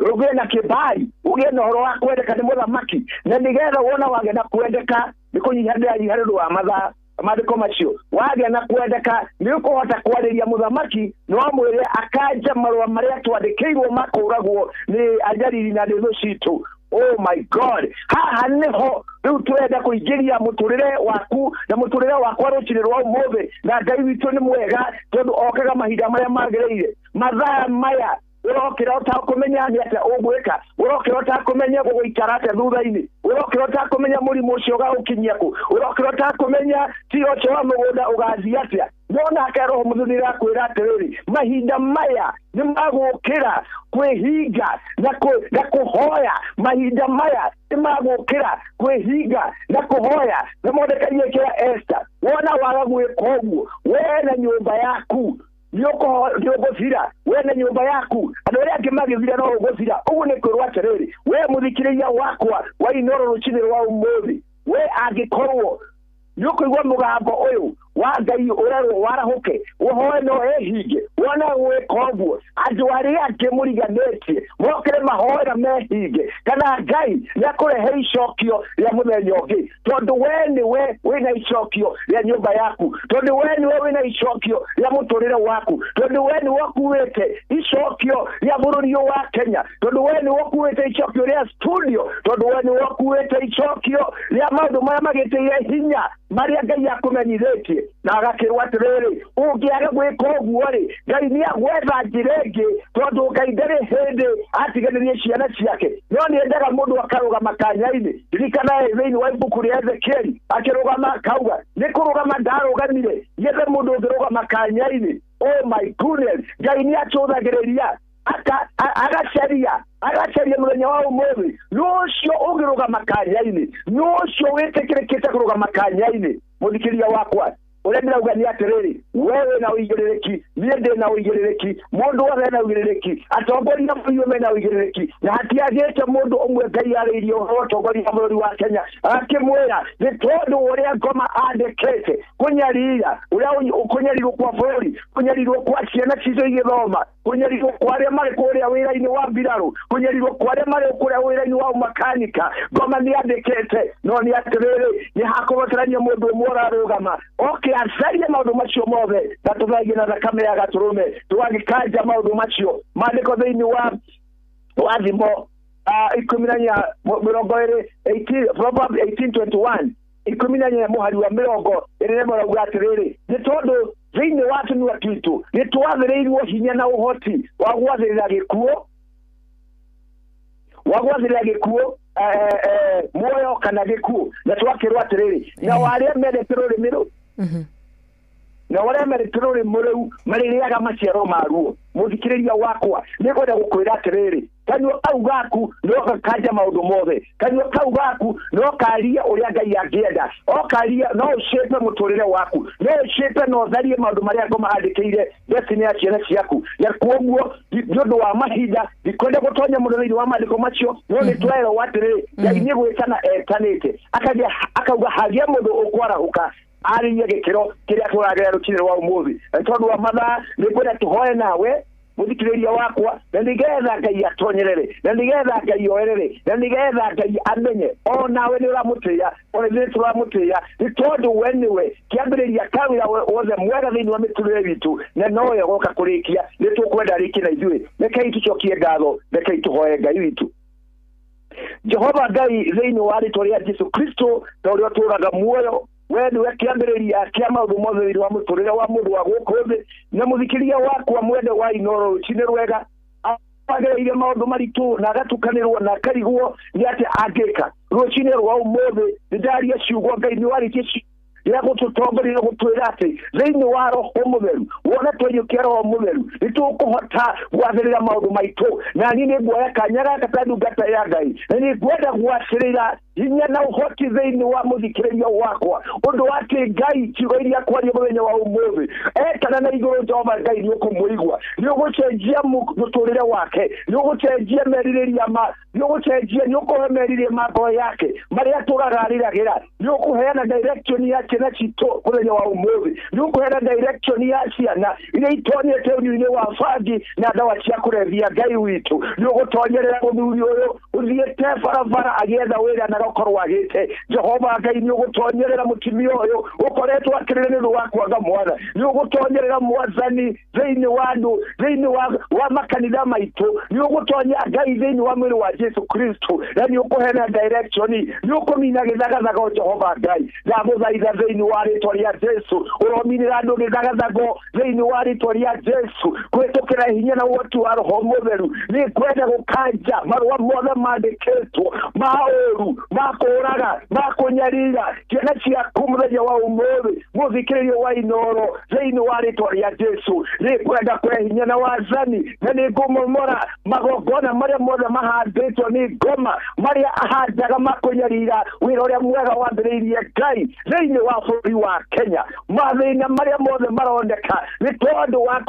ũgĩe na kĩbali, ũgĩe na ũhoro wa kwendeka nĩ mũthamaki, na nĩgetha wona wagĩa na kwendeka nĩ kũnyiha ndĩranyiha nĩ ũndũ wa mathaa maandĩko macio, wagĩa na kwendeka nĩ ũkũhota kwarĩria mũthamaki na wamwĩre akanja marũa marĩa twandĩkĩirwo makũragwo nĩ anyariri na nĩ thũ citũ. Oh my God, haha nĩho rĩu tũrenda kũingĩria mũtũrĩre waku na mũtũrĩre wakwa rũcinĩ rwa ũmũthĩ, na Ngai witũ nĩ mwega tondũ okaga mahinda marĩa magĩrĩire. Mathaa maya ũrokĩra ũtakũmenya nĩ atĩa ũgwĩka, ũrokĩra ũtakũmenya gũgũikara atĩa thutha-inĩ, ũrokĩra ũtakũmenya mũrimũ ũcio ũgagũkinyia kũ, ũrokĩra ũtakũmenya cira ũcio wa mũgũnda ũgathiĩ atĩa. No nake Roho Mũtheru nĩ arakwĩra atĩrĩrĩ, mahinda maya nĩ magũkĩra kwĩhinga na kũhoya, mahinda maya nĩ magũkĩra kwĩhinga na kũhoya. Na Mordekai ekĩra Esta, wona waga gwĩka ũguo, we na nyũmba yaku nĩ ũgũthira, we na nyũmba yaku andũ arĩa angĩ magĩthira no ũgũthira. Ũguo nĩ kwĩrwo atĩrĩrĩ, we mũthikĩrĩria wakwa wa Inooro rũcinĩ rwa ũmũthĩ, we angĩkorwo nĩ ũkũigua mũgambo ũyũ wa Ngai ũrerwo warahũke ũhoe no ĩhinge, wona gwĩka ũguo andũ arĩa angĩ mũriganĩtie mokĩre mahoe na mehinge, kana Ngai nĩ akũrehe icokio rĩa mũthenya ũngĩ, tondũ we nĩwe wĩna icokio rĩa nyũmba yaku, tondũ we nĩwe wĩna icokio rĩa mũtũrĩre waku, tondũ we nĩwe ũkuĩte icokio rĩa bũrũri ũyũ wa Kenya, tondũ we nĩwe ũkuĩte icokio rĩa studio, tondũ we nĩwe ũkuĩte icokio rĩa maũndũ marĩa magĩtĩire hinya marĩa Ngai akũmenyithĩtie. Na agakĩrwo atĩrĩrĩ, ũngĩaga gwĩka ũguo rĩ, Ngai nĩ agwetha njĩra ĩngĩ, tondũ Ngai ndarĩ hĩndĩ atiganĩrie ciana ciake, no nĩ endaga mũndũ akarũgama kanya-inĩ. Ririkana thĩinĩ wa ibuku rĩa Ezekieli akĩrũgama akauga, nĩ kũrũgama ndarũgamire nyethe mũndũ ũngĩrũgama kanya-inĩ. Oh my goodness, Ngai nĩ acũthagĩrĩria agacaria mũthenya wa ũmũthĩ nĩ ũcio ũngĩrũgama kanya-inĩ, nĩ ũcio wĩtĩkĩrĩkĩte kũrũgama kanya-inĩ. Mũthikĩria wakwa, ũrĩa ndĩrauga nĩ atĩrĩrĩ, we wĩna ũigĩrĩrĩki, niĩ ndĩna ũigĩrĩrĩki, mũndũ wothe ena ũigĩrĩrĩki, atongoria bũrũri mena ũigĩrĩrĩki, na hatiagĩte mũndũ ũmwe Ngai arĩirie ũhoro wa ũtongoria wa bũrũri wa Kenya akĩmwĩra nĩ tondũ ũrĩa ngoma andĩkĩte kũnyarira, ũrĩa kũnyarirwo kwa bũrũri, kũnyarirwo kwa ciana citũ igĩthoma, kũnyarirwo kwa arĩa marĩ kũrĩa wĩra-inĩ wa mbirarũ, kũnyarirwo kwa arĩa marĩ kũrĩa wĩra-inĩ wa makanika, ngoma nĩ andĩkĩte. No nĩ atĩrĩrĩ, nĩ hakũbatarania mũndũ ũmwe ũrarũgama oke acarie maũndũ macio mothe, na tũthagie na thakame ya gatũrũme tũgagĩkanja maũndũ macio. Maandĩko thĩinĩ wa Thimo 14 Proverbs 18:21 14 mũhari wa 21 marauga atĩrĩrĩ, nĩ tondũ thĩinĩ wa tũnua twitũ nĩ twathĩrĩirwo hinya na ũhoti wa gwathĩrĩra gĩkuũ, muoyo kana gĩkuũ, na twakĩrwo atĩrĩrĩ, na arĩa mendete rũrĩmĩ rũu, na arĩa mendete rũrĩmĩ rũu marĩrĩaga maciaro maruo. Mũthikĩrĩria wakwa, nĩ ngwenda gũkwĩra atĩrĩrĩ, kanyua kau gaku no gakanja maũndũ mothe, kanyua kau gaku no karie ũrĩa Ngai angĩenda, okarie no ũcape mũtũrĩre waku, no ũcape na ũtharie maũndũ marĩa ngoma andĩkĩire destiny ya ciana ciaku. Na kwoguo nĩ ũndũ wa mahinda ndikwenda gũtonya mũno thĩinĩ wa maandĩko macio, no nĩ twerwo atĩrĩrĩ, Ngai nĩ gwĩtana etanĩte, akauga hagĩe mũndũ ũkwarahũka arĩrie gĩkĩro kĩrĩa tũragerera rũcinĩ rwa ũmũthĩ. Na tondũ wa mathaa nĩ ngwenda tũhoe nawe Mũthikĩrĩria wakwa, na nĩgetha Ngai atonyerere, na nĩgetha Ngai oerere, na nĩgetha Ngai amenye onawe nĩ ũramũtĩĩa, ona ithuĩ tũramũtĩĩa, nĩ tondũ we nĩwe kĩambĩrĩria ka wĩra wothe mwega thĩinĩ wa mĩtũrĩre witũ, na nowe ũgoka kũrĩkia. Nĩ tũkwenda rĩkie na ithuĩ. Rekei tũcokie ngatho, rekei tũhoe Ngai witũ. Jehova Ngai, thĩinĩ wa rĩtwa rĩa Jesu Kristo, ta ũrĩa ũtũũraga muoyo, we nĩwe kĩambĩrĩria kĩa maũndũ mothe thĩinĩ wa mũtũrĩre wa mũndũ wa gũkũ thĩ, na mũthikĩria wakwa mwende wa Inooro rũcinĩ rwega, agereire maũndũ maritũ na agatukanĩrwo na akarigwo nĩ atĩ angĩka. Rũcinĩ rwa ũmũthĩ nĩ ndaria ciugo, Ngai nĩ warĩtie rĩa gũtũtongoria na gũtwĩra atĩ thĩinĩ wa Roho Mũtheru, wona twaiyũkia Roho Mũtheru, nĩ tũkũhota gwathĩrĩra maũndũ maitũ. Na niĩ nĩ nguoya kanya gaka ta ndungata ya Ngai, na nĩ ngwenda gwacĩrĩra hinya na ũhoti thĩinĩ wa mũthikĩrĩria wakwa, ũndũ wa atĩ Ngai ciugo iria kwaria mũthenya wa ũmũthĩ etana na igũrũ, Jehova Ngai nĩ ũkũmũigua, nĩ ũgũcenjia mũtũrĩre wake, nĩ ũgũcenjia merirĩria ma, nĩ ũgũcenjia, nĩ ũkũhe merirĩria ma ngoro yake marĩa atũraga arĩragĩra, nĩ ũkũheana direction ya ciana citũ mũthenya wa ũmũthĩ, nĩ ũkũheana direction ya ciana iria itonyete ũnyui-inĩ wa bangi na ndawa cia kũrebia. Ngai witũ, nĩ ũgũtonyerera mũthuri ũyũ ũthiĩte barabara agĩetha wĩra na agakorwo agĩte. Jehova Ngai, nĩ ũgũtonyerera mũtumia ũyũ ũkoretwo akĩrĩra nĩ ũndũ wa kwaga mwana, nĩ ũgũtonyerera mwathani thĩinĩ wa andũ, thĩinĩ wa makanitha maitũ, nĩ ũgũtonya Ngai thĩinĩ wa mwĩrĩ wa Jesu Kristo, na nĩ ũkũheana direction, nĩ ũkũmina gĩthagathago. Jehova Ngai, ndagũthaitha thĩinĩ wa rĩtwa rĩa Jesu, ũrominĩra andũ gĩthagathago thĩinĩ wa rĩtwa rĩa Jesu, kũhĩtũkĩra hinya na ũhoti wa Roho Mũtheru. Nĩ ngwenda gũkanja marũa mothe mandĩkĩtwo ma ũũru, ma kũũraga, ma kũnyarira ciana ciaku mũthenya wa ũmũthĩ, mũthikĩrĩrio wa Inooro, thĩinĩ wa rĩtwa rĩa Jesu. Nĩ ngwenda kũhe hinya na wathani, na nĩ ngũmomora magongona marĩa mothe mahandĩtwo nĩ ngoma, marĩa ahandaga ma kũnyarira wĩra ũrĩa mwega wambĩrĩirie Ngai thĩinĩ wa bũrũri wa Kenya. Mathĩna marĩa mothe maroneka nĩ tondũ wa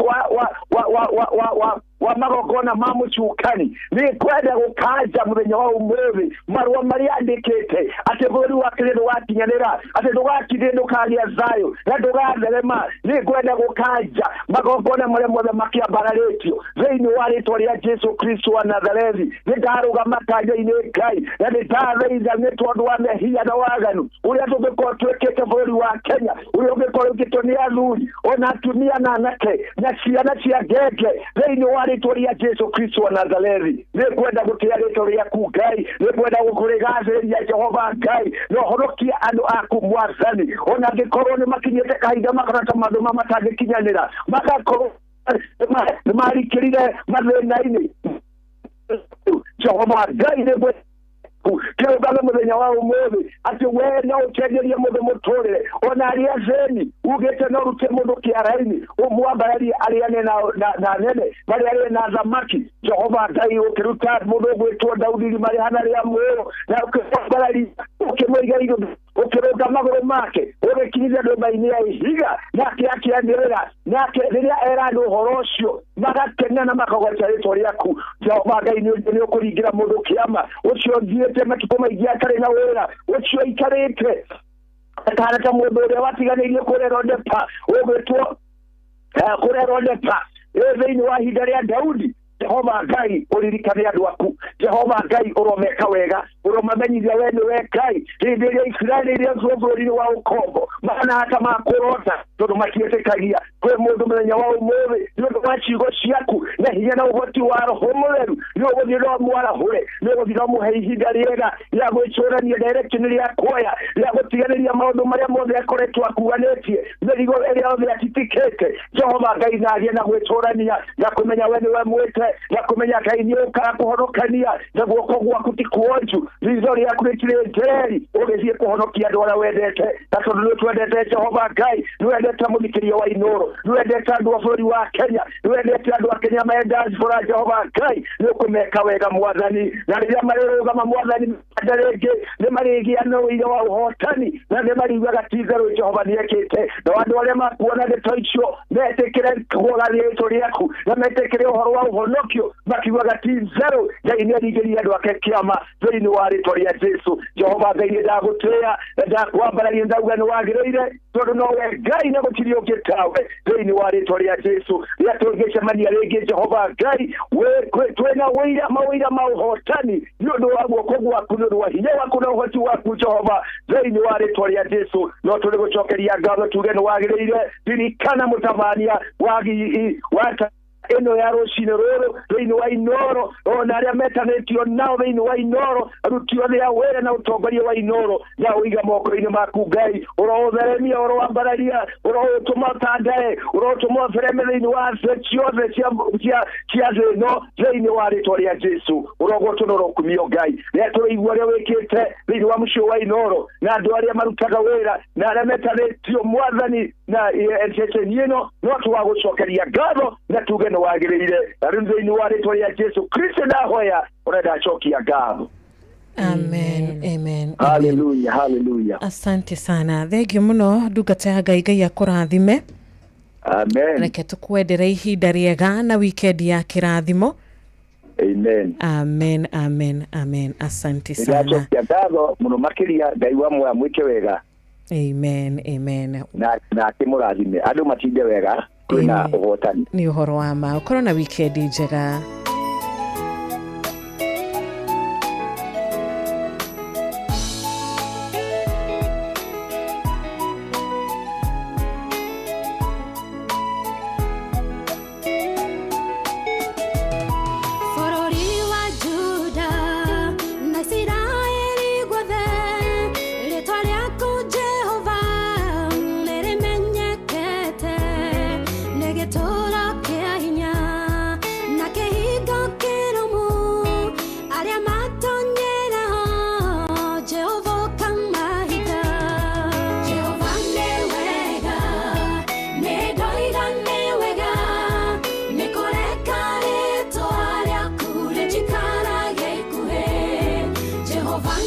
magongona ma mũcukani, nĩ ngwenda gũkanja mũthenya wa ũmũthĩ marũa marĩa andĩkĩte atĩ bũrũri wa Kenya ndũgakinyanĩra, atĩ ndũgakinyĩra, ndũkagĩa thayũ na ndũgatherema. Nĩ ngwenda gũkanja magongona marĩa mothe makĩambararĩtio thĩinĩ wa rĩtwa rĩa Jesu Kristo wa Nazarethi. Nĩ ndarũgama kanya-inĩ Ngai, na nĩ ndathaitha nĩ tondũ wa mehia na waganu ũrĩa tũngĩkorwo twĩkĩte bũrũri wa Kenya, ũrĩa ũngĩkorwo wĩkĩtwo nĩ athuri ona atumia na anake na ciana cia ngenge thĩinĩ wa rĩtwa rĩa Jesu Kristo wa Nazarethi. Nĩ ngwenda gũtĩĩa rĩtwa rĩaku Ngai, nĩ ngwenda gũkũrĩgathĩrĩria Jehova Ngai, na ũhonokie andũ aku mwathani, ona angĩkorwo nĩ makinyĩte kahinda makona ta maũndũ ma matangĩkinyanĩra, magakorwo nĩ marikĩrire mathĩna-inĩ. Jehova Ngai, nĩ ngwenda kĩrũgame mũthenya wa ũmũthĩ atĩ we no ũcenjerie mũndũ mũtũrĩre, ona arĩa athĩni ugĩte no ũrute mũndũ kĩara-inĩ ũmwambararie arĩane na nene marĩa arĩe na thamaki. Jehova Ngai, ũkĩruta mũndũ ũgwĩtwo Daudi irima rĩhana rĩa mũũro, na ũkĩmwambararia ũkĩmũiga igũrũ, ũkĩrũnga magũrũ make, ũgĩkinyithia ndũmba-inĩ ya ihiga, nake akĩanĩrĩra, nake rĩrĩa era andũ ũhoro ũcio magakena na makagoca rĩtwa rĩaku. Jehova Ngai, nĩ ũkũringĩra mũndũ kĩama ũcio ũthiĩte matukũ maingĩ atarĩ na wĩra, ũcio aikarĩte akahana ta mũndũ ũrĩa watiganĩirio kũrĩa Rodepa, ũgwĩtwo kũrĩa Rodepa thĩinĩ wa ihinda rĩa Daudi. Jehova Ngai, ũririkane andũ aku. Jehova Ngai, ũromeka wega, ũromamenyithia we nĩwe Ngai. Hĩndĩ ĩrĩa Isiraeli ĩrĩa bũrũri-inĩ wa ũkombo mahana ta makũrota, tondũ matiĩtĩkagia kwĩ mũndũ mũthenya wa ũmũthĩ, nĩ ũndũ wa ciugo ciaku na hinya na ũhoti wa Roho Mũtheru, nĩ ũgũthiĩ no mwarahũre, nĩ ũgũthiĩ no mũhe ihinda rĩega rĩa gwĩcũrania direction rĩa kuoya, rĩa gũtiganĩria maũndũ marĩa mothe akoretwo akuanĩtie, mĩrigo ĩrĩa yothe atitikĩte. Jehova Ngai, na agĩe na gwĩcũrania na kũmenya we nĩwe mwĩte, na kũmenya Ngai nĩ ũkaga kũhonokania, na guoko gwaku ti kuonju, ritho rĩaku rĩtirĩ njeri, ũgĩthiĩ kũhonokia andũ arĩa wendete. Na tondũ nĩ twendete Jehova Ngai, nĩ wendete mũthikĩria wa Inooro, nĩ wendete andũ a bũrũri wa Kenya, nĩ wendete andũ a Kenya me diaspora. Jehova Ngai, nĩ ũkũmeka wega mwathani, na rĩrĩa marĩrũgama mwathani rĩngĩ nĩ marĩgĩa na ũira wa ũhotani, na nĩ mariugaga ti itherũ Jehova nĩekĩte. Na andũ arĩa makuona ndeto icio metĩkĩre kũgathia rĩtwa rĩaku, na metĩkĩre ũhoro wa ũhonokio mahonokio makiugaga ti nzero Ngai nĩ aringĩrĩire andũ ake kĩama thĩinĩ wa rĩtwa rĩa Jesu. Jehova Ngai nĩ ndagũtĩĩa na ndakwambararia, ndauga nĩ wagĩrĩire tondũ nowe Ngai na gũtirĩ ũngĩ tawe thĩinĩ wa rĩtwa rĩa Jesu. Rĩrĩa tũngĩcemania rĩngĩ Jehova Ngai, twĩna wĩira mawĩira ma ũhotani nĩ ũndũ wa guoko gwaku, nĩ ũndũ wa hinya waku na ũhoti waku Jehova thĩinĩ wa rĩtwa rĩa Jesu. No tũrĩ gũcokeria ngatho tuge nĩ wagĩrĩire. Ririkana mũtabania wa ĩno ya rũcinĩ rũrũ thĩinĩ wa Inoro, ona arĩa metanĩtio nao thĩinĩ wa Inoro, aruti othe a wĩra na ũtongoria wa Inoro, na ũiga moko-inĩ maku Ngai, ũroũtheremia, ũroambararia, ũroũtũma ũtandae, ũrotũma ũthereme thĩinĩ wa thĩ ciothe cia thĩ ĩno thĩinĩ wa rĩtwa rĩa Jesu. Ũrogocwo na ũrokumio Ngai. Rĩrĩa tũraigua ũrĩa wĩkĩte thĩinĩ wa mũciĩ wa Inoro na andũ arĩa marutaga wĩra na arĩa metanĩtio Mwathani na ceceni ĩno, no tũgagũcokeria ngatho na tuge nĩ wagĩrĩire. Na rĩu thĩinĩ wa rĩtwa rĩa Jesu Kristo ndahoya, ũrenda acokia ngatho. Amen, amen. Hallelujah, hallelujah. Asante sana, thengio mũno ndungata ya Ngai. Ngai akũrathime. Amen. Reke tũkwendere ihinda rĩega na weekend ya kĩrathimo. Amen. Amen, amen, amen. Asante sana. Ndacokia ngatho mũno makĩria. Ngai wa muoyo amwĩke wega. Amen, amen. Na akĩmũrathime. Andũ matinde wega, kwĩna ũhotani. Nĩ ũhoro wa ma. Ũkorwo na weekend njega. Jehova.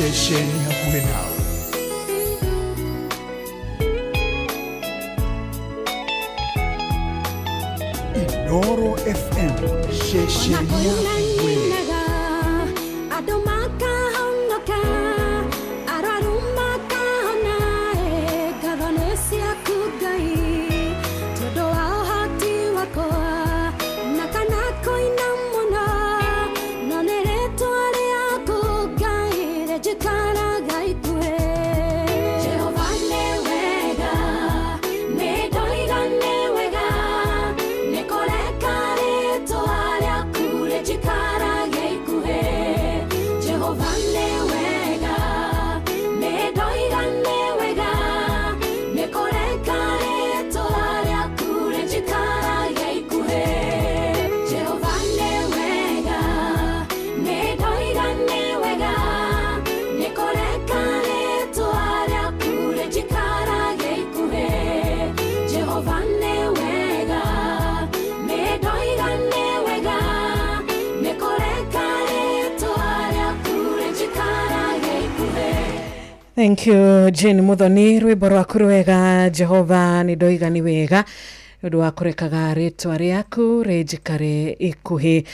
Ceceni hakuhĩ nawe. Inoro FM, ceceni yaku we. Andũ makahonoka, arwaru makahona, ngatho nĩ ciaku Ngai, tondũ wa ũhoti wakwa, na kana kũina mũno, no nĩ rĩtwa rĩaku Ngai rĩnjikaraga ikuhĩ. Jehova nĩ wega, nĩ ndoiga nĩ wega, nĩ kũreka rĩtwa rĩaku rĩnjikarage ikuhĩ. Jehova nĩ wega, nĩ ndoiga nĩ wega, nĩ kũreka rĩtwa rĩaku rĩnjikarage ikuhĩ. Jehova nĩ wega, nĩ ndoiga nĩ wega, nĩ kũreka rĩtwa rĩaku rĩnjikarage ikuhĩ. Jehova nĩ wega, nĩ ndoiga nĩ wega, nĩ kũreka rĩtwa rĩaku rĩnjikarage ikuhĩ. Thank you Jane Muthoni, rwĩmbo rwaku rwega Jehova nĩ ndoiga nĩ wega nĩ ũndũ wa kũrekaga rĩtwa rĩaku rĩnjikare ikuhĩ.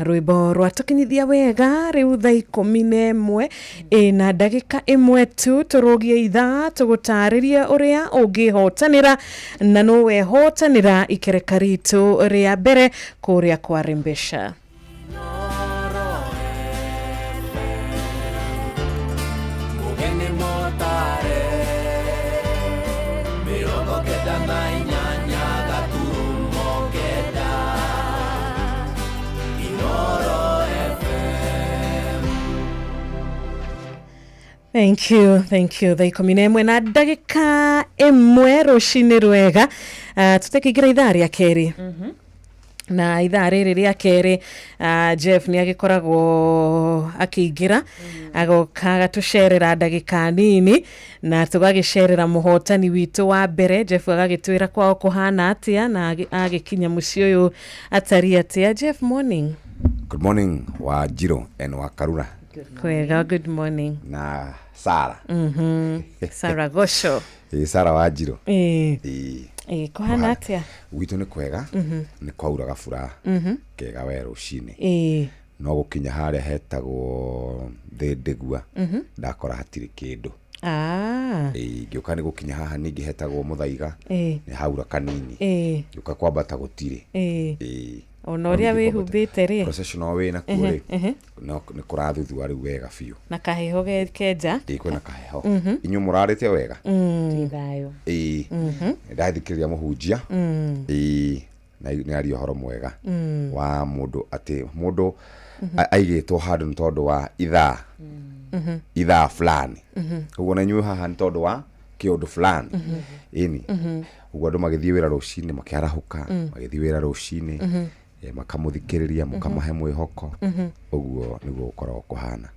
Rwĩmbo rwatũkinyithia wega rĩu thaa 11 ĩna ndagĩka 1 tu tũrũgie ithaa tũgũtarĩrie ũrĩa ũngĩhotanĩra na nũ wehotanĩra ikereka ritũ rĩa mbere kũrĩa kwa Rembesha. Mugeni motare 98 gaturumo kenda Inoro FM. Thank you, thank you. Thaa 11 na ndagĩka 1 rũcinĩ rwega. Tũtekĩingĩra ithaa rĩa kerĩ. Na ithaa rĩrĩ rĩa kerĩ Jeff nĩ agĩkoragwo akĩingĩra agoka agatũcerera ndagĩka nini na tũgagĩcerera mũhotani witũ wa mbere. Jeff agagĩtwĩra kwao kũhana atĩa na agĩkinya mũciĩ ũyũ atariĩ atĩa. Jeff, morning. Good morning wa Jiro and wa Karura. Kwega, good morning. Na Sara. Sara Gosho. Sara wa Jiro. Kũhana atĩa? Gwitũ nĩ kwega, nĩ kwaura gabura kega we rũcinĩ. No gũkinya harĩa hetagwo Thĩndĩgua ndakora hatirĩ kĩndũ. Ngĩũka nĩ gũkinya haha ningĩ hetagwo Mũthaiga nĩ haura kanini. Ngĩũka kwambata gũtirĩ. Ona ũrĩa wĩhumbĩte rĩ, processional wĩ nakuo rĩ, no nĩ kũrathuthua rĩu wega biũ. Na kaheho kenja. Kwĩna kaheho. Inyuĩ mũrarĩte wega? Twĩ thayũ. Ndathikĩrĩria mũhunjia. Na nĩ aria ũhoro mwega wa mũndũ atĩ mũndũ aigĩtwo handũ nĩ tondũ wa ithaa ithaa fulani. Ũguo na inyuĩ haha nĩ tondũ wa kĩũndũ fulani. Ĩni. Ũguo andũ magĩthiĩ wĩra rũcinĩ makĩarahũka, magĩthiĩ wĩra rũcinĩ makamũthikĩrĩria mũkamahe mwĩhoko. Ũguo nĩguo gũkoragwo kũhana.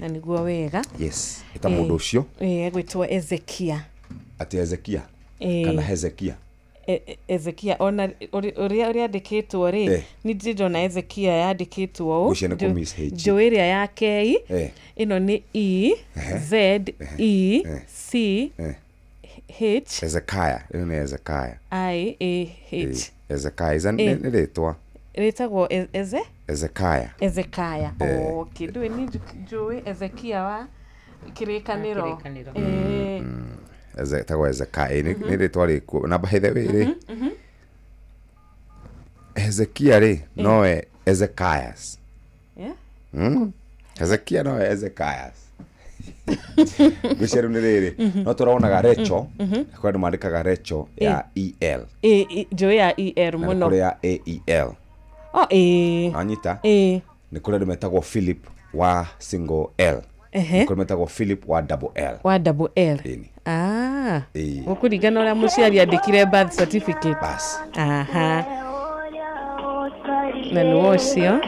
Na nĩguo wega. Yes. Ĩta mũndũ ũcio. Egwĩtwo Ezekia. Atĩ Ezekia kana Hezekia? Ezekia ona ũrĩa ũrĩandĩkĩtwo rĩ, nĩ ndirĩ ndona Ezekia yandĩkĩtwo ũũ. Njũĩ ĩrĩa ya K, ĩno nĩ E Z E C H. Hezekiah, ĩno nĩ Hezekiah. I A H. Hezekiah nĩ rĩtwa. Rĩtagwo Eze? Hezekiah. Hezekiah. Okay, ndũĩ ni njũĩ Ezekia wa kĩrĩkanĩro. Etagwo Hezekiah. Nĩ rĩtwa rĩkuo. Na by the way rĩ, Hezekia rĩ nowe Ezekias. Hezekia nowe Ezekias. Ngwĩciria rĩu nĩ rĩrĩ, no tũronaga Recho, kũrĩ andũ mandĩkaga Recho ya EL. Njũĩ ya EL Na mũno. nĩ kũrĩ ya AEL. Wanyita? Nĩ kũrĩ andũ metagwo Philip wa single L. Nĩ kũrĩ metagwo Philip wa double L. Wa double L. Gũkũringana ũrĩa mũciari andĩkire birth certificate. Bas. Aha. Na nĩ ũcio.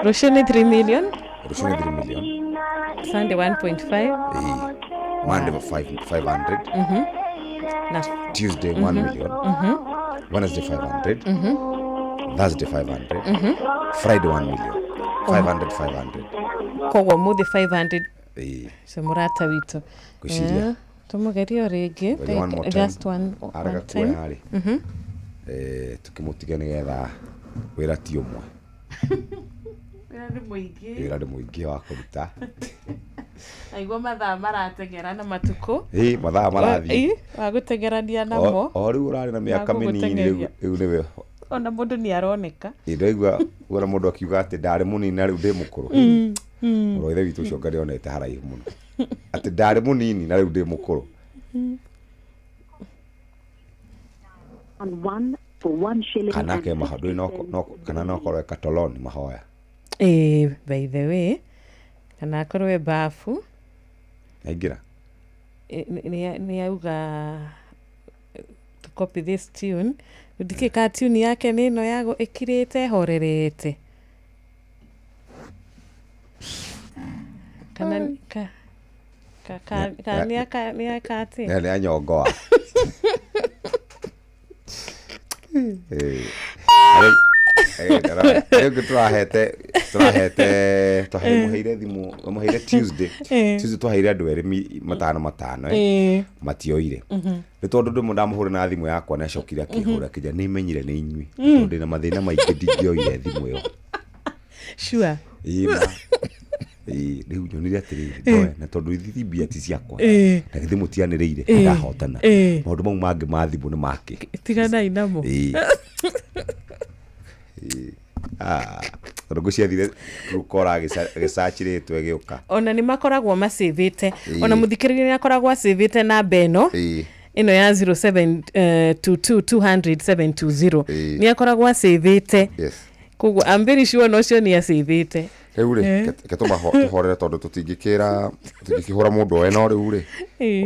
Rũciũ nĩ 3 million. Rũciũ nĩ 3 million. Sunday 1.5. Monday 500. Na Tuesday 1 million. Wednesday 500. Thursday 500. Friday 1 million. 500 500. Koguo muthi 500. Ĩĩ. Cio mũrata witũ. Ngwĩciria. Tũmũgerie o rĩngĩ. Geria one more time. Just one, Arega one time. kuoya rĩ. Tũkĩmũtige nĩgetha wĩra ti ũmwe. Wĩra nĩ mũingĩ. Wĩra nĩ mũingĩ wa kũruta. Aigua mathaa marateng'era na matukũ. Ĩĩ, mathaa marathiĩ. Ĩĩ, wa gũteng'erania namo. O rĩu ũrarĩ na mĩaka mĩnini rĩu rĩu nĩwe. Ona mũndũ nĩ aroneka. Ĩĩ, ndaigua wona mũndũ akiuga atĩ ndarĩ mũnini na rĩu ndĩ mũkũrũ. Mũrũ wa ithe witũ ũcio nga ndĩonete haraihu mũno. Atĩ ndarĩ mũnini na rĩu ndĩ mũkũrũ. On one for one shilling Kana and ke maho, ndũĩ no kana no korwo e Katoloni mahoya. Ĩĩ, by the way, kana akorwo e bafu. Aingĩra? Nĩ auga to copy this tune. Ndikĩ ka tune yake nĩ ĩno yago ĩkirĩte horerete. Kana ka ka ka ka nĩ aka nĩ aka atĩ? Nĩ anyongoa. Rĩu tũrahete tũrahete tũheire thimũ mũheire Tuesday. Tuesday twaheire andũ erĩ matano matano matioire. Nĩ tondũ ndũmũ ndamũhũra na thimũ yakwa na acokire akĩhũra akĩnjĩra nĩ menyire nĩ inyuĩ. Tondũ ndĩna mathĩna maingĩ ndingĩoire thimũ ĩyo. Sure. Ĩĩ ma. Ĩĩ, rĩu nyonire atĩrĩrĩ, ndoe, na tondũ ithithi mbia ti ciakwa. Na githĩ mũtianĩrĩire, ndahotana. Maũndũ mau mangĩ ma thimũ nĩ make. Tiganai namo. Ĩĩ. Ĩĩ. Tondũ ngũciathire rũkora agĩcachĩrĩtwo ĩgĩũka. Ona nĩ makoragwo macĩvĩte. Ona mũthikĩrĩria nĩ akoragwo acĩvĩte namba ĩno. Ĩno ya 07 22 200 720. Nĩ akoragwo acĩvĩte. Koguo I'm very sure no ũcio nĩ acĩvĩte. Rĩu rĩ, reke tũhorere tondũ tũtingĩkĩra tũtingĩkĩhũra mũndũ oe no rĩu rĩ.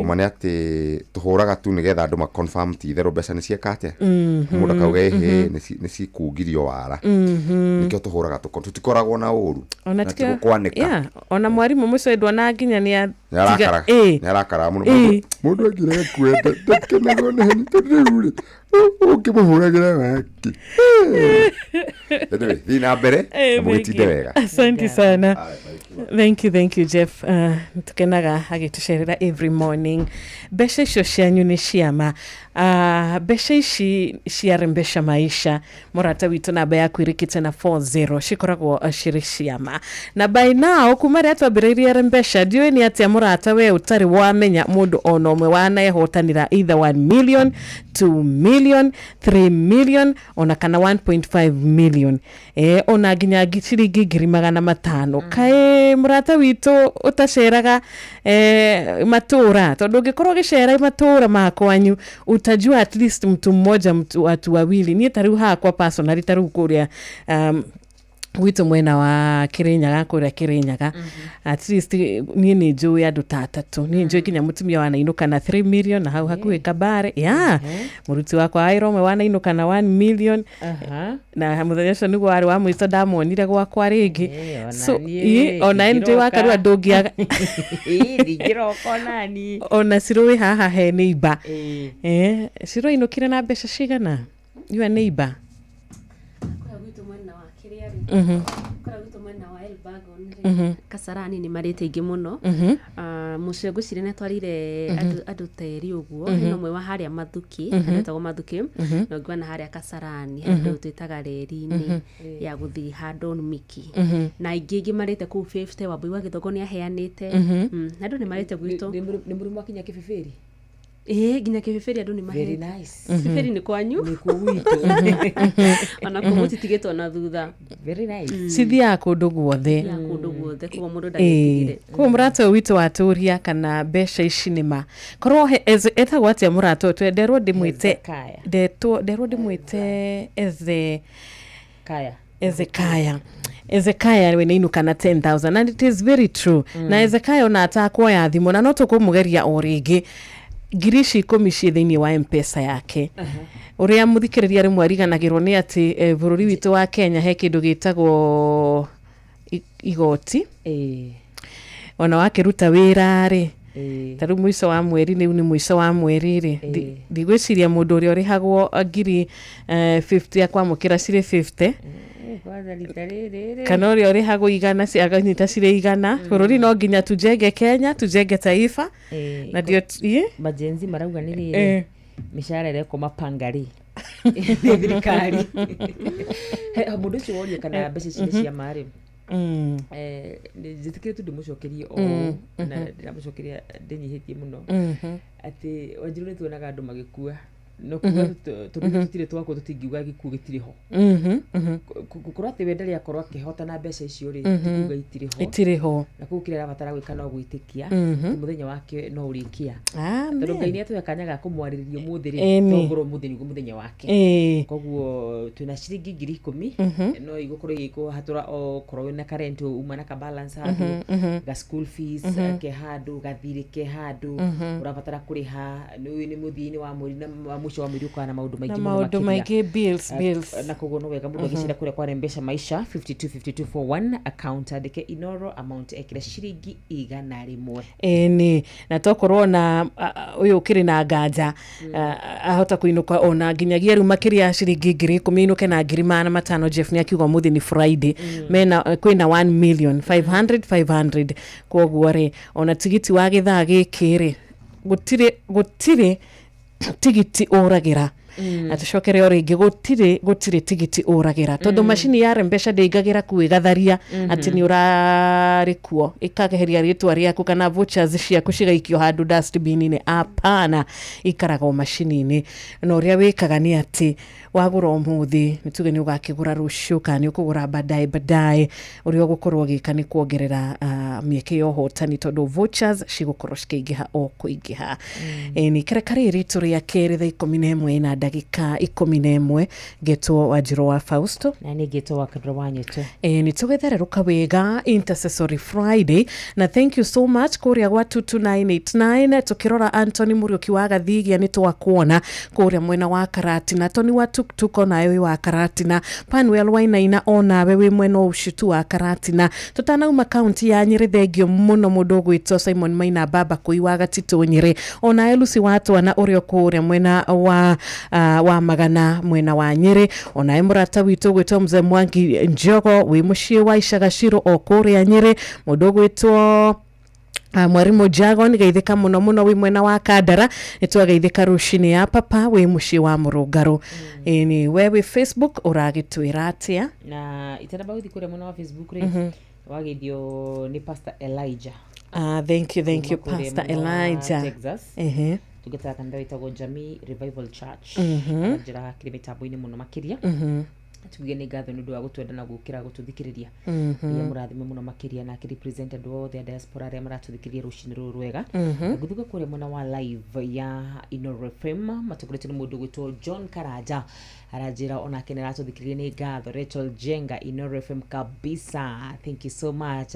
Ũma nĩ atĩ tũhũraga tu nĩgetha andũ ma confirm ti itherũ mbeca nĩ cieka atĩa. Mũndũ akauga ĩhĩ nĩ cikungirio wara. Nĩkĩo tũhũraga tũtikoragwo na ũru. Ona Na tigũkwanĩka. Ona mwarimũ mũcio ndona nginya nĩ Nĩarakara. Nĩarakara mũno. Mũndũ angĩrega kwenda ndakenagwo nĩ heni tondũ rĩu rĩ ũngĩmũhũragĩra wake. Anyway, thiĩ na mbere na mũgĩtinde wega. Asante sana. Thank you, thank you Jeff. Tukenaga agĩtũcerera every morning. Mbeca icio cianyu nĩ ciama. Mbeca ici cia Rembesha Maisha mũrata witũ namba yaku ĩrĩkĩte na 40 cikoragwo cirĩ ciama. Na by now kuma rĩrĩa twambĩrĩirie Rembesha ndiũĩ nĩ atĩa mũrata we ũtarĩ wamenya mũndũ ona ũmwe wanehotanĩra either 1 million, 2 million, 3 million ona kana 1.5 million. Ona nginya ciringi 500,000. Kaĩ mũrata witũ ũtaceraga matũra tondũ ũngĩkorwo ũgĩcera matũra makwanyu utajua at least mtu mmoja mtu watu wawili. Niĩ ta rĩu hakwa personally ta rĩu kũrĩa gwitũ mwena wa Kirinyaga kũrĩa Kirinyaga at least niĩ nĩ njũĩ andũ ta atatũ. Niĩ njũĩ nginya mũtumia wanainũka na 3 million na hau hakuhĩ Kabare. Mũruti wakwa wa wĩra ũmwe wanainũka na 1 million. Na mũthenya ũcio nĩguo warĩ wa mũico ndamuonire gwakwa rĩngĩ. So ona ndĩ wa Karua ndũngĩaga. Ona Cirũ wĩ haha he neighbor. Cirũ ainũkire na mbeca cigana? Your neighbor. Kasarani nĩ marĩte aingĩ mũno. Mũcio ngwĩciria nĩ atwarire andũ ta erĩ ũguo. Hena ũmwe wa harĩa Mathuki, harĩa etagwo Mathuki, na ũngĩ wa na harĩa Kasarani, handũ twĩtaga reri-inĩ ya gũthiĩ handũ Miki. Na aingĩ aingĩ marĩte kũu 50, Wambui wa Gĩthongo nĩ aheanĩte. Na andũ nĩ marĩte gwitũ. Nĩ mũrimũ wakinya Kĩbĩbĩri? Ĩĩ, nginya Kĩbĩbĩri andũ nĩ Very mahete. nice. Kĩbĩbĩri nĩ kwanyu? Nĩ kuo gwitũ. Ona kũu mũtitigĩtwo na thutha. Very nice. Cithiaga kũndũ guothe. Cithiaga kũndũ guothe, koguo mũndũ ndagetigĩre. Koguo mũrata ũyũ witũ watũria kana mbeca ici nĩ ma. Korwo etagwo atĩa mũrata ũyũ? Nderwo ndĩmwĩte nderwo ndĩmwĩte Eze Kaya. Ezekaya. Ezekaya we nĩinũka na 10,000 and it is very true. Na Ezekaya ona atakuoya thimũ na no tũkũmũgeria o rĩngĩ. Ngiri ici ikũmi ciĩ thĩinĩ wa M-Pesa yake. Ũrĩa mũthikĩrĩria rĩmwe ariganagĩrwo nĩ atĩ bũrũri witũ wa Kenya he kĩndũ gĩtagwo igoti. Ona wakĩruta wĩra rĩ, ta rĩu mũico wa mweri rĩu nĩ mũico wa mweri rĩ, ndigwĩciria mũndũ ũrĩa ũrĩhagwo ngiri 50 akwamũkĩra cirĩ 50. Kwanza rita rĩrĩ rĩ. Kana ũrĩa ũrĩhagwo igana aganyita cirĩ igana. Bũrũri no nginya tujenge Kenya, tujenge taifa. Na ndio majenzi marauga nĩ rĩrĩ mĩcara ĩrekwo mapanga rĩ nĩ thirikari. Mũndũ ũcio woria kana mbeca ici nĩ cia ma rĩ, njĩtĩkĩre tu ndĩmũcokerie o na ndĩramũcokeria ndĩnyihĩtie mũno atĩ Wanjiru nĩ tuonaga andũ magĩkua no kuga tondũ tũtirĩ twakwo tũtingiuga gĩkuũ gĩtirĩ ho. Gũkorwo atĩ we ndarĩ akorwo akĩhota na mbeca icio rĩ, ti kuga itirĩ ho. Itirĩ ho. Na koguo kĩrĩa arabatara gwĩka no gwĩtĩkia atĩ mũthenya wake no ũrĩkia, tondũ Ngai nĩ atũhe kanya ga kũmwarĩrĩria ũmũthĩ rĩ, tongorwo ũmũthĩ nĩguo mũthenya wake. Koguo twĩna ciringi 10,000 no igũkorwo igĩkũhatũra okorwo wĩna karent uma na ka balance handũ, ga school fees ke handũ, gathirĩ ke handũ ũrabatara kũrĩha, nĩ nĩ mũthia-inĩ wa mweri na wa mũico wa mweri ũkaga na maũndũ Na maingĩ mũno maũndũ makĩria. Maingĩ, bills, bills. Na koguo no wega mũndũ agĩcera kũrĩa kwa Rembesha Maisha 525241 account, andĩke Inoro, amount ekĩre ciringi 100. Ĩni, na tokorwo na ũyũ ũkĩrĩ na nganja ahota kũinũka ona nginyagia rĩu makĩria ya ciringi 10,000, ainũke na 500,000. Jeff nĩ akiuga ũmũthĩ nĩ Friday, mena kwĩna 1 million 500 500. Koguo rĩ, ona tigiti wa gĩthaa gĩkĩ rĩ, gũtirĩ tigiti ũragĩra. Na tũcokere o rĩngĩ, gũtirĩ tigiti ũragĩra, tondũ macini ya Rembesha ndĩingagĩra kuo ĩgatharia atĩ nĩ ũrarĩ kuo, ĩkageheria rĩtwa rĩaku kana vouchers ciaku cigaikio handũ dustbin-inĩ. Apana, ikaraga o macini-inĩ. Na ũrĩa wĩkaga nĩ atĩ wagũra ũmũthĩ, nĩ tuge nĩ ũgakĩgũra rũciũ kana nĩ ũkũgũra baadaye baadaye, ũrĩa ũgũkorwo ũgĩka nĩ kuongerera mĩeke ya ũhotani, tondũ vouchers cigũkorwo cikĩingĩha o kũingĩha. Ĩni, kereka rĩrĩ tũrĩ kerĩ thaa 11 na ndagĩka 11. Ngetwo Wanjirũ wa Fausto. Na nĩ ngĩtwo wa Kabra wa Nyeto. Nĩ tũgethererũka wega Intercessory Friday, na thank you so much kũrĩa gwa 22989. Tũkĩrora Anthony Mũriũki wa Gathigia, nĩ twakuona kũrĩa mwena wa Karatina. Tony wa Tuktuk, onawe wĩ wa Karatina. Panuel Wainaina, onawe wĩ mwena ũcio tu wa Karatina. Tũtanauma kaunti ya Nyĩrĩ, thengio mũno mũndũ ũgwĩtwo Simon Maina Baba Kũi wa Gatitũ Nyĩrĩ, onawe Lucy wa Twana ũrĩa kũrĩa mwena wa Magana, mwena wa Nyĩrĩ, onawe mũrata witũ ũgwĩtwo Mzee Mwangi Njogo wĩ mũciĩ wa Icagaciro o kũrĩa Nyĩrĩ, mũndũ ũgwĩtwo Mwarimu Jagon, geithĩka mũno mũno wĩ mwena wa Kandara. Nĩ twageithĩka rũcinĩ ya papa wĩ mũciĩ wa Mũrũngarũ. Ĩni, we wĩ Facebook ũragĩtwĩra atĩa? Na itanamba gũthiĩ kũrĩa mwena wa Facebook rĩ, wageithio nĩ Pastor Elijah. Ah, thank you, thank you. Kuma kũrĩa Pastor mwena wa Elijah. Texas. Tungataga kanitha wĩtagwo Jamii Revival Church. Njĩra kĩrĩ mĩtambo-inĩ mũno makĩria. Tuge nĩ ngatho nĩ ũndũ wa gũtwenda na gũkĩra gũtũthikĩrĩria. Ngai amũrathime mũno makĩria na akĩrepresent andũ othe a diaspora arĩa maratũthikĩrĩria rũcinĩ rũrũ rwega. Ngũthuka kũrĩa mwena wa live ya Inoro FM, matongoretio nĩ mũndũ ũgwĩtwo John Karanja, aranjĩra onake nĩ aratũthikĩrĩria, nĩ ngatho. Rachel Jenga, Inoro FM kabisa, thank you so much.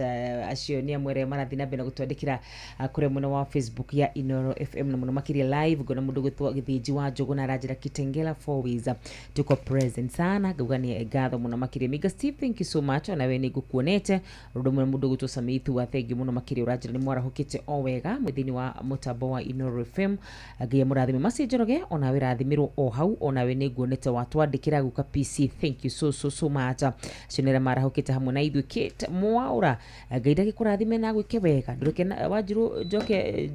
Acio nĩ amwe arĩa marathiĩ na mbere na gũtwandĩkĩra kũrĩa mwena wa Facebook ya Inoro FM na mũno makĩria live. Ngona mũndũ ũgwĩtwo Gĩthĩnji wa Njũgũ na aranjĩra Kitengela four ways tuko present sana, ngauga nĩ ngatho mũno makĩria. Miga Steve, thank you so much, onawe nĩ ngũkuonete. Ũndũ ũmwe mũndũ ũgwĩtwo Samithu wa thengi mũno makĩria, ũranjĩra nĩ mwarahũkĩte o wega mwĩ thĩinĩ wa mũtambo wa Inoro FM, Ngai amũrathime. Maci Njoroge, onawe rathimĩrwo o hau, onawe nĩ nguonete watwandĩkĩra. Guka PC, thank you so so so much. Acio nĩ arĩa marahũkĩte hamwe na ithuĩ. Kate Mwaũra, Ngai ndagĩkũrathime na gwĩke wega. Ndũreke Wanjirũ njoke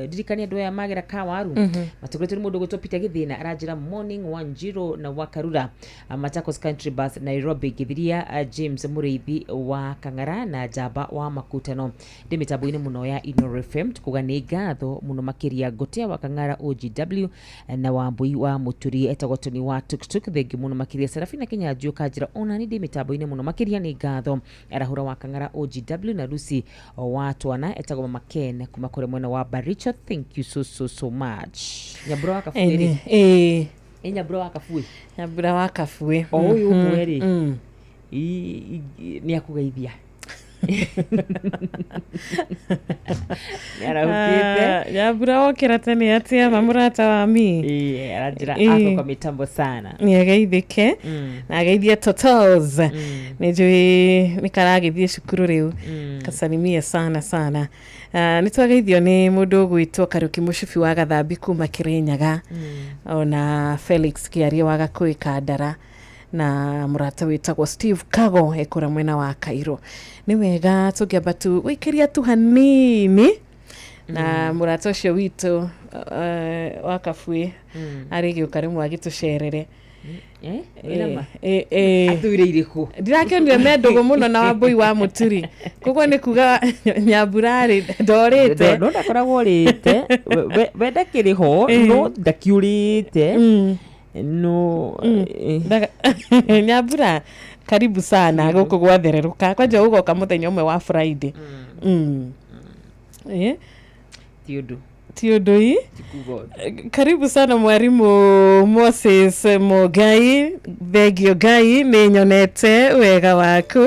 ndirikanie andũ aya magera kawaru matongoretio nĩ mũndũ ũgwĩtwo Peter Gĩthĩna, aranjĩra morning Wanjirũ na Wakarura, Machakos Country Bus Nairobi, Gĩthiria, James Mũrĩithi wa Kang'ara na Njamba wa Makutano, ndĩ mĩtambo-inĩ mũno ya Inoro FM, tukuga nĩ ngatho mũno makĩria. Ngotea wa Kang'ara OGW na Wambui wa Mũturi, etagwo Tony wa Tuktuk, thengi mũno makĩria. Serafina Kinyanjui kanjĩra ona nĩ ndĩ mĩtambo-inĩ mũno makĩria, nĩ ngatho. Arahũra wa Kang'ara OGW na Lucy wa Twana, etagwo Mama Ken kuma kũrĩa mwena wa Baricho, thank you so so so much. Nyambura wa Kabuĩ rĩ, ĩ Nyambura wa Kabuĩ. Nyambura wa Kabuĩ. O ũyũ ũmwe rĩ, nĩ akũgeithia, nĩ arahũkĩte. Ah, Nyambura wokĩra tene atĩa, mamũrata wa mi? Ĩ, aranjĩra ako kwa mitambo sana. Nĩ ageithĩke na ageithie totos. Nĩ njũĩ nĩ karagĩthiĩ cukuru rĩu, kasalimie sana sana. Nĩ twageithio nĩ mũndũ ũgwĩtwo Kariũki Mũcibi wa Gathambi kuma Kĩrĩnyaga, ona Felix Kĩarie wa Gakũĩ Kandara. Na mũrata wĩtagwo Steve Kago ekũra mwena wa Cairo. Nĩ wega tũngĩamba tu gũikĩria tu hanini na mũrata ũcio witũ wa Kabuĩ arĩgĩũka rĩmwe agĩtũcerere. Atwĩre irĩkũ? Ndirakĩonire me ndũgũ mũno na Wambũi wa Mũturi, koguo nĩ kuga Nyambura rĩ ndorĩte. No ndakoragwo ũrĩte. We ndakĩrĩ ho, no ndakiũrĩte no. Nyambura, karibu sana gũkũ gwathererũka. Kwanja ũgoka mũthenya ũmwe wa Friday. Ti ũndũ. Ti ũndũ i. Karibu sana mwarimu Moses Mugai, thengio Ngai nĩ nyonete wega waku.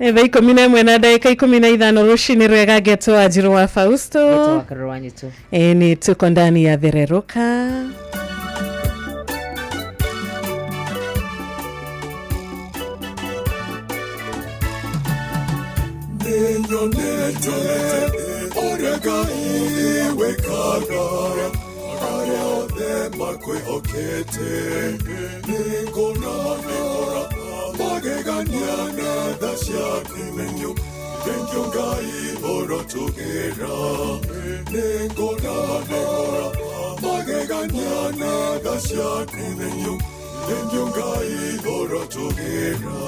Nĩ thaa 11 na ndagĩka 15 rũcinĩ rwega. Ngetwo Wanjiru wa Fausto. Ngetwo wa Karoro wa Nyito. Ni tuko ndani ya Thereruka. Nĩnyonete ũrĩa Ngai wĩkaga arĩa othe makwĩhokete. Nĩngona magegania na tha ciaku. Thengiũ Ngai ũrotũgĩra. Nĩngona magegania na tha ciaku. Thengiũ Ngai ũrotũgĩra.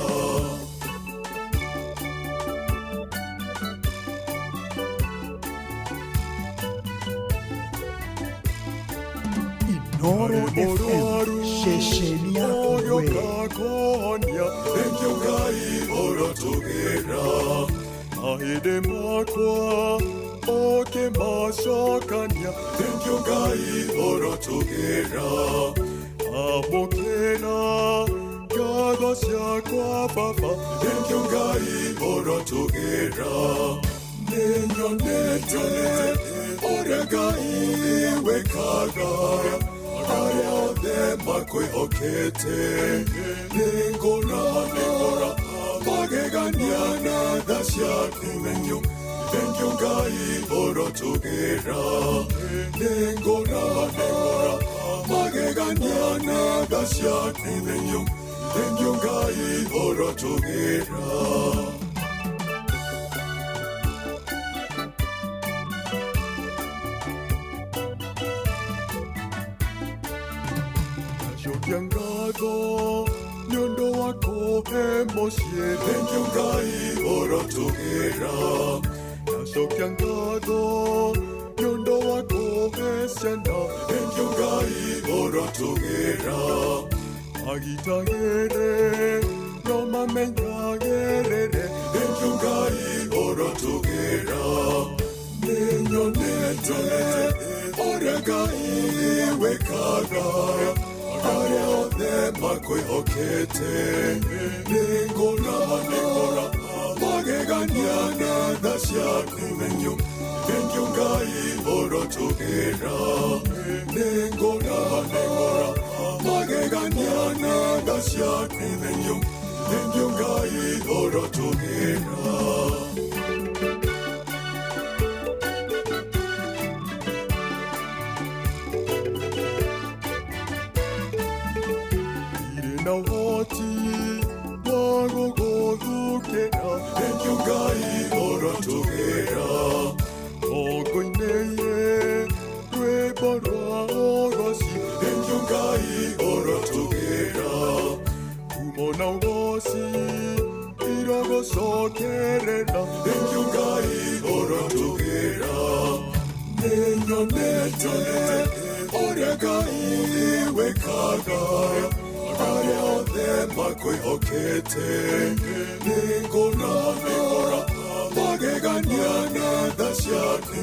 Inooro FM, ceceni yaku we. Thengiũ Ngai ũrotũgĩra. Mahĩndĩ makwa ũkĩmacokania. Thengiũ Ngai ũrotũgĩra. Amũkĩra ngatho ciakwa Baba. Thengiũ Ngai ũrotũgĩra. Nĩnyonete ũrĩa Ngai wĩkaga arĩa othe makwĩhokete. Nĩngona magegania na tha ciaku. Thengiũ Ngai ũrotũgĩra. Nĩngona magegania na tha ciaku. Thengiũ Ngai ũrotũgĩra. Ndacokia ngatho nĩ ũndũ wa kũhe mũciĩ. Thengiũ Ngai ũrotũgĩra. Ndacokia ngatho nĩ ũndũ wa kũhe ciana. Thengiũ Ngai ũrotũgĩra. Magitagĩre no mamenyagĩrĩre. Thengiũ Ngai ũrotũgĩra. Nĩnyonete ũrĩa Ngai wĩkaga arĩa othe makwĩhokete. Nĩngona magegania na tha ciaku. Thengiũ Ngai ũrotũgĩra. Nĩngona magegania na tha ciaku. Thengiũ Ngai ũrotũgĩra. Na ũhoti wa gũgũthukĩra. Thengiũ Ngai ũrotũgĩra. Ngũinĩire rwĩmbo rwa ũgoci. Thengiũ Ngai ũrotũgĩra. Kumo na ũgoci irogũcokerera. Thengiũ Ngai ũrotũgĩra. Nĩnyonete ũrĩa Ngai wĩkaga arĩa othe makwĩhokete. Nĩngona magegania na tha ciaku.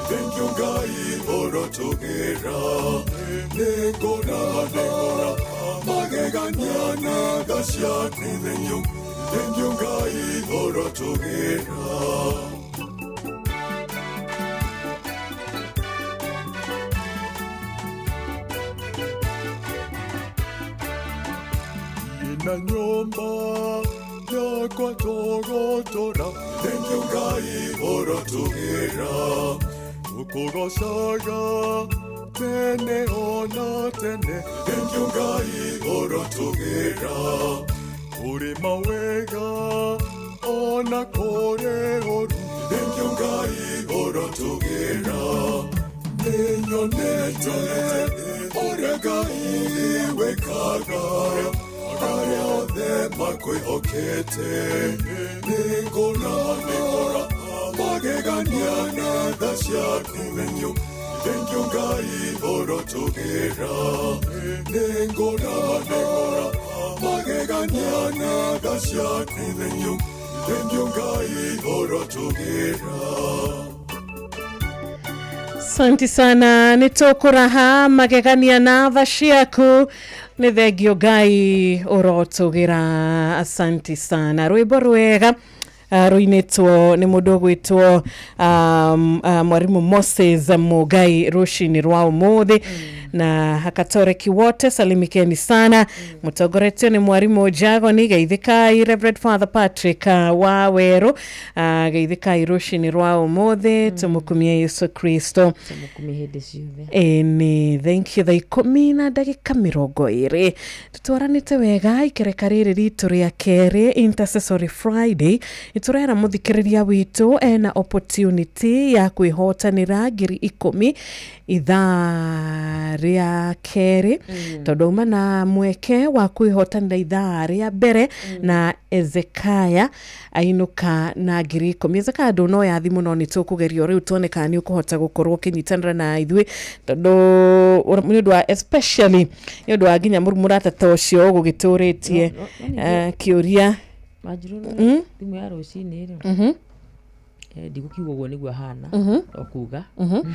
Thengiũ Ngai ũrotũgĩra. Nĩngona magegania na tha ciaku. Thengiũ Ngai ũrotũgĩra. Na nyũmba yakwa tũgũtũra. Thengiũ Ngai ũrotũgĩra. Tũkũgocaga Tene ona tene Thengiũ Ngai ũrotũgĩra. Kũrĩ mawega ona kũrĩ ũru Thengiũ Ngai ũrotũgĩra. Nĩnyonete ũrĩa Ngai wĩkaga arĩa othe makwĩhokete. Nĩngũraga magegania na tha ciaku. Thengiũ Ngai ũrotũgĩra. Nĩngũraga magegania na tha ciaku. Thengiũ Ngai ũrotũgĩra. Asante sana nĩ tũkũraha magegania na tha ciaku. Nĩ thengio Ngai ũrotũgĩra. Asanti sana, rwĩmbo rwega rũinĩtwo nĩ mũndũ ũgwĩtwo mwarimũ Moses Mugai rũcinĩ rwa ũmũthĩ. Na akatoreki wote salimikeni sana, mũtongoretio nĩ mwarimũ Jagoni. Geithĩkai Reverend Father Patrick wa Werũ, geithĩkai rũcinĩ rwa ũmũthĩ. Tũmũkumie Yesu Kristo. Tũmũkumie hĩndĩ ciothe. Ĩni, thank you. 10:20, tũtwaranĩte wega ikereka rĩrĩ ritũ rĩa kerĩ, Intercessory Friday. Nĩtũrera mũthikĩrĩria witũ ena opportunity ya kwĩhotanĩra 10,000 ithaa rĩa kerĩ, tondũ auma na mweke wa kwĩhotanĩra ithaa rĩa mbere na Ezekaya ainũka na 10,000. Ezekaya, ndũnoya thimũ, no nĩ tũkũgeria rĩu tuone kana nĩ ũkũhota gũkorwo ũkĩnyitanĩra na ithuĩ, tondũ nĩ ũndũ wa especially nĩ ũndũ wa nginya mũrata ta ũcio ũgũgĩtũrĩtie No, kĩũria. Wanjirũ, thimũ ya rũcinĩ rĩ, ndigũkiuga ũguo nĩguo ahana, no kuga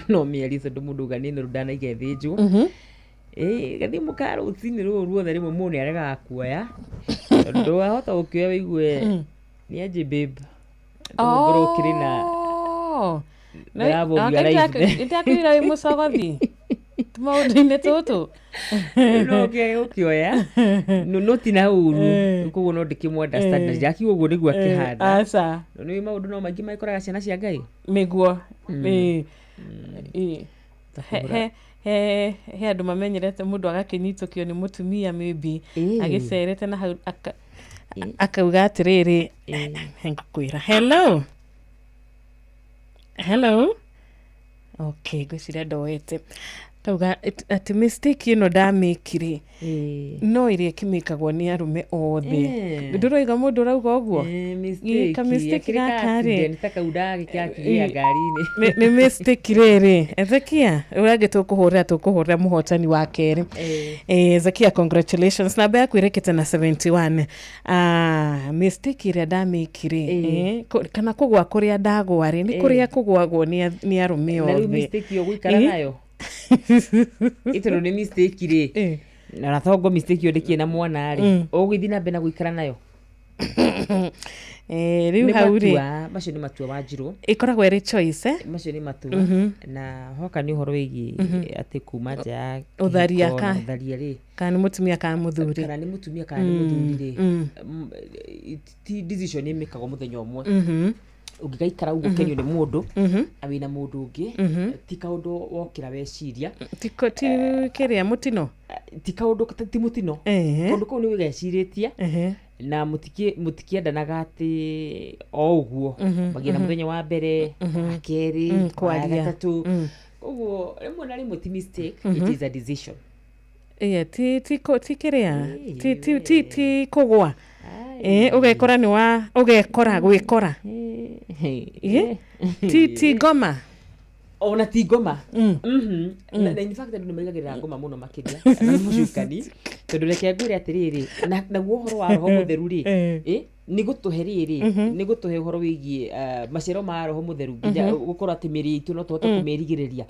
no mĩario, tondũ mũndũ uga nĩ nũrũ ndanaiga ĩthĩnjwo. Gathimũ ka rũcinĩ rũrũ ruothe, rĩmwe mũndũ nĩ aregaga kuoya, tondũ wahota gũkĩoya wĩigue nĩ anjĩ babe, ngorwo ũkĩrĩ na Oh. the love of your life. Nĩndakwĩra wĩ mũcogothi maũndũ-inĩ tũtũ. No ũkĩoya no ti na ũru, koguo no ndĩkĩmũ understand na ndirakiuga ũguo nĩguo akĩhana. Aca. No nĩ maũndũ no maingĩ magĩkoraga ciana cia Ngai. Nĩguo. Ĩ. Ĩ. He andũ mamenyerete mũndũ agakĩnyitũkio nĩ mũtumia maybe agĩcerete na hau akauga atĩrĩrĩ, ngũkwĩra hello hello. Okay, ngwĩciria ndoete kauga atĩ mistake ĩno ndamĩkire no ĩrĩa ĩkĩmĩkagwo nĩ arũme othe. Ndũroiga mũndũ ũrauga ũguo. Mistake, Ka mistake akĩrĩ gaka ka rĩ. accident ta kau ndagĩkĩakiria ngari-inĩ. Nĩ mistake rĩrĩ, Ezekia ũrĩa angĩ tũkũhũrĩra mũhotani wa kerĩ. Ezekia, congratulations, namba yaku ĩrĩkĩte na 71. Mistake ĩrĩa ndamĩkire, kana kũgwa kũrĩa ndagwa rĩ, nĩ kũrĩa kũgwagwo nĩ arũme Na rĩu othe. mistake ĩyo gũikara nayo ĩ, tondũ nĩ mistake rĩ, na tongo mistake ĩyo ndĩkĩrĩ na mwana rĩ, ũgũgĩthiĩ na mbere na gũikara nayo? Rĩu Nĩ hau rĩ, matua macio, nĩ matua, Wanjirũ. Ĩkoragwo ĩrĩ choice, eh? Macio nĩ matua. Na hoka nĩ ũhoro wĩgiĩ atĩ kuma nja ya Ũtharia kĩhiko na ũtharia rĩ, kana nĩ mũtumia kana mũthuri. Kana nĩ mũtumia kana nĩ mũthuri rĩ, ti decision ĩmĩkagwo mũthenya ũmwe. Ũngĩgaikara ũguo ũkenio nĩ mũndũ na wĩna mũndũ ũngĩ, ti kaũndũ wokĩra weciria. Ti kĩrĩa mũtino. Ti kaũndũ, ti mũtino. Kaũndũ kau nĩ wĩgecirĩtie na mũtikĩendanaga atĩ o ũguo magĩe na mũthenya wa mbere, wa kerĩ, wa kwaria. gatatũ. Koguo rĩmwe na rĩmwe ti mistake, it is a decision. Ĩĩ, ti kĩrĩa ti kũgwa. Ũgekora nĩ wa ũgekora gwĩkora. Ti ngoma. Ona ti ngoma. Na in fact andũ nĩ maigagĩrĩra ngoma mũno makĩria na nĩ mũcukani, tondũ reke ngwĩre atĩrĩrĩ, naguo ũhoro wa Roho Mũtheru rĩ, nĩ gũtũhe rĩrĩ, nĩ gũtũhe ũhoro wĩgiĩ maciaro ma Roho Mũtheru, nginya gũkorwo atĩ mĩrĩ itũ no tũhote kũmĩrigĩrĩria.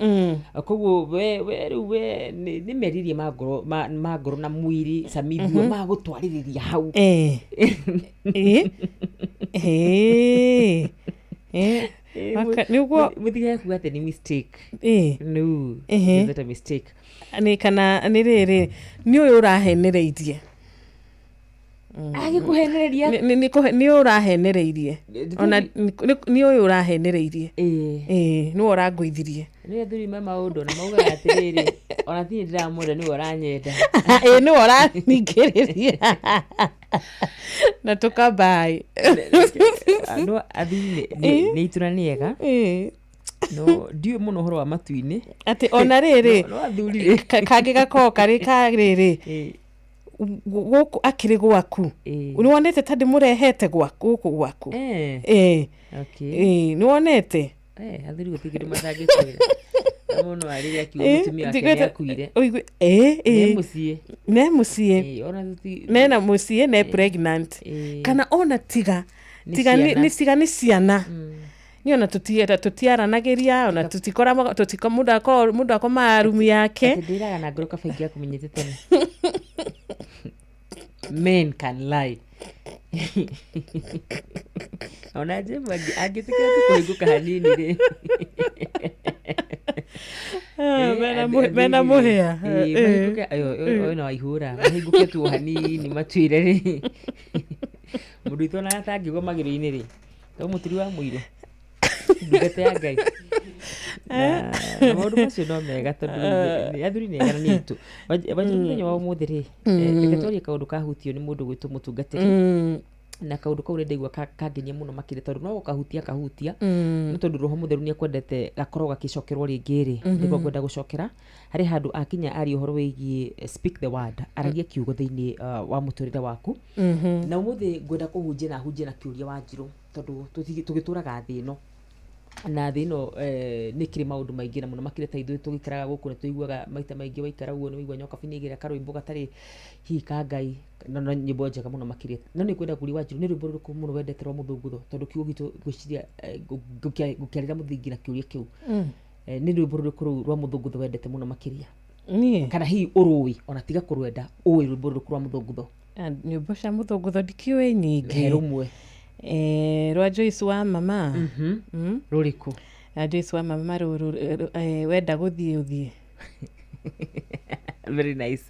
Koguo we rĩu we nĩ meriria ma ngoro, ma ngoro na mwĩrĩ camithua ma gũtwarĩrĩria hau. Nĩguo. Mũtigage kuga atĩ nĩ mistake. No, it is not a mistake. Nĩ kana nĩ rĩrĩ, nĩ ũyũ ũrahenereirie. Agĩkũhenereria. Nĩ ũyũ ũrahenereirie, ona nĩ ũyũ ũrahenereirie, nĩwe ũrangũithirie. Nĩ athuri me maũndũ na maugaga atĩrĩrĩ, ona ti niĩ ndĩramwenda, nĩwe ũranyenda. Ĩ, nĩwe ũraningĩrĩria na tũkambai. No athuri nĩ itũ na nĩ ega, no ndiũĩ mũno ũhoro wa matu-inĩ. Atĩ ona rĩrĩ, No athuri rĩ, kangĩ gakoragwo karĩ ka rĩrĩ, gũkũ akĩrĩ gwaku, nĩwonete ta ndĩmũrehete gwaku, gũkũ gwaku? Ĩ. Ĩ, nĩwonete? Athuri gũtirĩ kĩndũ matangĩkwĩra. Na mũno arĩrĩa akiuga mũtumia wake nĩ akuire. Ũigue ĩ. Ne mũciĩ. Ne mũciĩ. Ona tũti Nena mũciĩ, ne pregnant, kana ona tiga Nĩ tiga nĩ ciana. Nĩ tiga nĩ ciana, niĩ ona tũtiaranagĩria, ona tũtikora tũtiko mũndũ akomaga rumu yake. Atĩ ndĩraga na ngoro kaba ingĩakũmenyete tene. Men can lie. Ona Jeff angĩtĩkĩra tu kũhingũka hanini rĩ. Mena mũhĩa. Mahingũke ũyũ no aihũra, mahingũke tu o hanini matuĩre rĩ, mũndũ witũ ona atangĩgwa magĩrĩ-inĩ rĩ, to mũturi wa mũirũ, ndungata ya Ngai, na maũndũ macio no mega tondũ athuri nĩ ega na nĩ aitũ. Wanjirũ, mũthenya wa ũmũthĩ rĩ, reke twarie kaũndũ kahutio nĩ mũndũ gwĩtwo mũtungatĩri, na kaũndũ kau nĩ ndaigua kangenia mũno makĩria tondũ no gũkahutia kahutia, no tondũ Roho Mũtheru nĩ ekwendete gakorwo gakĩcokerwo rĩngĩ rĩ, nĩguo ngwenda gũcokera harĩ handũ akinya aria ũhoro wĩgiĩ speak the word, aragia kiugo thĩinĩ wa mũtũrĩre waku. Na ũmũthĩ ngwenda kũhunjia na hunjie na kĩũria, Wanjirũ, tondũ tũgĩtũraga thĩ ĩno, na thĩ ĩno nĩ kĩrĩ maũndũ maingĩ, na mũno makĩria ta ithuĩ tũgĩikaraga gũkũ nĩ tũiguaga maita maingĩ, waikara ũguo nĩ waigua nyokabi nĩ ĩgĩra karwĩmbo gatarĩ hihi ka Ngai, na nyĩmbo njega mũno makĩria. No nĩ ngwenda kũria Wanjirũ, nĩ rwĩmbo rũrĩkũ mũno wendete rwa mũthũngũtho? Tondũ kiugo gitũ ngwĩciria ngũkĩarĩra mũthingi na kĩũria kĩu. Nĩ rwĩmbo rũrĩkũ rũu rwa mũthũngũtho wendete mũno makĩria? Niĩ? Kana hihi ũrũĩ, ona tiga kũrwenda, ũĩ rwĩmbo rũrĩkũ rwa mũthũngũtho? Ah, nyĩmbo cia mũthũngũtho ndikĩũĩ nyingĩ. He rũmwe. Rwa Joyce wa mama. Rũrĩkũ? Rwa Joyce wa mama rũrũ, wenda gũthiĩ ũthiĩ. Very nice.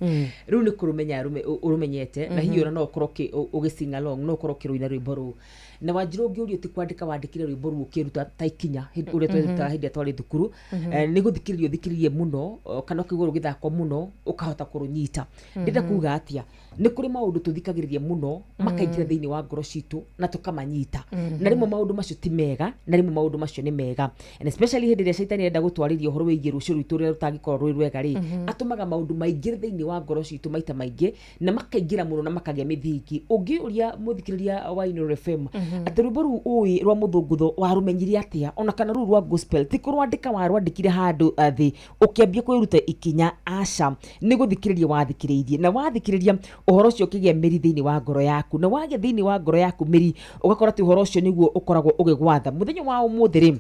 Rĩu nĩ kũrũmenya ũrũmenyete, na hihi ona no ũkorwo ũgĩ sing along, no ũkorwo ũkĩrũina rwĩmbo rũu. Na Wanjirũ, ũngĩũrio, ti kwandĩka wandĩkire rwĩmbo rũu ũkĩruta ta ikinya ũrĩa twerutaga hĩndĩ ĩrĩa twarĩ thukuru. Nĩ gũthikĩrĩria ũthikĩrĩrie mũno, kana ũkĩigua rũgĩthakwo mũno ũkahota kũrũnyita. Ndĩrenda kuga atĩa? Nĩ kũrĩ maũndũ tũthikagĩrĩria mũno makaingĩra thĩinĩ wa ngoro citũ na tũkamanyita, na rĩmwe maũndũ macio ti mega, na rĩmwe maũndũ macio nĩ mega, and especially hĩndĩ ĩrĩa caitani arenda gũtwarĩria ũhoro wĩgiĩ rũciũ rwitũ rũrĩa rũtangĩkorwo rwĩ rwega rĩ, atũmaga maũndũ maingĩre thĩinĩ wa ngoro citũ maita maingĩ, na makaingĩra mũno na makagĩa mĩthingi. Ũngĩũria mũthikĩrĩria wa Inooro FM atĩ rwĩmbo rũu ũĩ rwa mũthũngũtho warũmenyire atĩa, ona kana rũu rwa gospel, ti kũrwandĩka warwandĩkire handũ thĩ ũkĩambia kwĩruta ikinya, aca, nĩ gũthikĩrĩria wathikĩrĩirie, na wathikĩrĩria ũhoro ũcio ũkĩgĩa mĩri thĩinĩ wa ngoro yaku, na wagĩa thĩinĩ wa ngoro yaku mĩri, ũgakora atĩ ũhoro ũcio nĩguo ũkoragwo ũgĩgwatha. Mũthenya wa ũmũthĩ rĩ,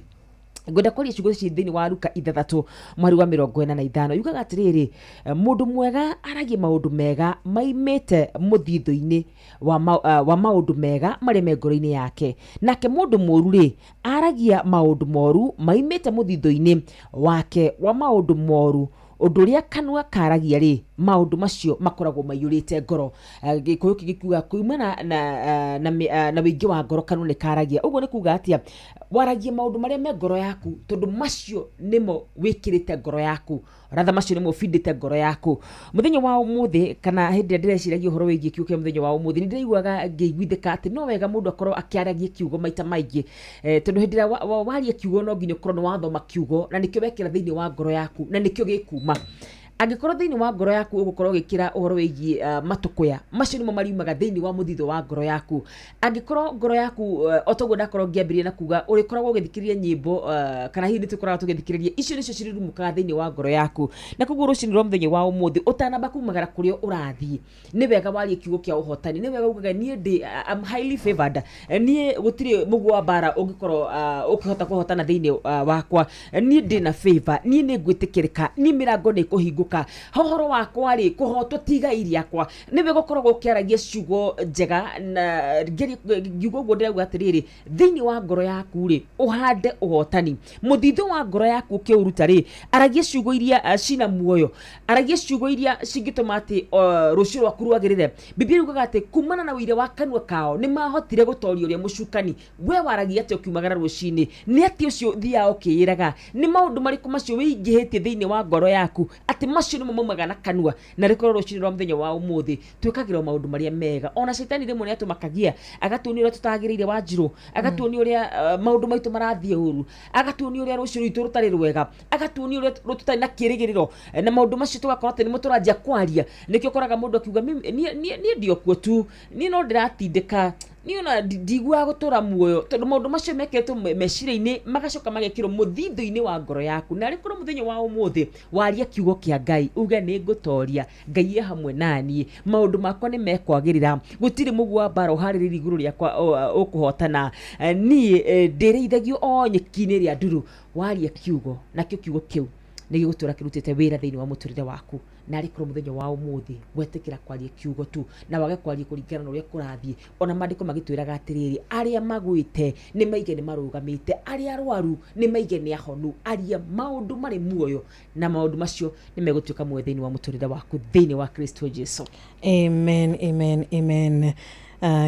ngwenda kwaria ciugo ici thĩinĩ wa Luka 6 mweri wa 45. Yugaga atĩrĩrĩ, mũndũ mwega aragia maũndũ mega maimĩte mũthithũ-inĩ wa maũndũ mega marĩa me ngoro-inĩ yake, nake mũndũ mũũru rĩ, aragia maũndũ moru maimĩte mũthithũ-inĩ wake wa maũndũ moru. Ũndũ ũrĩa kanua karagia rĩ, maũndũ macio makoragwo maiyũrĩte ngoro. Gĩkũyũ kĩngĩ kiuga kuuma na wĩingĩ wa ngoro kanua nĩ karagia. Ũguo nĩ kuga atĩa? Waragia maũndũ marĩa me ngoro yaku, tondũ macio nĩmo wĩkĩrĩte ngoro yaku, ratha macio nĩmo ũbindĩte ngoro yaku. Mũthenya wa ũmũthĩ, kana hĩndĩ ĩrĩa ndĩreciragia ũhoro wĩgiĩ kiugo kĩa mũthenya wa ũmũthĩ, nĩ ndĩraiguaga ngĩiguithĩka atĩ no wega mũndũ akorwo akĩaragia kiugo maita maingĩ, tondũ hĩndĩ ĩrĩa waria kiugo, no nginya ũkorwo nĩ wathoma kiugo na nĩkĩo wekĩra thĩinĩ wa ngoro yaku, na nĩkĩo gĩkuma. Angĩkorwo thĩinĩ wa ngoro yaku ũgũkorwo ũgĩkĩra ũhoro wĩgiĩ matũkũya, macio nĩmo mariumaga thĩinĩ wa mũthithũ wa ngoro yaku. Angĩkorwo ngoro yaku, o toguo ndakorwo ngĩambĩrĩria na kuga ũrĩkoragwo ũgĩthikĩrĩria nyĩmbo, kana hihi nĩ tũkoragwo tũgĩthikĩrĩria icio, nĩcio cirurumũkaga thĩinĩ wa ngoro yaku. Na koguo rũcinĩ rwa mũthenya wa ũmũthĩ, ũtanamba kumagara kũrĩa ũrathiĩ, nĩ wega warie kiugo kĩa ũhotani. Nĩ wega ugaga niĩ ndĩ I'm highly favored. Niĩ gũtirĩ mũguo wa mbara ũngĩkorwo ũkĩhota kũhotana thĩinĩ wakwa. Niĩ ndĩ na favor, niĩ nĩ ngwĩtĩkĩrĩka, niĩ mĩrango nĩ ĩkũhingũka. gũka. Ha ũhoro wakwa rĩ, kũhotwo ti igai rĩakwa. Nĩ wega ũkoragwo ũkĩaragia ciugo njega, na ngiuga ũguo ndĩrauga atĩrĩrĩ, thĩinĩ wa ngoro yaku rĩ, ũhande ũhotani. Mũthithũ wa ngoro yaku ũkĩũruta rĩ, aragia ciugo iria cina muoyo, aragia ciugo iria cingĩtũma atĩ rũciũ rwaku rwagĩrĩre. Biblia yugaga atĩ kumana na ũira wa kanua kao nĩ mahotire gũtoria ũrĩa mũcukani. We waragia atĩa ũkiumagara rũcinĩ? Nĩ atĩa ũcio ũthiaga ũkĩĩraga? Nĩ maũndũ marĩkũ macio wĩingĩhĩtie thĩinĩ wa ngoro yaku atĩ macio nĩmo maumaga na kanua? Na rĩkorwo rũcinĩ rwa mũthenya wa ũmũthĩ twĩkagĩrwo maũndũ marĩa mega. Ona caitani rĩmwe nĩ atũmakagia, agatuonia ũrĩa tũtagĩrĩire Wanjirũ, agatuonia ũrĩa maũndũ maitũ marathiĩ ũru, agatuonia ũrĩa rũciũ rwitũ rũtarĩ rwega, agatuonia ũrĩa tũtarĩ na kĩrĩgĩrĩro, na maũndũ macio tũgakorwo atĩ nĩmo tũranjia kwaria. Nĩkĩo ũkoraga mũndũ akiuga niĩ ndĩ o kuo tu, niĩ no ndĩratindĩka, niĩ ona ndiguaga gũtũra muoyo, tondũ maũndũ macio mekĩrĩtwo meciria-inĩ magacoka magekĩrwo mũthithũ-inĩ wa ngoro yaku. Na arĩ korwo mũthenya wa ũmũthĩ waria kiugo kĩa Ngai, uge nĩ ngũtoria, Ngai e hamwe naniĩ, maũndũ makwa nĩ mekwagĩrĩra, gũtirĩ mũguo wa mbara ũharĩrĩirie igũrũ rĩakwa ũkũhotana, niĩ ndĩrĩithagio o nyeki-inĩ ĩrĩa nduru. Waria kiugo, nakĩo kiugo kĩu nĩ gĩgũtũra kĩrutĩte wĩra thĩinĩ wa mũtũrĩre waku. Na arĩ korwo mũthenya wa ũmũthĩ wetĩkĩra kwaria kiugo tu, na wage kwaria kũringana na ũrĩa kũrathiĩ. Ona maandĩko magĩtwĩraga atĩrĩrĩ, arĩa magwĩte nĩ maige nĩ marũgamĩte, arĩa arwaru nĩ maige nĩ ahonu. Aria maũndũ marĩ muoyo, na maũndũ macio nĩ megũtuĩka muoyo thĩinĩ wa mũtũrĩre waku thĩinĩ wa Kristo Jesu. Amen, amen, amen.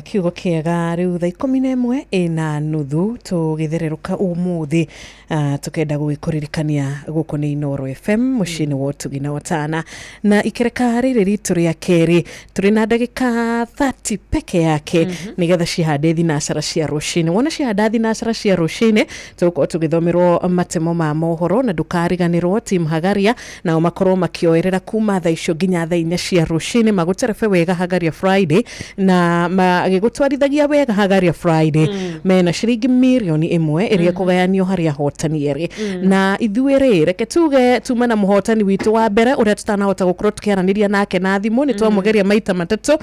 Kiugo kĩega. Rĩu thaa 11:30 tũgĩthererũka ũmũthĩ, tũkenda gũgĩkũririkania gũkũ nĩ Inooro FM, mũciĩ-inĩ wa ũtugi na ũtana, na ikereka rĩrĩ ritũ rĩa kerĩ tũrĩ na ndagĩka 30 peke yake nĩgetha cihande thinacara cia rũcinĩ. Wona cihanda thinacara cia rũcinĩ, tũgũkorwo tũgĩthomerwo matemo ma mohoro, na ndũkariganĩrwo team Hagaria nao makorwo makĩoerera kuma thaa icio nginya thaa 4 cia rũcinĩ, magũterebe wega Hagaria Friday, na magĩgũtwarithagia wega Hagaria Friday. Mena ciringi mirioni 1 ĩrĩa ĩkũgayanio harĩ ahotani erĩ. Na ithuĩ rĩ, reke tuge tuma na mũhotani witũ wa mbere ũrĩa tũtanahota gũkorwo tũkĩaranĩria nake na thimũ. Nĩ twamũgeria maita matatũ,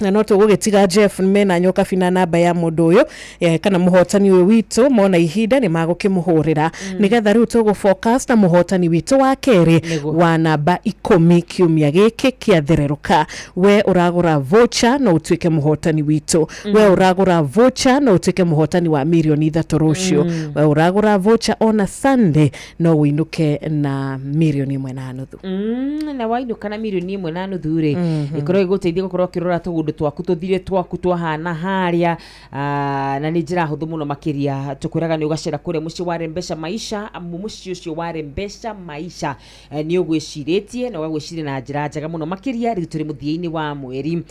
na no tũgũgĩtiga Jeff mena nyokabi na namba ya mũndũ ũyũ, kana mũhotani ũyũ witũ. Mona ihinda nĩ magũkĩmũhũrĩra, nĩgetha rĩu tũgũ focus na mũhotani witũ wa kerĩ wa namba 10 kiumia gĩkĩ kĩathererũka. We ũragũra voucher no ũtuĩke mũhotani witũ. We ũragũra voucher no ũtuĩke mũhotani wa mirioni 3 rũciũ. We ũragũra voucher ona Sunday no ũinũke na mirioni 1.5. Na wainũka na mirioni 1.5 rĩ, ĩkorwo ĩgũteithia gũkorwo ũkĩrora tũgũndũ twaku tũthire twaku twahana harĩa, na nĩ njĩra hũthũ mũno makĩria. Tũkwĩraga nĩ ũgacera kũrĩa mũciĩ wa Rembesha Maisha, amu mũciĩ ũcio wa Rembesha Maisha nĩ ũgwĩcirĩtie na ũgagwĩciria na njĩra njega mũno makĩria. Rĩu tũrĩ mũthia-inĩ wa mweri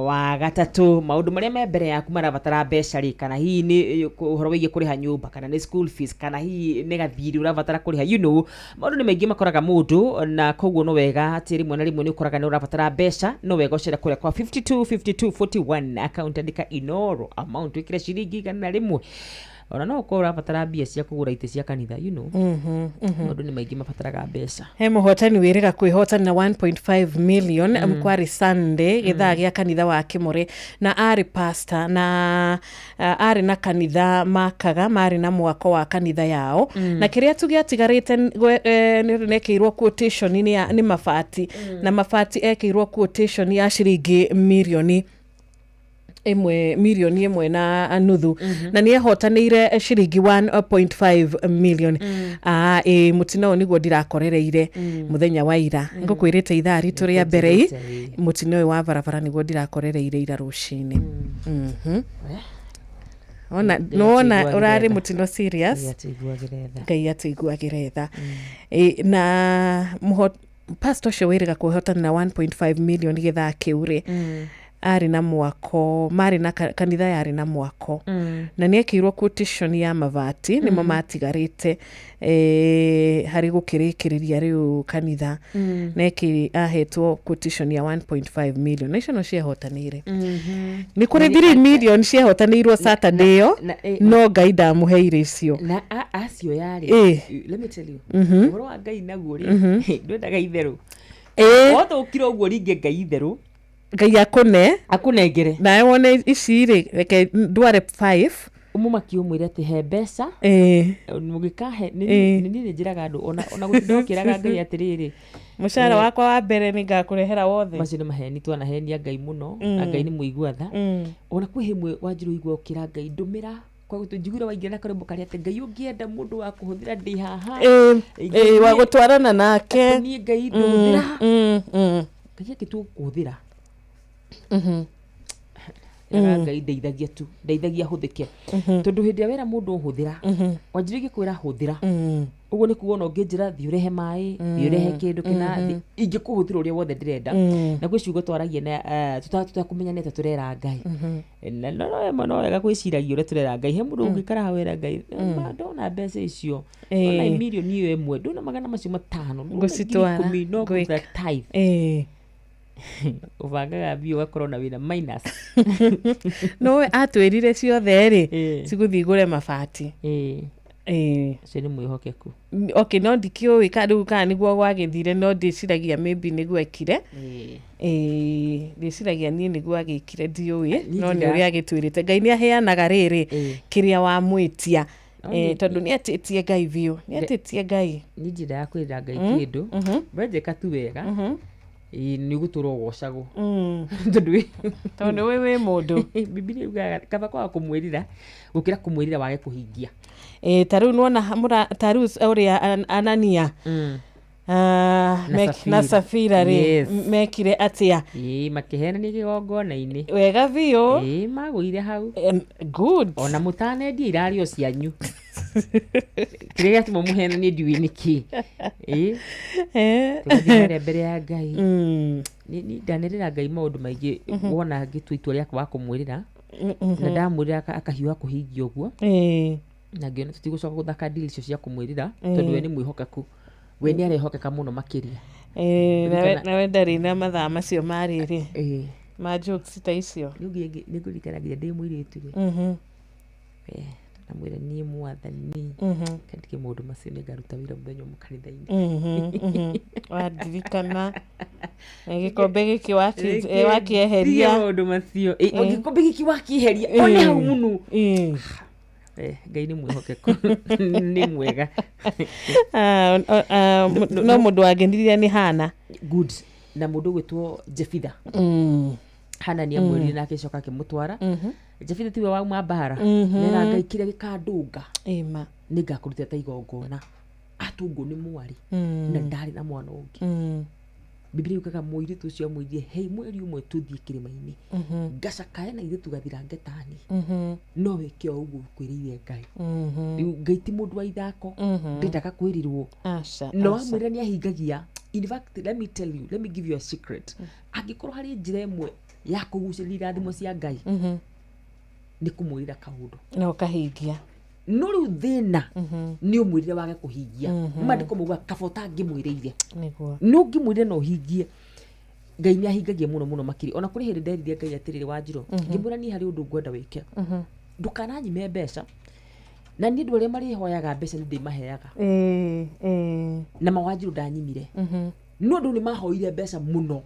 wa gatatũ, maũndũ marĩa me mbere yaku marabatara mbeca rĩ, kana hihi nĩ ũhoro wĩgiĩ kũrĩha nyũmba, kana nĩ school fees, kana hihi nĩ gathirĩ ũrabatara kũrĩha, maũndũ nĩ maingĩ makoraga mũndũ, na koguo no wega atĩ rĩmwe na rĩmwe nĩ ũkoraga nĩ ũrabatara mbeca. No wega ũcere kũrĩa kwa 52 52 41 account, andĩka Inoro, amount wĩkĩre ciringi 100. Ona no ũkorwo ũrabatara mbia cia kũgũra itĩ cia kanitha. Maũndũ nĩ maingĩ mabataraga mbeca. He mũhotani wĩrĩga kwĩhotana na 1.5 million. Kwarĩ Sunday gĩthaa gĩa kanitha wa Kĩmũrĩ, na arĩ pastor, na arĩ na kanitha makaga, marĩ na mwako wa kanitha yao. Na kĩrĩa tu gĩatigarĩte nĩ nekĩirwo quotation nĩ mabati, na mabati ekĩirwo quotation ya ciringi mirioni 1, mirioni 1.5, na nĩ ehotanĩire ciringi 1.5 million. Ĩ mũtino ũyũ nĩguo ndirakorereire mũthenya wa ira. Ngũkwĩrĩte ithaa ritũ rĩa mbere i mũtino ũyũ wa barabara nĩguo ndirakorereire ira rũcinĩ. Ona nĩwona ũrarĩ mũtino serious. Ngai atũiguagĩre tha. Na pastor ũcio wĩrĩga kwĩhotanĩra 1.5 million gĩthaa kĩu rĩ, arĩ na mwako, marĩ na kanitha yarĩ na mwako, na nĩ ekĩirwo quotation ya mabati nĩmo matigarĩte harĩ gũkĩrĩkĩrĩria rĩu kanitha. Na ahetwo quotation ya 1.5 million, na icio no ciehotanĩire. Nĩ kũrĩ 3 million ciehotanĩirwo Saturday ĩyo, no Ngai ndamũheire icio. Na acio yarĩ, let me tell you, ũhoro wa Ngai naguo rĩ, ndwendaga itherũ. Wathũkire ũguo ringe Ngai itherũ. Ngai akũne akũnengere. Nawe wone ici rĩ, reke ndware 5. Ũmũmakie ũmwĩre atĩ he mbeca. Mũgĩkahe nĩ niĩ njĩraga andũ ona gũtinda ũkĩraga Ngai atĩrĩrĩ, Mũcara wakwa wa mbere nĩ ngakũrehera wothe. Macio nĩ maheni, twanahenia Ngai mũno, na Ngai nĩ mũigua tha. Ona kwĩ hĩmwe Wanjirũ ũigua ũkĩra Ngai ndũmĩra, kwa njiguire waingĩra na karwĩmbo karĩa atĩ Ngai ũngĩenda mũndũ wa kũhũthĩra ndĩ haha. Wa gũtwarana nake. Niĩ Ngai ndũhũthĩra. Ngai angĩtua gũkũhũthĩra. Ĩraga Ngai ndeithagia tu, ndeithagia hũthĩke. Tondũ hĩndĩ ĩrĩa wera mũndũ ũhũthĩra, Wanjirũ ingĩkwĩra hũthĩra, ũguo nĩ kuga ona ũngĩnjĩra thiĩ ũrehe maĩ, thiĩ ũrehe kĩndũ kĩna, ingĩkũhũthĩra ũrĩa wothe ndĩrenda. Na gwĩ ciugo twaragia na tũtakũmenyanĩte tũrera Ngai. Na no wega gwĩciragia ũrĩa tũrera Ngai. He mũndũ ũngĩkara hau era Ngai, ndona mbeca icio, ndona mirioni ĩyo ĩmwe, ndona magana macio matano, ndona ngiri ikũmi, no ngũruta tithe. Ũbangaga mbia ũgakorwo na wĩna minus. Nowe atwĩrire ciothe rĩ, cigũthiĩ igũre mabati. Ũcio nĩ mwĩhokeku. Okay, no ndikĩũĩ rĩu kana nĩguo gwagĩthire, no ndĩciragia maybe nĩguo ekire. Ndĩciragia niĩ nĩguo agĩkire, ndiũĩ, no nĩ ũrĩa agĩtwĩrĩte. Ngai nĩ aheanaga rĩrĩ kĩrĩa wamwĩtia. Tondũ nĩ atĩtie Ngai biũ, nĩ atĩtie Ngai. Niĩ ndiendaga kwĩrĩra Ngai kĩndũ, we njĩka tu wega, nĩ ũgũtũra ũgocagwo. Tondũ Tondũ wĩ wĩ mũndũ. Bibilia yugaga kaba kwaga kũmwĩrĩra gũkĩra kũmwĩrĩra wage kũhingia. Ta rĩu nĩwona ta rĩu ũrĩa Anania na Safira rĩ, mekire atĩa? Makĩhenania kĩgongona-inĩ. Wega biũ. Magũire hau. Good. Ona mũtanendia irario cianyu. Kĩrĩa gĩatũma mũhenanie ndiũĩ nĩkĩ. Tũgathiĩ harĩa mbere ya Ngai. Ni ndanĩrĩra Ngai maũndũ maingĩ wona ngĩtua itua rĩakwa wa kũmwĩrĩra. Na ndamwĩrĩra akahiũha kũhingia ũguo. Na ngĩona tũtigũcoka gũthaka deal icio cia kũmwĩrĩra, tondũ we nĩ mwĩhokeku. We nĩ arehokeka mũno makĩria. Nawe ndarĩ na mathaa macio ma rĩrĩ. Ma jokes ta icio. Nĩ ngũririkana nginya ndĩ mũirĩtu rĩ. Ndamwĩra niĩ mwathani. Kandige maũndũ macio nĩ ngaruta wĩra mũthenya ũmwe kanitha-inĩ. Wandirikana. Gĩkombe gĩkĩ wakĩeheria. Maũndũ macio. Gĩkombe gĩkĩ wakĩeheria. One hau mũno. Ngai nĩ mwĩhokeku. Nĩ mwega. No mũndũ wangenirie nĩ Hana. Good. Na mũndũ ũgwĩtwo Jefitha. Hana nĩ amwĩrire na agĩcoka akĩmũtwara. Jefitha tiwe wauma mbara. Nera Ngai kĩrĩa gĩkandũnga. Nĩ ngakũrutĩra ta igongona. Atũngwo nĩ mwarĩ. Na ndarĩ na mwana ũngĩ. Bibilia yugaga mũirĩtu ũcio amwĩrire, hei mweri ũmwe tũthiĩ kĩrĩma-inĩ. Ngacakae na ithuĩ tũgathira ngetani. No wĩke o ũguo ũkwĩrĩire Ngai. Rĩu Ngai ti mũndũ wa ithako. Ndendaga kwĩrirwo. No amwĩra nĩ ahingagia. In fact, let me tell you, let me give you a secret. Angĩkorwo harĩ njĩra ĩmwe ya kũgucĩrĩria irathimo cia Ngai, nĩ kũmwĩrĩra kaũndũ. Na ũkahingia. No rĩu thĩna nĩ ũmwĩrĩre wage kũhingia. Maandĩko maugaga kaba ũtangĩmwĩrĩire. No ũngĩmwĩrĩra na ũhingie, Ngai nĩ ahingagia mũno mũno makĩria. Ona kũrĩ hĩndĩ nderire Ngai atĩrĩrĩ, Wanjirũ, ngĩmwĩra niĩ harĩ ũndũ ngwenda wĩke. Ndũkananyime mbeca. Na niĩ andũ arĩa marĩhoyaga mbeca nĩ ndĩmaheaga. Na ma Wanjirũ ndanyimire. No andũ nĩ mahoire mbeca mũno.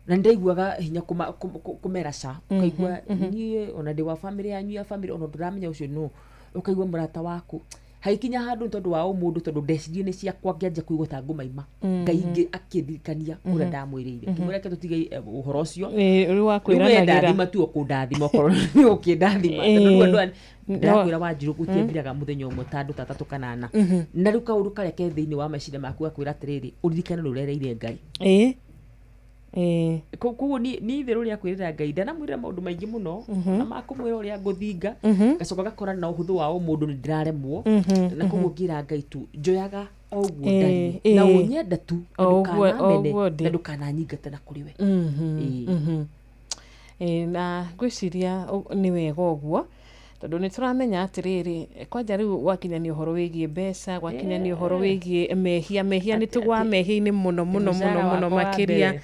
Na nĩndaiguaga hinya kũmera ca. Ũkaigua niĩ ona ndĩ wa family yanyu ya family ona ndũramenya ũcio nũ. Ũkaigua mũrata waku. Hagĩkinya handũ nĩ tondũ wa ũmũndũ, tondũ ndecirie nĩ ciakwa ngĩanjia kũigua ta ngũmaima. Ngai ingĩ akĩndirikania ũrĩa ndamwĩrĩire. Ngĩmwĩra reke tũtige ũhoro ũcio. Rĩu wa Rĩu we kwĩranagĩra. ndathima tu o kũndathima, okorwo nĩ ũkĩndathima. Tondũ rĩu andũ aya ndĩrakwĩra Wanjirũ gũtiathiraga mũthenya ũmwe ta andũ ta atatũ kana ana. Na rĩu kaũndũ karĩa ke thĩinĩ wa meciria maku gakwĩra atĩrĩrĩ, ũririkane nĩ ũrereire Ngai. Koguo niĩ itherũ rĩa kwĩrĩra Ngai, ndanamwĩrĩra maũndũ maingĩ mũno, na makũmwĩra ũrĩa ngũthinga, ngacoka ngakora na ũhũthũ wa ũmũndũ nĩ ndĩraremwo, na koguo ngĩra Ngai tu, njoyaga o ũguo ndariĩ, na ũnyenda tu, na O ũguo, o ndũkanamene, ũguo ndĩ. na ndũkananyingate na kũrĩ we. Na ngwĩciria nĩ wega ũguo, tondũ nĩ tũramenya atĩrĩrĩ, kwanja rĩu gwakinya nĩ ũhoro wĩgiĩ mbeca, gwakinya nĩ ũhoro wĩgiĩ mehia, mehia nĩ tũgwa mehia-inĩ mũno, mũno, mũno, mũno makĩria.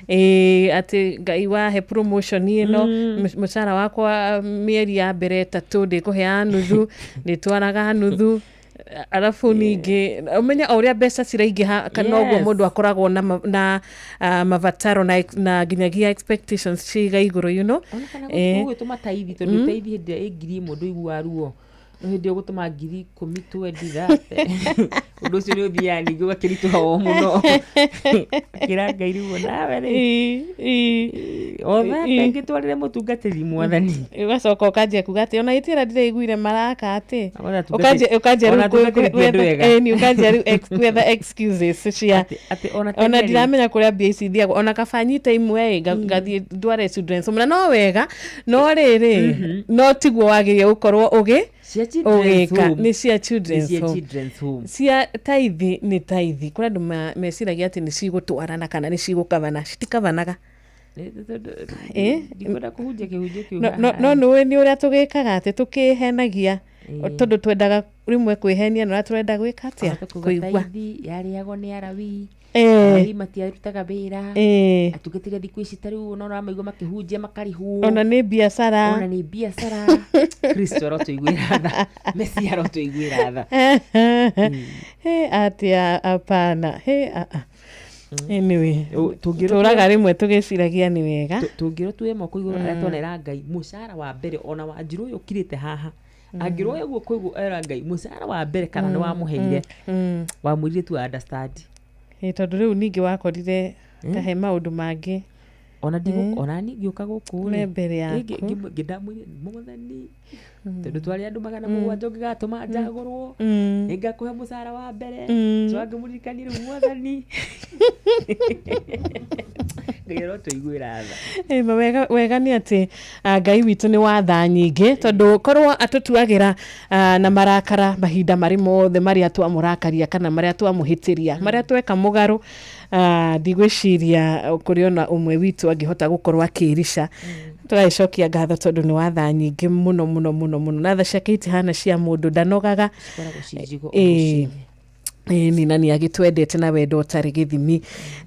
Atĩ Ngai wahe promotion ĩno, mũcara wakwa mĩeri ya mbere ĩtatũ ndĩkũheaga nuthu, ndĩtwaraga nuthu. Arabu ningĩ ũmenye o ũrĩa mbeca ciraingĩha kana noguo mũndũ akoragwo na mabataro na nginyagia expectations ciga igũrũ, you know. Ona kana gũgĩtũma taithi, tondũ taithi hĩndĩ ĩrĩa ĩ 1000 ndũiguaga ruo, no hĩndĩ ĩyo ũgũtũma 10,000 20 ũndũ ũcio nĩ ũthiaga ningĩ ũgakĩritũha o mũno. Kĩra Ngai rĩu nawe rĩ, o thate ngĩtwarĩre mũtungatĩri mwathani. Ũgacoka ũkanjia kuga atĩ ona ĩtĩra ndĩraiguire maraka atĩ Ona ũkanjia ona rĩu atungatĩri ti andũ ega. Ĩni, ũkanjia rĩu gwetha excuses cia atĩ ona ona tene rĩ. Ndiramenya kũrĩa mbia ici ithiagwo, ona kaba nyite imwe ĩ, ngathiĩ ndware children's home, na no wega, no rĩrĩ, no tiguo wagĩrĩire gũkorwo ũgĩ Cia children's ũgĩka home. Nĩ cia Nĩ children's cia home. children's home. Cia taithi nĩ taithi. Kũrĩ andũ meciragia atĩ nĩ cigũtwarana kana nĩ cigũkavana, citikavanaga. Ndikwenda kũhunjia kĩhunjio kĩu No haha. no nĩũĩ nĩ ũrĩa tũgĩkaga atĩ tũkĩhenagia, tondũ twendaga rĩmwe kwĩhenia na ũrĩa tũrenda gwĩka atĩa? Ahote kuga Kũigua. taithi yarĩagwo nĩ Arawi. Arawi matiarutaga wĩra. Atungatĩri a thikũ ici ta rĩu ona ũramaigua makĩhunjia makarĩhwo. Ona nĩ biacara. Ona nĩ biacara. Kristo arotũiguĩra tha, Mesia arotũiguĩra tha. He atĩa, hapana, he ah, ah. Anyway, Tũngĩrwo tũraga rĩmwe tũgĩciragia nĩ wega. Tũngĩrwo tuoye moko igũrũ arĩa twanera Ngai mũcara wa mbere, ona Wanjirũ ũyũ ũkirĩte haha angĩrwo guoko igũrũ era Ngai mũcara wa mbere kana nĩ wamũheire, wamwĩrire tu understand. Ĩ, tondũ rĩu ningĩ wakorire kahe maũndũ mangĩ Ona ndigũ ona niĩ ngĩũka gũkũ me rĩ mbere yaku. Ngĩndamwĩrire mwathani, tondũ twarĩ andũ 700 ũngĩgatũma njagũrwo, nĩngakũhe mũcara wa mbere. Coka ngĩmũririkanie rĩu mwathani Ngai arotũiguĩra tha. Ĩma, wega, wega nĩ atĩ Ngai witũ nĩ wa tha nyingĩ, tondũ korwo atũtuagĩra na marakara mahinda marĩ mothe marĩa twamũrakaria kana marĩa twamũhĩtĩria, marĩa tweka mũgarũ, ndigwĩciria kũrĩ ona ũmwe witũ angĩhota gũkorwo akĩrica. Tũgagĩcokia ngatho tondũ nĩ wa tha nyingĩ mũno mũno mũno mũno, na tha ciake itihana cia mũndũ, ndanogaga. Cikoragwo ciĩ njigũ o Ĩĩ. rũcinĩ. Ĩni, na nĩ agĩtwendete na wendo ũtarĩ gĩthimi.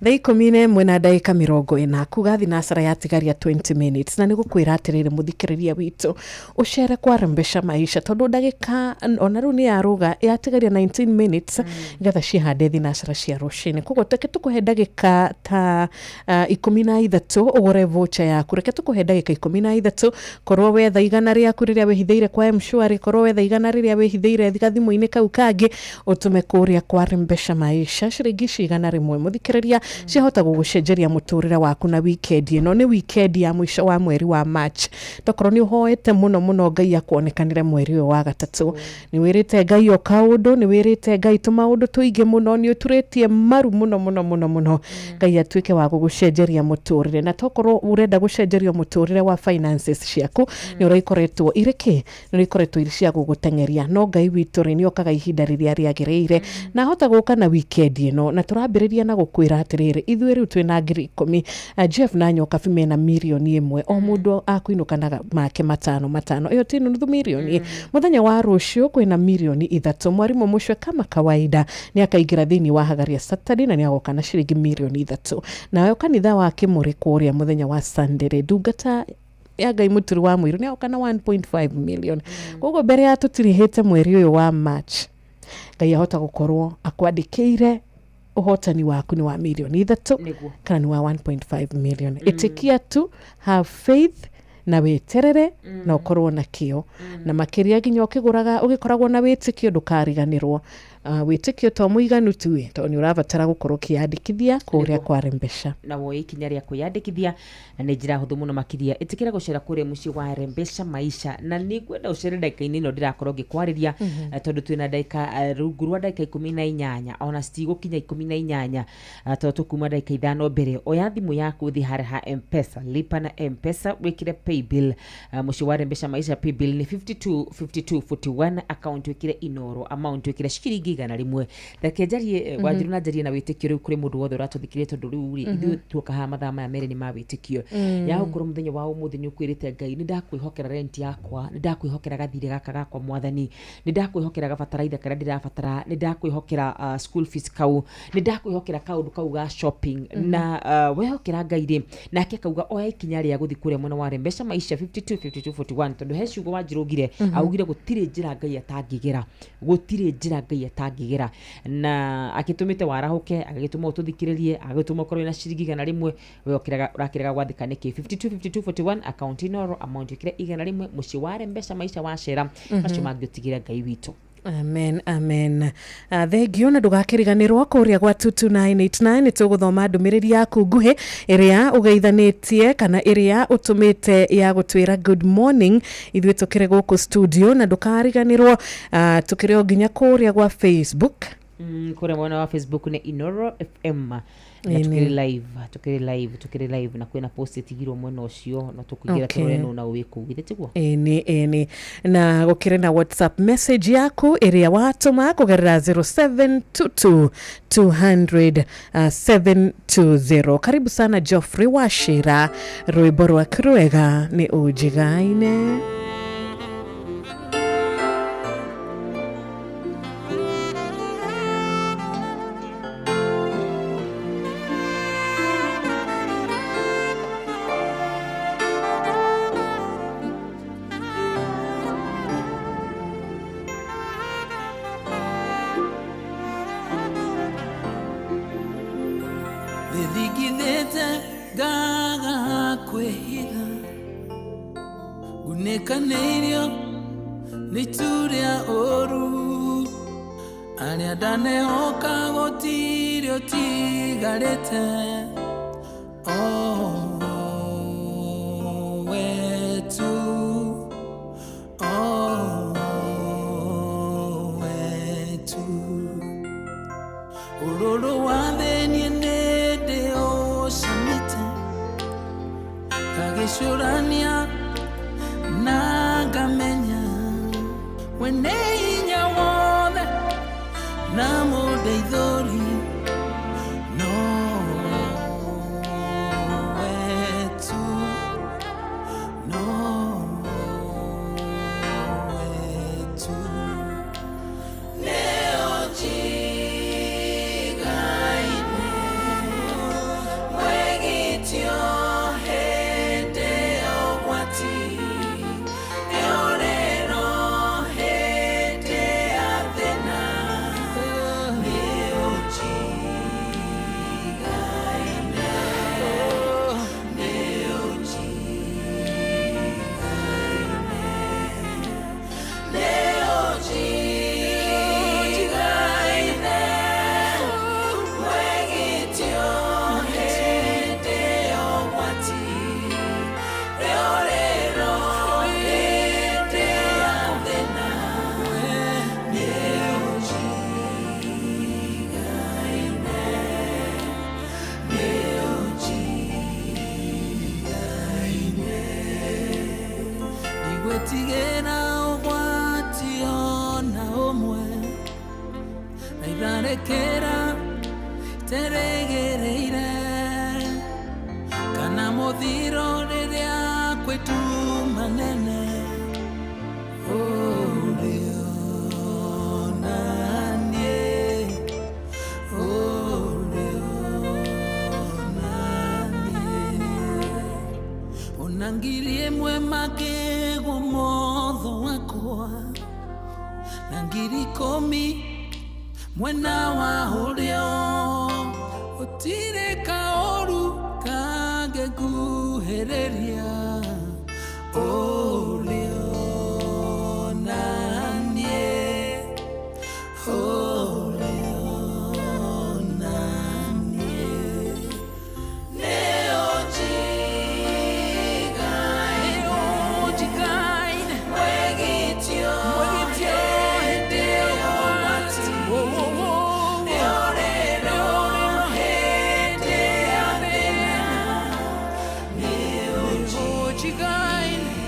Thaa 11:40 kuga thinacara yatigaria 20 minutes, na nĩ gũkwĩra atĩrĩrĩ mũthikĩrĩria witũ, ũcere kwa Rembesha Maisha, tondũ ndagĩka ona rĩu nĩ yarũga yatigaria 19 minutes nĩgetha cihande thinacara cia rũcinĩ. Koguo reke tũkũhe ndagĩka ta 13 ũgũre voucher yaku. Reke tũkũhe ndagĩka 13, korwo wetha 100 rĩaku rĩrĩa wĩhithĩire kwa M-Shwari, korwo wetha 100 rĩrĩa wĩhithĩire gathimũ-inĩ kau kangĩ, ũtũme kũrĩa kwa Rembesha Maisha ciringi ici 100. Mũthikĩrĩria, ciahota gũgũcenjeria mũtũrĩre waku na weekend ĩno nĩ weekend ya mũico wa mweri wa March. Tokorwo nĩ ũhoete mũno mũno Ngai akuonekanĩre mweri ũyũ wa gatatũ, nĩ wĩrĩte Ngai o kaũndũ, nĩ wĩrĩte Ngai tũmaũndũ tũingĩ mũno, nĩ ũturĩtie maru mũno mũno mũno mũno Ngai atuĩke wa gũgũcenjeria mũtũrĩre. Na tokorwo ũrenda gũcenjerio mũtũrĩre wa finances ciaku, nĩ ũraikoretwo irĩ kĩ, nĩ ũraikoretwo irĩ cia gũgũteng'eria, no Ngai witũ rĩ, nĩ okaga ihinda rĩrĩa rĩagĩrĩire, na ahota gũka na weekend ĩno. Na tũrambĩrĩria na gũkwĩra atĩrĩrĩ, ithuĩ rĩu twĩna 10,000, Jeff na Nyokabi mena 1 million o mũndũ akũinũka na make matano matano, ĩyo ti nuthu mirioni. Mũthenya wa rũciũ kwĩna 3 million. Mwarimũ mũcwe kama kawaida nĩ akaingĩra thĩinĩ wa Hagaria Saturday na nĩ agoka na ciringi 3 million. Nayo kanitha wa Kĩmũrĩ kũrĩa mũthenya wa Sunday rĩ, ndungata ya Ngai mũturi wa mũiru nĩ agoka na 1.5 million. Koguo mbere ya tũtirihĩte mweri ũyũ wa March, Ngai ahota gũkorwo akwandĩkĩire ũhotani waku nĩ wa 3 million kana nĩ wa 1.5 million. Ĩtĩkia tu, have faith na wĩterere na ũkorwo na kĩo, na makĩria nginya ũkĩgũraga ũgĩkoragwo na wĩtĩkio, ndũkariganĩrwo wĩtĩkio to mũiganu tu ĩ, tondũ nĩ ũrabatara gũkorwo ũkĩyandĩkithia kũrĩa kwa Rembesha. Na woe ikinya rĩa kwĩyandĩkithia, na nĩ njĩra hũthũ mũno makĩria. Ĩtĩkĩra gũcera kũrĩa mũciĩ wa Rembesha Maisha, na nĩ ngwenda ũcere ndagĩka-inĩ ĩno ndĩrakorwo ngĩkwarĩria, tondũ twĩna ndagĩka rungu rwa ndagĩka 18, ona citigũkinya 18, tondũ tũkuma ndagĩka 5 mbere. Oya thimũ yaku, ũthiĩ harĩa ha M-Pesa, lipa na M-Pesa, wĩkĩre paybill, mũciĩ wa Rembesha Maisha paybill nĩ 52 52 41, account wĩkĩre Inoro, amount wĩkĩre ciringi 100. Reke njarie, Wanjiru, na njarie na wĩtĩkio rĩu kũrĩ mũndũ wothe ũratũthikĩrĩria, tondũ rĩu rĩ, ithuĩ tuoka haha mathaa maya merĩ nĩ ma wĩtĩkio ya gũkorwo mũthenya wa ũmũthĩ nĩ ũkwĩrĩte Ngai, nĩ ndakwĩhokera rent yakwa, nĩ ndakwĩhokera gathirĩ gaka gakwa mwathani, nĩ ndakwĩhokera gabataraitha karĩa ndĩrabatara, nĩ ndakwĩhokera school fees kau, nĩ ndakwĩhokera kaũndũ kau ga shopping. Na wehokera Ngai rĩ, nake akauga oya ikinya rĩa gũthiĩ kũrĩa mwena wa Rembesha. Rembesha Maisha 52 52 41 tondũ he ciugo wanjirũngire. Augire gũtirĩ njĩra Ngai atangĩgera, gũtirĩ njĩra Ngai atangĩgera, na akĩtũmĩte warahũke, agagĩtũma ũtũthikĩrĩrie, agagĩtũma ũkorwo wĩna ciringi 100, we ũrakĩrega gwathĩka nĩkĩ? 52 52 41, account Inoro, amount ĩkĩre 100, mũciĩ wa Rembesha Maisha wacera. Macio mangĩ ũtigĩre Ngai witũ. Amen, amen. Thengio na ndũgakĩriganĩrwo kũrĩa gwa 22989 nĩ tũgũthoma ndũmĩrĩri yaku nguhĩ ĩrĩa ũgeithanĩtie kana ĩrĩa ũtũmĩte ya gũtwĩra good morning ithuĩ tũkĩrĩ gũkũ studio, na ndũkariganĩrwo tũkĩrĩ o nginya kũrĩa gwa Facebook. Kũrĩa mwena wa Facebook nĩ Inoro FM na tukĩrĩ live, tukĩrĩ live, tukĩrĩ live, na kwĩna post ĩtigirwo mwena ũcio no tũkũingĩra. Tũrore nũ na wĩ kũu, githĩ tiguo? Ĩni, ĩni, na gũkĩrĩ na WhatsApp message yaku ĩrĩa watũma kũgerera 0722 200 720. Karibu sana Geoffrey Wachira, rwĩmbo rwaku rwega nĩ ũnjigaine. Thithingithĩte ngaga kwĩhitha, ngunĩkanĩirio nĩ itu rĩa ũru, arĩa ndanehoka gũtirĩ ũtigarĩte, o we tu, o we tu. Ũrũrũ wa thĩ niĩ nĩ ndĩũcamĩte, ngagĩcũrania na ngamenya we nĩ hinya wothe na mũndeithũri, no we tu, no we tu. Nĩũnjigaine mwĩgitio hĩndĩ ya ũgwati, nĩũrĩro hĩndĩ ya thĩna, nĩũnjigaine, nĩũnjigaine, nĩũnjigaine mwĩgitio hĩndĩ ya ũgwati, nĩũrĩro hĩndĩ ya thĩna, nĩũnjigaine, nĩũnjigaine. Ndigwĩtigĩra ũgwati ona ũmwe, na itharĩkĩra terĩgĩrĩire, kana mũthiro rĩrĩa kwĩ nduma nene, ũrĩ ona niĩ, ũrĩ ona niĩ. Ona 1,000 makĩgwo motho wakwa, na 10,000 mwena wa ũrĩo, gũtirĩ kaũru kangĩnguhĩrĩria, ũrĩ ona niĩ, ũrĩ ona niĩ. Nĩũnjigaine mwĩgitio hĩndĩ ya ũgwati, nĩũrĩro hĩndĩ ya thĩna, nĩũnjigaine.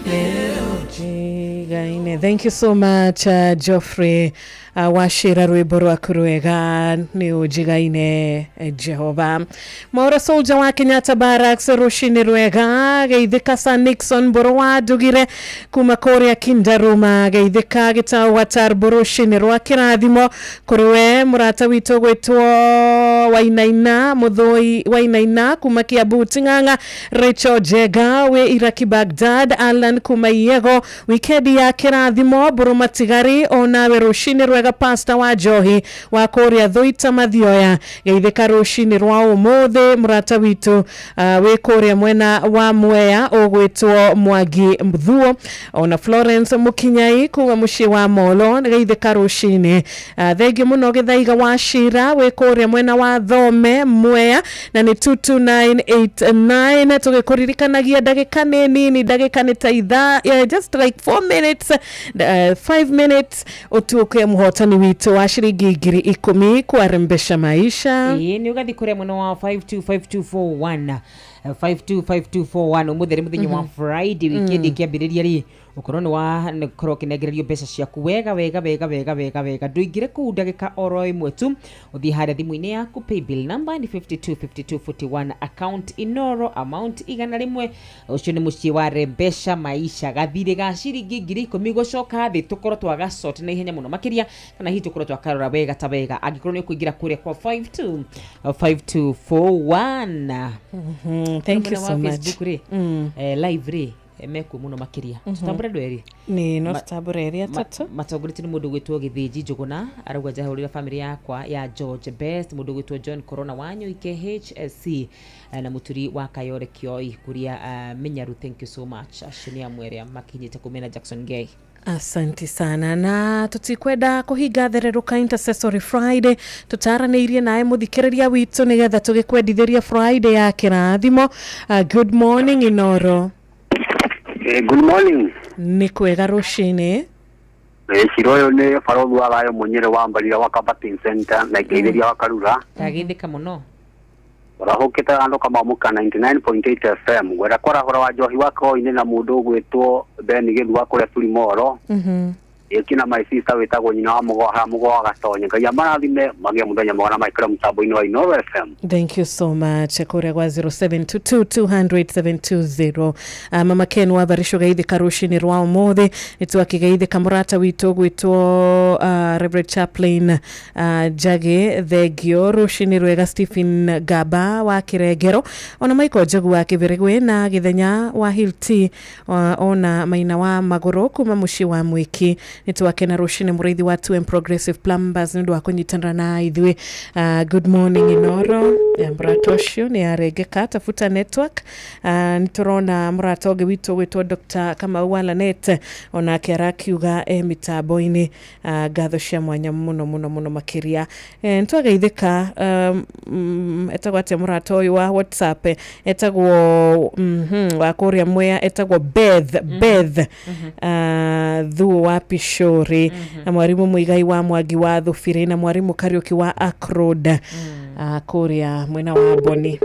Nĩũnjigaine. Thank you so much, Geoffrey Wachira, rwĩmbo rwaku rwega nĩ ũnjigaine Jehova. Maura Soldier wa Kenyatta Barracks, rũcinĩ rwega. Geithĩka Sir Nixon Mbũrũ wa Ndugire kuma kũrĩa Kindaruma, geithĩka Gĩtau wa Tarbo, rũcinĩ rwa kĩrathimo kũrĩ we mũrata witũ gwĩtwo ũgwĩtwo Wainaina Mũthũi Wainaina kuma Kiambu Ting'ang'a, Rachel Jega wĩ Iraki Baghdad, Alan kuma Iego, wikendi ya kĩrathimo Mbũrũ Matigari, onawe rũcinĩ rwega Pastor wa Njohi wa kũrĩa Thũita Mathioya, geithĩka rũcinĩ rwa ũmũthĩ mũrata witũ wĩ kũrĩa mwena wa Mwea ũgwĩtwo Mwangi Mthuo, ona Florence Mũkinyai kuma mũciĩ wa Molo, geithĩka rũcinĩ. Thengiũ mũno Gĩthaiga wa Cira wĩ kũrĩa mwena wa Thome Mwea, na nĩ 22989 tũgĩkũririkanagia ndagĩka nĩ nini, ndagĩka nĩ ta ithaa, just like 4 minutes, 5 minutes ũtuĩke mũhotani witũ wa ciringi 10,000 kwarembesha maisha. Ĩĩ nĩ ũgathiĩ kũrĩa mwena wa 525241 525241 ũmũthĩ nĩ mũthenya wa Friday, wikendi ĩkĩambĩrĩria rĩ ũkorwo nĩ wa korwo ũkĩnengererio mbeca ciaku wega wega wega wega wega wega. Ndũingĩre kũu ndagĩka oro ĩmwe tu, ũthiĩ harĩa thimũ-inĩ yaku, paybill number nĩ 525241, account Inoro, amount 100, ũcio nĩ mũciĩ wa Rembesha Maisha, gathirĩ ga ciringi 10,000 gũcoka thĩ tũkorwo twagacoti na ihenya mũno makĩria, kana hihi tũkorwo twakarora wega ta wega angĩkorwo nĩ ũkũingĩra kũrĩa kwa 525241. Thank you so much. Facebook rĩ, live rĩ mekuo mũno makĩria. Tutambũre andũ erĩ. Nĩ no tutambũre erĩ atatũ. Matongoretio nĩ mũndũ ũgwĩtwo Gĩthĩnji Njũgũna, arauga njahũrĩra bamĩrĩ yakwa ya George Best, mũndũ ũgwĩtwo John Corona wa Nyũike HSC, na mũturi wa Kayore Kioi kũrĩa Mĩnyaru. Thank you so much. Acio nĩ amwe arĩa makinyĩte kumena Jackson Gay. Asante sana, na tutikwenda kuhinga thererũka Intercessory Friday tũtaranĩirie nawe mũthikĩrĩria witũ nĩgetha tũgĩkwendithĩria Friday ya kĩrathimo. Good morning Inoro. Good morning. Nĩ kwega rũcinĩ. Ciro ũyũ nĩ barothi wa thayũ Mũnyĩrĩ wa Mbarira wa Kabatin Center na ngeithĩria wa Karura. Ndageithĩka mũno. Ũrahũkĩte andũ kamamuka 99.8 FM. Ngwenda kwarahũra wa njohi wa koinĩ na mũndũ ũgwĩtwo Ben Gĩthu wa kũrĩa Turimoro. Ĩki na my sister wĩtagwo nyina wa Mũgoha Mũgoha Gatonye. Ngai amarathime magĩe mũthenya mwega na maikare mũtambo-inĩ wa Inoro FM. Thank you so much. Kũrĩa gwa 0722 200 720. Mama Ken wa Barisho geithĩka rũcinĩ rwa ũmũthĩ. Nĩ twakĩgeithĩka mũrata witũ ũgwĩtwo Reverend Chaplain Njagĩ, thengio rũcinĩ rwega. Stephen Gaba wa Kĩrengero, ona Michael Njogu wa Kĩbĩrĩgwe na Gĩthenya wa Hilti, ona Maina wa Magũrũ kuma mũciĩ wa Mwĩki. Nĩ twakena rũcinĩ mũrĩithi wa 2M Progressive Plumbers nĩ ũndũ wa kũnyitanĩra na ithuĩ. Good morning Inoro. Mũrata ũcio nĩ arengeka, tafuta network. Nĩ tũrona mũrata ũngĩ witũ ũgwĩtwo Dr. Kamau wa Lanet, onake arakiuga mĩtambo-inĩ. Ngatho cia mwanya mũno mũno mũno makĩria. Nĩ twageithĩka etagwo atĩa mũrata ũyũ wa WhatsApp, etagwo wa kũrĩa Mwea, etagwo Beth Beth Thuo wa Pishori, na mwarimũ Mũigai wa Mwangi wa Thubiri, na mwarimũ Kariũki wa Akrod kũrĩa mwena wa Boni.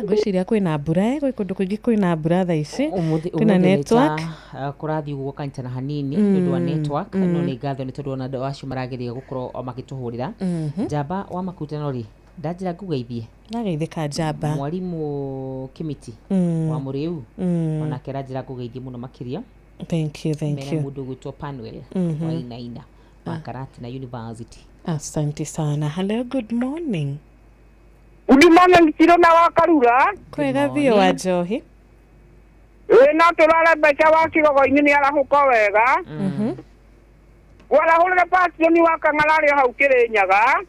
Ngwĩciria kwĩna mbura, gwĩ kũndũ kũingĩ kwĩna mbura thaa ici. Kwĩna network. Kũrathiĩ ũguo kanitha na hanini nĩ ũndũ wa network, no nĩ ngatho nĩ tondũ ona andũ acio marageria gũkorwo magĩtũhũrĩra. Njamba wa Makutano rĩ, ndanjĩra ngũgeithie. Ndageithĩka Njamba. Mwarimũ Kĩmiti wa Mũrĩu, onake aranjĩra ngũgeithie mũno makĩria. Thank you, thank Mena you. mũndũ ũgwĩtwo Panuel wa Inaina wa Karatina University. Asante sana. Hello, good morning. Good morning Ciro na wa Karura. Kwega biũ wa Njohi. Ĩĩ no tũrare mbeca wa Kĩgogo-inĩ nĩ arahũka wega. Warahũrĩre Passion wa Kang'ara arĩ hau Kĩrĩnyaga.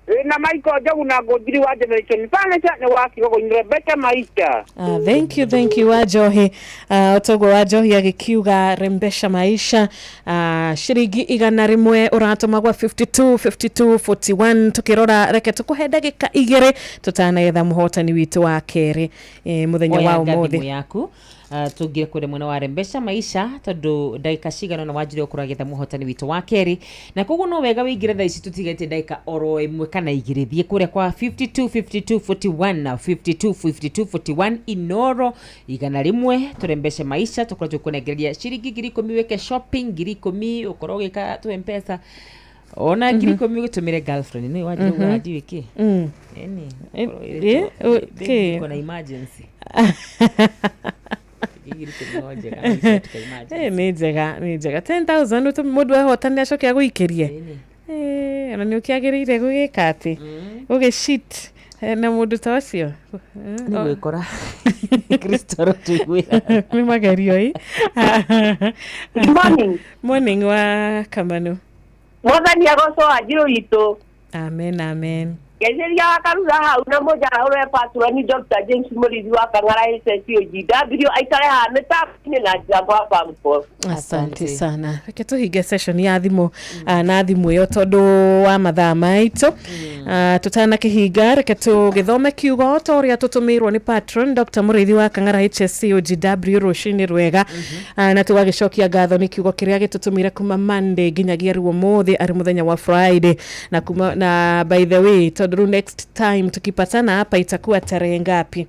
Ĩĩ na Michael Njogu na Ngũnjiri wa Generation Furniture nĩ wa Kĩgogo-inĩ Rebecca Maisha. Thank you, thank you wa Njohi. Ũtoguo wa Njohi agĩkiuga rembesha maisha. Ciringi 100 ũratũma gwa 52 52 41. Tukĩrora reke tũkũhe ndagĩka 2 tũtanetha mũhotani witũ wa kerĩ mũthenya wa Oya ũmũthĩ. Thimũ yaku tũngire kũrĩa mwena wa Rembesha Maisha tondũ ndagĩka cigana ũna wanjire ũkorwo agĩetha mũhotani witũ wa kerĩ, na koguo no wega wĩingĩre thaa ici tũtigĩte ndagĩka oro ĩmwe kana igĩrĩ. Thiĩ kũrĩa kwa 52 52 41 na 52 52 41 Inoro 100 tũrembeshe maisha, tũkorwo tũkũnengereria ciringi 10,000 wĩke shopping 10,000 ũkorwo ũgĩka tũ M-Pesa ona 10,000 ũgĩtũmĩre girlfriend nĩ wanjire ugaga ndiũĩ kĩ. Ĩni, kĩ? Iko na emergency. Nĩ njega, nĩ njega. 10,000 mũndũ ehotane acoke agũikĩrie. Ona nĩ ũkĩagĩrĩire gũgĩka atĩ gũgĩ na mũndũ ta ũcio. Nĩ gwĩkora Kristo arotũiguĩra. Nĩ magerio ĩ. Good morning. Morning wa Kamanu. Mwathani agocwo Wanjirũ witũ. Amen, amen. Ngeithĩria wa Karura hau na mũnjarahũre patroni Dr. James Mũrĩithi wa Kang'ara HSOGW aikare haha mĩtambo-inĩ na Njambo wa Bamko. Asante sana. Reke tũhinge session ya thimũ na thimũ ĩyo tondũ wa mathaa maitũ. Tũtanakĩhinga reke tũgĩthome kiugo ta ũrĩa tũtũmĩirwo nĩ patron Dr. Mũrĩithi wa Kang'ara HSCOGW rũcinĩ rwega. Na tũgagĩcokia ngatho nĩ kiugo kĩrĩa gĩtũtũmire kuma Monday nginyagia rĩu ũmũthĩ arĩ mũthenya wa Friday. Na kuma, na by the way tondũ rĩu next time tukipatana hapa itakuwa tarehe ngapi?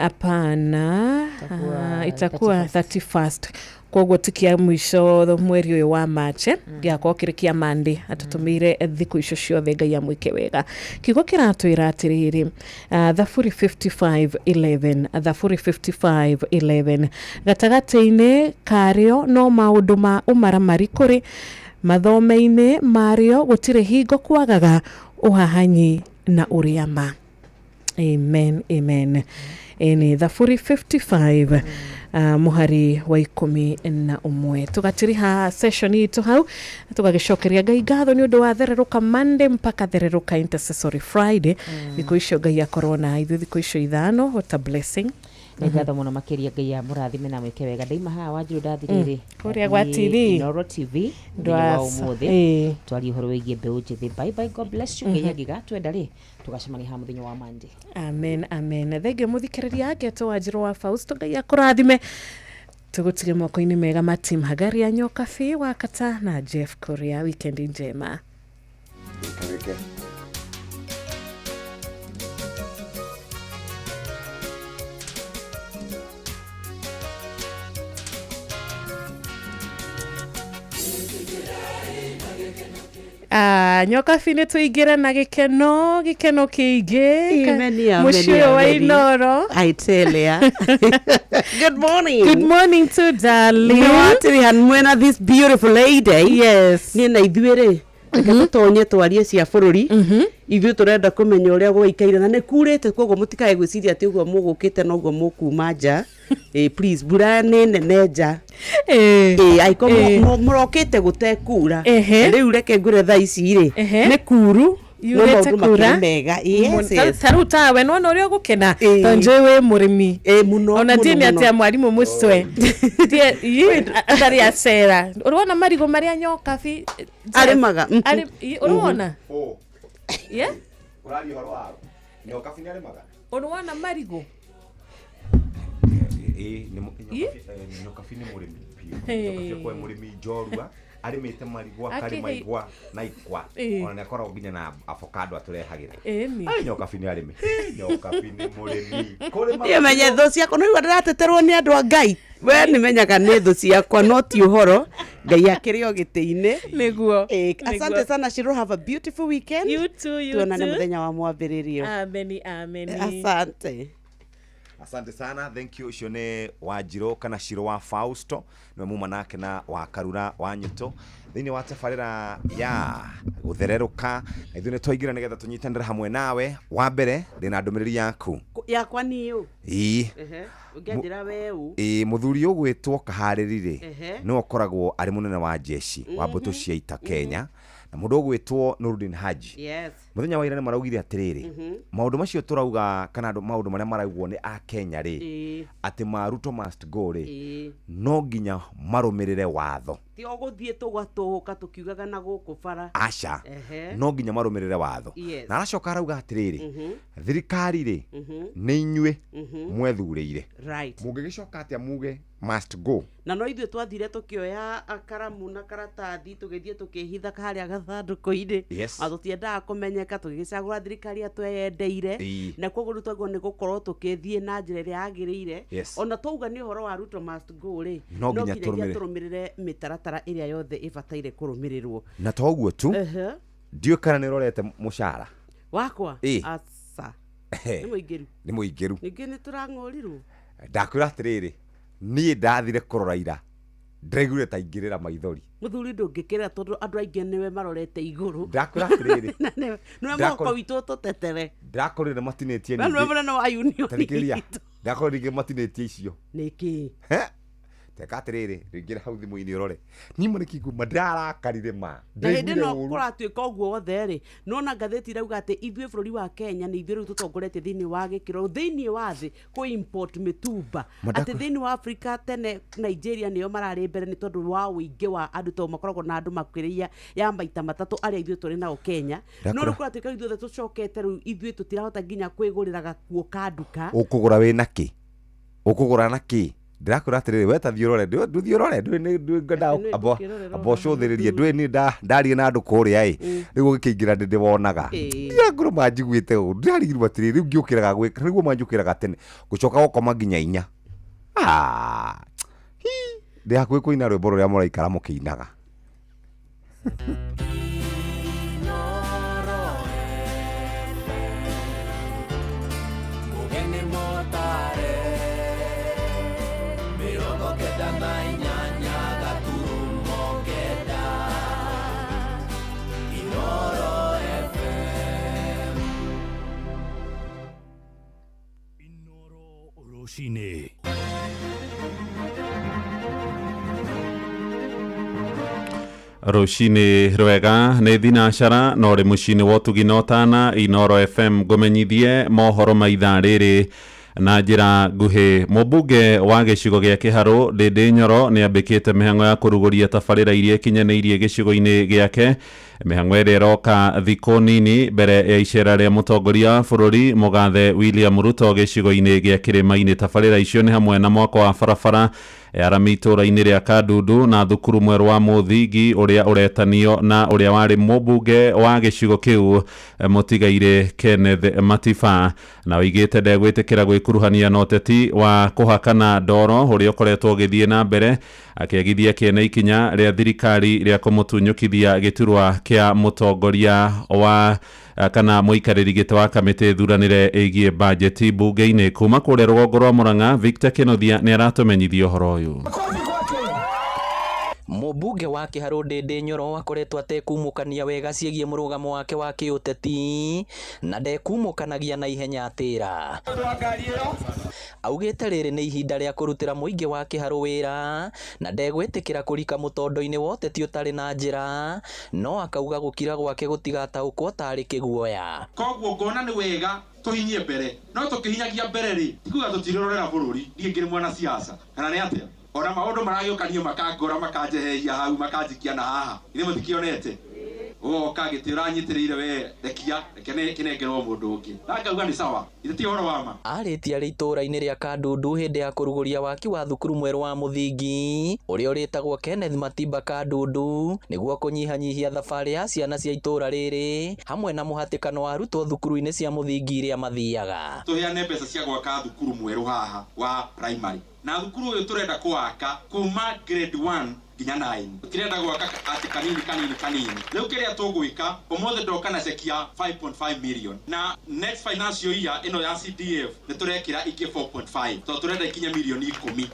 Hapana, itakuwa 31st. Koguo tikia mwisho mweri ũyũ wa March gĩakorwo kĩrĩ kĩa Monday atũtũmĩire thikũ icio ciothe Ngai amwĩke wega. Kiugo kĩratwĩra atĩrĩrĩ, Thaburi 55:11, Thaburi 55:11, gatagatĩ-inĩ karĩo no maũndũ ma ũmaramari kũrĩ mathome-inĩ marĩo gũtirĩ hingo kwagaga ũhahanyi na ũrĩa ma. Amen, amen. Eni Thaburi 55 muhari wa 11. Tugatiriha session itu hau tugagicokeria Ngai ngatho ni undu wa thererũka Monday mpaka thererũka intercessory Friday. Thikũ icio Ngai akorwo na ithuĩ thikũ icio ithano. What a blessing. Nĩ ngatho mũno makĩria Ngai amũrathime na mwĩke wega. Ndaima haha Wanjirũ ndathirĩrĩ kũrĩa gwa TV Inooro TV mũthenya wa ũmũthĩ twarie ũhoro wĩgiĩ mbeũ njĩthĩ. Bye bye, God bless you. Ngai angĩgatwenda rĩ tũgacemania haha mũthenya wa Monday. Amen, amen. Thengio mũthikĩrĩria ngetwo Wanjirũ wa Fausto. Ngai akũrathime. Tũgũtige moko-inĩ mega ma Tim Hagari ya Nyokabi wa Kata na Jeff Korea. Weekend njema. Wike. Nyokabi nĩ tũingĩre na gĩkeno gĩkeno kĩingĩ mũciĩ ũyũ wa Inooro. I tell ya. Good morning. Good morning to darling. Nĩ mwena this beautiful lady. Yes. Niĩ na ithuĩ rĩ reke tũtonye twarie cia bũrũri. Ithuĩ tũrenda kũmenya ũrĩa gwaikaire na nĩ kurĩte, koguo mũtikae gwĩciria atĩ ũguo mũgũkĩte noguo mũkuma nja. Please, mbura nĩ nene nja. Aiko mũrokĩte gũtekura. Rĩu reke ngwĩre thaa ici rĩ nĩ kuru no maũndũ makĩrĩ mega. Yes, yes. Ta rĩu tawe nĩwona ũrĩa ũgũkena tondũ njũĩ wĩ mũrĩmi mũno. Ona ndiĩ nĩ atĩa mwarimũ mũcwe atarĩ acera. Ũrona marigũ marĩa Nyokabi arĩmaga. Ũrona? Ũraria ũhoro wa Nyokabi nĩ arĩmaga? Ũrona marigũ? Nyokabi nĩ mũrĩmi biũ. Nyokabi akoragwo mũrĩmi njorua, arĩmĩte marigũ, akarĩma igwa na ikwa. Ona nĩ akoragwo nginya na avocado atũrehagĩra. Nyokabi nĩ arĩmi. Nyokabi nĩ mũrĩmi. Niĩ menye thũ ciakwa, no rĩu ndĩrateterwo nĩ andũ a Ngai. We nĩ menyaga nĩ thũ ciakwa no ti ũhoro. Ngai akĩrĩ o gĩtĩ-inĩ. Nĩguo. Asante sana Shiro, have a beautiful weekend. You too, you too. Tuonane mũthenya wa mwambĩrĩrio. Ameni, ameni. Asante. Asante sana, thank you. Ũcio nĩ Wanjirũ kana Shiro wa Fausto, nĩwe muma nake na wa Karura wa Nyũtũ thĩinĩ wa tabarĩra ya gũthererũka. Na ithuĩ nĩ twaingĩra nĩgetha tũnyitanĩre hamwe nawe. Wa mbere ndĩna ndũmĩrĩri yaku. Yakwa nĩ ũ? Ĩĩ. Ũngĩanjĩra we ũ? Ĩĩ, mũthuri ũgwĩtwo Kaharĩri rĩ nĩwe ũkoragwo arĩ mũnene wa jeshi wa mbũtũ cia ita Kenya, na mũndũ ũgwĩtwo Nurdin Haji. Yes. Mũthenya wa ira nĩ maraugire atĩrĩrĩ, maũndũ macio tũrauga kana maũndũ marĩa maraugwo nĩ a Kenya rĩ, atĩ ma Ruto must go rĩ, no nginya marũmĩrĩre watho. Ti o gũthiĩ tũgatũhũka tũkiugaga na gũkũ bara. Aca, no nginya marũmĩrĩre watho. Na aracoka arauga atĩrĩrĩ, thirikari rĩ nĩ inyuĩ mwethurĩire. Mũngĩgĩcoka atĩa muge must go? Na no ithuĩ twathire tũkĩoya karamu na karatathi tũgĩthiĩ tũkĩhitha harĩa gathandũkũ-inĩ. Na tũtiendaga kũmenyeka, tũgĩgĩcagũra thirikari atweyendeire. Na koguo rĩu twagĩrĩirwo nĩ gũkorwo tũkĩthiĩ na njĩra ĩrĩa yagĩrĩire. Ona twauga nĩ ũhoro wa Ruto must go rĩ, no nginya tũrũmĩrĩre mĩtaratara ĩrĩa yothe ĩbataire kũrũmĩrĩrwo. Na to ũguo tu, ndiũĩ kana nĩ ũrorete mũcara wakwa. Aca, nĩ mũingĩru. Nĩ mũingĩru. Ningĩ nĩ tũrang'ũrirwo. Ndakwĩra atĩrĩrĩ, niĩ ndathire kũrora ira Ndĩraiguire ta ingĩrĩra maithori. Muthuri ndũngĩkĩrĩra tondũ andũ aingĩ nĩwe marorete igũrũ. Ndakwĩra atĩrĩrĩ. Nĩwe mũhuko witũ tũtetere. Ndakorire matinĩtie ningĩ. Nĩwe mũnene wa union. Tarikĩria. Ndakorire ningĩ matinĩtie icio. Nĩkĩ? Teka atĩrĩrĩ, rĩngĩ hau thimũ-inĩ ũrore. Niĩ mũrĩki nguma ndĩrarakarire ma. Na hĩndĩ ĩno kũratuĩka ũguo wothe rĩ, nĩwona ngathĩti irauga atĩ ithuĩ bũrũri wa Kenya nĩ ithuĩ rĩu tũtongoretie thĩinĩ wa gĩkĩro thĩinĩ wa thĩ kũ import mĩtumba. Atĩ thĩinĩ wa Africa tene Nigeria nĩo mararĩ mbere nĩ tondũ wa ũingĩ wa andũ tondũ makoragwo na andũ makĩria ya maita matatũ arĩa ithuĩ tũrĩ nao Kenya. No rĩu kũratuĩka ithuothe tũcokete rĩu ithuĩ tũtirahota nginya kwĩgũrĩra gakuo ka nduka. Ũkũgũra wĩna kĩ? Ũkũgũra na kĩ? Ndĩrakwĩra atĩrĩrĩ, we ta thiĩ ũrore, ndũthiĩ ũrore, ndwĩ amba ũcũthĩrĩrie, ndũĩ niĩ ndaria na andũ kũrĩa ĩ, rĩu ũgĩkĩingĩra nĩ ndĩwonaga. Ndirangorwo manjiguĩte ũũ, ndĩrarigirwo atĩrĩrĩ, rĩu ngĩũkĩraga gwĩka, nĩguo manjũkĩraga tene, gũcoka gũkoma nginya 4. Ndĩ hakuhĩ kũina rwĩmbo rũrĩa mũraikara mũkĩinaga. Rũcinĩ rwega nĩ thinacara no rĩ mũciĩ-inĩ wa ũtugi na ũtana Inoro FM ngũmenyithie mohoro ma ithaa rĩrĩ na njĩra nguhĩ. Mũmbunge wa gĩcigo gĩa Kĩharũ Ndĩndĩ Nyoro nĩ ambĩkĩte mĩhang'o ya kũrugũria tabarĩra iria ikinyanĩirie gĩcigo-inĩ gĩake. Mĩhang'o ĩrĩa ĩroka thikũ nini mbere ya icera rĩa mũtongoria wa bũrũri mũgathe William Ruto gĩcigo-inĩ gĩa Kĩrĩma-inĩ. Tabarĩra icio nĩ hamwe na mwako wa barabara ya rami itũũra-inĩ rĩa Kandundu na thukuru mwerũ wa mũthingi ũrĩa ũretanio na ũrĩa warĩ mũmbunge wa gĩcigo kĩu mũtigairĩ Kenneth Matiba, na oigĩte ndegwĩtĩkĩra gwĩkuruhania na ũteti wa kũhakana ndoro ũrĩa ũkoretwo ũgĩthiĩ na mbere, akĩagithia kĩene ikinya rĩa thirikari rĩa kũmũtunyũkithia gĩturwa kĩa mũtongoria wa kana mũikarĩri gĩtĩ wa kamĩtĩ thuranĩre ĩgiĩ bajeti mbunge-inĩ. Kuma kũrĩa rũgongo rwa Murang'a, Victor Kĩnuthia nĩ aratũmenyithia ũhoro ũyũ. Mũmbunge wa Kĩharũ Ndĩndĩ Nyoro akoretwo atekumũkania wega ciĩgiĩ mũrũgamo wake wa kĩũteti na ndekumũkanagia na ihenya atĩra. Augĩte rĩrĩ nĩ ihinda rĩa kũrutĩra mũingĩ wa Kĩharũ wĩra na ndegwĩtĩkĩra kũrika mũtondo-inĩ wa ũteti ũtarĩ na njĩra, no akauga gũkira gwake gũtigataũkwo tarĩ kĩguoya. Koguo ngona nĩ wega tũhinyie mbere, no tũkĩhinyagia mbere rĩ tikuga tũtirorera bũrũri, niĩ ngĩrĩ mwana siasa kana nĩ atĩa? Ona maũndũ maragĩũka makangora makanjehehia hau makanjikia na haha, ithe mũtikĩonete ũgoka gĩtĩ ũranyitĩrĩire we rekia reke kĩnengerwo mũndũ ũngĩ na ngauga nĩ sawa, ithe ti ũhoro wa ma. Arĩtie arĩ itũũra-inĩ rĩa Kandundu hĩndĩ ya kũrugũria waki wa thukuru mwerũ wa mũthingi ũrĩa ũrĩtagwo Kenneth Matiba Kandundu nĩguo kũnyihanyihia thabarĩ ya ciana cia itũũra rĩrĩ hamwe na mũhatĩkano wa arutwo thukuru-inĩ cia mũthingi iria mathiaga. Tũheane mbeca cia gwaka thukuru mwerũ haha wa primary, na thukuru ũyũ tũrenda kũwaka kuma grade 1 nginya 9, tũtirenda gwaka atĩ kanini kanini kanini. Rĩu kĩrĩa tũgwĩka ũmũthĩ ndoka na ceki ya 5.5 million na next financial year ĩno ya CDF nĩ tũrekĩra ingĩ 4.5 tondũ tũrenda ikinye milioni 10.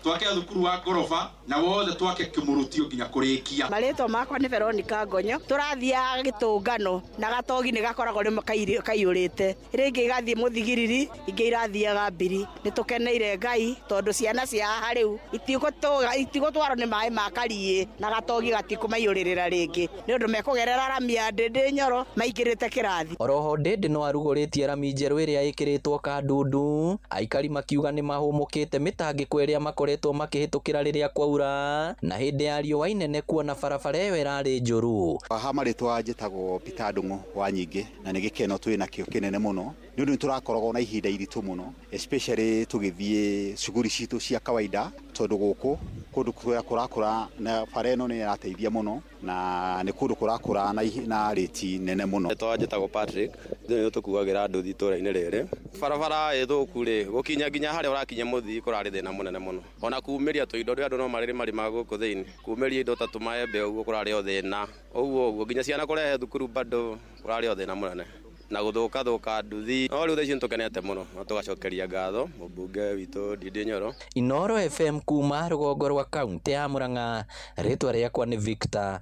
Twake thukuru wa ngoroba na wothe twake kĩmũrutio nginya kũrĩkia. Marĩtwa makwa nĩ Veronica Ngonyo. Tũrathiaga gĩtũngano na gatogi nĩ gakoragwo rĩmwe kaiyũrĩte, rĩngĩ igathiĩ mũthigiriri, ingĩ irathiaga mbiri. Nĩ tũkeneire Ngai tondũ ciana cia haha rĩu itigũtwarwo nĩ maĩ ma kariĩ na gatogi gatikũmaiyũrĩrĩra rĩngĩ nĩ ũndũ mekũgerera rami ya Ndĩndĩ Nyoro maingĩrĩte kĩrathi. Oroho Ndĩndĩ no arugũrĩtie rami njerũ ĩrĩa ĩkĩrĩtwo Kandundu, aikari makiuga nĩ mahũmũkĩte mĩtangĩko ĩrĩa makoretwo makĩhĩtũkĩra rĩrĩa kwaura na hĩndĩ ya riũa inene kuona barabara ĩyo ĩrarĩ njũru. Haha marĩtwa njĩtagwo Peter Ndung'u wa Nyingĩ, na nĩ gĩkeno twĩ nakĩo kĩnene mũno nĩ ũndũ nĩ tũrakoragwo na ihinda iritũ mũno especially tũgĩthiĩ cuguri citũ cia kawaida tondũ gũkũ kũndũ kũrĩa kũrakũra na bara ĩno nĩ ĩrateithia mũno na nĩ kũndũ kũrakũra na rĩti nene mũno. Njĩtagwo Patrick, ithuĩ nĩ tũkuagĩra andũ itũũra-inĩ rĩrĩ. Barabara ĩthũku rĩ, gũkinya nginya harĩa ũrakinya mũthii kũrarĩ thĩna mũnene mũno. Ona kumĩria tũindo rĩ andũ no marĩrĩ marĩmaga gũkũ thĩinĩ, kumĩria indo ta tũmaembe ũguo kũrarĩ o thĩna, ũguo ũguo nginya ciana kũrehe thukuru bado kũrarĩ o thĩna mũnene. Na gũthũka thũka nduthi. No rĩu thaa ici nĩtũkenete mũno na tũgacokeria ngatho mũmbunge witũ Ndindi Nyoro. Inooro FM kuma rũgongo rwa kaunti ya Murang'a, rĩtwa rĩakwa nĩ Victor.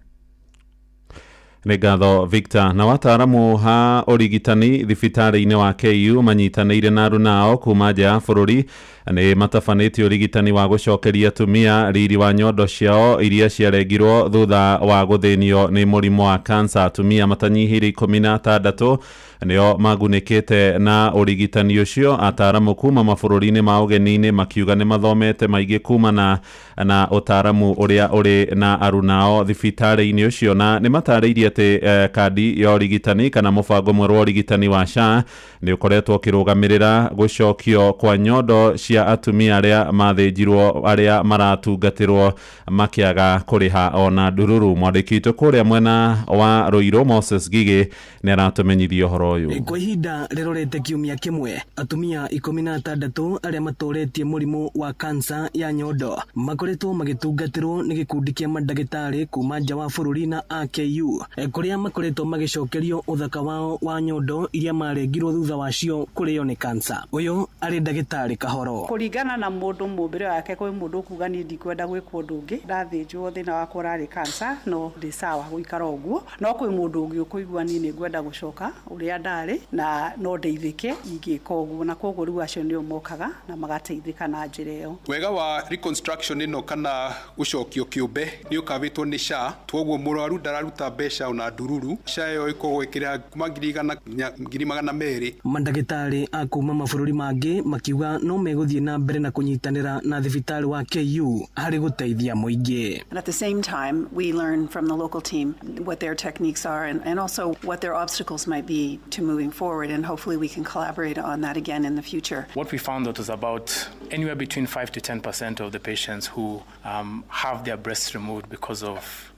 Nĩ ngatho Victor. Na wataaramu ha ũrigitani thibitarĩ-inĩ wa KU manyitanĩire na arunao kuma nja ya bũrũri nĩ matabanĩtie ũrigitani wa gũcokeria atumia riri wa nyondo ciao iria ciarengirwo thutha wa gũthĩnio nĩ mũrimũ wa kansa. Atumia matanyihĩire 16 nĩo magunĩkĩte na ũrigitani ũcio. Ataaramu kuma mabũrũri-inĩ ma ũgeni-inĩ makiuga nĩ mathomete maingĩ kumana na ũtaaramu ũrĩa ũrĩ na arunao thibitarĩ-inĩ ũcio, na nĩ matarĩirie atĩ kandi ya ũrigitani kana mũbango mwerũ wa ũrigitani wa SHA nĩ ũkoretwo ũkĩrũgamĩrĩra gũcokio kwa nyondo cia atumia arĩa mathĩnjirwo arĩa maratungatĩrwo makĩaga kũrĩha ona ndururu. Mwandĩki witũ kũrĩa mwena wa Ruiru Moses Gigi nĩ aratũmenyithia ũhoro ũyũ. Kwa ihinda rĩrorete kiumia kĩmwe, atumia 16 arĩa matoretie mũrimũ wa kansa ya nyondo makoretwo magĩtungatĩrwo nĩ gĩkundi kĩa mandagĩtarĩ kuma nja wa bũrũri na AKU, kũrĩa makoretwo magĩcokerio ũthaka wao wa nyondo iria marengirwo thutha wacio kũrĩo nĩ kansa. Ũyũ arĩ ndagĩtarĩ Kahoro. Kũringana na mũndũ mũmbĩre wake, kwĩ mũndũ ũkuga niĩ ndikwenda gwĩkwo ũndũ ũngĩ, ndathĩnjwo thĩna wakwa ũrarĩ kansa, no ndĩ sawa gũikara ũguo. No kwĩ mũndũ ũngĩ ũkũigua niĩ nĩngwenda gũcoka ũrĩa ndarĩ na no ndeithĩke ingĩka ũguo, na koguo rĩu acio nĩo mokaga na magateithĩka na njĩra ĩyo. Wega wa reconstruction ĩno kana gũcokio kĩũmbe nĩ ũkabĩtwo nĩ SHA, twoguo mũrwaru ndararuta mbeca ona ndururu. SHA ĩyo ĩkoragwo ĩkĩrĩha kuma 100,000 nginya 200,000. Mandagĩtarĩ a kuma mabũrũri mangĩ makiuga no megũthiĩ na mbere na kũnyitanĩra na thibitarĩ wa KU harĩ gũteithia mũingĩ. And at the same time, we learn from the local team what their techniques are and also what their obstacles might be to moving forward, and hopefully we can collaborate on that again in the future. What we found out was about anywhere between 5 to 10% of the patients who have their breasts removed because of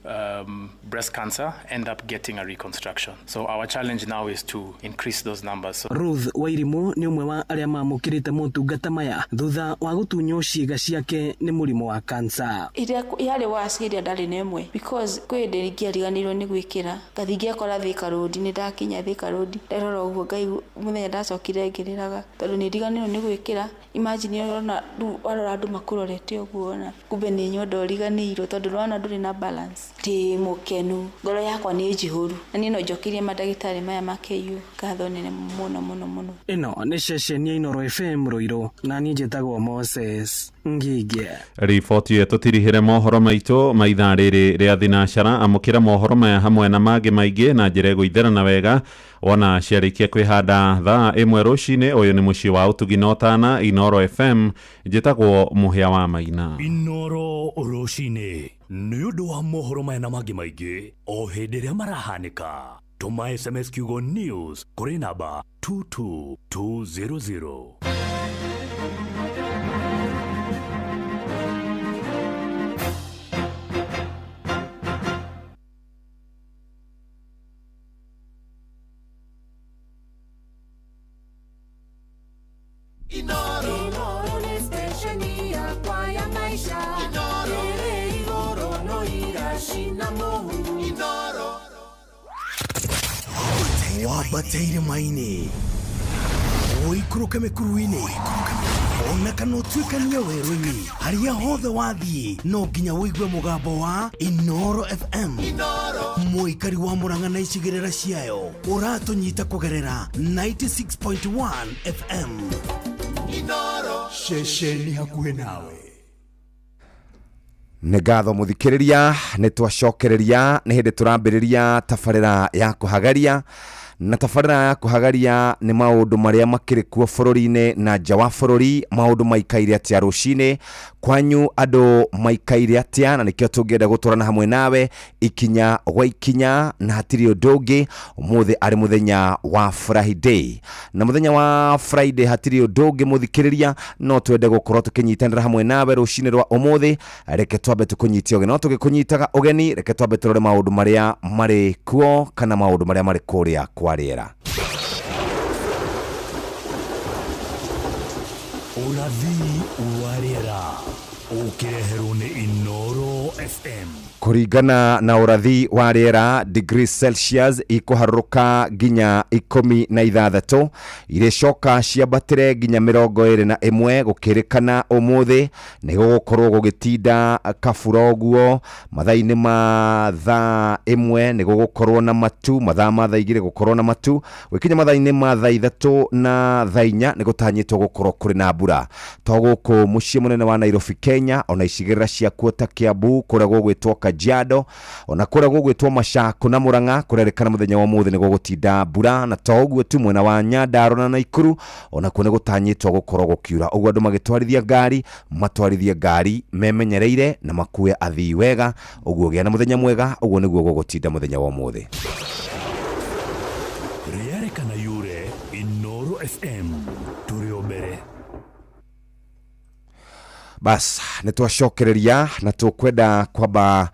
breast cancer end up getting a reconstruction. So our challenge now is to increase those numbers. So Ruth Wairimu nĩ ũmwe wa arĩa mamũkĩrĩte motungata maya thutha wa gũtunywo ciĩga ciake nĩ mũrimũ wa kansa. Ĩrĩa yarĩ worse ĩrĩa ndarĩ na ĩmwe, because kwĩ hĩndĩ ingĩariganĩirwo nĩ gwĩkĩra ngathiĩ ngekora Thika Road, nĩ ndakinya Thika Road ndarora ũguo Ngai mũthenya ndacokire ngĩrĩraga tondũ nĩ ndiganĩirwo nĩ gwĩkĩra. Imagine ũrona rĩu warora andũ makũrorete ũguo na kumbe nĩ nyondo ũriganĩirwo tondũ ũrona ndũrĩ na balance. Ndĩ mũkenu, ngoro yakwa nĩ njihũru, na niĩ no njokerie mandagĩtarĩ maya ma KU ngatho nene mũno mũno mũno. Ĩno nĩ ceceni ya Inooro FM Ruiru, na niĩ njĩtagwo Moses Ngige. Riboti ĩyo tũtirihĩre mohoro maitũ ma ithaa rĩrĩ rĩa thinacara. Amũkĩra mohoro maya hamwe na mangĩ maingĩ na njĩra ĩgũitherana wega wona ciarĩkia kwĩhanda thaa 1 rũcinĩ. Ũyũ nĩ mũciĩ wa ũtugi na ũtana, Inooro FM. Njĩtagwo Mũhĩa wa Maina. Inooro rũcinĩ nĩ ũndũ wa mohoro maya na mangĩ maingĩ o hĩndĩ ĩrĩa marahanĩka. Tũma SMS kiugo news kũrĩ namba 22200. Inoro nĩ stesheni yakwa ya maisha. Inoro ĩrĩ igũrũ no iracina mũhu. Inoro wambateire maini ũikũrũke mĩkuru-inĩ ona kana ũtuĩkanie werũ-inĩ, harĩa hothe wathiĩ no nginya ũigue mũgambo wa Inooro FM. Mũikari wa Murang'a na icigĩrĩra ciayo ũratũnyita kũgerera 96.1 FM. Inoro ceceni hakuhĩ nawe. Nĩ ngatho mũthikĩrĩria, nĩ twacokereria, nĩ hĩndĩ tũrambĩrĩria tabarĩra ya kũhagaria, na tabarĩra ya kũhagaria nĩ maũndũ marĩa makĩrĩ kuo bũrũri-inĩ na nja wa bũrũri, maũndũ maikaire atĩa rũcinĩ kwanyu, andũ maikaire atĩa, na nĩkĩo tũngĩenda gũtwarana hamwe nawe ikinya gwa ikinya, na hatirĩ ũndũ ũngĩ. Ũmũthĩ arĩ mũthenya wa Friday, na mũthenya wa Friday hatirĩ ũndũ ũngĩ mũthikĩrĩria, no twende gũkorwo tũkĩnyitanĩra hamwe nawe rũcinĩ rwa ũmũthĩ. Reke twambe tũkũnyitie ũgeni, no tũgĩkũnyitaga ũgeni, reke twambe tũrore maũndũ marĩa marĩ kuo kana maũndũ marĩa marĩ kũrĩa kwa rĩera. Ũrathi wa rĩera ũkĩreherwo nĩ Inooro FM. Kũringana na ũrathi wa rĩera, degrees Celsius ikũharũrũka nginya 16, irĩcoka ciambatĩre nginya 21. Gũkĩrĩkana ũmũthĩ nĩ gũgũkorwo gũgĩtinda kabura ũguo. Mathaa-inĩ ma thaa 1 nĩ gũgũkorwo na matu, mathaa ma thaa 2 gũkorwo na matu, gũgĩkinya mathaa-inĩ ma thaa 3 na thaa 4 nĩ gũtanyĩtwo gũkorwo kũrĩ na mbura. To gũkũ mũciĩ mũnene wa Nairobi Kenya, ona icigĩrĩra ciakuo ta Kiambu, kũrĩa gũgwĩtwo Kajiado, ona kũrĩa gũgwĩtwo Machakos na Murang'a, kũrerĩkana mũthenya wa ũmũthĩ nĩ gũgũtinda mbura. Na to ũguo tu, mwena wa Nyandarua na Naikuru onakuo nĩ gũtanyĩtwo gũkorwo gũkiura. Ũguo andũ magĩtwarithia ngari, matwarithie ngari memenyereire na makue athii wega. Ũguo gĩa na mũthenya mwega. Ũguo nĩguo gũgũtinda mũthenya wa ũmũthĩ. Rĩarĩkana yure Inoro FM tũrĩ o mbere. Bas, nĩ twacokereria na tũkwenda kwamba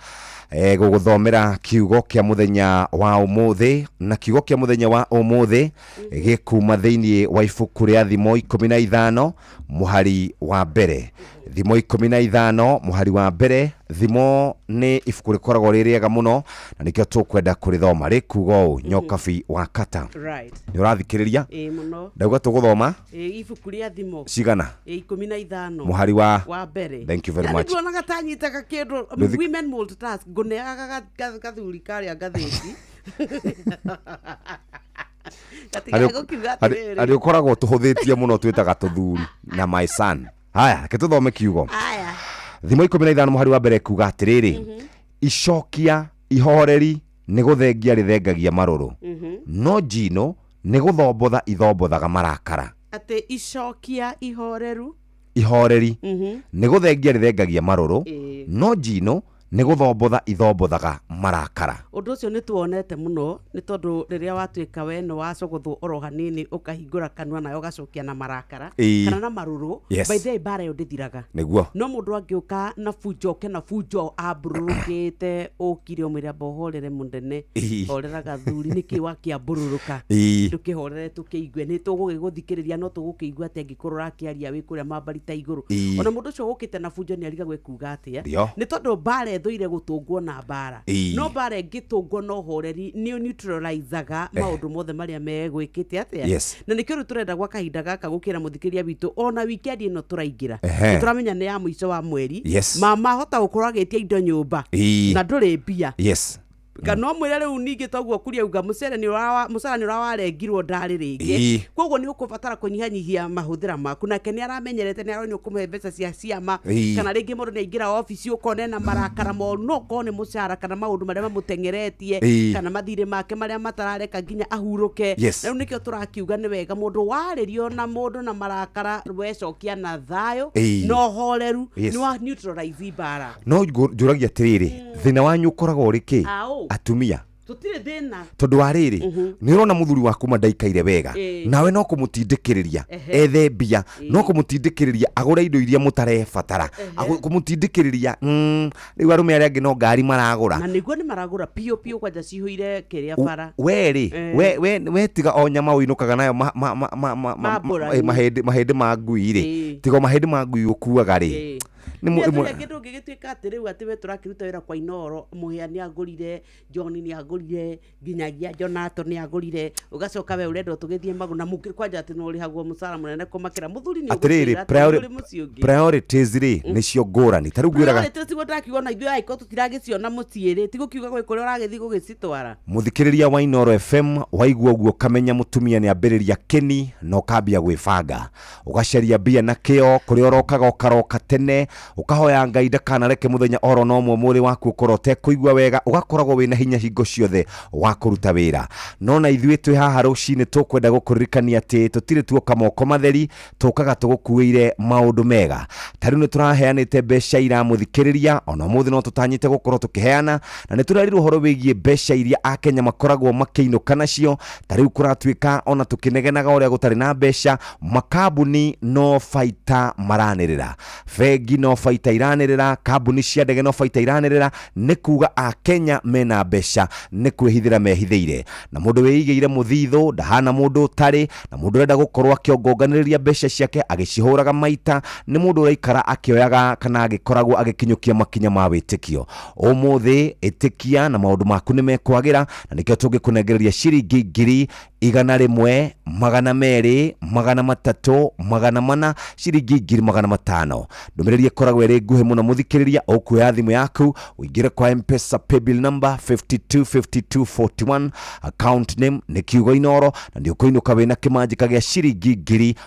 gũgũthomera kiugo kĩa mũthenya wa ũmũthĩ. Na kiugo kĩa mũthenya wa ũmũthĩ gĩkuma thĩinĩ wa ibuku rĩa Thimo 15 mũhari wa mbere. Thimo 15 mũhari wa mbere. Thimo nĩ ibuku rĩkoragwo rĩ rĩega mũno na nĩkĩo tũkwenda kũrĩthoma. Rĩkuga ũũ, Nyokabi wa Kata. Nĩ ũrathikĩrĩria? Ĩĩ mũno. Ndauga tũgũthoma Ĩĩ, ibuku rĩa Thimo cigana? Ĩĩ, 15 Mũhari wa wa mbere. Thank you very Yaani much. nduonaga ta nyitaga kĩndũ. Women multitask, ngũneaga gathuri karĩa ngathĩti gatigae gũkiuga atĩrĩrĩ. Harĩ ũkoragwo tũhũthĩtie mũno, twĩtaga tũthuri na my son. Haya, reke tũthome kiugo. Aya. Thimo 15 mũhari wa mbere kuga atĩrĩrĩ, icokia ihoreri nĩ gũthengia rĩthengagia marũrũ, no njino nĩ gũthombotha ithombothaga marakara. Atĩ icokia ihoreru Ihoreri nĩ gũthengia rĩthengagia marũrũ, no njino nĩ gũthombotha ithombothaga marakara. Ũndũ ũcio nĩ tuonete mũno, nĩ tondũ rĩrĩa watuĩka we nĩ wacogothwo oro hanini, ũkahingũra kanua nawe ũgacokia na marakara kana na marũrũ. By the way, mbara ĩyo ndĩthiraga. No mũndũ angĩũka na bunjo, oke na bunjo ambũrũrũkĩte, ũkire ũmwĩre amba ũhorere mũnene. Horera gathuri, nĩkĩ wakĩambũrũrũka? Ndũkĩhorere tũkĩigue, nĩ tũgũgĩgũthikĩrĩria, no tũgũkĩigua atĩ angĩkorwo ũrakĩaria wĩ kũrĩa mambarita igũrũ. Ona mũndũ ũcio ũkĩte na bunjo nĩ arigagwo ekuga atĩa. Nĩ tondũ mbara ĩthũire gũtũngwo na mbara. No mbara ĩngĩtũngwo na ũhoreri, nĩ neutralizaga maũndũ mothe marĩa megwĩkĩte atĩa. Na nĩkĩo rĩu tũrenda gwa kahinda gaka gũkĩra mũthikĩrĩria witũ, ona weekend ĩno tũraingĩra, nĩ tũramenya nĩ ya mũico wa mweri. Mama ahota gũkorwo agĩtia indo nyũmba na ndũrĩ mbia. Kana ũmwĩre rĩu ningĩ toguo kuria uga mũcere nĩ mũcara nĩ ũrawarengirwo ndarĩ rĩngĩ. Koguo nĩ ũkũbatara kũnyihanyihia mahũthĩra maku, nake nĩ aramenyerete, nĩ aronio kũmũhe mbeca cia ciama. Kana rĩngĩ mũndũ nĩ aingĩra obici ũkona ena marakara moru, no ũkorwo nĩ mũcara kana maũndũ marĩa mamũteng'eretie, kana mathirĩ make marĩa matarareka nginya ahurũke. Rĩu nĩkĩo tũrakiuga nĩ wega mũndũ warĩrio na mũndũ na marakara, wecokia na thayũ na ũhoreru, nĩ wa neutralize mbara. No njũragia atĩrĩrĩ, thĩna wanyu ũkoragwo ũrĩ kĩ? Aũ. Atumia. Tũtirĩ thĩna. Tondũ wa rĩrĩ, nĩ ũrona mũthuri waku ma ndaikaire wega, nawe no kũmũtindĩkĩrĩria ethe mbia, no kũmũtindĩkĩrĩria agũre indo iria mũtarebatara, kũmũtindĩkĩrĩria, rĩu arũme arĩa angĩ no ngari maragũra. Na nĩguo nĩ maragũra piũ piũ, kwanja cihũire kĩrĩa bara. We rĩ, we tiga o nyama ũinũkaga nayo Mambũra. Mahĩndĩ ma ngui rĩ, tiga o mahĩndĩ ma ngui ũkuaga rĩ. Nĩ Nĩ athuri angĩ ndũngĩgĩtuĩka atĩ rĩu atĩ we tũrakĩruta wĩra kwa Inoro, Mũhĩa nĩ agũrire, John nĩ agũrire, nginyagia Jonato nĩ agũrire, ũgacoka we ũrenda tũgĩthiĩ magũrũ na mũkĩ kwanja atĩ no ũrĩhagwo mũcara mũnene kũmakĩra mũthuri nĩ Atĩrĩrĩ, ũgũkwĩra atĩ ũrĩ mũciĩ ũngĩ. Priorities rĩ, nĩcio ngũrani. Ta rĩu ngwĩraga Priorities tiguo ndakiuga, ona ithuĩ angĩkorwo tũtiragĩciona mũciĩ rĩ, tigũkiuga gwĩ kũrĩa ũragĩthiĩ gũgĩcitwara. Mũthikĩrĩria wa Inoro FM, waigua ũguo ũkamenya mũtumia nĩ ambĩrĩria kĩni na ũkambia gwĩbanga, ũgacaria mbia na kĩo, kũrĩa ũrokaga ũkaroka tene, ũkahoya Ngai ndakanareke mũthenya oro na ũmwe mwĩrĩ waku ũkorwo ũtekũigua wega, ũgakoragwo wĩna hinya hingo ciothe wa kũruta wĩra. No na ithuĩ twĩ haha rũcinĩ tũkwenda gũkũririkania atĩ tũtirĩ tuoka moko matheri, tũkaga tũgũkuĩire maũndũ mega. Ta rĩu nĩ tũraheanĩte mbeca iramũthikĩrĩria, ona ũmũthĩ no tũtanyĩte gũkorwo tũkĩheana, na nĩ tũrerirwo ũhoro wĩgiĩ mbeca iria Akenya makoragwo makĩinũka nacio. Ta rĩu kũratuĩka ona tũkĩnegenaga ũrĩa gũtarĩ na mbeca, makambuni no baita maranĩrĩra, bengi no baita iranĩrĩra, kambuni cia ndege no baita iranĩrĩra. Nĩ kuga Akenya mena mbeca nĩ kwĩhithĩra mehithĩire, na mũndũ wĩigĩire mũthithũ ndahana mũndũ ũtarĩ, na mũndũ ũrenda gũkorwo akĩongonganĩrĩria mbeca ciake agĩcihũraga maita nĩ mũndũ ũraikara akĩoyaga kana agĩkoragwo agĩkinyũkia makinya ma wĩtĩkio. Ũmũthĩ ĩtĩkia na maũndũ maku nĩ mekwagĩra, na nĩkĩo tũngĩkũnengereria ciringi 100,000, 200, 300, 400, ciringi 500,000. Ndũmĩrĩri ĩkoragwo ĩrĩ nguhĩ mũno mũthikĩrĩria. Ũkuoya thimũ yaku ũingĩre kwa M-Pesa paybill number 525241, account name nĩ kiugo Inoro, na nĩ ũkũinũka wĩna kĩmanjĩka gĩa ciringi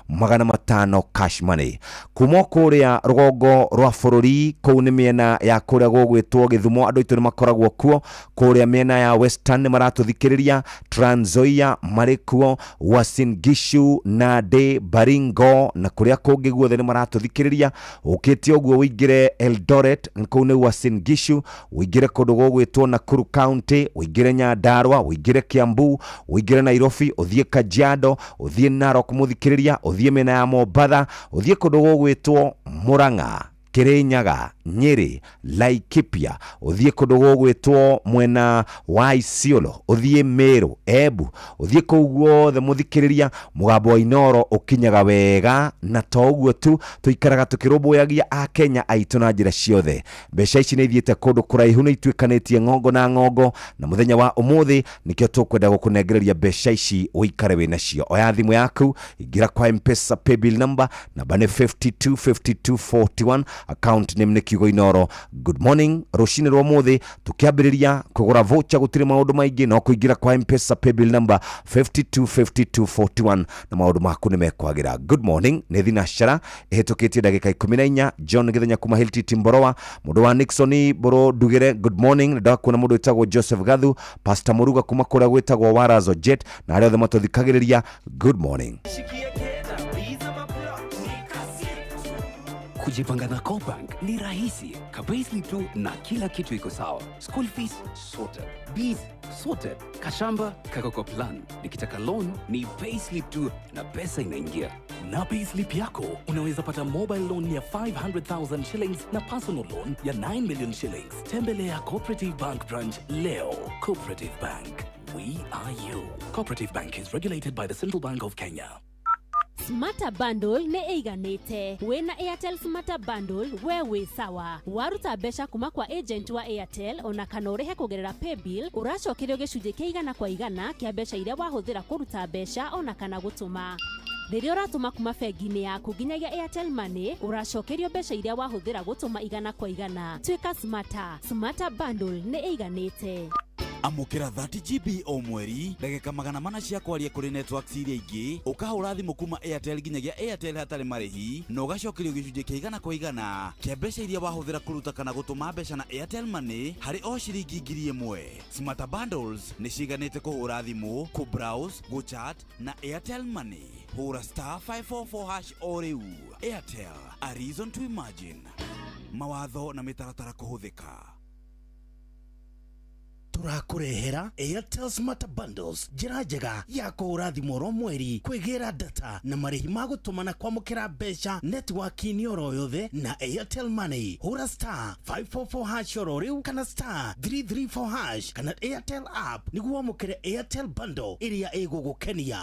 500,000 cash money. Kuma kũrĩa rũgongo rwa bũrũri, kũu nĩ mĩena ya kũrĩa gũgwĩtwo Gĩthumo, andũ aitũ nĩ makoragwo kuo. Kũrĩa mĩena ya Western nĩ maratũthikĩrĩria, Trans Nzoia marĩ kuo, Uasin Gishu, Nandi, Baringo na kũrĩa kũngĩ guothe nĩ maratũthikĩrĩria. Ũkĩte ũguo ũingĩre Eldoret, kũu nĩ Uasin Gishu, ũingĩre kũndũ gũgwĩtwo Nakuru County, ũingĩre Nyandarua, ũingĩre Kiambu, ũingĩre Nairobi, ũthiĩ Kajiado, ũthiĩ Narok mũthikĩrĩria, ũthiĩ mĩena ya Mombatha, ũthiĩ kũndũ gũgwĩtwo Murang'a, Kirinyaga, Nyeri, Laikipia, ũthiĩ kũndũ gũgwĩtwo mwena wa Isiolo, ũthiĩ Meru, Embu, ũthiĩ kũu guothe mũthikĩrĩria, mũgambo wa Inoro ũkinyaga wega. Na to ũguo tu, tũikaraga tũkĩrũmbũyagia Akenya aitũ na njĩra ciothe. Mbeca ici nĩ ithiĩte kũndũ kũraihu, nĩ ituĩkanĩtie ng'ongo na ng'ongo, na mũthenya wa ũmũthĩ nĩkĩo tũkwenda gũkũnengereria mbeca ici ũikare wĩ nacio. Oya thimũ yaku, ingĩra kwa M-Pesa paybill number, namba nĩ 525241, account name nĩ kiugo Inoro. Good morning, rũcinĩ rwa ũmũthĩ tũkĩambĩrĩria kũgũra voucher, gũtirĩ maũndũ maingĩ, no kũingĩra kwa M-Pesa paybill number 525241 na maũndũ maku nĩ mekwagĩra. Good morning, nĩ thinacara ĩhĩtũkĩtie ndagĩka 14. John Gĩthenya kuma Hilltiti Mborowa, mũndũ wa Nixon Mboro Ndugĩre, good morning. Nĩ ndakuona mũndũ wĩtagwo Joseph Gathu, Pastor Mũruga kuma kũrĩa gwĩtagwo Warazo Jet, na arĩa othe matũthikagĩrĩria, good morning. Kujipanga na CoBank ni rahisi. Ka-payslip tu na kila kitu iko sawa. School fees sorted. Bills sorted. Kashamba kako kwa plan. Nikitaka loan ni payslip tu na pesa inaingia. Na payslip yako unaweza pata mobile loan ya 500,000 shillings na personal loan ya 9 million shillings. Tembelea Cooperative Bank branch leo. Cooperative Bank. We are you. Cooperative Bank is regulated by the Central Bank of Kenya. Smarter Bundle nĩ ĩiganĩte. Wĩna Airtel Smarter Bundle we wĩ sawa. Waruta mbeca kuma kwa agent wa Airtel ona kana ũrĩhe kũgerera paybill, ũracokerio gĩcunjĩ kĩa 100% kĩa mbeca iria wahũthĩra kũruta mbeca ona kana gũtũma. Rĩrĩa ũratũma kuma bengi-inĩ yaku nginyagia Airtel Money, ũracokerio mbeca iria wahũthĩra gũtũma 100%. Tuĩka smarter. Smarter Bundle nĩ ĩiganĩte. Amũkĩra 30 GB o mweri, ndagĩka 400 cia kwaria kũrĩ networks iria ingĩ, ũkahũra thimũ kuma Airtel nginyagia Airtel hatarĩ marĩhi, na ũgacokerio gĩcunjĩ kĩa 100% kĩa mbeca iria wahũthĩra kũruta kana gũtũma mbeca na Airtel Money harĩ o ciringi 1,000. Smarter Bundles nĩ ciganĩte kũhũra thimũ, kũ-browse, gũ-chat na Airtel Money. Hũra star 544 hash o rĩu. Airtel, a reason to imagine. Mawatho na mĩtaratara kũhũthĩka. Tũrakũrehera Airtel Smart Bundles, njĩra njega ya kũhũra thimũ oro mweri, kwĩgĩra data na marĩhi ma gũtũma na kwamũkĩra mbeca network-inĩ oro yothe na Airtel Money. Hũra star 544 hash oro rĩu kana star 334 hash kana Airtel app nĩguo wamũkĩre Airtel bundle ĩrĩa ĩgũgũkenia.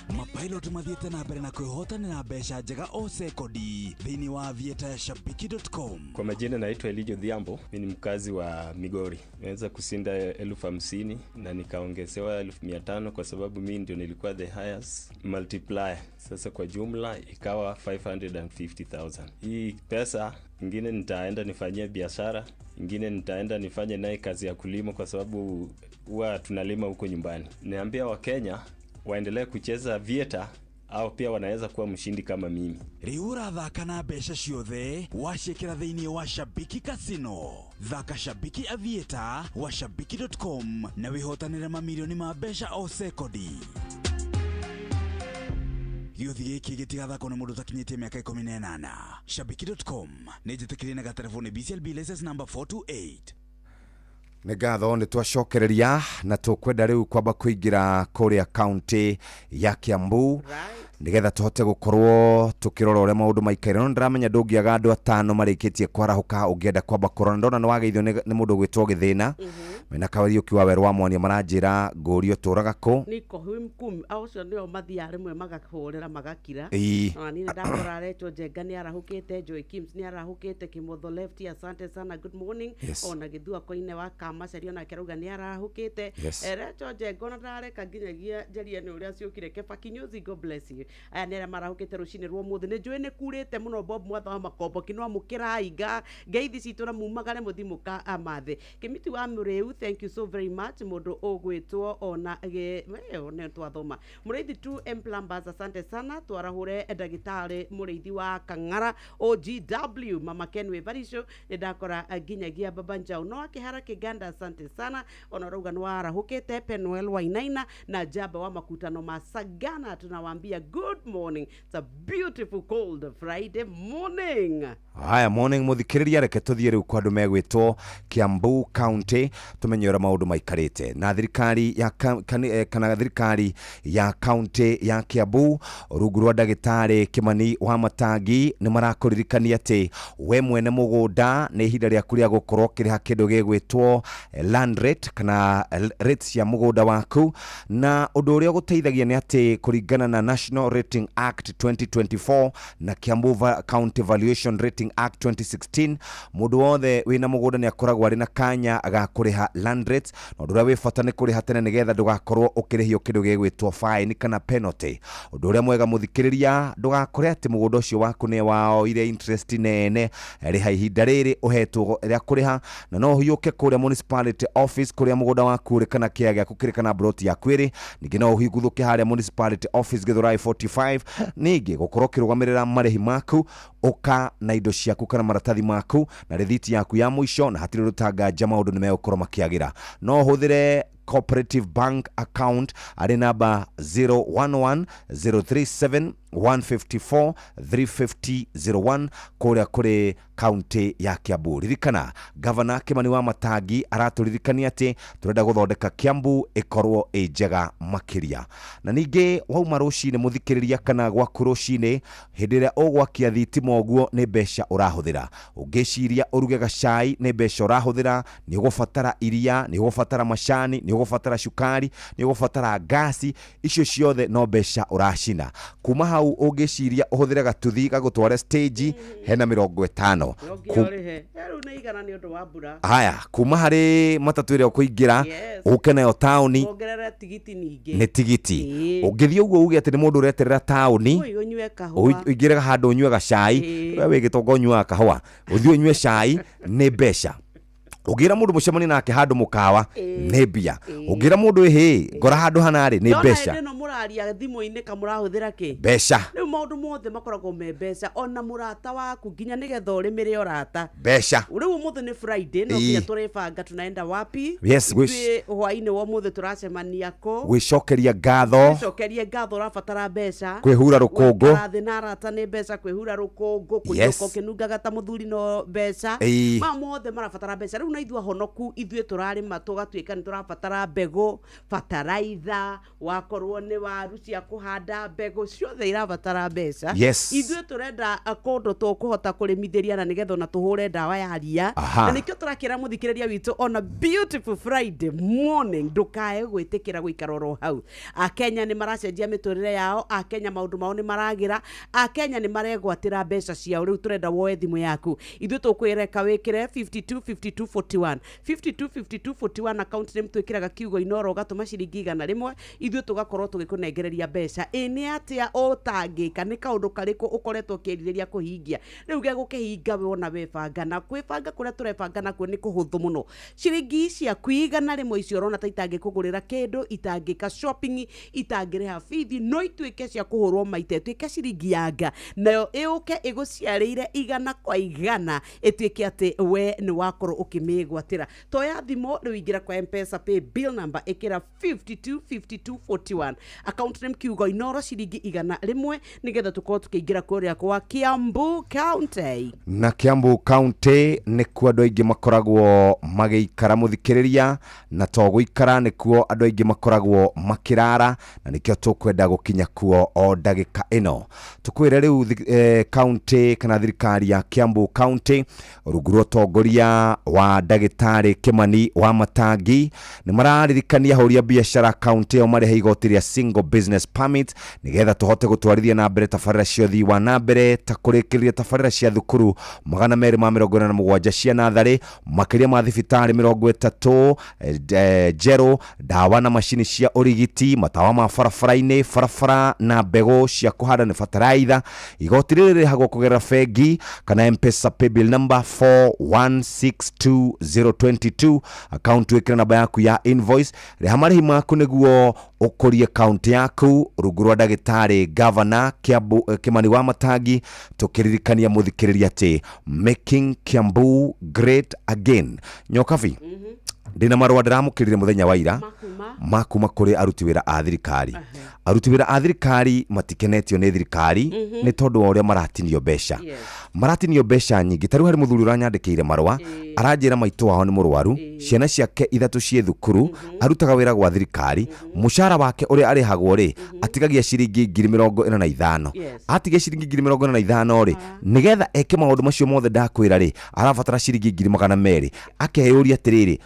Mapilot mathiĩte na mbere na kwĩhotanĩra mbeca njega o sekondi thĩinĩ wa aviator ya shabiki.com. Kwa majina naitwa Elijo Dhiambo, mimi ni mkazi wa Migori. Nimeweza kushinda 50,000 na nikaongezewa 500,000 kwa sababu mimi ndio nilikuwa the highest multiplier. Sasa kwa jumla ikawa 550,000. Hii pesa ingine nitaenda nifanyie biashara, ingine nitaenda nifanye naye kazi ya kulima kwa sababu huwa tunalima huko nyumbani. Niambia Wakenya waendelee kucheza Aviator au pia wanaweza kuwa mshindi kama mimi. Rĩu ũrathaka na mbeca ciothe waciĩkĩra thĩinĩ wa Shabiki Casino. Thaka Shabiki Aviator wa shabiki.com na wĩhotanĩre mamirioni ma mbeca o sekondi. Gĩũthi gĩkĩ gĩtigathakwo nĩ mũndũ ũtakinyĩtie mĩaka 18. Shabiki.com nĩ njĩtĩkĩrie na gatereboni BCLB license number 428. Nĩ ngatho nĩ twacokereria na tũkwenda rĩu kwamba kũingĩra kũrĩa kaunti ya Kiambu. Nĩgetha tũhote gũkorwo tũkĩrora ũrĩa maũndũ maikaire. No ndĩramenya ndũngĩaga andũ atano marĩkĩtie kwarahũka ũngĩenda kwamba kũrora. Ndona nĩ wageithio nĩ mũndũ ũgwĩtwo Gĩthĩna. Mena Kawariũki wa Werũ wa Mwania maranjĩra ngũrio tũraga kũ. Niko Humkum acio nĩo mathiaga rĩmwe magahũrĩra magakira. Ĩĩ. Ona niĩ nĩndakora Rachel Njenga nĩ arahũkĩte, Joy Kims nĩ arahũkĩte, Kimotho Left, asante sana, good morning. Yes. Ona Gĩthua Koine wa Kamaceri onake arauga nĩ arahũkĩte. Yes. Rachel Njenga ona ndareka nginyagia njarie nĩ ũrĩa ciũkire. Kefa Kinyozi, God bless you. Aya nĩ arĩa marahũkĩte rũcinĩ rwa ũmũthĩ. Nĩ njũĩ nĩ kurĩte mũno. Bob Mwatha wa Makombo kinwa mũkĩrainga ngeithi citũ na mumagare mũthi mũkamathe. Kĩmiti wa Mũrĩu, thank you so very much. Mũndũ ũgwĩtwo ona nĩ twathoma Mũrĩithi 2M Plumbers, asante sana. Twarahũre ndagĩtarĩ Mũrĩithi wa Kang'ara OGW, Mama Kenwe Varisho nĩ ndakora nginyagia Baba Njau no akĩhara Kĩganda, asante sana. Ona ũrauga nĩ warahũkĩte. Penuel Wainaina na Jaba wa makutano ma Sagana, tunawaambia good morning, it's a beautiful cold Friday morning. Haya, morning muthikiriria, reke tuthie riu kwa andu megwitwo Kiambu County tumenye uria maundu maikarite na thirikari ya kana thirikari ya county ya Kiambu rungu rwa ndagitari Kimani wa Matangi ni marakuririkania ati we mwene mugunda ni ihinda riaku ria gukorwo ukiriha kindu gigwitwo land rate kana rates cia mugunda waku. Na undu uria uguteithagia ni ati kuringana na National Rating Act 2024 na Kiambu County Valuation Rating Act 2016, mundu wothe wina mugunda ni akoragwo ari na kanya ga kuriha land rates, na undu uria wi bata ni kuriha tene nigetha ndugakorwo ukirihio kindu gigwitwo fine kana penalty. Undu uria mwega muthikiriria, ndugakore ati mugunda ucio waku ni waoire interest nene, riha ihinda riri uhetwo ria kuriha, na no uhiuke kuria municipality office kuria mugunda waku uri kana kia giaku kiri kana broti yaku iri. Ningi no uhinguthuke haria municipality office Githurai 45, ningi gukorwo ukirugamirira marihi maku uka na indo ciaku kana maratathi maku na rithiti yaku ya muico, na hatiri rutanganja maundu ni megukorwo makiagira. No uhuthire Cooperative Bank account ari namba 011 037 154 350 01 kuria kuri county ya Kiambu. Ririkana Gavana Kimani wa Matangi araturirikania ati turenda guthondeka Kiambu ikorwo ĩ njega makiria. Na ningĩ wauma rucini muthikiriria kana gwaku rucini hindi ĩrĩa ũgwakia thitima ũguo nĩ mbeca ũrahũthĩra. Ũngĩciria ũruge gacai nĩ mbeca ũrahũthĩra, nĩ ũgũbatara iria, nĩ ũgũbatara macani, nĩ ũgũbatara cukari, nĩ ũgũbatara ngasi, icio ciothe no mbeca ũracina. Kuma hau ũngĩciria ũhũthĩre gatuthi gagũtware stage hena 50. Rĩu nĩ igana nĩ ũndũ wa mbura. Haya, kuma harĩ matatu ĩrĩa ũkũingĩra ũke nayo taũni, wongerere tigiti ningĩ nĩ tigiti. Ũngĩthiĩ ũguo uge atĩ nĩ mũndũ ũreterera taũni, ũnyue kahũa, ũingĩre handũ ũnyue gacai, we wĩ gĩtonga ũnyuaga kahũa, ũthiĩ ũnyue cai nĩ mbeca. Ũngĩra mũndũ mũcemanie nake handũ mũkawa nĩ mbia. Ũngĩra mũndũ ĩhĩ ngora handũ hanarĩ nĩ mbeca. Ndona ĩno mũraria thimũ-inĩ kamũrahũthĩra kĩ mbeca. Rĩu maũndũ mothe makoragwo me mbeca, ona mũrata waku nginya nĩgetha ũrĩmĩre ũrata mbeca. Rĩu ũmũthĩ nĩ Friday, no nginya tũrĩbanga tunaenda wapi. Yes, hwainĩ wa ũmũthĩ tũracemania kũ, gwĩcokeria ngatho, gwĩcokeria ngatho ũrabatara mbeca, kwĩhura rũkũngũ, gũikara na arata nĩ mbeca, kwĩhura rũkũngũ, kũinũka ũkĩnungaga ta mũthuri no mbeca. Maya mothe marabatara mbeca. Rĩu na ithuĩ ahonoku ithuĩ tũrarĩma tũgatuĩka nĩ tũrabatara mbegũ, bataraitha, wakorwo nĩ waru cia kũhanda, mbegũ ciothe irabatara mbeca. Ithuĩ tũrenda kũndũ tũkũhota kũrĩmithĩria na nĩgetha ona tũhũre ndawa ya ria. Na nĩkĩo tũrakĩra mũthikĩrĩria witũ on a beautiful Friday morning, ndũkae gwĩtĩkĩra gũikara oro hau. Akenya nĩ maracenjia mĩtũrĩre yao, Akenya maũndũ mao nĩ maragĩra, Akenya nĩ maregwatĩra mbeca ciao. Rĩu tũrenda woe thimũ yaku, ithuĩ tũkwĩreka wĩkĩre 52 52 41 52 52 41 account name twĩkĩraga kiugo Inoro ũgatũma ciringi 100, ithuĩ tũgakorwo tũgĩkũnengereria mbeca. Ĩ nĩ atĩa ũtangĩka, nĩ kaũndũ karĩkũ ũkoretwo ũkĩrirĩria kũhingia rĩu gegũkĩhinga wona webanga, na kwĩbanga kũrĩa tũrebanga nakuo nĩ kũhũthũ mũno. Ciringi ciaku 100 icio ũrona ta itangĩkũgũrĩra kĩndũ, itangĩka shopping, itangĩrĩha bithi, no ituĩke cia kũhũrwo maita, ituĩke ciringi yanga, nayo ĩũke ĩgũciarĩire 100 kwa 100, ĩtuĩke atĩ we nĩ wakorwo ũkĩmĩ Ũkĩmĩgwatĩra toya thimũ rĩu, ingĩra kwa Mpesa pay bill number, ĩkĩra 525241, account name kiugo Inoro, ciringi 100, nĩgetha tũkorwo tũkĩingĩra kũrĩa kwa Kiambu County. Na Kiambu County nĩkuo andũ aingĩ makoragwo magĩikara, mũthikĩrĩria, na to gũikara, nĩkuo andũ aingĩ makoragwo makĩrara, na nĩkĩo tũkwenda gũkinya kuo o ndagĩka ĩno. Tũkwĩre rĩu county kana thirikari ya Kiambu County rungu rwa ũtongoria wa ndagĩtarĩ Kimani wa Matangi nĩ mararirikania ahũri a biacara county ĩyo marĩhe igoti rĩa single business permit, nĩgetha tũhote gũtwarithia na mbere tabarĩra cia ũthii wa na mbere, ta kũrĩkĩrĩria tabarĩra cia thukuru 287 cia natharĩ, makĩria ma thibitarĩ 30 njerũ, ndawa na macini cia ũrigiti, matawa ma barabara-inĩ, barabara na mbegũ cia kũhanda nĩ bataraitha. Igoti rĩrĩ rĩrĩhagwo kũgerera bengi kana Mpesa paybill number 4162022, account wĩkĩre namba yaku ya invoice. Rĩha marĩhi maku nĩguo ũkũrie kaunti yaku rungu rwa ndagĩtarĩ gavana Kiambu, Kimani wa Matangi, tũkĩririkania mũthikĩrĩria atĩ making Kiambu great again. Nyokabi, ndĩna marũa ndĩramũkĩrire mũthenya wa ira makuma kũrĩ aruti wĩra a thirikari. Aruti wĩra a thirikari matikenetio nĩ thirikari nĩ tondũ wa ũrĩa maratinio mbeca. Maratinio mbeca nyingĩ. Ta rĩu harĩ mũthuri ũranyandĩkĩire marũa, aranjĩra maitũ wao nĩ mũrwaru, ciana ciake ithatũ ciĩ thukuru, arutaga wĩra gwa thirikari, mũcara wake ũrĩa arĩhagwo rĩ, atigagia ciringi 45,000. Atigia ciringi 45,000 rĩ, nĩgetha eke maũndũ macio mothe ndakwĩra rĩ, arabatara ciringi 200,000. Akeyũria atĩrĩrĩ,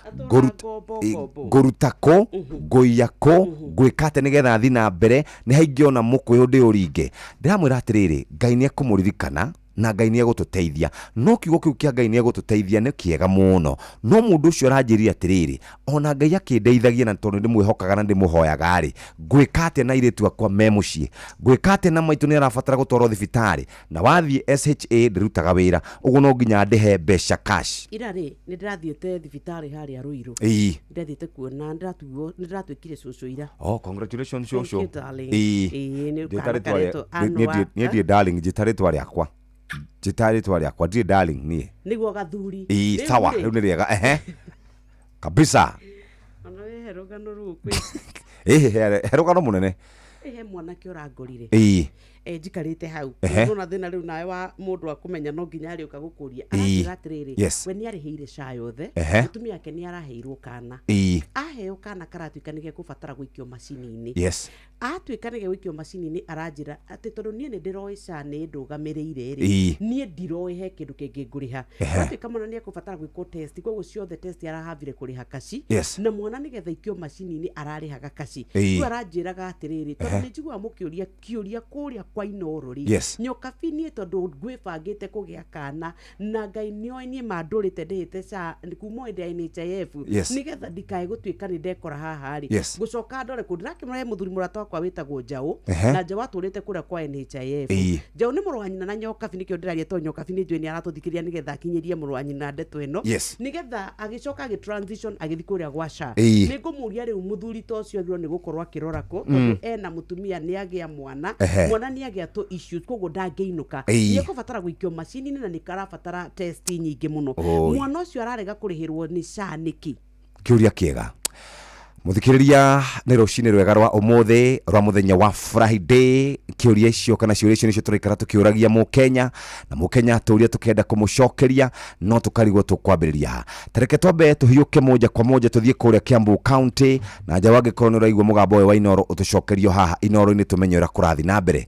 ngũruta kũ, ngũiya kũ, ngwĩka atĩa nĩgetha thiĩ na mbere, nĩ haingĩona mũkũyũ ndĩũringe. Ndĩramwĩra atĩrĩrĩ, Ngai nĩ ekũmũririkana na Ngai nĩ egũtũteithia. No kiugo kĩu kĩa Ngai nĩ egũtũteithia nĩ kĩega mũno, no mũndũ ũcio aranjĩrire atĩrĩrĩ, ona Ngai akĩndeithagia na tondũ ndĩmwĩhokaga na ndĩmũhoyaga rĩ, ngwĩka atĩa na airĩtu akwa me mũciĩ, ngwĩka atĩa na maitũ nĩ arabatara gũtwarwo thibitarĩ, na wathiĩ SHA ndĩrutaga wĩra, ũguo no nginya ndĩhe mbeca cash. Ira rĩ, nĩ ndĩrathiĩte thibitarĩ harĩa Ruiru. Ndĩrathiĩte kuona nĩ ndĩratuĩkire cũcũ ira. Oh, congratulations. Thank cũcũ. you, darling. Ĩĩ. Ĩĩ, nĩ Njĩta kana rĩtwa rĩa- karetwo niĩ Anwar. niĩ ndirĩ darling, njĩta rĩtwa rĩakwa, njĩta rĩtwa rĩakwa, ndirĩ darling niĩ. Nĩguo gathuri. Ĩĩ. Rĩu Sawa. rĩ, Rĩu nĩ rĩega, ehe, kabisa. Ona we he rũgano rũu kwĩ Ĩhĩ, he rũgano mũnene. He mwanake ũrangorire. Njikarĩte hau. Nona thĩna rĩu nawe wa mũndũ wa kũmenya no nginya arĩũka gũkũria. Aranjĩra atĩrĩrĩ, we nĩ arĩhĩire SHA yothe, mũtumia wake nĩ araheirwo kana. Aheo kana karatuĩka nĩ gekũbatara gũikio macini-inĩ. Atuĩka nĩ gegũikio macini-inĩ, aranjĩra atĩ tondũ niĩ nĩ ndĩroĩ SHA nĩ ndũgamĩrĩire rĩ, niĩ ndiroĩ he kĩndũ kĩngĩ ngũrĩha. Atuĩka mwana nĩ ekũbatara gwĩkwo test, koguo ciothe test arahavire kũrĩha kaci. Na mwana nĩgetha aikio macini-inĩ ararĩhaga kaci. Rĩu aranjĩraga atĩrĩrĩ, tondũ nĩ njiguaga mũkĩũria kĩũria kũrĩa kwa Inoro rĩ, nyokabi, niĩ tondũ ngwĩbangĩte kũgĩa kana na Ngai nĩoĩ niĩ mandũrĩte ndĩhĩte SHA kuma hĩndĩ ya NHIF, nĩgetha ndikae gũtuĩka nĩ ndekora haha rĩ, ngũcoka ndore kũ ndĩrakĩmũra. He mũthuri mũrata wakwa wĩtagwo Njaũ, na Njaũ atũrĩte kũrĩa kwa NHIF. Njaũ nĩ mũrũ wa nyina na Nyokabi, nĩkĩo ndĩraria, tondũ Nyokabi nĩ njũĩ nĩ aratũthikĩrĩria, nĩgetha akinyĩrie mũrũ wa nyina ndeto ĩno, nĩgetha agĩcoka agĩ transition agĩthiĩ kũrĩa gwa SHA. Nĩ ngũmũria rĩu, mũthuri ta ũcio agĩrĩirwo nĩ gũkorwo akĩrora kũ, tondũ ena mũtumia, nĩ agĩa mwana, mwana nĩ agĩa tũ issues, koguo ndangĩinũka, nĩ ekũbatara gũikio macini-inĩ na nĩ karabatara test nyingĩ mũno. Mwana ũcio ararega kũrĩhĩrwo nĩ SHA nĩkĩ? Kĩũria kĩega, mũthikĩrĩria. Nĩ rũcinĩ rwega rwa ũmũthĩ rwa mũthenya wa Friday. Kĩũria icio kana ciũria icio nĩcio tũraikara tũkĩũragia mũkenya, na mũkenya tũria tũkenda kũmũcokeria no tũkarigwo tũkwambĩrĩria ha. Tareke twambe tũhiũke moja kwa moja tũthiĩ kũrĩa Kiambu County, na nja wangĩkorwo nĩ ũraigua mũgambo ũyũ wa Inoro, ũtũcokerio haha Inoro-inĩ tũmenye ũrĩa kũrathiĩ na mbere.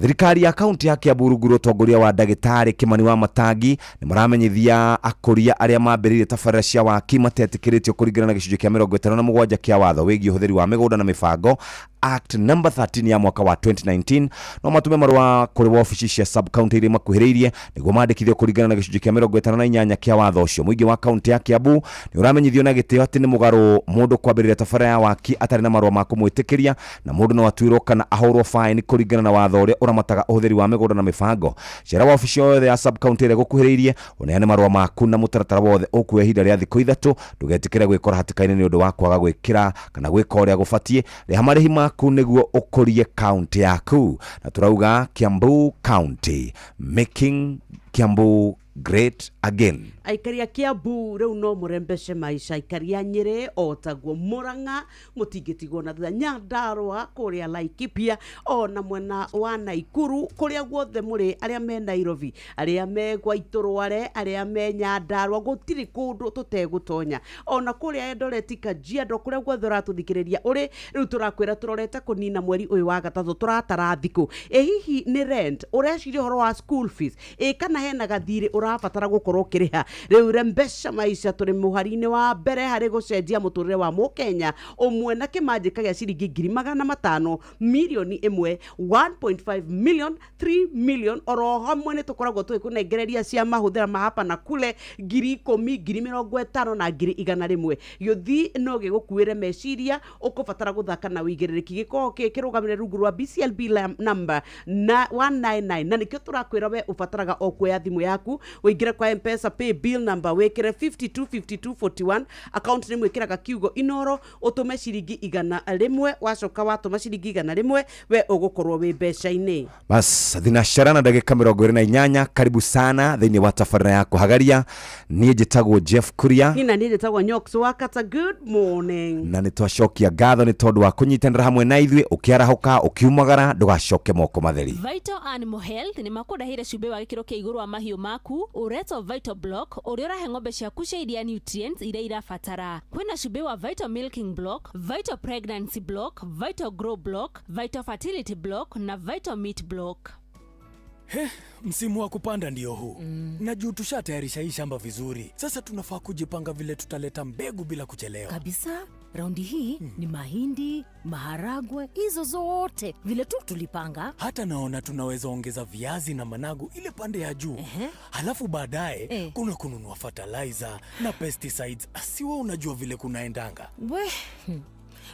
Thirikari ya kaunti ya Kiambu rungu rwa ũtongoria wa ndagĩtarĩ Kimani wa Matangi nĩ maramenyithia akũria arĩa mambĩrĩirie tabarĩra cia waki matetĩkĩrĩtio kũringana na gĩcunjĩ kĩa 57 kĩa watho wĩgiĩ ũhũthĩri wa mĩgũnda na mĩbango, Act number 13 ya mwaka wa 2019, no matume marũa kũrĩ wabici cia sub county iria makuhĩrĩirie nĩguo mandĩkithio kũringana na gĩcunjĩ kĩa 58 kĩa watho ũcio. Mũingĩ wa kaunti ya Kiambu nĩ ũramenyithio na gĩtĩo atĩ nĩ mũgarũ mũndũ kwambĩrĩria tabarĩra ya waki atarĩ na marũa ma kũmwĩtĩkĩria, na mũndũ no atuĩrwo kana ahũrwo faini kũringana na watho ũrĩa ũramataga ũhũthĩri wa mĩgũnda na mĩbango. Cera wabici yothe ya sub county ĩrĩa ĩgũkuhĩrĩirie, ũneane marũa maku na mũtaratara wothe ũkuoya ihinda rĩa thikũ 3. Ndũgetĩkĩre gwĩkora hatĩka-inĩ nĩ ũndũ wa kwaga gwĩkĩra kana gwĩka ũrĩa gũbatiĩ. Rĩha marĩhi maku nĩguo ũkũrie kaunti yaku, na tũrauga Kiambu County, making Kiambu Great again. Aikari a Kiambu rĩu no mũrembece maica, aikari a Nyĩrĩ o taguo, Mũrang'a mũtingĩtigwo na thutha, Nyandarũa kũrĩa Laikipia ona mwena wa Naikuru, kũrĩa guothe mũrĩ, arĩa me Nairobi, arĩa me Gwaitũrware, arĩa me Nyandarũa, gũtirĩ kũndũ tũtegũtonya, ona kũrĩa Eldoret, Kajiado, kũrĩa guothe ũratũthikĩrĩria ũrĩ, rĩu tũrakwĩra tũrorete kũnina mweri ũyũ wa gatatũ, tũratara thikũ. Ĩ hihi nĩ rent ũreciria, ũhoro wa school fees, ĩ kana hena gathirĩ ũrabatara gũkorwo ũkĩrĩha? Rĩu rembesha maisha tũrĩ mũhari-inĩ wa mbere harĩ gũcenjia mũtũrĩre wa mũkenya ũmwe na kĩmanjĩka gĩa ciringi 500,000, mirioni 1, 1.5 million, 3 million. Oro hamwe nĩ tũkoragwo tũgĩkũnengereria cia mahũthĩra ma hapa na kule, 10,000, 50,000 na 100,000. Gĩũthi no gĩgũkuĩre meciria, ũkũbatara gũthaka na wĩigĩrĩrĩki. Gĩkoragwo kĩrũgamĩrĩre rungu rwa BCLB number na 199, na nĩkĩo tũrakwĩra we ũbataraga o kuoya thimũ yaku, ũingĩre kwa Mpesa pay bill number, wĩkĩre 525241, account nĩ mwĩkĩraga kiugo Inoro, ũtũme ciringi 100. Wacoka watũma ciringi 100, we ũgũkorwo wĩ mbeca-inĩ. Bas, thinacara na ndagĩka 28. Karibu sana thĩinĩ wa tabarĩra ya kũhagaria. Niĩ njĩtagwo Jeff Kuria. Nina niĩ njĩtagwo Nyox Wakata. Good morning. Na nĩ twacokia ngatho nĩ tondũ wa kũnyitanĩra hamwe na ithuĩ. Ũkĩarahũka, ũkiumagara, ndũgacoke moko matheri. Vital Animal Health nĩ makũrehire cumbĩ wa gĩkĩro kĩa igũrũ wa mahiũ maku ũretwo Vital Block, ũrĩa ũrahe ng'ombe ciaku cia iria nutrients iria irabatara. Kwĩna cumbĩ wa Vital Milking Block, Vital Pregnancy Block, Vital Grow Block, Vital Fertility Block na Vital Meat Block. He, msimu wa kupanda ndio huu. Na juu tushatayarisha hii shamba vizuri, sasa tunafaa kujipanga vile tutaleta mbegu bila kuchelewa. Kabisa, raundi hii ni mahindi, maharagwe, hizo zote vile tu tulipanga. Hata naona tunaweza ongeza viazi na managu ile pande ya juu. Halafu baadaye kuna kununua fertilizer na pesticides. Si wewe unajua vile kunaendanga. We,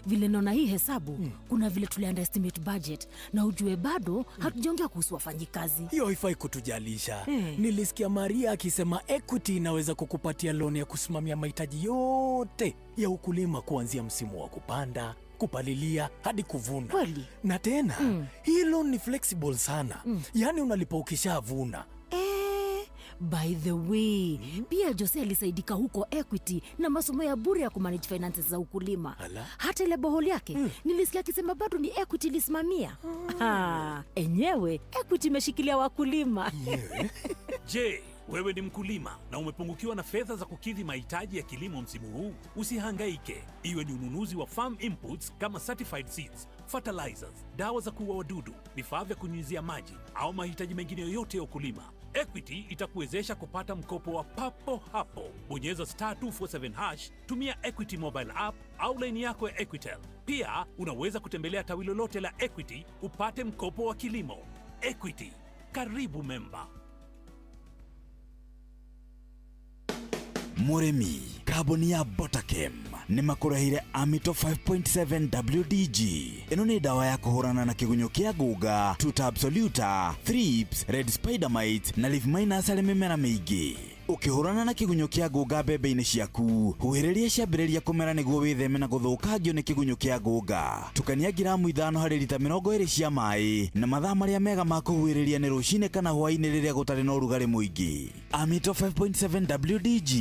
vile naona hii hesabu, kuna vile tuli underestimate budget, na ujue bado hatujaongea kuhusu wafanyikazi. Hiyo haifai kutujalisha. Eh. Nilisikia Maria akisema Equity inaweza kukupatia loan ya kusimamia mahitaji yote ya ukulima, kuanzia msimu wa kupanda, kupalilia hadi kuvuna. Kweli? Na tena hii loan ni flexible sana, yaani unalipa ukishavuna. Eh, by the way, pia Jose alisaidika huko Equity na masomo ya bure ya kumanage finances za ukulima. Ala. Hata ile borehole yake, nilisikia akisema bado ni Equity ilisimamia. Ah, enyewe Equity imeshikilia wakulima. Je, wewe ni mkulima na umepungukiwa na fedha za kukidhi mahitaji ya kilimo msimu huu? Usihangaike. Iwe ni ununuzi wa farm inputs kama certified seeds, fertilizers, dawa za kuua wadudu, vifaa vya kunyunyizia maji au mahitaji mengine yoyote ya ukulima, Equity itakuwezesha kupata mkopo wa papo hapo. Bonyeza star 247 hash, tumia Equity mobile app au laini yako ya Equitel. Pia unaweza kutembelea tawi lolote la Equity upate mkopo wa kilimo. Equity, karibu memba. Mũrĩmi, kambuni ya Botakem nĩ makũrehire Amito 5.7 WDG. Ĩno nĩ ndawa ya kũhũrana na kĩgunyũ kĩa ngũnga, Tuta absoluta, thrips, red spider mite na leaf miners harĩ mĩmera mĩingĩ. Ũkĩhũrana na kĩgunyũ kĩa ngũnga mbembe-inĩ ciaku, huhĩrĩria ciambĩrĩria kũmera nĩguo wĩtheme na gũthũkangio nĩ kĩgunyũ kĩa ngũnga. Tukania ngiramu 5 harĩ rita 20 cia maĩ, na mathaa marĩa mega ma kũhuhĩrĩria nĩ rũcinĩ kana hwaĩ-inĩ rĩrĩa gũtarĩ na ũrugarĩ mũingĩ. Amito 5.7 WDG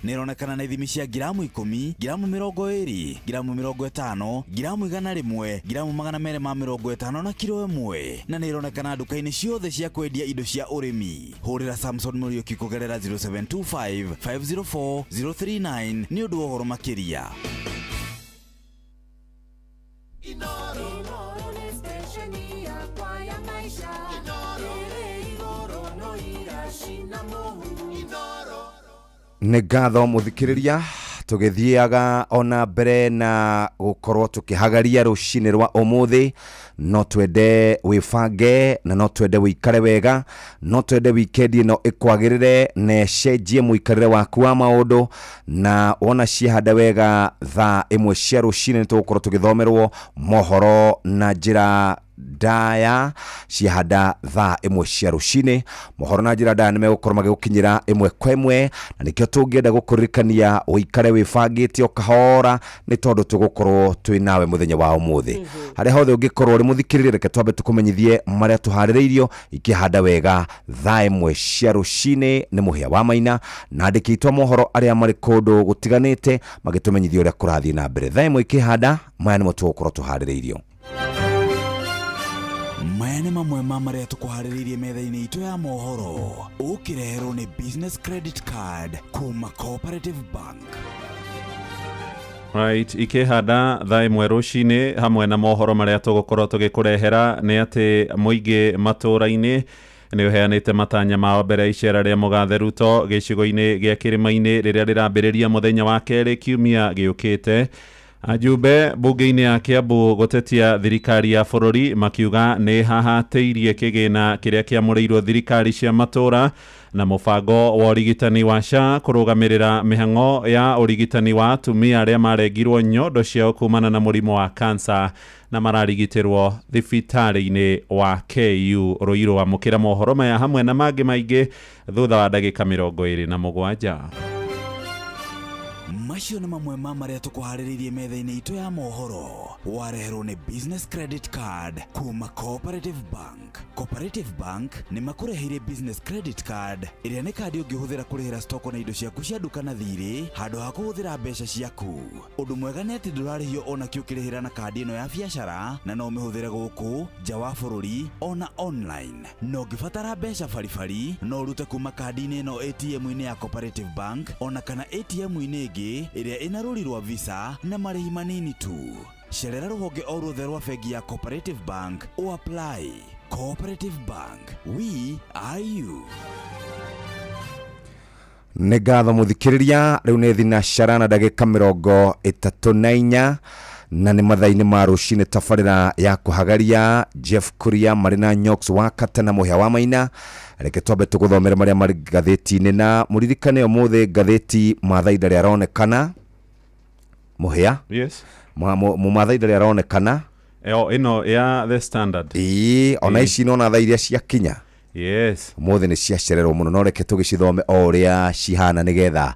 nĩ ĩronekana na ithimi cia ngiramu 10, ngiramu 20, ngiramu 50, ngiramu 100, ngiramu 250 na kiro 1, na nĩ ĩronekana nduka-inĩ ciothe cia kwendia indo cia ũrĩmi. Hũrĩra Samson Mũriũki kũgerera 0725 504 039 nĩ ũndũ wa ũhoro makĩria. Inoro nĩ stesheni yakwa ya maisha ĩrĩ igũrũ no iracina mũhu. Inoro. Nĩ ngatho mũthikĩrĩria, tũgĩthiaga ona mbere na gũkorwo tũkĩhagaria rũcinĩ rwa ũmũthĩ. No twende wĩbange na no twende wĩikare wega, no twende wikendi ĩno ĩkwagĩrĩre na ĩcenjie mũikarĩre waku wa maũndũ. Na wona ciehanda wega, thaa 1 cia rũcinĩ nĩ tũgũkorwo tũgĩthomerwo mohoro na njĩra Ndaya ciahanda thaa 1 cia rũcinĩ. Mohoro na njĩra ndaya nĩ megũkorwo magĩgũkinyĩra ĩmwe kwa ĩmwe, na nĩkĩo tũngĩenda gũkũririkania ũikare wĩbangĩte o kahora, nĩ tondũ tũgũkorwo twĩ nawe mũthenya wa ũmũthĩ. Harĩa hothe ũngĩkorwo ũrĩ mũthikĩrĩria, reke twambe tũkũmenyithie marĩa tũharĩrĩirio ikĩhanda wega thaa 1 cia rũcinĩ. Nĩ Mũhĩa wa Maina na andĩki aitũ a mohoro arĩa marĩ kũndũ gũtiganĩte magĩtũmenyithia ũrĩa kũrathiĩ na mbere. Thaa 1 ikĩhanda, maya nĩmo tũgũkorwo tũharĩrĩirio. Maya nĩ mamwe ma marĩa tũkũharĩrĩirie metha-inĩ itũ ya mohoro, ũkĩreherwo nĩ Business Credit Card kuma Cooperative Bank. Right, ikĩhanda thaa 1 rũcinĩ, hamwe na mohoro marĩa tũgũkorwo tũgĩkũrehera nĩ atĩ mũingĩ matũũra-inĩ nĩ ũheanĩte matanya mao mbere ya icera rĩa mũgathe Ruto gĩcigo-inĩ gĩa kĩrĩma-inĩ rĩrĩa rĩrambĩrĩria mũthenya wa kerĩ kiumia gĩũkĩte. Ajumbe bunge-inĩ ya Kiambu gũtetia thirikari ya bũrũri makiuga nĩ hahatĩirie kĩgĩna kĩrĩa kĩamũrĩirwo thirikari cia matũũra, na mũbango wa ũrigitani wa SHA kũrũgamĩrĩra mĩhang'o ya ũrigitani wa atumia arĩa marengirwo nyondo ciao kumana na mũrimũ wa kansa na mararigitĩrwo thibitarĩ-inĩ wa KU Ruiru. Amũkĩra mohoro maya hamwe na mangĩ maingĩ thutha wa ndagĩka 27. Macio nĩ mamwe ma marĩa tũkũharĩrĩirie metha-inĩ itũ ya mohoro, wareherwo nĩ Business Credit Card kuma Cooperative Bank. Cooperative Bank nĩ makũreheire Business Credit Card, ĩrĩa nĩ kandi ũngĩhũthĩra kũrĩhĩra stoko na indo ciaku cia nduka na thirĩ handũ ha kũhũthĩra mbeca ciaku. Ũndũ mwega nĩ atĩ ndũrarĩhio ona kĩ ũkĩrĩhĩra na kandi ĩno ya biacara, na no ũmĩhũthĩre gũkũ nja wa bũrũri ona online. Na ũngĩbatara mbeca baribari, no ũrute kuma kandi-inĩ ĩno ATM-inĩ ya Cooperative Bank ona kana ATM-inĩ ĩngĩ ĩrĩa ĩna rũri rwa Visa na marĩhi manini tu. Cerera rũhonge o ruothe rwa bengi ya Cooperative Bank o apply. Cooperative Bank, we are you. Nĩ ngatho mũthikĩrĩria, rĩu nĩ thinacara na ndagĩka 34, na nĩ mathaa-inĩ ma rũcinĩ. Tabarĩra ya kũhagaria Jeff Kuria marĩ na Nyox wa Kata na Mũhĩa wa Maina. Reke twambe tũgũthomere marĩa marĩ ngathĩti-inĩ, na mũririkane ũmũthĩ ngathĩti Maathai ndarĩ aronekana. Mũhĩa? Yes. Mũmathai ndarĩ aronekana. Ĩyo ĩno ya The Standard. Ĩĩ, ona ici nona thaa iria ciakinya. Yes. Ũmũthĩ nĩ ciacererwo mũno, no reke tũgĩcithome o ũrĩa cihana nĩgetha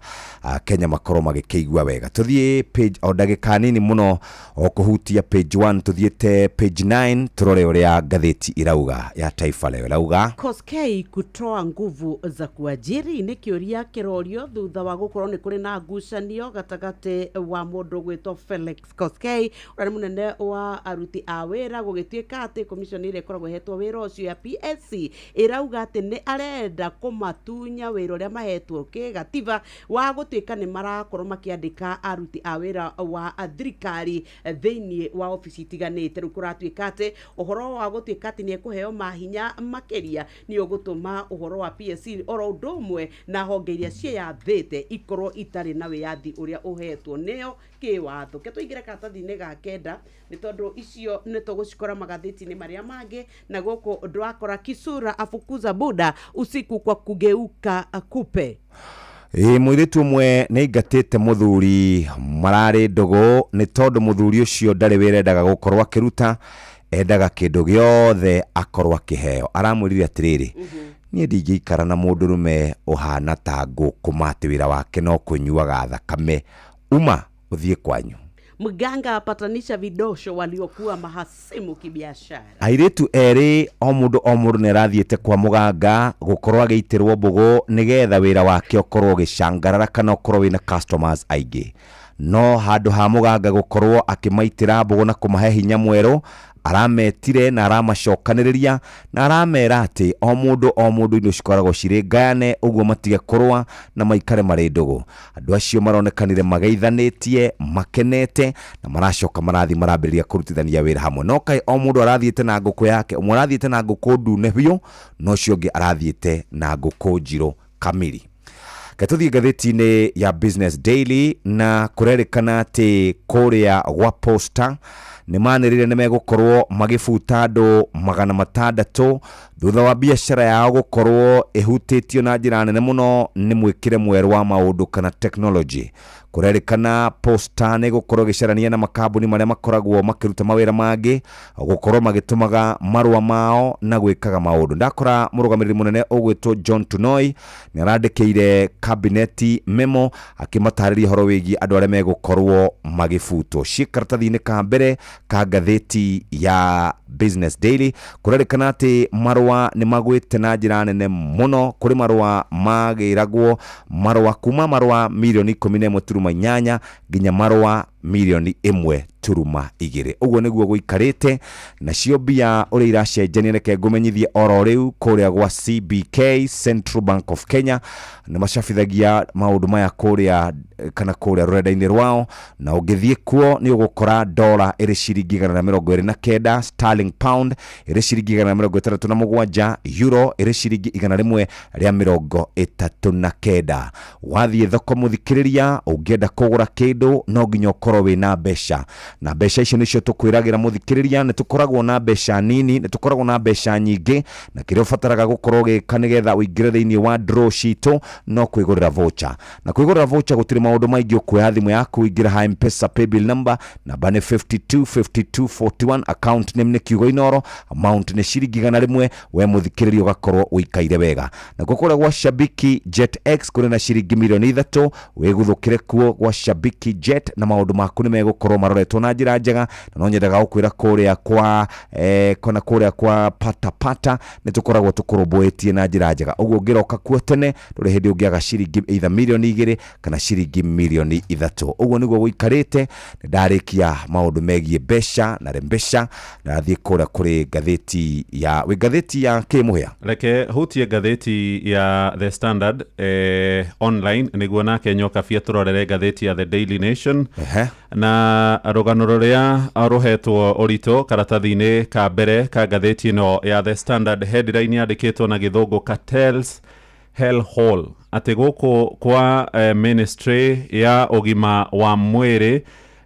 Kenya makorwo magĩkĩigua wega. Tũthiĩ page o ndagĩka nini mũno, o kũhutia page 1 tũthiĩte page 9, tũrore ũrĩa ngathĩti irauga ya Taifa Leo irauga. Koskei kutoa nguvu za kuajiri nĩ kĩũria kĩrorio thutha wa gũkorwo nĩ kũrĩ na ngucanio gatagatĩ wa mũndũ gwĩtwo Felix Koskei ũrĩa nĩ mũnene wa aruti a wĩra, gũgĩtuĩka atĩ commission ĩrĩa ĩkoragwo ĩhetwo wĩra ũcio ya PSC ĩrauga atĩ nĩ arenda kũmatunya wĩra ũrĩa mahetwo kĩgatiba wa gũtuĩka nĩ marakorwo makĩandĩka aruti a wĩra wa thirikari thĩinĩ wa obici itiganĩte. Rĩu kũratuĩka atĩ ũhoro wa gũtuĩka atĩ nĩ ekũheo mahinya makĩria nĩ ũgũtũma ũhoro wa PSC oro ũndũ ũmwe na honge iria ciĩyathĩte ikorwo itarĩ na wĩyathi ũrĩa ũhetwo nĩo kĩwatho. Ke tũingĩre karatathi-inĩ ga 9, nĩ tondũ icio nĩ tũgũcikora magathĩti-inĩ marĩa mangĩ, na gũkũ ndwakora Kisura afukuza buda usiku kwa kugeuka kupe. Ĩ mũirĩtu ũmwe nĩ aingatĩte mũthuri mararĩ ndũgũ nĩ tondũ mũthuri ũcio ndarĩ wĩra endaga gũkorwo akĩruta, endaga kĩndũ gĩothe akorwo akĩheo. Aramwĩrire atĩrĩrĩ, niĩ ndingĩikara na mũndũrũme ũhana ta ngũkũma atĩ wĩra wake no kũnyuaga thakame, uma ũthiĩ kwanyu. Mganga apatanisha vidosho waliokuwa mahasimu kibiashara. Airĩtu erĩ o mũndũ o mũndũ nĩ arathiĩte kwa mũganga gũkorwo agĩitĩrwo mbũgũ nĩgetha wĩra wake ũkorwo ũgĩcangarara kana ũkorwo wĩna customers aingĩ. No handũ ha mũganga gũkorwo akĩmaitĩra mbũgũ na kũmahe hinya mwerũ, arametire na aramacokanĩrĩria na aramera atĩ o mũndũ o mũndũ indo cikoragwo cirĩ ngayane, ũguo matige kũrũa na maikare marĩ ndũgũ. Andũ acio maronekanire mageithanĩtie makenete na maracoka marathiĩ marambĩrĩria kũrutithania wĩra hamwe. No kaĩ o mũndũ arathiĩte na ngũkũ yake, ũmwe arathiĩte na ngũkũ ndune biũ, na ũcio ũngĩ arathiĩte na ngũkũ njirũ kamiri. Reke tũthiĩ ngathĩti-inĩ ya Business Daily, na kũrerĩkana atĩ kũrĩa gwa Posta nĩ manĩrĩire nĩ megũkorwo magĩbuta andũ 600 thutha wa biacara yao gũkorwo ĩhutĩtio na njĩra nene mũno nĩ mwĩkĩre mwerũ wa maũndũ kana technology. Kũrerĩkana Posta nĩ gũkorwo ĩgĩcarania na makambuni marĩa makoragwo makĩruta mawĩra mangĩ gũkorwo magĩtũmaga marũa mao na gwĩkaga maũndũ. Ndakora mũrũgamĩrĩri mũnene ũgwĩtwo John Tunoi nĩ arandĩkĩire kabineti memo akĩmatarĩria ũhoro wĩgiĩ andũ arĩa megũkorwo magĩbutwo. Ciĩ karatathi-inĩ ka mbere ka ngathĩti ya Business Daily. Kũrerĩkana atĩ marũa nĩ magwĩte na njĩra nene mũno. Kũrĩ marũa magĩragwo marũa kuma marũa mirioni 11.8 nginya marũa mirioni 1.2. Ũguo nĩguo gũikarĩte. Nacio mbia ũrĩa iracenjania, reke ngũmenyithie oro rĩu kũrĩa gwa CBK, Central Bank of Kenya, nĩ macabithagia maũndũ maya kũrĩa kana kũrĩa rũrenda-inĩ rwao, na ũngĩthiĩ kuo nĩ ũgũkora dola ĩrĩ ciringi 129, sterling pound ĩrĩ ciringi 167, euro ĩrĩ ciringi 139. Wathiĩ thoko mũthikĩrĩria, ũngĩenda kũgũra kĩndũ no nginya ũkorwo wĩna mbeca, na mbeca icio nĩcio tũkwĩragĩra mũthikĩrĩria. Nĩ tũkoragwo na mbeca nini, nĩ tũkoragwo na mbeca nyingĩ, na kĩrĩa ũbataraga gũkorwo ũgĩka nĩgetha ũingĩre thĩinĩ wa draw citũ no kwĩgũrĩra voucher. Na kwĩgũrĩra voucher gũtirĩ maũndũ maingĩ, ũkuoya thimũ yaku ũingĩre ha M-Pesa paybill number, namba nĩ 525241, account name nĩ kiugo Inoro, amount nĩ ciringi 100. We mũthikĩrĩria ũgakorwo ũikaire wega. Nakuo kũrĩa gwa Shabiki Jet X kũrĩ na ciringi mirioni 3, wĩguthũkĩre kuo gwa Shabiki Jet na maũndũ maku nĩ megũkorwo maroretwo na njĩra njega. Na no nyendaga gũkwĩra kũrĩa kwa kana kũrĩa kwa patapata nĩ tũkoragwo tũkũrũmbũĩtie na njĩra njega. Ũguo ũngĩroka kuo tene ndũrĩ hĩndĩ ũngĩaga ciringi either mirioni 2 kana ciringi mirioni 3. Ũguo nĩguo gũikarĩte. Nĩ ndarĩkia maũndũ megiĩ mbeca na rembeca, na thiĩ kũrĩa kũrĩ ngathĩti ya wĩ ngathĩti ya kĩmũhĩa. Reke hutie ngathĩti ya The Standard online nĩguo nake Nyoka bia tũrorere ngathĩti ya The Daily Nation. Na rũgano rũrĩa rũhetwo ũritũ karatathi-inĩ ka mbere ka ngathĩti ĩno ya The Standard, headline yandĩkĩtwo na gĩthũngũ Cartels Hell Hall, atĩ gũkũ kwa ministry ya ũgima wa mwĩrĩ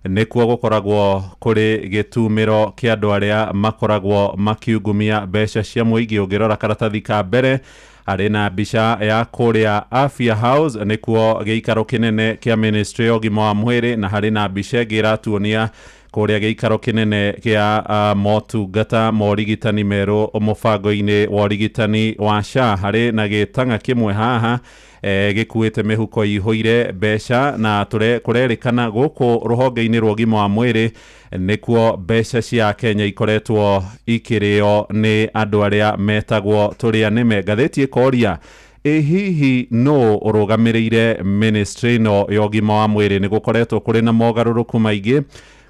nĩkuo gũkoragwo kũrĩ gĩtumĩro kĩa andũ arĩa makoragwo makiungumia mbeca cia mũingĩ. Ũngĩrora karatathi ka mbere harĩ na mbica ya kũrĩa Afya House, nĩkuo gĩikaro kĩnene kĩa ministry ya ũgima wa mwĩrĩ, na harĩ na mbica ĩngĩ ĩratuonia kũrĩa gĩikaro kĩnene kĩa motungata ma ũrigitani merũ mũbango-inĩ wa ũrigitani wa SHA. Harĩ na gĩtang'a kĩmwe haha gĩkuĩte mĩhuko ĩihũire mbeca, na kũrerĩkana gũkũ rũhonge-inĩ rwa ũgima wa mwĩrĩ nĩkuo mbeca cia Kenya ikoretwo ikĩrĩo nĩ andũ arĩa metagwo tũrĩa nĩme. Ngathĩti ĩkoria ĩ hihi nũ ũrũgamĩrĩire ministry ĩno ya ũgima wa mwĩrĩ? Nĩ gũkoretwo kũrĩ na mogarũrũku maingĩ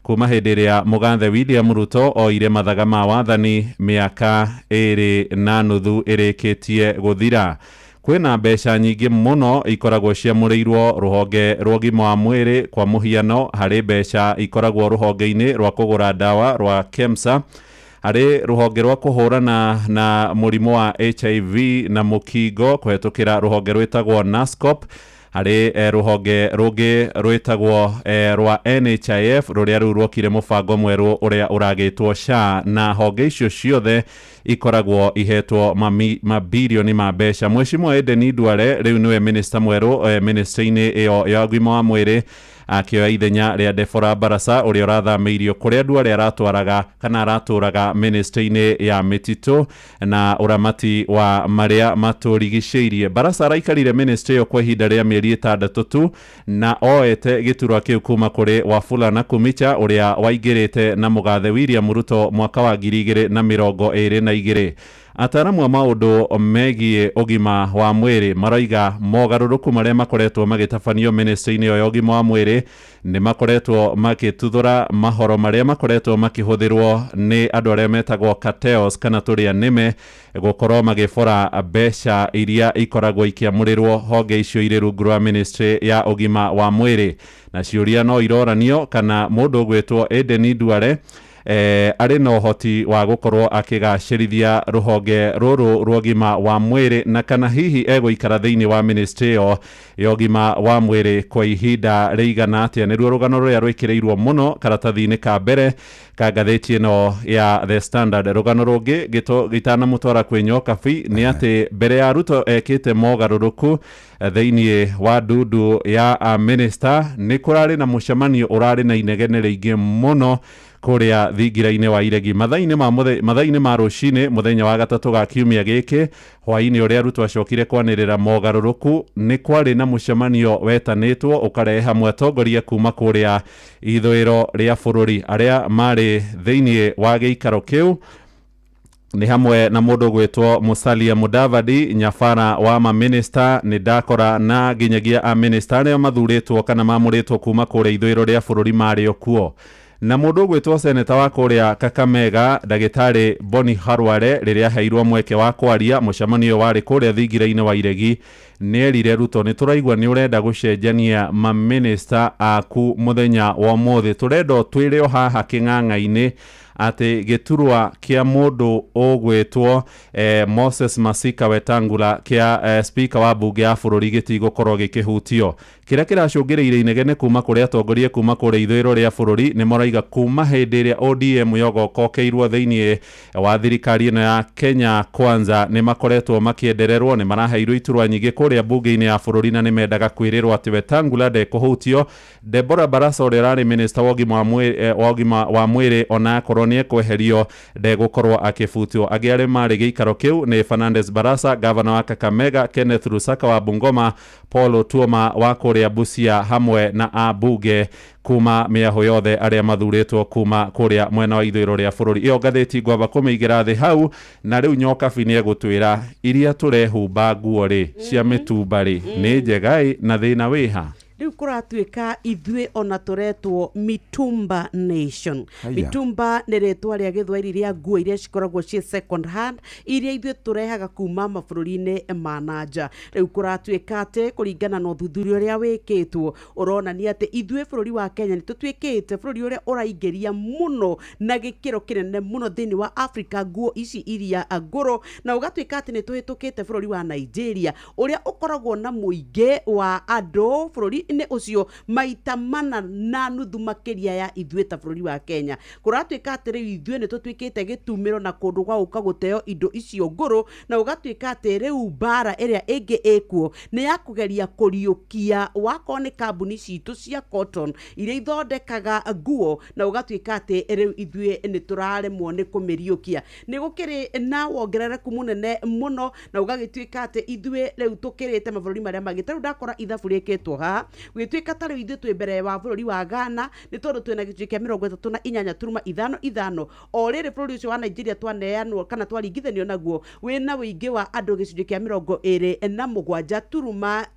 kuma hĩndĩ ĩrĩa mũgathe William Ruto oire mathaga ma wathani mĩaka 2.5 ĩrĩkĩtie gũthira. Kwĩna mbeca nyingĩ mũno ikoragwo ciamũrĩirwo rũhonge rwa ũgima wa mwĩrĩ. Kwa mũhiano, harĩ mbeca ikoragwo rũhonge-inĩ rwa kũgũra ndawa rwa KEMSA, harĩ rũhonge rwa kũhũrana na mũrimũ wa HIV na mũkingo kũhetũkĩra rũhonge rwĩtagwo NASCOP, harĩ rũhonge rũngĩ rwĩtagwo rwa NHIF rũrĩa rĩu rwokire mũbango mwerũ ũrĩa ũragĩtwo SHA, na honge icio ciothe ikoragwo ihetwo mabirioni ma mbeca. Mheshimiwa Aden Duale rĩu nĩwe minister mwerũ ministry-inĩ ĩyo ya ũgima wa mwĩrĩ, akĩoya ithenya rĩa Deborah Barasa ũrĩa ũrathamĩirio kũrĩa Duale aratwaraga kana aratũraga ministry-inĩ ya mĩtitũ na ũramati wa marĩa matũrigicĩirie. Barasa araikarire ministry ĩyo kwa ihinda rĩa mĩeri 6 tu, na oete gĩturwa kĩu kuma kũrĩ Wafula na Kumicha ũrĩa waingĩrĩte na mũgathe William Ruto mwaka wa 2022. Ataaramu a maũndũ megiĩ ũgima wa mwĩrĩ maroiga mogarũrũku marĩa makoretwo magĩtabanio ministry-inĩ ĩyo ya ũgima wa mwĩrĩ nĩ makoretwo magĩtuthũra mahoro marĩa makoretwo makĩhũthĩrwo nĩ andũ arĩa metagwo cartels kana tũrĩa nĩme gũkorwo magĩbora mbeca iria ikoragwo ikĩamũrĩrwo honge icio irĩ rungu rwa ministry ya ũgima wa mwĩrĩ. Na ciũria no iroranio kana mũndũ ũgwĩtwo Aden Duale arĩ na ũhoti wa gũkorwo akĩgacĩrithia rũhonge rũrũ rwa ũgima wa mwĩrĩ na kana hihi egũikara thĩinĩ wa ministry ĩyo ya ũgima wa mwĩrĩ kwa ihinda rĩigana atĩa. Nĩruo rũgano rũrĩa rwĩkĩrĩirwo mũno karatathi-inĩ ka mbere ka ngathĩti ĩno ya The Standard. Rũgano rũngĩ gĩtanamũtwara kwĩ Nyokabi nĩ atĩ mbere ya Ruto ekĩte mogarũrũku thĩinĩ wa ndundu ya minister, nĩ kũrarĩ na mũcemanio ũrarĩ na inegene rĩingĩ mũno kũrĩa thingira-inĩ wa Iregi mathaa-inĩ ma rũcinĩ mũthenya wa gatatũ ga kiumia gĩkĩ hwaĩ-inĩ ũrĩa Ruto acokire kwanĩrĩra mogarũrũku. Nĩ kwarĩ na mũcemanio wetanĩtwo ũkarehe hamwe atongoria kuma kũrĩa ithũĩro rĩa bũrũri arĩa marĩ thĩinĩ wa gĩikaro kĩu nĩ hamwe na mũndũ gwĩtwo Musalia Mudavadi, nyabara wa maminista. Nĩ ndakora na nginyagia a minista arĩa mathurĩtwo kana mamũrĩtwo kuma kũrĩa ithũĩro rĩa bũrũri marĩ o kuo, na mũndũ ũgwĩtwo seneta wa kũrĩa Kakamega ndagĩtarĩ Boni Harware rĩrĩa aheirwo mweke wa kwaria mũcemanio warĩ kũrĩa thingira-inĩ wa Iregi nĩ erire Ruto nĩ tũraigua nĩ ũrenda gũcenjania maminista aku mũthenya wa ũmũthĩ, tũrenda ũtwĩre o haha kĩng'ang'a-inĩ atĩ gĩturwa kĩa mũndũ ũgwĩtwo Moses Masika Wetangula kĩa speaker wa bunge ya bũrũri gĩtigũkorwo gĩkĩhutio. Kĩrĩa kĩracũngĩrĩirie inegene kuma kũrĩ atongoria kuma kũrĩa ithũĩro rĩa bũrũri nĩ maraiga kuma hĩndĩ ĩrĩa ODM yogokokeirwo thĩinĩ wa thirikari ĩno ya Kenya Kwanza nĩ makoretwo makĩendererwo, nĩ maraheirwo iturwa nyingĩ kũrĩa bunge-inĩ ya bũrũri na nĩ mendaga kwĩrĩrwo atĩ Wetangula ndekũhutio. Deborah Barasa ũrĩa ũrarĩ minister wa ũgima wa mwĩrĩ ona akorwo nĩ ekweherio ndegũkorwo akĩbutwo. Angĩ arĩa marĩ gĩikaro kĩu nĩ Fernandes Barasa, gavana wa Kakamega, Kenneth Lusaka wa Bungoma, Paul Otuoma wa kũrĩa Busia hamwe na ambunge kuma mĩahũ yothe arĩa mathurĩtwo kuma kũrĩa mwena wa ithũĩro rĩa bũrũri. Ĩyo ngathĩti ngwamba kũmĩigĩra thĩ hau, na rĩu Nyokabi nĩ egũtwĩra iria tũrehumba nguo rĩ cia mĩtumba rĩ nĩ njega ĩ na thĩna wĩha. Rĩu kũratuĩka ithuĩ ona tũretwo Mitumba Nation. Mitumba nĩ rĩtwa rĩa gĩthwaĩri rĩa nguo iria cikoragwo ciĩ second hand iria ithuĩ tũrehaga kuma mabũrũri-inĩ ma na nja. Rĩu kũratuĩka atĩ kũringana na ũthuthuria ũrĩa wĩkĩtwo ũronania atĩ ithuĩ bũrũri wa Kenya nĩ tũtuĩkĩte bũrũri ũrĩa ũraingĩria mũno na gĩkĩro kĩnene mũno thĩinĩ wa Africa nguo ici iria ngũrũ, na ũgatuĩka atĩ nĩ tũhĩtũkĩte bũrũri wa Nigeria ũrĩa ũkoragwo na mũingĩ wa andũ bũrũri nĩ ũcio maita mana na nuthu makĩria ya ithuĩ ta bũrũri wa Kenya. Kũratuĩka atĩ rĩu ithuĩ nĩ tũtuĩkĩte gĩtumĩro na kũndũ gwa gũka gũteo indo icio ngũrũ, na ũgatuĩka atĩ rĩu mbara ĩrĩa ĩngĩ ĩkuo nĩ ya kũgeria kũriũkia wakorwo nĩ kambuni citũ cia cotton iria ithondekaga nguo, na ũgatuĩka atĩ rĩu ithuĩ nĩ tũraremwo nĩ kũmĩriũkia. Nĩ gũkĩrĩ na wongerereku mũnene mũno, na ũgagĩtuĩka atĩ ithuĩ rĩu tũkĩrĩte mabũrũri marĩa mangĩ. Ta rĩu ndakora ithabu rĩkĩtwo haha gwĩtuĩka ta rĩu ithuĩ twĩ mbere wa bũrũri wa Ghana nĩ tondũ twĩna gĩcunjĩ kĩa 38.55 o rĩrĩ bũrũri ũcio wa Nigeria twaneanwo kana twaringithanio naguo wĩna ũingĩ wa andũ gĩcunjĩ kĩa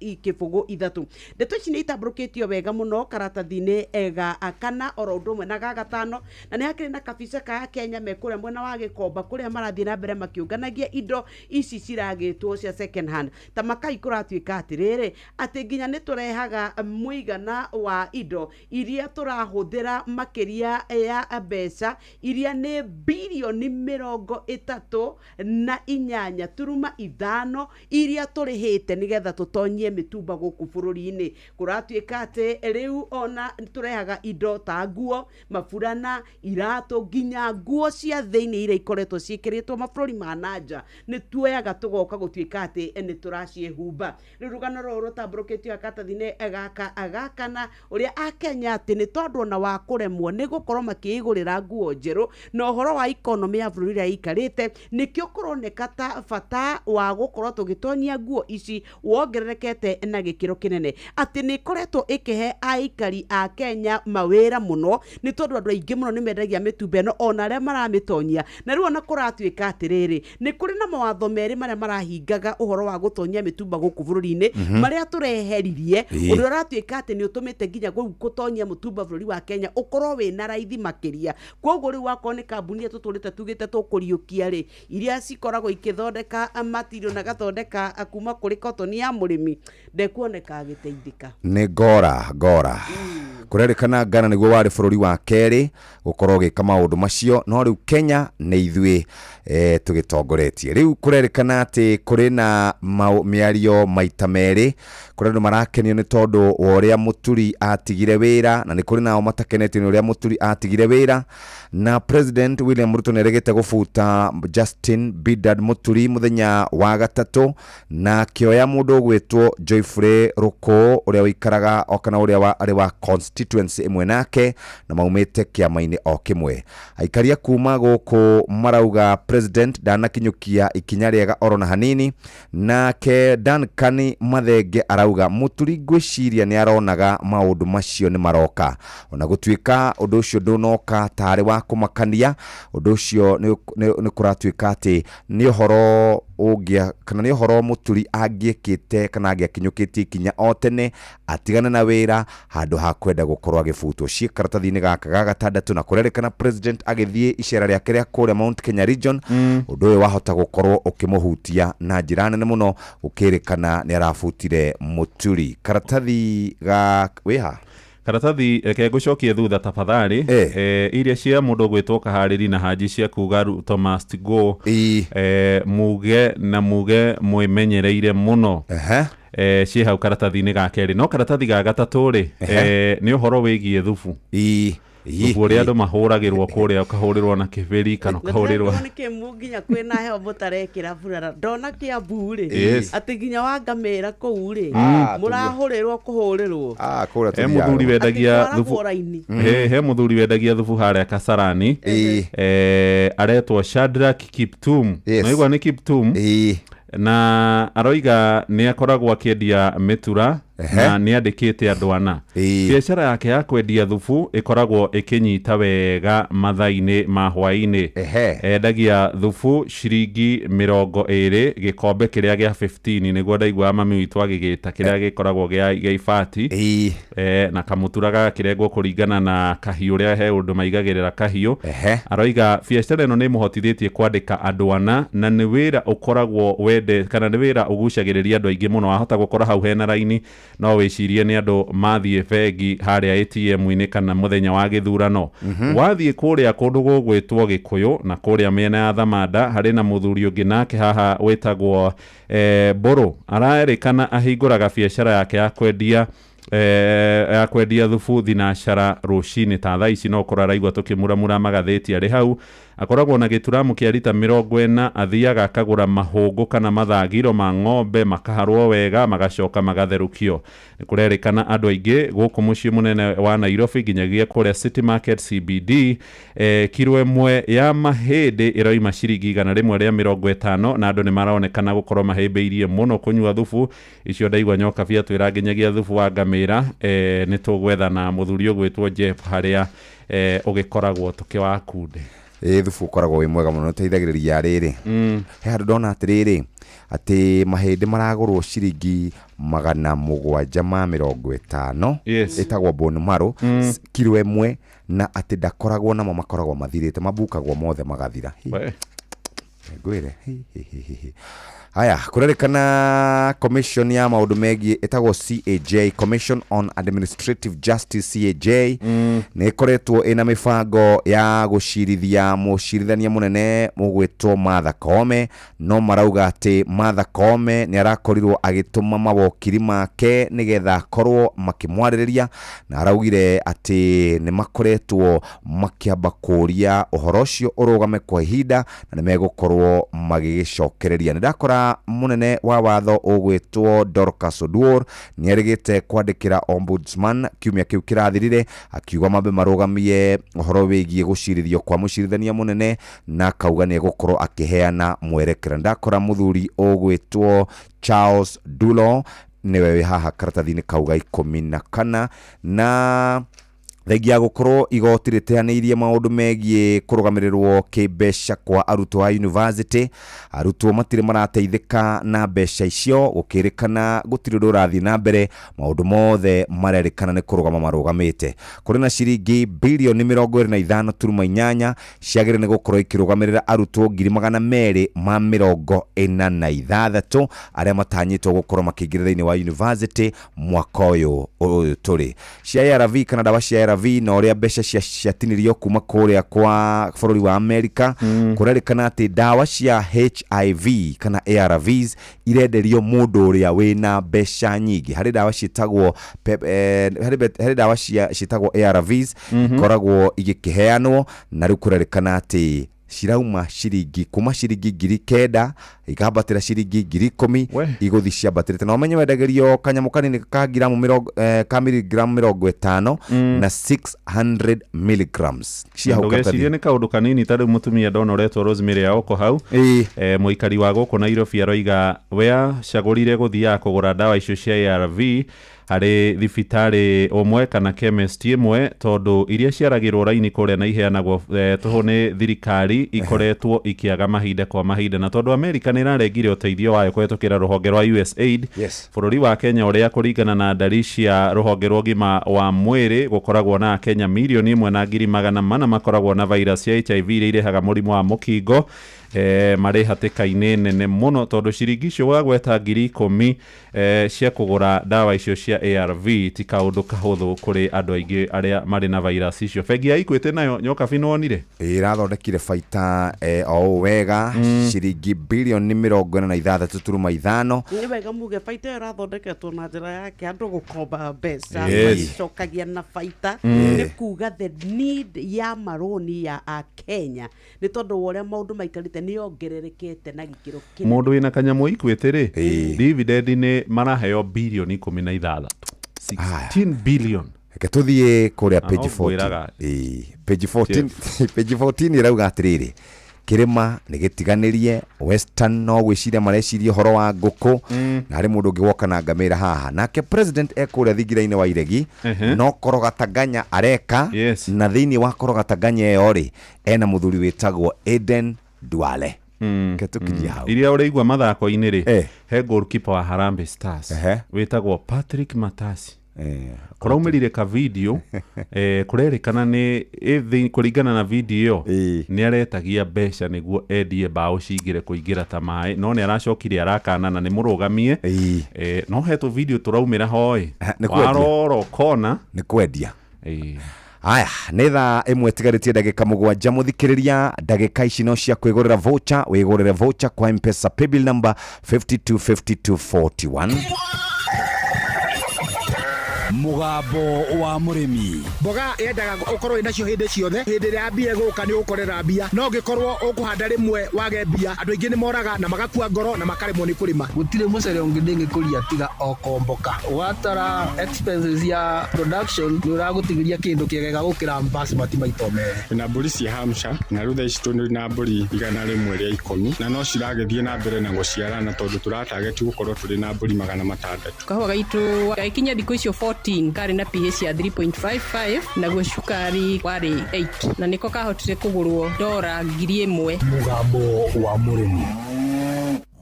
27.03. Ndeto ici nĩ itambũrũkĩtio wega mũno karatathi-inĩ ga kana oro ũndũ ũmwe na ga gatano, na nĩ hakĩrĩ na kabica ka Kenya me kũrĩa mwena wa Gĩkomba kũrĩa marathiĩ na mbere makĩũnganagia indo ici ciragĩtwo cia second hand. Ta makai kũratuĩka atĩrĩrĩ atĩ nginya nĩ tũrehaga mũigana wa indo iria tũrahũthĩra makĩria ya mbeca iria nĩ birioni 38.5 iria tũrĩhĩte nĩgetha tũtonyie mĩtumba gũkũ bũrũri-inĩ. Kũratuĩka atĩ rĩu ona tũrehaga indo ta nguo, maburana, iratũ, nginya nguo cia thĩinĩ iria ikoretwo ciĩkĩrĩtwo mabũrũri ma na nja nĩ tuoyaga tũgoka gũtuĩka atĩ nĩ tũraciĩhumba. Rĩu rũgano rũrũ rũtambũrũkĩtio karatathi-inĩ gaka gakana ũrĩa akenya atĩ nĩ tondũ ona wa kũremwo nĩ gũkorwo makĩĩgũrĩra nguo njerũ na ũhoro wa economy ya bũrũri ũrĩa ĩikarĩte, nĩkĩo kũroneka ta bata wa gũkorwo tũgĩtonyia nguo ici wongererekete na gĩkĩro kĩnene, atĩ nĩ ĩkoretwo ĩkĩhe aikari a Kenya mawĩra mũno nĩ tondũ andũ aingĩ mũno nĩ mendagia mĩtumba ĩno ona arĩa maramĩtonyia. Na rĩu ona kũratuĩka atĩrĩrĩ nĩ kũrĩ na mawatho merĩ marĩa marahingaga ũhoro wa gũtonyia mĩtumba gũkũ bũrũri-inĩ marĩa tũreheririe, ũrĩa ũratuĩka atĩ nĩ ũtũmĩte nginya gũtonyia mũtumba bũrũri wa Kenya ũkorwo wĩna raithi makĩria. Koguo rĩu wakorwo nĩ kambuni tũtũrĩte tugĩte tũkũriũkia rĩ iria cikoragwo ikĩthondeka matirio na gathondeka kuma kũrĩ cotton ya mũrĩmi ndekuoneka agĩteithĩka. Nĩ ngora ngora Kũrerĩkana Ghana nĩguo warĩ bũrũri wa kerĩ gũkorwo ũgĩka maũndũ macio, no rĩu Kenya nĩ ithuĩ tũgĩtongoretie. Rĩu kũrerĩkana atĩ kũrĩ na mĩario maita merĩ, kũrĩ andũ marakenio nĩ tondũ wa ũrĩa Mũturi atigire wĩra, na nĩ kũrĩ nao matakenetio nĩ ũrĩa Mũturi atigire wĩra. Na President William Ruto nĩ aregete gũbuta Justin Bidad Mũturi mũthenya wa gatatũ, na akĩoya mũndũ ũgwĩtwo Joyfrey Rũkũ ũrĩa ũikaraga o kana ũrĩa arĩ wa constituency ĩmwe nake, na maumĩte kĩama-inĩ o kĩmwe. Aikaria kuma gũkũ marauga president ndanakinyũkia ikinya rĩega oro na hanini. Nake Duncan Mathenge arauga Mũturi ngwĩciria nĩ aronaga maũndũ macio nĩ maroka, ona gũtuĩka ũndũ ũcio ndũnoka tarĩ wa kũmakania. Ũndũ ũcio nĩ kũratuĩka atĩ nĩ ũhoro ũngĩa kana nĩ ũhoro Mũturi angĩekĩte kana angĩakinyũkĩtie ikinya o tene atigane na wĩra handũ ha kwenda gũkorwo agĩbutwo. Ciĩ karatathi-inĩ gaka ga gatandatũ, na kũrerĩkana president agĩthiĩ icera rĩake rĩa kũrĩa Mount Kenya region, ũndũ ũyũ wahota gũkorwo ũkĩmũhutia na njĩra nene mũno, gũkĩrĩkana nĩ arabutire Mũturi. Karatathi ga wĩha karatathi reke ngũcokie thutha tafadhali. Iria cia mũndũ ũgwĩtwo Kaharĩri na Haji cia kuga Ruto must go, muge na muge mwĩmenyereire mũno, ciĩ hau karatathi-inĩ ga kerĩ. No karatathi ga gatatũ rĩ, nĩ ũhoro wĩgiĩ thubu. Thubu ũrĩa andũ mahũragĩrwo kũrĩa, ũkahũrĩrwo na kĩbĩri kana ũkahũrĩrwo nĩ kĩmu nginya kwĩna heho mũtarekĩra burara. Ndona Kĩambu rĩ, atĩ nginya wa ngamĩra kũu rĩ, mũrahũrĩrwo kũhũrĩrwo. He mũthuri wendagia thubu, he mũthuri wendagia thubu harĩa Kasarani, aretwo Shadrack Kiptum. Naigua nĩ Kiptum, na aroiga nĩ akoragwo akĩendia mĩtura na nĩ andĩkĩte andũ ana. Biacara yake ya kwendia thubu ĩkoragwo ĩkĩnyita wega mathaa-inĩ ma hwaĩ-inĩ. Endagia thubu ciringi 20 gĩkombe kĩrĩa gĩa 15, nĩguo ndaigua mami witũ agĩgĩta kĩrĩa gĩkoragwo gĩa ibati, na kamũtura gagakĩrengwo kũringana na kahiũ ũrĩa he ũndũ maigagĩrĩra kahiũ. Aroiga biacara ĩno nĩ ĩmũhotithĩtie kwandĩka andũ ana, na nĩ wĩra ũkoragwo wende kana nĩ wĩra ũgucagĩrĩria andũ aingĩ mũno. Wahota gũkora hau hena raini, no wĩcirie nĩ andũ mathiĩ bengi harĩa ATM-inĩ kana mũthenya wa gĩthurano. Wathiĩ kũrĩa kũndũ gũgwĩtwo Gĩkũyũ na kũrĩa mĩena ya Thamanda, harĩ na mũthuri ũngĩ nake haha wĩtagwo Mbũrũ. Arerĩkana ahingũraga biacara yake ya kwendia ya kwendia thubu thinacara rũcinĩ ta thaa ici, no ũkorwo araigua tũkĩmuramura magathĩti arĩ hau. Akoragwo na gĩturamu kĩa rita 40, athiaga akagũra mahũngũ kana mathagiro ma ng'ombe makaharwo wega magacoka magatherũkio. Nĩ kũrerĩkana andũ aingĩ gũkũ mũciĩ mũnene wa Nairobi nginyagia kũrĩa City Market CBD, kiro ĩmwe ya mahĩndĩ ĩroima ciringi 150, na andũ nĩ maronekana gũkorwo mahĩmbĩirie mũno kũnyua thubu icio. Ndaigua nyoka bia twĩra nginyagia thubu wa ngamĩra. Nĩ tũgwetha na mũthuri ũgwĩtwo Jeff harĩa ũgĩkoragwo tũkĩwakunde. Thubu ũkoragwo wĩ mwega mũno, ũteithagĩrĩria rĩrĩ. He handũ ndona atĩrĩrĩ, atĩ mahĩndĩ maragũrwo ciringi 750, ĩtagwo bone marrow, kiro ĩmwe, na atĩ ndakoragwo namo, makoragwo mathirĩte, mabukagwo mothe magathira. Ngwĩre haya, kũrerĩkana commission ya maũndũ megiĩ ĩtagwo CAJ, Commission on Administrative Justice CAJ, nĩ ĩkoretwo ĩna mĩbango ya gũcirithia mũcirithania mũnene mũgwĩtwo Martha Koome, no marauga atĩ Martha Koome nĩ arakorirwo agĩtũma mawokiri make nĩgetha akorwo makĩmwarĩrĩria, na araugire atĩ nĩ makoretwo makĩamba kũũria ũhoro ũcio ũrũgame kwa ihinda, na nĩ megũkorwo magĩgĩcokereria. Nĩ ndakora munene wa watho ũgwĩtwo Dorcas Oduor nĩ arĩgĩte kwandĩkĩra ombudsman kiumia kĩu kĩrathirire, akiuga mambe marũgamie ũhoro wĩgiĩ gũcirithio kwa mũcirithania mũnene, na akauga nĩ egũkorwo akĩheana mwerekera. Ndakora mũthuri ũgwĩtwo Charles Dulo nĩwe wĩ haha karatathi-inĩ kau ga 14, na Thengia gũkorwo igoti rĩteanĩirie maũndũ megiĩ kũrũgamĩrĩrwo kĩmbeca kwa arutwo a university, arutwo matirĩ marateithĩka na mbeca icio, gũkĩrĩkana gũtirĩ ũndũ ũrathiĩ na mbere, maũndũ mothe marerĩkana nĩ kũrũgama marũgamĩte. Kũrĩ na ciringi bilioni 25.8 ciagĩrĩire nĩ gũkorwo ikĩrũgamĩrĩra arutwo 246,000 arĩa matanyĩtwo gũkorwo makĩingĩra thĩinĩ wa university mwaka ũyũ tũrĩ. Cia ARV kana ndawa cia ARV na ũrĩa mbeca ciatinirio kuma kũrĩa kwa bũrũri wa Amerika, kũrerĩkana atĩ ndawa cia HIV kana ARVs irenderio mũndũ ũrĩa wĩna mbeca nyingĩ. Harĩ ndawa ciĩtagwo harĩ ndawa ciĩtagwo ARVs ikoragwo igĩkĩheanwo, na rĩu kũrerĩkana atĩ cirauma ciringi kuma ciringi 9,000 ikambatĩra ciringi 10,000 igũthi ciambatĩrĩte. Na ũmenye wendagĩrio kanyamũ kanini ka ngiramu mĩrongo ka miligramu 50 na 600 milligrams cia hau Ndũgecirie karatathi. nĩ kaũndũ kanini ta rĩu mũtumia ndona ũretwo Rosemary Aoko hau, mũikari wa gũkũ Nairobi, aroiga we acagũrire gũthiaga kũgũra ndawa icio cia ARV harĩ thibitarĩ ũmwe kana chemist ĩmwe, tondũ iria ciaragĩrwo raini kũrĩa na iheanagwo tũhũ nĩ thirikari ikoretwo ikĩaga mahinda kwa mahinda, na tondũ Amerika nĩ ĩrarengire ũteithio wayo kũhetũkĩra rũhonge rwa USAID, bũrũri wa Kenya ũrĩa kũringana na ndari cia rũhonge rwa ũgima wa mwĩrĩ gũkoragwo na Kenya 1,400,000 makoragwo na virus ya HIV iria irehaga mũrimũ wa mũkingo, marĩ hatĩka-inĩ nene mũno, tondũ ciringi icio wagweta 10,000 cia kũgũra ndawa icio cia ARV ti kaũndũ kahũthũ kũrĩ andũ aingĩ arĩa marĩ na virus icio. Bengi ya Equity nayo nyoka nĩwonire ĩrathondekire baita o ũũ wega, ciringi bilioni 46.5. Nĩ wega muge baita ĩyo ĩrathondeketwo na njĩra yake andũ gũkomba mbeca magĩcokagia na baita, nĩ kuga the need ya marũni ya akenya nĩ tondũ wa ũrĩa maũndũ maikarĩte nĩ yongererekete na gĩkĩro kĩnene. Mũndũ wĩna kanyamũ Equity rĩ, dividend nĩ maraheo bilioni 16, 16 billion. Reke tũthiĩ kũrĩa Na page no 14. ngwĩraga. Ĩĩ, page 14, page 14 ĩrauga atĩrĩrĩ, kĩrĩma nĩ gĩtiganĩrie, Western no gwĩciria mareciria ũhoro wa ngũkũ, na harĩ mũndũ ũngĩ woka na ngamĩra haha, nake president ekũrĩa thingira-inĩ wa iregi, no korogatanganya areka, na thĩinĩ wa korogatanganya ĩyo rĩ, ena mũthuri wĩtagwo Eden Duale. Reke tũkinyie hau. Iria ũraigua mathako-inĩ rĩ, he goalkeeper wa Harambee Stars wĩtagwo Patrick Matasi, kũraumĩrire ka video, kũrerĩkana nĩ kũringana na video ĩyo nĩ aretagia mbeca nĩguo endie mbaũ cingĩre kũingĩra ta maĩ, no nĩ aracokire arakana na nĩ mũrũgamie, no he tũ video tũraumĩra hoe Nĩ kwendia. warora ũkona nĩ kwendia. Aya, nĩ thaa 1 tigarĩtie ndagĩka 7. Mũthikĩrĩria, ndagĩka ici no cia kwĩgũrĩra voucher, wĩgũrĩre voucher kwa M-Pesa paybill number 525241. Mũgambo wa mũrĩmi. Mboga yendaga ũkorwo wĩ nacio hĩndĩ ciothe, hĩndĩ ĩrĩa mbia ĩgũka nĩ ũgũkorera mbia, no ũngĩkorwo ũkũhanda rĩmwe wage mbia, andũ aingĩ nĩ moraga na magakua ngoro na makaremwo nĩ kũrĩma. Gũtirĩ mũcere ũngĩ ndĩngĩkũria tiga o komboka. Watara expenses ya production nĩ ũragũtigĩria kĩndũ kĩega gũkĩra basmati maita merĩ. Na mbũri cia Hampshire, na rĩu thaa ici tũrĩ na mbũri 110 na no ciragĩthiĩ na mbere na gũciarana, tondũ tũratageti gũkorwo tũrĩ na mbũri 600. Kahũa gaitũ gagĩkinya thikũ icio 14 karĩ na pH ya 3.55, naguo cukari warĩ 8, na nĩko kahotire kũgũrwo dora 1,000. Mũgambo wa mũrĩmi.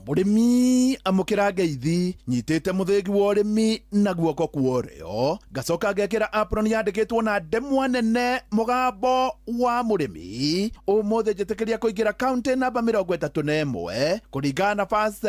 Mũrĩmi amũkĩra ngeithi, nyitĩte mũthĩgi wa ũrĩmi na guoko kwa ũrĩo, ngacoka ngekĩra apron yandĩkĩtwo na ndemwa nene mũgambo wa mũrĩmi. Ũmũthĩ njĩtĩkĩria kũingĩra kaunti namba 31 kũringana na First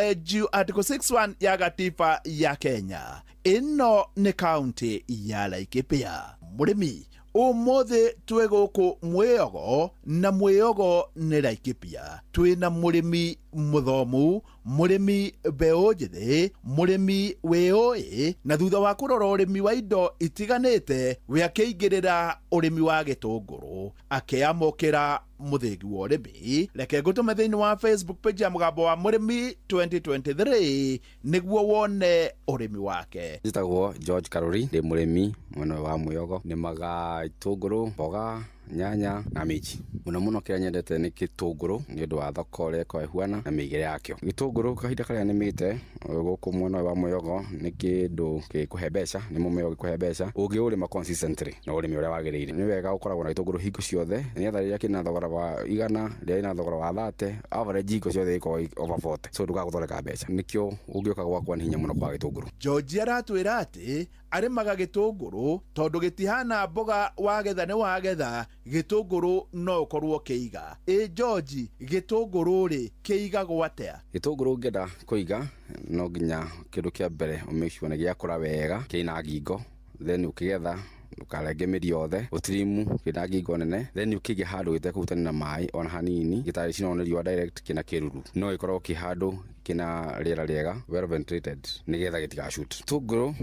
Article 61 ya gatiba ya Kenya. Ĩno nĩ kaunti ya Laikipia. Mũrĩmi, ũmũthĩ twĩ gũkũ Mwĩogo, na Mwĩogo nĩ Laikipia. Twĩna mũrĩmi mũthomu, mũrĩmi mbeũ njĩthĩ, mũrĩmi wĩũĩ, na thutha wa kũrora ũrĩmi wa indo itiganĩte, we akĩingĩrĩra ũrĩmi wa gĩtũngũrũ, akĩamũkĩra mũthĩgi wa ũrĩmi. Reke ngũtũme thĩinĩ wa Facebook page ya mũgambo wa mũrĩmi 2023 nĩguo wone ũrĩmi wake. Njĩtagwo George Karuri, ndĩ mũrĩmi mwena wa Mwĩogo, nĩmaga itũngũrũ, mboga Nyanya na minji. Mũno mũno kĩrĩa nyendete nĩ gĩtũngũrũ nĩ ũndũ wa thoko ũrĩa ĩkoragwo ĩhuana na mĩigĩre yakĩo. Gĩtũngũrũ kahinda karĩa nĩmĩte gũkũ mwena ũyũ wa Mwĩogo nĩ kĩndũ gĩkũhe mbeca, nĩ mũmera ũngĩkũhe mbeca ũngĩũrĩma consistently na ũrĩme ũrĩa wagĩrĩire. Nĩ wega gũkoragwo na gĩtũngũrũ hingo ciothe nĩgetha rĩrĩa kĩna thogora wa 100, rĩrĩa kĩna thogora wa 30, average hingo ciothe gĩkoragwo over 40, so ndũkaga gũthondeka mbeca. Nĩkĩo ũngĩũka gwakwa nĩ hinya mũno kwaga gĩtũngũrũ. George aratwĩra atĩ arĩmaga gĩtũngũrũ tondũ gĩtihana mboga wagetha nĩ wagetha, gĩtũngũrũ no ũkorwo ũkĩiga. Ĩ George, gĩtũngũrũ rĩ kĩigagwo atĩa? Gĩtũngũrũ ũngĩenda kũiga no nginya kĩndũ kĩa mbere ũmake sure nĩ gĩakũra wega kĩna ngingo, then ũkĩgetha ndũkarenge mĩri yothe, ũtirimu kĩna ngingo nene, then ũkĩige handũ gĩtekũhutania na maĩ ona hanini, gĩtarĩ cinwo nĩ riũa direct, kĩna kĩruru, no gĩkorwo kĩ handũ kĩna rĩera rĩega, well ventilated, nĩgetha gĩtigashoot. Gĩtũngũrũ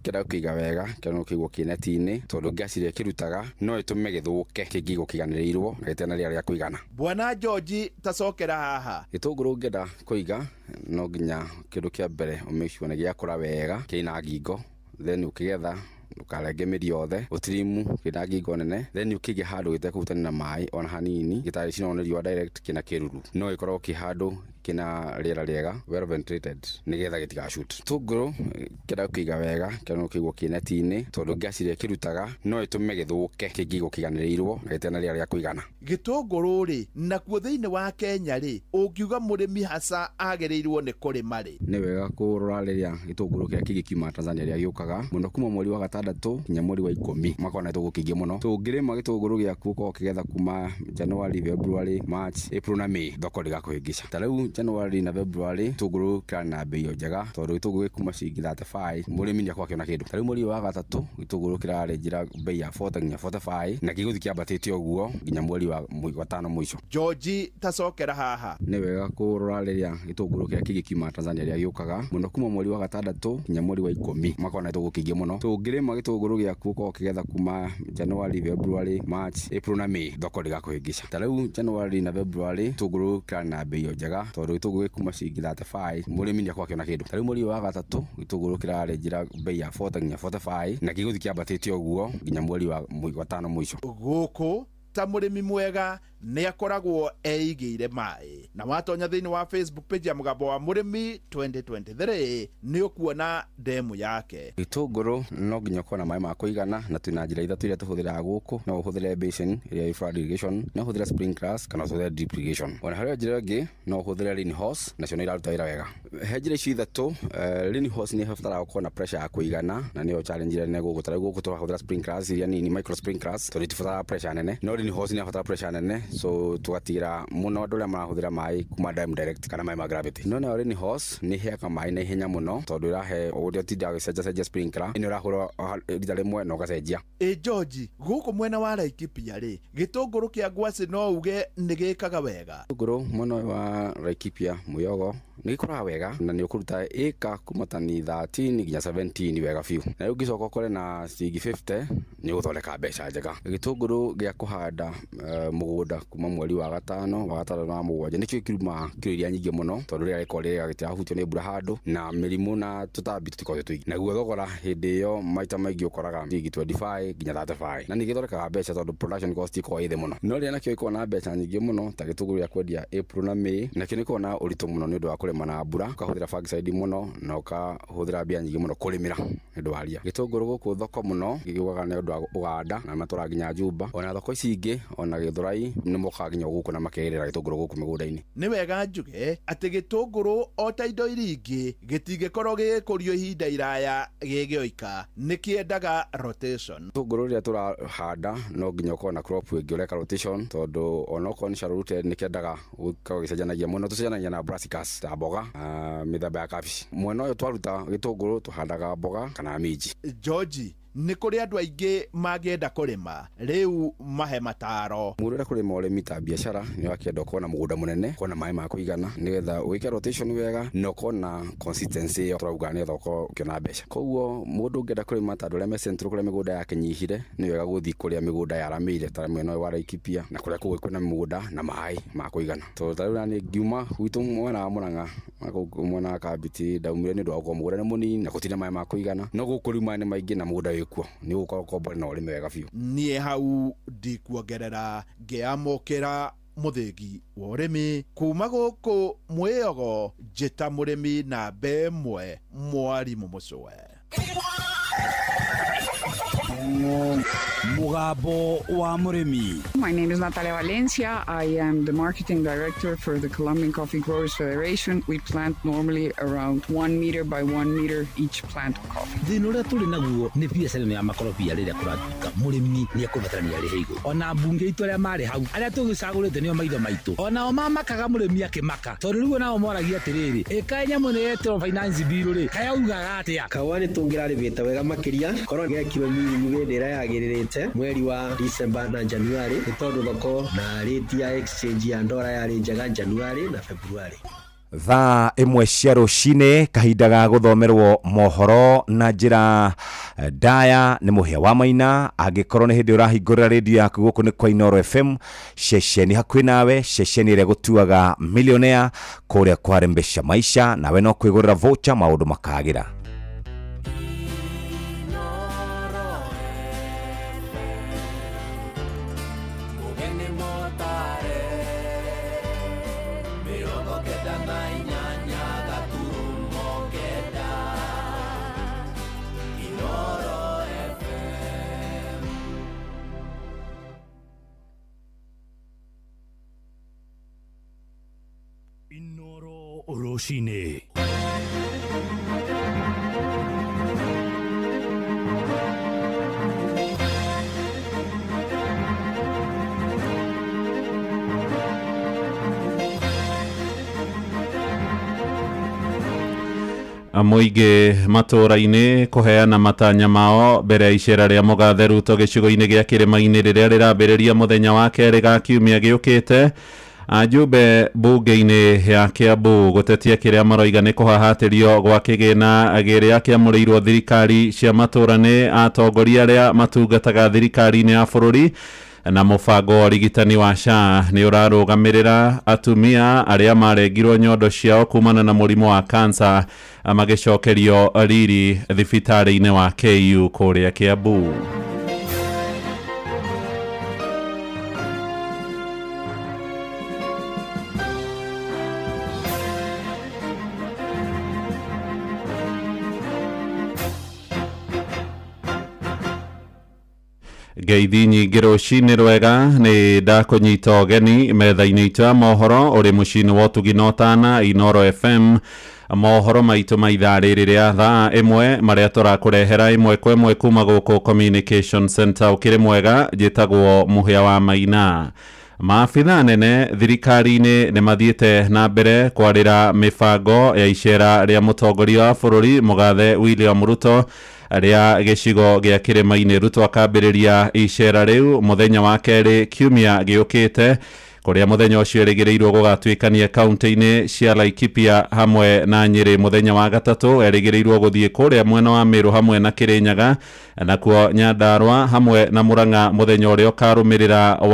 kĩenda gũkĩiga wega kĩagĩrĩirwo kũigwo kĩ neti-inĩ tondũ gas ĩrĩa ĩkĩrutaga no ĩtũme gĩthũke kĩngĩigwo kĩiganĩrĩirwo na gĩtarĩ na rĩera rĩa kũigana. Bwana George, tacokera haha. Gĩtũngũrũ ũngĩenda kũiga no nginya kĩndũ kĩa mbere ũmake sure nĩ gĩakũra wega kĩna ngingo, then ũkĩgetha ndũkarenge mĩri yothe, ũtirimu kĩna ngingo nene, then ũkĩige handũ gĩtekũhutania na maĩ ona hanini, gĩtarĩ cinwo nĩ riũa direct, kĩna kĩruru, no gĩkorwo kĩ handũ kĩna rĩera rĩega, well ventilated, nĩgetha gĩtigashoot. Gĩtũngũrũ kĩenda gũkĩiga wega kĩagĩrĩirwo kũigwo kĩ neti-inĩ tondũ gas ĩrĩa ĩkĩrutaga no ĩtũme gĩthũke kĩngĩigwo kĩiganĩrĩirwo na gĩtarĩ na rĩera rĩa kũigana. Gĩtũngũrũ rĩ, nakuo thĩinĩ wa Kenya rĩ, ũngiuga mũrĩmi hasa agĩrĩirwo nĩ kũrĩma rĩ? Nĩ wega kũrora rĩrĩa gĩtũngũrũ kĩrĩa kĩngĩ kiumaga Tanzania rĩrĩa gĩũkaga mũno kuma mweri wa 6 nginya mweri wa 10, makoragwo na gĩtũngũrũ kĩingĩ mũno. So ũngĩrĩma gĩtũngũrũ gĩaku ũkorwo ũkĩgetha kuma January, February, March, April na May, thoko ndĩgakũhĩngĩca. Ta rĩu January na February gĩtũngũrũ kĩrarĩ na bei njega tondũ gĩtũngũrũ gĩkuma ciringi 35, mũrĩmi nĩakorwo akĩona kĩndũ. Ta rĩu mweri wa 3 gĩtũngũrũ kĩrarĩ njĩra bei ya 40 nginya 45 na gĩgũthiĩ kĩambatĩte ũguo nginya mweri wa 5 mũico. George, tacokera haha. Nĩ wega kũrora rĩrĩa gĩtũngũrũ kĩrĩa kĩngĩ kiumaga Tanzania rĩrĩa gĩũkaga mũno kuma mweri wa 6 nginya mweri wa 10, makoragwo na gĩtũngũrũ kĩingĩ mũno. So ũngĩrĩma gĩtũngũrũ gĩaku ũkorwo ũkĩgetha kuma January, February, March, April na May, thoko ndĩgakũhĩngĩca. Ta rĩu January na February gĩtũngũrũ kĩrarĩ na bei njega tondũ gĩtũngũrũ gĩkuma ciringi 35, mũrĩmi nĩakorwo akĩona kĩndũ. Ta rĩu mweri wa 3 gĩtũngũrũ kĩrarĩ njĩra bei ya 40 nginya 45 na gĩgũthiĩ kĩambatĩte ũguo nginya mweri wa 5 mũico. Gũkũ ta mũrĩmi mwega nĩ akoragwo eigĩire maĩ, na watonya thĩinĩ wa Facebook page ya Mũgambo wa Mũrĩmi 2023 nĩ ũkuona ndemu yake. Gĩtũngũrũ no nginya ũkorwo na maĩ ma kũigana, na twĩna njĩra ithatũ iria tũhũthĩraga gũkũ. No ũhũthĩre basin ĩrĩa ĩ flood irrigation, no ũhũthĩre sprinklers kana ũhũthĩre drip irrigation. Ona harĩ njĩra ĩngĩ no ũhũthĩre rain hose, nacio nĩ iraruta wĩra wega. He njĩra ici ithatũ, rain hose nĩ ĩbataraga gũkorwo na pressure ya kũigana, na nĩyo challenge ĩrĩa nene gũkũ. Ta rĩu gũkũ tũrahũthĩra sprinklers iria nini, micro sprinklers, tondũ itibataraga pressure nene, no rain hose nĩ ĩrabatara pressure nene, so tũgatigĩra mũno andũ arĩa marahũthĩra maĩ kuma dam direct kana maĩ ma gravity. No nayo rain hose nĩ ĩheaga maĩ na ihenya mũno tondũ ĩrahe ũrĩa ũtindaga ũgĩcenjacenjia sprinkler, ĩno ĩrahũra rita rĩmwe na ũgacenjia. Ĩ George, gũkũ mwena wa Laikipia rĩ, gĩtũngũrũ kĩa ngwacĩ no uge nĩ gĩkaga wega? Gĩtũngũrũ mwena ũyũ wa Laikipia Mwĩogo nĩ gĩkũraga wega na nĩ ũkũruta ĩka kuma tani 13 nginya 17 wega biũ, na rĩu ũngĩcoka ũkore na ciringi 50 nĩ ũgũthondeka mbeca njega. Gĩtũngũrũ gĩa kũhanda mũgũnda kuma mweri wa 5, wa 6 na wa 7 nĩkĩo kĩrumaga kiro iria nyingĩ mũno tondũ rĩrĩa rĩkoragwo rĩega gĩtirahutio nĩ mbura handũ na mĩrimũ na tũtambi tũtikoragwo twĩ tũingĩ. Naguo thogora hĩndĩ ĩyo maita maingĩ ũkoraga ciringi 25 nginya 35, na nĩ gĩthondekaga mbeca tondũ production cost ĩkoragwo ĩ thĩ mũno. No rĩrĩa nakĩo gĩkoragwo na mbeca nyingĩ mũno ta gĩtũngũrũ gĩa kwendia April na May, nakĩo nĩ gĩkoragwo na ũritũ mũno nĩ ũndũ wa kũrĩma na mbura, ũkahũthĩra fungicide mũno na ũkahũthĩra mbia nyingĩ mũno kũrĩmĩra nĩ ũndũ wa ria. Gĩtũngũrũ gũkũ thoko mũno gĩgũaga nĩ ũndũ wa Ũganda na matwaraga nginya Juba, ona thoko ici ingĩ ona Gĩthũrai nĩ mokaga nginya gũkũ na makerĩra gĩtũngũrũ gũkũ mĩgũnda-inĩ. Nĩ wega njuge atĩ gĩtũngũrũ o ta indo iria ingĩ gĩtingĩkorwo gĩgĩkũrio ihinda iraya gĩgĩoika, nĩ kĩendaga rotation. Gĩtũngũrũ rĩrĩa tũrahanda no nginya ũkorwo na crop ĩngĩ ũreka rotation tondũ onokorwo nĩ shallow rooted nĩ kĩendaga gũkorwo gĩcenjanagia mũno. Tũcenjanagia na brassicas ta mboga, mĩthemba ya kabici. Mwena ũyũ twaruta gĩtũngũrũ tũhandaga mboga kana minji. George, nĩ kũrĩ andũ aingĩ mangĩenda kũrĩma, rĩu mahe mataro. Mũndũ ũrenda kũrĩma ũrĩmi ta biacara nĩ ũrakĩenda ũkorwo na mũgũnda mũnene, ũkorwo na maĩ ma kũigana nĩgetha wĩke rotation wega na ũkorwo na consistency ĩyo tũrauga nĩgetha ũkorwo ũkĩona mbeca. Koguo mũndũ ũngĩenda kũrĩma ta andũ arĩa me central kũrĩa mĩgũnda yakinyihire, nĩ wega gũthiĩ kũrĩa mĩgũnda yaramĩire ta mwena ũyũ wa Laikipia na kũrĩa kũu kwĩna mĩgũnda na maĩ ma kũigana. Tondũ ta rĩu nani ngiuma gwitũ mwena wa Murang'a na kũu mwena wa Kambiti ndaumire nĩ ũndũ wa gũkorwo mũgũnda nĩ mũnini na gũtirĩ maĩ ma kũigana, no gũkũ rĩu maĩ nĩ maingĩ na mũgũnda wĩ wĩkuo nĩ ũgũkorwo ũkombore na ũrĩme wega biũ. Niĩ hau ndikuongerera ngĩamũkĩra mũthĩgi wa ũrĩmi kuma gũkũ mwĩogo njĩta mũrĩmi namba ĩmwe mwarimũ mũcũwe. Mugambo wa Mũrĩmi. My name is Natalia Valencia. I am the marketing director for the Colombian Coffee Growers Federation. We plant normally around 1 meter by 1 meter each plant of coffee. Thĩna ũrĩa tũrĩ naguo nĩ biacara ĩno ya makorobia rĩrĩa kũratuĩka mũrĩmi nĩ ekũbatarania arĩhe igũrũ. Ona mbunge itũ arĩa marĩ hau arĩa tũgĩcagũrĩte nĩo maitho maitũ, onao mamakaga mũrĩmi akĩmaka, tondũ rĩu onao moragia atĩrĩrĩ, ĩkaĩ nyamũ ĩno yetĩrwo finance bill rĩ, kaĩ augaga atĩa? Kahũa nĩ tũngĩrarĩmĩte wega makĩria korwo gekirwo mirimu hĩndĩ ĩrĩa yagĩrĩrĩte mweri wa December na January, nĩ tondũ thoko na rate ya exchange ya ndora yarĩ njega January na February. Thaa ĩmwe cia rũcinĩ kahinda ga gũthomerwo mohoro na njĩra ndaya nĩ mũhĩa wa maina. Angĩkorwo nĩ hĩndĩ ũrahingũrĩra rĩndiũ yaku gũkũ nĩ kwa Inooro FM, ceceni hakuhĩ nawe, ceceni ĩrĩa gũtuaga millionaire kũrĩa kwarembesha maisha, nawe no kwĩgũrĩra voucher maũndũ makagĩra. Rũcinĩ. Mũingĩ matũũra-inĩ kũheana matanya mao mbere ya icera rĩa mũgathe Ruto gĩcigo-inĩ gĩa kĩrĩma-inĩ rĩrĩa rĩrambĩrĩria mũthenya wa kerĩ ga kiumia gĩũkĩte. Ajumbe bunge-inĩ ya Kiambu gũtetia kĩrĩa maroiga nĩ kũhahatĩrio gwa kĩgĩna kĩrĩa kĩamũrĩirwo thirikari cia matũũra nĩ atongoria arĩa matungataga thirikari-inĩ ya bũrũri. Na mũbango wa ũrigitani wa SHA nĩ ũrarũgamĩrĩra atumia arĩa marengirwo nyondo ciao kumana na mũrimũ wa kansa magĩcokerio riri thibitarĩ-inĩ wa KU kũrĩa Kiambu. Ngeithi nyingĩ rũcinĩ rwega nĩ ndakũnyita ũgeni metha-inĩ itũ ya mohoro ũrĩ mũciĩ-inĩ wa ũtugi na ũtana Inooro FM. Mohoro maitũ ma ithaa rĩrĩ rĩa thaa ĩmwe marĩa tũrakũrehera ĩmwe kwa ĩmwe kuma gũkũ Communication Center. Ũkĩrĩ mwega, njĩtagwo Mũhĩa wa Maina. Maabitha nene thirikari-inĩ nĩ mathiĩte na mbere kwarĩra mĩbango ya icera rĩa mũtongoria wa bũrũri mũgathe William Ruto rĩa gĩcigo gĩa kĩrĩma-inĩ. Ruto akambĩrĩria icera rĩu mũthenya wa kerĩ kiumia gĩũkĩte, kũrĩa mũthenya ũcio erĩgĩrĩirwo gũgatuĩkania kaunti-inĩ cia Laikipia hamwe na Nyĩrĩ. Mũthenya wa gatatũ erĩgĩrĩirwo gũthiĩ kũrĩa mwena wa Meru hamwe na Kĩrĩnyaga, nakuo Nyandarua hamwe na Murang'a mũthenya ũrĩa ũkarũmĩrĩra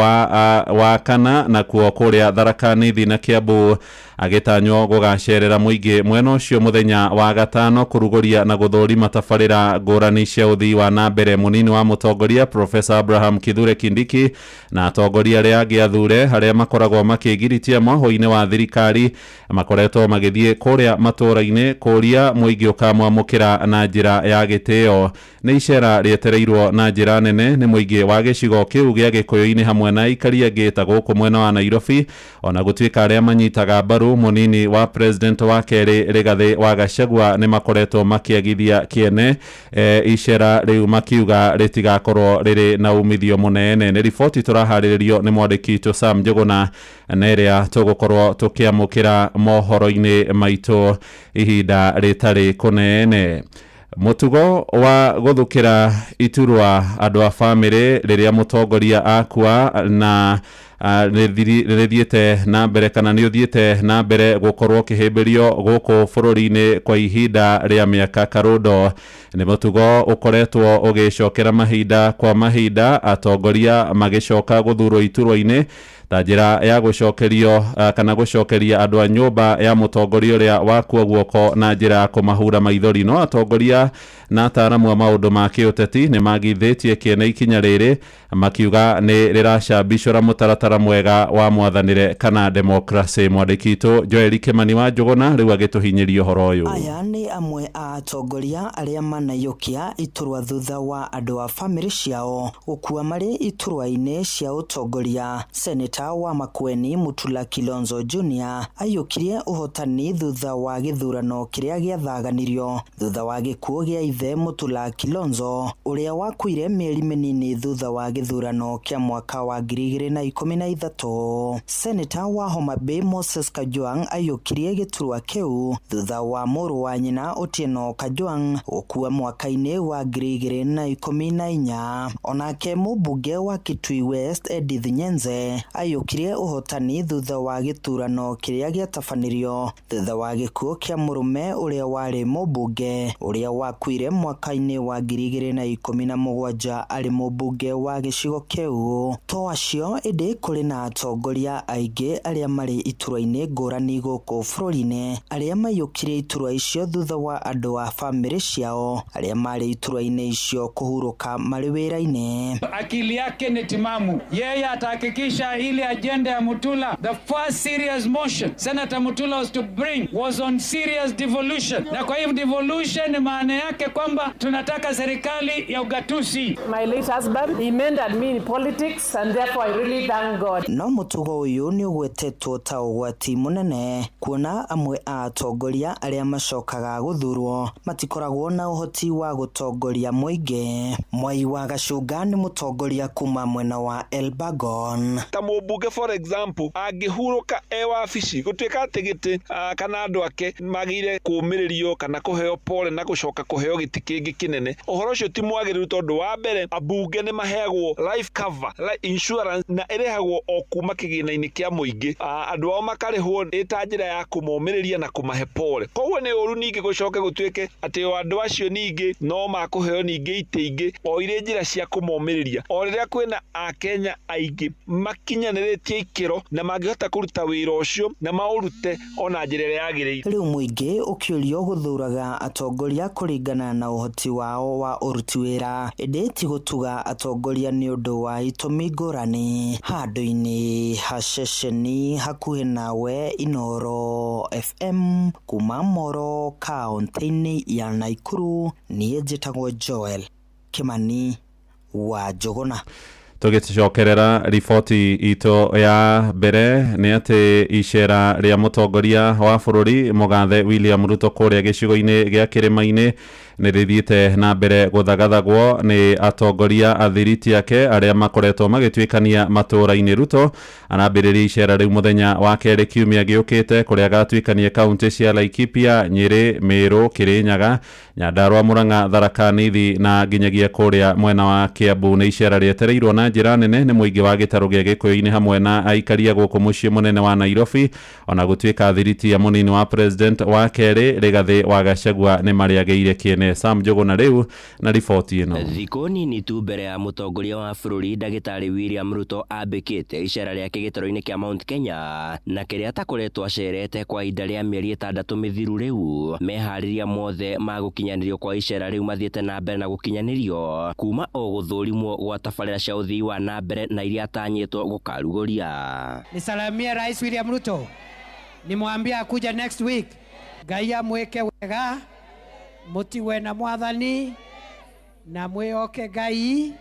wa kana, nakuo kũrĩa Tharaka Nithi na Kiambu agĩtanywo gũgacerera mũingĩ mwena ũcio mũthenya wa gatano kũrugũria na gũthũrima tabarĩra ngũrani cia ũthii wa na mbere. Mũnini wa mũtongoria Professor Abraham Kithure Kindiki na atongoria arĩa angĩ athure arĩa makoragwo makĩgiritia mohoro-inĩ wa thirikari makoretwo magĩthiĩ kũrĩa matũũra-inĩ kũria mũingĩ ũkamwamũkĩra na njĩra ya gĩtĩo. Nĩ icera rĩetereirwo na njĩra nene nĩ mũingĩ wa gĩcigo kĩu gĩa Gĩkũyũ-inĩ hamwe na aikari angĩ ta gũkũ mwena wa Nairobi, ona gũtuĩka arĩa manyitaga mbaru mũnini wa president wa kerĩ Rigathĩ wa Gachagua nĩ makoretwo makĩagithia kĩene icera rĩu makiuga rĩtigakorwo rĩrĩ na umithio mũnene. Nĩ riboti tũraharĩrĩrio nĩ mwandĩki witũ Sam Njũgũna na ĩrĩa tũgũkorwo tũkĩamũkĩra mohoro-inĩ maitũ ihinda rĩtarĩ kũnene. Mũtugo wa gũthukĩra iturwa andũ a bamĩrĩ rĩrĩa mũtongoria akua na Nĩ rĩthiĩte na mbere kana nĩ ũthiĩte na mbere gũkorwo ũkĩhĩmbĩrio gũkũ bũrũri-inĩ kwa ihinda rĩa mĩaka karũndo. Nĩ mũtugo ũkoretwo ũgĩcokera mahinda kwa mahinda, atongoria magĩcoka gũthurwo iturwa-inĩ ta njĩra ya gũcokerio kana gũcokeria andũ a nyũmba ya mũtongoria ũrĩa wakua guoko na njĩra ya kũmahura maithori. No atongoria na ataaramu a maũndũ ma kĩũteti nĩ magithĩtie kĩene ikinya rĩrĩ, makiuga nĩ rĩracambicũra mũtaratara mwega wa mwathanĩre kana demokrasĩ. Mwandĩki witũ Joel Kĩmani wa Njũgũna rĩu agĩtũhinyĩria ũhoro ũyũ. Aya nĩ amwe a atongoria arĩa manaiyũkia iturwa thutha wa andũ a bamĩrĩ ciao gũkua marĩ iturwa-inĩ cia ũtongoria. Seneta wa Makueni Mutula Kilonzo Jr aiyũkirie ũhotani thutha wa gĩthurano kĩrĩa gĩathaganirio thutha wa gĩkuũ gĩa ithe Mutula Kilonzo ũrĩa wakuire mĩeri mĩnini thutha wa gĩthurano kĩa mwaka wa 2013. Seneta wa Homa Bay Moses Kajwang aiyũkirie gĩturwa kĩu thutha wa mũrũ wa nyina Otieno Kajwang gũkua mwaka-inĩ wa 2014. Onake mũmbunge wa Kitui West Edith Nyenze aiyũkirie ũhotani thutha wa gĩthurano kĩrĩa gĩatabanirio thutha wa gĩkuũ kĩa mũrũme ũrĩa warĩ mũmbunge ũrĩa wakuire mwaka-inĩ wa 2017 arĩ mũmbunge wa gĩcigo kĩu. To acio ĩndĩ kũrĩ na atongoria aingĩ arĩa marĩ iturwa-inĩ ngũrani gũkũ bũrũri-inĩ arĩa maiyũkirie iturwa icio thutha wa andũ a bamĩrĩ ciao arĩa marĩ iturwa-inĩ icio kũhurũka marĩ wĩra-inĩ. Akili yake ni timamu, yeye atahakikisha ile agenda ya Mutula. The first serious motion Senator Mutula was to bring was on serious devolution, na kwa hivyo devolution maana yake kwamba tunataka serikali ya ugatuzi. My late husband, he mentored me in politics and therefore I really thank God. No mũtugo ũyũ nĩ ũgwetetwo ta ũgwati mũnene kuona amwe a atongoria arĩa macokaga gũthurwo matikoragwo na ũhoti wa gũtongoria mũingĩ. Mwai wa Gacunga nĩ mũtongoria kuma mwena wa Elbagon. Ta mũmbunge for example angĩhurũka e wabici gũtuĩka atĩ gĩtĩ kana andũ ake magĩire kũũmĩrĩrio kana kũheo pole na gũcoka kũheo gĩtĩ kĩngĩ kĩnene, ũhoro ũcio ti mwagĩrĩru tondũ wa mbere ambunge nĩ maheagwo life cover, life insurance na ĩrĩhagwo o kuma kĩgĩna-inĩ kĩa mũingĩ, andũ ao makarĩhwo ĩ ta njĩra ya kũmomĩrĩria na kũmahe pole. Koguo nĩ ũru ningĩ gũcoke gũtuĩke atĩ o andũ acio ningĩ no makũheo ningĩ itĩ ingĩ o irĩ njĩra cia kũmomĩrĩria, o rĩrĩa kwĩna akenya aingĩ makinyanĩrĩtie ikĩro na mangĩhota kũruta wĩra ũcio na maũrute ona njĩra ĩrĩa yagĩrĩire. Rĩu mũingĩ ũkĩũrio gũthuraga atongoria kũringana na ũhoti wao wa ũruti wĩra, ĩndĩ ti gũtuga atongoria nĩ ũndũ wa itũmi ngũrani. Handũ-inĩ ha ceceni hakuhĩ nawe Inooro FM kuma Moro kaũntĩ-inĩ ya Nakuru, niĩ njĩtagwo Joel Kĩmani wa Njũgũna. Tũgĩcokerera riboti itũ ya mbere nĩ atĩ icera rĩa mũtongoria wa bũrũri mũgathe William Ruto kũrĩa gĩcigo-inĩ gĩa kĩrĩma-inĩ nĩ rĩthiĩte na mbere gũthagathagwo nĩ atongoria athiriti ake arĩa makoretwo magĩtuĩkania matũũra-inĩ. Ruto arambĩrĩria icera rĩu mũthenya wa kerĩ kiumia gĩũkĩte kũrĩa agatuĩkania kaũntĩ cia Laikipia, Nyĩrĩ, Mĩrũ, Kĩrĩnyaga, Nyandarua, Murang'a, Tharaka Nithi na nginyagia kũrĩa mwena wa Kiambu. Nĩ icera rĩetereirwo na njĩra nene nĩ mũingĩ wa gĩtarũ gĩa Gĩkũyũ-inĩ hamwe na aikaria gũkũ mũciĩ mũnene wa Nairobi, ona gũtuĩka athiriti ya mũnini wa president wa kerĩ Rigathĩ wa Gachagua nĩ marĩagĩire kĩene. Sam Njũgũna rĩu na riboti ĩno. Thikũ nini tu mbere ya mũtongoria wa bũrũri ndagĩtarĩ William Ruto ambĩkĩte icera rĩake gĩtarũ-inĩ kĩa Mount Kenya na kĩrĩa atakoretwo acerete kwa ihinda rĩa mĩeri 6 mĩthiru, rĩu meharĩria mothe ma gũkinyanĩrio kwa icera rĩu mathiĩte na mbere na gũkinyanĩrio kuma o gũthũrimwo gwa tabarĩra cia ũthii wa na mbere na iria atanyĩtwo gũkarugũria. Nisalamie Rais William Ruto, nimwambie akuja next week. Ngai amwĩke wega, mũtiwe na mwathani na mwĩoke Ngai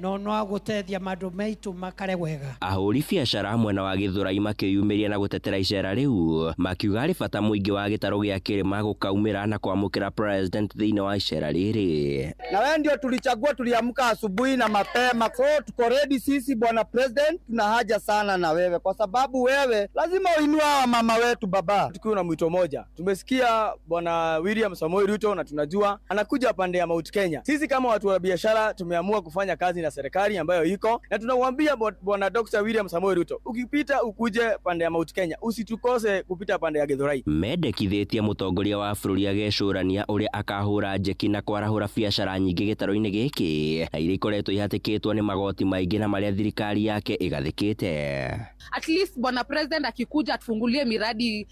no no agũteithia mandũ maitu makare wega. Ahũri biacara mwena wa Gĩthũrai makĩyumĩria na gũtetera icera rĩu makiuga harĩ bata mũingĩ wa gĩtarũ gĩa kĩrĩma gũkaumĩra na kwamũkĩra president thĩinĩ wa icera rĩrĩ. Na wewe ndio tulichagua, tuliamka asubuhi na mapema, so tuko ready sisi bwana president, tuna haja sana na wewe kwa sababu wewe lazima uinue hawa mama wetu baba. Tukiwa na mwito moja, tumesikia bwana William Samoei Ruto na tunajua anakuja pande ya Mount Kenya. Sisi kama watu wa biashara tumeamua kufanya kazi kazi na serikali ambayo iko, na tunamwambia bwana Dr. William Samoei Ruto, ukipita ukuje pande ya Mount Kenya, usitukose kupita pande ya Githurai. Mendekithĩtie mũtongoria wa bũrũri agecũrania ũrĩa akahũra njeki na kwarahũra biacara nyingĩ gĩtarũ-inĩ gĩkĩ na iria ikoretwo ihatĩkĩtwo nĩ magoti maingĩ na marĩa thirikari yake ĩgathĩkĩte. At least bwana president akikuja atufungulie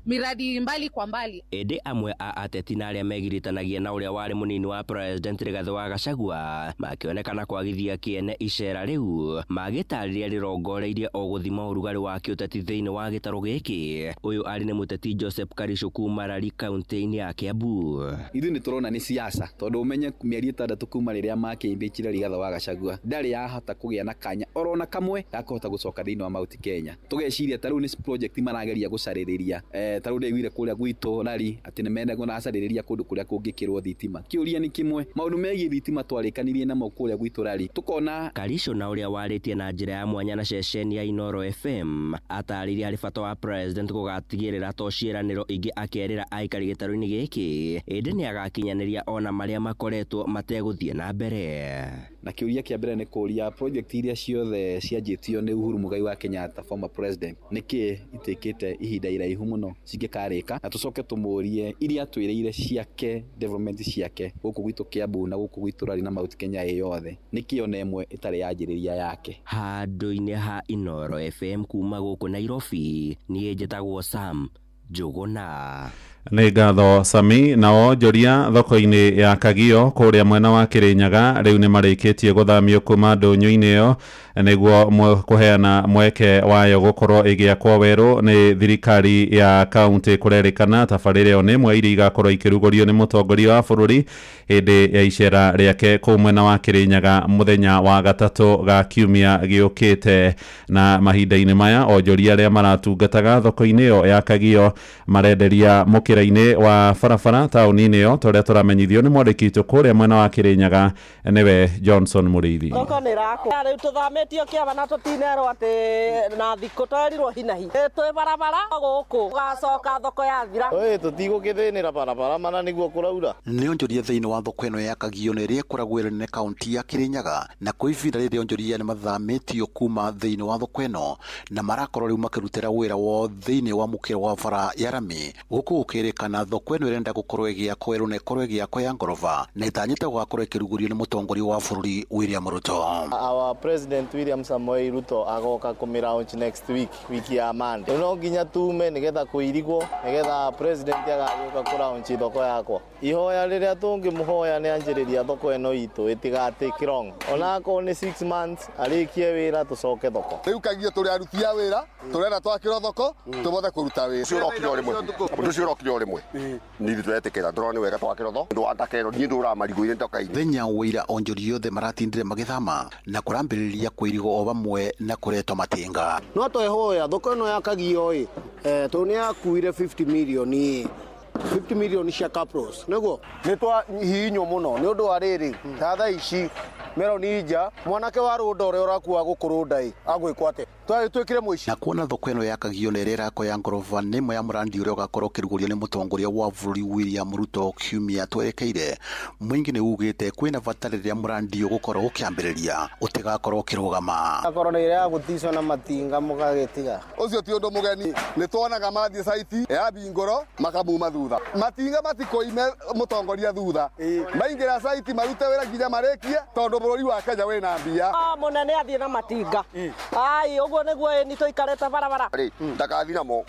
miradi mbali kwa mbali. Ĩndĩ amwe a ateti na arĩa megiritanagia na ũrĩa warĩ mũnini wa president Rigathĩ wa Gachagua makĩonekana kwagithia kĩene icera rĩu magĩtarĩria rĩrongoreirie o gũthima ũrugarĩ wa kĩũteti thĩinĩ wa gĩtarũ gĩkĩ. Ũyũ arĩ nĩ mũteti Joseph Karishu kuma Rari kaunti-inĩ ya Kiambu. Ithuĩ nĩ tũrona nĩ siasa tondũ ũmenye mĩeri 6 kuma rĩrĩa makĩimbĩkire Rigathĩ wa Gachagua ndarĩ yahota kũgĩa na kanya orona kamwe ga kũhota gũcoka thĩinĩ wa Mount Kenya. Tũgeciria ta rĩu nĩ project marageria gũcarĩrĩria, ta rĩu ndaiguire kũrĩa gwitũ Rari atĩ nĩ menda kũracarĩrĩria kũndũ kũrĩa kũngĩkĩrwo thitima. Kĩũria nĩ kĩmwe, maũndũ megiĩ thitima twarĩkanirie namo kũrĩa gwitũ Rari tũkona. Karishu na ũrĩa warĩtie na njĩra ya mwanya na ceceni ya Inoro FM atarĩirie harĩ bata wa president gũgatigĩrĩra to ciĩranĩro ingĩ akerĩra aikari gĩtarũ-inĩ gĩkĩ ĩndĩ nĩ agakinyanĩria ona marĩa makoretwo mategũthiĩ na mbere. Na kĩũria kĩa mbere nĩ kũria project iria ciothe cianjĩtio nĩ Uhuru Muigai wa Kenyatta former president nĩkĩ itikĩte ihinda iraihu mũno cingĩkarĩka, na tũcoke tũmũrie iria twĩrĩire ciake development ciake gũkũ gwitũ Kiambu na gũkũ gwitũ Rari na Mount Kenya ĩ yothe nĩkĩ ona ĩmwe ĩtarĩ yanjĩrĩria yake. Handũ-inĩ ha Inoro FM kuma gũkũ Nairobi, niĩ njĩtagwo Sam Njũgũna. Nĩ ngatho Sami. Nao onjoria thoko-inĩ ya Kagio kũrĩa mwena wa Kĩrĩnyaga rĩu nĩ marĩkĩtie gũthamio kuma ndũnyũ-inĩ ĩyo nĩguo kũheana mweke wayo gũkorwo ĩgĩakwo werũ nĩ thirikari ya kaunti. Kũrerĩkana tabarĩra ĩyo nĩ ĩmwe iria igakorwo ikĩrugũrio nĩ mũtongoria wa bũrũri hĩndĩ ya icera rĩake kũu mwena wa Kĩrĩnyaga mũthenya wa gatatũ ga kiumia gĩũkĩte. Na mahinda-inĩ maya onjoria arĩa maratungataga thoko-inĩ ĩyo ya Kagio marenderia mũkĩra-inĩ wa barabara taũni-inĩ ĩyo ta ũrĩa tũramenyithio nĩ mwandĩki witũ kũrĩa mwena wa Kĩrĩnyaga nĩwe Johnson Mũrĩithi. Thoko nĩ ĩrakwo rĩu tũthamĩtio kĩama na tũtinerwo atĩ na thikũ twerirwo hinahi twĩ barabara gũkũ ũgacoka thoko yathira. Ĩ tũtigũkĩthĩnĩra barabara mana nĩguo kũraura. Nĩ onjoria thĩinĩ wa thoko ĩno ya Kagio na ĩrĩa ĩkoragwo ĩrĩ nene kaunti ya Kĩrĩnyaga, na kwa ihinda rĩrĩ onjoria nĩ mathamĩtio kuma thĩinĩ wa thoko ĩno na marakorwo rĩu makĩrutĩra wĩra wao thĩinĩ wa mũkĩra wa bara ya rami. Gũkũ gũkĩrĩkana thoko ĩno ĩrenda gũkorwo ĩgĩakwo werũ na ĩkorwo ĩgĩakwo ya ngoroba na ĩtanyĩte gũgakorwo ĩkĩrugũrio nĩ mũtongoria wa bũrũri William Ruto. Our president William Samoei Ruto agoka kũmĩ-launch next week, wiki ya Monday. No nginya tume nĩgetha kũirigwo nĩgetha president agagĩũka kũ-launch thoko yakwa. Ihoya rĩrĩa tũngĩmũhoya nĩ anjĩrĩria thoko ĩno itũ ĩtigatake long, onakorwo nĩ 6 months arĩkie wĩra tũcoke thoko. Rĩu Kagio tũrĩ aruti a wĩra tũrenda twakĩrwo thoko tũbote kũruta wĩra. Ũcio ũrokire o rĩmwe, ũndũ ũcio ũrokire o rĩmwe nithuĩ tũretĩkĩra tũrona nĩ wega twakĩrwo thoko ndũ wa niĩ ndũraga marigũ-inĩ ndoka-inĩ. Mũthenya wa ira onjoria othe maratindire magĩthama na kũrambĩrĩria kwĩrigwo o vamwe na kũretwo matinga. No twehoya thoko ĩno ya Kagio ĩ tondũ nĩ yakuire 50 million 50 million cia Capros nĩguo nĩ twahihinywo mũno nĩ ũndũ wa rĩrĩ ta thaa ici meroni nja mwanake wa rũnda ũrĩa ũrakua gũkũrũnda ĩ agwĩkwo atĩa twĩkire mũici. Na kuona thoko ĩno ya Kagio na ĩrĩa ĩrakwo ya ngoroba nĩ ĩmwe ya mũrandi ũrĩa ũgakorwo ũkĩrugũrio nĩ mũtongoria wa bũrũri William Ruto kiumia twerekeire, mũingĩ nĩ ugĩte kwĩna bata rĩrĩa mũrandi ũgũkorwo ũkĩambĩrĩria ũtigakorwo ũkĩrũgama. Akorwo nĩ ĩrĩa ya gũticwo na matinga mũgagĩtiga. Ũcio ti ũndũ mũgeni, nĩ tuonaga mathiĩ saiti ya Bingoro makamuma thutha, matinga matikoime mũtongoria thutha, maingĩra saiti marute wĩra nginya marĩkie tondũ bũrũri wa Kenya wĩna mbia. Mũnene athiĩ na matinga ai ũguo nĩguo ĩni tũikarĩte barabara ndakathi namo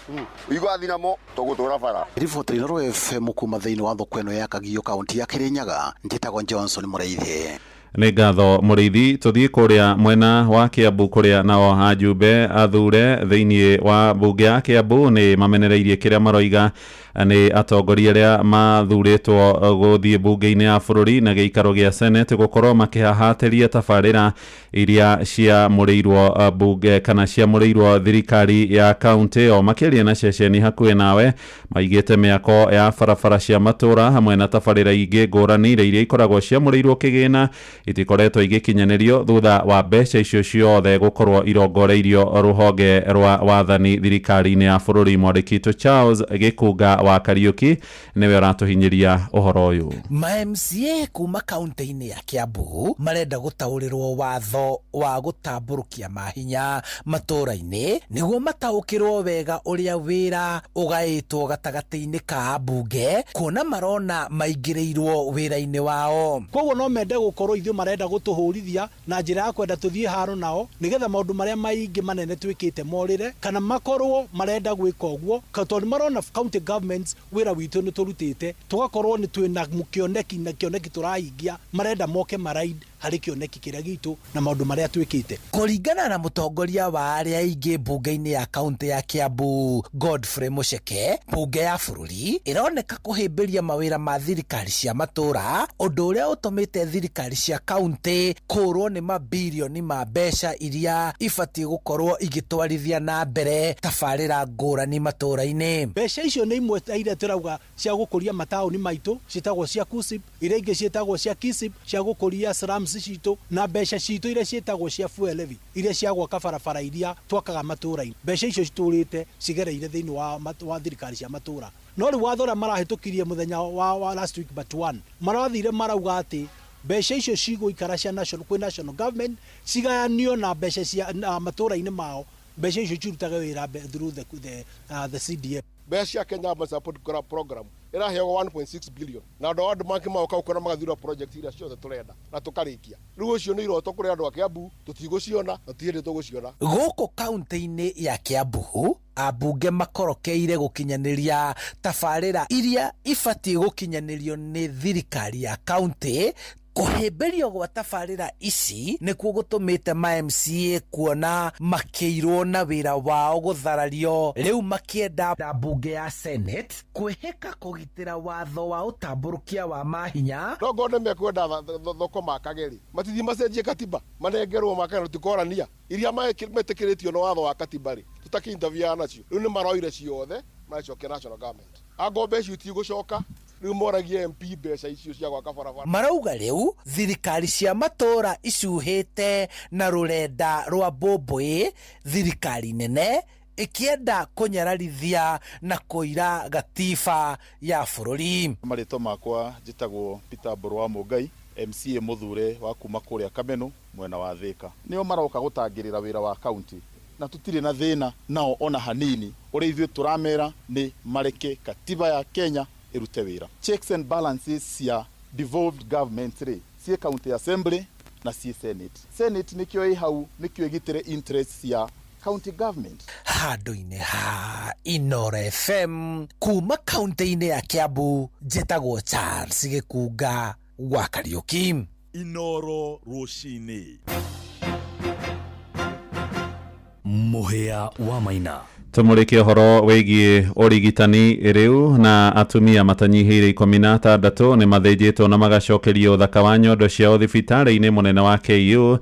igathi namo tũgũtũra bara. Riboti Inoro FM kuma thĩinĩ wa thoko ĩno ya Kagio kaunti ya Kĩrĩnyaga, njĩtagwo Johnson Mũrĩithi. Nĩ ngatho Mũrĩithi. Tũthiĩ kũrĩa mwena wa Kiambu kũrĩa nao ajumbe athure thĩinĩ wa mbunge ya Kiambu nĩ mamenereirie kĩrĩa maroiga nĩ atongoria arĩa mathurĩtwo gũthiĩ mbunge-inĩ ya bũrũri na gĩikaro gĩa Senate gũkorwo makĩhahatĩria tabarĩra iria ciamũrĩirwo mbunge kana ciamũrĩirwo thirikari ya kaunti ĩyo. Makĩaria na ceceni hakuhĩ nawe maigĩte mĩako ya barabara cia matũra hamwe na tabarĩra ingĩ ngũrani iria ikoragwo ciamũrĩirwo kĩgĩna Itikoretwo igĩkinyanĩrio thutha wa mbeca icio ciothe gũkorwo irongoreirio rũhonge rwa wathani thirikari-inĩ ya bũrũri. Mwandĩki witũ Charles Gĩkunga wa Kariũki nĩwe ũratũhinyĩria ũhoro ũyũ. Ma MCA kuma kaunti-inĩ ya Kiambu marenda gũtaũrĩrwo watho wa gũtambũrũkia mahinya matũũra-inĩ nĩguo mataũkĩrwo wega ũrĩa wĩra ũgaĩtwo gatagatĩ-inĩ ka ambunge, kuona marona maingĩrĩirwo wĩra-inĩ wao. Koguo no mende gũkorwo ithuĩ marenda gũtũhũrithia na njĩra ya kwenda tũthiĩ haro nao nĩgetha maũndũ marĩa maingĩ manene twĩkĩte morĩre, kana makorwo marenda gwĩka ũguo tondũ marona county governments wĩra witũ nĩ tũrutĩte, tũgakorwo nĩ twĩna kĩoneki na kĩoneki tũrahingia, marenda moke maraid harĩ kĩoneki kĩrĩa gitũ na maũndũ marĩa twĩkĩte. Kũringana na mũtongoria wa arĩa aingĩ mbunge-inĩ ya kaunti ya Kiambu Godfrey Mucheke, mbunge ya bũrũri ĩroneka kũhĩmbĩria mawĩra ma thirikari cia matũũra, ũndũ ũrĩa ũtũmĩte thirikari cia kaunti kũũrwo nĩ mabirioni ma mbeca iria ibatiĩ gũkorwo igĩtwarithia na mbere tabarĩra ngũrani matũũra-inĩ. Mbeca icio nĩ imwe ta iria tũrauga cia gũkũria mataũni maitũ, ciĩtagwo cia KUSIP, iria ingĩ ciĩtagwo cia KISIP, cia gũkũria slums citũ, na mbeca citũ iria ciĩtagwo cia fuel levy, iria cia gwaka barabara iria twakaga matũũra-inĩ. Mbeca icio citũrĩte cigereire thĩinĩ wa thirikari cia matũũra. No rĩu watho ũrĩa marahĩtũkirie mũthenya wa last week but one, marathire marauga atĩ mbeca icio cigũikara cia national, kwĩ national government, cigayanio na mbeca cia matũũra-inĩ mao. Mbeca icio cirutage wĩra through the CDF. Mbeca cia Kenya Urban Support Program ĩraheagwo 1.6 billion, na andũ a World Bank magoka gũkũ na magathura project iria ciothe tũrenda na tũkarĩkia. Rĩu ũcio nĩ iroto kũrĩ andũ a Kiambu, tũtigũciona na tũtirĩ hĩndĩ tũgũciona. Gũkũ kaunti-inĩ ya Kiambu ambunge makorokeire gũkinyanĩria tabarĩra iria ibatiĩ gũkinyanĩrio nĩ thirikari ya kaunti. Kũhĩmbĩrio gwa tabarĩra ici nĩkuo gũtũmĩte ma MCA kuona makĩirwo na wĩra wao gũtharario, rĩu makĩenda mbunge ya Senate kwĩhĩka kũgitĩra watho wa ũtambũrũkia wa mahinya. No ngorwo nĩ mekwenda thoko makage rĩ, matithiĩ macenjie katiba, manengerwo makage, tũtikorania iria metĩkĩrĩtio na watho wa katiba rĩ, tũtakĩ-interfere nacio. Rĩu nĩ maroire ciothe maracokia national government. Angorwo mbeca itigũcoka, rĩu moragie MP mbeca icio cia gwaka barabara. Marauga rĩu thirikari cia matũũra icuhĩte na rũrenda rwa mbũmbũĩ, thirikari nene ĩkĩenda kũnyararithia na kũira gatiba ya bũrũri. Marĩtwa makwa njĩtagwo Peter Mbũrũ wa Mũngai, MCA mũthure wa kuma kũrĩa Kameno mwena wa Thĩka. Nĩo maroka gũtangĩrĩra wĩra wa kaunti, na tũtirĩ na thĩna nao ona hanini. Ũrĩa ithuĩ tũramera nĩ mareke katiba ya Kenya ĩrute wĩra. Checks and balances cia devolved government rĩ, ciĩ county assembly na ciĩ senate. Senate nĩkĩo ĩ hau, nĩkĩo ĩgitĩre interest cia county government. Handũ-inĩ ha Inoro FM kuma kaunti-inĩ ya Kiambu, njĩtagwo Charles Gĩkunga wa Kariũki. Inoro rũcinĩ. Mũhĩa wa Maina. Tũmũrĩke ũhoro wĩgiĩ ũrigitani rĩu, na atumia matanyihĩire 16 nĩ mathĩnjĩtwo na magacokerio ũthaka wa nyondo ciao thibitarĩ-inĩ mũnene wa KU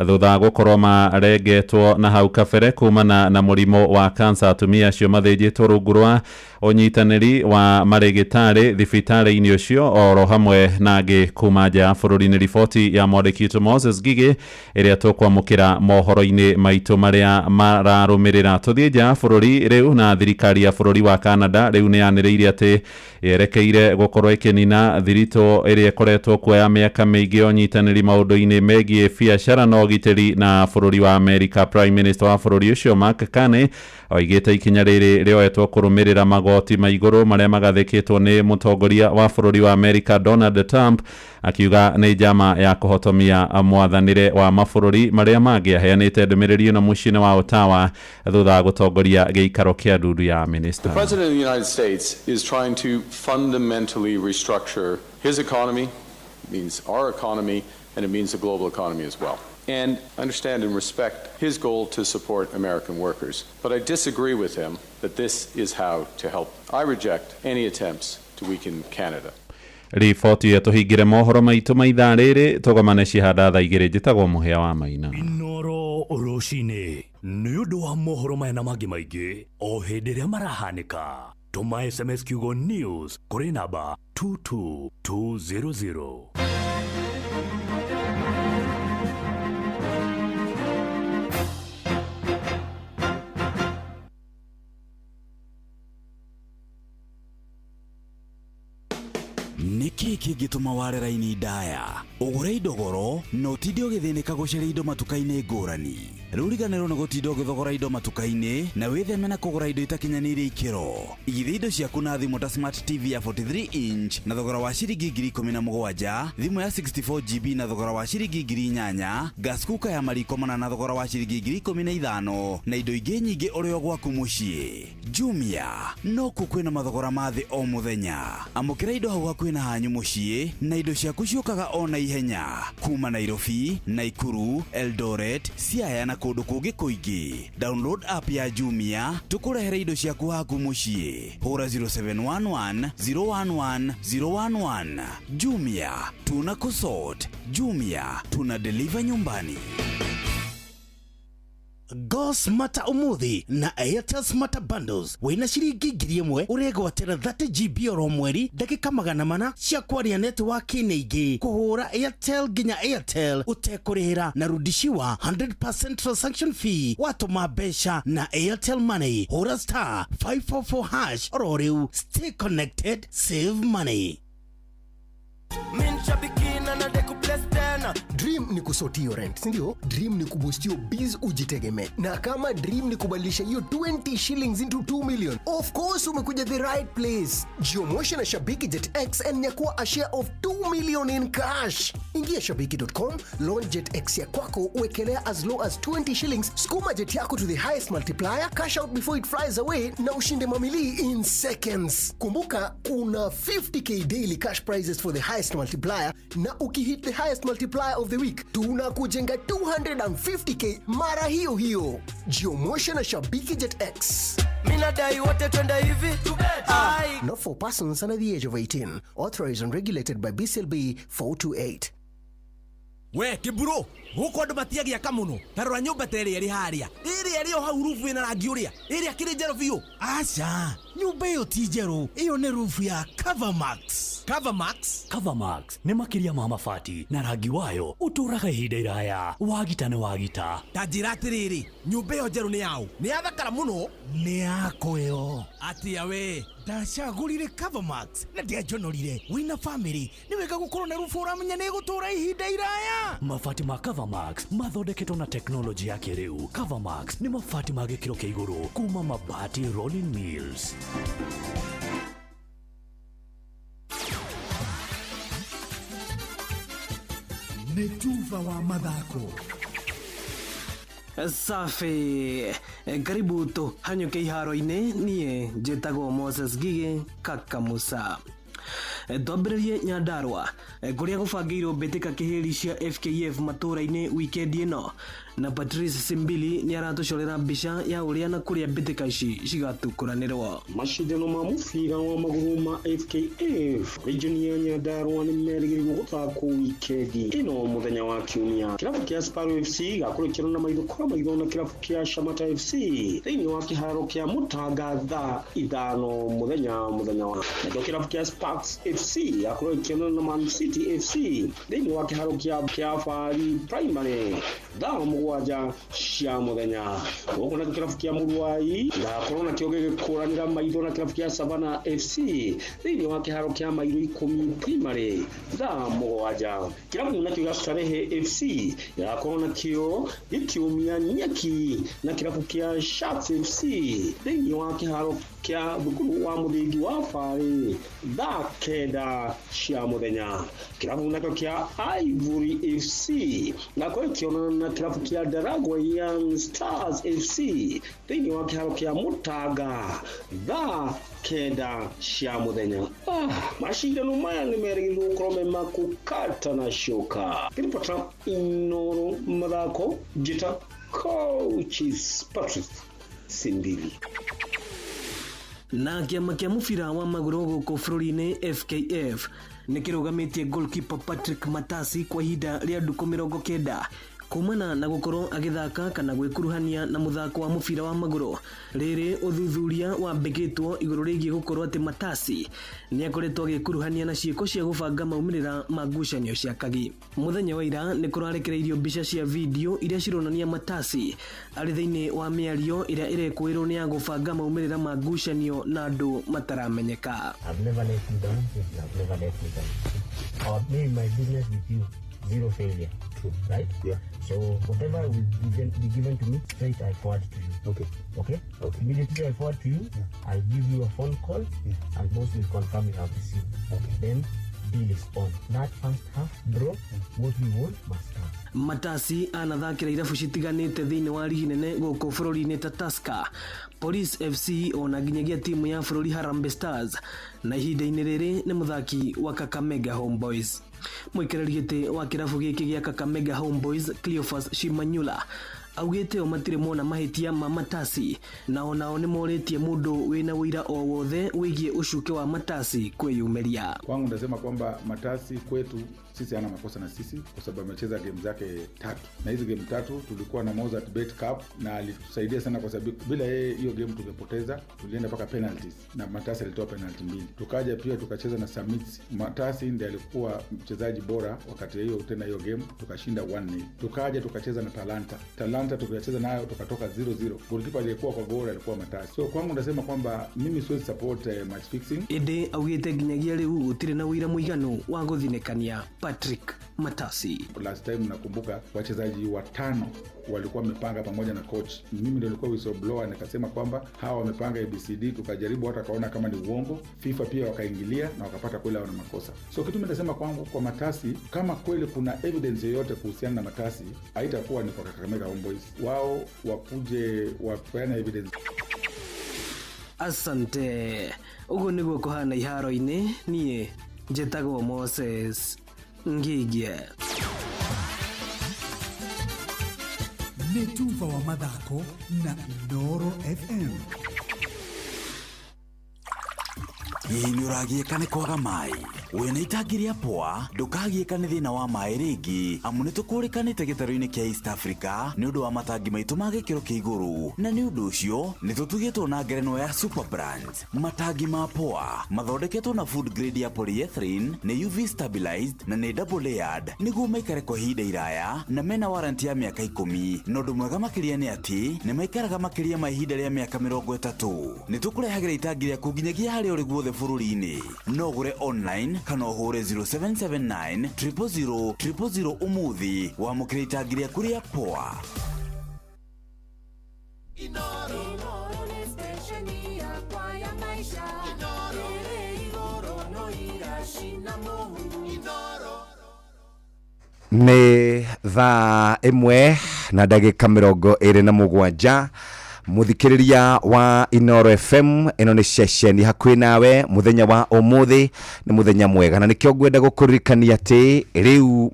thutha gũkorwo marengetwo na hau kabere kumana na mũrimũ wa kansa. Atumia acio mathĩnjĩtwo rungu rwa ũnyitanĩri wa marĩgĩtarĩ thibitarĩ-inĩ ũcio oro hamwe na angĩ kuma nja ya bũrũri. Nĩ riboti ya mwandĩki witũ Moses Ngigĩ ĩrĩa tũkwamũkĩra mohoro-inĩ maitũ marĩa mararũmĩrĩra. Tũthiĩ nja ya bũrũri rĩu, na thirikari ya bũrũri wa Canada rĩu nĩ yanĩrĩire atĩ yerekeire gũkorwo ĩkĩnina thiritũ ĩrĩa ĩkoretwo kuo ya mĩaka mĩingĩ ya ũnyitanĩri maũndũ-inĩ megiĩ biacara na ũgitĩri na bũrũri wa Amerika. Prime Minister wa bũrũri ũcio Mark Carney oigĩte ikinya rĩrĩ rĩoetwo kũrũmĩrĩra magoti ma igũrũ marĩa magathĩkĩtwo nĩ mũtongoria wa bũrũri wa Amerika Donald Trump, akiuga nĩ njama ya kũhotomia mwathanĩre wa mabũrũri marĩa mangĩ. Aheanĩte ndũmĩrĩri ĩno mũciĩ-inĩ wa Ottawa thutha wa gũtongoria gĩikaro kĩa ndundu ya minista. The President of the United States is trying to fundamentally restructure his economy, it means our economy, and it means the global economy as well. And I understand and respect his goal to support American workers. But I disagree with him that this is how to help. I reject any attempts to weaken Canada. Riboti ĩyo tũhingĩre mohoro maitũ ma ithaa rĩrĩ, tũgomane cihanda thaa 2. Njĩtagwo Mũhĩa wa Maina. Inoro rũcinĩ nĩ ũndũ wa mohoro maya na mangĩ maingĩ o hĩndĩ ĩrĩa marahanĩka. Tũma SMS kiugo news kũrĩ namba 22200. Nĩkĩ kĩngĩtũma ware raini ndaya, ũgũre indo goro na ũtinde ũgĩthĩnĩka gũcaria indo matuka-inĩ ngũrani? Rĩu riganĩrwo nĩ gũtinda ũgĩthogora indo matuka-inĩ na wĩtheme na kũgũra indo itakinyanĩirie ikĩro. Igithia indo ciaku na thimũ ta smart TV ya 43 inch na thogora wa ciringi 17,000, thimũ ya 64 GB na thogora wa ciringi 8,000, gas cooker ya mariko mana na thogora wa ciringi 15,000 na indo ingĩ nyingĩ ũrĩ o gwaku mũciĩ. Jumia nokuo kwĩna mathogora ma thĩ o mũthenya. Amũkĩra indo hau hakuhĩ na hanyu mũciĩ na indo ciaku ciũkaga o na ihenya kuma Nairobi, Naikuru, Eldoret, Siaya na kũndũ kũngĩ kũingĩ. Download app ya Jumia tũkũrehere indo ciaku haku mũciĩ. Hũra 0711 011 011. Jumia tuna kusort. Jumia tuna deliver nyumbani. Go Smarter umuthi na Airtel Smarter Bundles. Wina ciringi 1,000 uregwatĩra 30 GB oro mweri, ndagĩka 400 cia kwaria netiwaki-inĩ ingĩ, kũhũra Airtel nginya Airtel ũtekũrĩhĩra na rudishiwa 100% transaction fee watũma mbeca na Airtel Money. Hũra star 544 hash oro rĩu. Stay connected, save money. Dream ni kusort hiyo rent, sindio? Dream ni kuboost hiyo biz ujitegemee, na kama dream ni kubadilisha hiyo 20 shillings into 2 million, of course umekuja the right place. Jiomoshe na Shabiki Jet X and nyakua a share of 2 million in cash. Ingia shabiki.com, launch Jet X ya kwako, uwekelea as low as 20 shillings, sukuma jet yako to the highest multiplier, cash out before it flies away na ushinde mamilii in seconds. Kumbuka kuna 50K daily cash prizes for the highest multiplier, na ukihit the highest multiplier of the week tunakujenga 250K mara hiyo hiyo. Jiomoshe na Shabiki Jet X. Minadai wote twende hivi. Ai. Not for persons under the age of 18. Authorized and regulated by BCLB 428. We kiburo, guku andu matiagia muno. Ta rora nyumba ta ĩrĩa ĩrĩ harĩa, ĩrĩa ĩrĩ o hau, rubu ĩna rangi ũrĩa, ĩrĩa kĩrĩ njerũ biũ. Aca, nyũmba ĩyo ti njerũ, ĩyo nĩ rufu ya Covermax. Covermax? Covermax nĩ makĩria ma mabati, na rangi wayo ũtũũraga ihinda iraya. Wagita nĩ wagita. Ta njĩra atĩrĩrĩ, nyũmba ĩyo njerũ nĩ yaũ? Nĩ yathakara mũno. Nĩ yakwa ĩyo. Atĩa we? Ndacagũrire Covermax na ndianjonorire. Wĩna famĩlĩ nĩ wega gũkorwo na rubu ũramenya nĩ ĩgũtũũra ihinda iraya. Mabati ma Covermax mathondeketwo na teknolojĩ ya kĩrĩu. Covermax nĩ mabati ma gĩkĩro kĩa igũrũ kuma Mabati Rolling Mills. Nĩ tuba wa mathako. Safi. Karibu tũhanyũke iharo-inĩ. Niĩ njĩtagwo Moses Gige Kakamusa. Twambĩrĩrie Nyandarua, kũrĩa gũbangĩirwo mbĩtĩka kĩhĩri cia FKF matũũra-inĩ wikendi ĩno, na Patrice Simbili nĩ aratũcorera mbica ya ũrĩa na kũrĩa mbĩtĩka ici cigatukũranĩrwo. Macindano ma mũbira wa magũrũ ma FKF region ya Nyandarua nĩ merĩgĩrĩirwo gũthakwo wikendi ĩno mũthenya wa Kiumia. Kĩrabu kĩa Sparrow FC gakũrĩkĩrwo na maitho kwa maitho na kĩrabu kĩa Shamata FC thĩinĩ wa kĩharo kĩa Mũtanga thaa 5 mũthenya wa. Nakĩo kĩrabu kĩa Sparks FC gakũrĩkĩrwo na Man City FC thĩinĩ wa kĩharo kĩa Fari Primary thaa 7 cia mũthenya. Gũkũ nakĩo kĩrabu kĩa Mũruai gĩgakorwo nakĩo gĩgĩkũranĩra maitho na kĩrabu kĩa Savannah FC thĩinĩ wa kĩharo kĩa Mairũ 10 Primary thaa 7. Kĩrabu nakĩo gĩa Starehe FC gĩgakorwo nakĩo gĩkiumia nyeki na kĩrabu kĩa Sharks FC thĩinĩ wa kĩharo kĩa thukuru wa mũthingi wa Barĩ thaa 9 cia mũthenya. Kĩrabu nakĩo kĩa Ivory FC gĩgakorwo gĩkĩonana na kĩrabu kĩa Ndaragwa Young Stars FC thĩinĩ wa kĩharo kĩa Mũtanga thaa 9 cia mũthenya. Macindano maya nĩ merĩgĩrĩirwo gũkorwo me ma kũkata na coka. Ngĩribota Inooro mathako, njĩta Coaches Patrick Simbili. Na kĩama kĩa mũbira wa magũrũ gũkũ bũrũri-inĩ FKF nĩ kĩrũgamĩtie goalkeeper Patrick Matasi kwa ihinda rĩa ndukũ 90. Kumana na gũkorwo agĩthaka kana gwĩkuruhania na mũthako wa mũbira wa magũrũ. Rĩrĩ ũthuthuria wambĩkĩtwo igũrũ rĩgiĩ gũkorwo atĩ Matasi nĩ akoretwo agĩkuruhania na ciĩko cia gũbanga maumĩrĩra ma ngucanio cia Kagi. Mũthenya wa ira nĩ kũrarekereirio mbica cia video iria cironania Matasi arĩ thĩinĩ wa mĩario ĩrĩa ĩrekũĩrwo nĩ ya gũbanga maumĩrĩra ma ngucanio na andũ mataramenyeka. I've never let you down. You have never let me down. Our, me, my business with you, zero failure. True. Right? Yeah. So whatever will be given to me, straight I forward to you. Okay. Okay? Okay. Immediately I forward to you, yeah. I'll give you a phone call, yeah, and boss will confirm you have received. Okay. Then deal is on. That first half, bro, what we want must come. Matasi anathakĩra irabu citiganĩte thĩinĩ wa rigi nene gũkũ bũrũri-inĩ ta Tusker, Police FC ona nginyagia timu ya bũrũri Harambee Stars, na ihinda-inĩ rĩrĩ nĩ mũthaki wa Kakamega Homeboys. Mũikarĩri gĩtĩ wa kĩrabu gĩkĩ gĩa Kakamega Homeboys Cleophas Shimanyula augĩte o matirĩ mona mahĩtia ma Matasi, na onao nĩ morĩtie mũndũ wĩna ũira o wothe wĩgiĩ ũcuke wa Matasi kwĩyumĩria. Kwangu ndasema kwamba Matasi kwetu sisi hana makosa na sisi kwa sababu amecheza game zake tatu, na hizi game tatu tulikuwa na Mozart Bet Cup na alitusaidia sana, kwa sababu bila yeye hiyo game tungepoteza. Tulienda mpaka penalties na Matasi alitoa penalty mbili. Tukaja pia tukacheza na Summits, Matasi ndiye alikuwa mchezaji bora wakati hiyo, tena hiyo game tukashinda 1-0. Tukaja tukacheza na Talanta tukacheza nayo tukatoka 0-0. Goalkeeper aliyekuwa kwa goli alikuwa Matasi. So kwangu ndasema kwamba mimi siwezi support match fixing. Ĩndĩ augĩte nginyagia rĩu gũtirĩ na ũira mũiganu wa gũthinĩkania Patrick Matasi. Last time nakumbuka wachezaji watano walikuwa wamepanga pamoja na coach. Mimi ndio nilikuwa whistleblower, nikasema kwamba hawa wamepanga ABCD, tukajaribu hata kaona kama ni uongo. FIFA pia wakaingilia na wakapata kweli wana makosa. So kitu mimi nasema kwangu kwa Matasi, kama kweli kuna evidence yoyote kuhusiana na Matasi, haitakuwa ni kwa Kakamega Homeboys. Wao wakuje wapeane evidence. Asante. Uguo niguo kũhana iharo-inĩ. Niĩ njĩtagwo Moses Ngigie. Nĩ tuba wa mathako na Inooro FM. Hihi nĩ ũragiĩka nĩ kwaga maĩ? Wĩna itangi rĩa poa, ndũkagiĩka nĩ thĩna wa maĩ rĩngĩ, amu nĩ tũkũrĩkanĩte gĩtarũ-inĩ kĩa East Africa nĩ ũndũ wa matangi maitũ ma gĩkĩro kĩa igũrũ, na nĩ ũndũ ũcio nĩ tũtugĩtwo na ngerenwa ya Super Brands. Matangi ma poa mathondeketwo na food grade ya polyethylene, nĩ UV stabilized na nĩ double layered nĩguo maikare kwa ihinda iraya, na mena warranty ya mĩaka 10. Na ũndũ mwega makĩria nĩ atĩ nĩ maikaraga makĩria ma ihinda rĩa mĩaka 30. Nĩ tũkũrehagĩra itangi rĩaku nginyagia harĩa ũrĩ guothe bũrũri-inĩ. No ũgũre online kana ũhũre 0779 000 000 ũmũthĩ wamũkĩre itangi rĩaku rĩa poa. Inoro nĩ stesheni yakwa ya maisha. Ĩrĩ igũrũ no iracina mũhu. Nĩ thaa 1 na ndagĩka 27. Muthikiriria wa Inooro FM, ĩno nĩ ceceni hakuhĩ nawe. Mũthenya wa ũmũthĩ nĩ mũthenya mwega, na nĩkĩo ngwenda gũkũririkania atĩ rĩu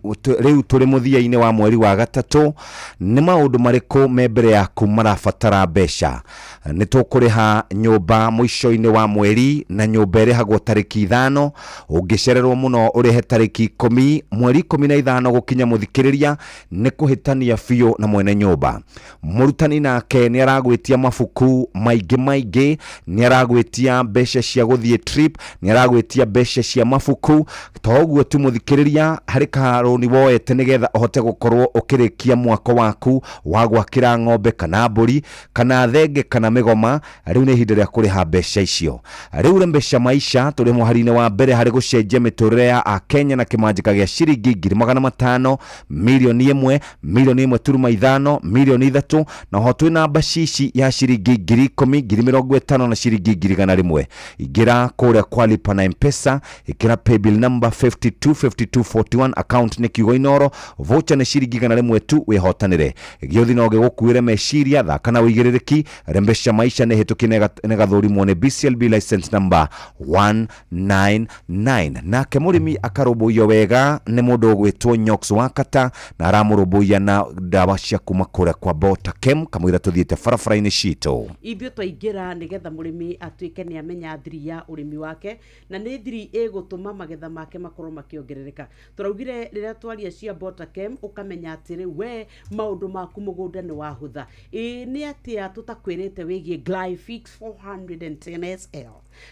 tũrĩ mũthia-inĩ wa mweri wa gatatũ. Nĩ maũndũ marĩkũ me mbere yaku marabatara mbeca? Nĩ tũkũrĩha nyũmba mũico-inĩ wa mweri, na nyũmba ĩrĩhagwo tarĩki 5. Ũngĩcererwo mũno ũrĩhe tarĩki 10, mweri 15 gũkinya mũthikĩrĩria nĩ kũhĩtania biũ na mwene nyũmba. Mũrutani nake nĩ aragwĩtia mabuku maingĩ maingĩ, nĩ aragwĩtia mbeca cia gũthiĩ trip, nĩ aragwĩtia mbeca cia mabuku. To ũguo tu mũthikĩrĩria, harĩ karũni woete nĩgetha ũhote gũkorwo ũkĩrĩkia mwako waku wa gwakĩra ng'ombe kana mbũri kana thenge kana mĩgoma. Rĩu nĩ ihinda rĩa kũrĩha mbeca icio. Rĩu Rembesha Maisha tũrĩ mũhari-inĩ wa mbere harĩ gũcenjia mĩtũrĩre ya Akenya na kĩmanjĩka gĩa ciringi 500,000, mirioni 1, mirioni 1.5, mirioni 3, na ho twĩna mbacici ya ciringi 10,000, 50,000 na ciringi 100,000. Ingĩra kũrĩa kwa lipa na M-Pesa, ĩkĩra paybill number 525241, account nĩ kiugo Inooro, voucher nĩ ciringi 100 tu, wĩhotanĩre. Gĩothi no gĩgũkuĩre meciria, thaka na ũigĩrĩrĩki. Rembesha Maisha nĩ hĩtũkie nĩ gathũrimwo nĩ BCLB license number 199. Nake mũrĩmi akarũmbũiyo wega nĩ mũndũ ũgwĩtwo Nyox Wakata, na aramũrũmbũiya na ndawa cia kuma kũrĩa kwa Botakem kamũira tũthiĩte barabara barabara-inĩ citũ. Ithuĩ twaingĩra nĩgetha mũrĩmi atuĩke nĩ amenya thiri ya ũrĩmi wake, na nĩ thiri ĩgũtũma magetha make makorwo makĩongerereka. Tũraugire rĩrĩa twaria cia Botakem, ũkamenya atĩ rĩu we maũndũ maku mũgũnda nĩ wahũtha. Ĩĩ nĩ atĩa tũtakwĩrĩte wĩgiĩ Glyfix 410 SL,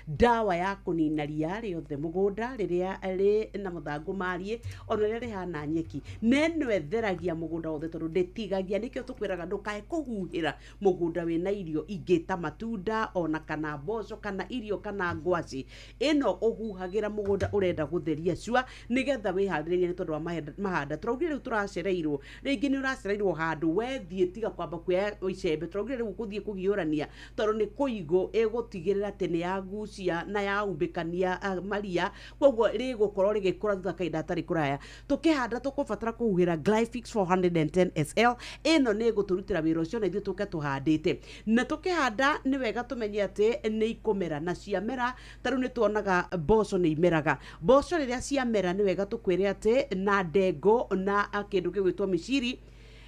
ndawa ya kũnina ria rĩothe mũgũnda rĩrĩa rĩ na mũthangũ mariĩ ona rĩrĩa rĩhana nyeki, na ĩno ĩtheragia mũgũnda wothe tondũ ndĩtigagia. Nĩkĩo tũkwĩraga ndũkae kũhuhĩra mũgũnda wĩna irio ingĩ ta matunda ona kana mboco kana irio kana ngwacĩ. Ĩno ũhuhagĩra mũgũnda ũrenda gũtheria cua nĩgetha wĩharĩrĩrie nĩ tondũ wa mahanda. Tũraugire rĩu tũracereirwo, rĩngĩ nĩ ũracereirwo handũ wethiĩ, tiga kwamba kuoya icembe. Tũraugire rĩu gũthiĩ kũhiũrania tondũ nĩ kũigũ ĩgũtigĩrĩra atĩ nĩ yagucia na yaumbĩkania maria, koguo rĩgũkorwo rĩgĩkũra thutha kahinda hatarĩ kũraya. Tũkĩhanda tũkũbatara kũhuhĩra Glyfix 410 SL. Ĩno nĩ ĩgũtũrutĩra wĩra ũcio na ithuĩ tũke tũhandĩte. Na tũkĩhanda nĩ wega tũmenye atĩ nĩ ikũmera, na ciamera ta rĩu nĩ tuonaga mboco nĩ imeraga. Mboco rĩrĩa ciamera nĩ wega tũkwĩre atĩ na ndengũ na kĩndũ gĩgwĩtwo mĩciri,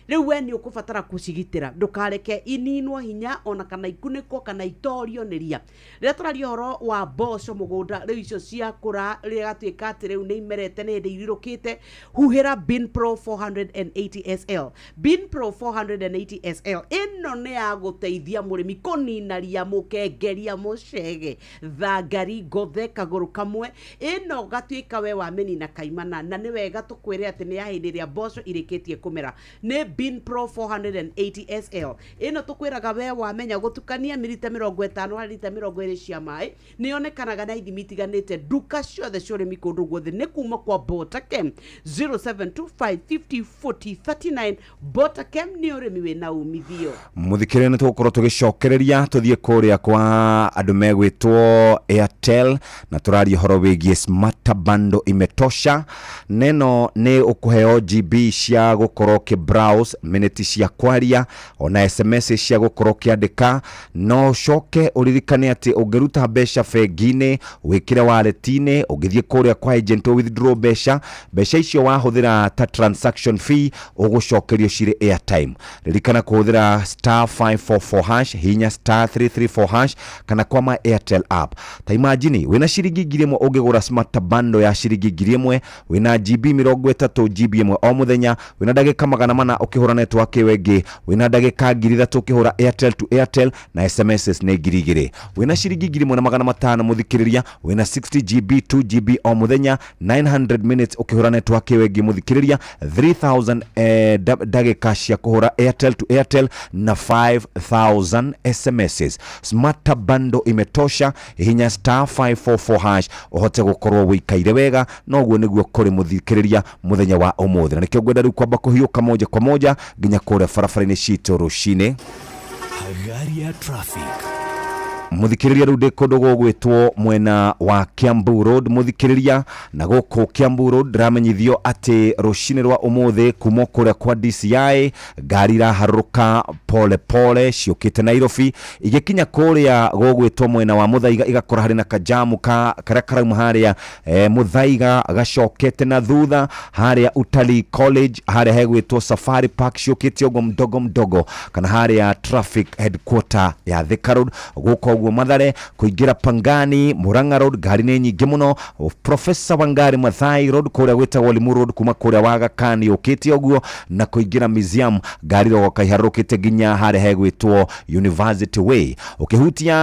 rĩu we nĩ ũkũbatara kũcigitĩra, ndũkareke ininwo hinya ona kana ikunĩkwo kana itorio nĩ ria. Rĩrĩa tũraria ũhoro wa mboco mũgũnda, rĩu icio ciakũra rĩgatuĩka atĩ rĩu nĩ imerete, nĩ hĩndĩ irirũkĩte, huhĩra Bin Pro 480 SL. Bin Pro 480 SL ĩno nĩ ya gũteithia mũrĩmi kũnina ria, mũkengeria, mũcege, thangari, ngothe, kagũrũ kamwe. Ĩno gatuĩka we wamĩnina kaimana, na nĩ wega tũkwĩre atĩ nĩ ya hĩndĩ ĩrĩa mboco irĩkĩtie kũmera. Nĩ Bin Pro 480 SL. Ĩno tũkwĩraga we wamenya gũtukania milita 50 harĩ lita 20 cia maĩ, nĩ yonekanaga na ithimi itiganĩte nduka ciothe cia ũrĩmi kũndũ guothe, nĩ kuma kwa Botakem 0725 50 40 39. Botakem nĩ ũrĩmi wĩna umithio. Muthikĩrĩria, nĩ tũgũkorwo tũgĩcokereria tũthiĩ kũrĩa kwa andũ megwĩtwo Airtel, na tũraria ũhoro wĩgiĩ smart bundle imetosha. Neno nĩ ũkũheo GB cia gũkorwo ũkĩ browse, minute cia kwaria, ona SMS cia gũkorwo ũkĩandĩka. No ũcoke ũririkane atĩ ũngĩruta mbeca bengi-inĩ wĩkĩre wallet-inĩ, ũngĩthiĩ kũrĩa kwa agent withdraw mbeca, mbeca icio wahũthĩra ta transaction fee ũgũcokerio cirĩ airtime. Ririkana kũhũthĩra star 544 hash, hinya star 334 hash, kana kwa my Airtel app. Ta imagine wĩna ciringi 1000 ũngĩgũra smart bundle ya ciringi 1000, wĩna GB 30, GB 1 o mũthenya, wĩna ndagĩka 400 ũkĩhũra network ĩyo ĩngĩ, wĩna ndagĩka 3000 ũkĩhũra Airtel to Airtel, na SMS nĩ 2000. Wĩna ciringi 1500, mũthikĩrĩria, wĩna 60 GB, 2 GB o mũthenya, 900 minutes ũkĩhũra network ĩyo ĩngĩ, mũthikĩrĩria, 3000 ndagĩka cia kũhũra Airtel to Airtel na 5000 SMSs. Smart bundle imetosha, hinya star 544 hash ũhote gũkorwo wĩikaire wega. Noguo nĩguo kũrĩ, mũthikĩrĩria, mũthenya wa ũmũthĩ, na nĩkĩo ngwenda rĩu kwamba kũhiũka moja kwa moja nginya kũrĩa barabara-inĩ citũ rũcinĩ. Hagaria traffic. Muthikiriria, riu ndi kundu gugwitwo mwena wa Kiambu Road, muthikiriria, na guku Kiambu Road ndiramenyithio ati rucini rwa umuthi kuma kuria kwa DCI ngari iraharũrũka pole pole ciũkĩte Nairobi, igĩkinya kũrĩa gũgwĩtwo mwena wa Muthaiga igakora harĩ na kajamu ka karĩa karauma harĩa Muthaiga gacokete na thutha harĩa Utalii College, harĩa hegwĩtwo Safari Park, ciũkĩte ũguo mdogo mdogo, kana harĩa traffic headquarter ya Thika Road gũka ũguo Mathare kũingĩra Pangani. Murang'a Road ngari nĩ nyingĩ mũno. Professor Wangari Maathai Road kũrĩa gwĩtagwo Limuru Road kuma kũrĩa Wagakani ũkĩte ũguo na kũingĩra museum, ngari rogoka iharũrũkĩte nginya harĩa hegwĩtwo University Way. Ũkĩhutia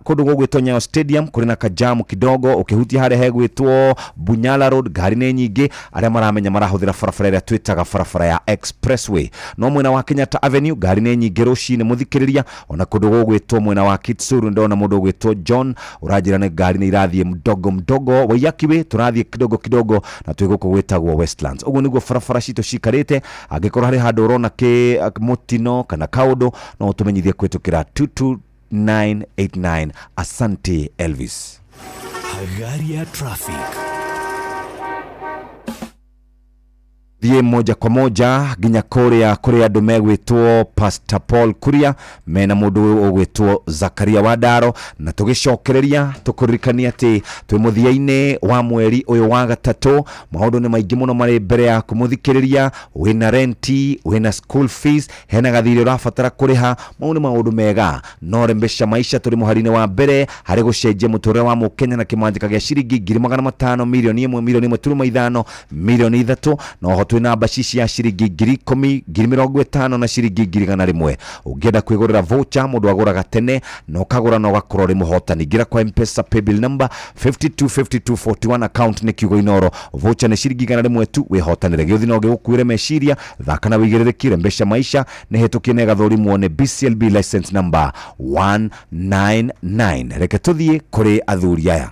kũndũ gũgwĩtwo Nyayo Stadium kũrĩ na kajamu kidogo. Ũkĩhutia harĩa hegwĩtwo Bunyala Road ngari nĩ nyingĩ, arĩa maramenya marahũthĩra barabara ĩrĩa twĩtaga barabara ya Expressway. No mwena wa Kenyatta Avenue ngari nĩ nyingĩ rũcinĩ, mũthikĩrĩria, ona kũndũ gũgwĩtwo mwena wa Kitsuru ndona mũndũ ũgwĩtwo John ũranjĩra nĩ ngari nĩ irathiĩ mdogo mdogo. Waiyaki Way tũrathiĩ kidogo kidogo na twĩ gũkũ gwĩtagwo Westlands. Ũguo nĩguo barabara citũ cikarĩte. Angĩkorwo harĩ handũ ũrona kĩ mũtino kana kaũndũ, no ũtũmenyithie kũhĩtũkĩra 22989. Asante, Elvis. Hagaria traffic. Thiĩ moja kwa moja nginya kũrĩa kũrĩ andũ megwĩtwo Pastor Paul Kuria mena mũndũ ũgwĩtwo Zakaria Wandaro, na tũgĩcokereria tũkũririkania atĩ twĩ mũthia-inĩ wa mweri ũyũ wa gatatũ. Maũndũ nĩ maingĩ mũno marĩ mbere yaku mũthikĩrĩria, wĩna renti, wĩna school fees, hena gathirĩ ũrabatara kũrĩha. Mau nĩ maũndũ mega, no rembesha maisha tũrĩ mũhari-inĩ wa mbere harĩ gũcenjia mũtũrĩre wa mũkenya na kĩmanjĩka gĩa ciringi 500,000, 1,000,000, 1.5 million, 3 million, na oho twĩ na mbacici ya ciringi 10,000, 50,000 na ciringi 100,000. Ũngĩenda kwĩgũrĩra voucher, mũndũ agũraga tene na ũkagũra na ũgakorwo ũrĩ mũhotani. Ingĩra kwa Mpesa paybill number 525241, account nĩ kiugo Inoro. Voucher nĩ ciringi 100 tu, wĩhotanĩre. Gĩũthi no gĩgũkuĩre meciria, thaka na wĩigĩrĩrĩki. Rembesha maisha nĩ hĩtũkie na ĩgathũrimwo nĩ BCLB license number 199. Reke tũthiĩ kũrĩ athuri aya.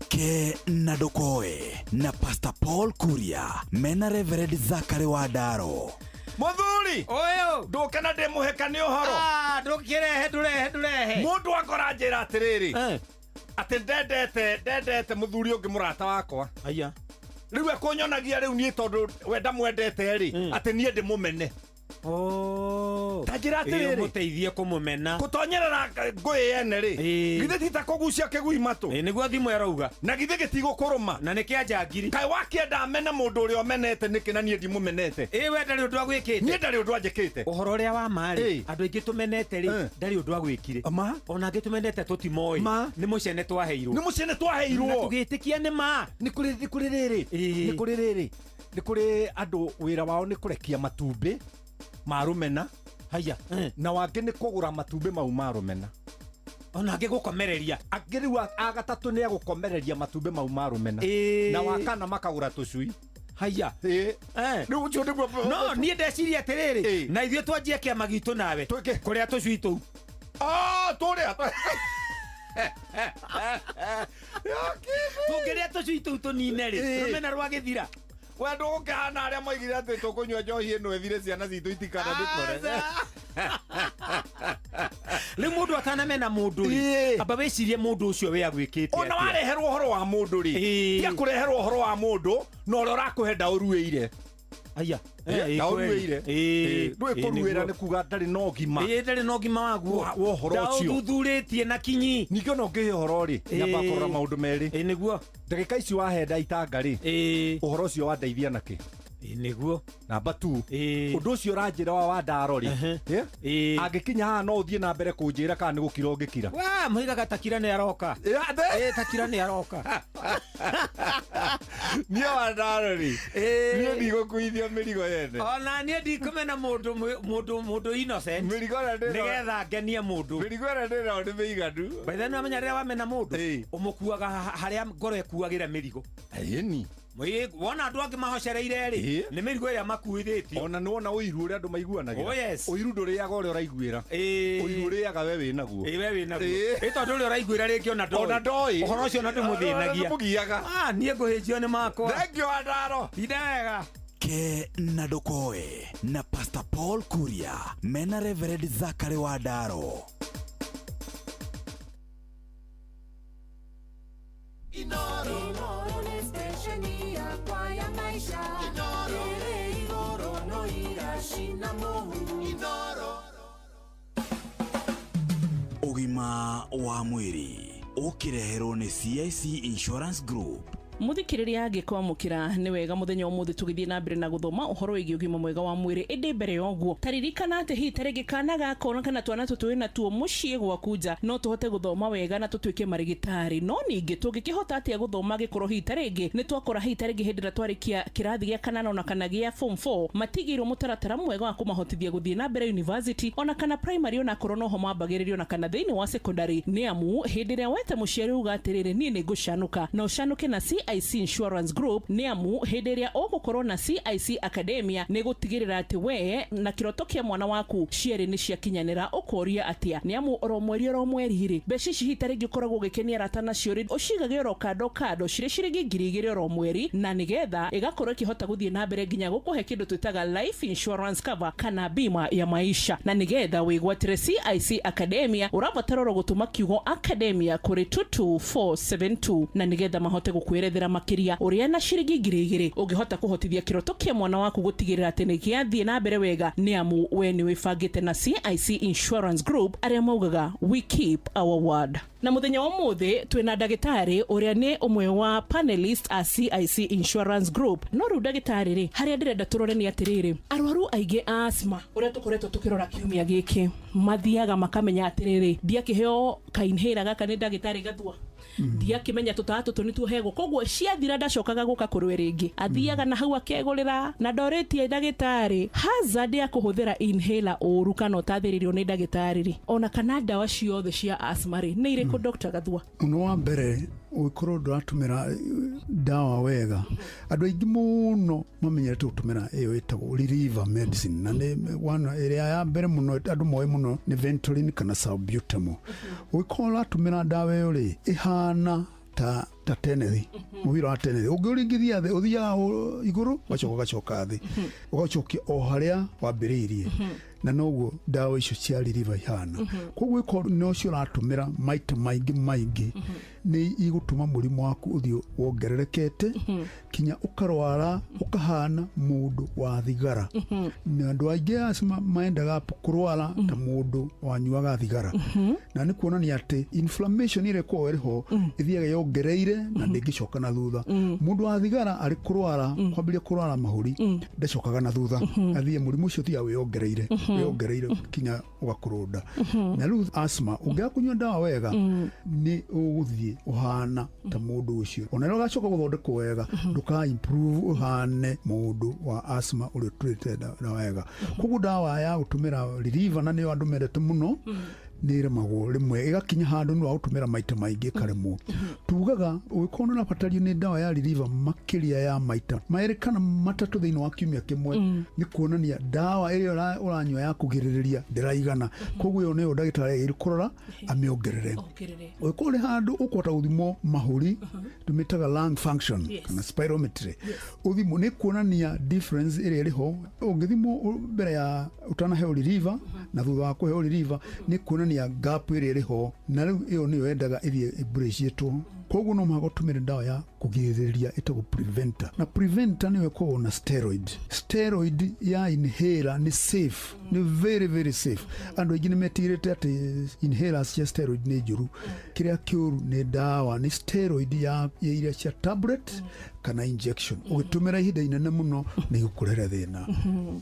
Ke na ndũkoe na Pastor Paul Kuria mena Reverend Zakary Wandaro. Muthuri ũyũ, ndũke na ndĩmũheka nĩ ũhoro. Ndũkĩrehe, ndũrehe, ndũrehe. Mũndũ akora njĩra atĩrĩrĩ, atĩ ndendete mũthuri ũngĩ mũrata wakwa. Aya. Rĩu ekũnyonagia rĩu niĩ tondũ we ndamwendete rĩ, atĩ niĩ ndĩmũmene. Ta njĩra atĩrĩrĩ, mũteithie kũmũmena. Kũtonyerera ngũĩ yene rĩ, githĩ ti ta kũgucia kĩgui matũ? Nĩguo thimũ ĩrauga. Na githĩ gĩtigũkũrũma? Na nĩ kĩa njangiri. Kaĩ wakĩenda amene mũndũ ũrĩa ũmenete nĩkĩ na niĩ ndimũmenete? Ĩ, we ndarĩ ũndũ agwĩkĩte. Niĩ ndarĩ ũndũ anjĩkĩte. Ũhoro ũrĩa wa ma rĩ, andũ aingĩ tũmenete rĩ, ndarĩ ũndũ agwĩkire. Ma. Ona angĩ tũmenete tũtimoĩ. Ma. Nĩ mũcene twaheirwo. Nĩ mũcene twaheirwo. Na tũgĩtĩkia nĩ ma. Nĩ kũrĩ nĩ kũrĩ rĩrĩ, nĩ kũrĩ rĩrĩ, nĩ kũrĩ andũ wĩra wao nĩ kũrekia matumbĩ ma rũmena. Haya. Na wangĩ nĩ kũgũra matumbĩ mau ma rũmena. Ona angĩ gũkomereria. Angĩ rĩu a gatatũ nĩ agũkomereria matumbĩ mau ma rũmena. Na wa kana makagũra tũcui. Haya. Rĩu ũcio nĩguo. No niĩ ndeciria atĩrĩrĩ, na ithuĩ twanjie kĩama gitũ nawe kũrĩa tũcui tũu. Tũrĩa tũngĩrĩa tũcui tũu tũnine rĩ, rũmena rwagĩthira. We ndũgũkĩhana arĩa moigire atĩ tũkũnyua njohi ĩno ĩthire ciana citũ itikana mĩkore. Rĩu mũndũ atanamena mũndũ rĩ, amba wĩcirie mũndũ ũcio we agwĩkĩte. Ona wareherwo ũhoro wa mũndũ rĩ, tia kũreherwo ũhoro wa mũndũ na ũrĩa ũrakũhe ndaũruĩire. Aya. Ndaũruĩire. Ndũĩ kũruĩra nĩ kuga ndarĩ na ũgima. Ndarĩ na ũgima waguo wa ũhoro ũcio. Ndaũthuthurĩtie na kinyi. Ningĩ ona ũngĩhe ũhoro rĩ, nyamba kũrora maũndũ merĩ. Nĩguo. Ndagĩka ici wahenda itanga rĩ, ũhoro ũcio wandeithia nakĩ? Nĩguo. Namba 2, ũndũ ũcio ũranjĩra wa Wandaro rĩ, angĩkinya haha no ũthiĩ na mbere kũnjĩra kana nĩ gũkira ũngĩkira? Wa moigaga takira nĩ aroka. Takira nĩ aroka. Niĩ Wandaro rĩ, niĩ ndigũkuithia mĩrigo yene. Ona niĩ ndikũmena mũndũ mũndũ mũndũ innocent. Mĩrigo ĩrĩa ndĩna, nĩgetha ngenie mũndũ. Mĩrigo ĩrĩa ndĩnayo nĩ mĩiganu. By the way, nĩwamenya rĩrĩa wamena mũndũ, ũmũkuaga harĩa ngoro ĩkuagĩra mĩrigo. Ĩni. Wona andũ angĩ mahocereire rĩ, nĩ mĩrigo ĩrĩa makuithĩtio. Ona nĩ wona ũiru ũrĩa andũ maiguanagĩra. Oh, yes. Ũiru ndũrĩaga ũrĩa ũraiguĩra. Ũiru ũrĩaga we wĩnaguo. We wĩnaguo. Ĩ tondũ ũrĩa ũraiguĩra rĩngĩ ona ndoĩ. Ona ndoĩ. Ũhoro ũcio ona ndũmũthĩnagia. Ndũmũgiaga. Niĩ ngũhĩnjio nĩ makwa. Thank you, Wandaro. Tinda wega. Ke na ndũkoe na Pastor Paul Kuria mena Reverend Zakary Wandaro. Inoro nĩ stesheni yakwa ya maisha. Ĩrĩ igũrũ no iracina mũhu. Inoro. Ũgima wa mwĩrĩ ũkĩreherwo nĩ CIC Insurance Group. Muthikiriria angĩkwamũkĩra nĩ wega mũthenya ũmũthĩ tũgĩthiĩ na mbere na gũthoma ũhoro wĩgiĩ ũgima mwega wa mwĩrĩ. Ĩndĩ mbere ya ũguo, taririkana atĩ hihi tarĩngĩ kana gaka ona kana twana tũtũ wĩ natuo mũciĩ gwaku nja no tũhote gũthoma wega na tũtuĩke marĩgĩtarĩ, no ningĩ tũngĩkĩhota atĩa gũthoma angĩkorwo hihi tarĩngĩ nĩ twakora hihi tarĩngĩ hĩndĩ ĩrĩa twarĩkia kĩrathi gĩa kanana ona kana gĩa form 4 matigĩirwo mũtaratara mwega wa kũmahotithia gũthiĩ na mbere university ona kana primary, ona akorwo noho mambagĩrĩrio ona kana thĩinĩ wa secondary. Nĩ amu hĩndĩ ĩrĩa wete mũciari uga atĩrĩrĩ, niĩ nĩ ngũcanũka na ũcanũke na CIC Insurance Group, nĩ amu hĩndĩ ĩrĩa ũgũkorwo na CIC Academia nĩ gũtigĩrĩra atĩ we na kĩroto kĩa mwana waku cierĩ nĩ ciakinyanĩra. Ũkoria atĩa? Nĩ amu oro mweri oro mweri rĩ, mbeca ici hihi tarĩngĩ ũkoragwo ũgĩkenia arata nacio rĩ, ũcigage oro kando kando cirĩ ciringi 2,000 oro mweri, na nĩgetha ĩgakorwo ĩkĩhota gũthiĩ na mbere nginya gũkũhe kĩndũ twĩtaga life insurance cover kana bima ya maisha. Na nĩgetha wĩgwatĩre CIC Academia ũrabatara oro gũtũma kiugo Academia kũrĩ 22472 na nĩgetha mahote gũkwĩrethera. Gũkũerethera makĩria ũrĩa na ciringi 2,000 ũngĩhota kũhotithia kĩroto kĩa mwana waku gũtigĩrĩra atĩ nĩ gĩathiĩ na mbere wega, nĩ amu we nĩ wĩbangĩte na CIC Insurance Group arĩa maugaga we keep our word. Na muthenya wa umuthi twina ndagitari uria ni umwe wa panelist a CIC Insurance Group. No riu ndagitari ri, haria ndirenda turore ni atiriri, arwaru aingi a asthma uria tukoretwo tukirora kiumia giki mathiaga makamenya atiriri, ndiakiheo ka inhaler gaka ni ndagitari Gathua, ndiakimenya tũtaa tũtũ nĩtuo hegwo, koguo ciathira ndacokaga gũka kũrĩ rĩngĩ, athiaga na hau akegũrĩra na ndorĩtie ndagĩtarĩ hazard ya kũhũthĩra inhaler ũru kana ũtathĩrĩrio nĩ ndagĩtarĩ rĩ, ona kana ndawa ciothe cia asthma rĩ nĩ irĩkũ, Dr. Gathua? Ũndũ wa mbere, ũngĩkorwo ndũratũmĩra ndawa wega, andũ aingĩ mũno mamenyerete gũtũmĩra ĩyo ĩtagwo reliever medicine, na nĩ one ĩrĩa ya mbere mũno andũ moĩ mũno nĩ Ventolin kana salbutamol. Ũngĩkorwo ũratũmĩra ndawa ĩyo rĩ, ĩhana ta tenethi, mũbira wa tenethi, ũngĩũringithia thĩ ũthiaga igũrũ, ũgacoka ũgacoka thĩ, ũgacokia o harĩa wambĩrĩirie, na noguo ndawa icio cia reliever ihana. Koguo ĩkorwo nocio ũratũmĩra maita maingĩ maingĩ, nĩ igũtũma mũrimũ waku ũthiĩ wongererekete kinya ũkarwara ũkahana mũndũ wa thigara. Na andũ aingĩ asthma maendaga kũrwara ta mũndũ wanyuaga thigara, na nĩ kuonania atĩ inflammation ĩrĩa ĩkoragwo ĩrĩ ho ĩthiaga yongereire na ndĩngĩcoka na thutha. Mũndũ wa thigara arĩ kũrwara, kwambĩrĩria kũrwara mahũri, ndacokaga na thutha, athiĩ mũrimũ ũcio ũthiaga wĩyongereire wĩyongereire kinya ũgakũrũnda. Na rĩu asthma ũngĩaga kũnyua ndawa wega, nĩ ũgũthiĩ ũhana ta mũndũ ũcio, ona rĩrĩa ũgacoka gũthondekwo wega, ndũka improve ũhane mũndũ wa asthma ũrĩa ũtũrĩte ndawa wega. Koguo ndawa ya gũtũmĩra reliever, na nĩyo andũ mendete mũno, nĩ ĩremagwo rĩmwe, ĩgakinya handũ nĩ wa gũtũmĩra maita maingĩ ĩkaremwo. Tugaga ũngĩkorwo nĩ ũrabatario nĩ ndawa ya reliever makĩria ya maita 2 kana 3 thĩinĩ wa kiumia kĩmwe, nĩ kuonania ndawa ĩrĩa ũranyua ya kũgirĩrĩria ndĩraigana. Koguo ĩyo nĩyo ndagĩtarĩ agĩrĩirwo kũrora amĩongerere. Ũngĩkorwo nĩ handũ ũkũhota gũthimwo mahũri, tũmĩtaga lung function kana spirometry, ũthimwo nĩ kuonania difference ĩrĩa ĩrĩ ho. Ũngĩthimwo mbere ya ũtanaheo reliever na thutha wa kũheo reliever, nĩ kuonania gap ĩrĩa ĩrĩ ho, na rĩu ĩyo nĩyo yendaga ĩthiĩ ĩmbrĩciĩtwo. Koguo no mũhaka ũtũmĩre ndawa ya kũgirĩrĩria ĩtagwo preventer, na preventer nĩyo ĩkoragwo na steroid. Steroid ya inhaler nĩ safe, nĩ very very safe. Andũ aingĩ nĩ metigĩrĩte atĩ inhalers cia steroid nĩ njũru. Kĩrĩa kĩũru nĩ ndawa, nĩ steroid ya iria cia tablet kana injection, ũgĩtũmĩra ihinda inene mũno nĩ igũkũrehere thĩna.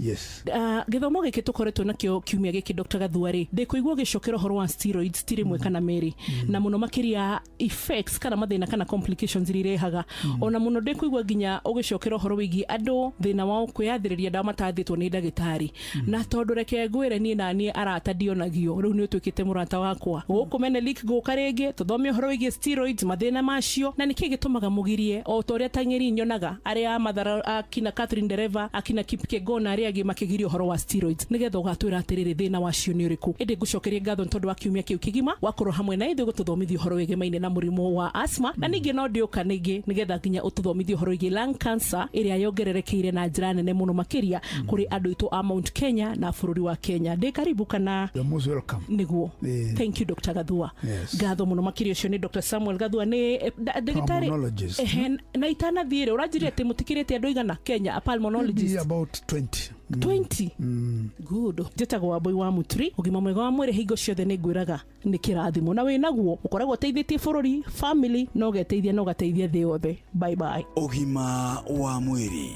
Yes. Gĩthomo gĩkĩ tũkoretwo nakĩo kiumia gĩkĩ, Dr. Gathua rĩ, ndĩkũigua ũgĩcokera ũhoro wa steroids ti rĩmwe kana merĩ, na mũno makĩria effects kana mathĩna kana complications iria irehaga. Ona mũno ndĩkũigua nginya ũgĩcokera ũhoro wĩgiĩ andũ thĩna wao kwĩyathĩrĩria ndawa matathĩtwo nĩ ndagĩtarĩ. Na tondũ reke ngwĩre niĩ na niĩ arata ndionagio, rĩu nĩ ũtuĩkĩte mũrata wakwa gũkũ Menelik, gũka rĩngĩ tũthome ũhoro wĩgiĩ steroids, mathĩna macio na nĩkĩ gĩtũmaga mũgirie, o ta ũrĩa tang'eri nyonaga arĩa a Mathara, akina Catherine Dereva, akina Kipkegon na arĩa angĩ makĩgiria ũhoro wa steroids, nĩgetha ũgatwĩra atĩrĩrĩ thĩna wacio nĩ ũrĩkũ. Ĩndĩ ngũcokerie ngatho nĩ tondũ wa kiumia kĩu kĩgima wakorwo hamwe na ithuĩ gũtũthomithia ũhoro wĩgemaine na mũrimũ wa asthma, na ningĩ no ndĩũka ningĩ nĩgetha nginya ũtũthomithie ũhoro wĩgiĩ lung cancer ĩrĩa yongererekeire na njĩra nene mũno makĩria kũrĩ andũ aitũ a Mount Kenya na bũrũri wa Kenya. Ndĩ karibu kana? You're most welcome. Nĩguo. Thank you, Dr. Gathua. Ngatho mũno makĩria. Ũcio nĩ Dr. Samuel Gathua, nĩ ndagĩtarĩ. Pulmonologist. Ehe, na itanathiĩ rĩ, ũranjĩrire atĩ mũtikĩrĩte andũ aigana Kenya a pulmonologist? Maybe about 20. 20. Good. Njĩtagwo Wambui wa Muturi. Ũgima mwega wa mwĩrĩ hingo ciothe nĩ ngwĩraga nĩ kĩrathimo, na wĩnaguo ũkoragwo ũteithĩtie bũrũri, family, na ũgeteithia na ũgateithia thĩ yothe. Bye bye. Ũgima wa mwĩrĩ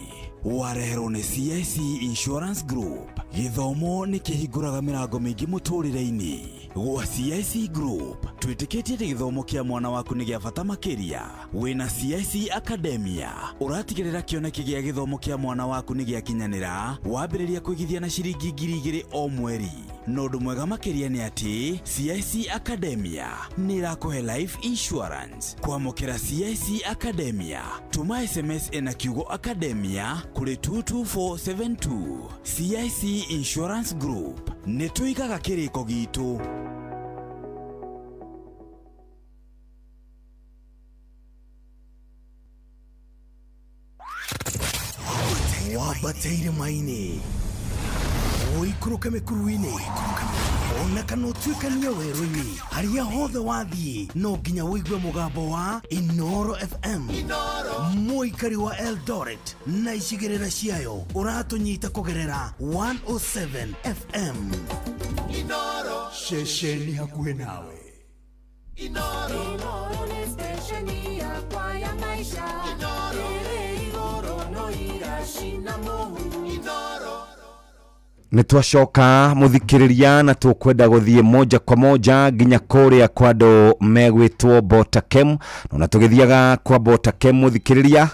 wareherwo nĩ CIC Insurance Group. Gĩthomo nĩ kĩhingũraga mĩrango mĩingĩ mũtũrĩre-inĩ. Gwa CIC Group twĩtĩkĩtie atĩ gĩthomo kĩa mwana waku nĩ gĩa bata makĩria. Wĩna CIC Academia ũratigĩrĩra kĩoneki gĩa gĩthomo kĩa mwana waku nĩ gĩakinyanĩra, wambĩrĩria kũigithia na ciringi 2,000 o mweri. Na ũndũ mwega makĩria nĩ atĩ CIC Academia nĩ ĩrakũhe life insurance. Kwamũkĩra CIC Academia, tũma SMS ĩna kiugo Academia kũrĩ 22472. CIC Insurance Group, nĩ tũigaga kĩrĩko gitũ. Wambate irĩma-inĩ, ũikũrũke mĩkuru-inĩ. Ona kana ũtuĩkanie werũ-inĩ, harĩa hothe wathiĩ no nginya ũigue mũgambo wa Inoro FM. Mũikari wa Eldoret na icigĩrĩra ciayo ũratũnyita kũgerera 107 FM. Ceceni hakuhĩ nawe. Inoro nĩ stesheni yakwa ya maisha. Ĩrĩ igũrũ no iracina mũhu. Nä twacoka muthikiriria na tukwenda guthie moja kwa moja nginya kuria kwa andu megwitwo Botakem, na tugithiaga kwa Botakem muthikiriria.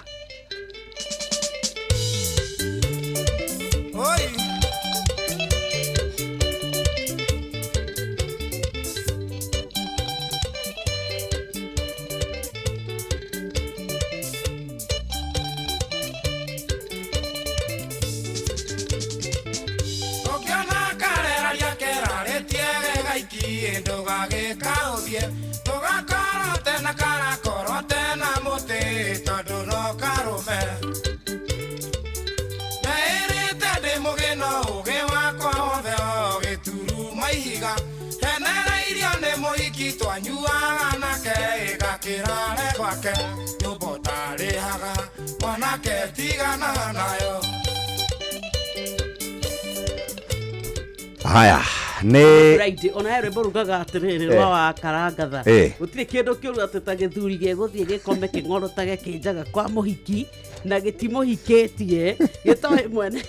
Ũngĩona karera rĩake rarĩtie gaiki ndũgagĩkaũthie tũgakorwo tena karakorwo tena mũtĩ tondũ no karũme meĩrĩte ndĩ mũgĩ no ũgĩ wakwa wothe o gĩturuma ihiga henereirio nĩ mũhiki twanyuaga nake ĩgakĩrare gwake nyũmba ũtarĩhaga mwanake tigana nayo. Haya nä Right, ona he rwĩmbo rugaga atĩrĩrĩ rwa wa karangatha gũtirĩ kĩndũ kĩũru atĩ ta gĩthuri gĩgũthiĩ gĩkome kĩng'orotage kĩnjaga kwa mũhiki na gĩtimũhikĩtie gĩtoĩ mwene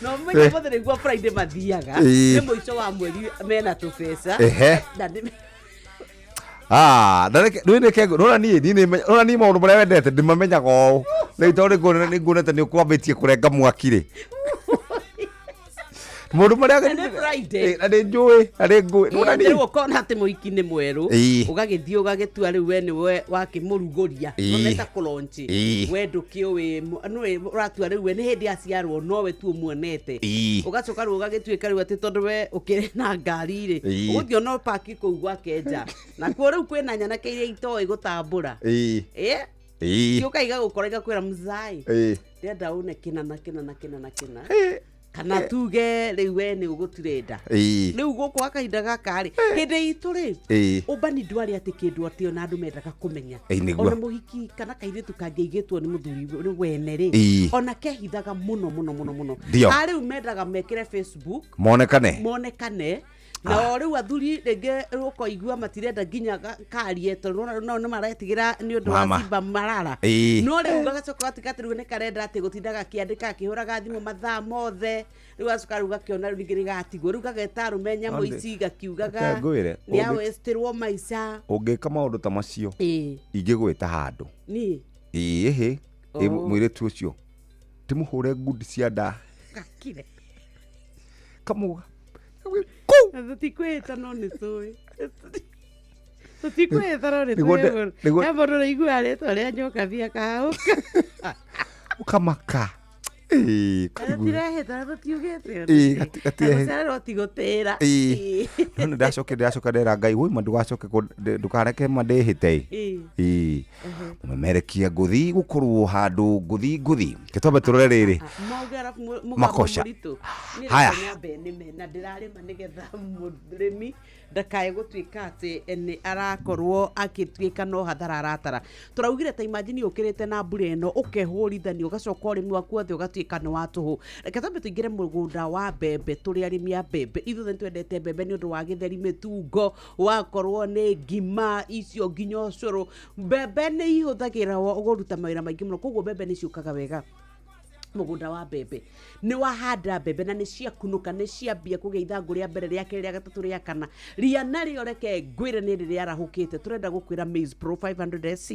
no mũthenya mũthĩ nĩguo Friday mathiaga nĩ mũico wa mweri mena tũbeca na nĩ nona niä maå ndå marä a wendete ndä mamenyaga å rä tondå nä nguonete nä å kwambä tie kå renga mwaki rä maå ndå marä a nĩ Friday. Na nä njå na nä ngå nona rĩu niä ũkona atĩ mũhiki nĩ mwerũ ũgagĩthiĩ ũgagĩtua rĩu we nĩwe wakĩmũrugũria noneta kũronji we ndũkĩũĩ nĩwe ũratua rĩu we nĩ hĩndĩ aciarwo nowe tu ũmuonete ũgacoka rĩu ũgagĩtuĩka rĩu atĩ tondũ we ũkĩrĩ na ngari rĩ ũgũthiĩ ona ũpaki kũu gwake nja nakuo rĩu kwĩna nyanake iria itoĩ gũtambũra ciũka igagũkora igakwĩra mzai ndĩrenda une kĩna na kĩna na kĩna na kĩna kana tuge rĩu we nĩ ũgũture nda rĩu gũkũ gwa kahinda gaka rĩ hĩndĩ itũ rĩ ũmbani ndwarĩ atĩ kĩndũ atĩ ona andũ mendaga kũmenya ona mũhiki kana kairĩtu kangĩigĩtwo nĩ mũthuri nĩ wene rĩ ona kehithaga mũno mũno mũno mũno. A rĩu mendaga mekĩre Facebook monekane monekane na o rĩu athuri rĩngĩ ũkoigua matirenda nginya karie tondũ no nĩ maretigĩra nĩ ũndũ wa simba marara no rĩu gagacoka gatuĩka atĩ rĩu nĩ karenda atĩ gũtindaga akĩandĩka akĩhũraga thimũ mathaa mothe rĩu gacoka rĩu gakĩona rĩu ningĩ nĩ gatigwo rĩu gageta arũme nyamũ ici gakiugaga nĩ awestĩrwo maica. Ũngĩka maũndũ ta macio ingĩgwĩta handũ niĩ ĩhĩ mũirĩtu ũcio timũhũre ngundi cia nda gakire kamuga tũtikwĩhĩta no nĩ tũĩ tũtikwĩhĩta no nĩ tũĩ he mũndũ ũraigua rĩtwa rĩa nyokabi akahũka ũkamaka. Tũtirehĩta na tũtiugĩte gũcererwo ti gũtĩra. No nĩ ndacoka ndera Ngai woi ndũgacoke ndũkareke ma ndĩhĩte ĩ mũmemerekia ngũthi gũkorwo handũ ngũthi gĩtwambe tũrore rĩrĩ makoca. Haya na ndĩrarĩma nĩgetha mũrĩmi ndakae gũtuĩka atĩ nĩ arakorwo akĩtuĩka no hathara aratara. Tũraugire ta imagine ũkĩrĩte na mbura ĩno ũkehũrithania ũgacoka ũrĩmi waku wothe ũgatuĩka nĩ wa tũhũ. Reke twambe tũingĩre mũgũnda wa mbembe tũrĩ arĩmi a mbembe ithuothe nĩtwendete mbembe nĩ ũndũ wa gĩtheri mĩtungo wakorwo nĩ ngima icio nginya ũcũrũ. Mbembe nĩ ihũthagĩrwo kũruta mawĩra maingĩ mũno koguo mbembe nĩ ciũkaga wega mũgũnda wa mbembe nĩ wahanda mbembe na nĩ ciakunũka nĩ ciambia kũgĩa ithangũ rĩa mbere rĩa kerĩ rĩa gatatũ rĩa kana ria narĩo reke ngwĩre nĩ rĩrĩa arahũkĩte. Tũrenda gũkwĩra Maize Pro 500 SC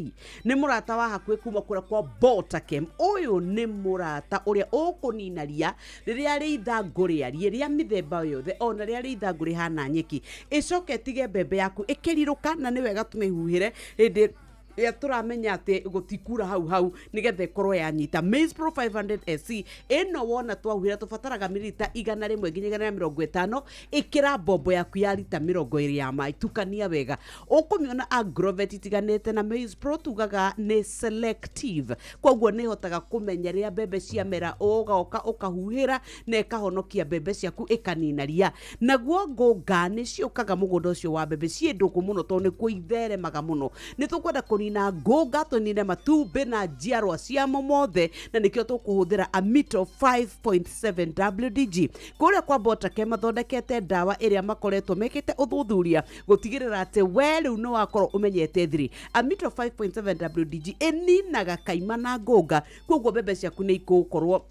nĩ mũrata wa hakuhĩ kuma kũrĩa kwa Botakem. Ũyũ nĩ mũrata ũrĩa ũkũnina ria rĩrĩa rĩ ithangũ rĩarie rĩa mĩthemba yothe ona rĩrĩa rĩ ithangũ rĩhana nyeki ĩcoke ĩtige mbembe yaku ĩkĩrirũka na nĩ wega tũmĩhuhĩre hĩndĩ Ĩrĩa tũramenya atĩ gũtikura hau hau nĩgetha ĩkorwo yanyita. Maize Pro 500 SC ĩno wona twahuhĩra tũbataraga mililita 100 nginya 150. Ĩkĩra mbombo yaku ya rita 20 ya maĩ, tukania wega. Ũkũmĩona agrovet itiganĩte na Maize Pro tugaga nĩ selective, koguo nĩ ĩhotaga kũmenya rĩrĩa mbembe ciamera, ũgoka ũkahuhĩra na ĩkahonokia mbembe ciaku ĩkanina ria. Naguo ngũnga nĩ ciũkaga mũgũnda ũcio wa mbembe ciĩ ndũgũ mũno tondũ nĩkuo itheremaga mũno. Nĩ tũkwenda kũnina ngũnga, tũnine matumbĩ na njiarwa ciamo mothe, na nĩkĩo tũkũhũthĩra Amito 5.7 WDG. Kũrĩa kwa Botake mathondekete ndawa ĩrĩa makoretwo mekĩte ũthuthuria gũtigĩrĩra atĩ we rĩu nĩ wakorwo ũmenyete thiri. Amito 5.7 WDG ĩninaga kaima na ngũnga, koguo mbembe ciaku nĩ igũkorwo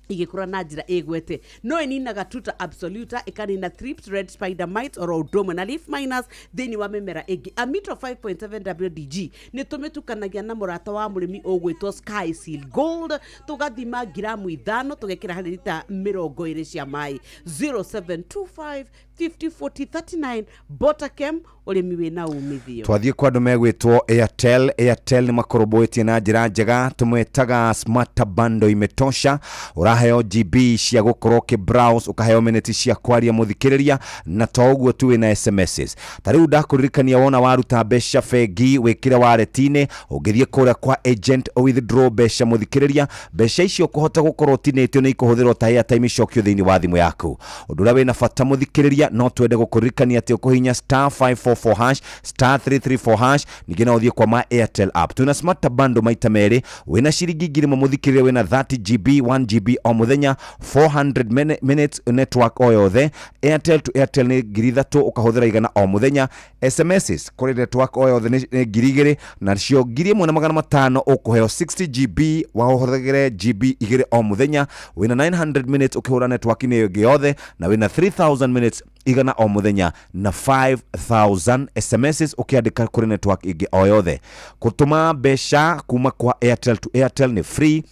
igĩkũra na njĩra ĩgwete. No ĩninaga tuta absoluta, ĩkanina thrips, red spider mites oro ũndũ ũmwe na leaf miners thĩinĩ wa mĩmera ĩngĩ. Amito 5.7 WDG nĩ tũmĩtukanagia na mũrata wa mũrĩmi ũgwĩtwo Sky Seal Gold, tũgathima ngiramu 5 tũgekĩra harĩ rita 20 cia maĩ. 0725 50 40 39. Botakem, ũrĩmi wĩna umithio. Twathiĩ kwa andũ megwĩtwo Airtel. Airtel nĩ makũrũmbũĩtie na njĩra njega, tũmwĩtaga smart bundle imetosha. Ũraheo GB cia gũkorwo ũkĩ-browse, ũkaheo minute cia kwaria mũthikĩrĩria, na to ũguo tu wĩna SMSs. Ta rĩu ndakũririkania, wona waruta mbeca bengi wĩkĩre wallet-inĩ, ũngĩthiĩ kũrĩa kwa agent withdraw mbeca mũthikĩrĩria, mbeca icio kũhota gũkorwo ũtinĩtio nĩ ikũhũthĩrwo ta airtime icokio thĩinĩ wa thimũ yaku. Ũndũ ũrĩa wĩna bata mũthikĩrĩria, no twende gũkũririkania atĩ ũkũhihinya star 544 hash star 334 hash, ningĩ no ũthiĩ kwa ma Airtel app. Twĩna smart bundle maita merĩ, wĩna ciringi 1000 mũthikĩrĩria, wĩna 30 GB 1 GB o mũthenya, 400 minutes network o yothe. Airtel to Airtel nĩ 3000, ũkahũthĩra 100 o mũthenya. SMSs kũrĩ network o yothe nĩ 2000, nacio 1500 ũkũheo 60 GB wahũthagĩre GB 2 o mũthenya. Wĩna 900 minutes ũkĩhũra network-inĩ ĩngĩ yothe, na wĩna 3000 minutes 100 o mũthenya na 5000 SMSs ũkĩandĩka kũrĩ network ĩngĩ o yothe. Gũtũma mbeca kuma kwa Airtel to Airtel nĩ free,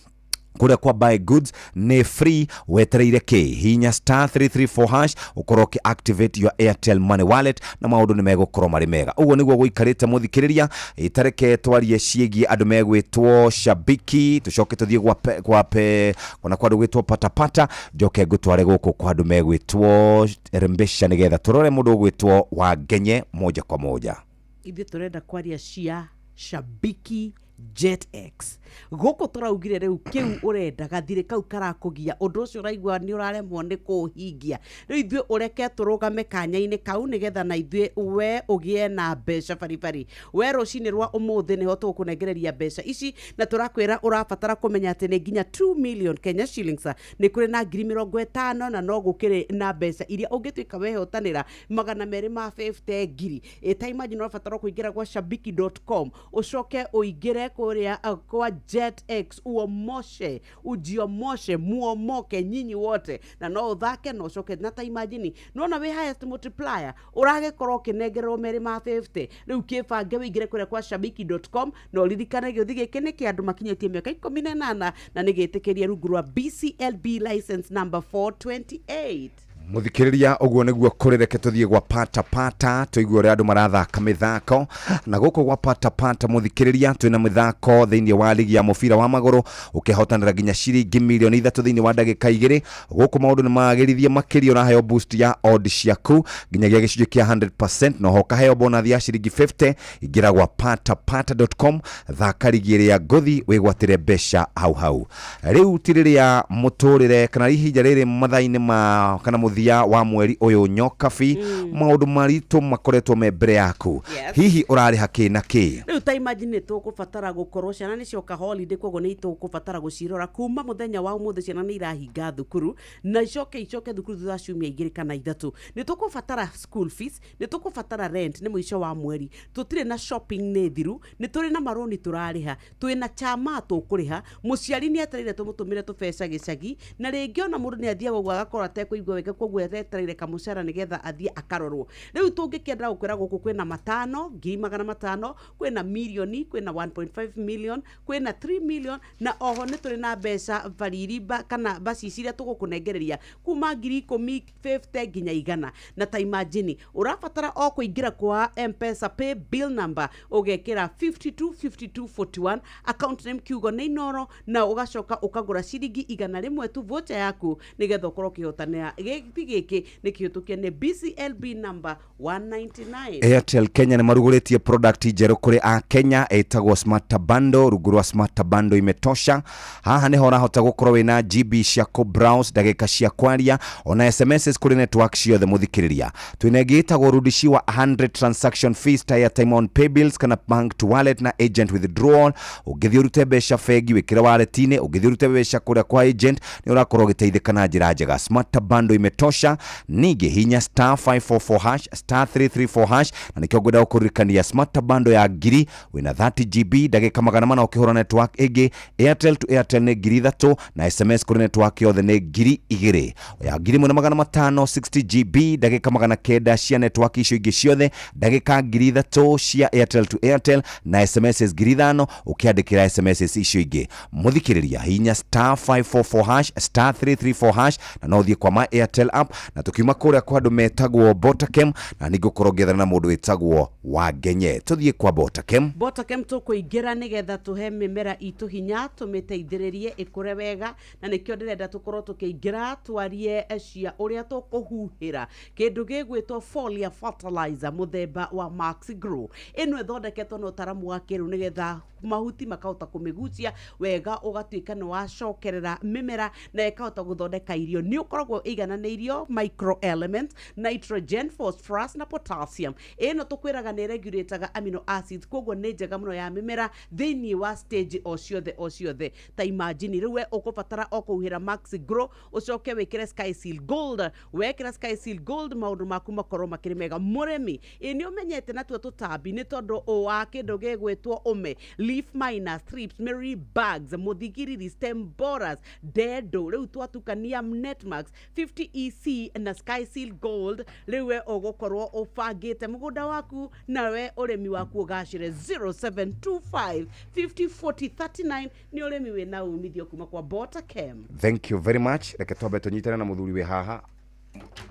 kũrĩa kwa buy goods nĩ free. Wetereire kĩ? Hinya star 334 hash ũkorwo ũkĩ activate your Airtel Money wallet na maũndũ nĩ megũkorwo marĩ mega. Ũguo nĩguo gũikarĩte mũthikĩrĩria. Ĩtareke twarie ciĩgiĩ andũ megwĩtwo Shabiki, tũcoke tũthiĩ gwa pe, kwa pe, ona kwa andũ gwĩtwo Patapata, njoke ngũtware gũkũ kwa andũ megwĩtwo Rembesha nĩgetha tũrore mũndũ ũgwĩtwo Wangenye moja kwa moja. Ithuĩ tũrenda kwaria cia Shabiki Jet X. Gũkũ tũraugire rĩu kĩu ũrenda gathirĩ kau karakũgia, ũndũ ũcio ũraigua nĩ ũraremwo nĩ kũũhingia. Rĩu ithuĩ ũreke tũrũgame kanya-inĩ kau nĩgetha na ithuĩ we ũgĩe na mbeca baribari. We rũcinĩ rwa ũmũthĩ nĩho tũgũkũnengereria mbeca ici, na tũrakwĩra ũrabatara kũmenya atĩ nĩ nginya 2 million Kenya shillings, nĩ kũrĩ na 50,000, na no gũkĩrĩ na mbeca iria ũngĩtuĩka wehotanĩra 250 ngiri. Ta imagine ũrabatara kũingĩra gwa shabiki.com, ũcoke ũingĩre kũrĩa kwa Jet X, uomoshe, ujiomoshe, muomoke nyinyi wote, na no ũthake na ũcoke. Na ta imagine nona wĩ highest multiplier ũragĩkorwo ũkĩnengererwo 250. Rĩu kĩbange wĩingĩre kũrĩa kwa shabiki.com, na ũririkane gĩũthi gĩkĩ nĩ kĩa andũ makinyĩtie mĩaka 18 na nĩ gĩtĩkĩrie rungu rwa BCLB license number 428. Muthikiriria, ũguo nĩguo kũrĩ. Reke tũthiĩ gwa Patapata tũigue ũrĩa andũ marathaka mĩthako. Na gũkũ gwa Patapata mũthikĩrĩria, twĩna mĩthako thĩinĩ wa ligi ya mũbira wa magũrũ, ũkĩhotanĩra nginya ciringi mirioni 3 thĩinĩ wa ndagĩka 2. Gũkũ maũndũ nĩ magĩrithie makĩria, ũraheo boost ya odd ciaku nginyagia gĩcunjĩ kĩa 100%, na oho ũkaheo bonathi ya ciringi 50. Ingĩra gwa patapata.com, thaka ligi ĩrĩa ngũthi, wĩgwatĩre mbeca hau hau. Rĩu ti rĩrĩa mũtũrĩre kana ihinda rĩrĩ mathaa-inĩ ma kana mũthia wa mweri ũyũ nyokabi, maũndũ maritũ makoretwo me mbere yaku. Hihi ũrarĩha kĩ na kĩ? Rĩu ta imagine tũkũbatara gũkorwo ciana nĩ cioka holiday, koguo nĩ tũkũbatara gũcirora kuma mũthenya wa ũmũthĩ. Ciana nĩ irahinga thukuru na icoke thukuru thutha wa ciumia 2 kana 3. Nĩ tũkũbatara school fees, nĩ tũkũbatara rent, nĩ mũico wa mweri, tũtirĩ na shopping nĩ thiru, nĩ tũrĩ na marũni tũrarĩha, twĩna chama tũkũrĩha, mũciari nĩ etereire tũmũtũmĩre tũbeca gĩcagi, na rĩngĩ ona mũndũ nĩ athiaga ũguo agakorwo atekũigua wega, koguo Koguo etereire kamũcara nĩgetha athiĩ akarorwo. Rĩu tũngĩkĩenda gũkwĩra gũkũ kwĩna matano, 500,000, kwĩna mirioni, kwĩna 1.5 million, kwĩna 3 million, na oho nĩ tũrĩ na mbeca bariri kana bacici iria tũgũkũnengereria kuma 10,000, 50 nginya 100. Na ta imagine ũrabatara o kũingĩra kwa M-Pesa pay bill number, ũgekĩra 525241, account name kiugo nĩ Inoro, na ũgacoka ũkagũra ciringi 100 tu voucher yaku nĩgetha ũkorwo ũkĩhotanĩra. Gĩkĩ gĩkĩ nĩ kĩhĩtũkie nĩ BCLB number 199. Airtel Kenya nĩ marugũrĩtie product njerũ kũrĩ a Kenya ĩtagwo Smart Bundle. Rungu rwa Smart Bundle imetosha. Haha nĩho ũrahota gũkorwo wĩna GB cia kũ browse, ndagĩka cia kwaria, ona SMS kũrĩ network ciothe. Mũthikĩrĩria, twĩna ĩngĩ ĩtagwo rudishiwa 100 transaction fees ta airtime on pay bills kana bank to wallet na agent withdrawal. Ũngĩthiĩ ũrute mbeca bengi wĩkĩre wallet-inĩ, ũngĩthiĩ ũrute mbeca kũrĩa kwa agent, nĩ ũrakorwo ũgĩteithĩka na njĩra njega. Smart Bundle imetosha. Ningĩ hinya star 544 hash, star 334 hash, na nĩkĩo ngwenda gũkũririkania Smart Bundle ya 1000 wĩna 30 GB, ndagĩka 400 ũkĩhũra network ĩngĩ. Airtel to Airtel nĩ 3000, na SMS kũrĩ network yothe nĩ 2000. Ya 1500, 60 GB, ndagĩka 900 cia network icio ingĩ ciothe, ndagĩka 3000 cia Airtel to Airtel, na SMS 5000 ũkĩandĩkĩra SMS icio ingĩ. Mũthikĩrĩria, hinya star 544 hash, star 334 hash, na no ũthiĩ kwa my Airtel app. Na tũkiuma kũrĩa kwa andũ metagwo Botakem, na nĩngũkorwo ngĩethana na mũndũ wĩtagwo Wangenye. Tũthiĩ kwa Botakem. Botakem tũkũingĩra nĩgetha tũhe mĩmera itũ hinya, tũmĩteithĩrĩrie ĩkũre wega, na nĩkĩo ndĩrenda tũkorwo tũkĩingĩra twarie cia ũrĩa tũkũhuhĩra kĩndũ gĩgwĩtwo foliar fertilizer mũthemba wa Max Grow. Ĩno ĩthondeketwo na ũtaramu wa kĩrĩu nĩgetha mahuti makahota kũmĩgucia wega, ũgatuĩka nĩ wacokerera mĩmera na ĩkahota gũthondeka irio. Nĩ ũkoragwo ĩigananĩirio microelements, nitrogen, phosphorus na potassium. Ĩno tũkwĩraga nĩ regulataga amino acids, koguo nĩ njega mũno ya mĩmera thĩinĩ wa stage o ciothe o ciothe. Ta imagine rĩu we ũkũbatara o kũhuhĩra Max Grow, ũcoke wĩkĩre Sky Seal Gold. Wekĩra Sky Seal Gold, maũndũ maku makorwo makĩrĩ mega. Mũrĩmi, ĩ nĩ ũmenyete natuo tũtambi nĩ tondũ wa kĩndũ gĩgwĩtwo ũme, leaf miner, thrips, mary bugs, mũthigiriri, stem borers, ndendo. Rĩu twatukania Netmax 50 EC na Sky Seal Gold, rĩu we ũgũkorwo ũbangĩte mũgũnda waku nawe ũrĩmi waku ũgacĩre. 0725 50 40 39 nĩ ũrĩmi wĩna umithio kuma kwa Botakem. Thank you very much. Reke twambe tũnyitane na mũthuri wĩ haha.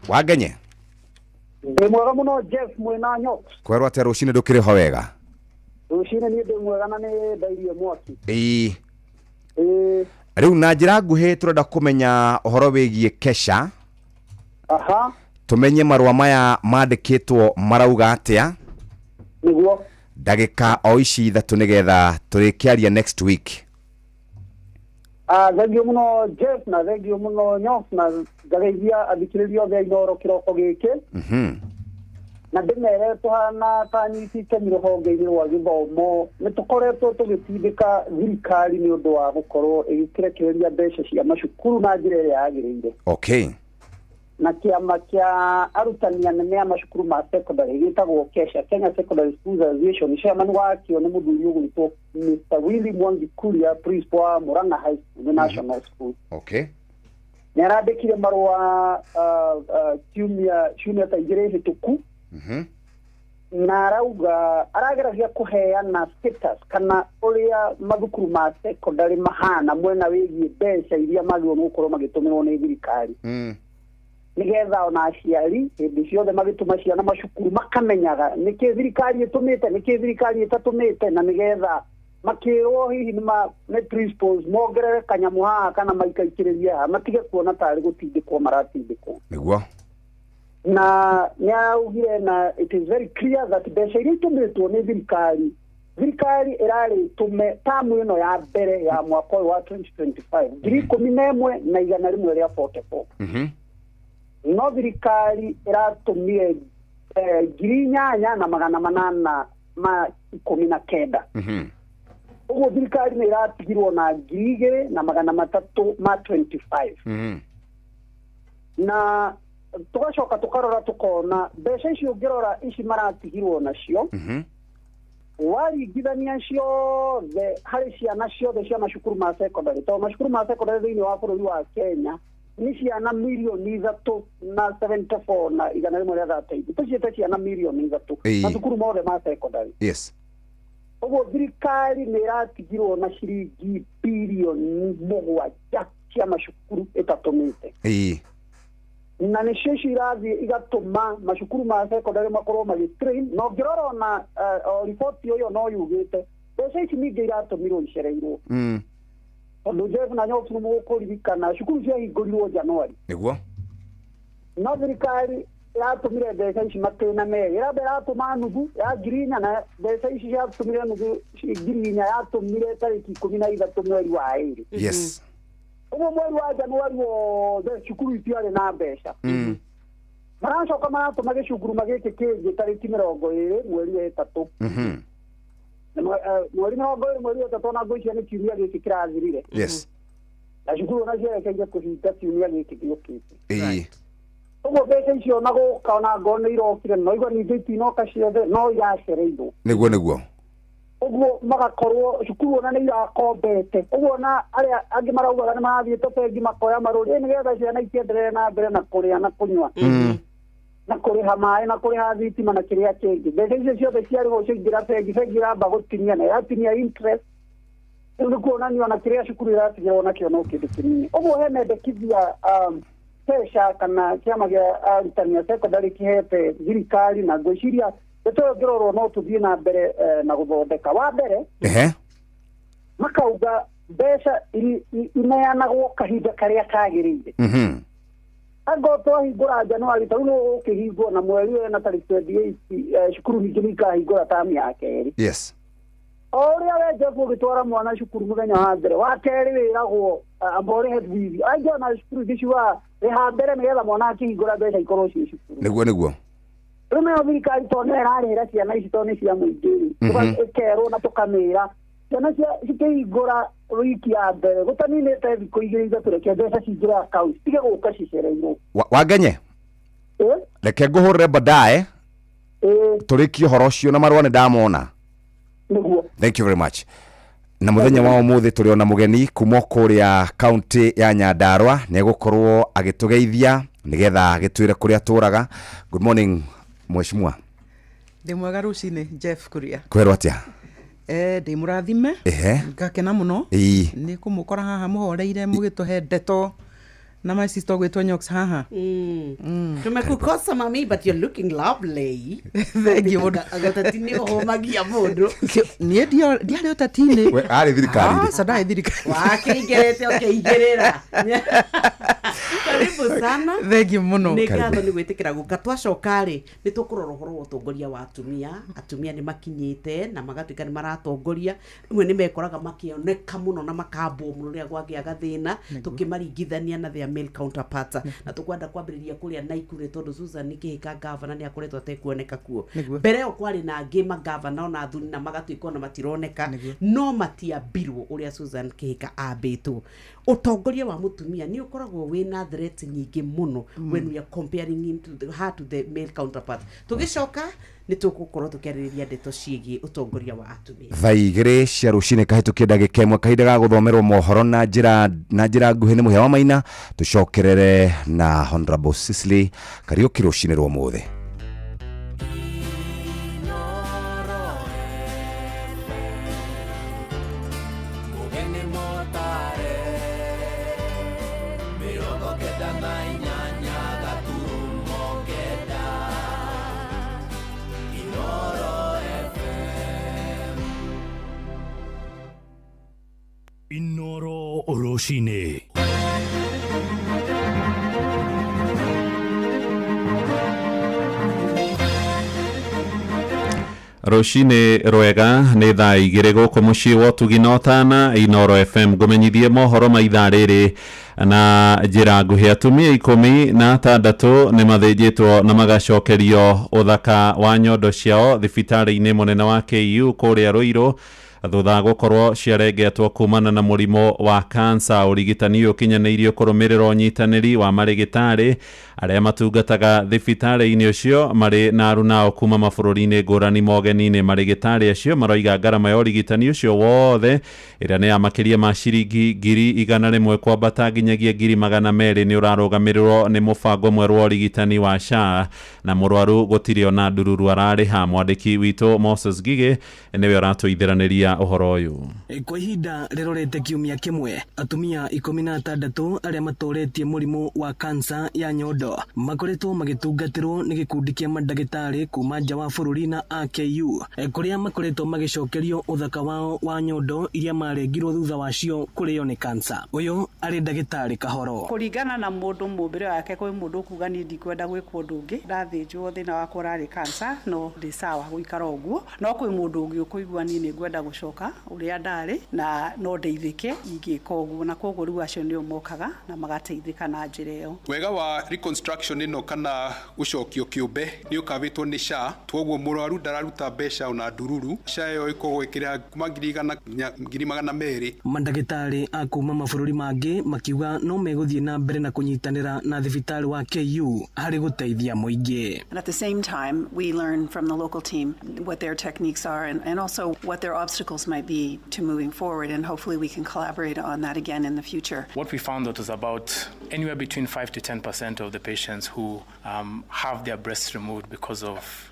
Wangenye. Ndĩ mwega mũno Jeff mwĩna Nyox. Kwerwo atĩa rũcinĩ ndũkĩrĩ ho wega? Rũcinĩ niĩ ndĩ mwega na nĩ ndairie mwaki. Ĩĩ. Ĩĩ. Rĩu na njĩra nguhĩ tũrenda kũmenya ũhoro wĩgiĩ Kesha. Aha. Tũmenye marũa maya mandĩkĩtwo marauga atĩa. Nĩguo. Ndagĩka o ici ithatũ nĩgetha tũrĩkĩaria next week. Thengiũ mũno Jeff na thengiũ mũno Nyox, na ngageithia athikĩrĩria othe a Inooro kĩroko gĩkĩ. Na ndĩmere tũhana ta anyiti itemi rũhonge-inĩ rwa gĩthomo nĩ tũkoretwo tũgĩtindĩka thirikari nĩ ũndũ wa gũkorwo ĩgĩkĩrekereria mbeca cia macukuru na njĩra ĩrĩa yagĩrĩire. Okay. Na kĩama kĩa arutani anene a macukuru ma secondary gĩtagwo KESHA, Kenya Secondary Schools Association, chairman wakĩo nĩ mũthuri ũgwĩtwo Mr. Willy Mwangi Kuria, principal wa Murang'a High School, National School. Okay. Nĩ arandĩkire marũa ciumia ta igĩrĩ hĩtũku, na arauga arageragia kũheana status kana ũrĩa mathukuru ma secondary mahana mwena wĩgiĩ mbeca iria magĩrĩirwo nĩ gũkorwo magĩtũmĩrwo nĩ thirikari, nĩgetha ona aciari hĩndĩ ciothe magĩtũma ciana macukuru makamenyaga nĩkĩ thirikari ĩtũmĩte, nĩkĩ thirikari ĩtatũmĩte, na nĩgetha makĩrwo hihi nĩ principals mongerere kanyamũ haha kana maikaikĩrĩrie haha, matige kuona tarĩ gũtindĩkwo maratindĩkwo. Nĩguo. Na nĩaraugire na it is very clear that mbeca iria itũmĩtwo nĩ thirikari, thirikari ĩrarĩ tũme tamu ĩno ya mbere ya mwaka ũyũ wa 2025 11,144. No thirikari ĩratũmire 8,819. Ũguo thirikari nĩ ĩratigirwo na 2,325. Na tũgacoka tũkarora tũkona mbeca icio ũngĩrora ici maratigirwo nacio, waringithania ciothe harĩ ciana ciothe cia macukuru ma secondary, tondũ macukuru ma secondary thĩinĩ wa bũrũri wa Kenya Nĩ ciana mirioni 3 na 74 na 130, tũciĩte ciana mirioni 3. Mathukuru mothe ma secondary. Ũguo thirikari nĩ ĩratigirwo na ciringi birioni 7 cia macukuru ĩtatũmĩte. Na nĩcio icio irathiĩ igatũma macukuru ma secondary makorwo magĩtrain. Na ũngĩrora ona o riboti ĩyo no yugĩte mbeca ici ningĩ iratũmirwo icereirwo, tondũ Jeff na Nyofu mũkũririkana cukuru ciahingũrirwo January. No thirikari ĩratũmire mbeca ici matĩna merĩ, ĩramba ĩratũma nuthu ya 4,000, na mbeca ici ciatũmire nuthu 4,000 yatũmire tarĩki 13 mweri wa 2. Ũguo mweri wa Januari wothe cukuru itiarĩ na mbeca. Maracoka maratũma gĩcunguruma gĩkĩ kĩngĩ tarĩki 20 mweri wa 3. Mweri 20 mweri wa 3, ona ngwĩciria nĩ kiumia gĩkĩ kĩrathirire. Na cukuru ona cierekeire kũhinga kiumia gĩkĩ gĩũkĩte. Ũguo mbeca icio ona gũka, ona ngorwo nĩ irokire, no igua ningĩ itinoka ciothe, no iracereirwo. Nĩguo nĩguo. Ũguo magakorwo cukuru ona nĩ irakombete. Ũguo ona arĩa angĩ maraugaga nĩ marathiĩte bengi makoya marũri nĩgetha ciana ikienderere na mbere na kũrĩa na kũnyua na kũrĩha maĩ na kũrĩha thitima na kĩrĩa kĩngĩ. Mbeca icio ciothe ciarĩhwo ciaingĩra bengi, bengi ĩramba gũtinia na ĩratinia interest. Rĩu nĩ kuonania ona kĩrĩa cukuru ĩratigĩrwo nakĩo no kĩndũ kĩnini. Ũguo he mendekithia pesha kana kĩama gĩa arutani a secondary kĩhete thirikari, na ngwĩciria ndeto ĩyo ĩngĩrorwo no tũthiĩ na mbere na gũthondeka. Wa mbere, makauga mbeca ineanagwo kahinda karĩa kagĩrĩire. Angorwo twahingũra Januari, ta rĩu nĩ ũkĩhingwo na mweri ũyũ na tarĩki 28, cukuru ningĩ nĩ ikahingũra tamu ya kerĩ. O ũrĩa we Jeff ũgĩtwara mwana cukuru mũthenya wa mbere, wa kerĩ wĩragwo amba ũrĩhe bithi. Angĩ ona cukuru ingĩ ciugaga rĩha mbere nĩgetha mwana akĩhingũra mbeca ikorwo ciĩ cukuru. Nĩguo nĩguo. Rĩu nayo thirikari tondũ nĩyo ĩrarĩhĩra ciana ici tondũ nĩ cia mũingĩ rĩ, ĩkerwo na tũkamĩra ciana cia cikĩhingũra wiki ya mbere gũtaninĩte thikũ 2 3, reke mbeca cingĩre account citige gũka cicereirwo. Wangenye, reke ngũhũrĩre baadaye tũrĩkie ũhoro ũcio na marũa nĩ ndamona. Nĩguo. Thank you very much. Na mũthenya wa ũmũthĩ tũrĩ ona mũgeni kuma kũrĩa kaunti ya Nyandarua, nĩ egũkorwo agĩtũgeithia nĩgetha agĩtwĩre kũrĩa atũraga. Good morning mheshimiwa. Ndĩ mwega rũcinĩ Jeff Kuria. Kwĩrwo atĩa? Ndĩ mũrathime. Ngakena mũno nĩ kũmũkora haha mũhoreire mũgĩtũhe ndeto na my sister gwĩtwo Nyox haha. Tumekukosa mami, but you're looking lovely. Thank you mũno. Agotati nĩ ũhũmagia mũndũ. Niĩ ndiarĩ ũteti-inĩ. We arĩ thirikari-inĩ. Aca, ndarĩ thirikari. Wakĩingĩrĩte ũkĩingĩrĩra. Karibu sana. Thank you mũno. Nĩ ngatho nĩ gwĩtĩkĩra gũka. Twacoka rĩ, nĩ tũkũrora ũhoro wa ũtongoria wa atumia. Atumia nĩ makinyĩte na magatuĩka nĩ maratongoria. Rĩmwe nĩ mekoraga makĩoneka mũno na makambwo mũno rĩrĩa gwagĩa gathĩna, tũkĩmaringithania na their male counterparts. Na tũkwenda kwambĩrĩria kũrĩa Naikuru nĩ tondũ Susan Kĩhĩka gavana nĩ akoretwo atekuoneka kuo. Mbere ĩyo kwarĩ na angĩ magavana ona athuri na magatuĩka ona matironeka, no matiambirwo ũrĩa Susan Kĩhĩka ambĩtwo. Ũtongoria wa mũtumia nĩ ũkoragwo wĩna threat nyingĩ mũno when we are comparing him to the, her to the male counterpart. Tũgĩcoka nĩ tũgũkorwo tũkĩarĩrĩria ndeto ciĩgiĩ ũtongoria wa atumia. Thaa 2 cia rũcinĩ kahĩtũkie ndagĩka 1, kahinda ga gũthomerwo mohoro na njĩra nguhĩ nĩ Mũhĩa wa Maina. Tũcokerere na Honorable Cecily Kariũki rũcinĩ rwa ũmũthĩ. Inoro rũcinĩ. Rũcinĩ rwega nĩ thaa 2 gũkũ mũciĩ wa ũtugi na ũtana Inoro FM. Ngũmenyithie mohoro ma ithaa rĩrĩ na njĩra nguhĩ. Atumia 16 nĩ mathĩnjĩtwo na magacokerio ũthaka wa nyondo ciao thibitarĩ-inĩ mũnene wa KU kũrĩa Ruiru. Thutha gũkorwo ciarengetwo kumana na mũrimũ wa kansa. Ũrigitani ũyũ ũkinyanĩirio kũrũmĩrĩra ũnyitanĩri wa marĩgĩtarĩ arĩa matungataga thibitarĩ-inĩ ũcio marĩ na arunao kuma mabũrũri-inĩ ngũrani mogeni-inĩ. Marĩgĩtarĩ acio maroiga ngarama ya ũrigitani ũcio wothe ĩrĩa nĩ ya makĩria ma ciringi 100,000 kwambata nginyagia 200,000 nĩ ũrarũgamĩrĩrwo nĩ mũbango mwerũ wa ũrigitani wa SHA na mũrwaru gũtirĩ ona ndururu ararĩha. Mwandĩki witũ Moses Gige nĩwe ũratũithĩranĩria ũhoro ũyũ. Kwa ihinda rĩrorete kiumia kĩmwe, atumia 16 arĩa matoretie mũrimũ wa kansa ya nyondo makoretwo magĩtungatĩrwo nĩ gĩkundi kĩa mandagĩtarĩ kuma nja wa bũrũri na AKU, kũrĩa makoretwo magĩcokerio ũthaka wao wa nyondo iria marengirwo thutha wacio kũrĩo nĩ kansa. Ũyũ arĩ ndagĩtarĩ Kahoro. Kũringana na mũndũ mũmbĩre wake, kwĩ mũndũ ũkuga niĩ ndikwenda gwĩkwo ũndũ ũngĩ, ndathĩnjwo thĩna wakwa ũrarĩ kansa, no ndĩ sawa gũikara ũguo. No kwĩ mũndũ ũngĩ ũkũigua niĩ nĩngwenda gũcoka ũrĩa ndarĩ na no ndeithĩke ingĩka ũguo, na koguo rĩu acio nĩo mokaga na magateithĩka na njĩra ĩyo. Wega wa reconstruction ĩno kana gũcokio kĩũmbe nĩ ũkabĩtwo nĩ SHA, twoguo mũrwaru ndararuta mbeca ona ndururu. SHA ĩyo ĩkoragwo ĩkĩrĩha kuma 100,000 nginya 200,000. Mandagĩtarĩ a kuma mabũrũri mangĩ makiuga no megũthiĩ na mbere na kũnyitanĩra na thibitarĩ wa KU harĩ gũteithia mũingĩ. And at the same time, we learn from the local team what their techniques are and also what their obstacles might be to moving forward, and hopefully we can collaborate on that again in the future. What we found out was about anywhere between 5 to 10% of the patients who have their breasts removed because of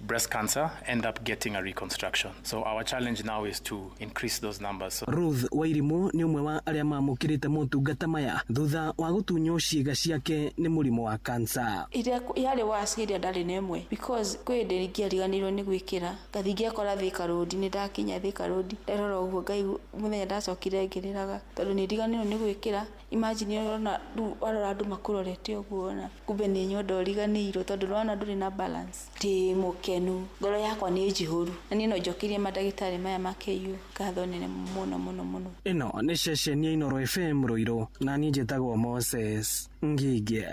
breast cancer end up getting a reconstruction. So our challenge now is to increase those numbers. So Ruth Wairimu nĩ ũmwe wa arĩa mamũkĩrĩte motungata maya thutha wa gũtunywo ciĩga ciake nĩ mũrimũ wa kansa. Ĩrĩa yarĩ worse ĩrĩa ndarĩ na ĩmwe, because kwĩ hĩndĩ ingĩariganĩirwo nĩ gwĩkĩra ngathiĩ ngekora Thika Road, nĩ ndakinya Thika Road ndarora ũguo ngai mũthenya ndacokire ngĩrĩraga tondũ nĩ ndiganĩirwo nĩ gwĩkĩra. Imagine ũrona rĩu warora andũ makũrorete ũguo na kumbe nĩ nyondo ũriganĩirwo tondũ ũrona ndũrĩ na balance. Ndĩ mũkenu, ngoro yakwa nĩ njihũru na niĩ no njokerie mandagĩtarĩ maya ma KU ngatho nene mũno mũno mũno. Ĩno nĩ ceceni ya Inooro FM Ruiru na niĩ njĩtagwo Moses Ngige.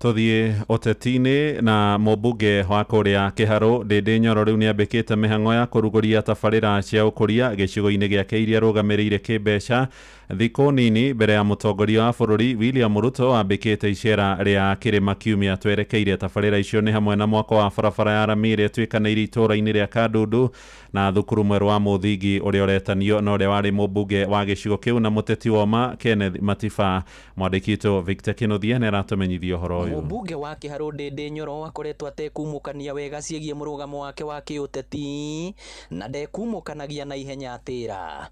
Tuthiĩ ũteti-inĩ na mũmbunge wa kũrĩa Kĩharũ Ndĩndĩ Nyoro rĩu nĩambĩkĩte mĩhang'o ya kũrugũria tabarĩra cia ũkũria gĩcigo-inĩ gĩake iria arũgamĩrĩire kĩmbeca thikũ nini mbere ya mũtongoria wa bũrũri William Ruto ambĩkĩte icera rĩa kĩrĩma kiumia twerekeire. Tabarĩra icio nĩ hamwe na mwako wa barabara ya rami ĩrĩa ĩtuĩkanĩirie itũũra-inĩ rĩa Kandundu na thukuru mwerũ wa mũthingi ũrĩa ũretanio na ũrĩa warĩ mũmbunge wa gĩcigo kĩu na mũteti woma Kenneth Matiba. Mwandĩki witũ Victor Kĩnuthia nĩ aratũmenyithia ũhoro ũyũ. Mũmbunge wa Kĩharũ Ndĩndĩ Nyoro akoretwo atekumũkania wega ciĩgiĩ mũrũgamo wake wa kĩũteti na ndekumũkanagia na ihenya atĩra.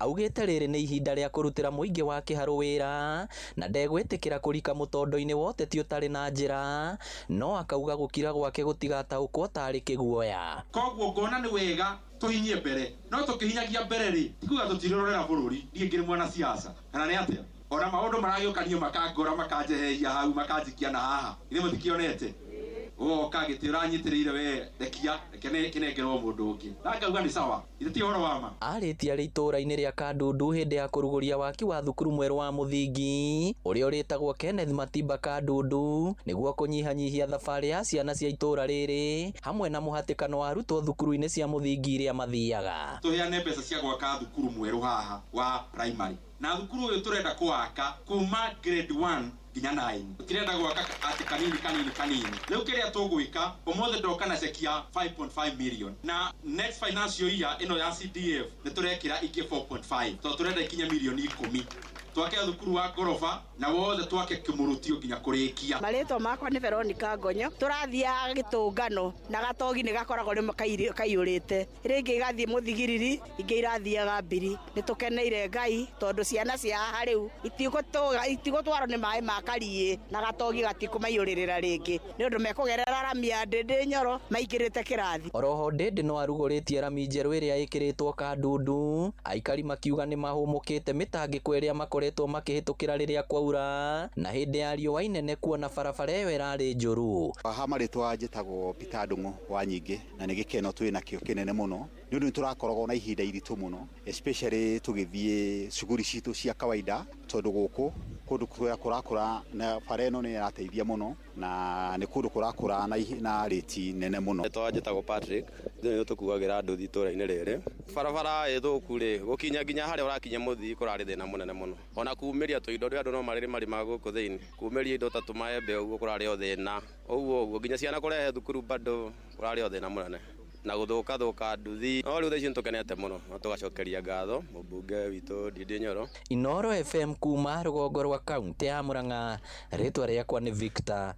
Augĩte rĩrĩ nĩ ihinda rĩa kũrutĩra mũingĩ wa Kĩharũ wĩra na ndegwĩtĩkĩra kũrika mũtondo-inĩ wa ũteti ũtarĩ na njĩra, no akauga gũkira gwake gũtigataũkwo tarĩ kĩguoya. Koguo ngona nĩ wega tũhinyie mbere, no tũkĩhinyagia mbere rĩ tikuga tũtirorera bũrũri, niĩ ngĩrĩ mwana siasa kana nĩ atĩa? Ona maũndũ maragĩũka niĩ makangora makanjehehia hau makanjikia na haha, ithe mũtikĩonete ũgoka gĩtĩ ũranyitĩrĩire we rekia reke kĩnengerwo mũndũ ũngĩ na ngauga nĩ sawa, ithe ti ũhoro wa ma. Arĩtie arĩ itũũra-inĩ rĩa Kandundu hĩndĩ ya kũrugũria waki wa thukuru mwerũ wa mũthingi ũrĩa ũrĩtagwo Kenneth Matiba Kandundu nĩguo kũnyihanyihia thabarĩ ya ciana cia itũũra rĩrĩ hamwe na mũhatĩkano wa arutwo thukuru-inĩ cia mũthingi iria mathiaga. Tũheane mbeca cia gwaka thukuru mwerũ haha wa primary, na thukuru ũyũ tũrenda kũwaka kuma grade 1 nginya 9, tũtirenda gwaka atĩ kanini kanini kanini. Rĩu kĩrĩa tũgwĩka ũmũthĩ ndoka na ceki ya 5.5 million na next financial year ĩno ya CDF nĩ tũrekĩra ingĩ 4.5 tondũ tũrenda ikinye milioni 10. Twake thukuru wa ngoroba na wothe twake kĩmũrutio nginya kũrĩkia. Marĩtwa makwa nĩ Veronica Ngonyo. Tũrathiaga gĩtũngano na gatogi nĩ gakoragwo rĩmwe kaiyũrĩte, rĩngĩ igathiĩ mũthigiriri, ingĩ irathiaga mbiri. Nĩ tũkeneire Ngai tondũ ciana cia haha rĩu itigũtwarwo nĩ maĩ ma kariĩ na gatogi gatikũmaiyũrĩrĩra rĩngĩ nĩ ũndũ mekũgerera rami ya Ndĩndĩ Nyoro maingĩrĩte kĩrathi. Oroho Ndĩndĩ no arugũrĩtie rami njerũ ĩrĩa ĩkĩrĩtwo Kandundu, aikari makiuga nĩ mahũmũkĩte mĩtangĩko ĩrĩa makoretwo makĩhĩtũkĩra rĩrĩa kwaura na hĩndĩ ya riũa inene kuona barabara ĩyo ĩrarĩ njũru. Haha marĩtwa njĩtagwo Peter Ndung'u wa Nyingĩ na nĩ gĩkeno twĩ nakĩo kĩnene mũno nĩ ũndũ nĩ tũrakoragwo na ihinda iritũ mũno especially tũgĩthiĩ cuguri citũ cia kawaida tondũ gũkũ Kũndũ kũrĩa kũrakũra na bara ĩno nĩ ĩrateithia mũno na nĩ kũndũ kũrakũra na rĩti nene mũno. Njĩtagwo Patrick, ithuĩ nĩ tũkuagĩra nduthi itũũra-inĩ rĩrĩ. Barabara ĩ thũku rĩ, gũkinya nginya harĩa ũrakinya mũthii kũrarĩ thĩna mũnene mũno. Ona kumĩria tũindo rĩ, andũ no marĩrĩ marĩmaga gũkũ thĩinĩ. Kumĩria indo ta tũmaembe ũguo kũrarĩ o thĩna. Ũguo ũguo nginya ciana kũrehe thukuru bado kũrarĩ o thĩna mũnene. Na gũthũka thũka nduthi. No rĩu thaa ici nĩtũkenete mũno na tũgacokeria ngatho mũmbunge witũ Ndindi Nyoro. Inooro FM kuma rũgongo rwa kaunti ya Murang'a, rĩtwa rĩakwa nĩ Victor.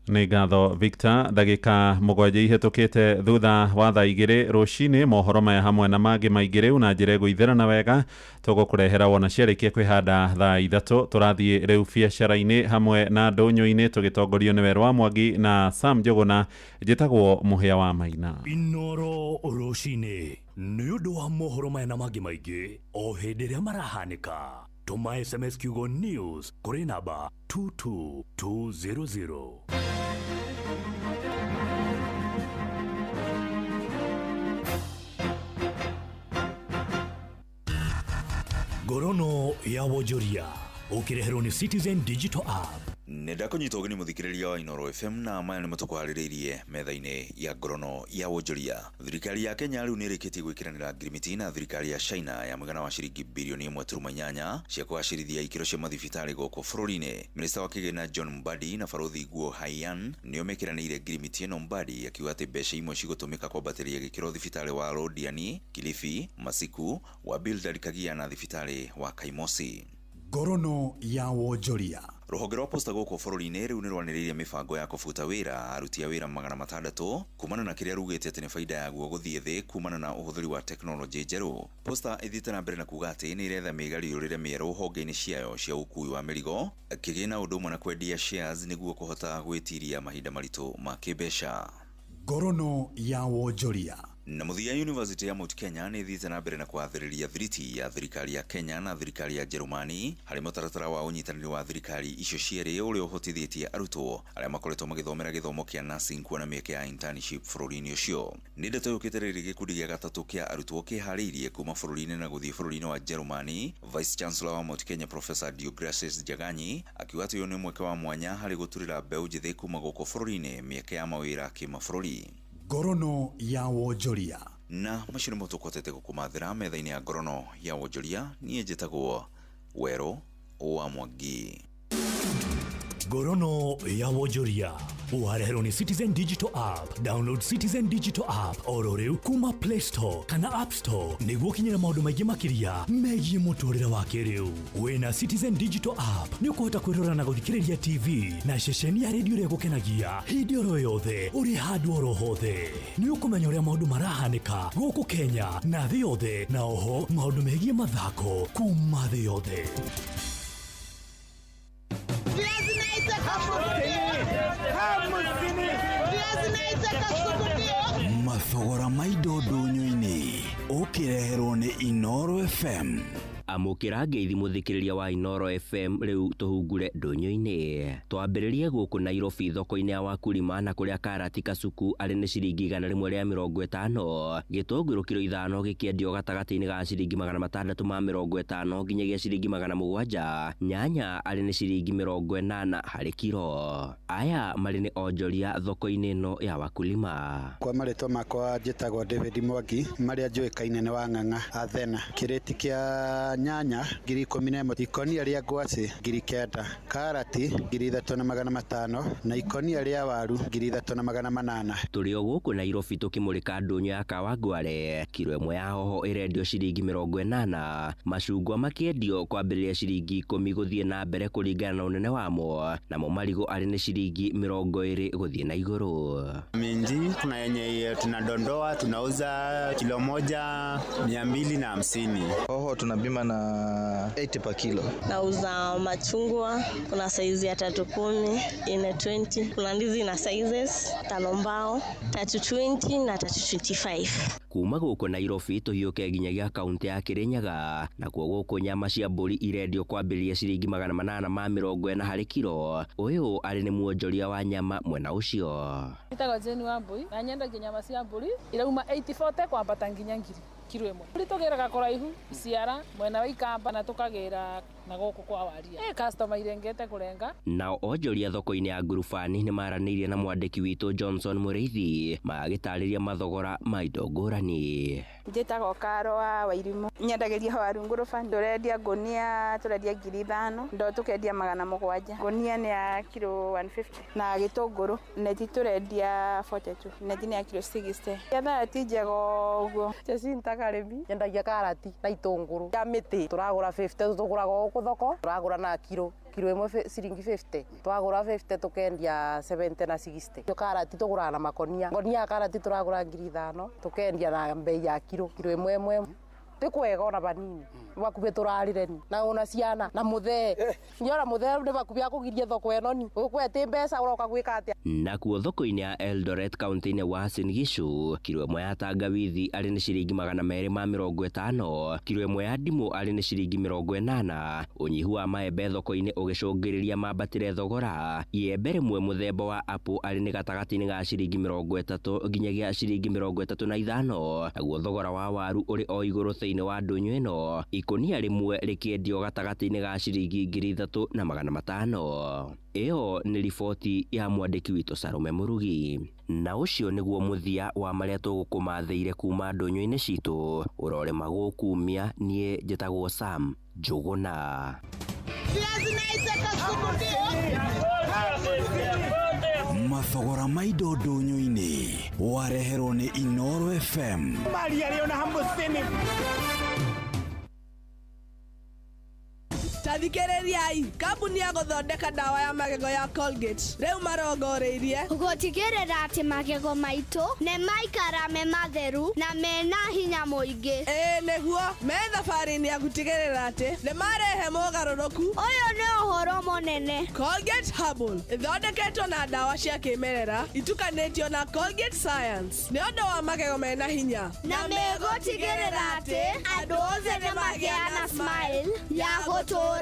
Nĩ ngatho Victor. Ndagĩka 7 ihĩtũkĩte thutha wa thaa 2 rũcinĩ. Mohoro maya hamwe na mangĩ maingĩ rĩu na njĩra ĩgũithĩrana wega tũgũkũrehera wona ciarĩkia kwĩhanda thaa 3. Tũrathiĩ rĩu biacara-inĩ hamwe na ndũnyũ-inĩ tũgĩtongorio nĩ Werũ wa Mwangi na Sam Njũgũna. Njĩtagwo Mũhĩa wa Maina. Inooro rũcinĩ nĩ ũndũ wa mohoro maya na mangĩ maingĩ o hĩndĩ ĩrĩa marahanĩka. Tũma SMS kiugo news kũrĩ namba 22200. Ngorono ya wonjoria ũkĩreherwo nĩ Citizen Digital App. Nĩ ndakũnyita ũgeni mũthikĩrĩria wa Inooro FM na maya nĩmo tũkũharĩrĩirie metha-inĩ ya ngorono ya wonjoria. Thirikari ya Kenya rĩu nĩ ĩrĩkĩtie gwĩkĩranĩra ngirimiti na thirikari ya China ya mũigana wa ciringi bilioni 1.8 cia kũgacĩrithia ikĩro cia mathibitarĩ gũkũ bũrũri-inĩ. Minista wa kĩgĩna John Mbadi na Barũthi Guo Haiyan nĩo mekĩranĩire ngirimiti ĩno, Mbadi akiuga atĩ mbeca imwe cigũtũmĩka kwambatĩria gĩkĩro thibitarĩ wa Londiani, Kilifi, Masiku, wa Bildad Kagia na thibitarĩ wa Kaimosi. Ngorono ya wonjoria. Rũhonge rwa posta gũkũ bũrũri-inĩ rĩu nĩ rwanĩrĩirie mĩbango ya kũbuta wĩra aruti a wĩra 600 kumana na kĩrĩa rugĩte atĩ nĩ baida yaguo gũthiĩ thĩ kumana na ũhũthĩri wa tekinoronjĩ njerũ. Posta ĩthiĩte na mbere na kuga atĩ nĩ ĩretha mĩgarũrĩre mĩerũ honge-inĩ ciayo cia ũkuui wa mĩrigo, kĩgĩna ũndũ ũmwe na kwendia shares nĩguo kũhota gwĩtiria mahinda maritũ ma kĩmbeca. Ngorono ya wonjoria. Na mũthia, University ya Mount Kenya nĩ ĩthiĩte na mbere na kũgathĩrĩria thiriti ya thirikari ya Kenya na thirikari ya Jerumani harĩ mũtaratara wa ũnyitanĩri wa thirikari icio cierĩ ũrĩa ũhotithĩtie arutwo arĩa makoretwo magĩthomera gĩthomo kĩa nursing kuona mĩeke ya internship bũrũri-inĩ ũcio. Nĩ ndeto yũkĩte rĩrĩ gĩkundi gĩa gatatũ kĩa arutwo kĩharĩirie kuma bũrũri-inĩ na gũthiĩ bũrũri-inĩ wa Jerumani. Vice Chancellor wa Mount Kenya Professor Deogracius Njaganyi akiuga atĩ ũyũ nĩ mweke wa mwanya harĩ gũturĩra mbeũ njĩthĩ kuma gũkũ bũrũri-inĩ mĩeke ya mawĩra kĩmabũrũri. Ngorono ya wonjoria. Na macio nĩmo tũkũhotete gũkũmathĩra metha-inĩ ya ngorono ya wonjoria. Niĩ njĩtagwo Werũ wa Mwangi. Ngorono ya wonjoria ũhareherwo nĩ Citizen Digital App. Download Citizen Digital App oro rĩu kuma Play Store kana App Store nĩguo ũkinyĩre maũndũ maingĩ makĩria megiĩ mũtũrĩre wa kĩrĩu. Wĩna Citizen Digital App nĩ ũkũhota kwĩrora na gũthikĩrĩria TV na ceceni ya redio ĩrĩa ĩgũkenagia hĩndĩ oro yothe ũrĩ handũ oro hothe. Nĩ ũkũmenya ũrĩa maũndũ marahanĩka gũkũ Kenya na thĩ yothe, na oho maũndũ megiĩ mathako kuma thĩ yothe. Mathogora ma indo ndũnyũ-inĩ ũkĩreherwo nĩ Inooro FM. Amũkĩra ngeithi mũthikĩrĩria wa Inooro FM. Rĩu tũhungure ndũnyũ-inĩ. Twambĩrĩrie gũkũ Nairobi thoko-inĩ ya Wakulima na kũrĩa karati kasuku arĩ nĩ ciringi 150, gĩtũngũrũ kiro 5 gĩkĩendio gatagatĩ-inĩ ga ciringi 650 nginyagia ciringi 700, nyanya arĩ nĩ ciringi 80 harĩ kiro. Aya marĩ nĩ onjoria thoko-inĩ ĩno ya Wakulima. Kwa marĩtwa makwa njĩtagwo David Mwangi, marĩa njũĩkaine nĩ Wang'ang'a Athena. Kĩrĩti kĩa nyanya 11,000, ikonia rĩa ngwacĩ 9,000, karati 3,500 na ikonia rĩa waru 3,800. Tũrĩ o gũkũ Nairobi tũkĩmũrĩka ndũnyũ ya Kawangware. Kiro ĩmwe ya hoho ĩrendio ciringi 80, macungwa makĩendio kwambĩrĩria ciringi 10 gũthiĩ na mbere kũringana na ũnene wamo, namo marigũ arĩ nĩ ciringi 20 gũthiĩ na igũrũ. Minji kuna yenye tunadondoa tunauza kilo moja 250. Hoho tunapima na 80 per kilo. Nauza machungwa, kuna size ya 310, 420, kuna ndizi na sizes 5 mbao, 320 na 325. Kuma gũkũ Nairobi tũhiũke nginyagia kaunti ya Kirinyaga, nakuo gũkũ nyama cia mbũri irendio kwambĩrĩria ciringi 840 harĩ kiro. Ũyũ arĩ nĩ mwonjoria wa nyama mwena ũcio. Njĩtagwo Jane wa Mbui na nyendagia nyama cia mbũri irauma 80 kwambata nginya 1000. kiro ĩmwe. Mbũri tũgĩraga kũraihu ciara mwena wa Ikamba na tũkagĩra na gũkũ kwa Waria. Customer irengete kũrenga. Nao onjoria thoko-inĩ ya Ngurubani nĩ maranĩirie na mwandĩki witũ Johnson Mũrĩithi magĩtarĩria mathogora ma indo ngũrani. Njĩtagwo Karo wa Wairimũ, nyendagĩria waru ngurubani, tũrendia ngũnia tũrendia 5,000, ndoo tũkendia 700, ngũnia nĩ ya kiro 150 na gĩtũngũrũ neti tũrendia 42, neti nĩ ya kiro 60. Biathara ti njega ũguo. Jacinta Karĩmi, nyendagia karati na itũngũrũ ya mĩtĩ, tũragũra 50, tũgũraga gũkũ thoko, tũragũra na kiro kiro ĩmwe ciringi 50, twagũra 50 tũkendia 70 na 60. Karati tũgũraga na makonia, ngonia ya karati tũragũra 5,000, tũkendia na mbei ya kiro kiro ĩmwe ĩmwe. Ti kwega ona vanini, vakuvi tũrarire ni na ona ciana na muthee nyora muthee nĩ vakuvi akũgirie thoko ĩno ni ũkwete mbeca ũroka gwĩka atĩa. Nakuo thoko-inĩ ya Eldoret kaunti-inĩ wa Uasin Gishu, kiro ĩmwe ya tangawithi arĩ nĩ ciringi 250, kiro ĩmwe ya ndimũ arĩ nĩ ciringi 80. Ũnyihu wa maembe thoko-inĩ ũgĩcũngĩrĩria mambatĩre thogora. Iembe rĩmwe mũthemba wa apple arĩ nĩ gatagatĩ-inĩ ga ciringi 30 nginyagia ciringi 35. Naguo thogora wa waru ũrĩ o igũrũ thĩinĩ wa ndũnyũ ĩno, ikũnia rĩmwe rĩkĩendio gatagatĩ-inĩ ga ciringi 3,500. Ĩyo nĩ riboti ya mwandĩki witũ Salome Mũrugi. Na ũcio nĩguo mũthia wa marĩa tũgũkũmathĩire kuma ndũnyũ-inĩ citũ. Ũrorema gũkumia, niĩ njĩtagwo Sam Njũgũna. Mathogora ma indo ndũnyũ-inĩ wareherwo nĩ Inooro FM. Tathikĩrĩriai, kambuni ya gũthondeka ndawa ya magego ya Colgate rĩu marongoreirie gũtigĩrĩra atĩ magego maitũ nĩ maikara me matheru na mena hinya mũingĩ. Ĩĩ nĩguo, me thabarĩ-inĩ ya gũtigĩrĩra atĩ nĩ marehe mogarũrũku. Ũyũ nĩ ũhoro mũnene. Colgate Herbal ĩthondeketwo na ndawa cia kĩmerera itukanĩtio na Colgate Science nĩ ũndũ wa magego mena hinya, na megũtigĩrĩra atĩ andũ othe nĩ magĩa na smile ya gũtũũra.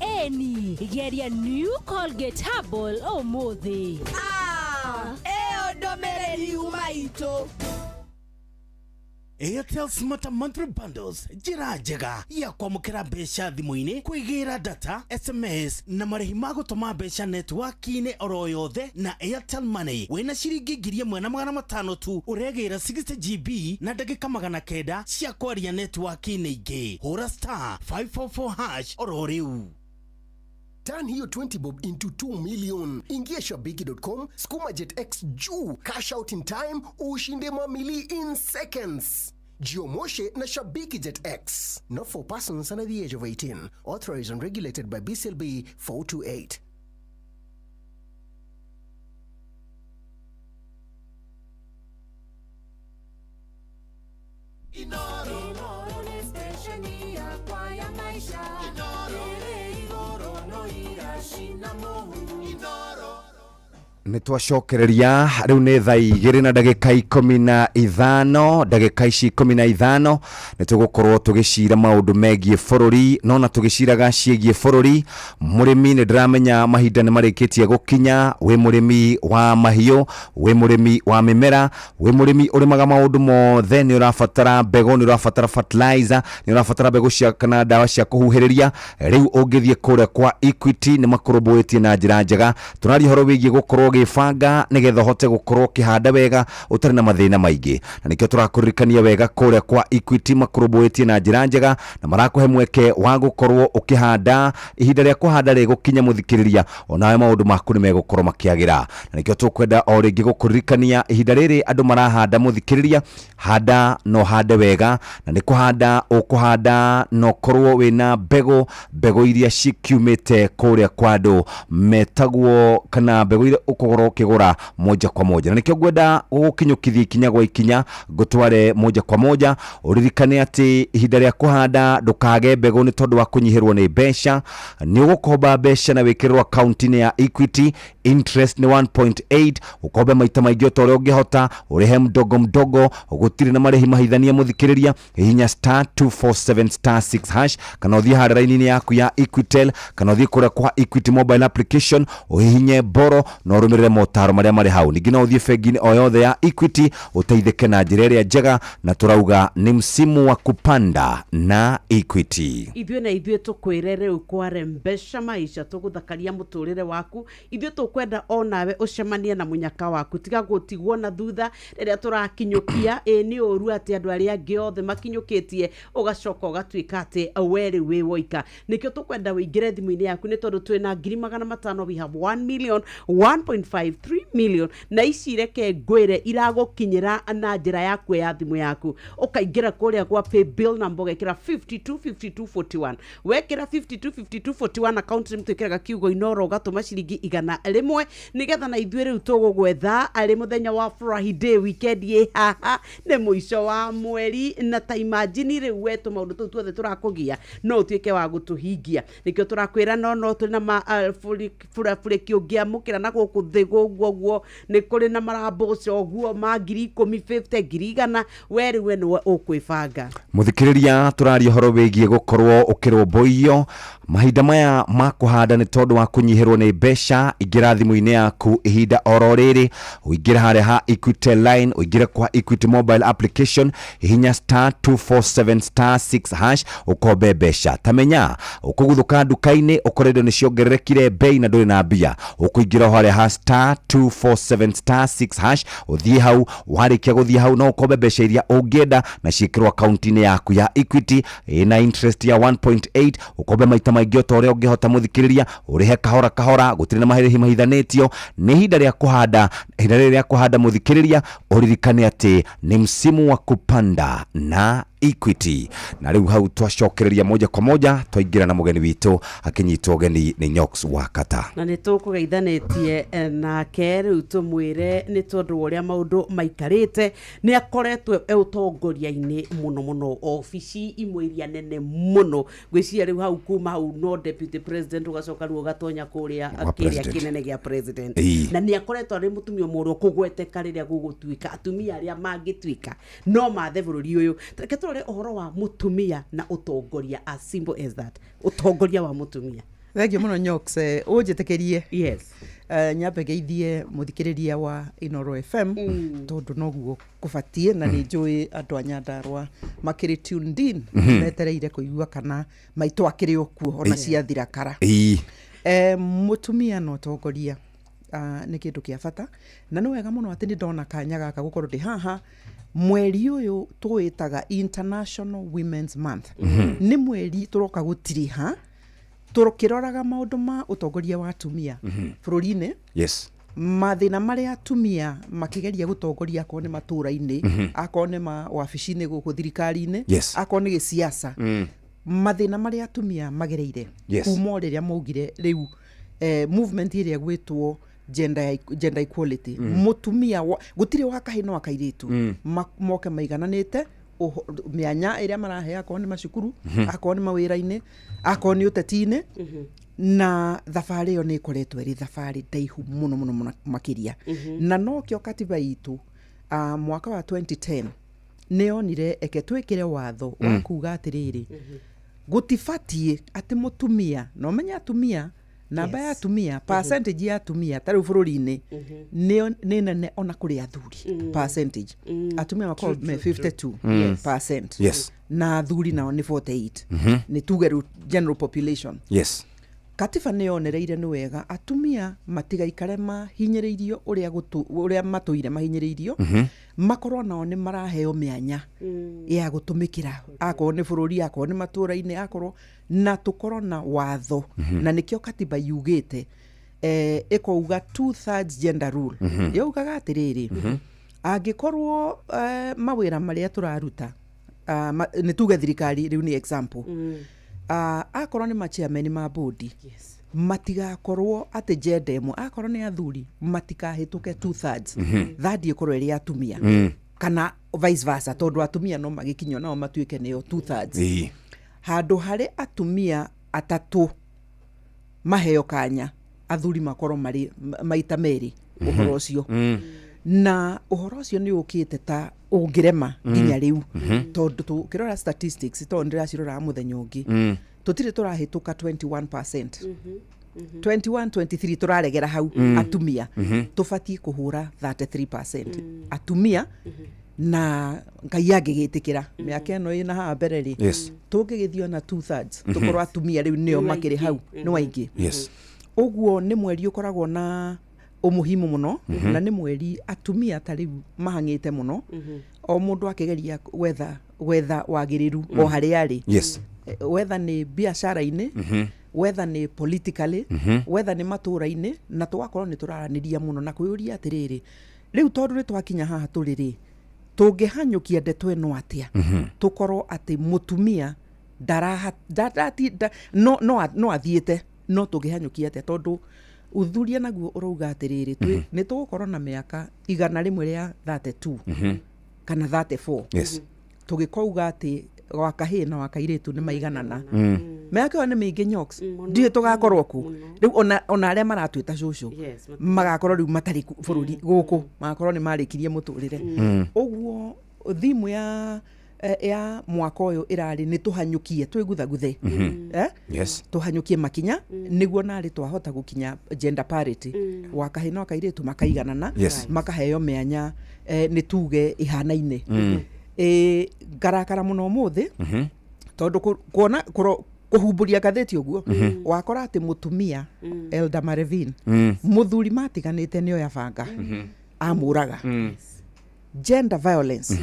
Eni, geria New Colgate Herbal ũmũthĩ. Ĩyo ndũmĩrĩri yuma itũ. Airtel Smarter Monthly Bundles, njĩra njega ya kwamũkĩra mbeca thimũ-inĩ, kwĩgĩra data, SMS na marĩhi ma gũtũma mbeca network-inĩ oro yothe na Airtel Money. Wĩna ciringi 1,500 tu ũregĩra 60 GB na ndagĩka 900 cia kwaria network-inĩ ingĩ. Hũra star 544# oro rĩu. Turn hiyo 20 bob into 2 million. Ingia shabiki.com, skuma Jet X juu, cash out in time, ushinde mamili in seconds. Jiomoshe na Shabiki Jet X. Not for persons under the age of 18. Authorized and regulated by BCLB 428. Inoro, Inoro ni station yakwa ya maisha. Inoro, igoro no irashina mohu. Inoro. Nĩ twacokereria rĩu nĩ thaa 2 na ndagĩka 15, ndagĩka ici 15 nĩ tũgũkorwo tũgĩcira maũndũ megiĩ bũrũri, no na tũgĩciraga ciĩgiĩ bũrũri. Mũrĩmi nĩ ndĩramenya mahinda nĩ marĩkĩtie gũkinya. Wĩ mũrĩmi wa mahiũ, wĩ mũrĩmi wa mĩmera, wĩ mũrĩmi ũrĩmaga maũndũ mothe, nĩ ũrabatara mbegũ, nĩ ũrabatara fertilizer, nĩ ũrabatara mbegũ cia kana ndawa cia kũhuhĩrĩria. Rĩu ũngĩthiĩ kũrĩa kwa Equity nĩ makũrũmbũĩtie na njĩra njega. Tũraria ũhoro wĩgiĩ gũkorwo ũgĩbanga nĩgetha ũhote gũkorwo ũkĩhanda wega ũtarĩ na mathĩna maingĩ, na nĩkĩo tũrakũririkania wega kũrĩa kwa Equity makũrũmbũĩtie na njĩra njega na marakũhe mweke wa gũkorwo ũkĩhanda. Ihinda rĩa kũhanda rĩgũkinya mũthikĩrĩria, onawe maũndũ maku nĩ megũkorwo makĩagĩra, na nĩkĩo tũkwenda o rĩngĩ gũkũririkania ihinda rĩrĩ andũ marahanda. Mũthikĩrĩria, handa no hande wega, na nĩ kũhanda ũkũhanda no korwo wĩna mbegũ, mbegũ iria cikiumĩte kũrĩa kwa andũ metagwo kana mbegũ iria ũkũgũra ũkĩgũra moja kwa moja, na nĩkĩo ngwenda gũgũkinyũkithia ikinya gwa ikinya ngũtware moja kwa moja. Ũririkane atĩ ihinda rĩa kũhanda ndũkage mbegũ nĩ tondũ wa kũnyihĩrwo nĩ mbeca. Nĩ ũgũkomba mbeca na wĩkĩrĩrwo akaunti-inĩ ya Equity, interest nĩ 1.8, ũkombe maita maingĩ o ta ũrĩa ũngĩhota, ũrĩhe mdogo mdogo, gũtirĩ na marĩhi mahithanie. Mũthikĩrĩria, hihinya star 247 star 6 hash, kana ũthiĩ harĩa raini-inĩ yaku ya Equitel, kana ũthiĩ kũrĩa kwa Equity mobile application, ũhihinye boro na ũrũmĩrĩre Ũrũmĩrĩre motaro marĩa marĩ hau. Ningĩ no ũthiĩ bengi-inĩ o yothe ya Equity ũteithĩke na njĩra ĩrĩa njega, na tũrauga nĩ msimu wa kupanda na Equity. Ithuĩ na ithuĩ tũkwĩre rĩu kwarembesha maisha, tũgũthakaria mũtũrĩre waku. Ithuĩ tũkwenda onawe ũcemanie na mũnyaka waku, tiga gũtigwo na thutha rĩrĩa tũrakinyũkia. Ĩ nĩ ũru atĩ andũ arĩa angĩ othe makinyũkĩtie ũgacoka ũgatuĩka atĩ we rĩu wĩ woika. Nĩkĩo tũkwenda wĩingĩre thimũ-inĩ yaku, nĩ tondũ twĩna 500,000, we have 1 million, 1.5, 3 million, na ici reke ngwĩre iragũkinyĩra na njĩra ya kuoya thimũ yaku, ũkaingĩra kũrĩa gwa pay bill number, ũgekĩra 52 52 41. Wekĩra 52 52 41, account nĩ twĩkĩraga kiugo Inoro, ũgatũma ciringi 100, nĩgetha na ithuĩ rĩu tũgũgwetha arĩ mũthenya wa Friday weekend ĩ haha, nĩ mũico wa mweri, na ta imagine rĩu we tũmaũndũ tũu tuothe tũrakũgia no ũtuĩke wa gũtũhingia. Nĩkĩo tũrakwĩra no tũrĩ na burabũrĩki ũngĩamũkĩra na gũkũ thĩ gũguo ũguo, nĩ kũrĩ na maramboco ũguo ma 10,000, 50, 100,000, we rĩu we nĩwe ũkwĩbanga. Mũthikĩrĩria, tũraria ũhoro wĩgiĩ gũkorwo ũkĩrũmbũiyo mahinda maya ma kũhanda nĩ tondũ wa kũnyihĩrwo nĩ mbeca. Ingĩra thimũ-inĩ yaku ihinda oro rĩrĩ, ũingĩre harĩa ha Equity line, ũingĩre kwa Equity mobile application, hihinya star 247 star 6 hash ũkombe mbeca. Tamenya ũkũguthũka nduka-inĩ ũkore indo nĩ ciongererekire bei na ndũrĩ na mbia, ũkũingĩra o harĩa ha star 247 star 6 hash, ũthiĩ hau. Warĩkia gũthiĩ hau, no ũkombe mbeca iria ũngĩenda na ciĩkĩrwo akaunti-inĩ yaku ya Equity ĩna interest ya 1.8. Ũkombe maita maingĩ o ta ũrĩa ũngĩhota, mũthikĩrĩria, ũrĩhe kahora kahora, gũtirĩ na marĩhi mahithanĩtio. Nĩ ihinda rĩa kũhanda, ihinda rĩrĩ rĩa kũhanda, mũthikĩrĩria, ũririkane atĩ nĩ msimu wa kupanda na Equity. Na rĩu hau twacokereria moja kwa moja twaingĩra na mũgeni witũ akĩnyitwo ũgeni nĩ Nyox wa Kata. Na nĩ tũkũgeithanĩtie nake rĩu tũmwĩre nĩ tondũ wa ũrĩa maũndũ maikarĩte, nĩ akoretwo e ũtongoria-inĩ mũno mũno, obici imwe iria nene mũno ngwĩciria rĩu hau kuma hau no deputy president, ũgacoka rĩu ũgatonya kũrĩa Gwa kĩrĩa president. kĩnene gĩa president. Na nĩ akoretwo arĩ mũtumia ũmwe ũrĩa ũkũgweteka rĩrĩa gũgũtuĩka atumia arĩa mangĩtuĩka no mathe bũrũri ũyũ. Reke tũrore ũhoro wa mũtumia na ũtongoria, as simple as that, ũtongoria wa mũtumia. Thengio mũno Nyox, ũnjĩtĩkĩrie yes nyambe ngeithie mũthikĩrĩria wa Inoro FM, tondũ noguo kũbatiĩ, na nĩ njũĩ andũ a Nyandarũa makĩrĩ tuned in, metereire kũigua kana maitũ akĩrĩ o kuo ona ciathira kara. Mũtumia na ũtongoria nĩ kĩndũ kĩa bata, na nĩ wega mũno atĩ nĩ ndona kanya gaka gũkorwo ndĩ haha mweri ũyũ tũwĩtaga International Women's Month. Nĩ mweri tũroka gũtiriha tũkĩroraga maũndũ ma ũtongoria wa atumia bũrũri-inĩ, mathĩna marĩa atumia makĩgeria gũtongoria, akorwo nĩ matũra-inĩ, akorwo nĩ ma wabici-inĩ gũkũ thirikari-inĩ, akorwo nĩ gĩciaca, mathĩna marĩa atumia magereire kuma o rĩrĩa maugire rĩu movement ĩrĩa gwĩtwo gender equality, mũtumia gũtirĩ wa kahĩ na wa kairĩtu, moke maigananĩte mĩanya ĩrĩa marahe, akorwo nĩ macukuru, akorwo nĩ mawĩra-inĩ, akorwo nĩ ũteti-inĩ. Na thabarĩ ĩyo nĩ ĩkoretwo ĩrĩ thabarĩ ndaihu mũno mũno mũno makĩria, na nokĩo katiba itũ mwaka wa 2010 nĩ yonire eke twĩkĩre watho wa kuga atĩrĩrĩ, gũtibatiĩ atĩ mũtumia, na ũmenye atumia, namba ya atumia, percentage ya atumia ta rĩu bũrũri-inĩ nĩ nene ona kũrĩ athuri. Percentage atumia makorwo me 52 percent, na athuri nao nĩ 48, nĩ tuge rĩu general population. Katiba nĩ yonereire nĩ wega atumia matigaikare mahinyĩrĩirio ũrĩa ũrĩa matũire mahinyĩrĩirio, makorwo nao nĩ maraheo mĩanya ya gũtũmĩkĩra, akorwo nĩ bũrũri, akorwo nĩ matũra-inĩ, akorwo na tũkorwo na watho. Na nĩkĩo katiba yugĩte ĩkauga 2/3 gender rule. Yaugaga atĩrĩrĩ, angĩkorwo mawĩra marĩa tũraruta, nĩ tuge thirikari rĩu nĩ example, akorwo nĩ machairman ma bodi, matigakorwo atĩ gender ĩmwe, akorwo nĩ athuri matikahĩtũke 2/3, third ĩkorwo ĩrĩ atumia, kana vice versa, tondũ atumia no magĩkinyio nao matuĩke nĩo 2/3. Handũ harĩ atumia atatũ maheo kanya, athuri makorwo marĩ maita merĩ ũhoro ũcio. Na ũhoro ũcio nĩ ũkĩte ta ũngĩrema nginya rĩu, tondũ tũkĩrora statistics, tondũ ndĩraciroraga mũthenya ũngĩ, tũtirĩ tũrahĩtũka 21% 21 23 tũraregera hau atumia tũbatiĩ kũhũra 33% atumia na Ngai angĩgĩtĩkĩra mĩaka ĩno ĩna haha mbere rĩ, tũngĩgĩthiĩ ona 2/3 tũkorwo atumia rĩu nĩo makĩrĩ hau nĩ aingĩ. Ũguo nĩ mweri ũkoragwo na umuhimu mũno na nĩ mweri atumia ta rĩu mahang'ĩte mũno, o mũndũ akĩgeria gwetha wagĩrĩru o harĩa arĩ, wetha nĩ biacara-inĩ, wetha nĩ politically, wetha nĩ matũra-inĩ, na tũgakorwo nĩ tũraranĩria mũno na kwĩyũria atĩrĩrĩ, rĩu tondũ nĩ twakinya haha tũrĩ rĩ, tũngĩhanyũkia ndeto ĩno atĩa tũkorwo atĩ mũtumia no athiĩte, no tũngĩhanyũkia atĩa tondũ ũthuthuria naguo ũrauga atĩrĩrĩ, nĩ tũgũkorwo na mĩaka 132 kana 34 tũgĩkauga atĩ wa kahĩĩ na wa kairĩtu nĩ maiganana. Mĩaka ĩyo nĩ mĩingĩ nyox, ndiũĩ tũgakorwo kũ rĩu, ona arĩa maratwĩta cũcũ magakorwo rĩu matarĩ bũrũri gũkũ, magakorwo nĩ marĩkirie mũtũrĩre. Ũguo thimu ya mwaka ũyũ ĩrarĩ nĩ tũhanyũkie twĩguthaguthe, tũhanyũkie makinya nĩguo narĩ twahota gũkinya gender parity, wa kahĩĩ na wa kairĩtu makaiganana, makaheo mĩanya nĩ tuge ihanaine. Ngarakara mũno ũmũthĩ tondũ kuona kũhumbũria ngathĩti ũguo wakora atĩ mũtumia Elder Marevin mũthuri matiganĩte nĩoya banga amũraga. Gender violence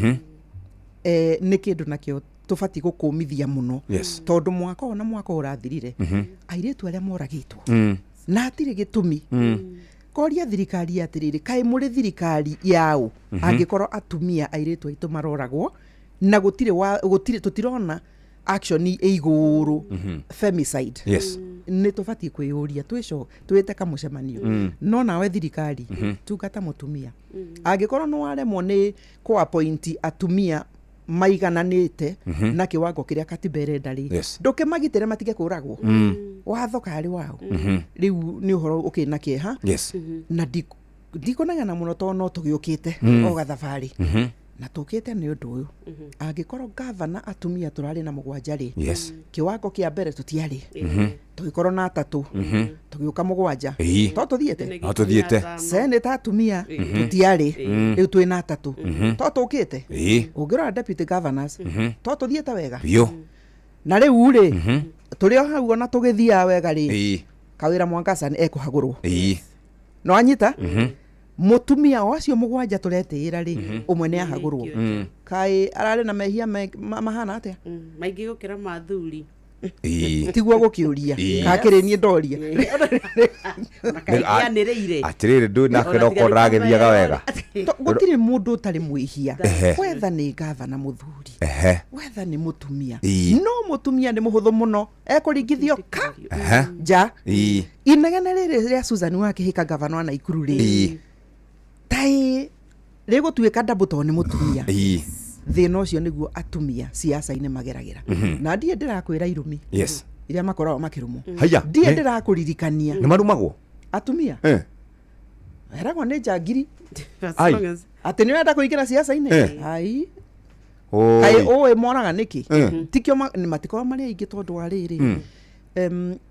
nĩ kĩndũ nakĩo tũbatiĩ gũkũmithia mũno, tondũ mwaka ũyũ na mwaka ũrathirire airĩtu arĩa moragĩtwo na hatirĩ gĩtũmi. Koria thirikari atĩrĩrĩ, kaĩ mũrĩ thirikari yaũ angĩkorwo atumia airĩtu aitũ maroragwo na gũtirĩ tũtirona action ĩ igũrũ femicide. Nĩ tũbatiĩ kwĩyũria twĩte kamũcemanio, no nawe thirikari tungata mũtumia, angĩkorwo nĩ waremwo nĩ kũ-appoint atumia maigananĩte na kĩwango kĩrĩa katiba ĩrenda rĩ, ndũkĩmagitĩre matige kũragwo, watho karĩ wao. Rĩu nĩ ũhoro ũkĩrĩ na kĩeha na ndikonagana mũno tondũ no tũgĩũkĩte o gathabarĩ na tũkĩte nĩ ũndũ ũyũ, angĩkorwo gavana atumia tũrarĩ na 7 rĩ, kĩwango kĩa mbere tũtiarĩ, tũgĩkorwo na 3, tũgĩũka 7, to tũthiĩte no tũthiĩte seneta atumia tũtiarĩ, rĩu twĩ na 3, to tũkĩte. Ũngĩrora deputy governors to tũthiĩte wega biũ, na rĩu rĩ tũrĩ o hau ona tũgĩthiaga wega rĩ, Kawĩra Mwangaza nĩ ekũhagũrwo no anyita mũtumia o acio 7 tũretĩĩra rĩ, ũmwe nĩ ahagũrwo. Kaĩ ararĩ na mehia mahana atĩa maingĩ gũkĩra mathuri? Tiguo gũkĩũria kakĩrĩ niĩ ndoria atĩrĩrĩ, ndũĩ nake no korwo ndĩragĩthiaga wega. Gũtirĩ mũndũ ũtarĩ mwĩhia, wetha nĩ gavana mũthuri, wetha nĩ mũtumia, no mũtumia nĩ mũhũthũ mũno ekũringithio ka nja. Inegene rĩrĩ rĩa Susan wa Kĩhĩka gavana wa Naikuru rĩ, taĩ rĩgũtuĩka ndabũ tondũ nĩ mũtumia. Thĩna ũcio nĩguo atumia siasa-inĩ mageragĩra, na ndiĩ ndĩrakwĩra irũmi iria makoragwo makĩrũmwo, ndiĩ ndĩrakũririkania nĩ marumagwo atumia eragwo nĩ njangiri atĩ nĩ ũrenda kũingĩra siasa-inĩ, ai kaĩ ũĩ moraga nĩkĩ? Tikĩo matikoragwo marĩ aingĩ tondũ wa rĩrĩ,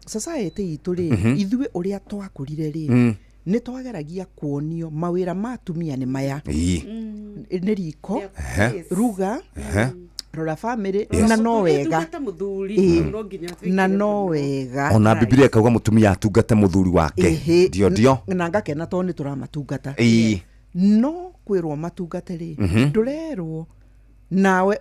society itũ rĩ, ithuĩ ũrĩa twakũrire rĩ, nĩ twageragia kuonio mawĩra ma atumia nĩ maya, nĩ riko, ruga, rora famĩlĩ, na no wega, na no wega. Ona Biblia ĩkauga mũtumia atungate mũthuri wake, ndio na ngakena tondũ nĩ tũramatungata, no kwĩrwo matungate rĩ, ndũrerwo nawe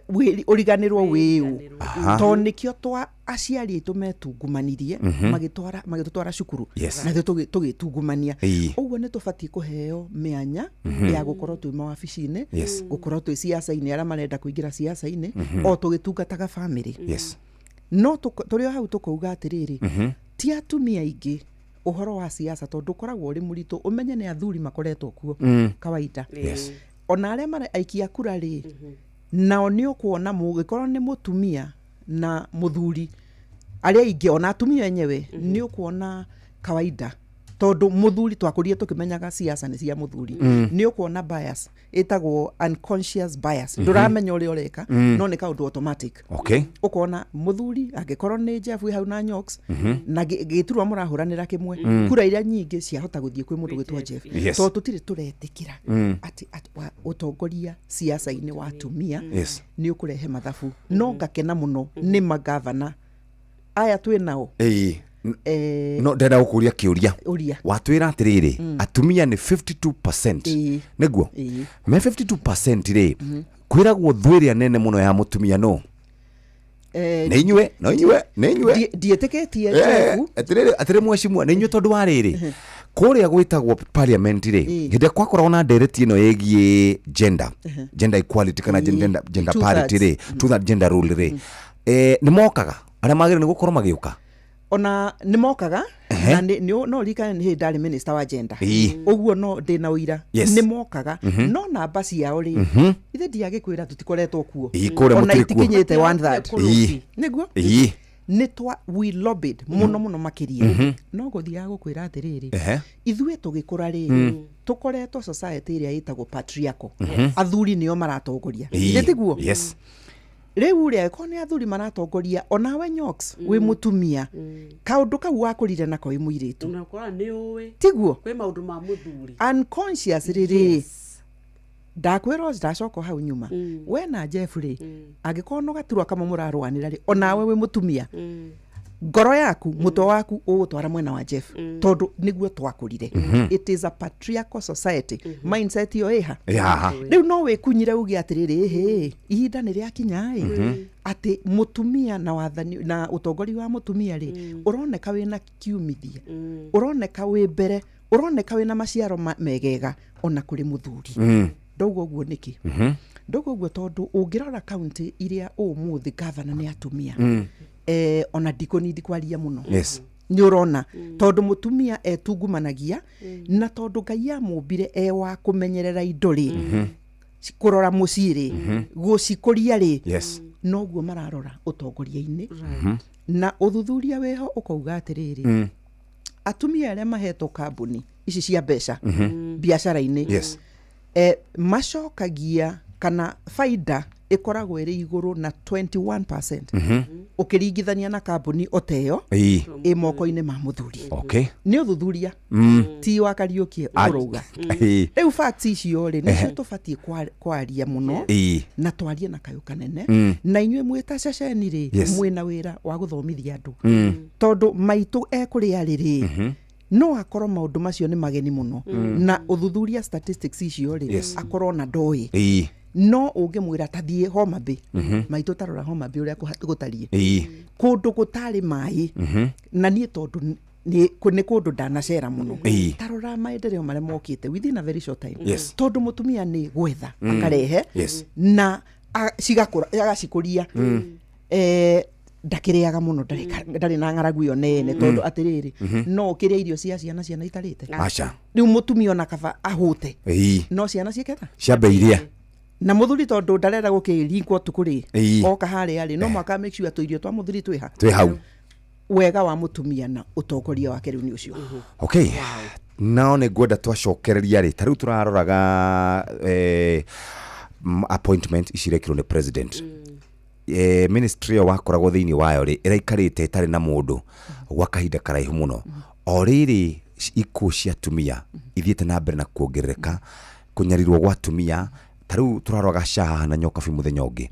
ũriganĩrwo wĩũ, tondũ nĩkĩo twa aciari aitũ metungumanirie magĩtũtwara cukuru na ithuĩ tũgĩtungumania. Ũguo nĩ tũbatiĩ kũheo mĩanya ya gũkorwo twĩ mawabici-inĩ, gũkorwo twĩ siasa-inĩ, arĩa marenda kũingĩra siasa-inĩ, o tũgĩtungataga famĩlĩ. No tũrĩ o hau tũkauga atĩrĩrĩ, ti atumia aingĩ ũhoro wa siasa tondũ ũkoragwo ũrĩ mũritũ, ũmenye nĩ athuri makoretwo kuo kawaida, ona arĩa marĩ aikia kura rĩ, nao nĩ ũkuona mũgĩkorwo nĩ mũtumia na mũthuri arĩa aingĩ ona atumia enyewe nĩ ũkuona kawaida Tondũ mũthuri twakũrire tũkĩmenyaga siasa nĩ cia mũthuri. Nĩ ũkuona bias ĩtagwo unconscious bias. Ndũramenya ũrĩa ũreka, no nĩ kaũndũ automatic. Ũkona mũthuri angĩkorwo nĩ Jeff wĩ hau na Nyox, na gĩturwa mũrahũranĩra kĩmwe, kura iria nyingĩ ciahota gũthiĩ kwĩ mũndũ gwĩtwo Jeff. Tondũ tũtirĩ tũretĩkĩra atĩ ũtongoria siasa-inĩ wa atumia nĩ ũkũrehe mathabu. No ngakena mũno nĩ magavana aya twĩ nao. Ĩĩ. No ndenda gũkũria kĩũria. Ũria. Watwĩra atĩrĩrĩ, atumia nĩ 52%. Nĩguo? Ĩĩ. Me 52% rĩ, kwĩragwo thũ ĩrĩa nene mũno ya mũtumia no nĩ inyuĩ, no inyuĩ, nĩ inyuĩ. Ndiĩtĩkĩtie Jeff. Atĩrĩrĩ, atĩrĩ mwecimua, nĩ inyuĩ, tondũ wa rĩrĩ, kũrĩa gwĩtagwo parliament rĩ, hĩndĩ ĩrĩa kwakoragwo na ndereti ĩno ĩgiĩ gender, gender equality kana gender Two parity thirds. rĩ, two third gender rule rĩ, nĩ mokaga arĩa magĩrĩire nĩ gũkorwo magĩũka. Ona nĩ mokaga. Na no ririkane nĩ hĩndĩ ndarĩ minister wa gender. Ũguo no ndĩna ũira. Nĩ mokaga, no namba ciao rĩ, ithe ndiagĩkwĩra tũtikoretwo kuo. Ĩĩ, kũrĩa Ona mũtirĩ kuo. itikinyĩte one third. Nĩguo nĩ twa we lobbied mũno mũno makĩria. No gũthiaga gũkwĩra atĩrĩrĩ, ithuĩ tũgĩkũra rĩ, tũkoretwo society ĩrĩa ĩtagwo patriarchal. Athuri nĩo maratongoria. Githĩ tiguo? Yes. Rĩu rĩ, angĩkorwo nĩ athuri maratongoria, onawe Nyox wĩ mũtumia, kaũndũ kau wakũrire nako wĩ mũirĩtu. Unakora nĩ ũĩ Tiguo? Kwĩ maũndũ ma mũthuri. Unconscious rĩrĩ, ndakwĩra ndacoka hau nyuma, we na Jeff rĩ, angĩkorwo no gaturwa kamwe mũrarũanĩra rĩ, onawe wĩ mũtumia, ngoro yaku, mũtwe waku ũgũtwara mwena wa Jeff, tondũ nĩguo twakũrire. It is a patriarchal society. Mindset ĩyo ĩha. Ĩ haha. Rĩu no wĩkunyire uge atĩrĩrĩ, ĩhĩ, ihinda nĩ rĩakinya ĩ, atĩ mũtumia na wathani na ũtongoria wa mũtumia rĩ, ũroneka wĩna kiumithia, ũroneka wĩ mbere, ũroneka wĩna maciaro megega ona kũrĩ mũthuri. Ndauga ũguo nĩkĩ? Ndauga ũguo tondũ ũngĩrora kaunti iria ũmũthĩ gavana nĩ atumia, ona ndikũni ndikwaria mũno, nĩ ũrona tondũ mũtumia etungumanagia, na tondũ Ngai amũmbire e wa kũmenyerera indo rĩ, kũrora mũciĩ rĩ, gũcikũria rĩ, noguo mararora ũtongoria-inĩ. Na ũthuthuria wĩho ũkauga atĩrĩrĩ, atumia arĩa mahetwo kambuni ici cia mbeca biacara-inĩ, macokagia kana faida ĩkoragwo ĩrĩ igũrũ na 21% ũkĩringithania na kambuni o ta ĩyo ĩ moko-inĩ ma mũthuri. Nĩ ũthuthuria, ti wa Kariũkie ũrauga. Rĩu facts icio rĩ, nĩcio tũbatiĩ kwaria mũno, na twarie na kayũ kanene. Na inyuĩ mwĩ ta ceceni rĩ, mwĩna wĩra wa gũthomithia andũ, tondũ maitũ ekũrĩa rĩ, no akorwo maũndũ macio nĩ mageni mũno, na ũthuthuria statistics icio rĩ, akorwo na ndoĩ. No ũngĩmwĩra tathiĩ Homa Bay, maitũ, tarora Homa Bay ũrĩa gũtariĩ, kũndũ gũtarĩ maĩ. Na niĩ tondũ nĩ kũndũ ndanacera mũno, tarora maendeleo marĩa mokĩte within a very short time, tondũ mũtumia nĩ gwetha akarehe na cigakũra, agacikũria. Ndakĩrĩaga mũno, ndarĩ na ng'aragu ĩyo nene, tondũ atĩrĩrĩ, no ũkĩrĩa irio cia ciana, ciana itarĩte. Aca. Rĩu mũtumia ona kaba ahũte, no ciana ciĩketa ciambe iria. Na mũthuri tondũ ndarenda gũkĩringwo ũtukũ rĩ, oka harĩa rĩ, no mũhaka make sure tũirio twa mũthuri twĩha. Twĩ hau. Wega wa mũtumia na ũtongoria wake rĩu nĩ ũcio. Okay, nao nĩ ngwenda twacokereria rĩ, ta rĩu tũraroraga appointment ici irekirwo nĩ president, ministry ĩyo wakoragwo thĩinĩ wayo rĩ, ĩraikarĩte ĩtarĩ na mũndũ gwa kahinda karaihu mũno. O rĩrĩ ikuũ cia atumia ithiĩte na mbere na kuongerereka, kũnyarirwo gwa atumia, ta rĩu tũraroraga SHA haha na Nyokabi mũthenya ũngĩ,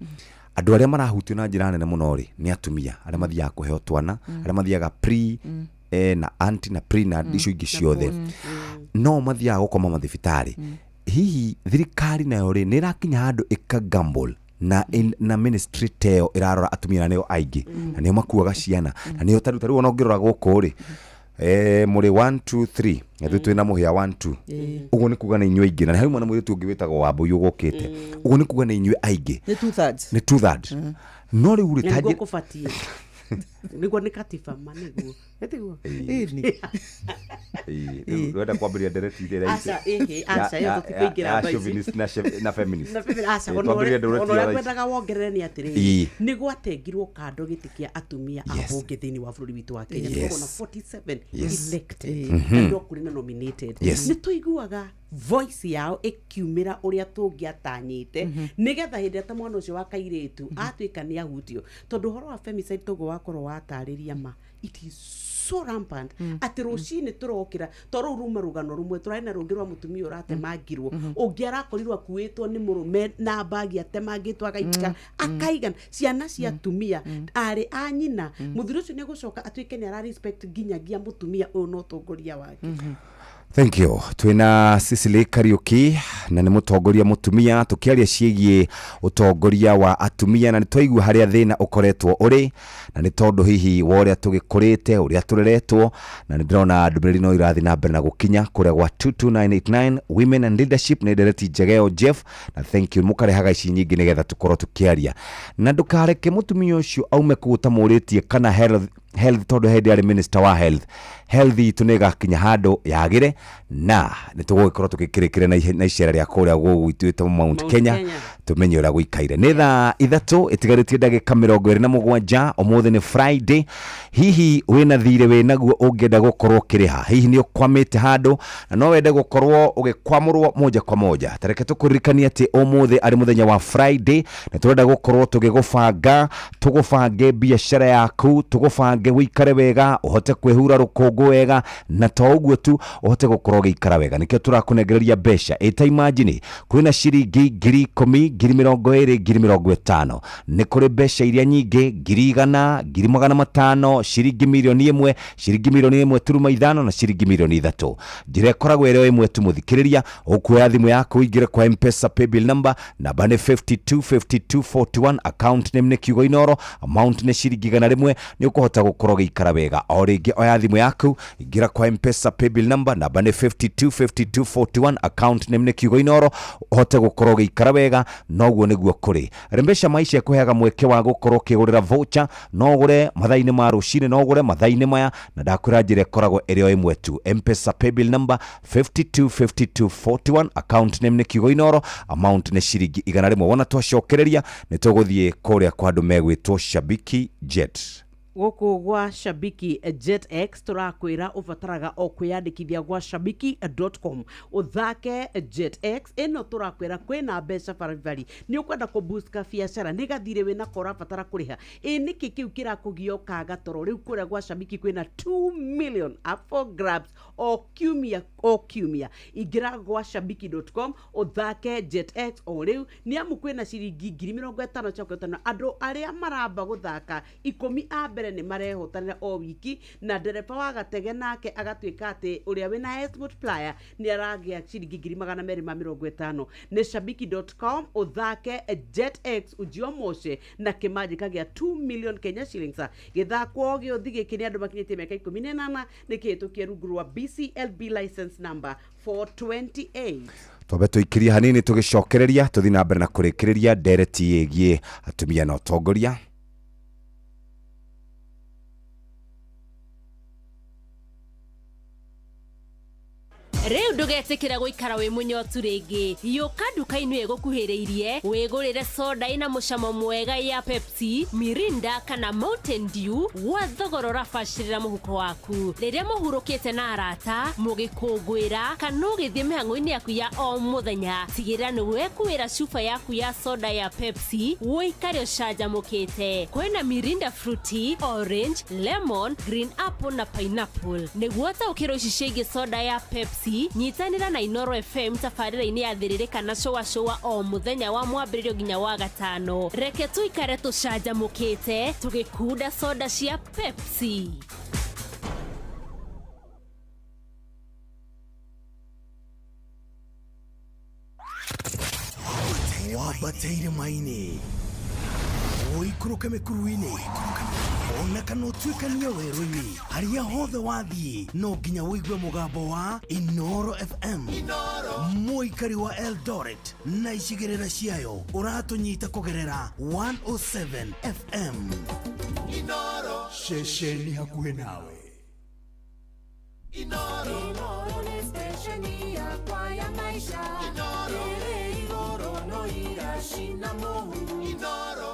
andũ arĩa marahutio na njĩra nene mũno rĩ, nĩ atumia arĩa mathiaga kũheo twana, arĩa mathiaga pre, na anti na pre na icio ingĩ ciothe, no mathiaga gũkoma mathibitarĩ. Hihi thirikari nayo rĩ, nĩ ĩrakinya handũ ĩka gamble na ministry ta ĩyo ĩrarora atumia, na nĩo aingĩ, na nĩo makuaga ciana, na nĩo tarĩu ona ũngĩrora gũkũ rĩ, mũrĩ 1 2 3, ithuĩ twĩna mũhĩa 1 2. Ũguo nĩ kuga nĩ inyuĩ aingĩ, na nĩ harĩ mwana mũirĩtu ũngĩ wĩtagwo Wambũi ũgũkĩte. Ũguo nĩ kuga nĩ inyuĩ aingĩ. Nĩ two thirds. Nĩ two third. No rĩu rĩ, Na nĩguo ta kũbatiĩ. Nĩguo nĩ katiba ma nĩguo. Ĩtiguo? Ĩni. Rwenda kwambĩrĩria ndereti ĩrĩa Aca, ĩhĩ, aca, ĩyo tũtikũingĩra ya thaa ici. chauvinist na na feminist. Na aca, Ĩ, ona twambĩrĩrie ũrĩa ndereti ona ya ũrĩa thaa ici. ngwendaga wongerere nĩ atĩrĩrĩ Ĩ. nĩ gwatengirwo kando gĩtĩ kĩa atumia a bunge thĩinĩ wa bũrũri witũ wa Kenya. Yes. Tũkoragwo na 47 Yes. elected Mhm. na no kũrĩ na nominated. Yes. Nĩ tũiguaga voice yao ĩkiumĩra ũrĩa tũngĩatanyĩte nĩgetha hĩndĩ ĩrĩa ta mwana ũcio wa kairĩtu atuĩka nĩ ahutio, tondũ ũhoro wa femicide toguo wakorwo watarĩria ma, it is so rampant atĩ rũcinĩ tũrokĩra to rũu ruma rũgano rũmwe tũrarĩ na rũngĩ rwa mũtumia ũratemangirwo, ũngĩ arakorirwo akuĩtwo nĩ mũrũme na mbagi atemangĩtwo agaika akaigana ciana cia atumia arĩ a nyina. Mũthuri ũcio nĩ egũcoka atuĩke nĩ ara respect nginyagia mũtumia ũyũ na ũtongoria wake. Thank you. Twina Cecily Kariuki na nĩ mũtongoria mũtumia, tũkĩaria ciĩgiĩ ũtongoria wa atumia, na nĩ twaigua harĩa thĩna ũkoretwo ũrĩ, na nĩ tondũ hihi wa ũrĩa tũgĩkũrĩte, ũrĩa tũreretwo, na nĩ ndĩrona ndũmĩrĩri no irathiĩ na mbere na gũkinya kũrĩa gwa 22989 Women and Leadership. Nĩ ndereti njega ĩyo Jeff, na thank you mũkarehaga ici nyingĩ nĩgetha tũkorwo tũkĩaria, na ndũkareke mũtumia ũcio aume kũu ũtamũrĩtie kana health health, tondũ hĩndĩ arĩ minister wa health, health itũ nĩ ĩgakinya handũ yagĩre, na nĩ tũgũgĩkorwo tũgĩkĩrĩkĩre na icera rĩa kũrĩa gũgwitũ Mount Mount Kenya, Kenya. tũmenye ũrĩa gũikaire. Nĩ thaa 3 ĩtigarĩtie ndagĩka 27. Ũmũthĩ nĩ Friday. Hihi wĩna thirĩ wĩnaguo ũngĩenda gũkorwo ũkĩrĩha? Hihi nĩ ũkwamĩte handũ na no wende gũkorwo ũgĩkwamũrwo moja kwa moja? Tareke tũkũririkanie atĩ ũmũthĩ arĩ mũthenya wa Friday na tũrenda gũkorwo tũgĩgũbanga, tũgũbange biacara yaku, tũgũbange ũikare wega, ũhote kwĩhura rũkũngũ wega, na to ũguo tu, ũhote gũkorwo ũgĩikara wega. Nĩkĩo tũrakũnengereria mbeca. Ĩta imagine kwĩna ciringi 10,000, 20,000, 50,000. Nĩ kũrĩ mbeca iria nyingĩ, 100,000, 500,000, ciringi 1,000,000, ciringi 1.5 million na ciringi 3 million. Njĩra ĩkoragwo ĩrĩ o ĩmwe tu, mũthikĩrĩria, ũkuoya thimũ yaku ũingĩre kwa Mpesa paybill number, namba nĩ 525241, account name nĩ kiugo Inoro, amount nĩ ciringi 100, nĩ ũkũhota gũkorwo ũgĩikara wega. O rĩngĩ, oya thimũ yaku, ingĩra kwa Mpesa paybill number, namba nĩ 525241, account name nĩ kiugo Inoro, ũhote gũkorwo ũgĩikara wega. Noguo nĩguo kũrĩ. Rembesha Maisha ĩkũheaga mweke wa gũkorwo ũkĩgũrĩra voucher, no ũgũre mathaa-inĩ ma rũcinĩ, no ũgũre mathaa-inĩ maya, na ndakwĩra njĩra ĩkoragwo ĩrĩ o ĩmwe tu. Mpesa paybill number 525241, account name nĩ kiugo Inoro, amount nĩ ciringi 100. Wona twacokereria nĩ tũgũthiĩ kũrĩa kwa andũ megwĩtwo Shabiki Jet. Gũkũ gwa Shabiki Jet X tũrakwĩra ũbataraga o kwĩyandĩkithia gwa shabiki.com ũthake Jet X ĩno. Tũrakwĩra kwĩna mbeca baribari, nĩ ũkwenda kũboost biacara, nĩ gathirĩ wĩnako ũrabatara kũrĩha, ĩ nĩkĩ kĩu kĩrakũgia ũkaga toro? Rĩu kũrĩa gwa Shabiki kwĩna 2 million up for grabs o kiumia o kiumia. Ingĩra gwa shabiki.com ũthake Jet X o rĩu, nĩ amu kwĩna ciringi 50,000 cia kwĩhotana. Andũ arĩa maramba gũthaka 10 a mbere nĩ marehotanĩra o wiki, na ndereba wa gatege nake agatuĩka atĩ ũrĩa wĩna highest multiplier nĩ aragĩa ciringi 250,000. Nĩ shabiki.com ũthake Jet X ujiomoshe na kĩmanjĩka gĩa 2 million Kenya shillings. Gĩthakwo gĩothi gĩkĩ nĩ andũ makinyĩtie mĩaka 18, nĩ kĩhĩtũkie rungu rwa BCLB license number 428. Twambe tũikirie hanini, tũgĩcokereria tũthiĩ na mbere na kũrĩkĩrĩria ndereti ĩgiĩ atumia na ũtongoria. Rĩu ndũgetĩkĩra gũikara wĩ mũnyotu rĩngĩ. Yũka nduka-inĩ ĩgũkuhĩrĩirie wĩgũrĩre soda ĩna mũcamo mwega ya Pepsi, Mirinda kana Mountain Dew gwa thogora ũrabacĩrĩra mũhuko waku. Rĩrĩa mũhurũkĩte na arata, mũgĩkũngũĩra kana ũgĩthiĩ mĩhang'o-inĩ yaku ya o mũthenya, tigĩrĩra nĩ wekuĩra cuba yaku ya soda ya Pepsi ũikare ũcanjamũkĩte. Kwĩna Mirinda fruity, orange, lemon, green apple na pineapple. Nĩguo taũkĩrwo ici ciĩgiĩ soda ya Pepsi, nyitanĩra na Inoro FM tabarĩra-inĩ ya Thĩrĩrĩ kana Cũa Cũa o mũthenya wa mwambĩrĩrio nginya wa gatano. Reke tũikare tũcanjamũkĩte tũgĩkunda soda cia Pepsi. Wambate irĩma-inĩ, ũikũrũke mĩkuru-inĩ, Ona kana ũtuĩkanie werũ-inĩ, harĩa hothe wathiĩ no nginya ũigue mũgambo wa Inoro FM. Mũikari wa Eldoret na icigĩrĩra ciayo ũratũnyita kũgerera 107 FM. Ceceni hakuhĩ nawe. Inoro nĩ stesheni yakwa ya maisha. Ĩrĩ igũrũ no iracina mũhu. Inoro.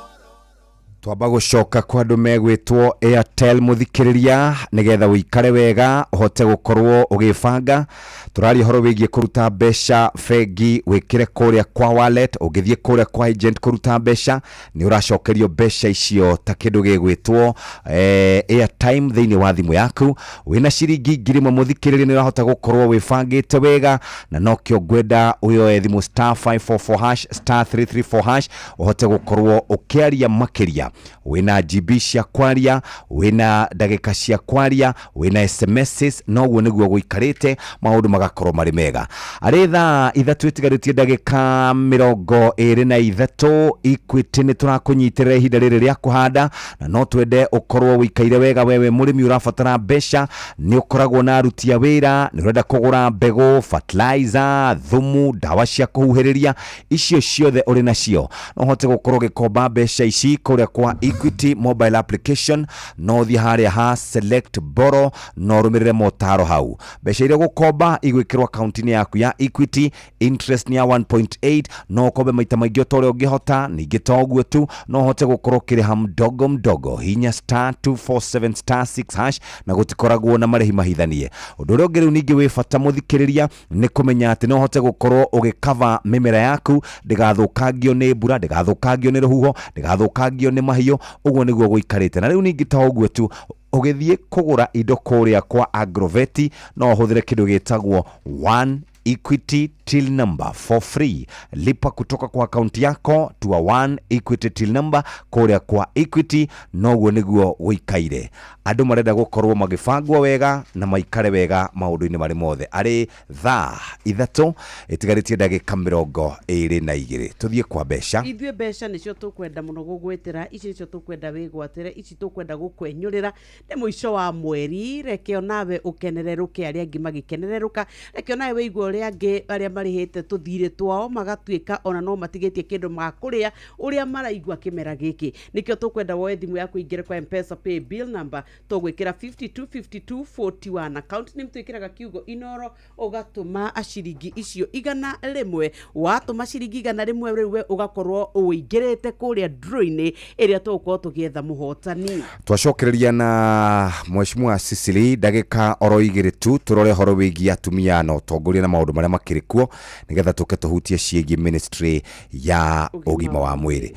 Twamba gũcoka kwa andũ megwĩtwo Airtel, mũthikĩrĩria, nĩgetha ũikare wega, ũhote gũkorwo ũgĩbanga. Tũraria ũhoro wĩgiĩ kũruta mbeca bengi wĩkĩre kũrĩa kwa wallet. Ũngĩthiĩ kũrĩa kwa agent kũruta mbeca, nĩ ũracokerio mbeca icio ta kĩndũ gĩgwĩtwo airtime thĩinĩ wa thimũ yaku. Wĩna ciringi 1000, mũthikĩrĩria, nĩ ũrahota gũkorwo wĩbangĩte wega, na nokĩo ngwenda ũyoe thimũ *544#, *334# ũhote gũkorwo ũkĩaria makĩria. Wĩna GB cia kwaria, wĩna ndagĩka cia kwaria, wĩna SMSs. Noguo nĩguo gũikarĩte, maũndũ magakorwo marĩ mega. Arĩ thaa 3 ĩtigarĩtie ndagĩka 23. Equity nĩ tũrakũnyitĩrĩra ihinda rĩrĩ rĩa kũhanda, na no twende ũkorwo ũikaire wega. Wewe mũrĩmi ũrabatara mbeca, nĩ ũkoragwo na aruti a wĩra, nĩ ũrenda kũgũra mbegũ, fertilizer, thumu, ndawa cia kũhuhĩrĩria, icio ciothe ũrĩ nacio, no ũhote gũkorwo ũgĩkomba mbeca ici kũrĩa kwa Equity mobile application. No ũthiĩ harĩa ha select borrow, no ũrũmĩrĩre motaro hau. Mbeca iria ũgũkomba igwĩkĩrwo akaunti-inĩ yaku ya Equity. Interest nĩ ya 1.8. No ũkombe maita maingĩ o ta ũrĩa ũngĩhota. Ningĩ to ũguo tu, no ũhote gũkorwo ũkĩrĩha mdogo mdogo. Hinya *247*6# na gũtikoragwo na marĩhi mahithanie. Ũndũ ũrĩa ũngĩ rĩu ningĩ wĩ bata, mũthikĩrĩria, nĩ kũmenya atĩ no ũhote gũkorwo ũgĩkava mĩmera yaku ndĩgathũkangio nĩ mbura, ndĩgathũkangio nĩ rũhuho, ndĩgathũkangio nĩ mahiũ. Ũguo nĩguo gũikarĩte. Na rĩu ningĩ to ũguo tu, ũgĩthiĩ kũgũra indo kũrĩa kwa Agroveti, no ũhũthĩre kĩndũ gĩtagwo One Equity Till Number for free. Lipa kutoka kwa akaunti yako to a One Equity Till Number kũrĩa kwa Equity. Noguo nĩguo gũikaire. Andũ marenda gũkorwo magĩbangwo wega na maikare wega maũndũ-inĩ marĩ mothe. Arĩ thaa 3 ĩtigarĩtie ndagĩka 22, tũthiĩ kwa mbeca. Ithuĩ mbeca nĩcio tũkwenda mũno gũgwĩtĩra. Ici nĩcio tũkwenda wĩgwatĩre, ici tũkwenda gũkwenyũrĩra. Nĩ mũico wa mweri, reke onawe ũkenererũke arĩa angĩ magĩkenererũka, reke onawe wĩigue ũrĩa angĩ arĩa marĩhĩte tũthirĩ twao magatuĩka ona no matigĩtie kĩndũ makũrĩa, ũrĩa maraigua kĩmera gĩkĩ. Nĩkĩo tũkwenda woe thimũ yaku, ingĩre kwa Mpesa pay bill number, tũgwĩkĩra 525241. Account name twĩkĩraga kiugo Inoro, ũgatũma ciringi icio 100. Watũma ciringi 100, rĩu we ũgakorwo ũingĩrĩte kũrĩa draw-inĩ ĩrĩa tũgũkorwo tũgĩetha mũhotani. Twacokereria na Mheshimiwa Cecily ndagĩka oro 2 tu, tũrore ũhoro wĩgiĩ atumia na ũtongoria na maũndũ marĩa makĩrĩ kuo, nĩgetha tũke tũhutie ciĩgiĩ ministry ya ũgima wa mwĩrĩ.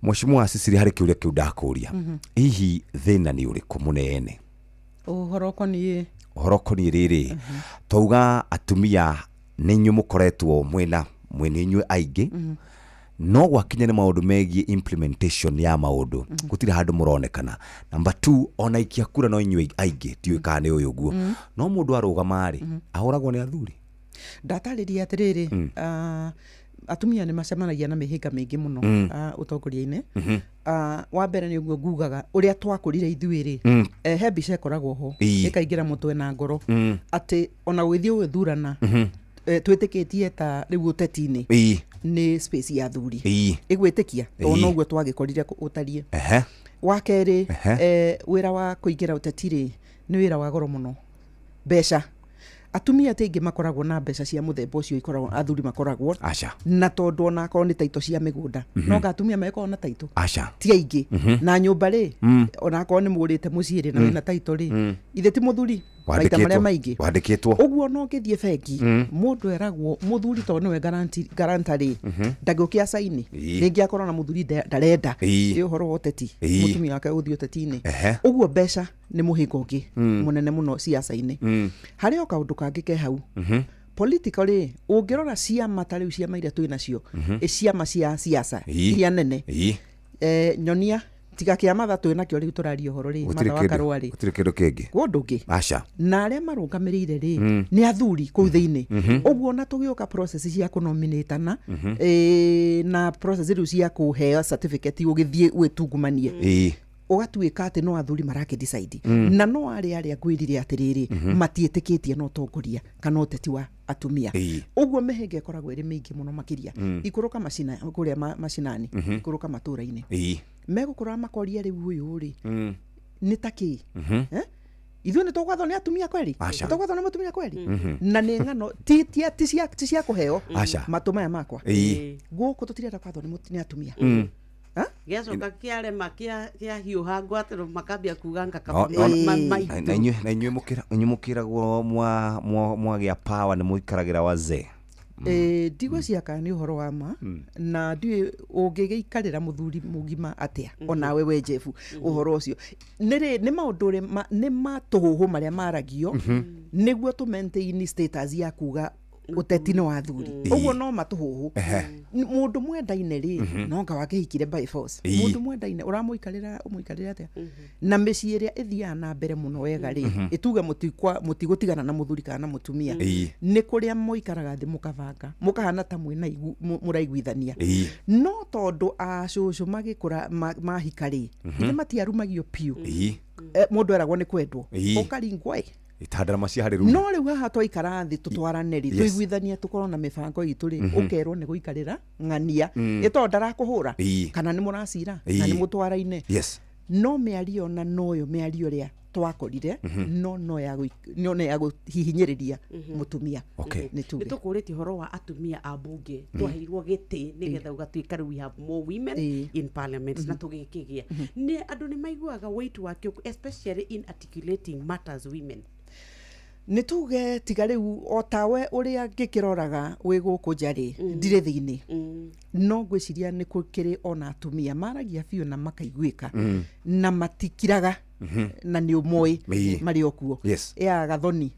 Mheshimiwa Cecily, harĩ kĩũria kĩu ndakũria, hihi thĩna nĩ ũrĩkũ mũnene? Ũhoro ũkoniĩ? Ũhoro ũkoniĩ rĩrĩ, twauga atumia nĩ inyuĩ mũkoretwo mwĩna mwĩna inyuĩ aingĩ, no gwakinya nĩ maũndũ megiĩ implementation ya maũndũ, gũtirĩ handũ mũronekana. Number 2, ona ikia kura no inyuĩ aingĩ, ndiũĩ kana nĩ ũyũ ũguo, no mũndũ arũgama rĩ, ahũragwo nĩ athuri. Ndatarĩria atĩrĩrĩ, atumia nĩ macemanagia na mĩhĩnga mĩingĩ mũno ũtongoria-inĩ. Wa mbere nĩ ũguo ngugaga, ũrĩa twakũrire ithuĩ rĩ, he mbica ĩkoragwo ho ĩkaingĩra mũtwe na ngoro, atĩ ona gũgĩthiĩ gũgĩthurana, twĩtĩkĩtie ta rĩu ũteti-inĩ nĩ space ya athuri. Ĩgwĩtĩkia tondũ noguo twagĩkorire ũtariĩ. Wa kerĩ, wĩra wa kũingĩra ũteti rĩ, nĩ wĩra wa goro mũno. Mbeca, atumia ti aingĩ makoragwo na mbeca cia mũthemba ũcio ikoragwo athuri makoragwo. Aca. Na tondũ ona akorwo nĩ taito cia mĩgũnda, no nga atumia magĩkorwo na taito Aca. ti aingĩ. Na nyũmba rĩ, ona akorwo nĩ mũgũrĩte mũciĩ rĩ, na wĩna taito rĩ, ithe ti mũthuri maita marĩa maingĩ. Wandĩkĩtwo. Ũguo no ngĩthiĩ bengi, mũndũ eragwo mũthuri tondũ nĩwe guarantor rĩ, ndangĩũkia saini. Rĩngĩ akorwo na mũthuri ndarenda ĩ ũhoro wa ũteti, mũtumia wake ũthiĩ ũteti-inĩ. Ũguo mbeca nĩ mũhĩnga ũngĩ mũnene mũno ciaca-inĩ. Harĩ o kaũndũ kangĩ ke hau political rĩ, ũngĩrora ciama ta rĩu ciama iria twĩ nacio, ciama cia siasa iria nene, nyonia tiga kĩa Matha twĩ nakĩo rĩu tũraria ũhoro rĩ, Gũtirĩ Matha wa kĩndũ- Karũa rĩ, gũtirĩ kĩndũ kĩngĩ. Kwĩ ũndũ ũngĩ. Aca. Na arĩa marũgamĩrĩire rĩ, nĩ athuri kũu thĩinĩ. Ũguo ona tũgĩũka process cia kũnominĩtana, na process rĩu cia kũheo certificate ũgĩthiĩ wĩtungumanie, Ũgatuĩka atĩ no athuri marakĩ decide na no arĩa ngwĩrire atĩrĩrĩ, matiĩtĩkĩtie na ũtongoria kana ũteti wa atumia. Ũguo mĩhĩnga ĩkoragwo ĩrĩ mĩingĩ mũno makĩria. Ikũrũka macina kũrĩa macinani, ikũrũka matũra-inĩ, megũkũra makoria rĩu ũyũ rĩ, nĩ ta kĩ? Eh? Ithuĩ nĩ tũgwathwo nĩ atumia kweri? Aca. Tũgwathwo nĩ mũtumia kweri? Na nĩ ng'ano ti cia kũheo Aca. matũ maya makwa. Gũkũ tũtirenda kwathwo nĩ atumia. Gĩacoka kĩarema, kĩahiũha ngwatĩro, makambia kuga ngakaba Na inyuĩ inyuĩ mũkĩragwo mwagĩa power nĩ mũikaragĩra wazee. Ndigwĩciria kana nĩ ũhoro wa ma, na ndiũĩ ũngĩgĩikarĩra mũthuri mũgima atĩa onawe we Jeff. Ũhoro ũcio nĩ maũndũ nĩ matũhũhũ marĩa maragio nĩguo tũ maintain status ya kuga ũteti nĩ wa thuri. Ũguo no matũhũhũ. Mũndũ mwendaine rĩ, no nga wakĩhikire by force. Mũndũ mwendaine ũramũikarĩra, ũmũikarĩre atĩa? Na mĩciĩ ĩrĩa ĩthiaga na mbere mũno wega rĩ, ĩtuge mũtigũtigana na mũthuri kana na mũtumia, nĩ kũrĩa mũikaraga thĩ mũkabanga, mũkahana ta mwĩna mũraiguithania. No tondũ acũcũ magĩkũra mahika rĩ, ithe matiarumagio biũ. Mũndũ eragwo nĩ kwendwo, ũkaringwo ĩ. Itandarama cia harĩ rumu. No rĩu haha twaikara thĩ tũtwarane rĩ, tũiguithanie, tũkorwo na mĩbango itũ rĩ, ũkerwo nĩ gũikarĩra ng'ania, ĩ tondũ ndarakũhũra, kana nĩ mũracira, na nĩ mũtwaraine. No mĩario na noyo mĩario ĩrĩa twakorire, no no ya kũhihinyĩrĩria mũtumia. Nĩ tuge Nĩ tũkũrĩtie ũhoro wa atumia a bunge. Twaheirwo gĩtĩ nĩgetha ũgatuĩka rĩu we have more women in parliament, na tũgĩkĩgĩa nĩ andũ nĩ maiguaga weight wakĩo, especially in articulating matters women. Nĩ tuge tiga rĩu o tawe ũrĩa ngĩkĩroraga wĩ gũkũ nja rĩ, ndirĩ thĩinĩ, no ngwĩciria nĩ gũkĩrĩ ona atumia maragia biũ na makaiguĩka na matikiraga, na nĩ ũmoĩ marĩ o kuo ya gathoni.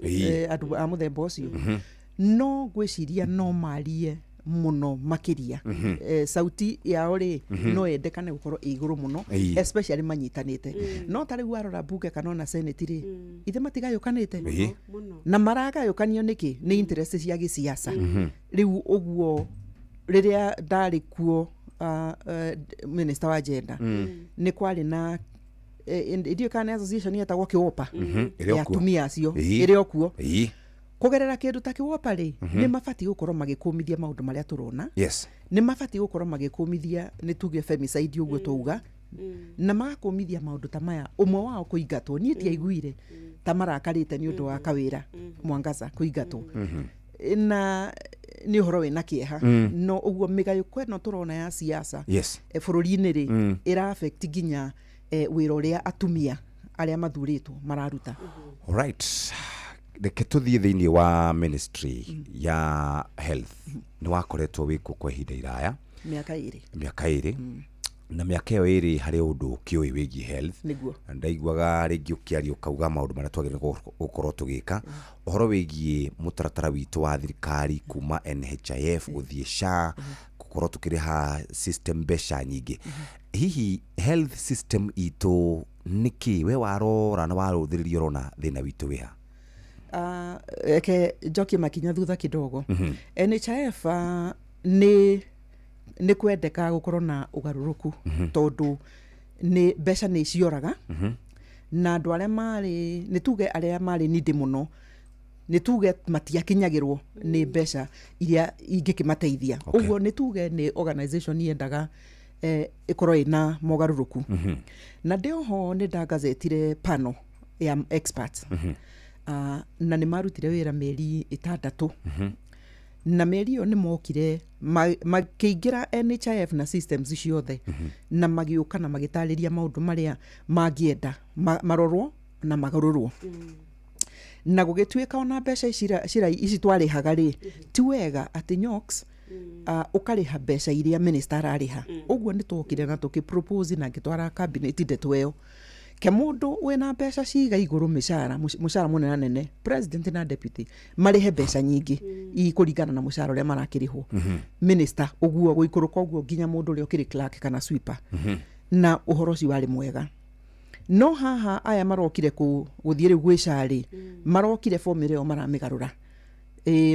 Andũ a mũthemba ũcio, no ngwĩciria no marie mũno makĩria. Sauti yao rĩ, no yendekane gũkorwo ĩ igũrũ mũno, especially manyitanĩte. No ta rĩu warora bunge kana ona senate rĩ, ithe matigayũkanĩte na maragayũkanio nĩkĩ? Nĩ interest cia gĩciaca. Rĩu ũguo rĩrĩa ndarĩ kuo minister wa gender, nĩ kwarĩ na ndiũĩ kana nĩ association yetagwo kĩwopa Ĩrĩ o ya kuo. atumia acio. Ĩrĩ o kuo. Kũgerera kĩndũ ta kĩwopa rĩ, nĩ mabatiĩ gũkorwo magĩkũmithia maũndũ marĩa tũrona. Nĩ mabatiĩ gũkorwo magĩkũmithia, nĩ tuge femicide ũguo twauga, na magakũmithia maũndũ ta maya, ũmwe wao kũingatwo. Niĩ ndiaiguire ta marakarĩte nĩ ũndũ wa kawĩra Mwangaza kũingatwo, na nĩ ũhoro wĩna kĩeha. No ũguo mĩgayũko ĩno tũrona ya siasa bũrũri-inĩ rĩ, ĩra affect nginya wĩra ũrĩa atumia arĩa mathurĩtwo mararuta. Alright. Reke tũthiĩ thĩinĩ wa ministry ya health. Nĩ wakoretwo wĩkuo kwa ihinda iraya. Mĩaka 2. Mĩaka 2, na mĩaka ĩyo 2 harĩ ũndũ ũkĩũĩ wĩgiĩ health? Nĩguo. Na ndaiguaga rĩngĩ ũkĩaria ũkauga maũndũ marĩa twagĩrĩirwo gũkorwo tũgĩka ũhoro wĩgiĩ mũtaratara witũ wa thirikari kuma NHIF gũthiĩ SHA, gũkorwo tũkĩrĩha system mbeca nyingĩ. Hihi health system itũ nĩkĩ we warora na warũthĩrĩria ũrona thĩna witũ wĩha? Reke njokie makinya thutha kidogo. NHIF, nĩ kwendeka gũkorwo na ũgarũrũku, tondũ nĩ mbeca nĩ cioraga, na andũ arĩa marĩ, nĩ tuge arĩa marĩ nindi mũno, nĩ tuge matiakinyagĩrwo nĩ mbeca iria ingĩkĩmateithia. Ũguo nĩ tuge nĩ organization yendaga ĩkorwo ĩna mogarũrũku. Na ndĩ oho nĩ ndagazetire panel ya experts, na nĩ marutire wĩra mĩeri 6, na mĩeri ĩyo nĩ mokire makĩingĩra NHIF na systems ciothe, na magĩũka na magĩtarĩria maũndũ marĩa mangĩenda marorwo na magarũrwo, na gũgĩtuĩka ona mbeca ici ici twarĩhaga rĩ, ti wega atĩ Nyox ũkarĩha mbeca iria minister ararĩha. Ũguo nĩ twokire na tũkĩ propose na ngĩtwara cabinet ndeto ĩyo, ke mũndũ wĩna mbeca ciga igũrũ, mĩcara mũcara mũnene nene, president na deputy marĩhe mbeca nyingĩ ikũringana na mũcara ũrĩa marakĩrĩhwo, minister ũguo gũikũrũka ũguo nginya mũndũ ũrĩa ũkĩrĩ clerk kana sweeper. Na ũhoro ũcio warĩ mwega, no haha aya marokire gũthiĩ rĩu gwĩ SHA rĩ, marokire formula ĩyo maramĩgarũra,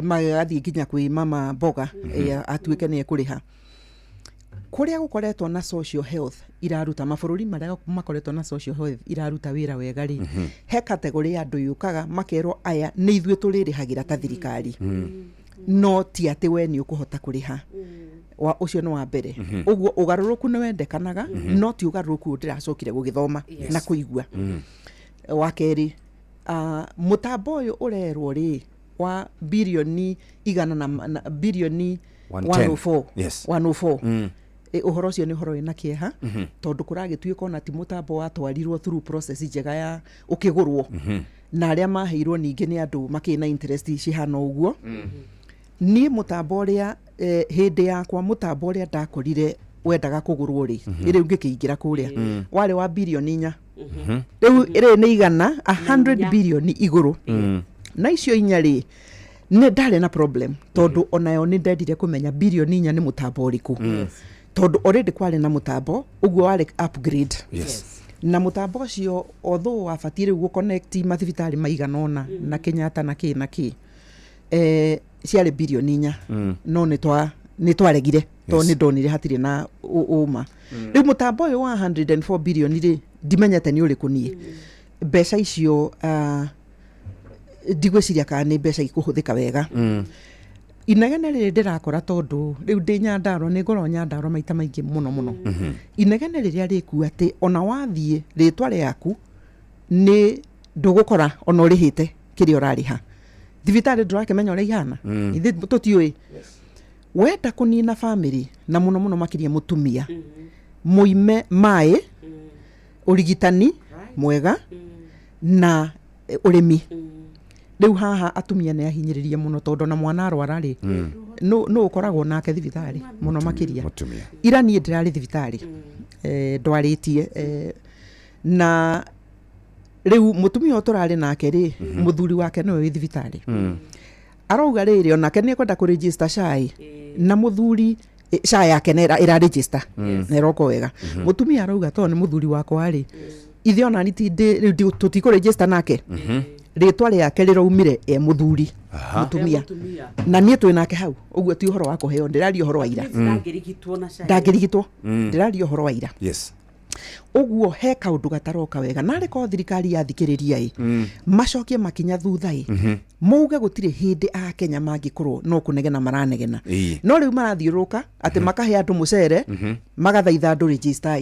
magathiĩ nginya kwĩ mama mboga, atuĩke nĩ ekũrĩha. Kũrĩa gũkoretwo na social health iraruta, mabũrũri marĩa makoretwo na social health iraruta wĩra wega rĩ, he category ya andũ yũkaga makerwo aya nĩ ithuĩ tũrĩrĩhagĩra ta thirikari, no ti atĩ we nĩ ũkũhota kũrĩha. Wa ũcio nĩ wa mbere. Ũguo ũgarũrũku nĩ wendekanaga, no ti ũgarũrũku ũyũ ndĩracokire gũgĩthoma na kũigua. Wa kerĩ, mũtambo ũyũ ũrerwo rĩ wa birioni igana na birioni 110. 104. 104. Ũhoro ũcio nĩ ũhoro wĩna kĩeha, tondũ kũragĩtuĩka ona ti mũtambo watwarirwo through process njega ya ũkĩgũrwo, na arĩa maheirwo ningĩ nĩ andũ makĩrĩ na interest cihana ũguo. Niĩ mũtambo ũrĩa, hĩndĩ yakwa, mũtambo ũrĩa ndakorire wendaga kũgũrwo rĩ, rĩu ngĩkĩingĩra kũrĩa, warĩ wa birioni 4. Rĩu rĩrĩ nĩ igana 100 birioni igũrũ. Na icio inya rĩ, nĩ ndarĩ na problem, tondũ onayo nĩ ndendire kũmenya birioni 4 nĩ mũtambo ũrĩkũ, tondũ already kwarĩ na mũtambo ũguo warĩ upgrade. Na mũtambo ũcio, although wabatiĩ rĩu gũconnect mathibitarĩ maigana ũna na Kenyatta na kĩ na kĩ, ciarĩ birioni 4. No nĩ twaregire tondũ nĩ ndonire hatirĩ na ũma. Rĩu mũtambo ũyũ wa 104 birioni rĩ, ndimenyete nĩ ũrĩkũ niĩ. Mbeca icio, ndigwĩciria kana nĩ mbeca ikũhũthĩka wega. Inegene rĩrĩ ndĩrakora, tondũ rĩu ndĩ Nyandarua, nĩ ngorwo Nyandarua maita maingĩ mũno mũno, inegene rĩrĩa rĩku atĩ ona wathiĩ rĩtwa rĩaku nĩ ndũgũkora ona ũrĩhĩte kĩrĩa ũrarĩha thibitarĩ, ndũrakĩmenya ũrĩa ihana. Ithuĩ tũtiũĩ. Wenda kũnina bamĩrĩ, na mũno mũno makĩria mũtumia, mũime maĩ, ũrigitani mwega na ũrĩmi. Rĩu haha atumia nĩ ahinyĩrĩrie mũno, tondũ ona mwana arwara rĩ, nũ ũkoragwo nake thibitarĩ mũno makĩria? Mũtumia. Ira niĩ ndĩrarĩ thibitarĩ, ndwarĩtie, na rĩu mũtumia ũyũ tũrarĩ nake rĩ, mũthuri wake nĩwe wĩ thibitarĩ. Arauga rĩrĩ, onake nĩ ekwenda kũregister SHA, na mũthuri, SHA yake nĩ ĩra register na ĩroka wega. Mũtumia arauga tondũ nĩ mũthuri wakwa rĩ, ithe ona ni rĩu tũtikũregister nake, rĩtwa rĩake rĩraumire e mũthuri mũtumia, na niĩ twĩ nake hau. Ũguo ti ũhoro wa kũheo, ndĩraria ũhoro wa ira. Ndangĩrigitwo na SHA. Ndangĩrigitwo. Ndĩraria ũhoro wa ira. Ũguo he kaũndũ gataroka wega, narĩ korwo thirikari yathikĩrĩria ĩ, macokie makinya thutha ĩ, mauge gũtirĩ hĩndĩ akenya mangĩkorwo no kũnegena maranegena. No rĩu marathiũrũrũka atĩ makahe andũ mũcere, magathaitha andũ register.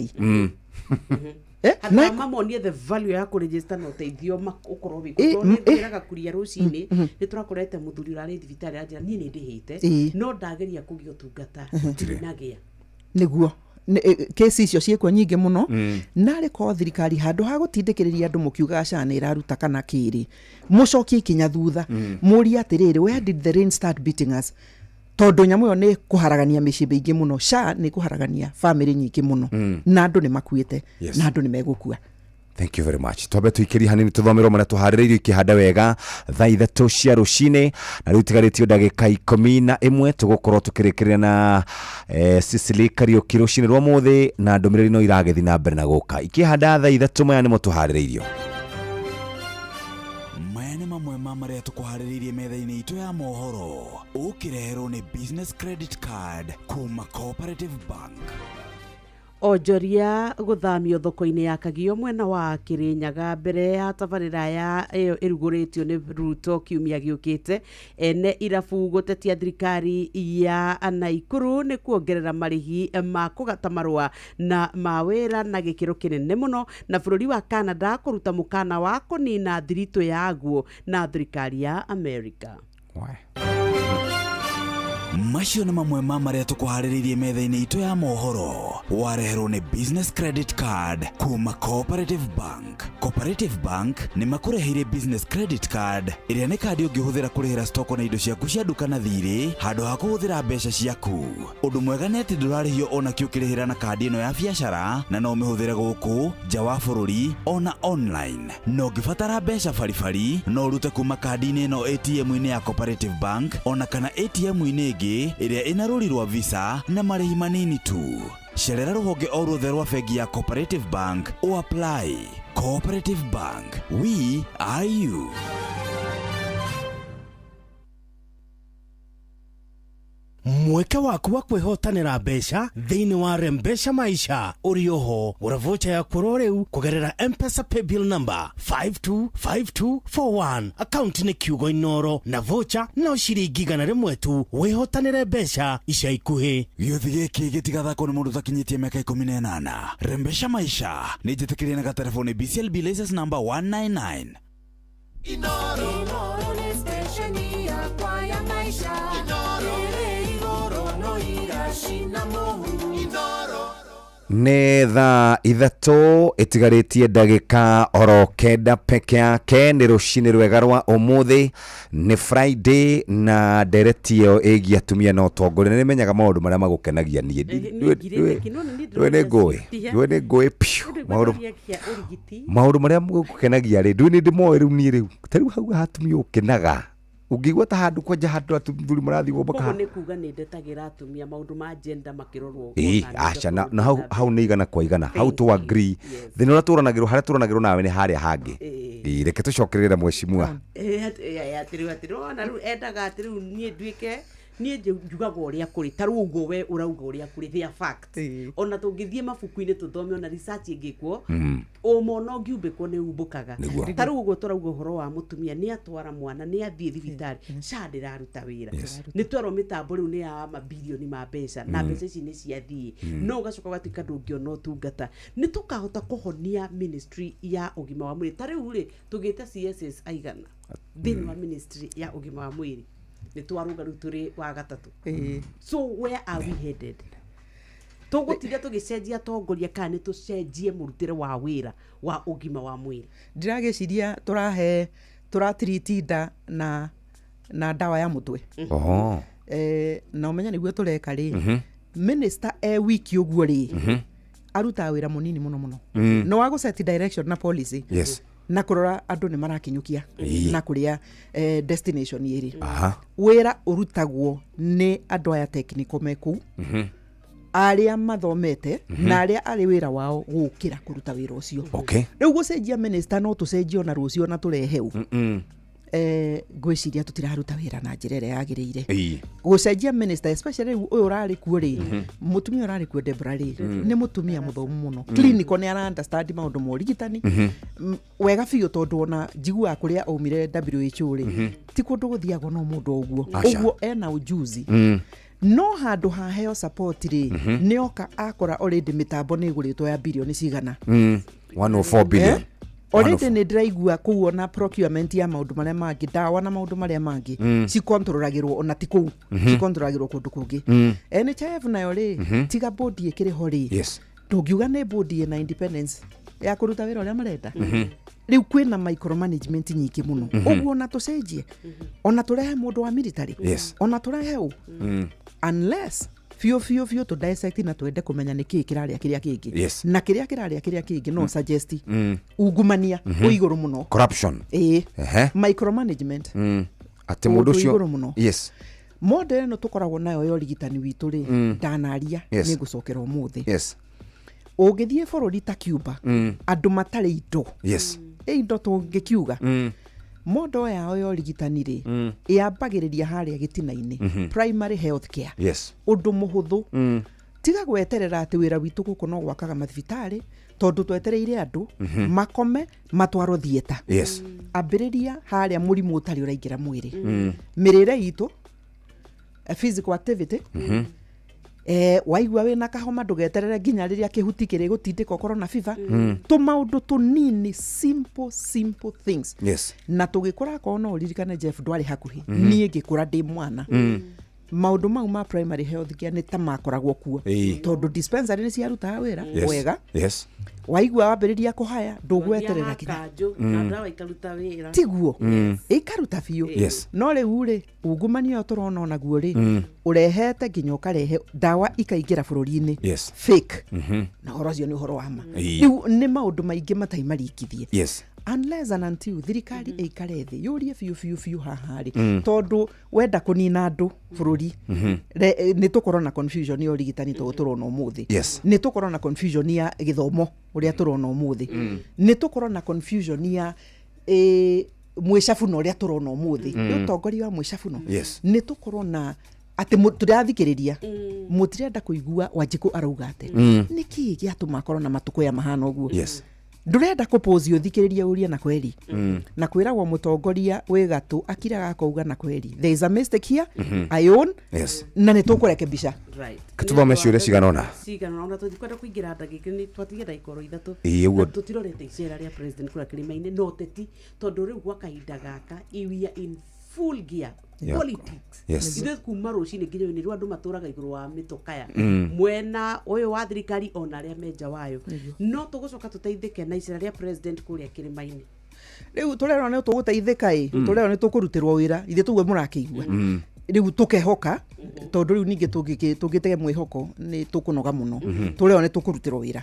Handũ ha mamonie the value ya kũregister na ũteithio ũkorwo wĩ kuo. Tondũ nĩ kuria rũcinĩ nĩ tũrakorete mũthuri ũrarĩ thibitarĩ anjĩra niĩ nĩ ndĩhĩte, no ndageria kũgĩa ũtungata ndinagĩa. Nĩguo kesi icio ciĩkuo nyingĩ mũno. Narĩ korwo thirikari, handũ ha gũtindĩkĩrĩria andũ mũkiugaga SHA nĩ ĩraruta kana kĩrĩ, mũcokie ikinya thutha, mũrie atĩrĩrĩ, where did the rain start beating us? Tondũ nyamũ ĩyo nĩ kũharagania mĩciĩ mĩingĩ mũno. SHA nĩ kũharagania bamĩrĩ nyingĩ mũno, na andũ nĩ makuĩte, na andũ nĩ megũkua. Thank you very much. Twambe tuikirie hanini tuthomerwo marĩa tũharĩrĩirio ikĩhanda wega thaa 3 cia rũcinĩ, na rĩu tigarĩtio ndagĩka 11 tũgũkorwo tũkĩrĩkĩrĩria na Cecily Kariũki rũcinĩ rwa mũthĩ, na ndũmĩrĩri no iragĩthiĩ na mbere na gũka ikĩhanda thaa 3. Maya nĩmo tũharĩrĩirio. Maya nĩ mamwe ma marĩa tũkũharĩrĩirie metha-inĩ itũ ya mohoro, ũkĩreherwo nĩ business credit card kuma Cooperative Bank. Onjoria gũthamio thoko-inĩ ya Kagio mwena wa Kĩrĩnyaga mbere ya tabarĩra ya ĩyo ĩrugũrĩtio nĩ Ruto kiumia gĩũkĩte. Ene irabu gũtetia thirikari ya Naikuru nĩ kuongerera marĩhi ma kũgata marũa na ma wĩra na gĩkĩro kĩnene mũno. Na bũrũri wa Canada kũruta mũkana wa kũnina thiritũ yaguo na thirikari ya Amerika. Macio nĩ mamwe ma marĩa tũkũharĩrĩirie metha-inĩ itũ ya mohoro, wareherwo nĩ business credit card kuma Cooperative Bank. Cooperative Bank nĩ makũreheire business credit card, ĩrĩa nĩ kandi ũngĩhũthĩra kũrĩhĩra stoko na indo ciaku cia nduka na thirĩ handũ ha kũhũthĩra mbeca ciaku. Ũndũ mwega nĩ atĩ ndũrarĩhio ona kĩ ũkĩrĩhĩra na kandi ĩno ya biacara, na no ũmĩhũthĩre gũkũ nja wa bũrũri ona online. Na ũngĩbatara mbeca baribari, no ũrute kuma kandi-inĩ ĩno ATM-inĩ ya Cooperative Bank ona kana ATM-inĩ ĩngĩ ĩrĩa ĩna rũri rwa Visa na marĩhi manini tu. Cerera rũhonge o ruothe rwa bengi ya Cooperative Bank o apply. Cooperative Bank, we are you. Mweke waku wa kwĩhotanĩra mbeca thĩinĩ wa Rembesha Maisha ũrĩ oho. Gũra vocha yaku oro rĩu kũgerera M-Pesa paybill number 525241. Akaunti nĩ kiugo Inoro na vocha no ciringi 100 tu. Wĩhotanĩre mbeca ica ikuhĩ. Gĩũthi gĩkĩ gĩtigathakwo nĩ mũndũ ũtakinyĩtie mĩaka 18. Rembesha Maisha nĩ njĩtĩkĩrie na gatereboni BCLB license number 199. Inoro nĩ stesheni yakwa ya maisha. Inoro ĩrĩ igũrũ no iracina mũhu. Inoro. Nĩ thaa 3 ĩtigarĩtie ndagĩka oro 9 peke yake. Nĩ rũcinĩ rwega rwa ũmũthĩ, nĩ Friday na ndereti ĩyo ĩgiĩ atumia na ũtongoria. Nĩ menyaga maũndũ marĩa magũkenagia niĩ. Ndũĩ nĩ ngũĩ, ndũĩ nĩ ngũĩ piũ maũndũ marĩa magũkenagia rĩ, ndũĩ nĩ ndĩmoĩ rĩu niĩ. Rĩu ta rĩu hau hatumia ũkenaga ũngĩigua ta handũ kwanja handũ athuri marathiĩ Koguo maka nĩ kuga nĩ ndetagĩra atumia maũndũ ma gender makĩrorwo. Ĩĩ, aca na hau nĩ 100% hau tũ agree. Thĩna ũrĩa tũranagĩrwo harĩa tũranagĩrwo nawe nĩ harĩa hangĩ. Ĩĩ, reke tũcokerere mheshimiwa. Atĩrĩ atĩrĩ, ona rĩu endaga atĩ rĩu niĩ nduĩke niĩ njugaga ũrĩa kũrĩ. Ta rĩu ũguo we ũrauga ũrĩa kũrĩ, they are fact. Ona tũngĩthiĩ mabuku-inĩ tũthome, ona research ĩngĩkwo, ũma ona ũngiumbĩkwo nĩ umbũkaga. Nĩguo. Ta rĩu ũguo tũrauga ũhoro wa mũtumia nĩ atwara mwana, nĩ athiĩ thibitarĩ, SHA ndĩraruta wĩra. Nĩ twerwo mĩtambo rĩu nĩ ya mabirioni ma mbeca na mbeca ici nĩ ciathiĩ, no ũgacoka ũgatuĩka ndũngĩona ũtungata. Nĩ tũkahota kũhonia ministry ya ũgima wa mwĩrĩ? Ta rĩu rĩ, tũgĩte CSS aigana thĩinĩ wa ministry ya ũgima wa mwĩrĩ? Nĩ twarũga rĩu tũrĩ wa gatatũ. So where are we headed? Tũgũtinda tũgĩcenjia atongoria kana nĩ tũcenjie mũrutĩre wa wĩra wa ũgima wa mwĩrĩ? Ndĩragĩciria tũrahe tũratiriti nda na ndawa ya mũtwe. Oho. Na ũmenye nĩguo tũreka rĩ, minister e wiki ũguo rĩ, arutaga wĩra mũnini mũno mũno. No wa gũ set direction na policy na kũrora andũ nĩ marakinyũkia na kũrĩa destination ĩrĩ. Wĩra ũrutagwo nĩ andũ aya technical me kũu, arĩa mathomete na arĩa arĩ wĩra wao gũkĩra kũruta wĩra ũcio. Rĩu gũcenjia minister no tũcenjie ona rũciũ na tũrehe ũ, ngwĩciria tũtiraruta wĩra na njĩra ĩrĩa yagĩrĩire. Gũcenjia minister, especially rĩu ũyũ ũrarĩ kuo rĩ, mũtumia ũrarĩ kuo Debra rĩ, nĩ mũtumia mũthomu mũno. Clinical, nĩ ara understand maũndũ ma ũrigitani wega biũ, tondũ ona njiguaga kũrĩa aumire WHO rĩ, ti kũndũ gũthiagwo no mũndũ o ũguo. Aca. Ũguo ena ujuzi, no handũ haheo support rĩ, nĩ oka akora already mĩtambo nĩ ĩgũrĩtwo ya birioni cigana. 104 billion. Eh? Already nĩ ndĩraigua kũu ona procurement ya maũndũ marĩa mangĩ, ndawa na maũndũ marĩa mangĩ, cikontrolagĩrwo ona ti kũu, cikontrolagĩrwo kũndũ kũngĩ. NHIF nayo rĩ, tiga bodi ĩkĩrĩ ho rĩ, ndũngiuga nĩ bodi ĩna independence ya kũruta wĩra ũrĩa marenda. Rĩu kwĩna micromanagement nyingĩ mũno. Ũguo ona tũcenjie, ona tũrehe mũndũ wa military, ona tũrehe ũ, unless biũ biũ biũ tũ dissect na twende kũmenya nĩ kĩĩ kĩrarĩa kĩrĩa kĩngĩ na kĩrĩa kĩrarĩa kĩrĩa kĩngĩ, no suggest ungumania wĩ igũrũ mũno. Corruption. Ĩĩ, micromanagement. Atĩ mũndũ Ũndũ ũcio igũrũ mũno. Model ĩno tũkoragwo nayo ya ũrigitani witũ rĩ, ndanaria, nĩ ngũcokera ũmũthĩ. Ũngĩthiĩ bũrũri ta Cuba, andũ matarĩ indo, ĩ indo tũngĩkiuga, mondo yao ya ũrigitani rĩ, ĩambagĩrĩria harĩa gĩtina-inĩ, primary health care. Ũndũ mũhũthũ, tiga gweterera atĩ wĩra witũ gũkũ no gwakaga mathibitarĩ tondũ twetereire andũ makome matwarwo theatre. Ambĩrĩria harĩa mũrimũ ũtarĩ ũraingĩra mwĩrĩ. Mĩrĩre itũ, physical activity. Waigua wĩna kahoma, ndũgeterere nginya rĩrĩa kĩhuti kĩrĩ gũtindĩka ũkorwo na fever. Tũmaũndũ tũnini, simple simple things. Na tũgĩkũra, akorwo no ũririkane, Jeff, ndwarĩ hakuhĩ, niĩ ngĩkũra ndĩ mwana, maũndũ mau ma primary health care nĩ ta makoragwo kuo, tondũ dispensary nĩ ciarutaga wĩra wega. Waigua wambĩrĩria kũhaya, ndũgweterera nginya Kanjũ na ndawa ikaruta wĩra. Tiguo, ĩkaruta biũ. No rĩu rĩ, ungumania ũyũ tũrona onaguo rĩ, ũrehete nginya ũkarehe ndawa ikaingĩra bũrũri-inĩ fake, na ũhoro ũcio nĩ ũhoro wa ma. Rĩu nĩ maũndũ maingĩ matai maringithie unless and until thirikari ĩikare thĩ yũrie biũ biũ biũ haha rĩ, tondũ wenda kũnina andũ bũrũri, nĩ tũkorwo na confusion ya ũrigitani tondũ tũrona ũmũthĩ, nĩ tũkorwo na confusion ya gĩthomo ũrĩa tũrona ũmũthĩ, nĩ tũkorwo na confusion ya mwĩcabuno ũrĩa tũrona ũmũthĩ, nĩ ũtongoria wa mwĩcabuno, nĩ tũkorwo na Atĩ tũrathikĩrĩria mũtirenda kũigua Wanjikũ arauga atĩ nĩkĩ gĩatũma akorwo na matukũ ya mahana ũguo. Ndũrenda kũpũzi ũthikĩrĩrie ũrie na kweri. Na kwĩragwo mũtongoria wĩ gatũ akiraga akauga na kweri, there is a mistake here. I own. Na nĩ tũkũrekebisha. Tũthome ciũria cigana ũna. Cigana ona tũtikwenda kũingĩra ndagĩka nĩ twatigia ndagĩka oro ithatũ. Ĩĩ, ũguo. Na tũtirorete icera rĩa president kũrĩa kĩrĩma-inĩ no teti tondũ rĩu gwa kahinda gaka we are in full gear politics. Ithuĩ kuma rũcinĩ nginya hwaĩ-inĩ rĩu andũ matũraga igũrũ wa mĩtũkaya mwena ũyũ wa thirikari ona arĩa menja wayo, no tũgũcoka tũteithĩke na icera rĩa president kũrĩa kĩrĩma-inĩ. Rĩu tũrerwo nĩ tũgũteithĩka ĩ, tũrerwo nĩ tũkũrutĩrwo wĩra ithuĩ tũguo mũrakĩigua. Rĩu tũkehoka tondũ rĩu ningĩ tũngĩtege mwĩhoko nĩ tũkũnoga mũno. Tũrerwo nĩ tũkũrutĩrwo wĩra.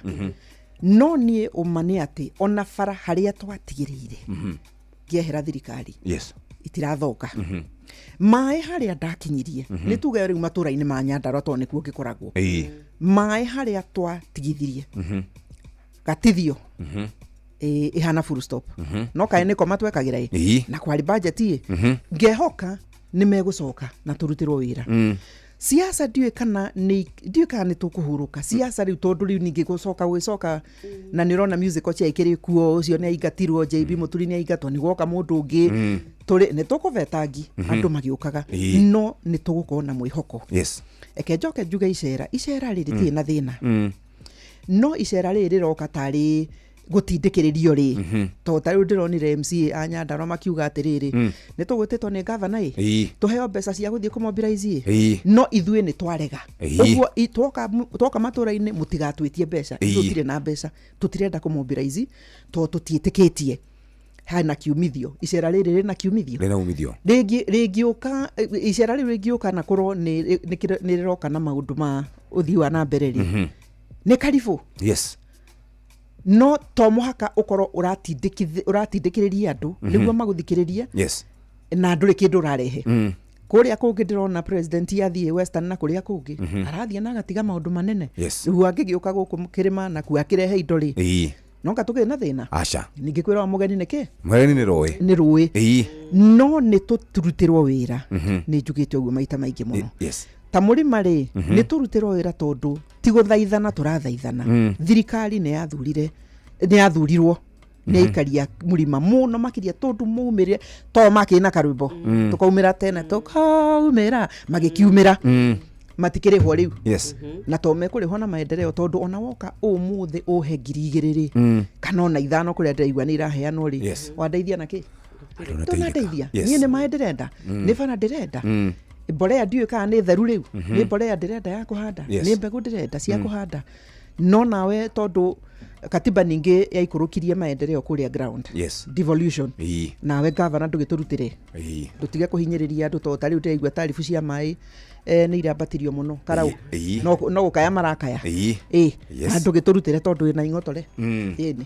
No niĩ ũma nĩ atĩ ona bara harĩa twatigĩrĩire ngĩehera thirikari itirathoka. Maĩ harĩa ndakinyirie, nĩ tuge rĩu matũra-inĩ ma Nyandarua tondũ nĩkuo ngĩkoragwo, maĩ harĩa twatigithirie gatithio ĩhana full stop. No kaĩ nĩko matwekagĩra ĩ na kwarĩ budget ĩ, ngehoka nĩ megũcoka na tũrutĩrwo wĩra. Siasa ndiũĩ kana nĩ ndiũĩ kana nĩ tũkũhurũka siasa rĩu tondũ rĩu ningĩ gũcoka gwĩcoka na nĩ ũrona musical chair ĩkĩrĩ kuo, ũcio nĩ aingatirwo, JB Mũturi nĩ aingatwo, nĩ gwoka mũndũ ũngĩ. Tũrĩ nĩ tũkũvetangi andũ magĩũkaga, no nĩ tũgũkorwo na mwĩhoko. Eke njoke njuge icera icera rĩ rĩtirĩ na thĩna, no icera rĩrĩ rĩroka tarĩ gũtindĩkĩrĩrio rĩ, tondũ ta rĩu ndĩronire MCA a Nyandarua makiuga atĩrĩrĩ, nĩ tũgwĩtĩtwo nĩ gavana ĩ, tũheo mbeca cia gũthiĩ kũmobilize ĩ, no ithuĩ nĩ twarega. Ũguo twoka matũra-inĩ mũtigatwĩtie mbeca. Ithuĩ tũtirĩ na mbeca, tũtirenda kũmobilize tondũ tũtiĩtĩkĩtie hena kiumithio. Icera rĩrĩ rĩna kiumithio. Rĩna umithio. Rĩngĩ rĩngĩũka icera rĩu rĩngĩũka na korwo nĩ rĩroka na maũndũ ma ũthii wa na mbere rĩ, nĩ karibũ. No to mũhaka ũkorwo ũratindĩkĩrĩria andũ nĩguo magũthikĩrĩrie na ndũrĩ kĩndũ ũrarehe. Kũrĩa kũngĩ ndĩrona president athiĩ Western na kũrĩa kũngĩ arathiĩ na agatiga maũndũ manene. Rĩu angĩgĩũka gũkũ kĩrĩma na kuo akĩrehe indo rĩ, no nga tũkĩrĩ na thĩna. Aca. Ningĩ kwĩrwo mũgeni nĩ kĩ? Mũgeni nĩ rũĩ. Nĩ rũĩ. No nĩ tũrutĩrwo wĩra. Nĩ njugĩte ũguo maita maingĩ mũno. Ta mũrĩma rĩ, nĩ tũrutĩrwo wĩra tondũ ti gũthaithana tũrathaithana. Thirikari nĩ yathurire, nĩ yathurirwo nĩ aikaria mũrima mũno makĩria tondũ maumĩrire to makĩrĩ na karwĩmbo tũkaumĩra tene tũkaumĩra magĩkiumĩra matikĩrĩhwo rĩu. Na to mekũrĩhwo na maendeleo tondũ ona woka ũmũthĩ ũhe 2,000 rĩ, kana ona 5 kũrĩa ndĩraigua nĩ iraheanwo rĩ, wandeithia na kĩ? Ndũnandeithia. Niĩ nĩ maĩ ndĩrenda, nĩ bara ndĩrenda, mbolea ndiũĩ kana nĩ theru rĩu, nĩ mbolea ndĩrenda ya kũhanda, nĩ mbegũ ndĩrenda cia kũhanda. No nawe tondũ katiba ningĩ yaikũrũkirie maendeleo kũrĩa ground, devolution, nawe gavana ndũgĩtũrutĩre, ndũtige kũhinyĩrĩria andũ tondũ ta rĩu ndĩraigua taribu cia maĩ nĩ irambatirio mũno karau, no gũkaya marakaya ĩ, na ndũgĩtũrutĩre tondũ wĩna ing'otore. Ĩni.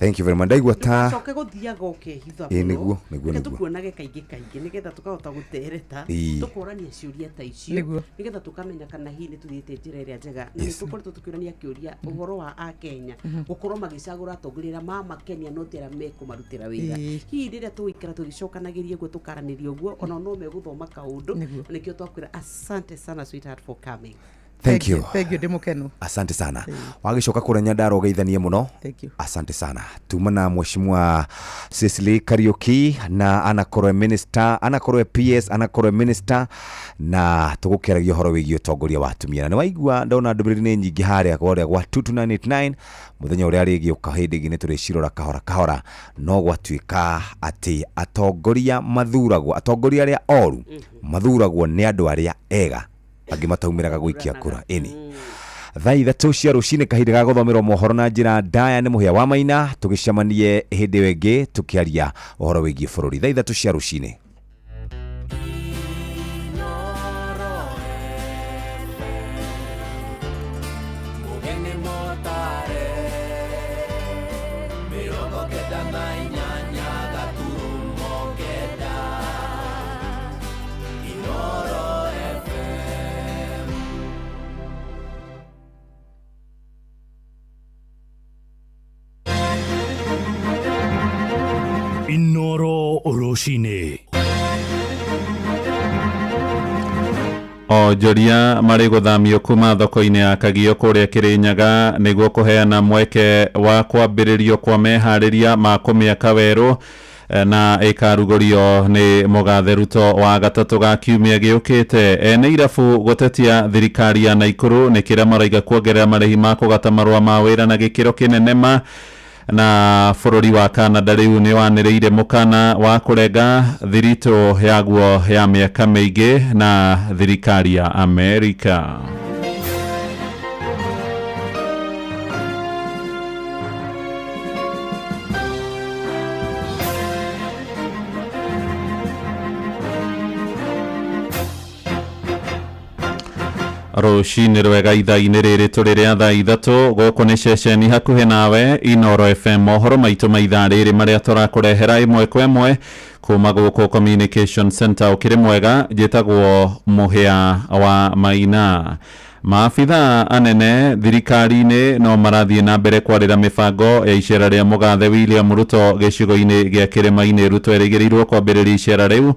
Thank you very much. Ndaigua ta coke gũthiaga ũkehitha Ĩ, nĩguo, nĩguo, reke nĩguo. tũkuonage kaingĩ kaingĩ nĩgetha tũkahota gũtereta, tũkorania ciũria ta icio Nĩguo. nĩgetha tũkamenya kana hihi nĩ tũthiĩte njĩra ĩrĩa njega. Na nĩ tũkoretwo tũkĩũrania kĩũria ũhoro wa akenya gũkorwo magĩcagũra atongoria arĩa mamakenia no ti arĩa mekũmarutĩra wĩra. Hihi rĩrĩa tũgũikara tũgĩcokanagĩria ũguo tũkaranĩria ũguo ona no megũthoma kaũndũ. Nĩguo. Na nĩkĩo twakwĩra asante sana sweetheart for coming. Thank you. Thank you, ndĩ mũkenu. Asante sana. Wagĩcoka kũrĩa Nyandarua ũgeithanie mũno. Thank you. Asante sana. Tuma na Mheshimiwa Cecily Kariuki na anakorwo e minister, anakorwo e PS, anakorwo e minister, na tũgũkĩaragia ũhoro wĩgiĩ ũtongoria wa atumia. Na nĩ waigua ndona ndũmĩrĩri nĩ nyingĩ harĩa kũrĩa gwa 22989 mũthenya ũrĩa rĩgĩũka hĩndĩ ĩngĩ nĩ tũrĩcirora kahora kahora, no gwatuĩka atĩ atongoria mathuragwo, atongoria arĩa oru mathuragwo nĩ andũ arĩa ega, angĩ mataumĩraga gũikia kura. Ĩni thaa 3 cia rũcinĩ, kahinda ga gũthomerwo mohoro na njĩra ndaya nĩ Mũhĩa wa Maina. Tũgĩcemanie hĩndĩ ĩyo ĩngĩ tũkĩaria ũhoro wĩgiĩ bũrũri thaa 3 cia rũcinĩ. Mũgeni mũtare, 98 gaturumo 9, Inooro FM. Inooro rũcinĩ. Onjoria marĩ gũthamio kuma thoko-inĩ ya Kagio kũrĩa Kĩrĩnyaga nĩguo kũheana mweke wa kwambĩrĩrio kwa meharĩria ma kũmĩaka werũ na ĩkarugũrio nĩ mũgathe Ruto wa gatatũ ga kiumia gĩũkĩte. Ene irabu gũtetia thirikari ya Naikuru nĩ kĩrĩa maraiga kuongerera marĩhi ma kũgata marũa ma wĩra na gĩkĩro kĩnene ma. Na bũrũri wa Canada rĩu nĩ wanĩrĩire mũkana wa kũrenga thiritũ yaguo ya mĩaka mĩingĩ na thirikari ya Amerika. Rũcinĩ rwega ithaa-inĩ rĩrĩ tũrĩ rĩa thaa 3 gũkũ nĩ ceceni hakuhĩ nawe Inoro FM. Mohoro maitũ ma ithaa rĩrĩ marĩa tũrakũrehera ĩmwe kwa ĩmwe kuma gũkũ Communication Center. Ũkĩrĩ mwega, njĩtagwo Mũhĩa wa Maina. Maabitha anene thirikari-inĩ no marathiĩ na mbere kwarĩra mĩbango ya icera rĩa mũgathe William Ruto gĩcigo-inĩ gĩa Kĩrĩma-inĩ. Ruto erĩgĩrĩirwo kwambĩrĩria icera rĩu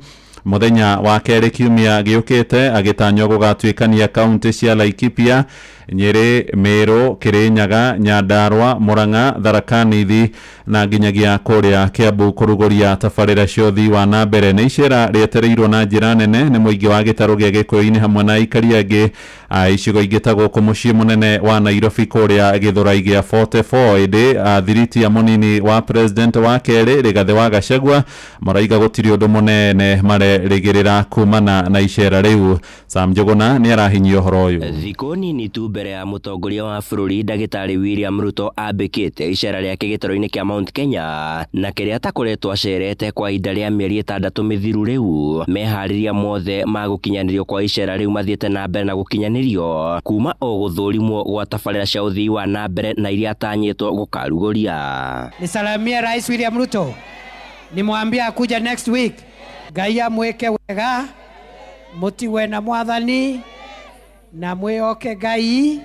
mũthenya wa kerĩ kiumia gĩũkĩte, agĩtanywo gũgatuĩkania kaunti cia Laikipia, Nyeri, Meru, Kirinyaga, Nyandarua, Murang'a, Tharaka Nithi na nginyagia kũrĩa Kiambu kũrugũria tabarĩra cia ũthii wa na mbere. Nĩ icera rĩetereirwo na njĩra nene nĩ mũingĩ wa gĩtarũ gĩa Gĩkũyũ-inĩ hamwe na aikari angĩ a icigo ingĩ ta gũkũ mũciĩ mũnene wa Nairobi kũrĩa Gĩthũrai gĩa 44. Ĩndĩ thiriti ya mũnini wa president wa kerĩ Rigathĩ wa Gachagua maraiga gũtirĩ ũndũ mũnene marerĩgĩrĩra kumana na icera rĩu. Sam Njuguna nĩ arahinyia ũhoro ũyũ. Thikũ nini tu mbere ya mũtongoria wa bũrũri ndagĩtarĩ William Ruto ambĩkĩte icera rĩake gĩtarũ-inĩ kĩa Mount Kenya na kĩrĩa atakoretwo acerete kwa ihinda rĩa mĩeri 6 mĩthiru rĩu, meharĩria mothe ma gũkinyanĩrio kwa icera rĩu mathiĩte na mbere na gũkinyanĩrio kuma o gũthũrimwo gwa tabarĩra cia ũthii wa na mbere na iria atanyĩtwo gũkarugũria. Nisalamie Rais William Ruto, nimwambie akuja next week. Ngai amwĩke wega, mũtigwe na mwathani na mwĩoke Ngai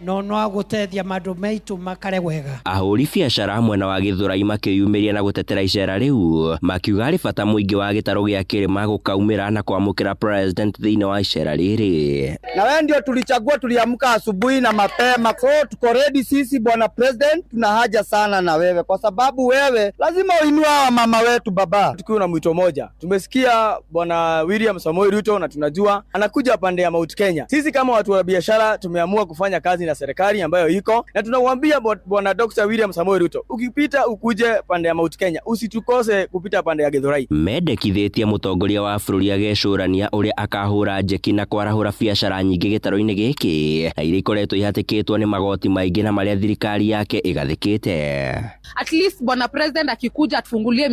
no no agũteithia mandũ maitu makare wega. Ahũri biacara mwena wa Gĩthũrai makĩyumĩria na gũtetera icera rĩu, makiuga harĩ bata mũingĩ wa gĩtarũ gĩa Kĩrĩma gũkaumĩra na kwamũkĩra president thĩinĩ wa icera rĩrĩ. Na wewe ndio tulichagua, tuliamka asubuhi na mapema, so tuko ready sisi bwana president, tuna haja sana na wewe kwa sababu wewe lazima uinue hawa mama wetu baba. Tukiwa na mwito moja, tumesikia bwana William Samoei Ruto na tunajua anakuja pande ya Mount Kenya. Sisi kama watu wa biashara tumeamua kufanya kazi na serikali ambayo iko, na tunamwambia bwana Dr. William Samoei Ruto, ukipita ukuje pande ya Mount Kenya, usitukose kupita pande ya Githurai. Mendekithĩtie mũtongoria wa bũrũri agecũrania ũrĩa akahũra njeki na kwarahũra biacara nyingĩ gĩtarũ-inĩ gĩkĩ na iria ikoretwo ihatĩkĩtwo nĩ magoti maingĩ na marĩa thirikari yake ĩgathĩkĩte. At least bwana president akikuja atufungulie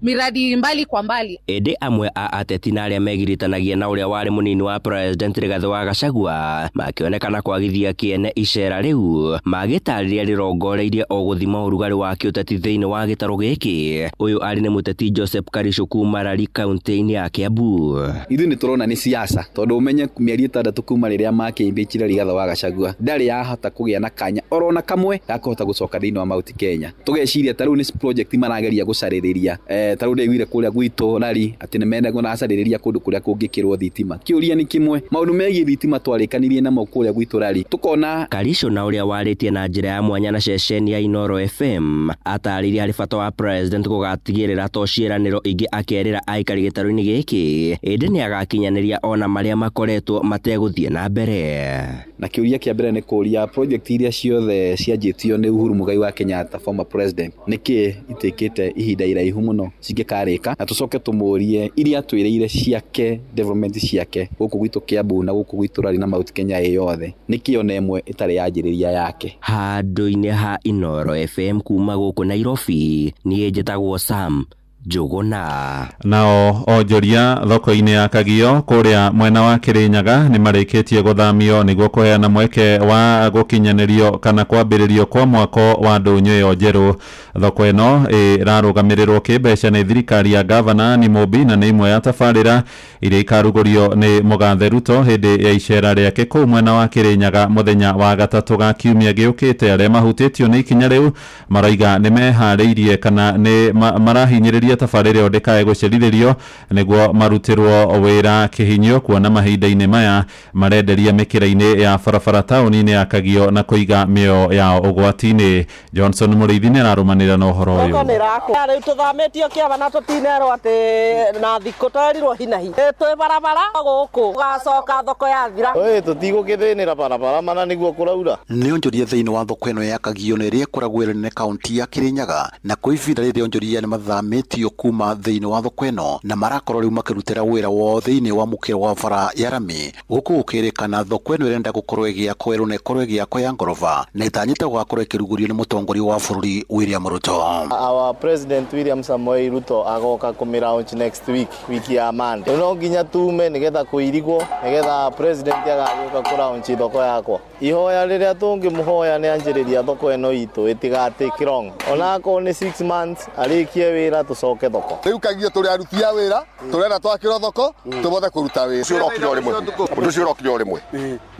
miradi mbali kwa mbali. Ĩndĩ amwe a ateti na arĩa megiritanagia na ũrĩa warĩ mũnini wa president Rigathĩ wa Gachagua makĩonekana kwagithia kĩene icera rĩu, magĩtarĩria rĩrongoreirie o gũthima ũrugarĩ wa kĩũteti thĩinĩ wa gĩtarũ gĩkĩ. Ũyũ arĩ nĩ mũteti Joseph Karisho kuma Rari kaunti-inĩ ya Kiambu. Ithuĩ nĩ tũrona nĩ siasa tondũ ũmenye mĩeri 6 kuma rĩrĩa makĩimbĩkire Rigathĩ wa Gachagua ndarĩ yahota kũgĩa na kanya orona kamwe ga kũhota gũcoka thĩinĩ wa Mount Kenya. Tũgeciria ta rĩu nĩ project marageria gũcarĩrĩria, ta rĩu ndaiguire kũrĩa gwitũ Rari atĩ nĩ menda kũracarĩrĩria kũndũ kũrĩa kũngĩkĩrwo thitima. Kĩũria nĩ kĩmwe, maũndũ megiĩ thitima twarĩkanirie namo kũrĩa gwitũ Rari tũkona. Karisho na ũrĩa warĩtie na njĩra ya mwanya na ceceni ya Inoro FM atarĩirie harĩ bata wa president gũgatigĩrĩra to ciĩranĩro ingĩ akerĩra aikari gĩtarũ-inĩ gĩkĩ, ĩndĩ nĩ agakinyanĩria ona marĩa makoretwo mategũthiĩ na mbere. Na kĩũria kĩa mbere nĩ kũria project iria ciothe cianjĩtio nĩ Uhuru Muigai wa Kenyatta former president nĩkĩ itikĩte ihinda iraihu mũno cingĩkarĩka, na tũcoke tũmũrie iria twĩrĩire ciake development ciake gũkũ gwitũ Kiambu na gũkũ gwitũ Rari na Mount Kenya ĩ yothe nĩkĩ ona ĩmwe ĩtarĩ yanjĩrĩria yake. Handũ-inĩ ha Inoro FM kuma gũkũ Nairobi, niĩ njĩtagwo Sam Njuguna. Nao onjoria thoko-inĩ ya Kagio kũrĩa mwena wa Kĩrĩnyaga nĩ marĩkĩtie gũthamio nĩguo kũheana mweke wa gũkinyanĩrio kana kwambĩrĩrio kwa mwako wa ndũnyũ ĩyo njerũ. Thoko ĩno ĩrarũgamĩrĩrwo kĩmbeca nĩ thirikari ya gavana Anne Mumbi na nĩ imwe ya tabarĩra iria ikarugũrio nĩ mũgathe Ruto hĩndĩ ya icera rĩake kũu mwena wa Kĩrĩnyaga mũthenya wa gatatũ ga kiumia gĩũkĩte. Arĩa mahutĩtio nĩ ikinya rĩu maraiga nĩ meharĩirie kana nĩ marahinyĩrĩria maroria tabarĩra ĩyo ndĩkae gũcerithĩrio nĩguo marutĩrwo wĩra kĩhinyio kuona mahinda-inĩ maya marenderia mĩkĩra-inĩ ya barabara taũni-inĩ ya Kagio na kũiga mĩoyo yao ũgwati-inĩ. Johnson Mũrĩithi nĩ ararũmanĩrĩra na ũhoro ũyũ. Thoko nĩ ĩrakwo rĩu tũthamĩtio kĩaba na tũtinerwo atĩ na thikũ twerirwo hinahi twĩ barabara gũkũ ũgacoka thoko yathira. Ĩ tũtigũkĩthĩnĩra barabara mana nĩguo kũraura. Nĩ onjoria thĩinĩ wa thoko ĩno ya Kagio na ĩrĩa ĩkoragwo ĩrĩ nene kaunti ya Kirinyaga, na kwa ihinda rĩrĩ onjoria nĩ mathamĩtio kuma thĩinĩ wa thoko ĩno na marakorwo rĩu makĩrutĩra wĩra wao thĩinĩ wa mũkĩra wa bara ya rami, gũkũ gũkĩrĩkana thoko ĩno ĩrenda gũkorwo ĩgĩakwo ĩrũ na ĩkorwo ĩgĩakwo ya ngoroba na ĩtanyĩte gũgakorwo ĩkĩrugũrio nĩ mũtongoria wa bũrũri William Ruto. Our President William Samoei Ruto agoka kũmĩ launch next week, wiki ya Monday. No nginya tume nĩgetha kũirigwo nĩgetha president agagĩũka kũ launch thoko yakwa. Ihoya rĩrĩa tũngĩmũhoya nĩ anjĩrĩria thoko ĩno itũ ĩtiga take long, onakorwo nĩ 6 months arĩkie wĩra tũcoke thoko. Rĩu Kagio tũrĩ aruti a wĩra, tũrenda twakĩrwo thoko tũbote kũruta wĩra. Ũcio ũrokire o rĩmwe, ũndũ ũcio ũrokire o rĩmwe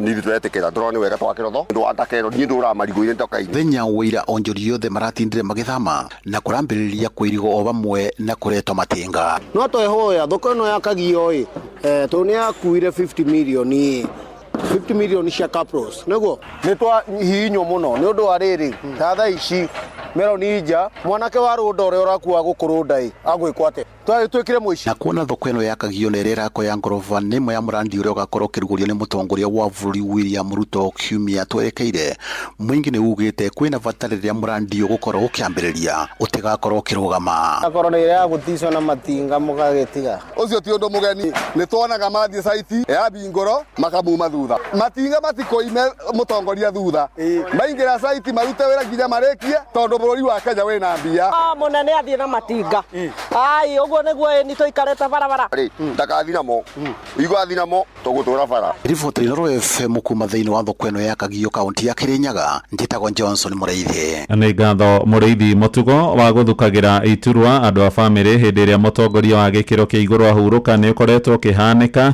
nithuĩ tũretĩkĩra, tũrona nĩ wega twakĩrwo thoko ndũ wa niĩ ndũraga marigũ-inĩ ndoka-inĩ. Mũthenya wa ira onjoria othe maratindire magĩthama na kũrambĩrĩria kwĩrigwo o vamwe na kũretwo matinga. No twehoya thoko ĩno ya Kagio ĩ tondũ nĩ yakuire 50 million ĩ 50 million cia Capros nĩguo nĩ twahihinywo mũno nĩ ũndũ wa rĩrĩ ta thaa ici meroni nja mwanake wa rũnda ũrĩa ũrakua gũkũrũnda ĩ agwĩkwo atĩa twĩkire mũici. Na kuona thoko ĩno ya Kagio na ĩrĩa ĩrakwo ya ngoroba nĩ ĩmwe ya mũrandi ũrĩa ũgakorwo ũkĩrugũrio nĩ mũtongoria wa bũrũri William Ruto kiumia twerekeire, mũingĩ nĩ ugĩte kwĩna bata rĩrĩa mũrandi ũgũkorwo ũkĩambĩrĩria ũtigakorwo ũkĩrũgama. Akorwo nĩ ĩrĩa ya gũticwo na matinga mũgagĩtiga. Ũcio ti ũndũ mũgeni, nĩ tuonaga mathiĩ saiti ya bingoro makamuma thutha, matinga matikoime mũtongoria thutha, maingĩra saiti marute wĩra nginya marĩkie tondũ bũrũri wa Kenya wĩna mbia. Mũnene athiĩ na matinga ai ũguo nĩguo nĩ tũikarĩte barabara. Ndakathi namo igathi namo tũgũtũra bara. Riboti Inooro FM kuma thĩinĩ wa thoko ĩno ya Kagio kaunti ya Kirinyaga, njĩtagwo Johnson Mũrĩithi. Nĩ ngatho Mũrĩithi. Mũtugo wa gũthukagĩra iturwa andũ a bamĩrĩ hĩndĩ ĩrĩa mũtongoria wa gĩkĩro kĩa igũrũ ahurũka nĩ ũkoretwo ũkĩhanĩka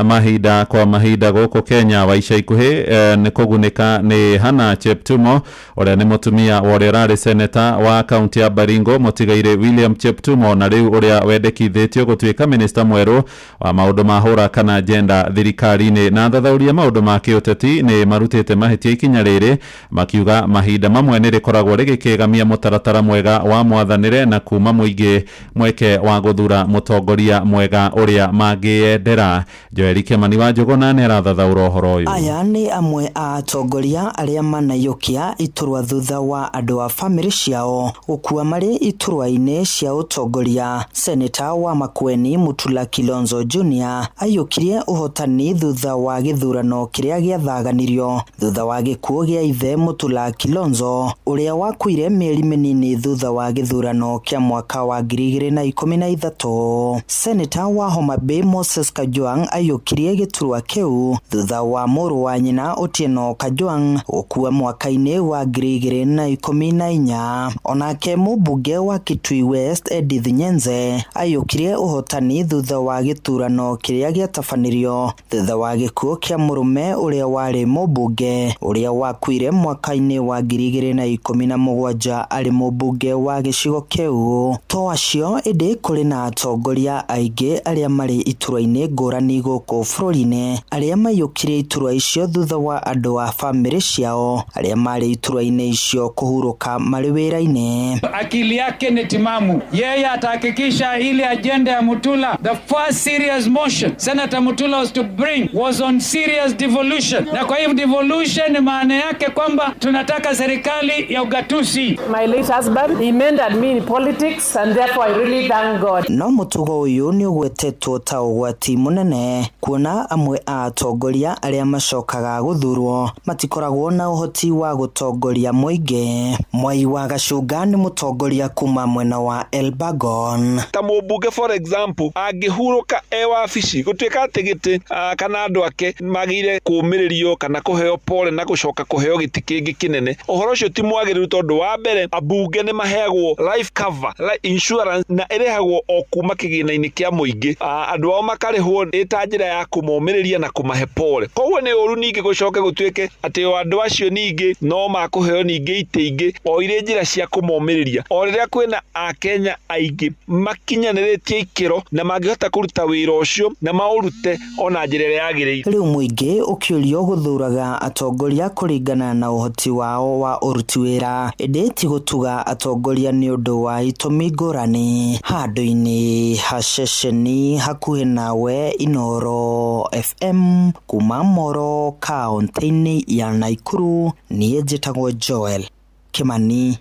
mahinda kwa mahinda gũkũ Kenya. Wa ica ikuhĩ nĩ kũgunĩka nĩ Hannah Cheptumo ũrĩa nĩ mũtumia wa ũrĩa ũrarĩ seneta wa kaunti ya Baringo mũtigairĩ William Cheptumo, na rĩu ũrĩa wendekithĩtio gũtuĩka minista mwerũ wa maũndũ ma hũra kana jenda thirikari-inĩ. Na athathauria maũndũ ma kĩũteti nĩ marutĩte mahĩtia ikinya rĩrĩ makiuga mahinda mamwe nĩ rĩkoragwo rĩgĩkĩgamia mũtaratara mwega wa mwathanĩre na kuma mũingĩ mweke wa gũthura mũtongoria mwega ũrĩa mangĩyendera. Joel Kĩmani wa Njũgũna nĩ arathathaũra ũhoro ũyũ. Aya nĩ amwe a atongoria arĩa manaiyũkia iturwa thutha wa andũ a bamĩrĩ ciao gũkua marĩ iturwa-inĩ cia ũtongoria. Seneta wa Makueni Mutula Kilonzo Jr aiyũkirie ũhotani thutha wa gĩthurano kĩrĩa gĩathaganirio thutha wa gĩkuũ gĩa ithe Mutula Kilonzo ũrĩa wakuire mĩeri mĩnini thutha wa gĩthurano kĩa mwaka wa 2013. Seneta wa Homa Bay Moses Kajwang aiyũkirie gĩturwa kĩu thutha wa mũrũ wa nyina Otieno Kajwang gũkua mwaka-inĩ wa 2014. Onake mũmbunge wa Kitui West Edith Nyenze aiyũkirie ũhotani thutha wa gĩthurano kĩrĩa gĩatabanirio thutha wa gĩkuũ kĩa mũrũme ũrĩa warĩ mũmbunge ũrĩa wakuire mwaka-inĩ wa 2017 arĩ mũmbunge wa gĩcigo kĩu. To acio ĩndĩ kũrĩ na atongoria aingĩ arĩa marĩ iturwa-inĩ ngũrani gũkũ bũrũri-inĩ arĩa maiyũkirie iturwa icio thutha wa andũ a bamĩrĩ ciao arĩa marĩ iturwa-inĩ icio kũhurũka marĩ wĩra-inĩ. Akili yake ni timamu, yeye atahakikisha ile agenda ya Mutula, the first serious motion Senator Mutula was to bring was on serious devolution, na kwa hivyo devolution maana yake kwamba tunataka serikali ya ugatuzi. My late husband, he mentored me in politics and therefore I really thank God. No mũtugo ũyũ nĩ ũgwetetwo ta ũgwati mũnene kuona amwe a atongoria arĩa macokaga gũthurwo matikoragwo na ũhoti wa gũtongoria mũingĩ. Mwai wa Gacunga nĩ mũtongoria kuma mwena wa Elbagon. Ta mũmbunge for example angĩhurũka e wabici gũtuĩka atĩ gĩtĩ kana andũ ake magĩire kũũmĩrĩrio kana kũheo pole na gũcoka kũheo gĩtĩ kĩngĩ kĩnene, ũhoro ũcio ti mwagĩrĩru tondũ wa mbere ambunge nĩ maheagwo life cover, life insurance na ĩrĩhagwo o kuma kĩgĩna-inĩ kĩa mũingĩ, andũ ao makarĩhwo ĩ ta njĩra ya kũmomĩrĩria na kũmahe pole. Koguo nĩ ũru ningĩ gũcoke gũtuĩke atĩ o andũ acio ningĩ no makũheo ningĩ itĩ ingĩ o irĩ njĩra cia kũmomĩrĩria, o rĩrĩa kwĩna akenya aingĩ makĩria makinyanĩrĩtie ikĩro na mangĩhota kũruta wĩra ũcio na maũrute ona njĩra ĩrĩa yagĩrĩire. Rĩu mũingĩ ũkĩũrio gũthuraga atongoria kũringana na ũhoti wao wa ũruti wĩra, ĩndĩ ti gũtuga atongoria nĩ ũndũ wa itũmi ngũrani. Handũ-inĩ ha ceceni hakuhĩ nawe Inooro FM kuma Moro kaũntĩ-inĩ ya Naikuru, niĩ njĩtagwo Joel Kimani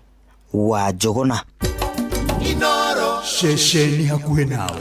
wa Njũgũna. Ceceni hakuhĩ nawe.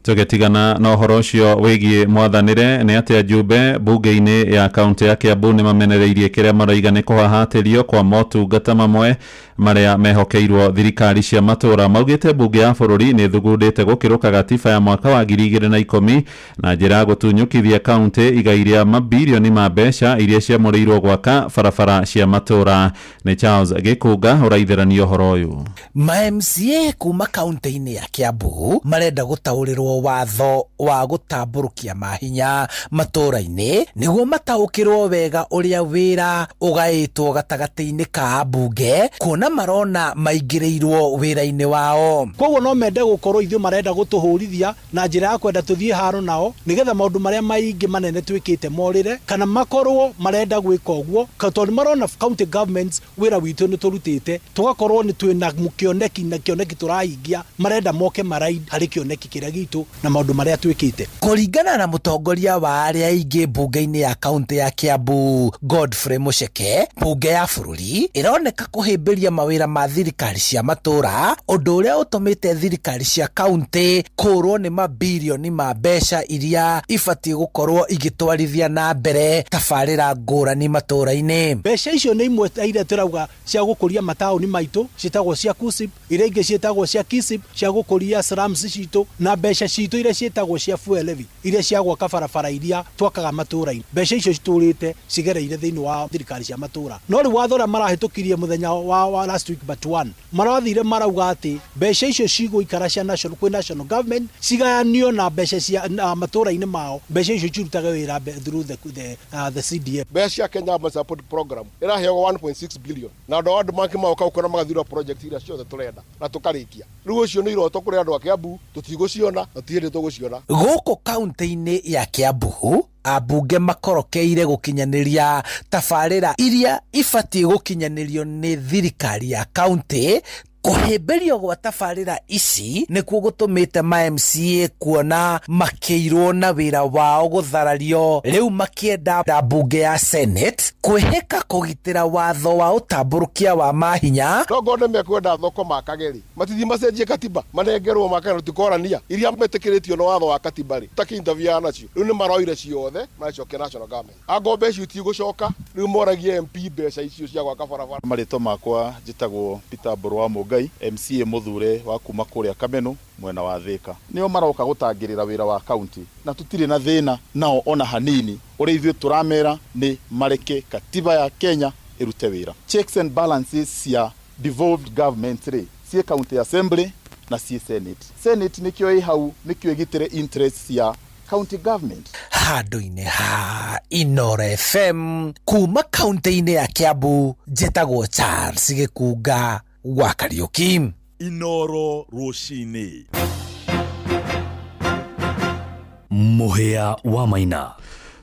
Tũgĩtigana na ũhoro ũcio wĩgiĩ mwathanĩre nĩ atĩ ajumbe bunge-inĩ ya kaũntĩ ya Kiambu nĩ mamenereirie kĩrĩa maroiga nĩ kũhahatĩrio kwa motungata mamwe marĩa mehokeirwo thirikari cia matũra. Maugĩte bunge ya bũrũri nĩ ĩthugundĩte gũkĩrũka gatiba ya mwaka wa 2010 na njĩra ya gũtunyũkithia kaũntĩ igai rĩa mabirioni ma mbeca iria ciamũrĩirwo gwaka barabara cia matũra. Nĩ Charles Gĩkũnga ũraithĩrania ũhoro ũyũ. Ma MCA kuma kaunti-inĩ ya Kiambu marenda gũtaũrĩrwo watho wa gũtambũrũkia mahinya matũra-inĩ nĩguo mataũkĩrwo wega ũrĩa wĩra ũgaĩtwo gatagatĩ-inĩ ka ambunge, kuona marona maingĩrĩirwo wĩra-inĩ wao. Koguo no mende gũkorwo ithuĩ marenda gũtũhũrithia na njĩra ya kwenda tũthiĩ haro nao nĩgetha maũndũ marĩa maingĩ manene twĩkĩte morĩre, kana makorwo marenda gwĩka ũguo tondũ marona county governments wĩra witũ nĩ tũrutĩte, tũgakorwo nĩ twĩna kĩoneki na kĩoneki tũrahingia, marenda moke maraid harĩ kĩoneki kĩrĩa gitũ na maũndũ marĩa twĩkĩte. Kũringana na mũtongoria wa arĩa aingĩ mbunge-inĩ ya kaunti ya Kiambu Godfrey Mucheke, mbunge ya bũrũri ĩroneka kũhĩmbĩria mawĩra ma thirikari cia matũra, ũndũ ũrĩa ũtũmĩte thirikari cia kaunti kũrwo nĩ mabirioni ma mbeca iria ibatiĩ gũkorwo igĩtwarithia na mbere tabarĩra ngũrani matũra-inĩ. Mbeca icio nĩ imwe ta iria tũrauga cia gũkũria mataũni maitũ ciĩtagwo cia KUSIP, iria ingĩ ciĩtagwo cia KISIP cia gũkũria slums citũ, na mbeca citũ iria ciĩtagwo cia fuel levy iria cia gwaka barabara iria twakaga matũra-inĩ. Mbeca icio citũrĩte cigereire thĩinĩ wa thirikari cia matũra. No rĩu watho ũrĩa marahĩtũkirie mũthenya wa last week but one, marathire marauga atĩ mbeca icio cigũikara cia national, kwĩ national government cigayanio na mbeca cia matũra-inĩ mao, mbeca icio cirutage wĩra through the CDF. Mbeca cia Kenya Urban Support Program ĩraheagwo 1.6 billion na andũ a andũ mangĩ magoka gũkora magathura project iria ciothe tũrenda na tũkarĩkia. Rĩu ũcio nĩ iroto kũrĩ andũ a Kiambu, tũtigũciona na tũtirĩ tũgũciona. Gũkũ kaunti-inĩ ya Kiambu ambunge makorokeire gũkinyanĩria tabarĩra iria ibatiĩ gũkinyanĩrio nĩ thirikari ya kaunti. Kũhĩmbĩrio gwa tabarĩra ici nĩkuo gũtũmĩte ma MCA kuona makĩirwo na wĩra wao gũtharario, rĩu makĩenda mbunge ya Senate kwĩhĩka kũgitĩra watho wa ũtambũrũkia wa mahinya. No ngorwo nĩmekwenda thoko makage rĩ, matithiĩ macenjie katiba manengerwo makage tũtikorania iria metĩkĩrĩtio na watho wa katiba rĩ, tũtakĩ nacio rĩu nĩ maroire ciothe maracokia national government. Angorwo mbeca icio itigũcoka rĩu moragie MP mbeca icio cia gwaka barabara. Marĩtwa makwa njĩtagwo Peter Mbũrũ wa Mũngai, MCA mũthure wa kuma kũrĩa Kameno mwena wa Thika. Nĩo maroka gũtangĩrĩra wĩra wa kaunti na tũtirĩ na thĩna nao ona hanini. Ũrĩa ithuĩ tũramera nĩ mareke katiba ya Kenya ĩrute wĩra. Checks and balances cia devolved government rĩ, ciĩ county assembly na ciĩ senate. Senate nĩkĩo ĩ hau, nĩkĩo ĩgitĩre interest cia county government. Handũ-inĩ ha Inooro FM kuma kaunti-inĩ ya Kiambu, njĩtagwo Charles Gĩkunga wa Kariuki. Inooro rũcinĩ. Mũhĩa wa Maina.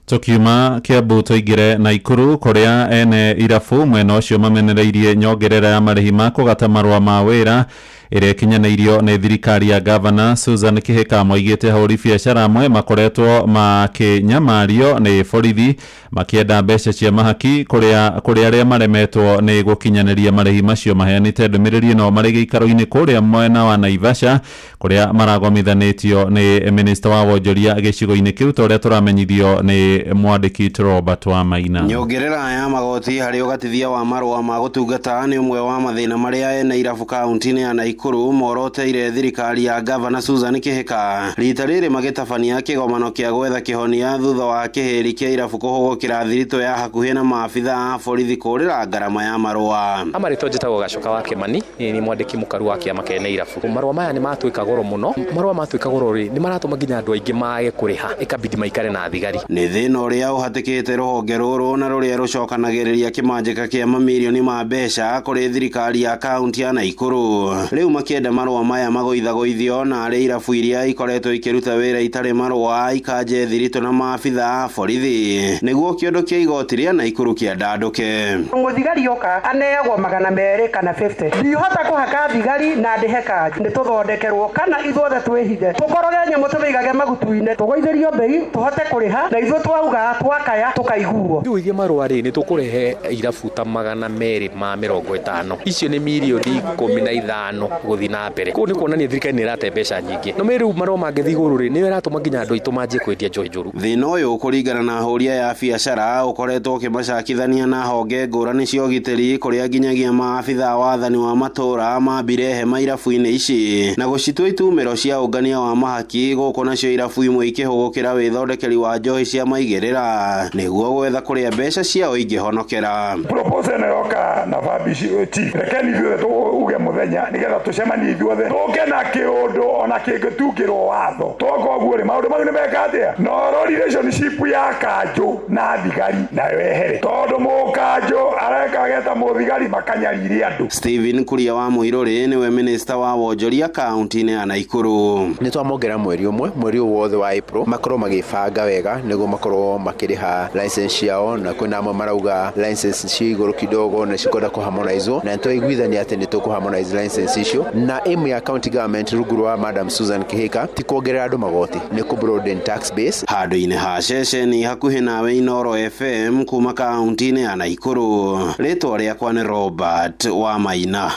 Tukiuma Kiambu tũingĩre Naikuru kũrĩa ene irabu mwena ũcio mamenereirie nyongerera ya marĩhi ma kũgata marũa ma wĩra ĩrĩa ĩkinyanĩirio nĩ thirikari ya Gavana Susan Kihika. Moigĩte ahũri biacara amwe makoretwo makĩnyamario nĩ borithi makĩenda mbeca cia mahaki kũrĩa arĩa maremetwo nĩ gũkinyanĩria marĩhi macio. Maheanĩte ndũmĩrĩri ĩno marĩ gĩikaro-inĩ kũrĩa mwena wa Naivasha kũrĩa maragomithanĩtio nĩ minista wa wonjoria gĩcigo-inĩ kĩu ta ũrĩa tũramenyithio nĩ mwandĩki Robert wa Maina. Nyongerera ya magoti harĩ ũgatithia wa marũa ma gũtungata nĩ ũmwe wa mathĩna marĩa ene irabu kaunti-inĩ ya Naikuru moroteire thirikari ya Gavana Susan Kihika rita rĩrĩ magĩtabania kĩgomano kĩa gwetha kĩhonia thutha wa kĩhĩri kĩa irabu kũhũgũkĩra thiritũ ya hakuhĩ na maabitha a borithi kũrĩra ngarama ya marũa. Amarĩtwa njĩtagwo Gacoka wa Kĩmani, niĩ nĩ mwandĩki mũkaru wa kĩama kĩa ene irabu. Marũa maya nĩ matuĩka goro mũno, marũa matuĩka goro rĩ nĩ maratũma nginya andũ aingĩ mage kũrĩha, ĩkabidi maikare na thigari. Nĩ thĩna ũrĩa ũhatĩkĩte rũhonge rũrũ na rũrĩa rũcokanagĩrĩria kĩmanjĩka kĩa mamirioni ma mbeca kũrĩ thirikari ya kaunti ya Naikuru. Rĩu Rĩu makĩenda marũa maya magũithagũithio na arĩ irabu iria ikoretwo ikĩruta wĩra itarĩ marũa ikanje thiritũ na maabitha a borithi nĩguo kĩondo kĩa igoti rĩa Naikuru kĩandandũke. Mũthigari oka aneagwo 200 kana 50. Ndihota kũhaka thigari na ndĩhe kanjũ. Nĩ tũthondekerwo kana ithuothe twĩhithe tũkoroge nyamũ tũmĩigage magutu-inĩ, tũgũithĩrio mbei tũhote kũrĩha, na ithuĩ twauga twakaya tũkaiguo. Tũgũithia marũa rĩ, nĩ tũkũrehe irabu ta 250. Icio nĩ mirioni 15 gũthiĩ na mbere. Kũu nĩ kuonania thirikari nĩ ĩrate mbeca nyingĩ. No rĩu marũa mangĩthiĩ igũrũ rĩ, nĩyo ĩratũma nginya andũ aitũ manjie kwendia njohi njũru. Thĩna ũyũ kũringana na ahũri aya a biacara ũkoretwo ũkĩmacakithania na honge ngũrani cia ũgitĩri kũrĩa nginyagia maabitha a wathani wa matũũra mambire hema irabu-inĩ ici na gũcitua itumĩro cia ũngania wa mahaki gũkũ nacio irabu imwe ikĩhũgũkĩra wĩthondekeri wa njohi cia maigĩrĩra nĩguo gwetha kũrĩa mbeca ciao ingĩhonokera. Proposal ĩno yoka na babici chief, rekeni ithuothe tuuge mũthenya nĩgetha tũcemanie ithuothe tũke na kĩũndũ ona kĩngĩtungĩrwo watho. Twoka ũguo rĩ, maũndũ mau nĩ meka atĩa? Na oro relationship ya kanjũ na thigari nayo ehere, tondũ mũkanjũ areka geta mũthigari makanyarire andũ. Stephen Kuria wa Mũirũrĩ nĩwe minista wa wonjoria kaunti-inĩ ya Naikuru. Nĩ twamongerera mweri ũmwe, mweri ũyũ wothe wa April makorwo magĩbanga wega nĩguo makorwo makĩrĩha license ciao, na kwĩna amwe marauga license ci igũrũ kidogo na cikwenda kũharmonizwo, na nĩtwaiguithania atĩ nĩ tũkũharmonize license icio, na aim ya county government rungu rwa Madam Susan Kihika ti kuongerera andũ magoti, nĩ kũ broaden tax base. Handũ-inĩ ha ceceni hakuhĩ nawe Inooro FM kuma kaunti-inĩ ya Naikuru, rĩtwa rĩakwa nĩ Robert wa Maina.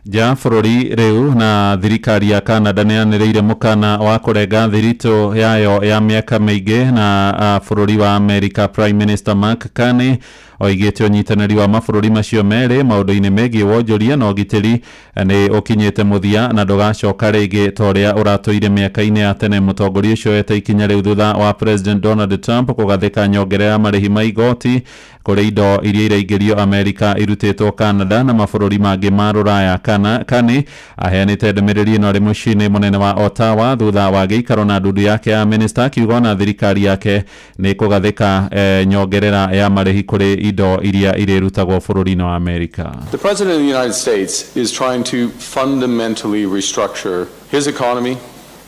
Nja bũrũri rĩu na thirikari ya Canada nĩ yanĩrĩire mũkana wa kũrenga thiritũ yayo ya mĩaka mĩingĩ na bũrũri wa America. Prime Minister Mark Carney oigĩte ũnyitanĩri wa mabũrũri macio merĩ maũndũ-inĩ megiĩ wonjoria na ũgitĩri nĩ ũkinyĩte mũthia na ndũgacoka rĩngĩ ta ũrĩa ũratũire mĩaka-inĩ ya tene. Mũtongoria ũcio oete ikinya rĩu thutha wa President Donald Trump kũgathĩka nyongerera ya marĩhi ma igoti kũrĩ indo iria iraingĩrio Amerika irutĩtwo Canada na mabũrũri mangĩ ma rũraya. Carney aheanĩte ndũmĩrĩri ĩno arĩ mũciĩ-inĩ mũnene wa Ottawa thutha wa gĩikaro na ndundu yake ya minista, akiuga ona thirikari yake nĩ kũgathĩka nyongerera ya marĩhi kũrĩ indo iria irĩrutagwo bũrũri-inĩ wa Amerika. The President of the United States is trying to fundamentally restructure his economy,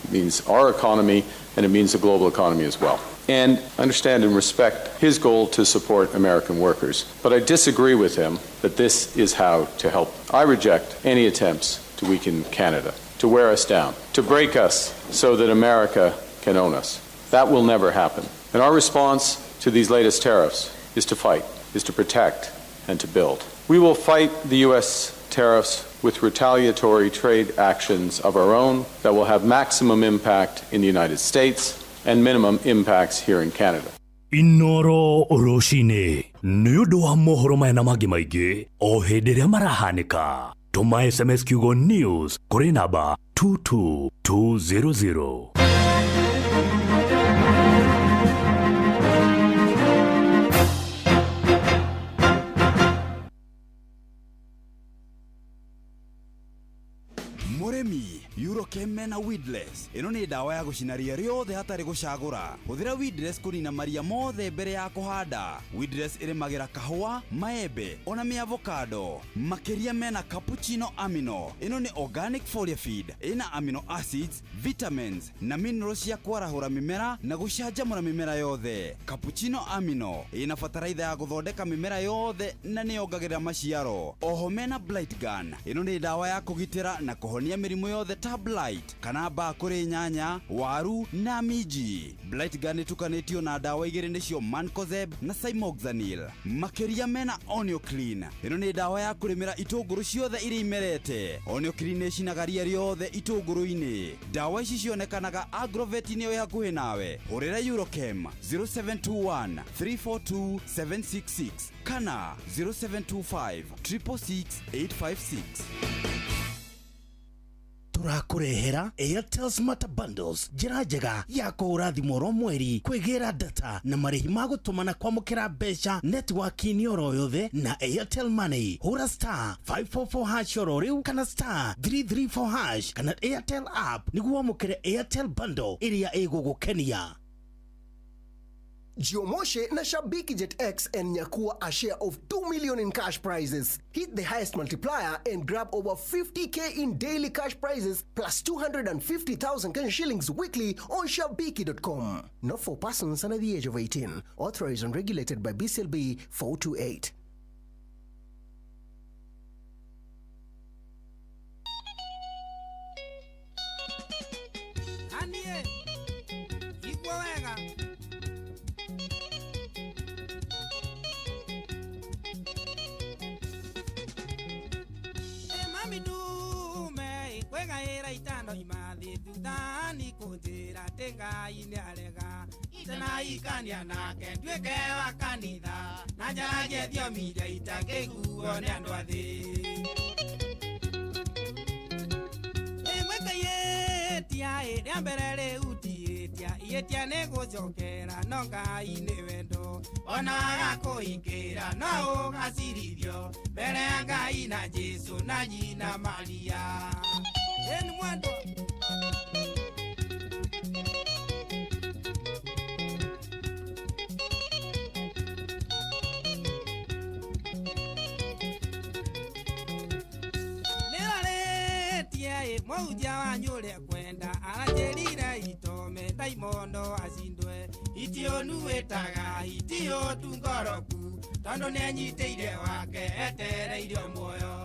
it means our economy, and it means the global economy as well. And I understand and respect his goal to support American workers. But I disagree with him that this is how to help. I reject any attempts to weaken Canada, to wear us down, to break us so that America can own us. That will never happen. And our response to these latest tariffs is to fight, is to protect, and to build. We will fight the U.S. tariffs with retaliatory trade actions of our own that will have maximum impact in the United States and minimum impacts here in Canada. Inooro rũcinĩ nĩ ũndũ wa mohoro maya na mangĩ maingĩ o hĩndĩ ĩrĩa marahanĩka, tũma SMS kiugo news kũrĩ namba 22200. Mũrĩmi, Eurochem mena weedless. Ĩno nĩ ndawa ya gũcina ria rĩothe hatarĩ gũcagũra. Hũthĩra weedless kũnina maria mothe mbere ya kũhanda. Weedless ĩrĩmagĩra kahũa, maembe ona mĩavocado. Makĩria mena cappuccino amino. Ĩno nĩ organic foliar feed, ĩna amino acids, vitamins na minerals cia kwarahũra mĩmera na gũcanjamũra mĩmera yothe. Cappuccino amino ĩna bataraitha ya gũthondeka mĩmera yothe na nĩyongagĩrĩra maciaro. Oho mena blight gun. Ĩno nĩ ndawa ya kũgitĩra na kũhonia mĩrimũ yothe ta blight kana mbaa kũrĩ nyanya, waru na minji. Blight gun ĩtukanĩtio na ndawa igĩrĩ nĩcio mancozeb na cymoxanil. Makĩria mena Onioclean. Ĩno nĩ ndawa ya kũrĩmĩra itũngũrũ ciothe iria imerete. Onioclean nĩĩcinaga ria rĩothe itũngũrũ-inĩ. Ndawa ici cionekanaga agrovet-inĩ ĩ hakuhĩ nawe. Hũrĩra Eurochem 0721 342 766 kana 0725 666 856. Tũrakũrehera Airtel Smart Bundles, njĩra njega ya kũhũra thimũ oro mweri, kwĩgĩra data na marĩhi ma gũtũma na kwamũkĩra mbeca network-inĩ oro yothe na Airtel Money. Hũra star 544 hash oro rĩu kana star 334 hash kana Airtel app nĩguo wamũkĩre Airtel bundle ĩrĩa ĩgũgũkenia. Jiomoshe na Shabiki Jet X and nyakua a share of 2 million in cash prizes. Hit the highest multiplier and grab over 50K in daily cash prizes plus 250,000 Kenya shillings weekly on shabiki.com. Not for persons under the age of 18. Authorized and regulated by BCLB 428. Anie, igua wega. Ĩ mami ndume kwĩgaĩra itando imathi thutha nĩ kũnjĩra atĩ Ngai nĩarega itenaikania nake nduĩke wa kanitha na njaragie thiomi iria itangĩiguo nĩ andũ a thĩ. Ĩmwe rĩa mbere rĩu tiĩtia ihĩtia nĩ gũcokera no Ngai nĩ wendo ona agakũhingĩra no ũgacirithio mbere ya Ngai na Jesũ na nyina Maria. Ĩni mwendwa. Mũhunjia wanyu ũrĩa kwenda aranjĩrire itome ndaimono acindwe itiũnu wĩtaga itiũtu ngoroku tondũ nĩanyitĩire wake etereire muoyo.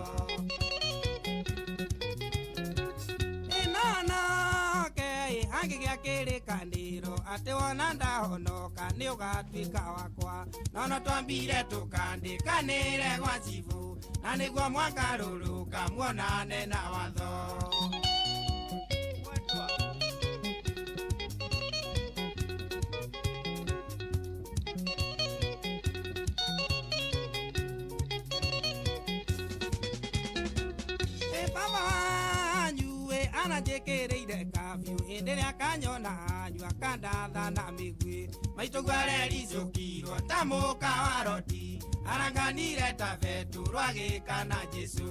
Ĩnonoke angĩgĩa kĩrĩkanĩro atĩ wona ndahonoka nĩũgatuĩka wakwa nono twambire tũkandĩkanĩre gwa cibũ na nĩguo mwakarũrũka muonane na watho. Ĩ baba wanyu ĩ aranjĩkĩrĩire kabiũ hĩndĩ ĩrĩa akanyona anyua akandatha na mĩguĩ maitũguo arericũkirwo ta mũka wa roti aranganire ta Petero agĩka na Jesũ.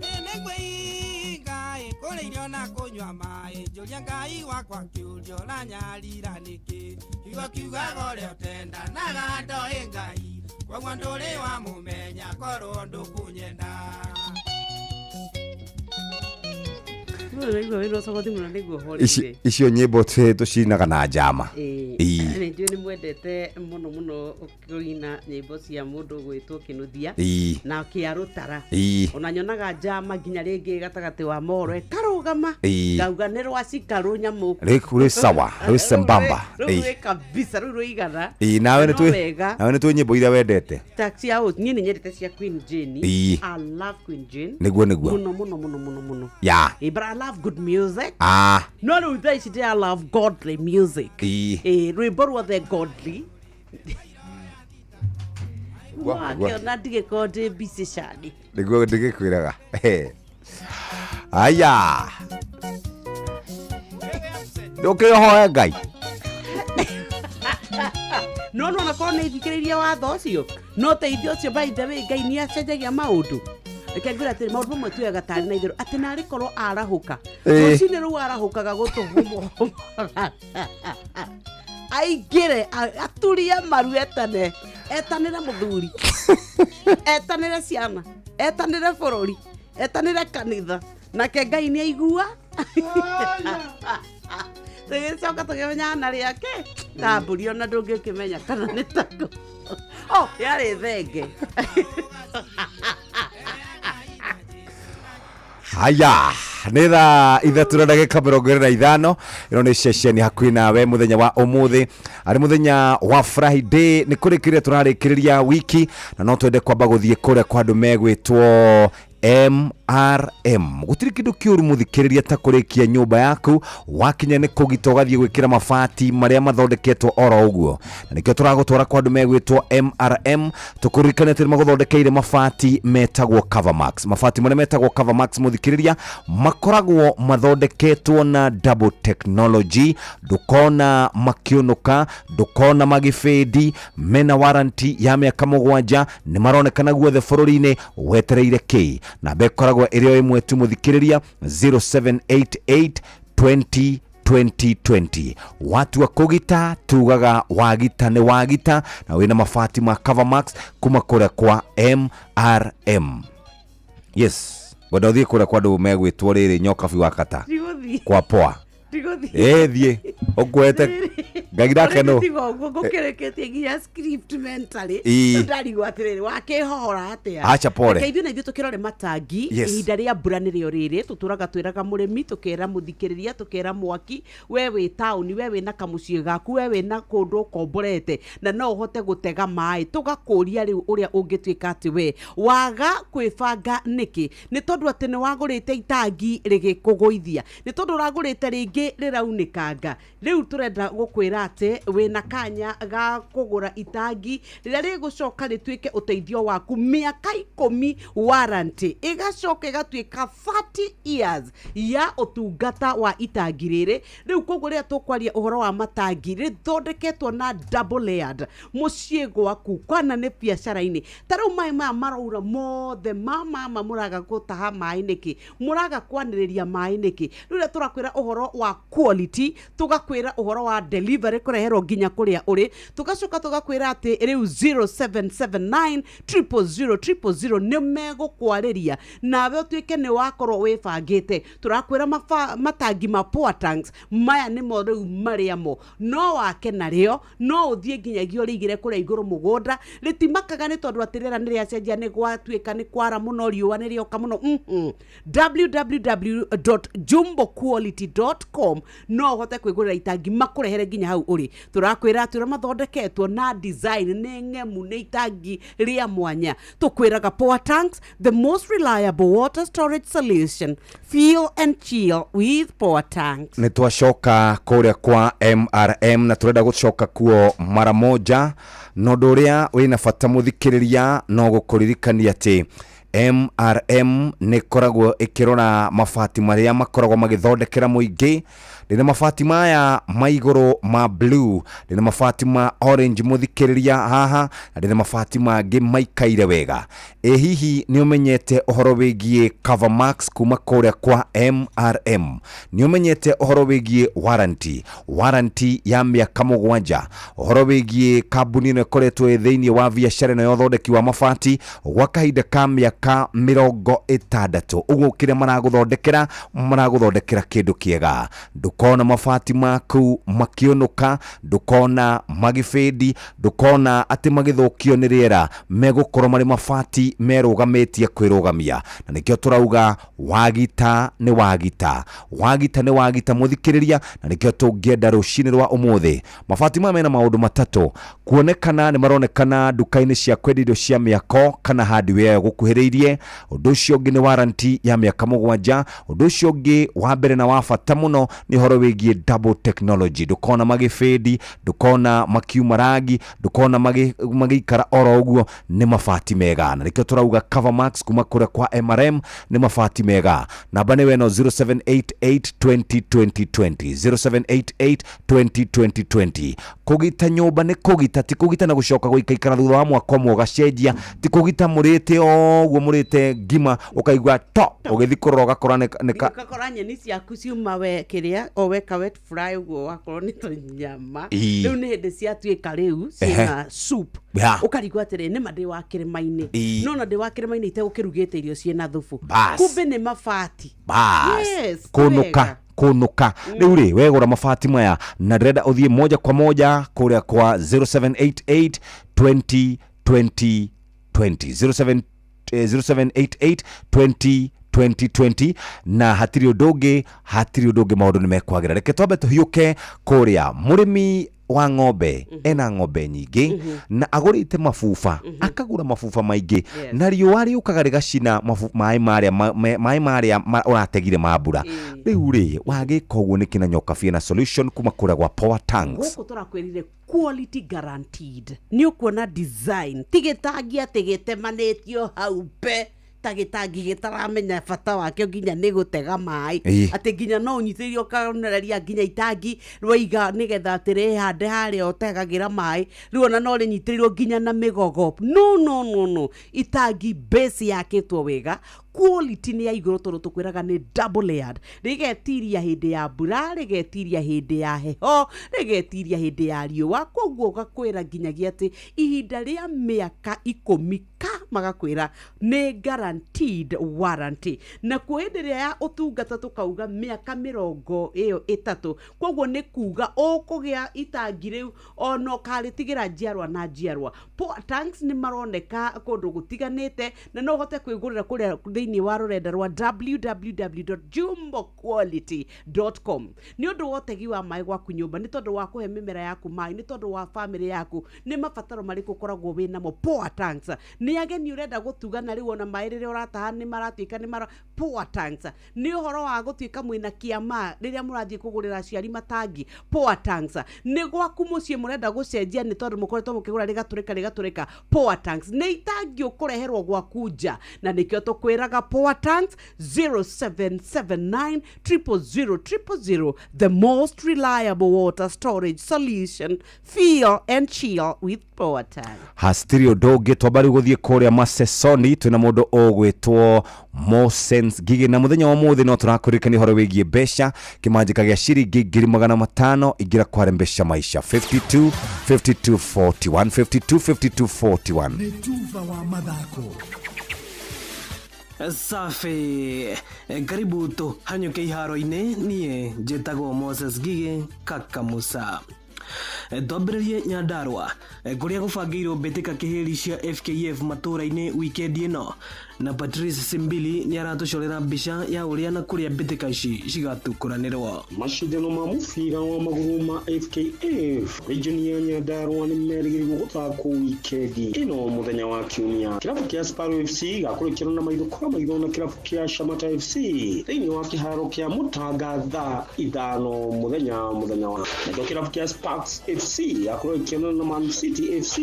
Ĩ nĩngwĩhinga ĩ kũrĩa irio na kũnyua maĩ njũria Ngai wakwa kĩũria ũranyarira nĩkĩ kiugo kiugaga ũrĩa ũtendanaga ndoĩ Ngai koguo ndũrĩ wamũmenya korwo ndũkũnyenda. Icio nyĩmbo tũcinaga na njama. Nĩ njũĩ nĩ mwendete mũno mũno kũina nyĩmbo cia mũndũ ũgwĩtwo Kĩnuthia na Kĩarũtara. Ona nyonaga njama nginya rĩngĩ gatagatĩ wa mohoro ĩkarũgama ngauga nĩ rwacika rũnyamũ rĩ sawa rĩ sambamba rĩu rĩ kabisa rĩu rũigana. Nawe nĩ twĩ nyĩmbo iria wendete ta cia niĩ nĩ nyendete cia Queen Jane. I love Queen Jane nĩguo nĩguo mũno mũno mũno mũno mũno. Yeah. But I love good music. No rĩu thaa ici I love godly music. Rwĩmbo ruothe godly. Wakĩona ndigĩkorwo ndĩ busy cani. Nĩguo ndĩgĩkwĩraga. Aya. Ndũkĩhoe Ngai. No no onakorwo nĩ ithikĩrĩirie watho ũcio no teithio ũcio by the way Ngai nĩ acenjagia maũndũ. Reke ngwĩre atĩrĩ maũndũ mamwe tuoyaga tarĩ na itherũ atĩ narĩ korwo arahũka rũcinĩ rũu arahũkaga gũtũhũmũra aingĩre aturie maru etane etanĩre mũthuri etanĩre ciana etanĩre bũrũri etanĩre kanitha nake Ngai nĩ aigua. Tũgĩcoka tũkĩmenya na rĩake ta mbũri ona ndũngĩkĩmenya kana nĩ tako. Oh, yarĩ thenge. Haya, nĩ thaa 3 na ndagĩka 25 ĩno nĩ ceceni hakuhĩ nawe mũthenya wa ũmũthĩ arĩ mũthenya wa Friday nĩ kũrĩkĩrĩria tũrarĩkĩrĩria wiki na no twende kwamba gũthiĩ kũrĩa kwa andũ megwĩtwo MRM. Gũtirĩ kĩndũ kĩũru mũthikĩrĩria ta kũrĩkia nyũmba yaku wakinya nĩ kũgita ũgathiĩ gwĩkĩra mabati marĩa mathondeketwo oro ũguo na nĩkĩo tũragũtwara kwa andũ megwĩtwo MRM tũkũririkane atĩ nĩmagũthondekeire mabati metagwo Covermax. Mabati marĩa metagwo Covermax mũthikĩrĩria makoragwo mathondeketwo na double technology ndũkona makĩũnũka ndũkona magĩbĩndi mena warranty ya mĩaka 7 nĩ maronekana guothe bũrũri-inĩ wetereire kĩ namba ĩkoragwo ĩrĩ o ĩmwe tu mũthikĩrĩria 0788 20 2020. Watua kũgita tugaga wagita nĩ wagita, na wĩna mabati ma Covermax kuma kũrĩa kwa MRM. Yes, ngwenda ũthiĩ kũrĩa kwa andũ megwĩtwo rĩrĩ nyokabi wa kata. Ndigũthiĩ. Kwa poa. Ndigũthiĩ. Ĩ thiĩ ũkuete ngai nake nũ. Tiga ũguo ngũkĩrĩkĩtie nginya script mentally. Ii. Rĩu ndarigwo atĩrĩrĩ wakĩhohora atĩa. Acha pole. Reke ithuĩ na ithuĩ tũkĩrore matangi. Yes. Ihinda rĩa mbura nĩrĩo rĩrĩ tũtũraga twĩraga mũrĩmi, tũkera mũthikĩrĩria, tũkera mwaki, we wĩ taũni, we wĩna kamũciĩ gaku, we wĩna kũndũ ũkomborete na no ũhote gũtega maĩ. Tũgakũria rĩu ũrĩa ũngĩtuĩka atĩ we waga kwĩbanga nĩkĩ? Nĩ tondũ atĩ nĩ wagũrĩte itangi rĩgĩkũgũithia, nĩ tondũ ũragũrĩte rĩngĩ rĩraunĩkanga. Rĩu tũrenda gũkwĩra atĩ wĩna kanya ga kũgũra itangi rĩrĩa rĩgũcoka rĩtuĩke ũteithio waku mĩaka 10 warranty, ĩgacoka ĩgatuĩka 30 years ya ũtungata wa itangi rĩrĩ. Rĩu koguo rĩrĩa tũkwaria ũhoro wa matangi, rĩthondeketwo na double layered mũciĩ gwaku kana nĩ biacara-inĩ. Ta rĩu maĩ maya maraura mothe ma mama, mũraga gũtaha maĩ nĩkĩ? Mũraga kwanĩrĩria maĩ nĩkĩ? Rĩu rĩrĩa tũrakwĩra ũhoro wa quality, tũgakwĩra ũhoro wa delivery kũreherwo nginya kũrĩa ũrĩ, tũgacoka tũgakwĩra atĩ rĩu 0779 000 000 nĩ megũkwarĩria nawe ũtuĩke nĩ wakorwo wĩbangĩte. Tũrakwĩra matangi ma Power Tanks maya nĩmo rĩu marĩa mo no wake narĩo, no ũthiĩ nginyagia ũrĩigĩre kũrĩa igũrũ mũgũnda, rĩtimakaga nĩ tondũ atĩ rĩera nĩ rĩacenjia, nĩ gwatuĩka nĩ kwara mũno, riũa nĩ rĩoka mũno. www.jumboquality.com no ũhote kwĩgũrĩra itangi makũrehere nginya hau ũrĩ. Tũrakwĩra atĩ ũrĩa mathondeketwo na design nĩ ng'emu, nĩ itangi rĩa mwanya. Tũkwĩraga Power Tanks, the most reliable water storage solution. Feel and chill with Power Tanks. Nĩ twacoka kũrĩa kwa MRM na tũrenda gũcoka kuo mara moja, na ũndũ ũrĩa wĩna bata mũthikĩrĩria no gũkũririkania atĩ MRM nĩ ĩkoragwo ĩkĩrora mabati marĩa makoragwo magĩthondekera mũingĩ. Ndĩna mabati maya ma igũrũ ma blue, ndĩna mabati ma orange mũthikĩrĩria haha, na ndĩna mabati mangĩ maikaire wega. Ĩ hihi nĩ ũmenyete ũhoro wĩgiĩ Covermax kuma kũrĩa kwa MRM? Nĩ ũmenyete ũhoro wĩgiĩ warranty, warranty ya mĩaka 7, ũhoro wĩgiĩ kambuni ĩno ĩkoretwo ĩ thĩinĩ wa biacara ĩno ya ũthondeki wa mabati gwa kahinda ka mĩaka 60. Ũguo kĩrĩa maragũthondekera, maragũthondekera kĩndũ kĩega. Ndũkona mabati maku makĩũnũka, ndũkona magĩbĩndi, ndũkona atĩ magĩthũkio nĩ rĩera, megũkorwo marĩ mabati merũgamĩtie kwĩrũgamia. Na nĩkĩo tũrauga wagita nĩ wagita, wagita nĩ wagita mũthikĩrĩria, na nĩkĩo tũngĩenda rũcinĩ rwa ũmũthĩ. Mabati maya mena maũndũ matatũ: kuonekana nĩ maronekana nduka-inĩ cia kwendia indo cia mĩako kana hardware gũkuhĩrĩirie. Ũndũ ũcio ũngĩ nĩ warranty ya mĩaka 7. Ũndũ ũcio ũngĩ wa mbere na wa bata mũno nĩ ũhoro wĩgiĩ double technology. Ndũkona magĩbĩndi, ndũkona makiuma rangi, ndũkona magĩikara oro ũguo, nĩ mabati mega. Na nĩkĩo tũrauga Covermax kuma kũrĩa kwa MRM nĩ mabati mega. Namba nĩ weno 0788 20 20 20, 0788 20 20 20. Kũgita nyũmba nĩ kũgita, ti kũgita na gũcoka gũikaikara thutha wa mwaka ũmwe ũgacenjia, ti kũgita mũrĩte ũguo mũrĩte ngima ũkaigua to ũgĩthiĩ kũrora ũgakora nĩ ka Ũgakora nyeni ciaku ciuma we kĩrĩa o weka wet fry ũguo wakorwo nĩ tũnyama. Ii. Rĩu nĩ hĩndĩ ciatuĩka rĩu ciĩna soup. Ya. Ũkarigwo atĩrĩ nĩ ma ndĩ wa kĩrĩma-inĩ, Ii. no na ndĩ wa kĩrĩma-inĩ itegũkĩrugĩte irio ciĩna thubu. Bas. Kumbe nĩ mabati. Bas. Yes, kũnũka wega. kũnũka. Rĩu rĩ wegũra mabati maya na ndĩrenda ũthiĩ moja kwa moja kũrĩa kwa 0788 20 20 20, 0788 20 20 20, na hatirĩ ũndũ ũngĩ, hatirĩ ũndũ ũngĩ, maũndũ nĩ mekwagĩra. Reke twambe tũhiũke kũrĩa mũrĩmi wa ng'ombe ena ng'ombe nyingĩ na agũrĩte mabuba, akagũra mabuba maingĩ, na riũa rĩũkaga rĩgacina maĩ marĩa maĩ marĩa ũrategire ma mbura. Rĩu rĩ wagĩka ũguo nĩkĩ na nyoka na solution kuma kũrĩa gwa Power Tanks? Gũkũ tũrakwĩrire quality guaranteed. Nĩ ũkuona design ti gĩtangi atĩ gĩtemanĩtio hau mbe ta gĩtangi gĩtaramenya bata wakĩo nginya nĩ gũtega maĩ, atĩ nginya no ũnyitĩrĩrie ũkaonereria nginya itangi rwaiga nĩgetha atĩ rĩhande harĩa ũtegagĩra maĩ, rĩu ona no rĩnyitĩrĩirwo nginya na mĩgogo. No no no no, itangi base yakĩtwo wega, Quality nĩ ya igũrũ tondũ tũkwĩraga nĩ double layered, rĩgetiria hĩndĩ ya mbura, rĩgetiria hĩndĩ ya heho, rĩgetiria hĩndĩ ya riũa. Koguo ũgakwĩra nginyagia atĩ ihinda rĩa mĩaka 10 ka magakwĩra nĩ guaranteed warranty. Nakuo hĩndĩ ĩrĩa ya ũtungata tũkauga mĩaka 30, koguo nĩ kuga ũkũgĩa itangi rĩu ona ũkarĩtigĩra njiarwa na njiarwa. Poa Tanks nĩ maroneka kũndũ gũtiganĩte, na no ũhote kwĩgũrĩra kũrĩa thĩinĩ wa rũrenda rwa www.jumboquality.com. Nĩ ũndũ wa ũtegi wa maĩ gwaku nyũmba, nĩ tondũ wa kũhe mĩmera yaku maĩ, nĩ tondũ wa bamĩrĩ yaku, nĩ mabataro marĩkũ ũkoragwo wĩ namo. Poa Tanks nĩ ageni ũrenda gũtuga na rĩu ona maĩ rĩrĩa ũrataha nĩ maratuĩka nĩ mara. Poa Tanks nĩ ũhoro wa gũtuĩka mwĩna kĩama rĩrĩa mũrathiĩ kũgũrĩra aciari matangi. Poa Tanks nĩ gwaku mũciĩ mũrenda gũcenjia nĩ tondũ mũkoretwo mũkĩgũra rĩgatũrĩka rĩgatũrĩka. Poa Tanks nĩ itangi ũkũreherwo gwaku nja, na nĩkĩo tũkwĩraga Poa Tanks 0779 000 000, the most reliable water storage solution. Feel and chill with Poa Tanks. Hatirĩ ũndũ ũngĩ, twamba rĩu gũthiĩ kũrĩa Masesoni, twĩna mũndũ ũgwĩtwo Mosens Ngigĩ, na mũthenya wa ũmũthĩ no tũrakũririkania ũhoro wĩgiĩ mbeca, kĩmanjĩka gĩa ciringi 500,000. Ingĩra kware mbeca maisha 52 52 41 52 52 41. Nĩ tuba wa mathako. Safi, karibu tũhanyũke iharo-inĩ. Niĩ njĩtagwo Moses Ngigĩ Kaka Musa. Twambĩrĩrie Nyandarua kũrĩa gũbangĩirwo mbĩtĩka kĩhĩri cia FKF matũũra-inĩ wikendi ĩno, na Patrice Simbili nĩ aratũcorera mbica ya ũrĩa na kũrĩa mbĩtĩka ici cigatukũranĩrwo. Macindano ma mũbira wa magũrũ ma FKF region ya Nyandarua nĩ merĩgĩrĩirwo gũthakwo wikendi ĩno mũthenya wa kiumia. Kĩrabu kĩa Sparrow FC gakũrĩkĩrwo na maitho kwa maitho na kĩrabu kĩa Shamata FC thĩinĩ wa kĩharo kĩa Mũtanga thaa 5 mũthenya wa. Nakĩo kĩrabu kĩa Sparks FC gakũrĩkĩrwo na Man City FC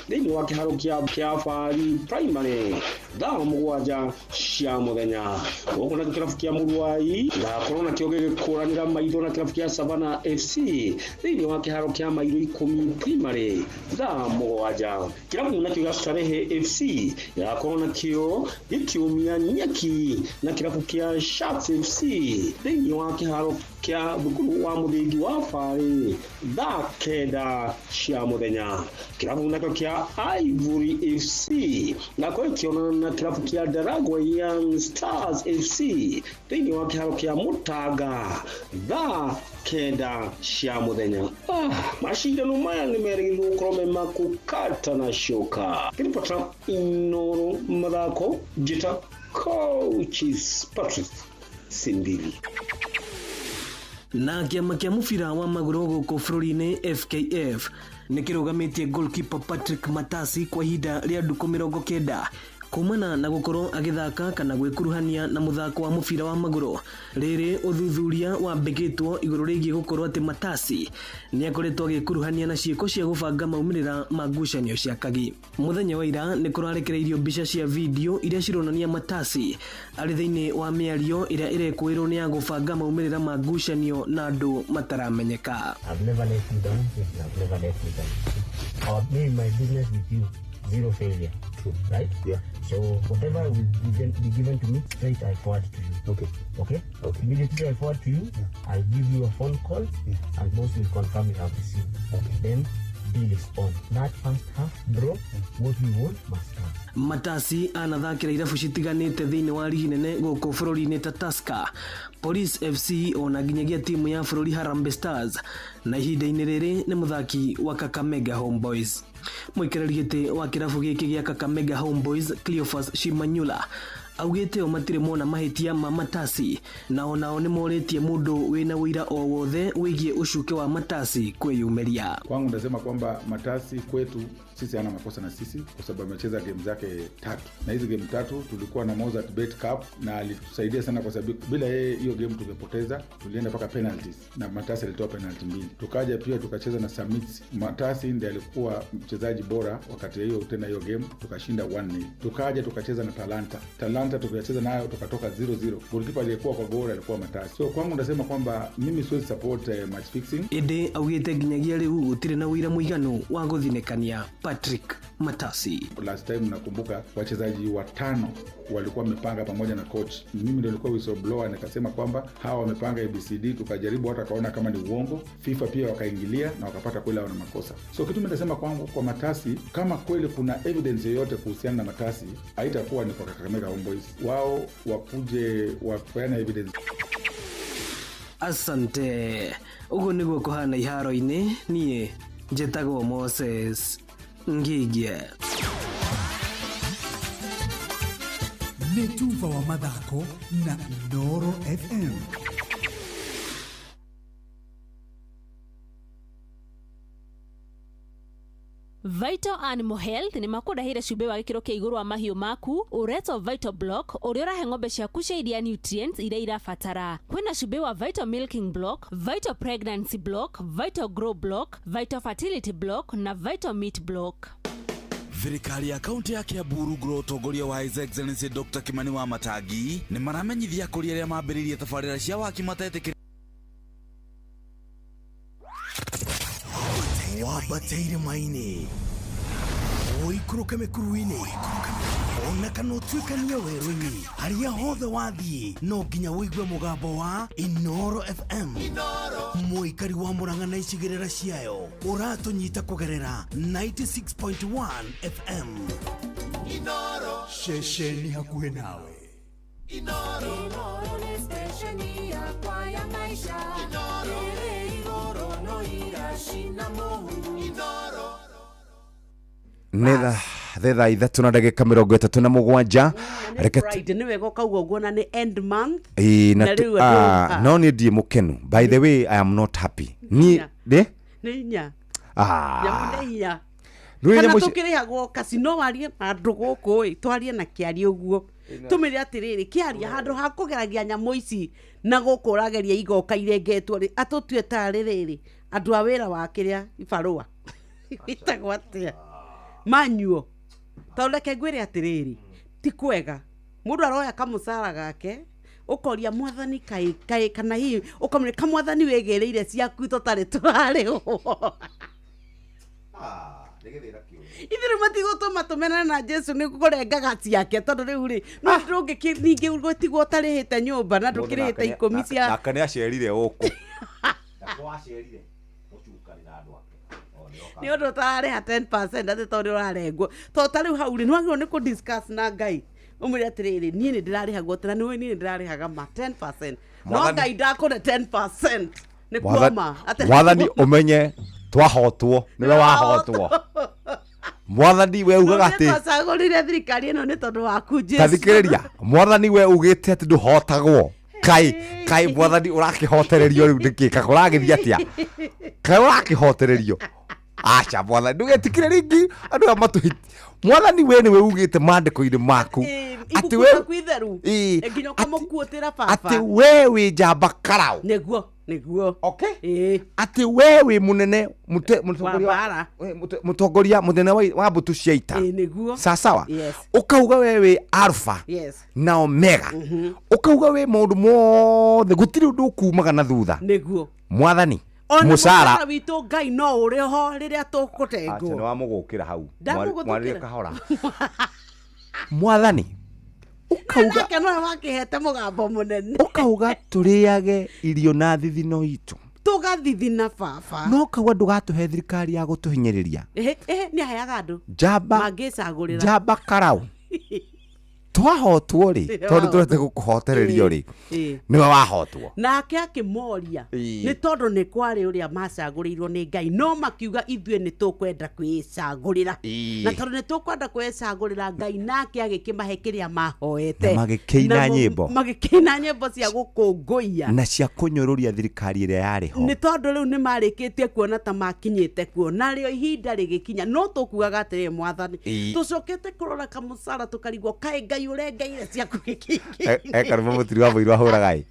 thĩinĩ wa kĩharo kĩa Fari Primary thaa 7 cia mũthenya. Gũkũ nakĩo kĩrabu kĩa Mũruai gakorwo nakĩo gĩgĩkũranĩra maitho na kĩrabu kĩa Savannah FC thĩinĩ wa kĩharo kĩa Mairũ 10 Primary thaa 7. Kĩrabu nakĩo gĩa Starehe FC gĩgakorwo nakĩo gĩkiumia nyeki na kĩrabu kĩa Sharks FC thĩinĩ wa kĩharo kĩa thukuru wa mũthingi wa Bari thaa 9 cia mũthenya. Kĩrabu nakĩo kĩa Ivory FC gakorwo gĩkĩonana na kĩrabu kĩa Ndaragwa Young Stars FC thĩinĩ wa kĩharo kĩa Mũtanga thaa 9 cia mũthenya. Macindano maya nĩ merĩgĩrĩirwo gũkorwo me ma kũkata na coka. Kĩribota Inoro mathako, njĩta Coaches Patrick Simbili. Na kĩama kĩa mũbira wa magũrũ gũkũ bũrũri-inĩ FKF nĩ kĩrũgamĩtie goalkeeper Patrick Matasi kwa ihinda rĩa ndukũ 90 kumana na gũkorwo agĩthaka kana gwĩkuruhania na mũthako wa mũbira wa magũrũ. Rĩrĩ ũthuthuria wambĩkĩtwo igũrũ rĩgiĩ gũkorwo atĩ Matasi nĩ akoretwo agĩkuruhania na ciĩko cia gũbanga maumĩrĩra ma ngucanio cia kagi. Mũthenya wa ira nĩ kũrarekereirio mbica cia video iria cironania Matasi arĩ thĩinĩ wa mĩario ĩrĩa ĩrekũĩrwo nĩ ya gũbanga maumĩrĩra ma ngucanio na andũ mataramenyeka. I've never let you down. I've never let you down. Me, my business with you, zero failure. True. Right? Yeah. So whatever will be given to me, straight I forward to you. Okay. Okay? Okay. Immediately I forward to you, yeah. I'll give you a phone call, yeah. And boss will confirm you have received. Okay. Then deal is on. That first half, bro, what we want must come. Matasi anathakĩra irabu citiganĩte thĩinĩ wa rigi nene gũkũ bũrũri-inĩ ta Tusker, Police FC ona nginyagia timu ya bũrũri Harambee Stars, na ihinda-inĩ rĩrĩ nĩ mũthaki wa Kakamega Homeboys. Mũikarĩri gĩtĩ wa kĩrabu gĩkĩ gĩa Kakamega Homeboys Cleophas Shimanyula augĩte o matirĩ mona mahĩtia ma Matasi, na onao nĩ morĩtie mũndũ wĩna ũira o wothe wĩgiĩ ũcuke wa Matasi kwĩyumĩria. Kwangu ndasema kwamba Matasi kwetu sisi hana makosa na sisi kwa sababu amecheza game zake 3, na hizi game 3 tulikuwa na Mozart Bet Cup na alitusaidia sana kwa sababu bila yeye hiyo game tungepoteza. Tulienda mpaka penalties na Matasi alitoa penalty 2. Tukaja pia tukacheza na Summits, Matasi ndiye alikuwa mchezaji bora wakati hiyo tena hiyo game tukashinda 1-0. Tukaja tukacheza na Talanta tukacheza nayo tukatoka 0-0. Goalkeeper aliyekuwa kwa goal alikuwa Matasi. So kwangu ndasema kwamba mimi siwezi support match fixing. Ende augite nginyagia riu gutire na wira muiganu wa guthinekania Patrick Matasi. Last time nakumbuka wachezaji watano walikuwa wamepanga pamoja na coach. Mimi ndio nilikuwa whistleblower, nikasema kwamba hawa wamepanga ABCD, tukajaribu watu wakaona kama ni uongo. FIFA pia wakaingilia na wakapata kweli hawa na makosa. So kitu mimi nasema kwangu kwa Matasi, kama kweli kuna evidence yoyote kuhusiana na Matasi, haitakuwa ni kwa Kakamega Homeboys. Wao wakuje wapeane evidence. Asante. Ũguo nĩguo kũhana iharo-inĩ. Niĩ njĩtagwo Moses Ngigie. Nĩ tuba wa mathako na Inooro FM. Vital Animal Health nĩ makũrehire cumbĩ wa gĩkĩro kĩa igũrũ wa mahiũ maku ũretwo Vital Block ũrĩa ũrahe ng'ombe ciaku cia iria nutrients iria irabatara. Kwĩna cumbĩ wa Vital Milking Block, Vital Pregnancy Block, Vital Grow Block, Vital Fertility Block na Vital Meat Block. Thirikari ya kaunti ya Kiambu rungu rwa ũtongoria wa His Excellency Dr. Kimani wa Matangi nĩ maramenyithia akũria arĩa mambĩrĩirie tabarĩra cia waki matetĩkĩrĩtio Wambataire maini ũikũrũke mĩkuru-inĩ ona kana ũtuĩkanie werũ-inĩ harĩa hothe wathiĩ no nginya ũigue mũgambo wa Inooro FM. Mũikari wa Murang'a na icigĩrĩra ciayo ũratũnyita kũgerera 96.1 FM. Ceceni hakuhĩ nawe. Inooro nĩ stesheni yakwa ya maisha. Ĩrĩ igũrũ no iracina mũhu. Nĩ thaa 3 na ndagĩka 37. Reke Friday nĩ wega ũkauga ũguo na nĩ end month. Ĩĩ, na Na rĩu andũ no niĩ ndirĩ mũkenu. By the way, I am not happy. Niĩ nĩ nĩ inya. Nyamũ nĩ inya. Rĩu Kana nyamũ ici- tũkĩrĩhagwo kasi no warie na andũ gũkũ ĩ twarie na kĩaria ũguo tũmĩre atĩrĩrĩ kĩaria handũ ha kũgeragia nyamũ ici na gũkũ ũrageria igoka irengetwo rĩ atũtue tarĩ rĩrĩ andũ a wĩra wa kĩrĩa ibarũa ĩtagwo atĩa manyuo tondũ reke ngwĩre atĩrĩrĩ ti kwega mũndũ aroya kamũcara gake ũkoria mwathani kaĩ kaĩ kana hihi ũkamwĩra kamwathani wĩgĩrĩire ciaku tũtarĩ tũrarĩhwo ithuĩ matigũtũma tũmenane na Jesu nĩ kũrengaga ciake tondũ rĩu rĩ no ndũngĩkĩ ningĩ gũtigwo ũtarĩhĩte nyũmba na ndũkĩrĩhĩte ikũmi cia nake nĩ acerire gũkũ nĩ ũndũ ũtararĩha 10% atĩ tondũ ũrarengwo tondũ ta rĩu hau rĩ nĩ wagĩrĩirwo nĩ kũ discuss na Ngai ũmwĩre atĩrĩrĩ niĩ nĩ ndĩrarĩhagwo tena nĩ niĩ nĩ ndĩrarĩhaga ma 10% no Mwathani- Ngai ndakũhe 10% nĩ kuoma atĩ mwathani ũmenye twahotwo nĩwe wahotwo mwathani we ugaga atĩ twacagũrire thirikari ĩno nĩ tondũ waku Jesu ta thikĩrĩria mwathani we ugĩte atĩ ndũhotagwo kai kai mwathani ũrakĩhotererio rĩu nĩkĩ ka kũragĩthiĩ atĩa kai ũrakĩhotererio aca mwathani ndũgetikĩre rĩngĩ andũ aya matũhĩti mwathani we nĩwe ugĩte maandĩko-inĩ maku atĩ ibuku we rĩaku itheru Ĩĩ, nginya ũkamũkuũtĩra baba atĩ we wĩ njamba karau nĩguo nĩguo okay atĩ we wĩ mũnene wa mbara mũtongoria mũnene wa mbũtũ cia ita Ĩĩ, nĩguo sasawa Yes. ũkauga we wĩ alpha Yes. na omega ũkauga wĩ maũndũ mothe gũtirĩ ũndũ ũkumaga na thutha nĩguo mwathani ona mũcara mũcara witũ Ngai no ũrĩ ho rĩrĩa acha tũkũtengwo nĩ wamũgũkĩra hau Ndamũgũthũkĩra. mwarĩrie kahora mwathani ũkauga nake nowe wakĩhete mũgambo mũnene ũkauga tũrĩage irio na thithino itũ tũgathithina baba no kauga ndũgatũhe thirikari ya gũtũhinyĩrĩria Ĩhĩ, ĩhĩ, nĩ aheaga andũ njamba mangĩcagũrĩra njamba karau twahotwo rĩ Nĩwe tondũ tũrete gũkũhotererio rĩ Ĩĩ. nĩwe wahotwo nake akĩmoria Ĩĩ. nĩ tondũ nĩ kwarĩ ũrĩa macagũrĩirwo nĩ Ngai no makiuga ithuĩ nĩ tũkwenda kwĩcagũrĩra Ĩĩ. na tondũ nĩ tũkwenda kwĩcagũrĩra Ngai nake agĩkĩmahe kĩrĩa mahoete Na magĩkĩina Namo nyĩmbo. magĩkĩina nyĩmbo cia gũkũngũiya na cia kũnyũrũria thirikari ĩrĩa yarĩ ho nĩ tondũ rĩu nĩ marĩkĩtie kuona ta makinyĩte kuo narĩo ihinda rĩgĩkinya no tũkuaga atĩrĩ mwathani Ĩĩ. tũcokete kũrora kamũcara tũkarigwo kaĩ Ngai ũrengeire ciaku gĩkĩingĩ ekarũma mũtiri wa mũirũ ahũraga ĩ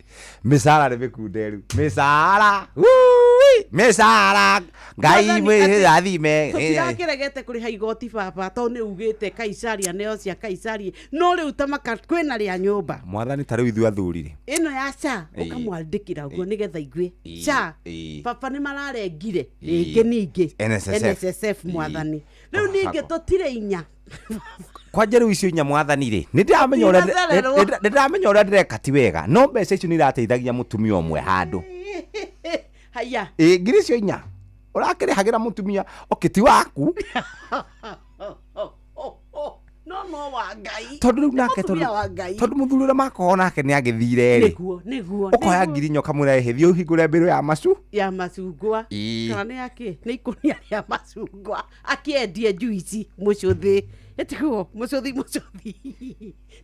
mĩcara nĩ mĩkunderu mĩcara Wui! Mĩcara Ngai mwĩrathime. Tũtirakĩregete kũrĩha igoti baba, tondũ nĩ ugĩte Kaisari aneo cia Kaisari, no rĩu ta maka kwĩna rĩa nyũmba. Mwathani ta rĩu ithuĩ athuri rĩ, ĩno ya SHA ũkamwandĩkĩra ũguo nĩgetha igue SHA baba nĩ mararengire rĩngĩ ningĩ NSSF. NSSF mwathani rĩu ningĩ tũtirĩ inya. Kwanja rĩu icio inya mwathani rĩ, nĩ ndĩramenya ũrĩa Tũtinathererwo. nĩ ndĩramenya ũrĩa ndĩreka ti wega, no mbeca icio nĩ irateithagia mũtumia ũmwe handũ. Haya. Ĩ ngiri icio inya ũrakĩrĩhagĩra mũtumia, okay, ti waku. No wa Ngai. Tondũ rĩu nake Mũtumia wa Ngai. Tondũ mũthuri ũrĩa makoragwo nake nĩ agĩthire rĩ, Nĩguo, nĩguo. ũkoya Nĩguo. ngiri inya ũkamwĩra ĩhĩ thiĩ ũhingũre mbĩrũ ya macu ya macungwa. Kana nĩ yakĩ nĩ ikũnia rĩa macungwa akĩendie njuici mũcũthĩ, ĩtiguo mũcũthi mũcũthi.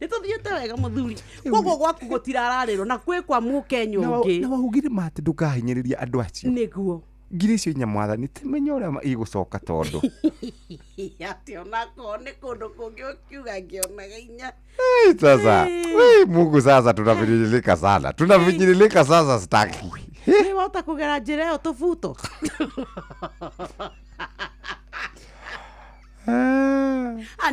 Nĩ tũthiĩte wega mũthuri, koguo gwaku gũtirararĩrwo na kwĩ kwa mũkenya ũngĩ. Na waugire ma atĩ ndũkahinyĩrĩria andũ acio. Nĩguo. Ngiri icio inya mwathani timenya ũrĩa igũcoka tondũ atĩ onakorwo nĩ kũndũ kũngĩ ũkiuga ngĩonaga inya. Hey, sasa hey, Mungu sasa tunafinyilika sana, tunafinyilika sasa, sitaki. Nĩ wahota kũgera njĩra ĩyo tũbuto.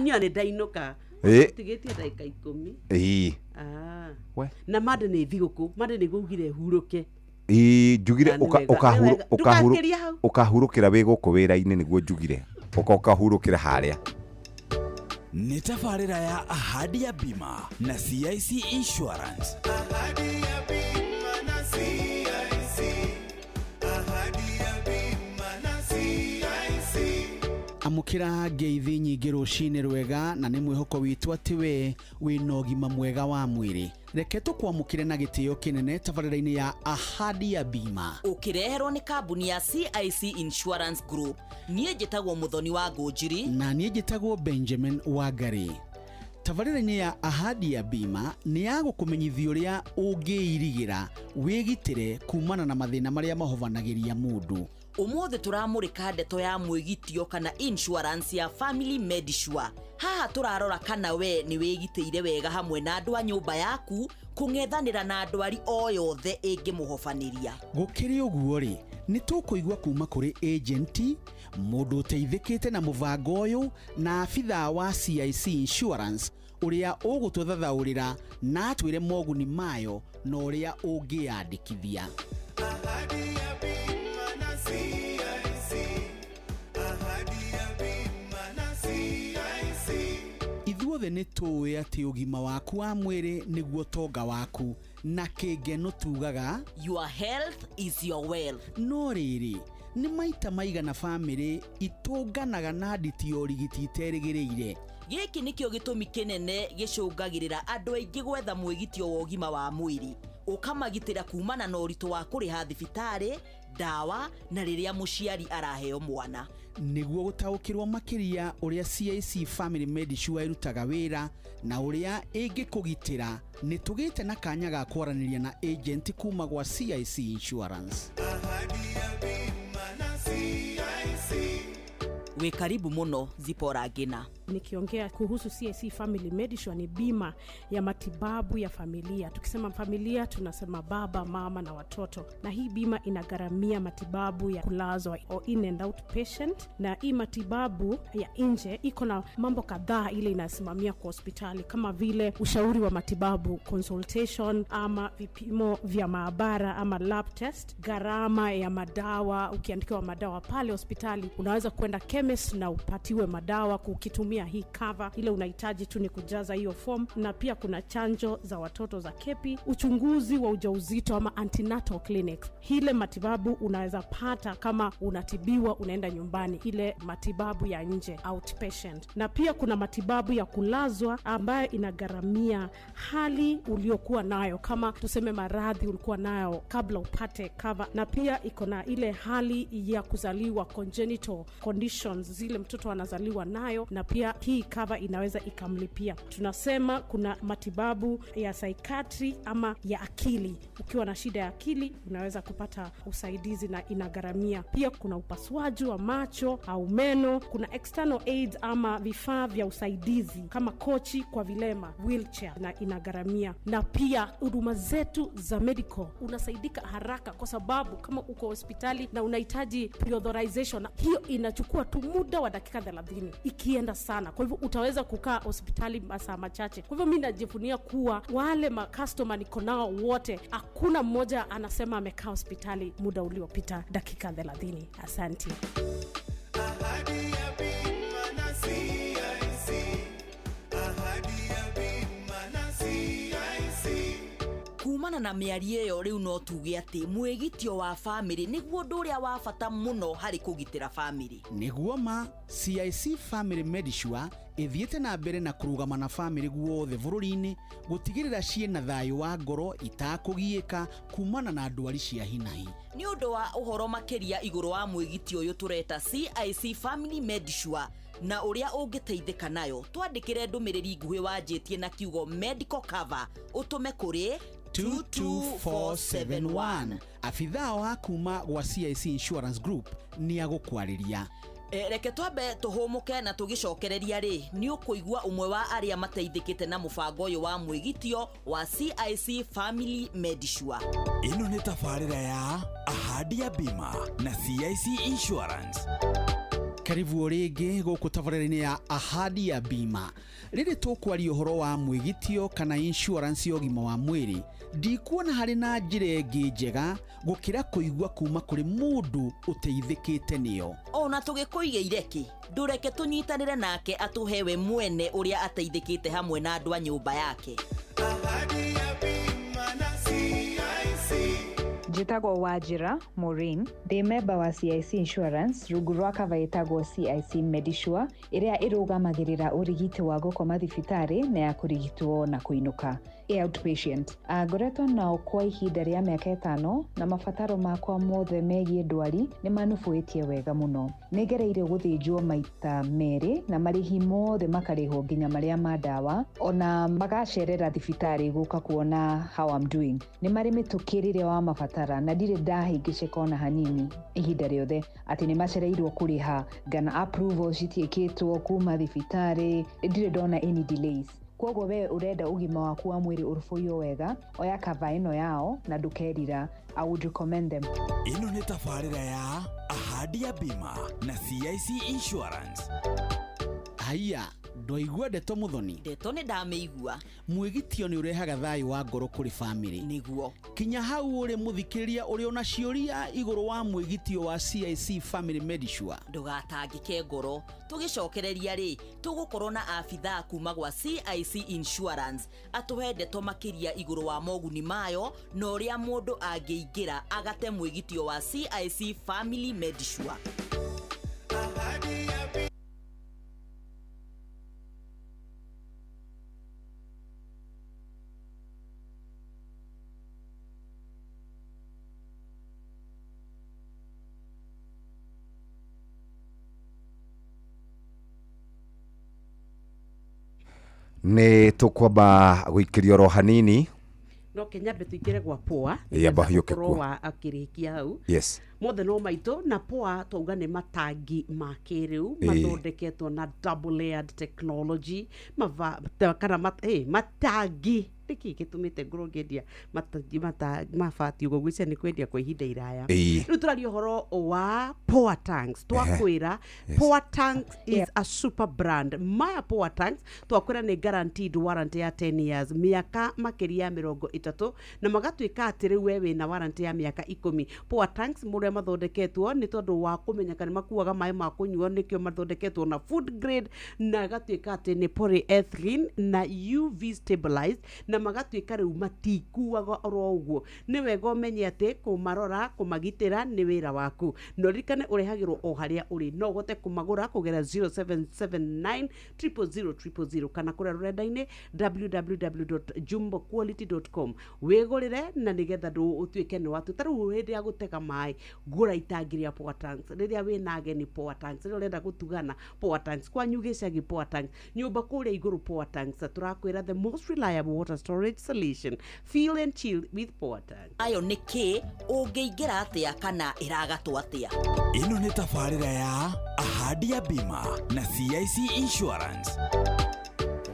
Niĩ nĩ ndainũka. Tigĩtie ndagĩka 10. Ĩĩ. Ah. We. Na mande nĩ thigũkũ, mande nĩguo ugire hurũke. Ĩĩ, njugire Na nĩ wega, nĩ wega. Ndũgakĩrie hau. Ũkahurũkĩra wĩ gũkũ wĩra-inĩ nĩguo njugire ũka ũkahurũkĩra harĩa. Nĩ tabarĩra ya Ahadi ya Bima na CIC Insurance. Amũkĩra ngeithi nyingĩ rũcinĩ rwega, na nĩ mwĩhoko witũ atĩ we wĩna ũgima mwega wa mwĩrĩ. Reke tũkwamũkĩre na gĩtĩo kĩnene tabarĩra-inĩ ya Ahadi ya Bima ũkĩreherwo nĩ kambuni ya CIC Insurance Group. Niĩ njĩtagwo Mũthoni wa Ngũnjiri. Na niĩ njĩtagwo Benjamin Wangari. Tabarĩra-inĩ ya Ahadi ya Bima nĩ ya gũkũmenyithia ũrĩa ũngĩirigĩra wĩgitĩre kumana na mathĩna marĩa mahovanagĩria mũndũ. Ũmũthĩ tũramũrĩka ndeto ya mwĩgitio kana insurance ya Family Medisure. Haha tũrarora kana we nĩ wĩgitĩire wega hamwe na andũ a nyũmba yaku kũng'ethanĩra na ndwari o yothe ĩngĩmũhobanĩria. Gũkĩrĩ ũguo rĩ, nĩ tũkũigua kuma kũrĩ agenti, mũndũ ũteithĩkĩte na mũbango ũyũ, na abithaa wa CIC Insurance ũrĩa ũgũtũthathaũrĩra na atwĩre moguni mayo na ũrĩa ũngĩyandĩkithia. Ithuothe nĩ tũĩ atĩ ũgima waku wa mwĩrĩ nĩguo tonga waku, na kĩngeno tugaga Your health is your wealth. No rĩrĩ, nĩ maita maigana bamĩrĩ itũnganaga na nditi ya ũrigiti iterĩgĩrĩire. Gĩkĩ nĩkĩo gĩtũmi kĩnene gĩcũngagĩrĩra andũ aingĩ gwetha mwĩgitio wa ũgima wa mwĩrĩ, ũkamagitĩra kumana na ũritũ wa kũrĩha thibitarĩ, ndawa na rĩrĩa mũciari araheo mwana. Nĩguo gũtaũkĩrwo makĩria ũrĩa CIC Family Medisure ĩrutaga wĩra na ũrĩa ĩngĩkũgitĩra, nĩ tũgĩte na kanya ga kwaranĩria na agent kuma gwa CIC Insurance. Wĩ karibu mũno Zipporah Ngina. Nikiongea kuhusu CIC Family Medisure, ni bima ya matibabu ya familia. Tukisema familia tunasema baba, mama na watoto. Na hii bima inagharamia matibabu ya kulazwa or in and out patient, na hii matibabu ya nje iko na mambo kadhaa ile inasimamia kwa hospitali, kama vile ushauri wa matibabu consultation, ama vipimo vya maabara ama lab test, gharama ya madawa. Ukiandikiwa madawa pale hospitali unaweza kwenda chemist na upatiwe madawa ukitumia hii cover. Ile unahitaji tu ni kujaza hiyo form. Na pia kuna chanjo za watoto za kepi, uchunguzi wa ujauzito ama antenatal clinics. Ile matibabu unaweza pata kama unatibiwa unaenda nyumbani, ile matibabu ya nje outpatient. Na pia kuna matibabu ya kulazwa ambayo inagharamia hali uliokuwa nayo, kama tuseme maradhi ulikuwa nayo kabla upate cover. Na pia iko na ile hali ya kuzaliwa congenital conditions, zile mtoto anazaliwa nayo, na pia pia hii cover inaweza ikamlipia. Tunasema kuna matibabu ya psychiatry ama ya akili. Ukiwa na shida ya akili unaweza kupata usaidizi na inagharamia. Pia kuna upasuaji wa macho au meno, kuna external aids ama vifaa vya usaidizi kama kochi kwa vilema, wheelchair, na inagharamia. Na pia huduma zetu za medical unasaidika haraka, kwa sababu kama uko hospitali na unahitaji pre-authorization, hiyo inachukua tu muda wa dakika 30 ikienda sana. Kwa hivyo utaweza kukaa hospitali masaa machache. Kwa hivyo mimi najivunia kuwa wale ma customer niko nao wote, hakuna mmoja anasema amekaa hospitali muda uliopita dakika 30. Asante. Ahadi ya bima na CIC. Ahadi ya bima na CIC. Kumana na mĩario ĩyo rĩu no tuge atĩ mwĩgitio wa bamĩrĩ nĩguo ũndũ ũrĩa wa bata mũno harĩ kũgitĩra bamĩrĩ. Nĩguo ma CIC Family Medisure ĩthiĩte na mbere na kũrũgama na bamĩrĩ guothe bũrũri-inĩ gũtigĩrĩra ciĩna thayũ wa ngoro itakũgiĩka kumana na ndwari cia hinahi. Nĩ ũndũ wa ũhoro makĩria igũrũ wa mwĩgitio ũyũ tũreta CIC Family Medisure na ũrĩa ũngĩteithĩka nayo, twandĩkĩre ndũmĩrĩri nguhĩ wanjĩtie na kiugo medical cover ũtũme kũrĩ 22471. Abithaa wa kuma gwa CIC Insurance Group nĩ agũkwarĩria. Reke twambe tũhũmũke na tũgĩcokereria rĩ, nĩ ũkũigua ũmwe wa arĩa mateithĩkĩte na mũbango ũyũ wa mwĩgitio wa CIC Family Medisure. Ĩno nĩ tabarĩra ya Ahadi ya Bima na CIC Insurance. Karibu o rĩngĩ gũkũ tabarĩra-inĩ ya Ahadi ya Bima. Rĩrĩ tũkwaria ũhoro wa mwĩgitio kana insurance ya ũgima wa mwĩrĩ, ndikuona harĩ na njĩra ĩngĩ njega gũkĩra kũigua kuma kũrĩ mũndũ ũteithĩkĩte nĩyo. Ona tũgĩkũigĩire kĩ, ndũreke tũnyitanĩre nake atũhe we mwene ũrĩa ateithĩkĩte hamwe na andũ a nyũmba yake. Ahadi ya bima na CIC. Njĩtagwo Wanjĩra Maureen, ndĩ memba wa CIC Insurance rungu rwa cover ĩtagwo CIC Medisure ĩrĩa ĩrũgamagĩrĩra ũrigiti wa gũkoma thibitarĩ na ya kũrigitwo na kũinũka outpatient. Ngoretwo nao kwa ihinda rĩa mĩaka 5 na mabataro makwa mothe megiĩ ndwari nĩ manubũĩtie wega mũno. Nĩ ngereire gũthĩnjwo maita 2 na marĩhi mothe makarĩhwo nginya marĩa ma ndawa, ona magacerera thibitarĩ gũka kuona how I'm doing. Nĩ marĩ mĩtũkĩ rĩrĩa wa mabatara na ndirĩ ndahĩngĩcĩka ona hanini ihinda rĩothe atĩ nĩ macereirwo kũrĩha ngana approval citiĩkĩtwo kuma thibitarĩ, ndirĩ ndona any delays. Koguo we ũrenda ũgima waku wa mwĩrĩ ũrũbũiyo wega, oya cover ĩno yao na ndũkerira. I would recommend them. Ĩno nĩ tabarĩra ya Ahadi ya Bima na CIC Insurance. Haiya, ndwaigua ndeto Muthoni? Ndeto nĩ ndamĩigua. Mwĩgitio nĩ ũrehaga thayũ wa ngoro kũrĩ bamĩrĩ. Nĩguo. Kinya hau ũrĩ mũthikĩrĩria ũrĩ ona ciũria igũrũ wa mwĩgitio wa CIC Family Medisure. Ndũgatangĩke ngoro, tũgĩcokereria rĩ, tũgũkorwo na abithaa kuma gwa CIC Insurance atũhe ndeto makĩria igũrũ wa moguni mayo na ũrĩa mũndũ angĩingĩra agate mwĩgitio wa CIC Family Medisure. Ahadi ya bima. Nĩ tũkwamba gũikĩrio oro hanini. No Kenya tuingĩre gwa poa. Amba hiũke kuo. Wa akĩrĩkia hau. Yes. Mothe no maitũ na poa twauga nĩ matangi ma kĩrĩu mathondeketwo na double layered technology kana matangi nĩkĩ gĩtũmĩte ngorwo ngĩendia mabati ũguo ngwĩciria nĩ kwendia kwa ihinda iraya. Rĩu tũraria ũhoro wa Poa Tanks. Twakwĩra Poa Tanks is a super brand. Maya Poa Tanks twakwĩra nĩ guaranteed warranty ya 10 years, mĩaka makĩria ya 30, na magatuĩka atĩ rĩu we wĩna warranty ya mĩaka 10. Poa Tanks mũrĩa mathondeketwo nĩ tondũ wa kũmenyeka nĩ makuaga maĩ ma kũnyuo, nĩkĩo mathondeketwo na food grade, na gatuĩka atĩ nĩ polyethylene na UV stabilized, na Na magatuĩka rĩu matikuaga oro ũguo. Nĩ wega ũmenye atĩ kũmarora, kũmagitĩra nĩ wĩra waku, na ũririkane ũrehagĩrwo o harĩa ũrĩ. No ũhote kũmagũra kũgera 0779 000 000 kana kũrĩa rũrenda-inĩ www.jumboquality.com, wĩgũrĩre na nĩgetha ndũ ũtuĩke nĩ watu. Ta rĩu hĩndĩ ya gũtega maĩ, gũra itangi rĩa Power Tanks. Rĩrĩa wĩna ageni, Power Tanks. Rĩrĩa ũrenda gũtugana, Power Tanks. Kwanyu gĩcagi, Power Tanks. Nyũmba kũrĩa igũrũ, Power Tanks. Tũrakwĩra the most reliable water storage solution. Feel and chill with Power Tanks. Ayo nĩ kĩ ũngĩingĩra atĩa kana ĩragatwo atĩa? Ĩno nĩ tabarĩra ya Ahadi ya Bima na CIC Insurance.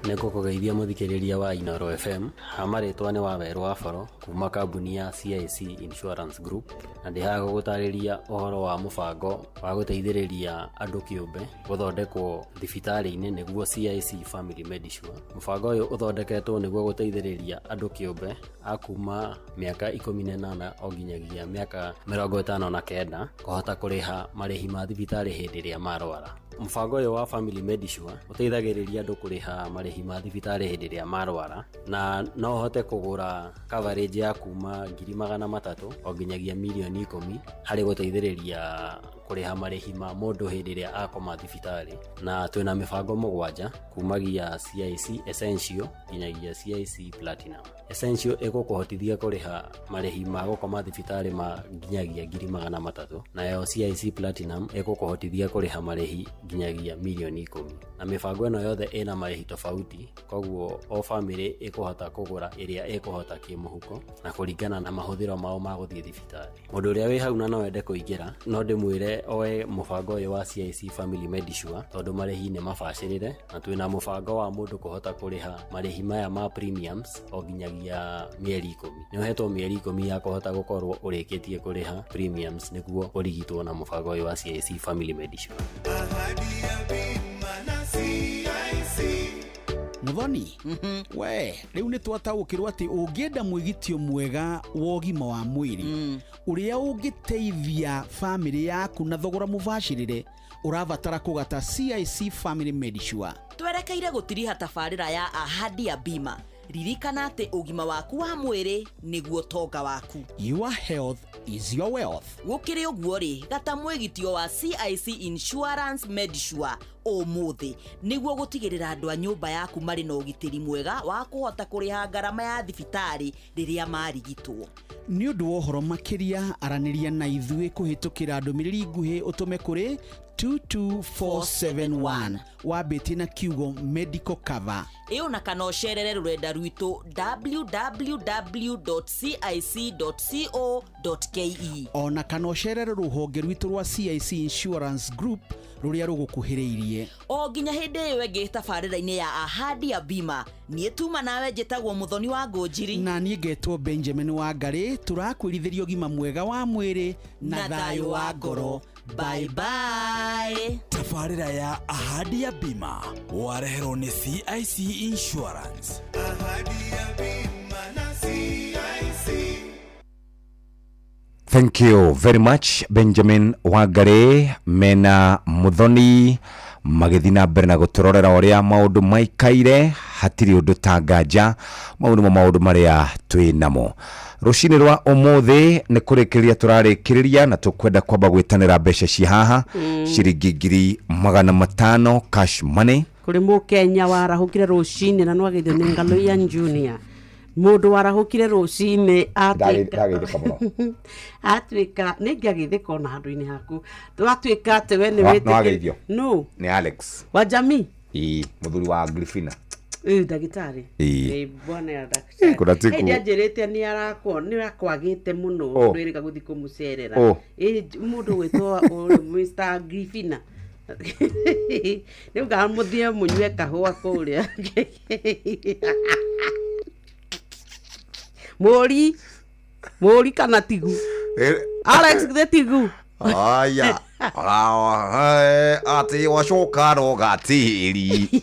Nĩ ngũkũgeithia mũthikĩrĩria wa Inoro FM. Ha marĩtwa nĩ Wawerũ wa Boro kuma kambuni ya CIC Insurance Group, na ndĩ haha gũgũtarĩria ũhoro wa mũbango wa gũteithĩrĩria andũ kĩũmbe gũthondekwo thibitarĩ-inĩ, nĩguo CIC Family Medisure. Mũbango ũyũ ũthondeketwo nĩguo gũteithĩrĩria andũ kĩũmbe a kuma mĩaka 18 o nginyagia mĩaka 59 kũhota kũrĩha marĩhi ma thibitarĩ hĩndĩ ĩrĩa marwara. Mũbango ũyũ wa Family Medisure ũteithagĩrĩria andũ kũrĩha marĩhi ma thibitarĩ hĩndĩ ĩrĩa marwara, na no ũhote kũgũra coverage ya kuma 300,000 o nginyagia mirioni 10 harĩ gũteithĩrĩria kũrĩha marĩhi ma mũndũ hĩndĩ ĩrĩa akoma thibitarĩ. Na twĩna mĩbango mũgwanja, kumagia CIC Essential nginyagia CIC Platinum. Essential ĩgũkũhotithia kũrĩha marĩhi ma gũkoma thibitarĩ ma nginyagia 300,000, nayo CIC Platinum ĩgũkũhotithia kũrĩha marĩhi nginyagia mirioni 10. Na mĩbango ĩno yothe ĩna marĩhi tofauti, koguo o bamĩrĩ ĩkũhota kũgũra ĩrĩa ĩkũhota kĩmũhuko na kũringana na mahũthĩro mao ma gũthiĩ thibitarĩ. Mũndũ ũrĩa wĩ hau na no ende kũingĩra, no ndĩmwĩre oe mũbango ũyũ wa CIC Family Medisure, tondũ marĩhi nĩ mabacĩrĩre, na twĩna mũbango wa mũndũ kũhota kũrĩha marĩhi maya ma premiums o nginyagia mĩeri 10. Nĩ ũhetwo mĩeri 10 ya kũhota gũkorwo ũrĩkĩtie kũrĩha premiums nĩguo ũrigitwo na mũbango ũyũ wa CIC Family Medisure. Muthoni, we rĩu nĩ twataũkĩrwo atĩ ũngĩenda mwĩgitio mwega wa ũgima wa mwĩrĩ ũrĩa ũngĩteithia bamĩrĩ yaku na thogora mũbacĩrĩre, ũrabatara kũgata CIC Family Medisure. Twerekeire gũtiriha tabarĩra ya Ahadi ya Bima. Ririkana atĩ ũgima waku wa mwĩrĩ nĩguo tonga waku. Your health is your wealth. Gũkĩrĩ ũguo rĩ, gata mwĩgitio wa CIC Insurance Medisure ũmũthĩ nĩguo gũtigĩrĩra andũ a nyũmba yaku marĩ na ũgitĩri mwega wa kũhota kũrĩha ngarama ya thibitarĩ rĩrĩa marigitwo. Nĩ ũndũ wa ũhoro makĩria, aranĩria na ithuĩ kũhĩtũkĩra ndũmĩrĩri nguhĩ ũtũme kũrĩ 22471 wambĩtie na kiugo "medical cover". Ĩyo na kana ũcerere rũrenda rwitũ www.cic.co.ke. Ona kana ũcerere rũhonge rwitũ rwa CIC Insurance Group rũrĩa rũgũkuhĩrĩirie. O nginya hĩndĩ ĩyo ĩngĩ tabarĩra-inĩ ya Ahadi ya Bima, niĩ tuma nawe njĩtagwo Mũthoni wa Ngũnjiri. Na niĩ ngetwo Benjamin wa Ngarĩ. Tũrakwĩrithĩria ũgima mwega wa mwĩrĩ na thayũ wa ngoro. Bye bye. Tabarĩra ya Ahadi ya Bima wareherwo nĩ CIC Insurance. Ahadi ya Bima na CIC. Thank you very much, Benjamin Wangari mena Muthoni, magĩthiĩ na mbere na gũtũrorera ũrĩa maũndũ maikaire. Hatirĩ ũndũ ta nganja, mau nĩmo maũndũ marĩa twĩ namo rũcinĩ rwa ũmũthĩ. Nĩ kũrĩkĩrĩria tũrarĩkĩrĩria, na tũkwenda kwamba gwĩtanĩra mbeca ci haha, ciringi 500,000 cash money. Kũrĩ mũkenya warahũkire rũcinĩ na nĩwageithio nĩ Ngaloian Junior, mũndũ warahũkire rũcinĩ Ndagĩthĩka mũno. Atuĩka nĩ ngĩagĩthĩka ona handũ-inĩ haku watuĩka atĩ we nĩ Nĩwageithio? No. Nĩ Alex. Wa jamii. Ĩ, mũthuri wa Grifina. Ĩ, ndagĩtarĩ. Ĩ. Ĩ, bwana ya ndagĩtarĩ. Kuna siku- Hĩndĩ anjĩrĩte nĩ arakwo nĩ akwagĩte mũno. Oh. Ndwĩrĩga gũthiĩ kũmũcerera. Oh. Ĩ, mũndũ gwĩtwo Mr. Grifina rĩu ngaga mũthiĩ mũnyue kahũa kũrĩa mũri mũri kana tigu Alex githĩ tigu. Aya, atĩ wacoka roga tĩri.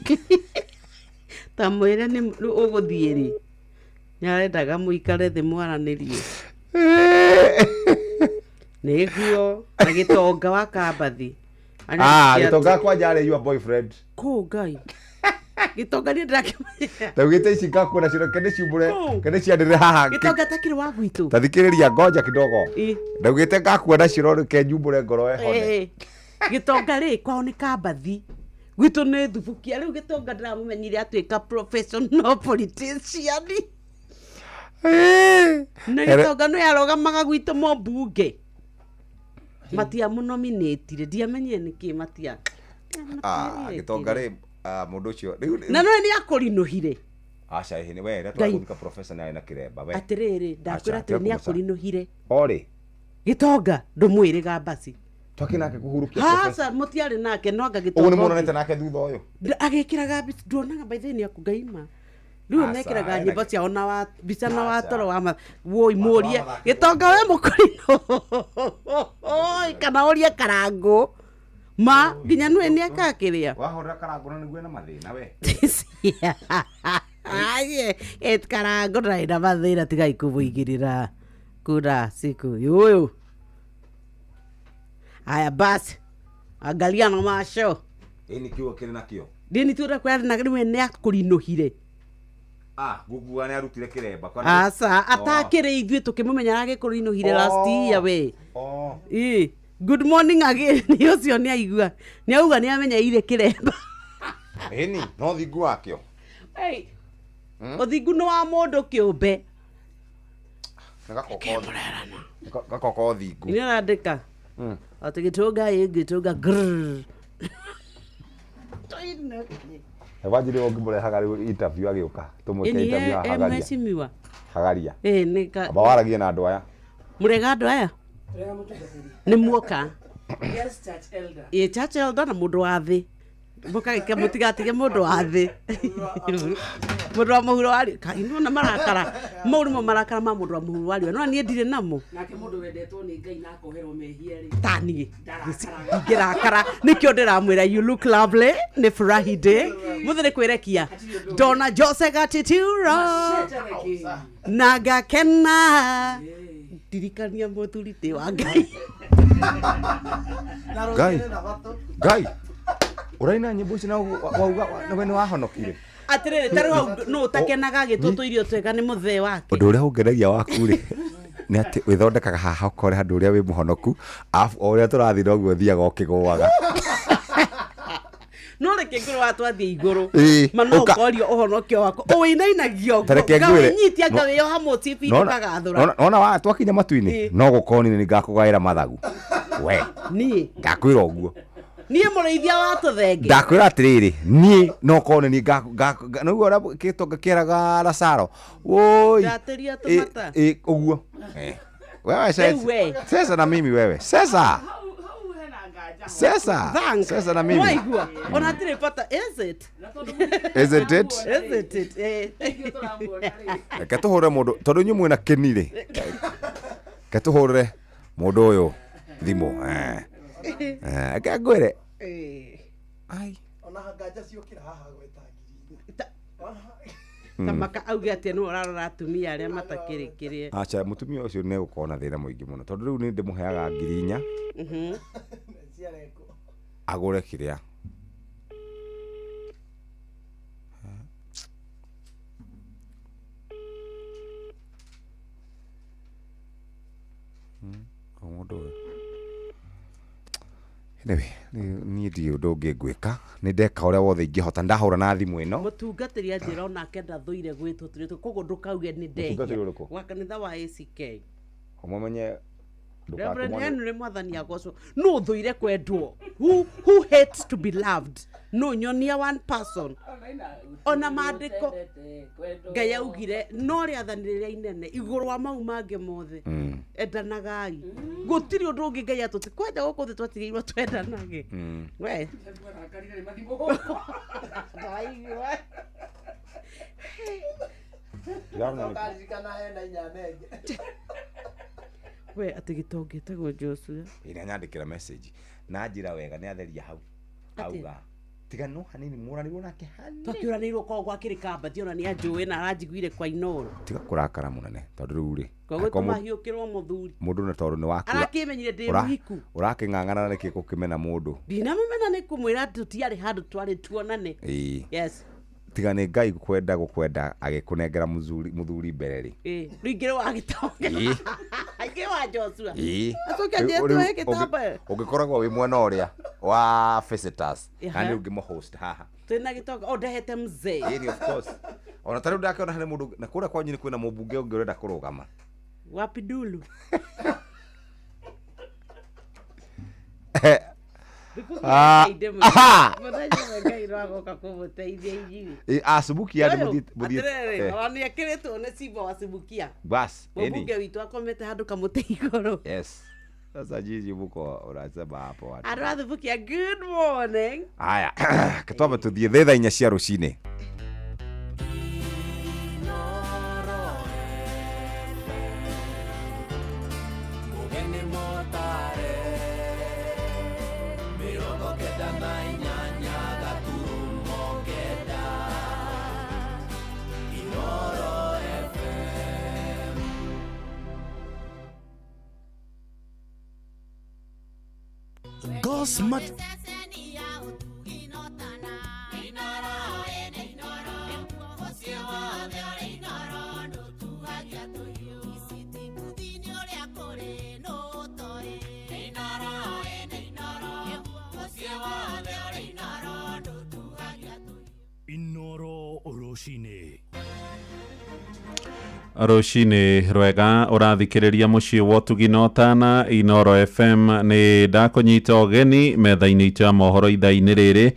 Ta mwĩre nĩ ũgũthiĩ rĩ, nĩ arendaga mũikare thĩ mwaranĩrie nĩguo na gĩtonga wa Kambathi. Ah, gĩtonga kwanja arĩ your boyfriend. Kũ Ngai. Gĩtonga niĩ ndĩrakĩmenya. Ndaugĩte ici ngakuo nacio, reke ndĩciumbũre, reke ndĩcianĩrĩre haha. Gĩtonga takĩrĩ wa gwitũ. Ta thikĩrĩria, ngoja kidogo. Ĩ. Ndaugĩte ngakuo nacio, no reke njumbũre ngoro ĩhone. Ĩ. Gĩtonga rĩ, kwao nĩ kambathi, gwitũ nĩ thubukia. Rĩu gĩtonga ndĩramũmenyire atuĩka professional politician. Na gĩtonga nĩ arũgamaga gwitũ mũmbunge, matiamũnominĩtire, ndiamenyire nĩkĩ matia. Ah, gĩtonga rĩ, ah, mũndũ ũcio rĩu Na no nĩ akũrinũhire. Aca, ĩhĩ, we rĩrĩa Ngai. tũragũthika professor nĩ arĩ na kĩremba we. Atĩrĩrĩ, ndakwĩra Aca, atĩrĩ, nĩ tiga kũmũca. akũrinũhire. Orĩ Gĩtonga ndũmwĩrĩga mbasi. Twakĩ nake kũhurũkia professor. Haca, mũtiarĩ nake, no anga Ũguo nĩ gĩtonga muonanĩte ũngĩ. nake thutha ũyũ? Agĩkĩraga mbica, nduonaga by the way nĩ akugaima rĩu. Aca, Mekĩraga ena nyĩmbo ciao na wa mbica na Aca. watoro wa woi, mũrie gĩtonga we mũkũrinũ kana ũrie karangũ ma nginya nĩwe nĩ akakĩrĩa. Wahorera karangũ na nĩguo ena mathĩna we. Aye, et karangũ ndarĩ na mathĩna, tigai kũmũigĩrĩra kura siku yũyũ. Aya basi, angalia na macho. Ĩ, nĩ kiugo kĩrĩ nakĩo. Ndini tuura kwĩra na rĩmwe nĩ akũrinũhire. Ah, nguguga nĩ arutire kĩremba. Aca, atakĩrĩ ithuĩ tũkĩmũmenya aragĩkũrinũhire last year we. Oh. Ĩ, good morning again. Ũcio nĩ aigua, nĩ auga nĩ amenyeire kĩremba. Ĩni no thingu wakĩo. Hey, ũthingu nĩ wa mũndũ kĩũmbe. Nĩ gakoko thingu. Nĩ arandĩka atĩ gĩtũnga ĩ gĩtũnga grrr. Evanjiri ũngĩmũrehaga rĩu interview agĩũka tũmwĩke Ĩni interview haha, hagaria. Mheshimiwa. Hagaria. Ĩ nĩ ka Amba waragie na andũ aya. Mũrega andũ aya nĩ muoka. Yes, church elder. Ĩ, church elder na mũndũ wa thĩ, mũkagĩke mũtigatige mũndũ wa thĩ, mũndũ wa mũhuro wa riũa. Nĩwona marakara mau nĩmo marakara ma mũndũ wa mũhuro wa riũa, no niĩ ndirĩ namo. Nake mũndũ wendetwo nĩ Ngai na akoherwo mehia rĩ. Ta niĩ ndingĩrakara, nĩkĩo ndĩramwĩra you look lovely. Nĩ Friday, mũthĩ nĩ kwĩrekia ndona Jose Gatitura na ngakena ndirikania mũthuri tĩ wa Ngai. Ngai, Ngai, ũraina nyĩmbo ici na wauga we nĩ wahonokire. Atĩrĩrĩ, ta rĩu hau nũ ũtakenaga agĩtwo tũirio twega nĩ mũthee wake? Ũndũ ũrĩa ũngenagia waku rĩ nĩ atĩ wĩthondekaga haha ũkore handũ ũrĩa wĩ mũhonoku, arabu o ũrĩa tũrathiĩ noguo ũthiaga ũkĩgũaga. No reke ngũrũ wa twathiĩ igũrũ. Ĩĩ, Ma no ũka- ũkorio ũhonokio wakwa ũwĩinainagio Ta reke ngwĩre. ngawĩnyitia No- ngawĩoha mũcibi ũkagathũra. Nona wa twakinya matu-inĩ Ĩĩ. no gũkorwo niĩ nĩ ngakũgaĩra mathagu we. Niĩ? Ngakwĩra ũguo. Niĩ mũrĩithia wa tũthenge. Ndakwĩra atĩrĩrĩ, niĩ no korwo nĩ niĩ nĩguo ũrĩa gĩtonga kĩeraga Lazaro woi. Ndatĩria tũmata. Ĩ, ũguo. Eh. Wewe Rĩu sasa, we. sasa na mimi wewe sasa, sasa Thanks. sasa na mimi. Waigua ona hatirĩ bata, is it? Isn't it? Isn't it? Eh. Reke tũhũre mũndũ tondũ inyuĩ mwĩna kĩni rĩ, reke tũhũrĩre mũndũ ũyũ thimũ. Eh. Eh, reke ngwĩre. Eh. Ona nganja ciokĩra haha gweta ngiri. Tamaka auge atĩ nĩwe ũrarora atumia arĩa matakĩrĩ kĩrĩa. Aca, mũtumia ũcio nĩ egũkorwo na thĩna mũingĩ mũno tondũ rĩu nĩ ndĩmũheaga 4,000 agũre kĩrĩa. O mũndũ ũyũ. Anyway, niĩ ndirĩ ũndũ ũngĩ ngwĩka, nĩ ndeka ũrĩa wothe ingĩhota, ndahũra na thimũ ĩno. Mũtungatĩri anjĩra onake ndathũire gwĩtwo tũrĩtũ, koguo ndũkauge nĩ ndehia. Mũtungatĩri ũrĩkũ? Wa kanitha wa ACK. Ũmũmenye. Reverend ndũgakĩmone- Henry, mwathani agocwo. Nũ ũthũire kwendwo? Who hates to be loved? No nyonia one person. Ona maandĩko Ngai augire no rĩathani rĩrĩa inene igũrũ wa mau mangĩ mothe, endanagai. Gũtirĩ ũndũ ũngĩ Ngai atũti kwenda gũkũ thĩ, twatigĩirwo twendanage. We ndaigua. Ũkaririkana hena inya nenge. We atĩ gĩtonga ĩtagwo Joshua. Ĩrĩa nyandĩkĩra message na njĩra wega nĩ atheria hau. Atĩa? Auga tiga no hanini mũranirwo nake hanini. Twakĩũranĩirwo korwo gwakĩrĩ kambathi ona nĩ anjũĩ na aranjiguire kwa Inoro. Tiga kũrakara mũnene tondũ rĩu rĩ koguo angĩkorwo tũmahiũkĩrwo mũthuri. Mũndũ nĩ tondũ nĩ wakua. Arakĩmenyire ndĩ mũhiku. Tiga nĩ Ngai kwenda gũkwenda agĩkũnengera mũthuri mbere rĩ. Ĩĩ, rĩu ingĩrĩ wa gĩtonga. Ĩĩ. Aingĩrĩ wa Joshua. Ĩĩ. Acoke Rĩu- anjĩre rĩu tuoe gĩtambaya. Ũngĩkoragwo wĩ mwena ũrĩa wa visitors Aha. na nĩ ũngĩmũhost haha. Twĩna gĩtonga. O ndehete mzee. Ĩĩ, of course. Ona ta rĩu ndakĩona harĩ mũndũ na kũrĩa kwanyu nĩ kwĩna mũmbunge ũngĩ ũrenda kũrũgama. Wapi dulu. Ah, aha. Mũthenya ũmwe Ngai no agoka kũmũteithia inyuĩ. Ĩ, acubukia nĩ Ũyũ, mũthiĩ atĩrĩrĩ, ona nĩ ekĩrĩtwo nĩ cimba wa Cibukia. Bas, ĩni. Mũmbunge witũ akomete handũ kamũtĩ igũrũ. Yes. Sasa jiji muko unasema hapo watu. Andũ a Thubukia, good morning. Haya, ketwambe tuthiĩ thaa 4 cia rũcinĩ. Mũgeni mũtare 98 gaturumo 9 Inoro FM. Gosmat Inoro rũcinĩ. Rũcinĩ rwega ũrathikĩrĩria mũciĩ wa ũtugi na ũtana Inoro FM. Nĩ ndakũnyita ũgeni metha-inĩ itũ ya mohoro ithaa-inĩ rĩrĩ,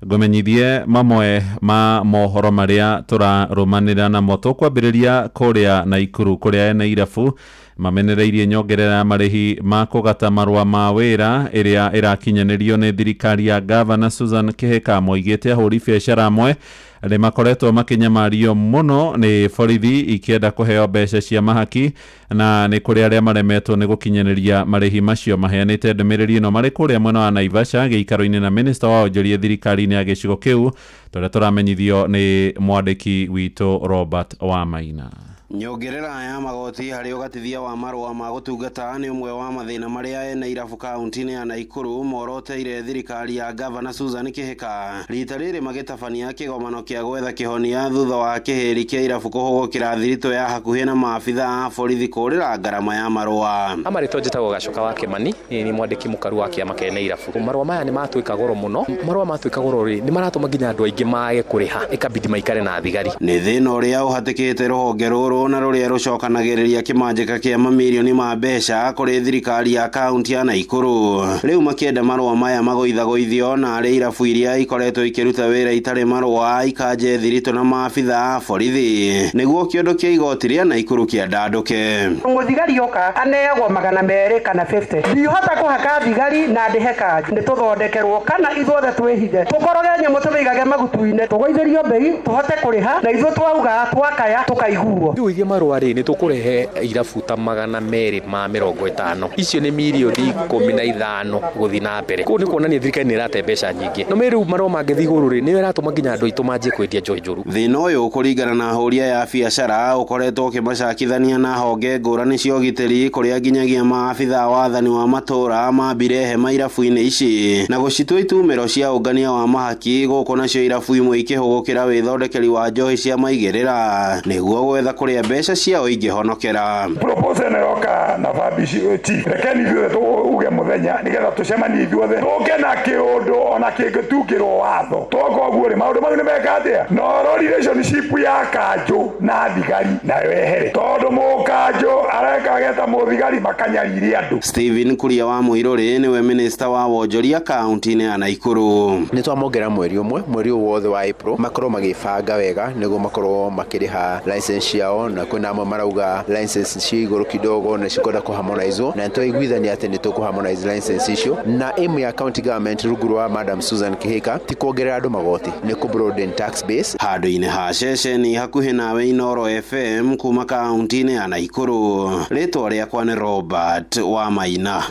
ngũmenyithie mamwe ma mohoro marĩa tũrarũmanĩra namo. Tũkwambĩrĩria kũrĩa Naikuru kũrĩa ene irabu mamenereirie nyongerera ya marĩhi ma kũgata marũa ma wĩra ĩrĩa ĩrakinyanĩrio nĩ thirikari ya gavana Susan Kĩhĩka. Moigĩte ahũri biacara amwe nĩ makoretwo makĩnyamario mũno nĩ borithi ikĩenda kũheo mbeca cia mahaki, na nĩ kũrĩ arĩa maremetwo nĩ gũkinyanĩria marĩhi macio. Maheanĩte ndũmĩrĩri ĩno marĩ kũrĩa mwena wa Naivasha gĩikaro-inĩ na minista wa onjoria thirikari-inĩ ya gĩcigo kĩu, tũrĩa tũramenyithio nĩ mwandĩki witũ Robert Wamaina. Nyongerera ya magoti harĩ ũgatithia wa marũa ma gũtungata nĩ ũmwe wa mathĩna marĩa ene irabu kaunti-inĩ ya Naikuru moroteire thirikari ya gavana Susan Kĩhĩka rita rĩrĩ magĩtabania kĩgomano kĩa gwetha kĩhonia thutha wa kĩhĩri kĩa irabu kũhũgũkĩra thiritũ ya hakuhĩ na maabitha a borithi kũrĩra ngarama ya marũa. Amarĩtwa njĩtagwo Gacoka wa Kĩmani, niĩ nĩ mwandĩki mũkaru wa kĩama kĩa irabu. Marũa maya nĩ matuĩka goro mũno. Marũa matuĩka goro rĩ, nĩ maratũma nginya andũ aingĩ mage kũrĩha, ĩkabidi maikare na thigari. Nĩ thĩna ũrĩa ũhatĩkĩte rũhonge rũrũ na rũrĩa rũcokanagĩrĩria kĩmanjĩka kĩa mamirioni ma mbeca kũrĩ thirikari ya kaunti ya Naikuru. Rĩu makĩenda marũa maya magũithagũithio na arĩ irabu iria ikoretwo ikĩruta wĩra itarĩ marũa ikanje thiritũ na maabitha a borithi nĩguo kĩondo kĩa igoti rĩa Naikuru kĩandandũke. Mũthigari oka aneagwo 200 kana 50. Ndihota kũhaka thigari na ndĩhe kanjũ. Nĩ tũthondekerwo kana ithuothe twĩhithe tũkoroge nyamũ tũmĩigage magutu-inĩ, tũgũithĩrio mbei tũhote kũrĩha, na ithuĩ twauga twakaya tũkaiguo. Tũgũithia marũa rĩ, nĩ tũkũrehe irabu ta 250. Icio nĩ mirioni 15 gũthiĩ na mbere. Kũu nĩ kuonania thirikari nĩ ĩrate mbeca nyingĩ. No rĩu marũa mangĩthiĩ igũrũ rĩ, nĩyo ĩratũma nginya andũ aitũ manjie kwendia njohi njũru. Thĩna ũyũ kũringana na ahũri aya a biacara ũkoretwo ũkĩmacakithania na honge ngũrani cia ũgitĩri kũrĩa nginyagia maabitha a wathani wa matũũra mambire hema irabu-inĩ ici na gũcitua itumĩro cia ũngania wa mahaki gũkũ nacio irabu imwe ikĩhũgũkĩra wĩthondekeri wa njohi cia maigĩrĩra nĩguo gwetha kũrĩa mbeca ciao ingĩhonokera. Proposal ĩno yoka na babici chief, rekeni ithuothe tũuge mũthenya nĩgetha tũcemanie ithuothe tũke na kĩũndũ ona kĩngĩtungĩrwo watho. Twoka ũguo rĩ, maũndũ mau nĩ meka atĩa? Noro relationship ya kanjũ na thigari nayo ehere, tondũ mũkanjũ areka geta mũthigari makanyarire andũ. Stephen Kuria wa Mũirũrĩ nĩwe minista wa wonjoria kaunti-inĩ ya Naikuru. Nĩ twamongera mweri ũmwe, mweri ũyũ wothe wa April makorwo magĩbanga wega nĩguo makorwo makĩrĩha license ciao, na kwĩna amwe marauga license ci igũrũ kidogo na cikwenda kũharmonizwo, na nĩtwaiguithania atĩ nĩ tũkũharmonize license icio, na aim ya county government rungu rwa Madam Susan Kihika ti kuongerera andũ magoti, nĩ kũ broaden tax base. Handũ-inĩ ha ceceni hakuhĩ nawe Inoro FM kuma kaunti-inĩ ya Naikuru, rĩtwa rĩakwa nĩ Robert Wamaina.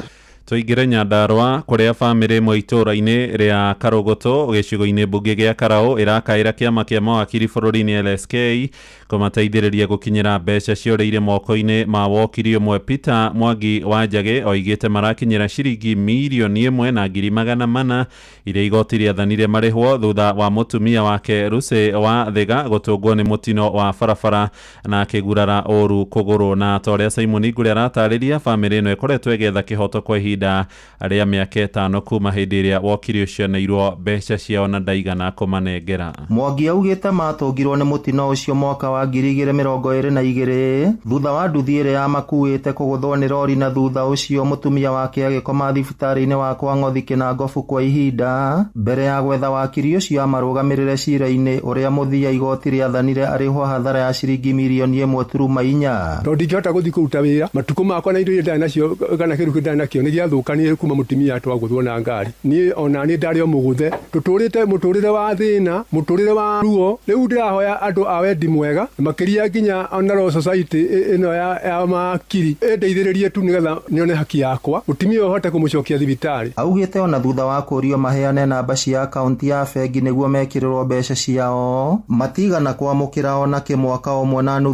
Tũingĩre Nyandarũa kũrĩa bamĩrĩ ĩmwe itũũra-inĩ rĩa Karũgũtũ gĩcigo-inĩ mbunge gĩa Karaũ ĩrakaĩra kĩama kĩa mawakiri bũrũri-inĩ LSK kũmateithĩrĩria gũkinyĩra mbeca ciorĩire moko-inĩ ma wokiri ũmwe Peter Mwangi wa Njagĩ oigĩte marakinyĩra ciringi 1,400,000 iria igoti rĩathanire marĩhwo thutha wa mũtumia wake Lucy wa Thiga gũtũngwo nĩ mũtino wa barabara na akĩgurara ũru kũgũrũ. Na ta ũrĩa Simon Ngure aratarĩria, bamĩrĩ ĩno ĩkoretwo ĩgĩetha kĩhoto kwa ihinda rĩa mĩaka 5 kuma hĩndĩ ĩrĩa wokiri ũcio aneirwo mbeca ciao na ndaigana kũmanengera. Mwangi augĩte matũngirwo nĩ mũtino ũcio mwaka wa 2022 thutha wa nduthi ĩrĩa yamakuĩte kũgũthwo nĩ rori, na thutha ũcio mũtumia wake agĩkoma thibitarĩ-inĩ wa kwa Ng'othi Kĩnangobu kwa ihinda mbere ya gwetha wakiri ũcio amarũgamĩrĩre cira-inĩ ũrĩa mũthia igoti rĩathanire arĩhwo hathara ya ciringi 1.4 million. Tondũ ndingĩhota gũthiĩ kũruta wĩra matukũ makwa na indo iria ndarĩ nacio kana kĩndũ kĩrĩa ndarĩ nakĩo nĩ gĩathũkanire kuma mũtumia atwagũthwo na ngari. Niĩ ona niĩ ndarĩ o mũgũthe, tũtũrĩte mũtũrĩre wa thĩna, mũtũrĩre wa ruo. Rĩu ndĩrahoya andũ a wendi mwega makĩria nginya ona Law Society ĩno ya makiri ĩndeithĩrĩrie tu nĩgetha nyone haki yakwa, mũtumia ũyũ hote kũmũcokia thibitarĩ. Augĩte ona thutha wa kũrio maheane namba cia akaunti ya bengi nĩguo mekĩrĩrwo mbeca ciao, matigana kwamũkĩra ona kĩ 1.5 mwaka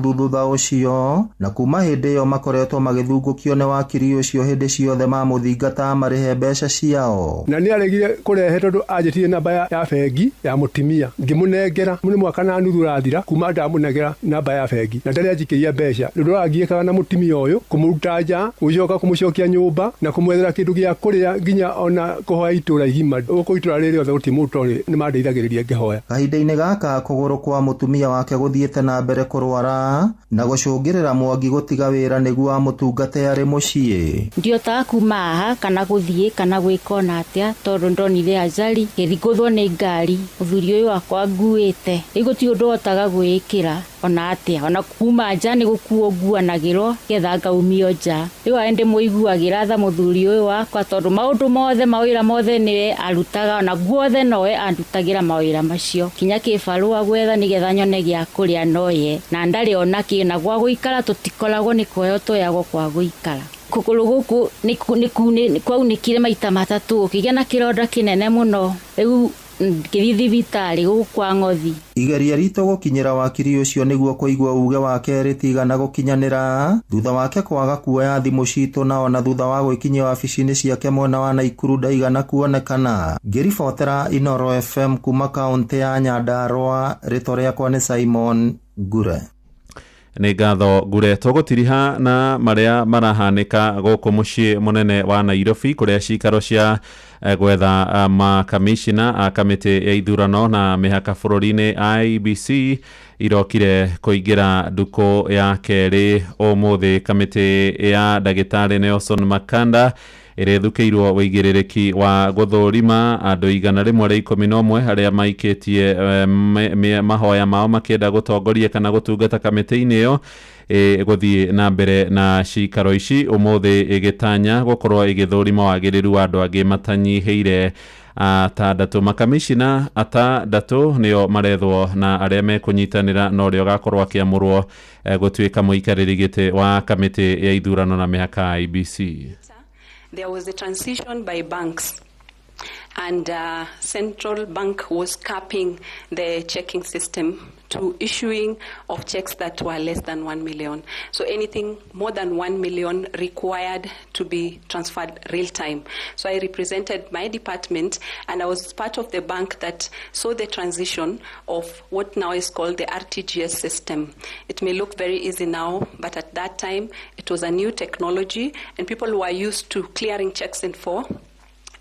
thutha ũcio, na kuma hĩndĩ ĩyo makoretwo magĩthungũkio nĩ wakiri ũcio hĩndĩ ciothe mamũthingata marĩhe mbeca ciao. Na nĩ aregire kũrehe tondũ anjĩtire namba ya bengi ya mũtumia ngĩmũnengera. Nĩ 1.5 mwaka ũrathira kuma ndamũnengera namba ya bengi na ndarĩ anjikĩria mbeca. Rĩu ndũrangiĩkaga na mũtumia ũyũ kũmũruta nja, gũcoka kũmũcokia nyũmba na kũmwethera kĩndũ gĩa kũrĩa, nginya ona kũhoya itũra igima gũkũ itũra rĩrĩ rĩothe gũtirĩ mũndũ ũtarĩ nĩ mandeithagĩrĩria ngĩhoya. Kahinda-inĩ gaka kũgũrũ kwa mũtumia wake gũthiĩte na mbere kũrwara na gũcũngĩrĩra Mwangi gũtiga wĩra nĩguo amũtungate arĩ mũciĩ. Ndiotaga kuma haha kana gũthiĩ kana gwĩka ona atĩa tondũ ndonire ajali ngĩthingũthwo nĩ ngari, mũthuri ũyũ wakwa nguĩte. Rĩu gũtirĩ ũndũ hotaga gwĩĩkĩra ona atĩa, ona kuma nja nĩ gũkuo nguanagĩrwo getha ngaumio nja. Rĩu arĩ ndĩmũiguagĩra tha mũthuri ũyũ wakwa tondũ maũndũ mothe, mawĩra mothe nĩwe arutaga, ona guothe nowe andutagĩra mawĩra macio, kinya kĩbarũa gwetha nĩgetha nyone gĩa kũrĩa noye, na ndarĩ ona kĩ, na gwa gũikara tũtikoragwo, nĩ kũheo tũheagwo kwa gũikara. Kũgũrũ gũkũ nĩ kwaunĩkire maita matatũ, gũkĩgĩa na kĩronda kĩnene mũno. Rĩu ngĩthiĩ thibitarĩ gũkũ kwa Ng'othi. Igeria ritũ gũkinyĩra wakiri ũcio nĩguo kũigua uge wake rĩtigana gũkinyanĩra thutha wake kwaga kuoya thimũ citũ, na ona thutha wa gwĩkinyia wabici-inĩ ciake mwena wa Naikuru ndaigana kuonekana. Ngĩribotera Inoro FM kuma kaũntĩ ya Nyandarũa, rĩtwa rĩakwa nĩ Simon Ngure. Nĩ ngatho Ngure. Tũgũtiriha na marĩa marahanĩka gũkũ mũciĩ mũnene wa Nairobi kũrĩa cikaro cia gwetha makamishina a kamĩtĩ ya ithurano na mĩhaka bũrũri-inĩ IEBC irokire kũingĩra ndukũ ya kerĩ ũmũthĩ. Kamĩtĩ ya ndagĩtarĩ Nelson Makanda ĩrĩa ĩthukĩirwo wĩigĩrĩrĩki wa gũthũrima andũ 111 arĩa maikĩtie mahoya mao makĩenda gũtongoria kana gũtungata kamĩtĩ-inĩ ĩyo gũthiĩ na mbere na cikaro ici ũmũthĩ, ĩgĩtanya gũkorwo ĩgĩthũrima wagĩrĩru wa andũ angĩ matanyihĩire atandatũ. Makamishina atandatũ nĩo marethwo na arĩa mekũnyitanĩra na ũrĩa ũgakorwo akĩamũrwo gũtuĩka mũikarĩri gĩtĩ wa kamĩtĩ ya ithurano na mĩhaka IEBC. There was a transition by banks, and central bank was capping the checking system to issuing of checks that were less than 1 million. So anything more than 1 million required to be transferred real time. So I represented my department, and I was part of the bank that saw the transition of what now is called the RTGS system. It may look very easy now, but at that time it was a new technology and people were used to clearing checks in 4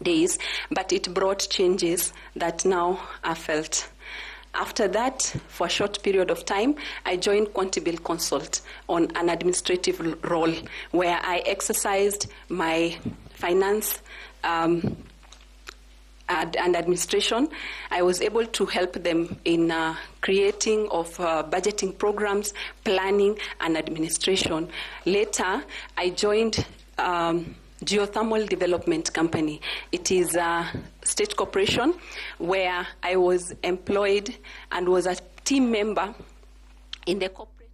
days, but it brought changes that now are felt. After that, for a short period of time, I joined Quantibill Consult on an administrative role where I exercised my finance and administration. I was able to help them in creating of budgeting programs, planning, and administration. Later, I joined Geothermal Development Company. It is a state corporation where I was employed and was a team member in the corporate.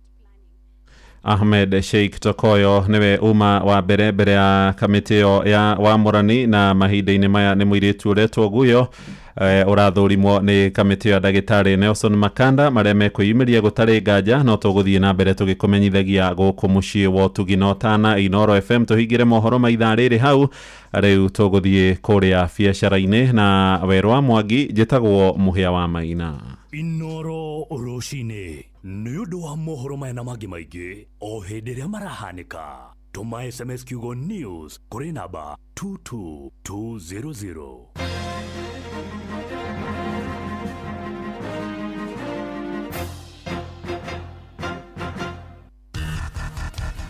Ahmed Sheikh Tokoyo nĩwe uma wa mbere mbere ya kamĩtĩ ĩyo ya wamũrani, na mahinda-inĩ maya nĩ mũirĩtu ũretwo Guyo ũrathũrimwo nĩ kamĩtĩ ya ndagĩtarĩ Nelson Makanda marĩa mekwĩyumĩria gũtarĩ nganja. No tũgũthiĩ na mbere tũgĩkũmenyithagia gũkũ mũciĩ wa ũtugi na ũtana Inooro FM. Tũhingĩre mohoro ma ithaa rĩrĩ hau. Rĩu tũgũthiĩ kũrĩa biacara-inĩ na Werũ wa Mwangi. Njĩtagwo Mũhĩa wa Maina. Inoro rũcinĩ nĩ ũndũ wa mohoro maya na mangĩ maingĩ o hĩndĩ ĩrĩa marahanĩka, tũma SMS kiugo news kũrĩ namba 22200.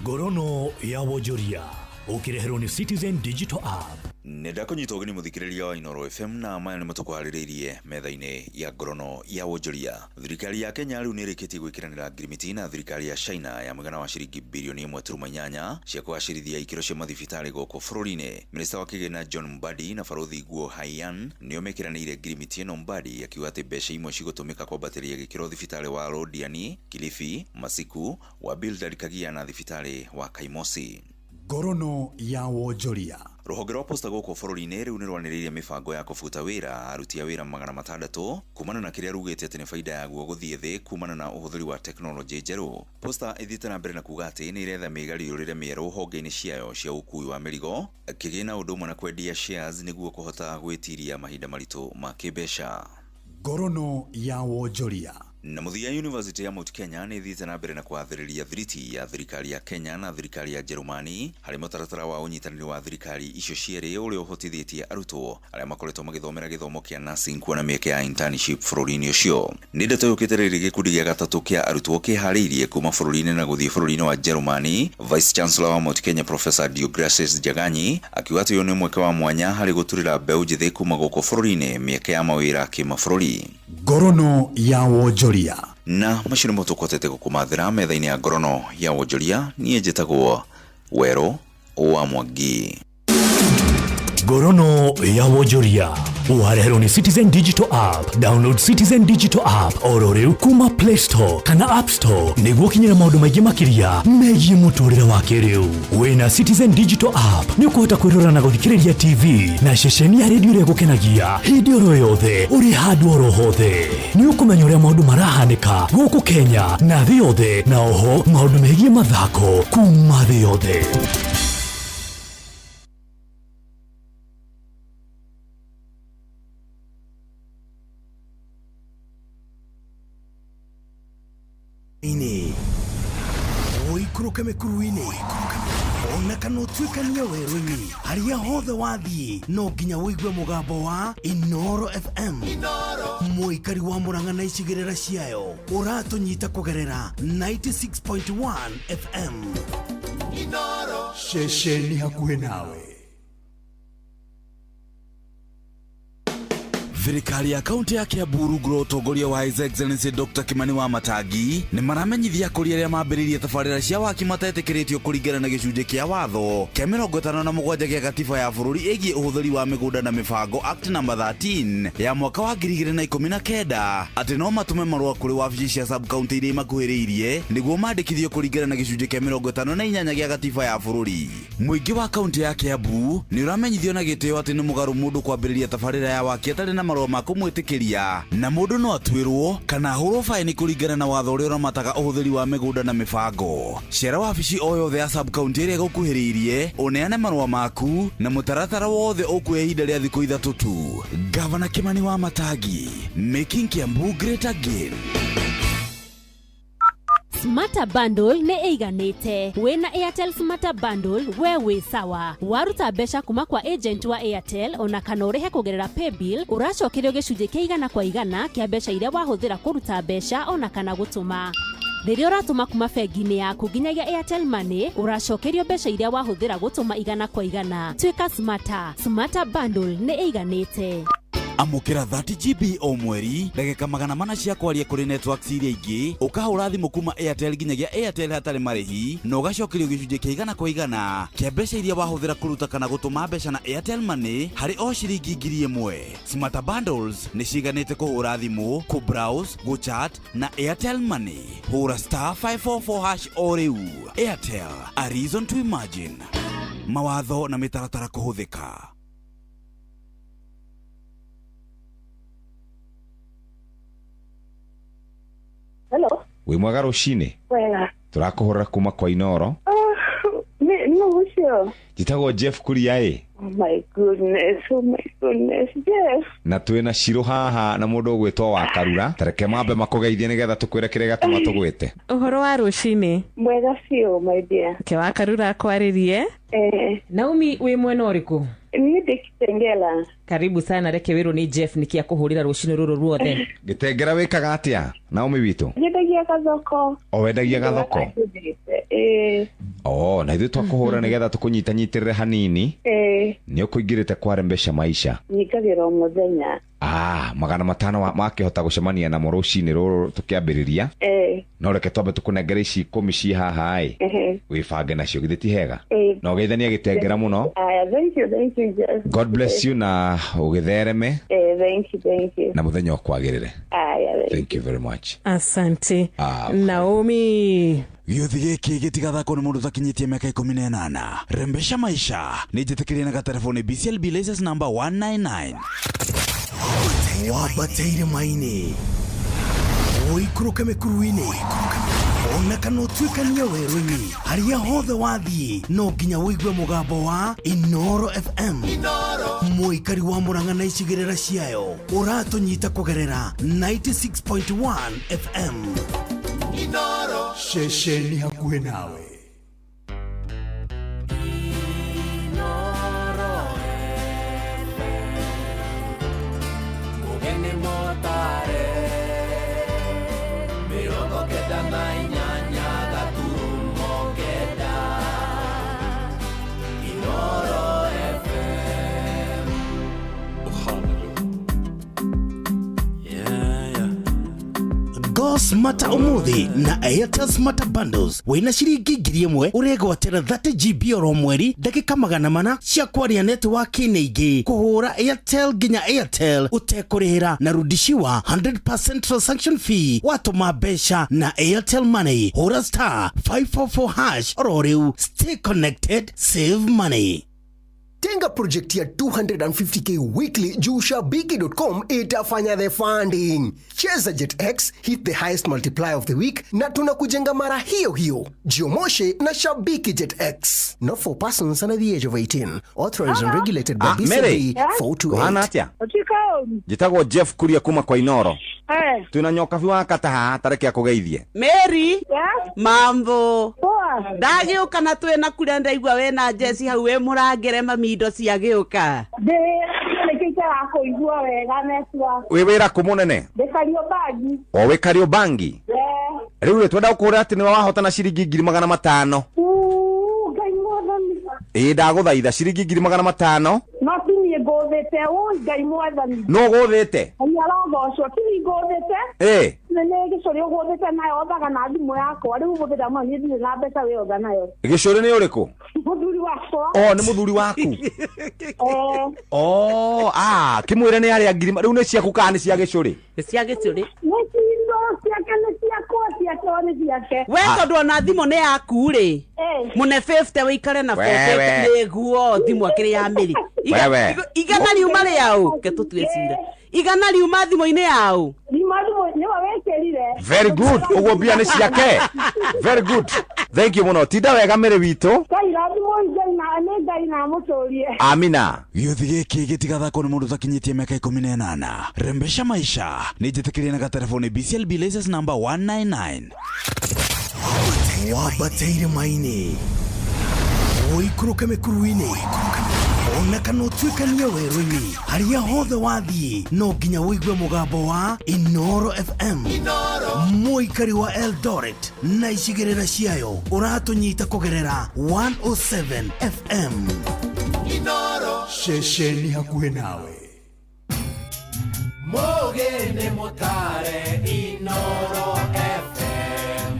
Ngorono ya wonjoria ũkĩreherwo nĩ Citizen Digital App. Nĩ ndakũnyita ũgeni mũthikĩrĩria wa Inooro FM, na maya nĩmo tũkũharĩrĩirie metha-inĩ ya ngorono ya wonjoria. Thirikari ya Kenya rĩu nĩ ĩrĩkĩtie gwĩkĩranĩra ngirimiti na thirikari ya China ya mũigana wa ciringi birioni 1.8 cia kũgacĩrithia ikĩro cia mathibitarĩ gũkũ bũrũri-inĩ. Minista wa kĩgĩna John Mbadi na Barũthi Guo Haiyan nĩo mekĩranĩire ngirimiti ĩno, Mbadi akiuga atĩ mbeca imwe cigũtũmĩka kwambatĩria gĩkĩro thibitarĩ wa Londiani, Kilifi, Masiku, wa Bildad Kagia na thibitarĩ wa Kaimosi. Ngorono ya wonjoria. Rũhonge rwa posta gũkũ bũrũri-inĩ rĩu nĩ rwanĩrĩirie mĩbango ya kũbuta wĩra aruti a wĩra 600 kumana na kĩrĩa rugĩte atĩ nĩ baida yaguo gũthiĩ thĩ kumana na ũhũthĩri wa tekinoronjĩ njerũ. Posta ĩthiĩte na mbere na kuga atĩ nĩ ĩretha mĩgarũrĩre mĩerũ honge-inĩ ciayo cia ũkui wa mĩrigo, kĩgĩna ũndũ ũmwe na kwendia shares nĩguo kũhota gwĩtiria mahinda maritũ ma kĩmbeca. Ngorono ya wonjoria. Na mũthia, University ya Mount Kenya nĩ ĩthiĩte na mbere na kwathĩrĩria thiriti ya thirikari ya Kenya na thirikari ya Njerumani harĩ mũtaratara wa ũnyitanĩri wa thirikari icio cierĩ ũrĩa ũhotithĩtie arutwo arĩa makoretwo magĩthomera gĩthomo kĩa nursing kuona mĩeke ya internship bũrũri-inĩ ũcio. Nĩ ndeto yũkĩte rĩrĩ gĩkundi gĩa gatatũ kĩa arutwo kĩharĩirie kuma bũrũri-inĩ na gũthiĩ bũrũri-inĩ wa Njerumani. Vice Chancellor wa Mount Kenya Professor Deogracius Njaganyi akiuga atĩ ũyũ nĩ mweke wa mwanya harĩ gũturĩra mbeũ njĩthĩ kuma gũkũ bũrũri-inĩ mĩeke ya mawĩra kĩmabũrũri. Ngorono ya wonjoria. Na macio nĩmo tũkũhotete gũkũmathĩra metha-inĩ ya ngorono ya wonjoria. Niĩ njĩtagwo Werũ wa Mwangi. Ngorono ya wonjoria wareherwo nĩ Citizen Digital App. Download Citizen Digital App oro rĩu kuma Play Store kana App Store nĩguo ũkinyĩre maũndũ maingĩ makĩria megiĩ mũtũrĩre wa kĩrĩu. Wĩna Citizen Digital App nĩ ũkũhota kwĩrora na gũthikĩrĩria TV na ceceni ya redio ĩrĩa ĩgũkenagia hĩndĩ oro yothe ũrĩ handũ oro hothe. Nĩ ũkũmenya ũrĩa maũndũ marahanĩka gũkũ Kenya na thĩ yothe, na oho maũndũ megiĩ mathako kuma thĩ yothe. Inĩ ũikũrũke mĩkuru-inĩ ona kana ũtuĩkanie werũ-inĩ, harĩa hothe wathiĩ no nginya ũigue mũgambo wa Inooro FM. Mũikari wa Mũrang'a na icigĩrĩra ciayo, ũratũnyita kũgerera 96.1 FM, ceceni hakuhĩ nawe. Thirikari ya kaunti ya Kiambu rungu rwa ũtongoria wa His Excellency Dr. Kimani wa Matangi nĩ maramenyithia kũrĩ arĩa mambĩrĩirie tabarĩra cia waki matetĩkĩrĩtio kũringana na gĩcunjĩ kĩa watho kĩa 57 gĩa gatiba ya bũrũri ĩgiĩ ũhũthĩri wa mĩgũnda na mĩbango, Act number 13 ya mwaka wa 2019, atĩ no matũme marũa kũrĩ wabici cia sub county iria imakuhĩrĩirie nĩguo mandĩkithio kũringana na gĩcunjĩ kĩa 58 gĩa gatiba ya bũrũri. Mũingĩ wa kaunti ya Kiambu nĩ ũramenyithio na gĩtĩo atĩ nĩ mũgarũ mũndũ kwambĩrĩria tabarĩra ya waki atarĩ na marũa ma kũmwĩtĩkĩria, na mũndũ no atuĩrwo kana ahũrwo baĩni kũringana na watho ũrĩa ũramataga ũhũthĩri wa mĩgũnda na mĩbango. Cera wabici o yothe ya sub county ĩrĩa ĩgũkuhĩrĩirie, ũneane marũa maku na mũtaratara wothe ũkuoya ihinda rĩa thikũ 3 tu. Gavana Kimani wa Matangi, making Kiambu great again. Smarter Bundle nĩ ĩiganĩte. Wĩna Airtel Smarter Bundle we wĩ sawa. Waruta mbeca kuma kwa agent wa Airtel ona kana ũrĩhe kũgerera paybill, ũracokerio gĩcunjĩ kĩa 100% kĩa mbeca iria wahũthĩra kũruta mbeca ona kana gũtũma. Rĩrĩa ũratũma kuma bengi-inĩ yaku nginyagia Airtel Money, ũracokerio mbeca iria wahũthĩra gũtũma 100%. Tuĩka smarter. Smarter Bundle nĩ ĩiganĩte. Amũkĩra 30 GB o mweri, ndagĩka 400 cia kwaria kũrĩ networks iria ingĩ, ũkahũra thimũ kuma Airtel nginyagia Airtel hatarĩ marĩhi, na ũgacokerio gĩcunjĩ kĩa 100% kĩa mbeca iria wahũthĩra kũruta kana gũtũma mbeca na Airtel Money harĩ o ciringi 1000. Smarter bundles nĩ ciganĩte kũhũra thimũ, kũ-browse, gũ-chat na Airtel Money. Hũra star 544 hash o rĩu. Airtel, a reason to imagine. Mawatho na mĩtaratara kũhũthĩka. Hello. Wĩ mwega rũcinĩ? Wega. Tũrakũhũrĩra kuma kwa Inoro. Nĩ nũ ũcio? Njĩtagwo Jeff Kuria ĩ. Oh my goodness, oh my goodness, Jeff. Na twĩna Shirũ haha na mũndũ ũgwĩtwo wa Karura. Tareke mambe makũgeithie nĩgetha tũkwĩre kĩrĩa gĩatũma tũgwĩte. Ũhoro wa rũcinĩ? Mwega biũ, my dear. Ke wa Karura akwarĩrie. Eh. Naomi wĩ mwena ũrĩkũ? Niĩ ndĩ Kitengela. Karibu sana, reke wĩrwo nĩ Jeff nĩkĩ akũhũrĩra rũcinĩ rũrũ ruothe. Gĩtengera wĩkaga atĩa Naomi witũ? Nyendagia gathoko. O wendagia gathoko? Ĩĩ. O na ithuĩ twakũhũra nĩgetha tũkũnyitanyitĩrĩre hanini. Ĩĩ. Nĩ ũkũingĩrĩte kwa mbeca maisha. Nyingagĩra o mũthenya. Ah, 500 makĩhota gũcemania namo rũcinĩ rũrũ tũkĩambĩrĩria. Ĩĩ. No reke twambe tũkũnengere ici 10 ciĩ haha ĩ. Ehe. Wĩbange nacio githĩ ti hega? Ĩĩ. Na ũgeithanie gĩtengera mũno. Aya, thank you, thank you, Jeff. God bless you na ũgĩthereme. Eh, thank you, thank you. Na mũthenya ũkwagĩrĩre. Aya, thank Thank you very much. Asante. Ah, Naomi. Gĩũthi gĩkĩ gĩtigathakwo nĩ mũndũ ũtakinyĩtie mĩaka 18. Rembesha maisha nĩ njĩtĩkĩrie na gatereboni BCLB license number 199. Wambateire maini ũikũrũke mĩkuru-inĩ ona kana ũtuĩkanie werũ-inĩ harĩa hothe wathiĩ no nginya ũigue mũgambo wa Inoro FM. Mũikari wa Murang'a na icigĩrĩra ciayo ũratũnyita kũgerera 96.1 FM. Inoro. Ceceni hakuhĩ nawe. Mugeni motare 98.9 Inoro FM. Go Smarter umuthi na Airtel Smarter Bundles wĩna ciringi 1000 ũregwatĩra 30 GB oro mweri ndagĩka 400 cia kwaria netiwaki-inĩ ingĩ kũhũra Airtel nginya Airtel ũtekũrĩhĩra na rudishiwa 100% transaction fee watũma mbeca na Airtel Money. Hũra star 544 hash oro rĩu. Stay connected, save money. Tenga project ya 250k weekly juu shabiki.com itafanya the funding. Cheza JetX, hit the highest multiplier of the week na tunakujenga mara hiyo hiyo. Jiomoshe na Shabiki JetX. Not for persons under the age of 18. Authorized and regulated by Ah, Mary. BCB 428. Kũhana atĩa? Njĩtagwo Jeff Kuria kuma kwa Inoro. Twĩna nyokabi wa kata haha tareke akũgeithie. Mary. Mambo. Ndagĩũka na twĩna kuria ndaigua wĩna Jesi hau wĩ mũrangĩre mami indo cia gĩũka. Nĩkĩo kũigua wega network. Wĩ wĩra kũ mũnene? Ndĩ Kariobangi. O wĩ Kariobangi? Eh. Rĩu rĩ twenda gũkũra atĩ nĩwe wahotana ciringi 500,000. Uu, Ngai mwathani. Ĩĩ ndagũthaitha ciringi 500,000. No ti niĩ ngũthĩte, ũi Ngai mwathani. Nũ ũgũthĩte? Ngai arogocwo, ti niĩ ngũthĩte. Ĩĩ. Nĩ nĩ gĩcũrĩ ũgũthĩte nayo othaga na thimũ yakwa. Rĩu ũmũthĩ ndamwĩra niĩ ndirĩ na mbeca wĩotha nayo. Gĩcũrĩ nĩ ũrĩkũ? Mũthuri wakwa. O nĩ mũthuri waku. Eh. O, ah, kĩmwĩre nĩ arĩa ngiri rĩu nĩ ciaku kana nĩ cia gĩcũrĩ? Nĩ cia gĩcũrĩ. Nĩ cindo ciake nĩ ciakwa, ciake o nĩ ciake. We tondũ ona thimũ nĩ yaku rĩ. Eh. Mũne 50 wĩikare na Wewe. 40 nĩguo thimũ akĩrĩ ya mĩrĩ. Wewe. Igana riuma rĩaũ ke tũtue cira. Igana riuma thimũ-inĩ yaũ. Riuma thimũ nĩwe wĩkĩrire. Very good. Ũguo mbia nĩ ciake. Very good. Thank you mũno. Tinda wega Mary witũ. Ngai rathimwo Ngai na nĩ Ngai na amũtũrie. Amina. Gĩũthi gĩkĩ gĩtigathakwo nĩ mũndũ ũtakinyĩtie mĩaka 18. Rembesha maisha nĩ njĩtĩkĩrie na gatereboni BCLB license number 199. Wambateire maini ũikũrũke mĩkuru-inĩ ona kana ũtuĩkanie werũ-inĩ harĩa hothe wathiĩ no nginya ũigue mũgambo wa Inoro FM. Mũikari wa Eldoret na icigĩrĩra ciayo ũratũnyita kũgerera 107 FM. Inoro. Ceceni hakuhĩ nawe. Mũgĩ nĩ mũtare Inoro FM.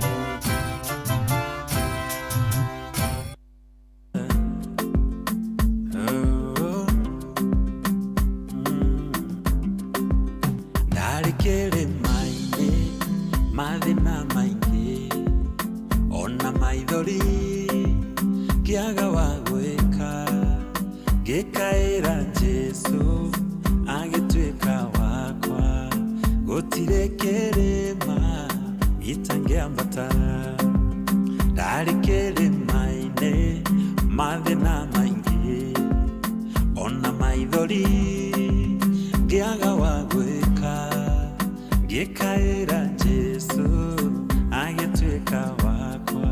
Ndarĩ kĩrĩma-inĩ mathĩna maingĩ ona maithori ngĩaga wa gwĩka ngĩkaĩra Jesũ agĩtuĩka wakwa gũtirĩ kĩrĩma itangĩambata. Ndarĩ kĩrĩma-inĩ mathĩna maingĩ ona maithori ngĩaga wa gwĩka ngĩkaĩra Jesũ agĩtuĩka wakwa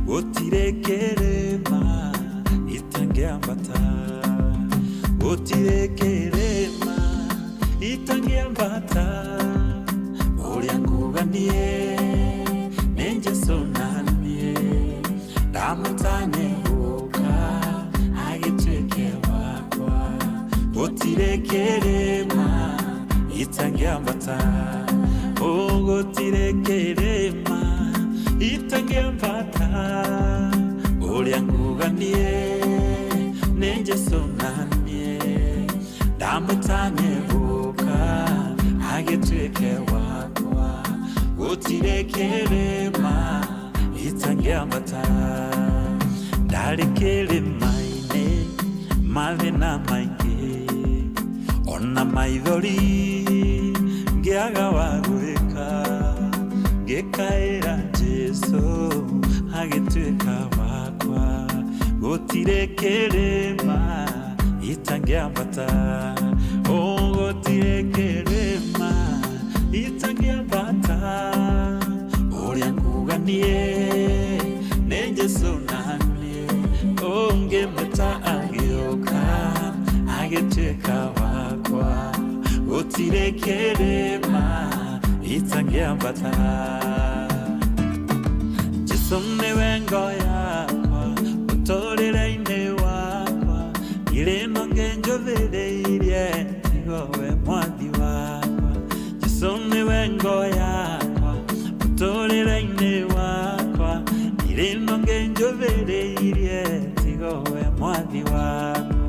gũtirĩ kĩrĩma itangĩambata gũtirĩ kĩrĩma itangĩambata ũrĩa nguga niĩ nĩ Jesũ naniĩ ndamũtanye gũka agĩtuĩke wakwa gũtirĩ kĩrĩma itangĩambata oh gũtirĩ kĩrĩma itangĩambata ũrĩa nguga niĩ nĩ Jesũ naniĩ ndamũtanye gũka agĩtuĩke wakwa gũtirĩ kĩrĩma itangĩambata. Ndarĩ kĩrĩma-inĩ mathĩna maingĩ ona maithori ngĩaga wa gwĩka ngĩkaĩra Jesũ agĩtuĩka wakwa gũtirĩ kĩrĩma itangĩambata oh gũtirĩ kĩrĩma itangĩambata ũrĩa nguga niĩ nĩ Jesũ naniĩ oh ngĩmwĩta agĩũka agĩtuĩka wakwa gũtirĩ kĩrĩma itangĩambata. Jesũ nĩwe ngo yakwa mũtũrĩre-inĩ wakwa irĩma ngĩnjũthĩrĩirie tigo we mwathi wakwa. Jesũ nĩwe ngo yakwa mũtũrĩre-inĩ wakwa irĩma ngĩnjũthĩrĩirie tigo we mwathi wakwa.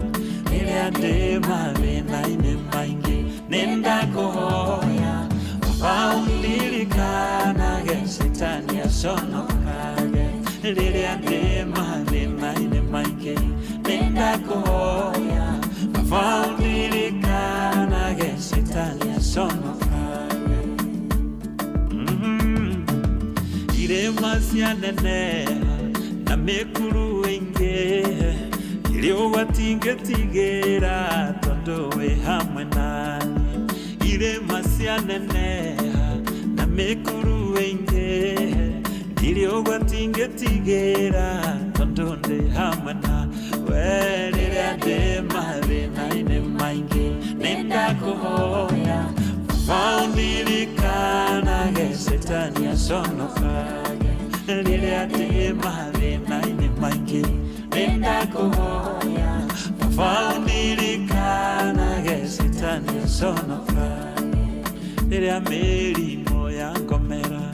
Rĩrĩa ndĩ mathĩna-inĩ maingĩ nĩndakũhoya Baba ũndirikanage Shetani aconokage. Rĩrĩa ndĩ mathĩna-inĩ maingĩ nĩndakũhoya Baba ũndirikanage Shetani aconokage. Irĩma cianeneha na mĩkuru ĩingĩ irĩ ũgwati ngĩtigĩra tondũ wĩ hamwe naniĩ. Irĩma cianeneha na mĩkuru ĩingĩ irĩ ũgwati ngĩtigĩra tondũ ndĩ hamwe nawe. Rĩrĩa ndĩ mathĩna-inĩ maingĩ nĩndakũhoya Baba ũndirikanage Shetani aconokage. Rĩrĩa ndĩ mathĩna-inĩ maingĩ nĩndakũhoya Baba ũndirikanage Shetani aconokage. Rĩrĩa mĩrimũ yangomera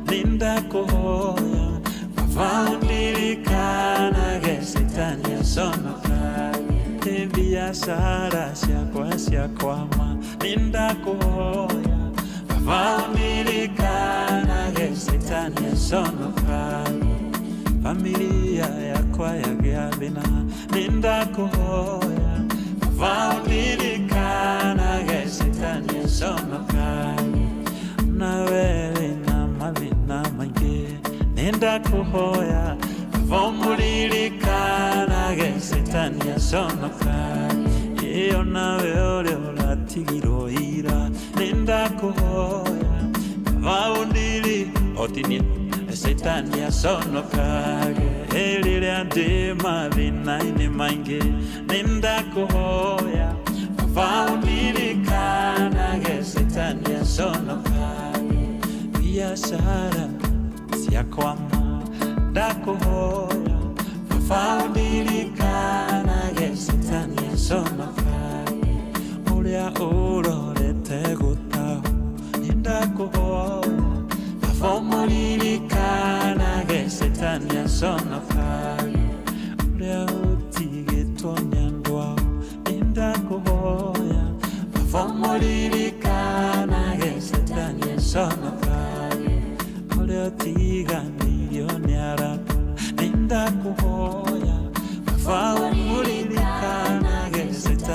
nĩndakũhoya Baba ũndirikanage Shetani aconokage. Biashara ciakwa ciakwama nĩndakũhoya Baba ũndirikanage Shetani aconokage. Familia yakwa yagĩa thĩna nĩndakũhoya Baba ũndirikanage Shetani aconokage. Nawe wĩna mathĩna maingĩ nĩndakũhoya Baba ũmũririkanage Shetani aconokage. Ĩyo nawe ũrĩa ũratigirwo ira nĩndakũhoya Baba ũndiri otinie Shetani aconokage. Rĩrĩa ndĩ mathĩna-inĩ maingĩ nĩndakũhoya Baba ũndirikanage Shetani aconokage. Biashara ciakwama ndakũhoya Baba ũndirikanage Shetani aconokage. Ũrĩa ũrorete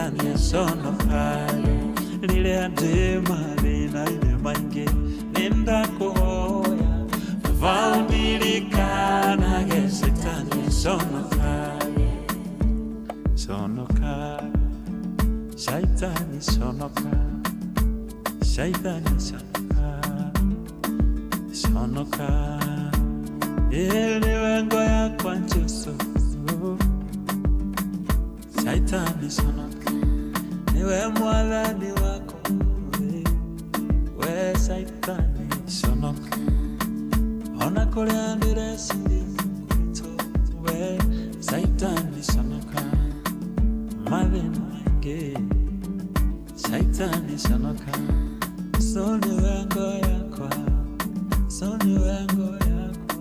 Shaitani aconokage rĩrĩa ndĩ mathĩna-inĩ maingĩ nĩndakũhoya baba ũndirikanage Shaitani aconokage conoka Shaitani conoka Shaitani conoka conoka ĩĩ nĩwe ngo yakwa Jesũ Shaitani conoka niwe mwathani wakwa we Shaitani conoka ona kũrĩa ndĩreciria kũritũ we Shaitani conoka mathĩna maingĩ Shaitani conoka so niwe ngo yakwa so niwe ngo yakwa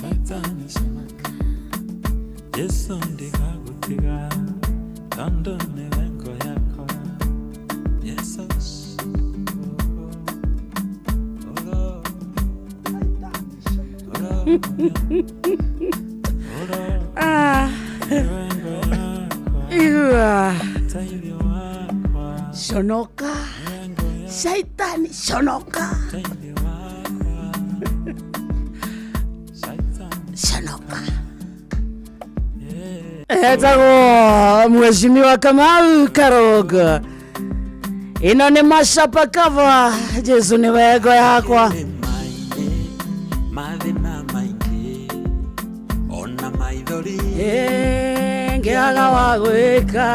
Shaitani conoka Yesu ndigagũtiga tondũ nĩwe ngo yakwa Jesus Ah. Igua. Conoka. Shaitani conoka. Conoka. Etagwo Mheshimiwa Kamau Karogo. Ino nĩ macapa cover. Jesu nĩ wego yakwa. Mathĩna maingĩ ona maithori Eh, ngĩaga wa gwĩka.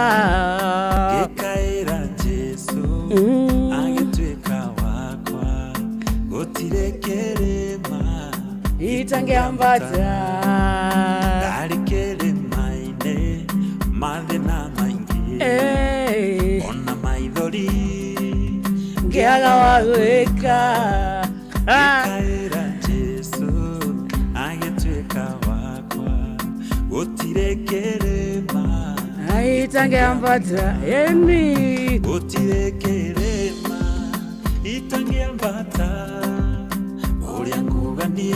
Ngĩkaĩra Jesũ agĩtuĩka wakwa gũtirĩ kĩrĩma Itangĩambata. Ndarĩ kĩrĩma-inĩ mathĩna maingĩ Eh, ona maithori ngĩaga wa gwĩka. Ah. Ngĩkaĩra Jesũ agĩtuĩka wakwa gũtirĩ kĩrĩma Itangĩambata. Eni. Gũtirĩ kĩrĩma itangĩambata ũrĩa nguga niĩ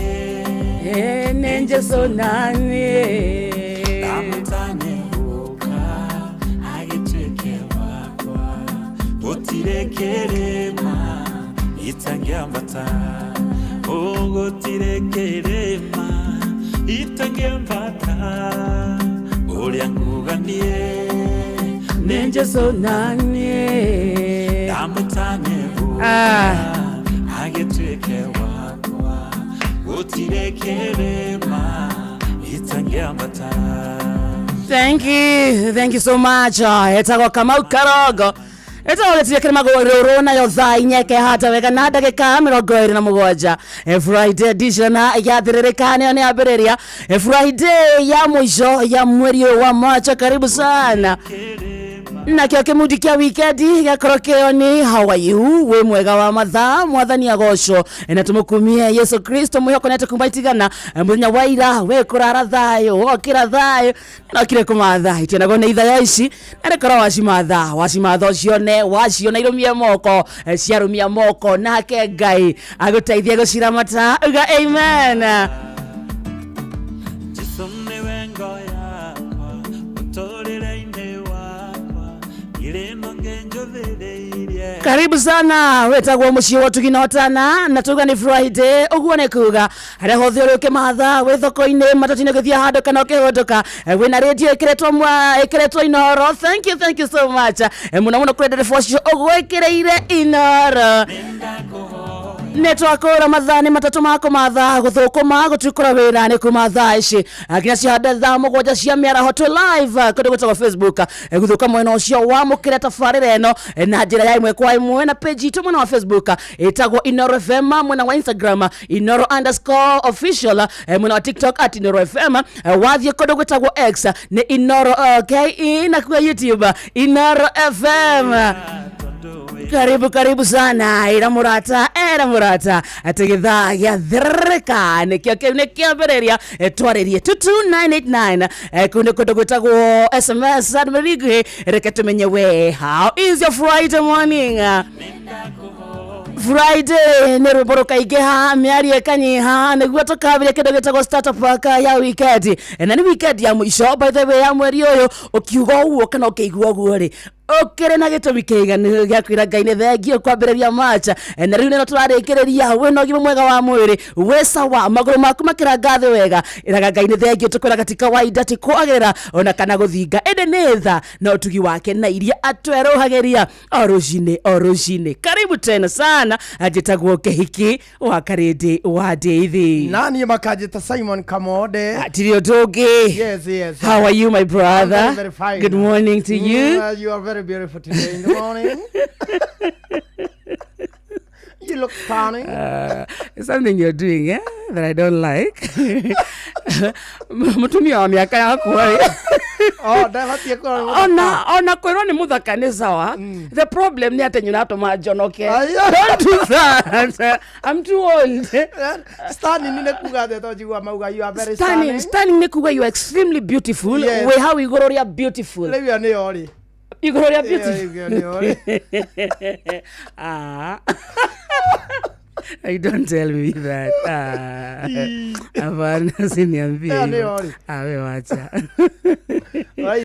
Eh, nĩ Jesũ naniĩ. Ndamũtanye gũka agĩtuĩke wakwa gũtirĩ kĩrĩma itangĩambata oh gũtirĩ kĩrĩma itangĩambata ũrĩa nguga niĩ Nĩ Jesũ naniĩ. Ndamũtanye gũka Ah. agĩtuĩke wakwa gũtirĩ kĩrĩma itangĩambata Thank you. Thank you so much. Etagwo Kamau Karogo. Etagwo gĩtiria kĩrĩma rũrũ nayo thaa inya ĩkehata wega na ndagĩka 27. Friday edition ya thĩrĩrĩka nĩyo nĩ yambĩrĩria. Friday ya mũico ya mweri ũyũ wa Machi. Karibu sana. Nakĩo kĩmundi kĩa wikendi gĩakorwo kĩo nĩ how are you wĩ mwega wa mathaa mwathani agocwo na tũmũkumie yesu kristo mwĩhoko nĩ atĩ kuma itigana mũthenya wa ira wĩ kũrara thayũ wokĩra thayũ nokire kũmatha itianagwo nĩ ithayo ici na rĩkorwo wacimatha wacimatha ũcione waciona irũmie moko ciarũmia moko nake ngai agũteithie gũciramata uga amen. Jesũ nĩwe ngo yakwa mũtũrĩre-inĩ wakwa irĩma ngĩnjũthĩrĩirie Karibu sana wetagwo muciĩ wa ũtugi na ũtana na tuga nĩ Friday ũguo nĩ kuga harĩa hothe ũrĩ ũkĩmatha wĩ thoko-inĩ matatu-inĩ ũgĩthiĩ handũ kana ũkĩhũndũka wĩna rĩndio ĩkĩrĩtwo mwa ĩkĩrĩtwo Inoro. Thank you, thank you so much. Mũno mũno kũrĩ ndereba ũcio ũgwĩkĩrĩire Inoro. Nĩ twakũra mathaa nĩ matatũ ma kũmatha gũthũkũma gũtukũra wĩra nĩ kuma thaa ici nginya cihande thaa 7 cia mĩaraho twĩ live kũndũ gwĩtagwo Facebook. Gũthũka mwena ũcio wamũkĩre tabarĩra ĩno na njĩra ya ĩmwe kwa ĩmwe na page itũ mwena wa Facebook ĩtagwo Inoro FM, mwena wa Instagram Inoro underscore official, mwena wa TikTok at Inoro FM, wathiĩ kũndũ gwĩtagwo X nĩ Inoro KE na kwa YouTube Inoro FM. Karibu karibu sana ira murata era murata atĩ gĩthaa gĩa thĩrĩrĩka nĩkĩo kĩu nĩ kĩambĩrĩria. Twarĩrie 22989 kũu nĩ kũndũ gwĩtagwo SMS ndũmĩrĩri nguhĩ reke tũmenye we how is your Friday morning. Friday nĩ rwĩmbo rũkaingĩha, mĩario ĩkanyiha, nĩguo tũkambĩrĩria kĩndũ gĩtagwo startup pack ya weekend. Na nĩ weekend ya mũico, by the way, ya mweri ũyũ. Ũkiuga ũguo kana ũkĩigua ũguo rĩ, ũkĩrĩ na gĩtũmi kĩiganu gĩa kwĩra Ngai nĩ thengio kwambĩrĩria macha. Na rĩu nĩno tũrarĩkĩrĩria wĩna ũgima mwega wa mwĩrĩ, wĩ sawa, magũrũ maku makĩranga thĩ wega, ĩraga Ngai nĩ thengio. Tũkwĩraga ti kawaida, ti kwagĩrĩra ona kana gũthinga, ĩndĩ nĩ tha na ũtugi wake na iria atwerũhagĩria o rũcinĩ o rũcinĩ. Karibu tena sana, njĩtagwo Kĩhiki wa Karĩndĩ wa Ndeithi. Nani makanjĩta Simon Kamode. Tirĩ ũndũ ũngĩ. Yes. How are you, my brother? I'm very, very fine. Good morning to you. You are very beautiful today in the morning. You look stunning. It's something you're doing, eh, that I don't like. Mutumia wa miaka yakwa rĩ. Oh, ndabatiĩ kũrora. Ona kwĩrwo nĩ mũthaka nĩ sawa. The problem nĩ atĩ nyũratũma njonoke. Don't do that, I'm too old. Stunning nĩ kuga atĩa? To njigua mauga you are very stunning. Stunning. Stunning nĩ kuga you are extremely beautiful. Yes. Wĩ hau igũrũ rĩa beautiful. Rĩu ĩyo nĩyo rĩ. Igũrũ rĩa Ĩyo beautiful. nĩyo rĩ. Ah. I don't tell me that. Ah. Hapana, usiniambie Ĩyo hivyo. nĩyo rĩ. Ah, we wacha. Right.